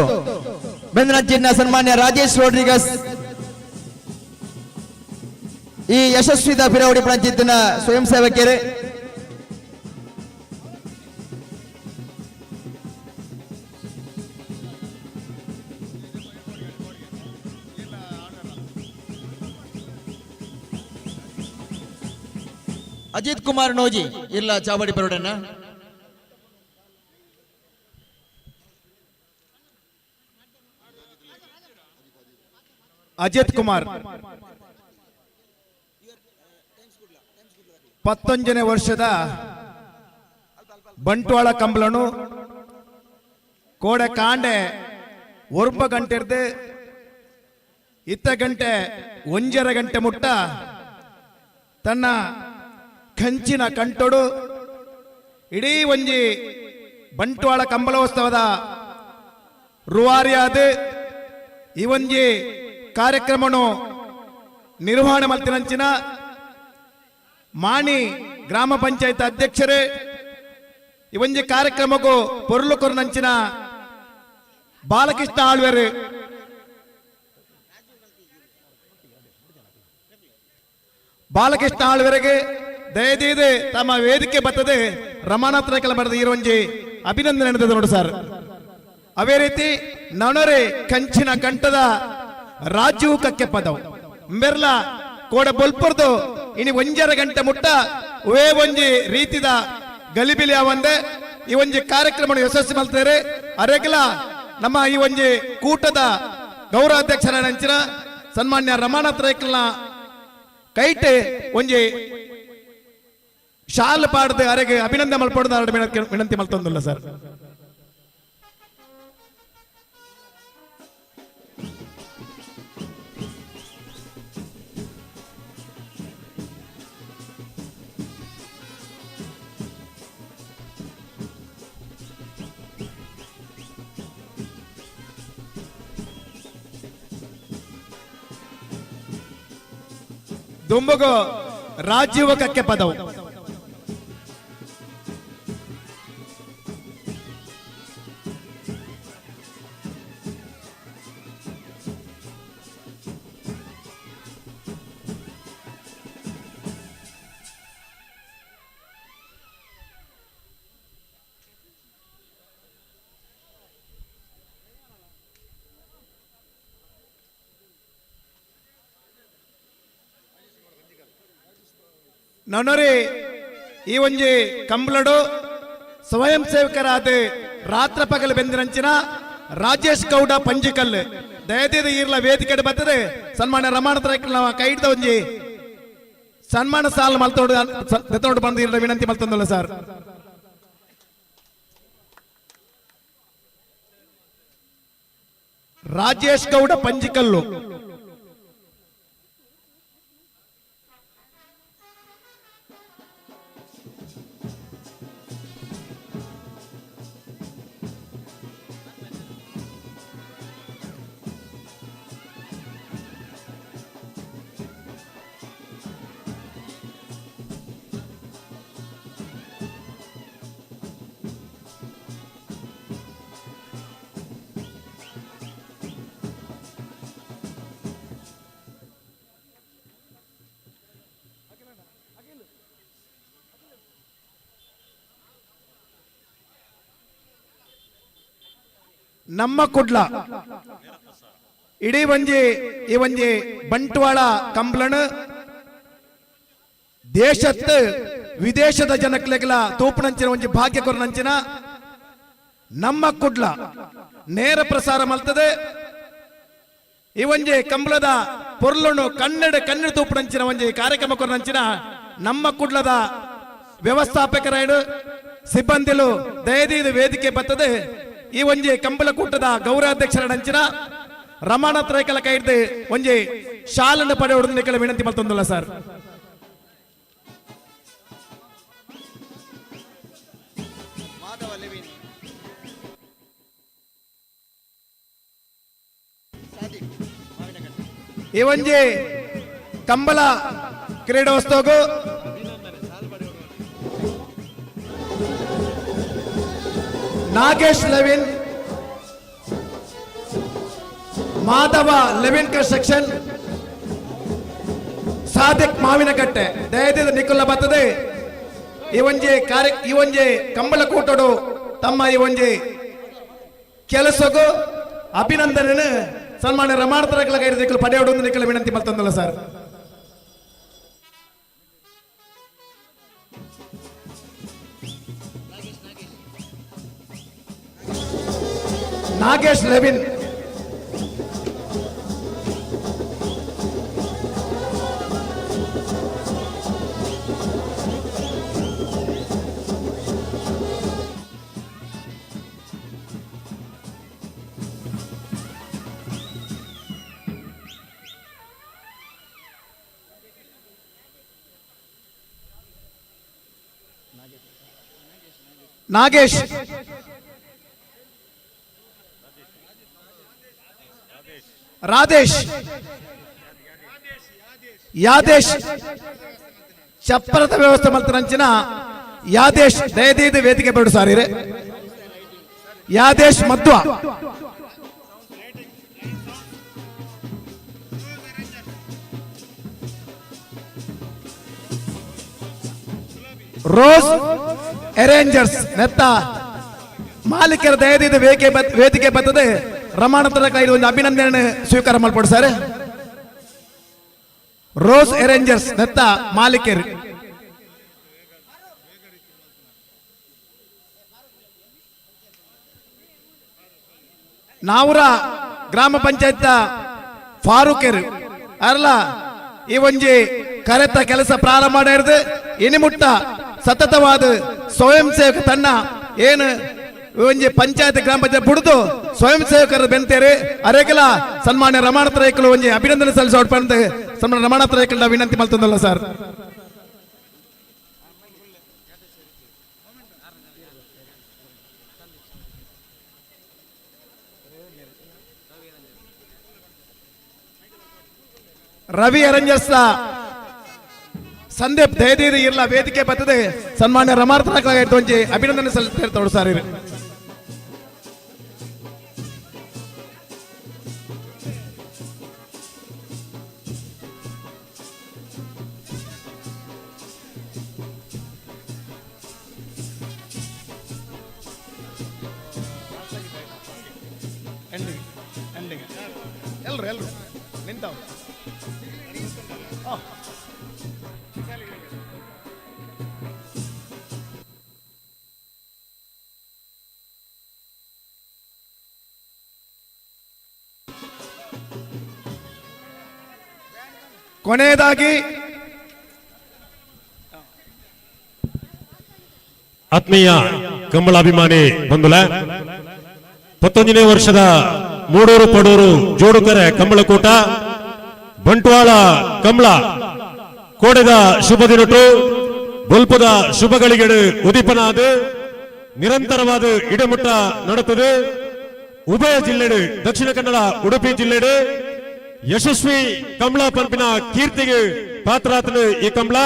ಬೆಂದನಚಿನ್ನ ಸನ್ಮಾನ್ಯ ರಾಜೇಶ್ ರೋಡ್ರಿಗಸ್ ಈ ಯಶಸ್ವಿದ ಪಿರವಡಿ ಪಂಚಾಯತ್ನ ಸ್ವಯಂ ಸೇವಕರೇ. ಅಜಿತ್ ಕುಮಾರ್ ನೋಜಿ ಇಲ್ಲ ಚಾವಡಿ ಬರೋಡನ್ನ. ಅಜಿತ್ ಕುಮಾರ್ 19ನೇ ವರ್ಷದ ಬಂಟ್ವಾಳ ಕಂಬಳನು ಕೋಡೆ ಕಾಂಡೆ 9 ಗಂಟೆ ಇತ್ತ ಗಂಟೆ 1.5 ಗಂಟೆ ಮುಟ್ಟ ತನ್ನ ಕಂಚಿನ ಕಂಟೊಡು ಇಡೀ ಒಂಜಿ ಬಂಟ್ವಾಳ ಕಂಬಳೋತ್ಸವದ ರೂವಾರಿಯಾದ ಈ ಒಂಜಿ ಕಾರ್ಯಕ್ರಮನು ನಿರ್ವಹಣೆ ಮಲ್ತಿನಂಚಿನ ಮಾಣಿ ಗ್ರಾಮ ಪಂಚಾಯತ್ ಅಧ್ಯಕ್ಷರೇ, ಈ ಒಂಜಿ ಕಾರ್ಯಕ್ರಮಕ್ಕೂ ಪೊರುಳು ಕೊರನಂಚಿನ ಬಾಲಕೃಷ್ಣ ಆಳ್ವೆರು, ಬಾಲಕೃಷ್ಣ ಆಳ್ವೆರಿಗೆ ದಯದೀದೆ ತಮ್ಮ ವೇದಿಕೆ ಬರ್ತದೆ ರಮಾನಾಥ್ ರೈಕಲ ಬರೆದ ಈ ಒಂಜಿ ಅಭಿನಂದನೆ ನಡೆದಿದೆ ನೋಡು ಸರ್. ಅದೇ ರೀತಿ ನನರೆ ಕಂಚಿನ ಕಂಠದ ರಾಜೀವ್ ಕಕ್ಕೆ ಪದವು ಮೆರ್ಲ ಕೋಡ ಬೊಲ್ಪುರ್ದು ಇನಿ 1.5 ಗಂಟೆ ಮುಟ್ಟ ವೇ ಒಂಜಿ ರೀತಿದ ಗಲಿಬಿಲಿ ಒಂದೆ ಈ ಒಂಜಿ ಕಾರ್ಯಕ್ರಮ ಯಶಸ್ವಿ ಮಲ್ತಾರೆ. ಅರೆಗಲ ನಮ್ಮ ಈ ಒಂಜಿ ಕೂಟದ ಗೌರವಾಧ್ಯಕ್ಷರ ನಂಚಿನ ಸನ್ಮಾನ್ಯ ರಮಾನಾಥ್ ರೈಕಲ್ನ ಕೈಟೆ ಒಂಜಿ ಶಾಲ್ ಪಾಡದೆ ಅರೆಗೆ ಅಭಿನಂದನೆ ಮಲ್ಪೊಡು ವಿನಂತಿ ಮಲ್ತೊಂದುಲ್ಲ ಸರ್. ದುಂಬುಗು ರಾಜೀವ ಕಕ್ಕೆ ಪದವು. ನನೊರಿ ಈ ಒಂಜಿ ಕಂಬ್ಲಡು ಸ್ವಯಂ ಸೇವಕರಾದ ರಾತ್ರ ಪಗಲು ಬೆಂದಿನಂಚಿನ ರಾಜೇಶ್ ಗೌಡ ಪಂಜಿಕಲ್ ದಯದೀದ ಈರ್ಲ ವೇದಿಕೆ ಬರ್ತದೆ ಸನ್ಮಾನ್ಯ ರಮಾಣ ಕೈ ಹಿಡ್ದ ಒಂಜಿ ಸನ್ಮಾನ ಸಾಲ ಮಲ್ತೋಡು ದೆತ್ತೋಡು ಬಂದು ಈರ್ಲ ವಿನಂತಿ ಮಲ್ತೊಂದಲ್ಲ ಸರ್. ರಾಜೇಶ್ ಗೌಡ ಪಂಜಿಕಲ್ಲು. ನಮ್ಮ ಕುಡ್ಲ ಇಡೀ ಒಂಜಿ ಈ ಒಂಜಿ ಬಂಟ್ವಾಳ ಕಂಬ್ಲಣ ದೇಶತ್ ವಿದೇಶದ ಜನಕ್ಲೆಗ್ಲ ತೂಪುನಂಚಿನ ಒಂಜಿ ಭಾಗ್ಯ ಕೊರನಂಚಿನ ನಮ್ಮ ಕುಡ್ಲ ನೇರ ಪ್ರಸಾರ ಮಲ್ತದೆ. ಈ ಒಂಜಿ ಕಂಬ್ಲದ ಪೊರ್ಲುನು ಕನ್ನಡ ಕನ್ನಡ ತೂಪುನಂಚಿನ ಒಂಜಿ ಕಾರ್ಯಕ್ರಮ ಕೊರನಂಚಿನ ನಮ್ಮ ಕುಡ್ಲದ ವ್ಯವಸ್ಥಾಪಕರಾಯ್ಡು ಸಿಬ್ಬಂದಿಲು ದಯದೀದ ವೇದಿಕೆ ಬರ್ತದೆ. ಈ ಒಂಜಿ ಕಂಬಳಕೂಟದ ಗೌರವಾಧ್ಯಕ್ಷರ ನಂಚಿನ ರಮಾನಾಥ್ ರೈಕಲ ಕೈಡ್ದು ಒಂಜಿ ಶಾಲನ್ನು ಪಡೆಯುವುದು ನಿಕಲ ವಿನಂತಿ ಮಲ್ತೊಂದುಲ್ಲ ಸರ್. ಈ ಒಂಜಿ Kambala ಕ್ರೀಡೋತ್ಸವಗೂ Nagesh Levin, Madhava Levin construction, Sadiq Mavinakatte ದಯದಿಂದ ನಿಕುಲ್ಲ ಬರ್ತದೆ. ಈ ಒಂಜಿ ಕಾರ್ಯ ಈ ಒಂಜಿ ಕಂಬಳ ಕೂಟಡು ತಮ್ಮ ಈ ಒಂಜಿ ಕೆಲಸಗೂ ಅಭಿನಂದನೆ ಸನ್ಮಾನ್ಯ ರಮಾಣ ತರಕಲ ಕೈದು ಪಡೆಯೋಡು ನಿಕಲ ವಿನಂತಿ ಮಲ್ತೊಂದಲ್ಲ ಸರ್. ನಾಗೇಶ್ ಲೆವಿನ್, ನಾಗೇಶ್, ರಾಧೇಶ್, ಯಾದೇಶ್, ಚಪ್ಪರದ ವ್ಯವಸ್ಥೆ ಮಲ್ತನಂಚಿನ ಯಾದೇಶ್ ದಯದೀದ ವೇದಿಕೆ ಬರಡು ಸಾರಿರೆ. ಯಾದೇಶ್ ಮಧ್ವ, ರೋಸ್ ಅರೇಂಜರ್ಸ್ ನೆತ್ತ ಮಾಲೀಕರ ದಯದೀದ ವೇದಿಕೆ ಬರ್ತದೆ. ರಮಾಣ ತನಕ ಇದು ಒಂದು ಅಭಿನಂದನೆ ಸ್ವೀಕಾರ ಮಲ್ಪಡು ಸರ್. ರೋಸ್ ಅರೇಂಜರ್ಸ್ ನೆತ್ತ ಮಾಲೀಕರು. ನಾವುರ ಗ್ರಾಮ ಪಂಚಾಯತ್ ಫಾರೂಕರು ಅಲ್ಲ ಈ ಒಂಜಿ ಕರೆತ ಕೆಲಸ ಪ್ರಾರಂಭ ಮಾಡಿರ್ದು ಇನಿಮುಟ್ಟ ಸತತವಾದ ಸ್ವಯಂ ಸೇವಕ ತನ್ನ ಏನು ಒಂಜಿ ಪಂಚಾಯತ್ ಗ್ರಾಮ ಪಂಚಾಯತ್ ಬುಡ್ದು ಸ್ವಯಂ ಸೇವಕರು ಬೆಂತೇರಿ ಅರೇಕಲ ಸನ್ಮಾನ್ಯ ರಮಾನಾಥ ರೈಕಲು ಒಂಜಿ ಅಭಿನಂದನೆ ಸಲ್ಲಿಸೋಡ್ ಪಂದ್ ಸನ್ಮಾನ್ಯ ರಮಾನಾಥ ರೈಕಲ್ ವಿನಂತಿ ಮಲ್ತೊಂದಲ್ಲ ಸರ್. ರವಿ ಅರಂಜರ್ಸ್ ಸಂದೀಪ್ ದಯದೀದಿ ಇರ್ಲ ವೇದಿಕೆ ಬರ್ತದೆ ಸನ್ಮಾನ್ಯ ರಮಾರ್ಥನಾಗ ಒಂಜಿ ಅಭಿನಂದನೆ ಸಲ್ಲಿಸ್ತಿರ್ತಾವೆ ಸರ್ ಇರು. ಎಲ್ರು ಎಲ್ರು ನಿಂತಾವ್. ಕೊನೆಯದಾಗಿ ಆತ್ಮೀಯ ಕಂಬಳಾಭಿಮಾನಿ ಬಂಧುಲ, 19ನೇ ವರ್ಷದ ಮೂಡೂರು ಪಡೂರು ಜೋಡುಕರೆ ಕಂಬಳಕೂಟ ಬಂಟ್ವಾಳ ಕಂಬಳ ಕೋಡೆದ ಶುಭ ದಿನಟು ಬೊಲ್ಪದ ಶುಭಗಳಿಗೆಡು ಉದೀಪನಾದ ನಿರಂತರವಾದ ಇಡಮುಟ್ಟ ನಡೆತದೆ. ಉಭಯ ಜಿಲ್ಲೆಡು ದಕ್ಷಿಣ ಕನ್ನಡ ಉಡುಪಿ ಜಿಲ್ಲೆಡು ಯಶಸ್ವಿ ಕಮಲ ಪಂಪಿನ ಕೀರ್ತಿಗೆ ಪಾತ್ರಾತನು ಈ ಕಮಲ.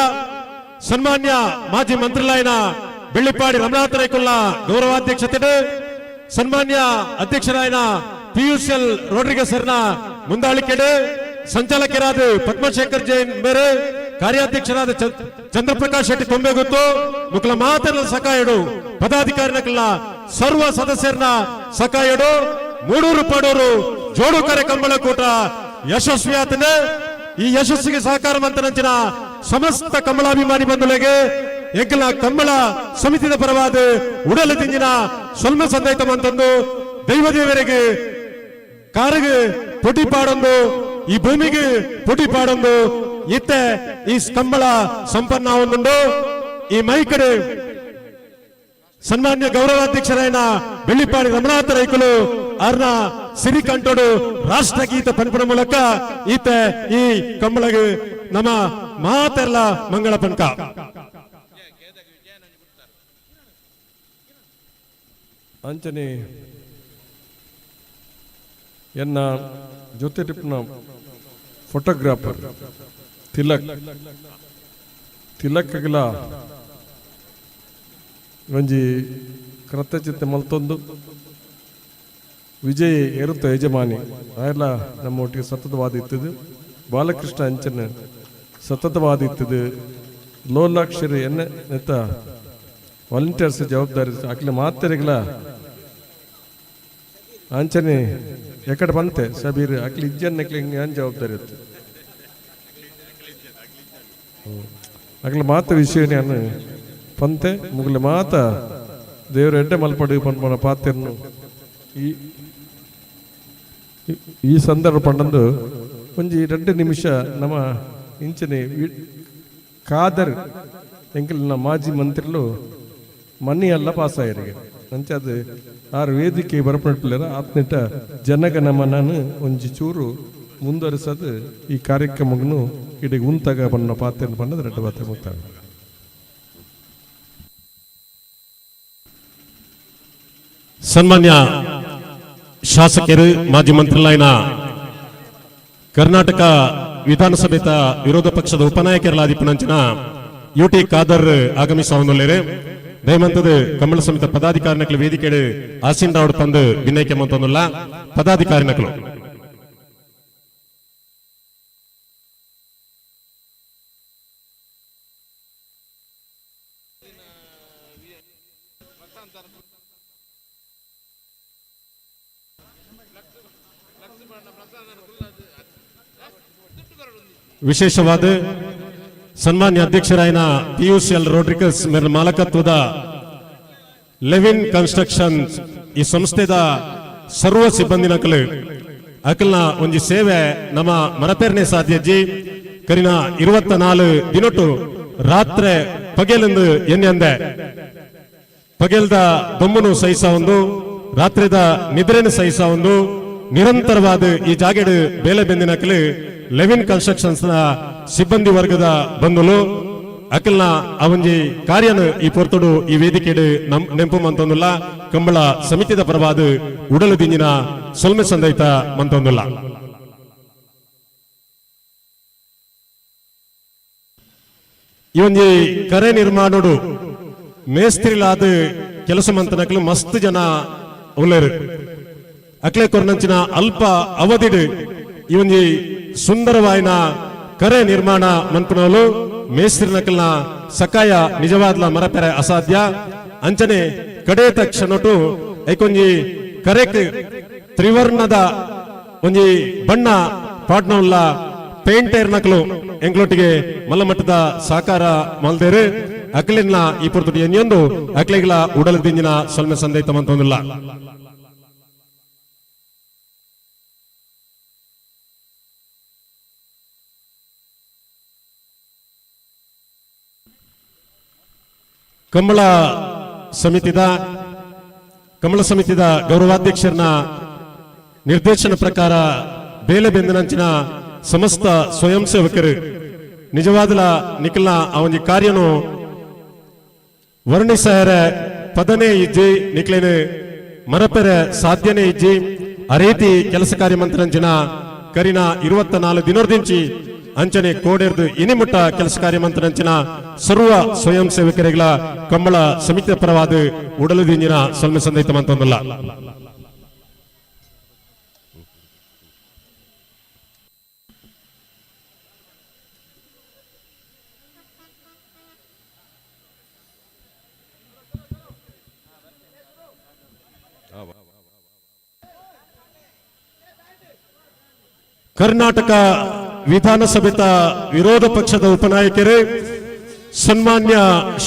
ಸನ್ಮಾನ್ಯ ಮಾಜಿ ಮಂತ್ರಿಲಾಯನ ಬೆಳ್ಳಿಪ್ಪಾಡಿ ರಮನಾಥ ರೈಕುಲ್ನ ಗೌರವಾಧ್ಯಕ್ಷತೆ, ಸನ್ಮಾನ್ಯ ಅಧ್ಯಕ್ಷರಾಯನ ಪಿಯೂಷ್ ಎಲ್ ರೋಡ್ರಿಗಸ್ ಸರ್ನ ಮುಂದಾಳಿಕೆಡೆ, ಸಂಚಾಲಕರಾದ ಪದ್ಮಶೇಖರ್ ಜೈನ್ ಮೇರೆ, ಕಾರ್ಯಾಧ್ಯಕ್ಷರಾದ ಚಂದ್ರಪ್ರಕಾಶ್ ಶೆಟ್ಟಿ ತೊಂಬೆಗುತ್ತು ಮುಕ್ಲ ಮಾತನ್ನ ಸಕಾಯಡು, ಪದಾಧಿಕಾರಿನಕಲ್ಲ ಸರ್ವ ಸದಸ್ಯರನ್ನ ಸಕಾಯಡು ಮೂಡೂರು ಪಡೂರು ಜೋಡುಕರೆ ಕಂಬಳಕೂಟ ಯಶಸ್ವಿ ಆತನ. ಈ ಯಶಸ್ಸಿಗೆ ಸಹಕಾರ ಮಂತನಂಚಿನ ಸಮಸ್ತ ಕಮಲಾಭಿಮಾನಿ ಬಂಧುಗಳಿಗೆ ಎಂಕಲ ಕಮ್ಮಳ ಸಮಿತಿದ ಪರವಾದ ಉಡಲು ತಿಂಜಿನ ಸೊಲ್ಮ ಸಂದೈತ ಮಂತಂದು ದೈವದೇವರಿಗೆ ಕಾರಿಗೆ ಪೊಟಿ ಪಾಡೊಂದು ಈ ಭೂಮಿಗೆ ಪೊಟಿ ಪಾಡೊಂದು ಇತ್ತೆ ಈ ಕಂಬಳ ಸಂಪನ್ನ ಒಂದುಂಡು. ಈ ಮೈಕಡೆ ಸನ್ಮಾನ್ಯ ಗೌರವಾಧ್ಯಕ್ಷರಾಯನ ಬೆಳ್ಳಿಪಾಡಿ ರಮನಾಥ ರೈಕುಲು ಅರ್ನ ಸಿರಿಕಂಠೋಡು ರಾಷ್ಟ್ರಗೀತ ಪನ್ಪುನ ಮೂಲಕ ಈತ ಈ ಕಂಬಳಗೆ ನಮ್ಮ ಮಾತೆಲ್ಲ ಮಂಗಳ ಪನ್ಕ. ಅಂಚನೆ ಎನ್ನ ಜೊತೆ ಟಿಪ್ನ ಫೋಟೋಗ್ರಾಫರ್ ತಿಲಕ್, ತಿಲಕ್ಗಳ ಒಂಜಿ ಕೃತಜ್ಞತೆ ಮಲ್ತೊಂದು ವಿಜಯ್ ಎರುತ್ತ ಯಜಮಾನಿ ಆಯಲ್ಲ ನಮ್ಮ ಒಟ್ಟಿಗೆ ಸತತವಾದ ಇತ್ತದು. ಬಾಲಕೃಷ್ಣ ಅಂಚನ್ ಸತತವಾದ ಇತ್ತದು. ಲೋಲಾಕ್ಷರಿ ಎನ್ನ ನೆತ್ತ ವಾಲಂಟಿಯರ್ಸ್ ಜವಾಬ್ದಾರಿ ಅಕ್ಲೆ ಮಾತೆರೆಗ್ಲ ಅಂಚನೆ ಎಕಡೆ ಬಂತೆ ಸಬೀರ್ ಅಕ್ಲಿ ಇಜ್ಜನ್ ಹಿಂಗೆ ಏನ್ ಜವಾಬ್ದಾರಿ ಇತ್ತು ಅಕ್ಲೆ ಮಾತ ವಿಷಯ ನಾನು ಪಂತೆ ಮುಗ್ಲೆ ಮಾತ ದೇವ್ರ ಎಡ್ಡೆ ಮಲ್ಪಡು ಪನ್ಪನ ಪಾತೆರ್ನು ಈ ಈ ಸಂದರ್ಭ ಪಂಡಂದು ಒಂಜಿ 2 ನಿಮಿಷ ನಮ್ಮ ಇಂಚನೆ ಖಾದರ್ ಎಂಕಲ್ನ ಮಾಜಿ ಮಂತ್ರಿಲು ಮನಿ ಎಲ್ಲ ಪಾಸ್ ಆಯರಿಗೆ ಅಂಚೆ ಅದು ಆರು ವೇದಿಕೆ ಬರಪಟ್ಟಿಲ್ಲ ಆತ್ನಿಟ ಜನಗಣಮನನು ಒಂಜಿ ಚೂರು ಮುಂದುವರಿಸದು ಈ ಕಾರ್ಯಕ್ರಮವನ್ನು ಇಡೀ ಉಂತಾಗ ಬಣ್ಣ ಪಾತ್ರೆಯನ್ನು ಬಣ್ಣದ ರೆಡ್ಡ ಪಾತ್ರೆ ಮುಕ್ತಾರೆ. ಸನ್ಮಾನ್ಯ ಶಾಸಕರು ಮಾಜಿ ಮಂತ್ರಿಲಾಯನ ಕರ್ನಾಟಕ ವಿಧಾನಸಭೆತ ವಿರೋಧ ಪಕ್ಷದ ಉಪನಾಯಕರಲಾದಿಪ್ಪನಂಚಿನ ಯು ಟಿ ಖಾದರ್ ಆಗಮಿಸುವವನ್ನುಳ್ಳೇರು. ದಯಮಂತದ ಕಮಲ ಸಮಿತ ಪದಾಧಿಕಾರಿನಕಲು ವೇದಿಕೆ ಆಸೀನ್ ರಾವ್ ತಂದು ವಿನಯಕ್ಕೆ ಮಂತೊಂದುಲ್ಲ ಪದಾಧಿಕಾರಿನಕಲು. ವಿಶೇಷವಾದ ಸನ್ಮಾನ್ಯ ಅಧ್ಯಕ್ಷರಾಯನ ಪಿಯೂಷ್ ಎಲ್ ರೋಡ್ರಿಕಸ್ ಮೇರೆ ಮಾಲಕತ್ವದ ಲೆವಿನ್ ಕನ್ಸ್ಟ್ರಕ್ಷನ್ ಈ ಸಂಸ್ಥೆದ ಸರ್ವ ಸಿಬ್ಬಂದಿ ನಕಲು ಅಕಲ್ನ ಒಂಜಿ ಸೇವೆ ನಮ್ಮ ಮರಪೇರ್ನೆ ಸಾಧ್ಯಜ್ಜಿ. ಕರಿನ 24 ದಿನಟು ರಾತ್ರೆ ಪಗೆಲೆಂದು ಎನ್ನೆಂದೆ ಪಗೆಲ್ದ ದೊಮ್ಮನು ಸಹಿಸ ಒಂದು, ರಾತ್ರಿದ ನಿದ್ರೆನು ಸಹಿಸ ಒಂದು, ನಿರಂತರವಾದ ಈ ಜಾಗೆಡು ಬೇಲೆ ಬೆಂದಿನಕಲು ಲೆವಿನ್ ಕನ್ಸ್ಟ್ರಕ್ಷನ್ಸ್ ನ ಸಿಬ್ಬಂದಿ ವರ್ಗದ ಬಂಧುಲು ಅಕಲ್ನ ಅವಂಜಿ ಕಾರ್ಯನು ಈ ಪೊರ್ತುಡು ಈ ವೇದಿಕೆಡು ನಮ್ ನೆಂಪು ಮಂತೊಂದುಲ್ಲ. ಕಂಬಳ ಸಮಿತಿದ ಪರವಾದ ಉಡಲು ದಿಂಜಿನ ಸೊಲ್ಮೆ ಸಂದೈತ ಮಂತೊಂದುಲ್ಲ. ಈ ಒಂಜಿ ಕರೆ ನಿರ್ಮಾಣಡು ಮೇಸ್ತ್ರಿಲಾದ ಕೆಲಸ ಮಂತನಕ್ಲು ಮಸ್ತ್ ಜನ ಉಲ್ಲೇರು. ಅಕ್ಲೆ ಕೊರ್ನಂಚಿನ ಅಲ್ಪ ಅವಧಿಡ್ ಈ ಒಂಜಿ ಸುಂದರವಾಯಿನ ಕರೆ ನಿರ್ಮಾಣ ಮನ್ಪುನವಲು ಮೇಸ್ತ್ರಿನಕಲ್ನ ಸಕಾಯ ನಿಜವಾದ್ಲ ಮರಪೆರೆ ಅಸಾಧ್ಯ. ಅಂಚನೆ ಕಡೆ ತಕ್ಷಣಟು ಐಕೊಂಜಿ ಕರೆಕ್ ತ್ರಿವರ್ಣದ ಒಂಜಿ ಬಣ್ಣ ಪಾಟ್ನವುಲ್ಲ ಪೇಂಟೇರ್ ನಕಲು ಎಂಕ್ಲೊಟ್ಟಿಗೆ ಮಲ್ಲಮಟ್ಟದ ಸಾಕಾರ ಮಲ್ದೇರು. ಅಕ್ಲಿನ ಈ ಪೊರ್ತುಡಿ ಎನ್ಯೊಂದು ಅಕ್ಲೆಗ್ಲ ಉಡಲ್ ದಿಂಜಿನ ಸೊಲ್ಮೆ ಸಂದೈತ ಮಂತೊಂದಿಲ್ಲ. ಕಂಬಳ ಸಮಿತಿದ ಗೌರವಾಧ್ಯಕ್ಷರನ್ನ ನಿರ್ದೇಶನ ಪ್ರಕಾರ ಬೇಲೆ ಬೆಂದನಂಚಿನ ಸಮಸ್ತ ಸ್ವಯಂ ಸೇವಕರು ನಿಜವಾದಲ ನಿಖಲ್ನ ಆ ಒಂಜಿ ಕಾರ್ಯನು ವರ್ಣಿಸಹರ ಪದನೇ ಇಜ್ಜಿ, ನಿಕ್ಲೇನು ಮರಪೆರೆ ಸಾಧ್ಯನೇ ಇಜ್ಜಿ. ಆ ರೀತಿ ಕೆಲಸ ಕಾರ್ಯ ಮಂತ್ರಂಚಿನ ಕರಿನ 24 ದಿನರ್ದಿಂಚಿ ಅಂಚನೆ ಕೋಡೆರ್ದು ಇನಿಮುಟ್ಟ ಕೆಲಸ ಕಾರ್ಯ ಮಂತ್ರಂಚಿನ ಸರ್ವ ಸ್ವಯಂ ಸೇವಕರಿಗಳ ಕಂಬಳ ಸಮಿತಿಯ ಪರವಾದ ಉಡಲು ದಿಂಜಿನ ಸೊಲ್ಮೆ ಸಂದೈತ ಮಂತೊಂದಲ್ಲ. ಕರ್ನಾಟಕ ವಿಧಾನಸಭೆತ ವಿರೋಧ ಪಕ್ಷದ ಉಪನಾಯಕರು, ಸನ್ಮಾನ್ಯ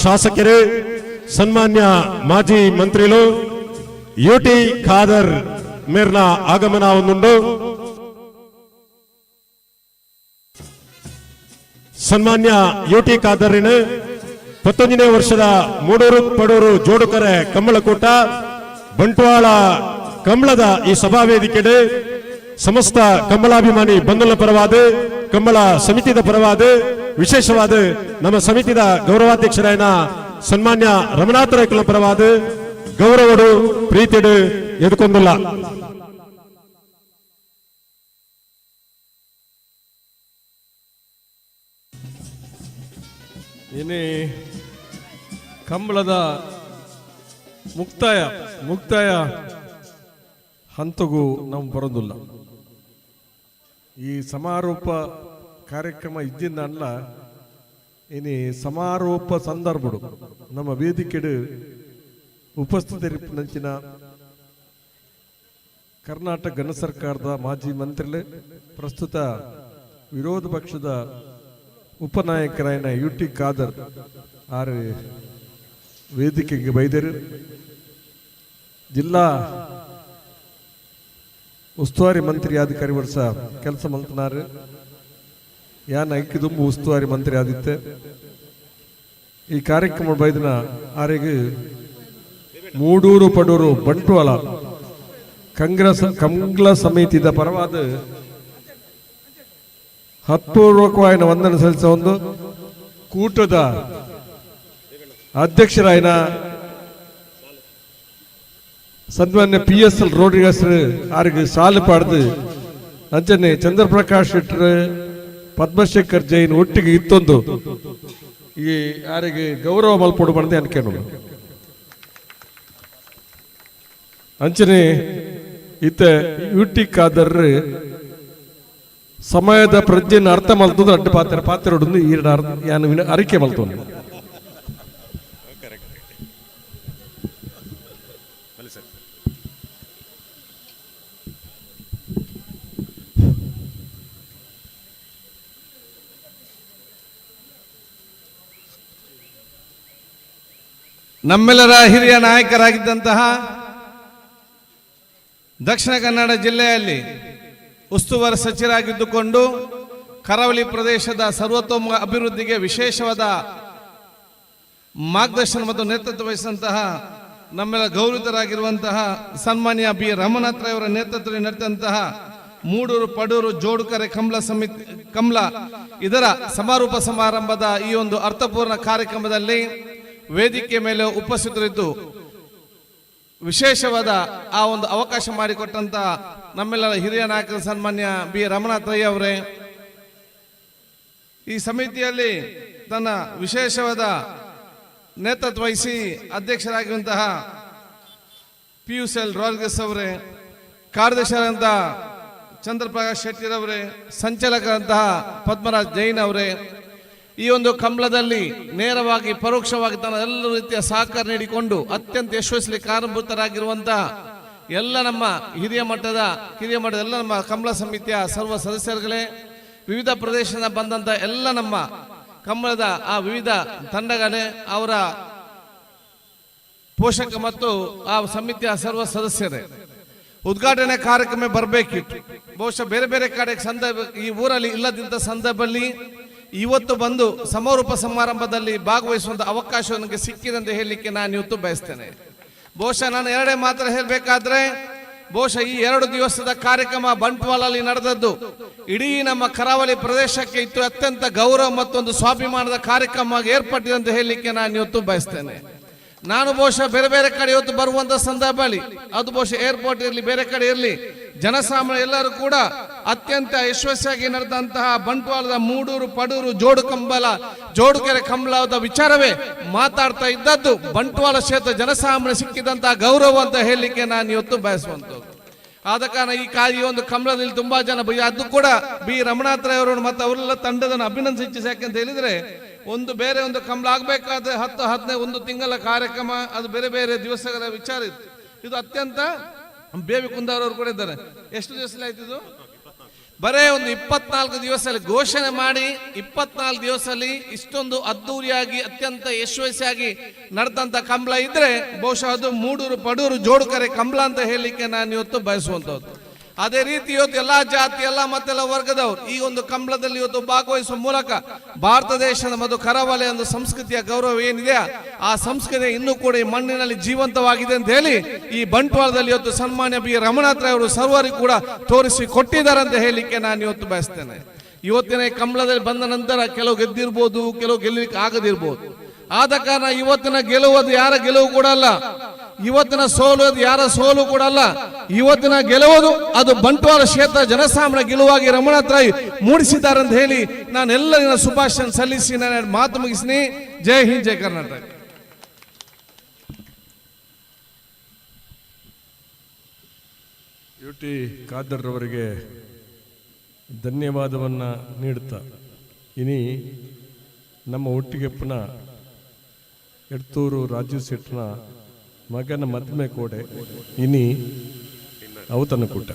ಶಾಸಕರು, ಸನ್ಮಾನ್ಯ ಮಾಜಿ ಮಂತ್ರಿಗಳು ಯುಟಿ ಖಾದರ್ ಮೇರ್ನ ಆಗಮನ ಒಂದುಂಡು. ಸನ್ಮಾನ್ಯ ಯುಟಿ ಖಾದರಿನ 19ನೇ ವರ್ಷದ ಮೂಡೂರು ಪಡೂರು ಜೋಡುಕರೆ ಕಂಬಳಕೂಟ ಬಂಟ್ವಾಳ ಕಂಬಳದ ಈ ಸಭಾವೇದಿಕೆಡೆ ಸಮಸ್ತ ಕಂಬಳಾಭಿಮಾನಿ ಬಂಧುಗಳ ಪರವಾದ, ಕಂಬಳ ಸಮಿತಿದ ಪರವಾದ, ವಿಶೇಷವಾದ ನಮ್ಮ ಸಮಿತಿದ ಗೌರವಾಧ್ಯಕ್ಷರಾಯನ ಸನ್ಮಾನ್ಯ ರಮನಾಥ ರೈಕುಲ ಪರವಾದ ಗೌರವಡು ಪ್ರೀತಿಡು ಎದುಕೊಂದಿಲ್ಲ. ಇನಿ ಕಂಬಳದ ಮುಕ್ತಾಯ ಮುಕ್ತಾಯ ಹಂತಗೂ ನಾವು ಬರೋದಿಲ್ಲ. ಈ ಸಮಾರೋಪ ಕಾರ್ಯಕ್ರಮ ಇದ್ದಿಂದ ಅಲ್ಲ, ಇನಿ ಸಮಾರೋಪ ಸಂದರ್ಭಡು ನಮ್ಮ ವೇದಿಕೆಡು ಉಪಸ್ಥಿತರಿಪ್ಪನಂಚಿನ ಕರ್ನಾಟಕ ಗಣ ಸರ್ಕಾರದ ಮಾಜಿ ಮಂತ್ರಿಗಳು, ಪ್ರಸ್ತುತ ವಿರೋಧ ಪಕ್ಷದ ಉಪನಾಯಕರಾಯನ ಯು ಟಿ ಖಾದರ್ ಆರು ವೇದಿಕೆಗೆ ಬೈದರು. ಜಿಲ್ಲಾ ಉಸ್ತುವಾರಿ ಮಂತ್ರಿ ಅಧಿಕಾರಿ ವರ್ಷ ಕೆಲಸ ಮಲ್ತನಾರು ಯಾನ್ ಐಕ್ಯದುಂಬು ಉಸ್ತುವಾರಿ ಮಂತ್ರಿ ಆದಿತ್ತೆ. ಈ ಕಾರ್ಯಕ್ರಮ ಬೈದಿನ ಆರಿಗೆ ಮೂಡೂರು ಪಡೂರು ಬಂಟ್ವಾಳ ಕಂಗ್ಲ ಸಮಿತಿದ ಪರವಾದ ಹತ್ಪೂರ್ವಕವಾಯಿನ ವಂದನೆ ಸಲ್ಲಿಸ ಒಂದು ಕೂಟದ ಅಧ್ಯಕ್ಷರಾಯಿನ ಸನ್ಮಾನ್ಯ ಪಿ ಎಸ್ ಎಲ್ ರೋಡ್ರಿಗಸ್ ಆರಿಗೆ ಸಾಲು ಪಾಡ್ದು ಅಂಚನೆ ಚಂದ್ರಪ್ರಕಾಶ್ ಶೆಟ್ಟರ್ ಪದ್ಮಶೇಖರ್ ಜೈನ್ ಒಟ್ಟಿಗೆ ಇತ್ತೊಂದು ಈ ಯಾರಿಗೆ ಗೌರವ ಮಲ್ಪೊಡು ಬಂದೆ ಅನ್ಕೇನು. ಅಂಚನೆ ಇತ್ತ ಯುಟಿ ಖಾದರ್ ಸಮಯದ ಪ್ರಜ್ಞೆಯನ್ನು ಅರ್ಥ ಮಲ್ತದ್ದು ಅಡ್ಡ ಪಾತ್ರ ಪಾತ್ರ ಈ ಯಾನು ಅರಿಕೆ ಮಲ್ತೊಂದು. ನಮ್ಮೆಲ್ಲರ ಹಿರಿಯ ನಾಯಕರಾಗಿದ್ದಂತಹ ದಕ್ಷಿಣ ಕನ್ನಡ ಜಿಲ್ಲೆಯಲ್ಲಿ ಉಸ್ತುವಾರಿ ಸಚಿವರಾಗಿದ್ದುಕೊಂಡು ಕರಾವಳಿ ಪ್ರದೇಶದ ಸರ್ವತೋಮುಖ ಅಭಿವೃದ್ಧಿಗೆ ವಿಶೇಷವಾದ ಮಾರ್ಗದರ್ಶನ ಮತ್ತು ನೇತೃತ್ವ ವಹಿಸಿದಂತಹ ನಮ್ಮೆಲ್ಲ ಗೌರವಿತರಾಗಿರುವಂತಹ ಸನ್ಮಾನ್ಯ ಬಿ ರಮನಾಥ್ ರೈ ಅವರ ನೇತೃತ್ವದಲ್ಲಿ ನಡೆದಂತಹ ಮೂಡೂರು ಪಡೂರು ಜೋಡುಕರೆ ಕಂಬಳ ಸಮಿತಿ ಕಂಬಳ ಇದರ ಸಮಾರೋಪ ಸಮಾರಂಭದ ಈ ಒಂದು ಅರ್ಥಪೂರ್ಣ ಕಾರ್ಯಕ್ರಮದಲ್ಲಿ ವೇದಿಕೆ ಮೇಲೆ ಉಪಸ್ಥಿತರಿದ್ದು ವಿಶೇಷವಾದ ಆ ಒಂದು ಅವಕಾಶ ಮಾಡಿಕೊಟ್ಟಂತ ನಮ್ಮೆಲ್ಲರ ಹಿರಿಯ ನಾಯಕರ ಸನ್ಮಾನ್ಯ ಬಿ ರಮನಾಥ್ ರೈ ಅವರೇ, ಈ ಸಮಿತಿಯಲ್ಲಿ ತನ್ನ ವಿಶೇಷವಾದ ನೇತೃತ್ವ ವಹಿಸಿ ಅಧ್ಯಕ್ಷರಾಗಿರುವಂತಹ ಪಿಯೂಷ್ ಎಲ್ ರಾಡ್ರಿಗಸ್ ಅವರೇ, ಕಾರ್ಯದರ್ಶಿಯಾದಂಥ ಚಂದ್ರಪ್ರಕಾಶ್ ಶೆಟ್ಟಿರವರೇ, ಸಂಚಾಲಕರಂತಹ ಪದ್ಮರಾಜ್ ಜೈನ್ ಅವರೇ, ಈ ಒಂದು ಕಂಬಳದಲ್ಲಿ ನೇರವಾಗಿ ಪರೋಕ್ಷವಾಗಿ ತನ್ನ ಎಲ್ಲ ರೀತಿಯ ಸಹಕಾರ ನೀಡಿಕೊಂಡು ಅತ್ಯಂತ ಯಶಸ್ವಿ ಕಾರಣಭೂತರಾಗಿರುವಂತಹ ಎಲ್ಲ ನಮ್ಮ ಹಿರಿಯ ಮಟ್ಟದ, ಕಿರಿಯ ಮಟ್ಟದ ಎಲ್ಲ ನಮ್ಮ ಕಂಬಳ ಸಮಿತಿಯ ಸರ್ವ ಸದಸ್ಯರುಗಳೇ, ವಿವಿಧ ಪ್ರದೇಶದಿಂದ ಬಂದಂಥ ಎಲ್ಲ ನಮ್ಮ ಕಂಬಳದ ಆ ವಿವಿಧ ತಂಡಗಳೇ, ಅವರ ಪೋಷಕ ಮತ್ತು ಆ ಸಮಿತಿಯ ಸರ್ವ ಸದಸ್ಯರೇ, ಉದ್ಘಾಟನೆ ಕಾರ್ಯಕ್ರಮ ಬರಬೇಕಿತ್ತು. ಬಹುಶಃ ಬೇರೆ ಬೇರೆ ಕಡೆ ಸಂದರ್ಭ ಈ ಊರಲ್ಲಿ ಇಲ್ಲದಿದ್ದ ಸಂದರ್ಭದಲ್ಲಿ ಇವತ್ತು ಬಂದು ಸಮಾರೋಪ ಸಮಾರಂಭದಲ್ಲಿ ಭಾಗವಹಿಸುವಂಥ ಅವಕಾಶ ನನಗೆ ಸಿಕ್ಕಿದೆ ಅಂತ ಹೇಳಲಿಕ್ಕೆ ನಾನು ಇವತ್ತು ಬಯಸ್ತೇನೆ. ಬಹುಶಃ ನಾನು ಎರಡೇ ಮಾತ್ರ ಹೇಳಬೇಕಾದ್ರೆ, ಬಹುಶಃ ಈ 2 ದಿವಸದ ಕಾರ್ಯಕ್ರಮ ಬಂಟ್ವಾಳಲ್ಲಿ ನಡೆದದ್ದು ಇಡೀ ನಮ್ಮ ಕರಾವಳಿ ಪ್ರದೇಶಕ್ಕೆ ಇತ್ತು ಅತ್ಯಂತ ಗೌರವ ಮತ್ತೊಂದು ಸ್ವಾಭಿಮಾನದ ಕಾರ್ಯಕ್ರಮವಾಗಿ ಏರ್ಪಟ್ಟಿದೆ ಅಂತ ಹೇಳಲಿಕ್ಕೆ ನಾನು ಇವತ್ತು ಬಯಸ್ತೇನೆ. ನಾನು ಬಹುಶಃ ಬೇರೆ ಬೇರೆ ಕಡೆ ಇವತ್ತು ಬರುವಂತ ಸಂದರ್ಭದಲ್ಲಿ, ಅದು ಬಹುಶಃ ಏರ್ಪೋರ್ಟ್ ಇರಲಿ, ಬೇರೆ ಕಡೆ ಇರಲಿ, ಜನಸಾಮಾನ್ಯ ಎಲ್ಲರೂ ಕೂಡ ಅತ್ಯಂತ ಯಶಸ್ವಿಯಾಗಿ ನಡೆದಂತಹ ಬಂಟ್ವಾಳದ ಮೂಡೂರು, ಪಡೂರು, ಜೋಡು ಕಂಬಳ, ಜೋಡುಕೆರೆ ಕಂಬಳದ ವಿಚಾರವೇ ಮಾತಾಡ್ತಾ ಇದ್ದದ್ದು ಬಂಟ್ವಾಳ ಕ್ಷೇತ್ರ ಜನಸಾಮಾನ್ಯ ಸಿಕ್ಕಿದಂತಹ ಗೌರವ ಅಂತ ಹೇಳಲಿಕ್ಕೆ ನಾನು ಇವತ್ತು ಬಯಸುವಂಥದ್ದು. ಆದ ಕಾರಣ ಈ ಒಂದು ಕಂಬಳದಲ್ಲಿ ತುಂಬಾ ಜನ, ಅದು ಕೂಡ ಬಿ ರಮಣಾತ್ರಯ ಅವರು ಮತ್ತು ಅವರೆಲ್ಲ ತಂಡದನ್ನು ಅಭಿನಂದಿಸಿ ಇಚ್ಛಿಸಿ. ಯಾಕೆಂತ ಹೇಳಿದ್ರೆ, ಒಂದು ಬೇರೆ ಒಂದು ಕಂಬಳ ಆಗ್ಬೇಕಾದ್ರೆ 10, 15, ಒಂದು ತಿಂಗಳ ಕಾರ್ಯಕ್ರಮ, ಅದು ಬೇರೆ ಬೇರೆ ದಿವಸಗಳ ವಿಚಾರ ಇತ್ತು. ಇದು ಅತ್ಯಂತ ಬೇಬಿ ಕುಂದಾರ್ ಅವರು ಕೂಡ ಇದ್ದಾರೆ. ಎಷ್ಟು ದಿವಸ ಆಯ್ತು ಇದು? ಬರೇ ಒಂದು 24 ದಿವಸದಲ್ಲಿ ಘೋಷಣೆ ಮಾಡಿ 24 ದಿವಸದಲ್ಲಿ ಇಷ್ಟೊಂದು ಅದ್ದೂರಿಯಾಗಿ ಅತ್ಯಂತ ಯಶಸ್ವಿಯಾಗಿ ನಡೆದಂತ ಕಂಬಳ ಇದ್ರೆ ಬಹುಶಃ ಅದು ಮೂಡೂರು, ಪಡೂರು, ಜೋಡುಕರೆ ಕಂಬಳ ಅಂತ ಹೇಳಲಿಕ್ಕೆ ನಾನು ಇವತ್ತು ಬಯಸುವಂಥದ್ದು. ಅದೇ ರೀತಿ ಇವತ್ತು ಎಲ್ಲಾ ಜಾತಿ, ಎಲ್ಲ ಮತ್ತೆಲ್ಲ ವರ್ಗದವರು ಈ ಒಂದು ಕಂಬಳದಲ್ಲಿ ಇವತ್ತು ಭಾಗವಹಿಸುವ ಮೂಲಕ ಭಾರತ ದೇಶದ ಮತ್ತು ಕರಾವಳಿಯ ಒಂದು ಸಂಸ್ಕೃತಿಯ ಗೌರವ ಏನಿದೆ ಆ ಸಂಸ್ಕೃತಿ ಇನ್ನೂ ಕೂಡ ಈ ಮಣ್ಣಿನಲ್ಲಿ ಜೀವಂತವಾಗಿದೆ ಅಂತ ಹೇಳಿ ಈ ಬಂಟ್ವಾಳದಲ್ಲಿ ಇವತ್ತು ಸನ್ಮಾನ್ಯ ಬಿ ರಮಣಾತ್ರಯ ಅವರು ಸರ್ವರಿಗೂ ಕೂಡ ತೋರಿಸಿ ಕೊಟ್ಟಿದ್ದಾರೆ ಅಂತ ಹೇಳಲಿಕ್ಕೆ ನಾನು ಇವತ್ತು ಬಯಸ್ತೇನೆ. ಇವತ್ತಿನ ಈ ಕಂಬಳದಲ್ಲಿ ಬಂದ ನಂತರ ಕೆಲವು ಗೆದ್ದಿರ್ಬೋದು, ಕೆಲವು ಗೆಲ್ಲಲಿಕ್ಕೆ ಆಗದಿರ್ಬೋದು. ಆದ ಕಾರಣ ಇವತ್ತಿನ ಗೆಲುವು ಅದು ಯಾರ ಗೆಲುವು ಕೂಡ ಅಲ್ಲ, ಇವತ್ತಿನ ಸೋಲು ಅದು ಯಾರ ಸೋಲು ಕೂಡ ಅಲ್ಲ, ಇವತ್ತಿನ ಗೆಲುವುದು ಅದು ಬಂಟ್ವಾಳ ಕ್ಷೇತ್ರ ಜನಸಾಮಾನ್ಯ ಗೆಲುವಾಗಿ ರಮಣಾತ್ರಾಯ್ ಮೂಡಿಸಿದ್ದಾರೆ ಅಂತ ಹೇಳಿ ನಾನೆಲ್ಲರಿನ ಶುಭಾಶಯ ಸಲ್ಲಿಸಿ ನಾನು ಮಾತು ಮುಗಿಸಿನಿ. ಜೈ ಹಿಂದ್, ಜೈ ಕರ್ನಾಟಕ. ಯು ಟಿ ಖಾದರ್ರವರಿಗೆ ಧನ್ಯವಾದವನ್ನು ನೀಡುತ್ತಾ, ಇನಿ ನಮ್ಮ ಒಟ್ಟಿಗೆ ಪುನಃ ಎಡ್ತೂರು ರಾಜೀವ್ ಶೆಟ್ನ ಮಗನ ಮದ್ಮೆ ಕೋಡೆ ಇನಿ ಔತಣ ಕೂಟ.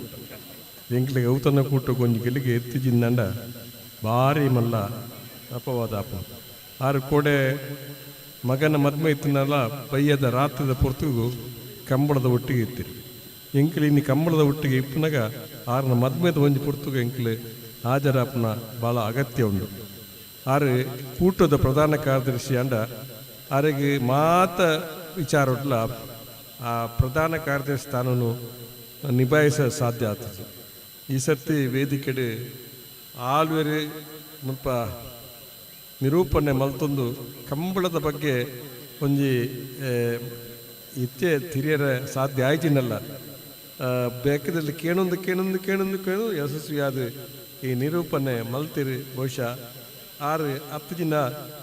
ಎಂಕ್ಲಿಗೆ ಔತಣ ಕೂಟ ಕೊಂಜಿ ಗೆಲಿಗೆ ಎತ್ತಿ ಜಿಂದಂಡ ಭಾರಿ ಮಲ್ಲ ಅಪವಾದ ಅಪ ಆರು ಕೋಡೆ ಮಗನ ಮದ್ಮೆ ಇತ್ತಿನಲ್ಲ ಬಯ್ಯದ ರಾತ್ರಿದ ಪೊರ್ತುಗು ಕಂಬಳದ ಒಟ್ಟಿಗೆ ಇತ್ತಿರಿ. ಎಂಕ್ಲಿ ಇನ್ನು ಕಂಬಳದ ಒಟ್ಟಿಗೆ ಇಪ್ಪನಾಗ ಆರನ ಮದ್ಮೆದ ಒಂಜಿ ಪೊರ್ತುಗು ಎಂಕ್ಲಿ ಹಾಜರಾಪನ ಭಾಳ ಅಗತ್ಯ ಉಂಡು. ಆರು ಕೂಟದ ಪ್ರಧಾನ ಕಾರ್ಯದರ್ಶಿ ಅಂಡ ಆರಿಗೆ ಮಾತ ವಿಚಾರ ಉಂಟಲ ಆ ಪ್ರಧಾನ ಕಾರ್ಯದರ್ಶಿ ಸ್ಥಾನನು ನಿಭಾಯಿಸ ಸಾಧ್ಯ ಆಗ್ತದೆ. ಈ ಸರ್ತಿ ವೇದಿಕೆಡೆ ಆಲ್ವೇರಿ ಮುಲ್ಪ ನಿರೂಪಣೆ ಮಲ್ತೊಂದು ಕಂಬಳದ ಬಗ್ಗೆ ಒಂಜಿ ಇತ್ತೆ ತಿರಿಯರ ಸಾಧ್ಯ ಆಯ್ತಿನಲ್ಲ. ಬೇಕಾದಲ್ಲಿ ಕೇಣೊಂದು ಕೇಣೊಂದು ಕೇಣೊಂದು ಕೇಳು ಯಶಸ್ವಿಯಾದ ಈ ನಿರೂಪಣೆ ಮಲ್ತಿರಿ. ಬಹುಶಃ 6-10 ದಿನ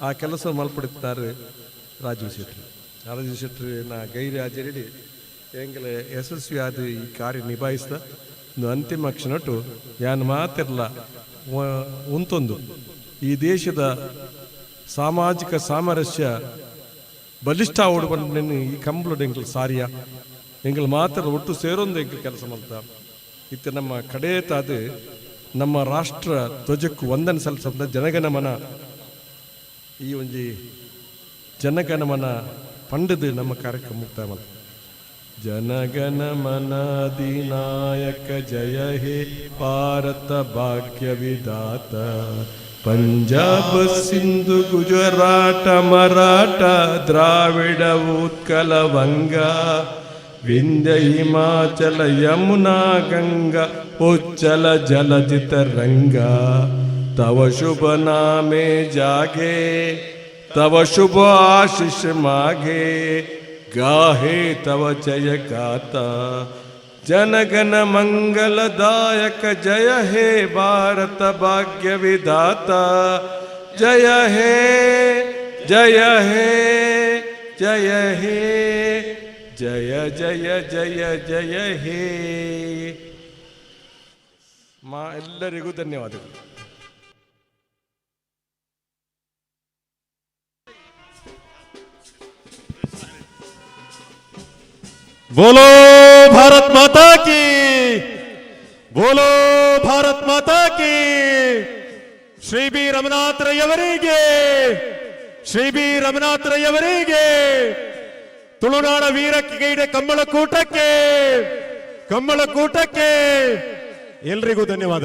ಆ ಕೆಲಸ ಮಲ್ಪಡುತ್ತಾರೆ ರಾಜೀವ್ ಶೆಟ್ಟಿ. ರಾಜೀವ್ ಶೆಟ್ಟರಿನ ಗೈರು ಹಾಜರಿಡಿ ಎಂಗಲ ಯಶಸ್ವಿಯಾದ ಈ ಕಾರ್ಯ ನಿಭಾಯಿಸಿದ ಒಂದು ಅಂತಿಮ ಕ್ಷಣಟು ಯಾನ್ ಮಾತಿರಲ್ಲ ಉಂತೊಂದು ಈ ದೇಶದ ಸಾಮಾಜಿಕ ಸಾಮರಸ್ಯ ಬಲಿಷ್ಠ ಓಡುಬಂಡ ಈ ಕಂಬಳೋಡು ಎಂಕಲ್ ಸಾರಿಯ ಎಂಕಲ್ ಮಾತ್ರ ಒಟ್ಟು ಸೇರೊಂದು ಎಂಕಲ್ ಕೆಲಸ ಮಾಡ್ತ ಇತ್ತ ನಮ್ಮ ಕಡೇತಾದ ನಮ್ಮ ರಾಷ್ಟ್ರ ಧ್ವಜಕ್ಕೂ ವಂದನೆ ಸಲ್ಲಿಸಂತ ಜನಗಣಮನ ಈ ಒಂಜಿ ಜನಗಣಮನ ಪಂಡದು ನಮ್ಮ ಕಾರ್ಯಕ್ರಮ ಮುಕ್ತಾಯ ಮಾಡ್ತ. ಜನಗಣಮನಾಧಿನಾಯಕ ಜಯ ಹೇ ಭಾರತ ಭಾಗ್ಯ ವಿಧಾತ, ಪಂಜಾಬ್ ಸಿಂಧು ಗುಜರಾಟ ಮರಾಠ ದ್ರಾವಿಡ ಉತ್ಕಲ ವಂಗ, ವಿಂಧ್ಯ ಹಿಮಾಚಲ ಯಮುನಾ ಗಂಗಾ ಉಚ್ಚಲ ಜಲಜಿತ ರಂಗ, ತವ ಶುಭ ನಾಮೇ ಜಾಗೆ ತವ ಶುಭ ಆಶಿಷ ಮಾಘೆ, ಗಾಹೆ ತವ ಜಯ ಗಾತಾ, ಜನಗಣ ಮಂಗಲದಾಯಕ ಜಯ ಹೇ ಭಾರತ ಭಾಗ್ಯ ವಿಧಾತ, ಜಯ ಹೇ, ಜಯ ಹೇ, ಜಯ ಹೇ, ಜಯ ಜಯ ಜಯ ಜಯ ಹೇ. ಮಾ ಎಲ್ಲರಿಗೂ ಧನ್ಯವಾದಗಳು. बोलो भारत माता की, बोलो भारत माता की. ಶ್ರೀ ಬಿ ರಮನಾಥರಯ್ಯವರಿಗೆ, ಶ್ರೀ ಬಿ ರಮನಾಥರಯ್ಯವರಿಗೆ, ತುಳುನಾಡ ವೀರ ಕ್ರೀಡೆ ಕಂಬಳಕೂಟಕ್ಕೆ, ಕಂಬಳಕೂಟಕ್ಕೆ ಎಲ್ರಿಗೂ ಧನ್ಯವಾದ.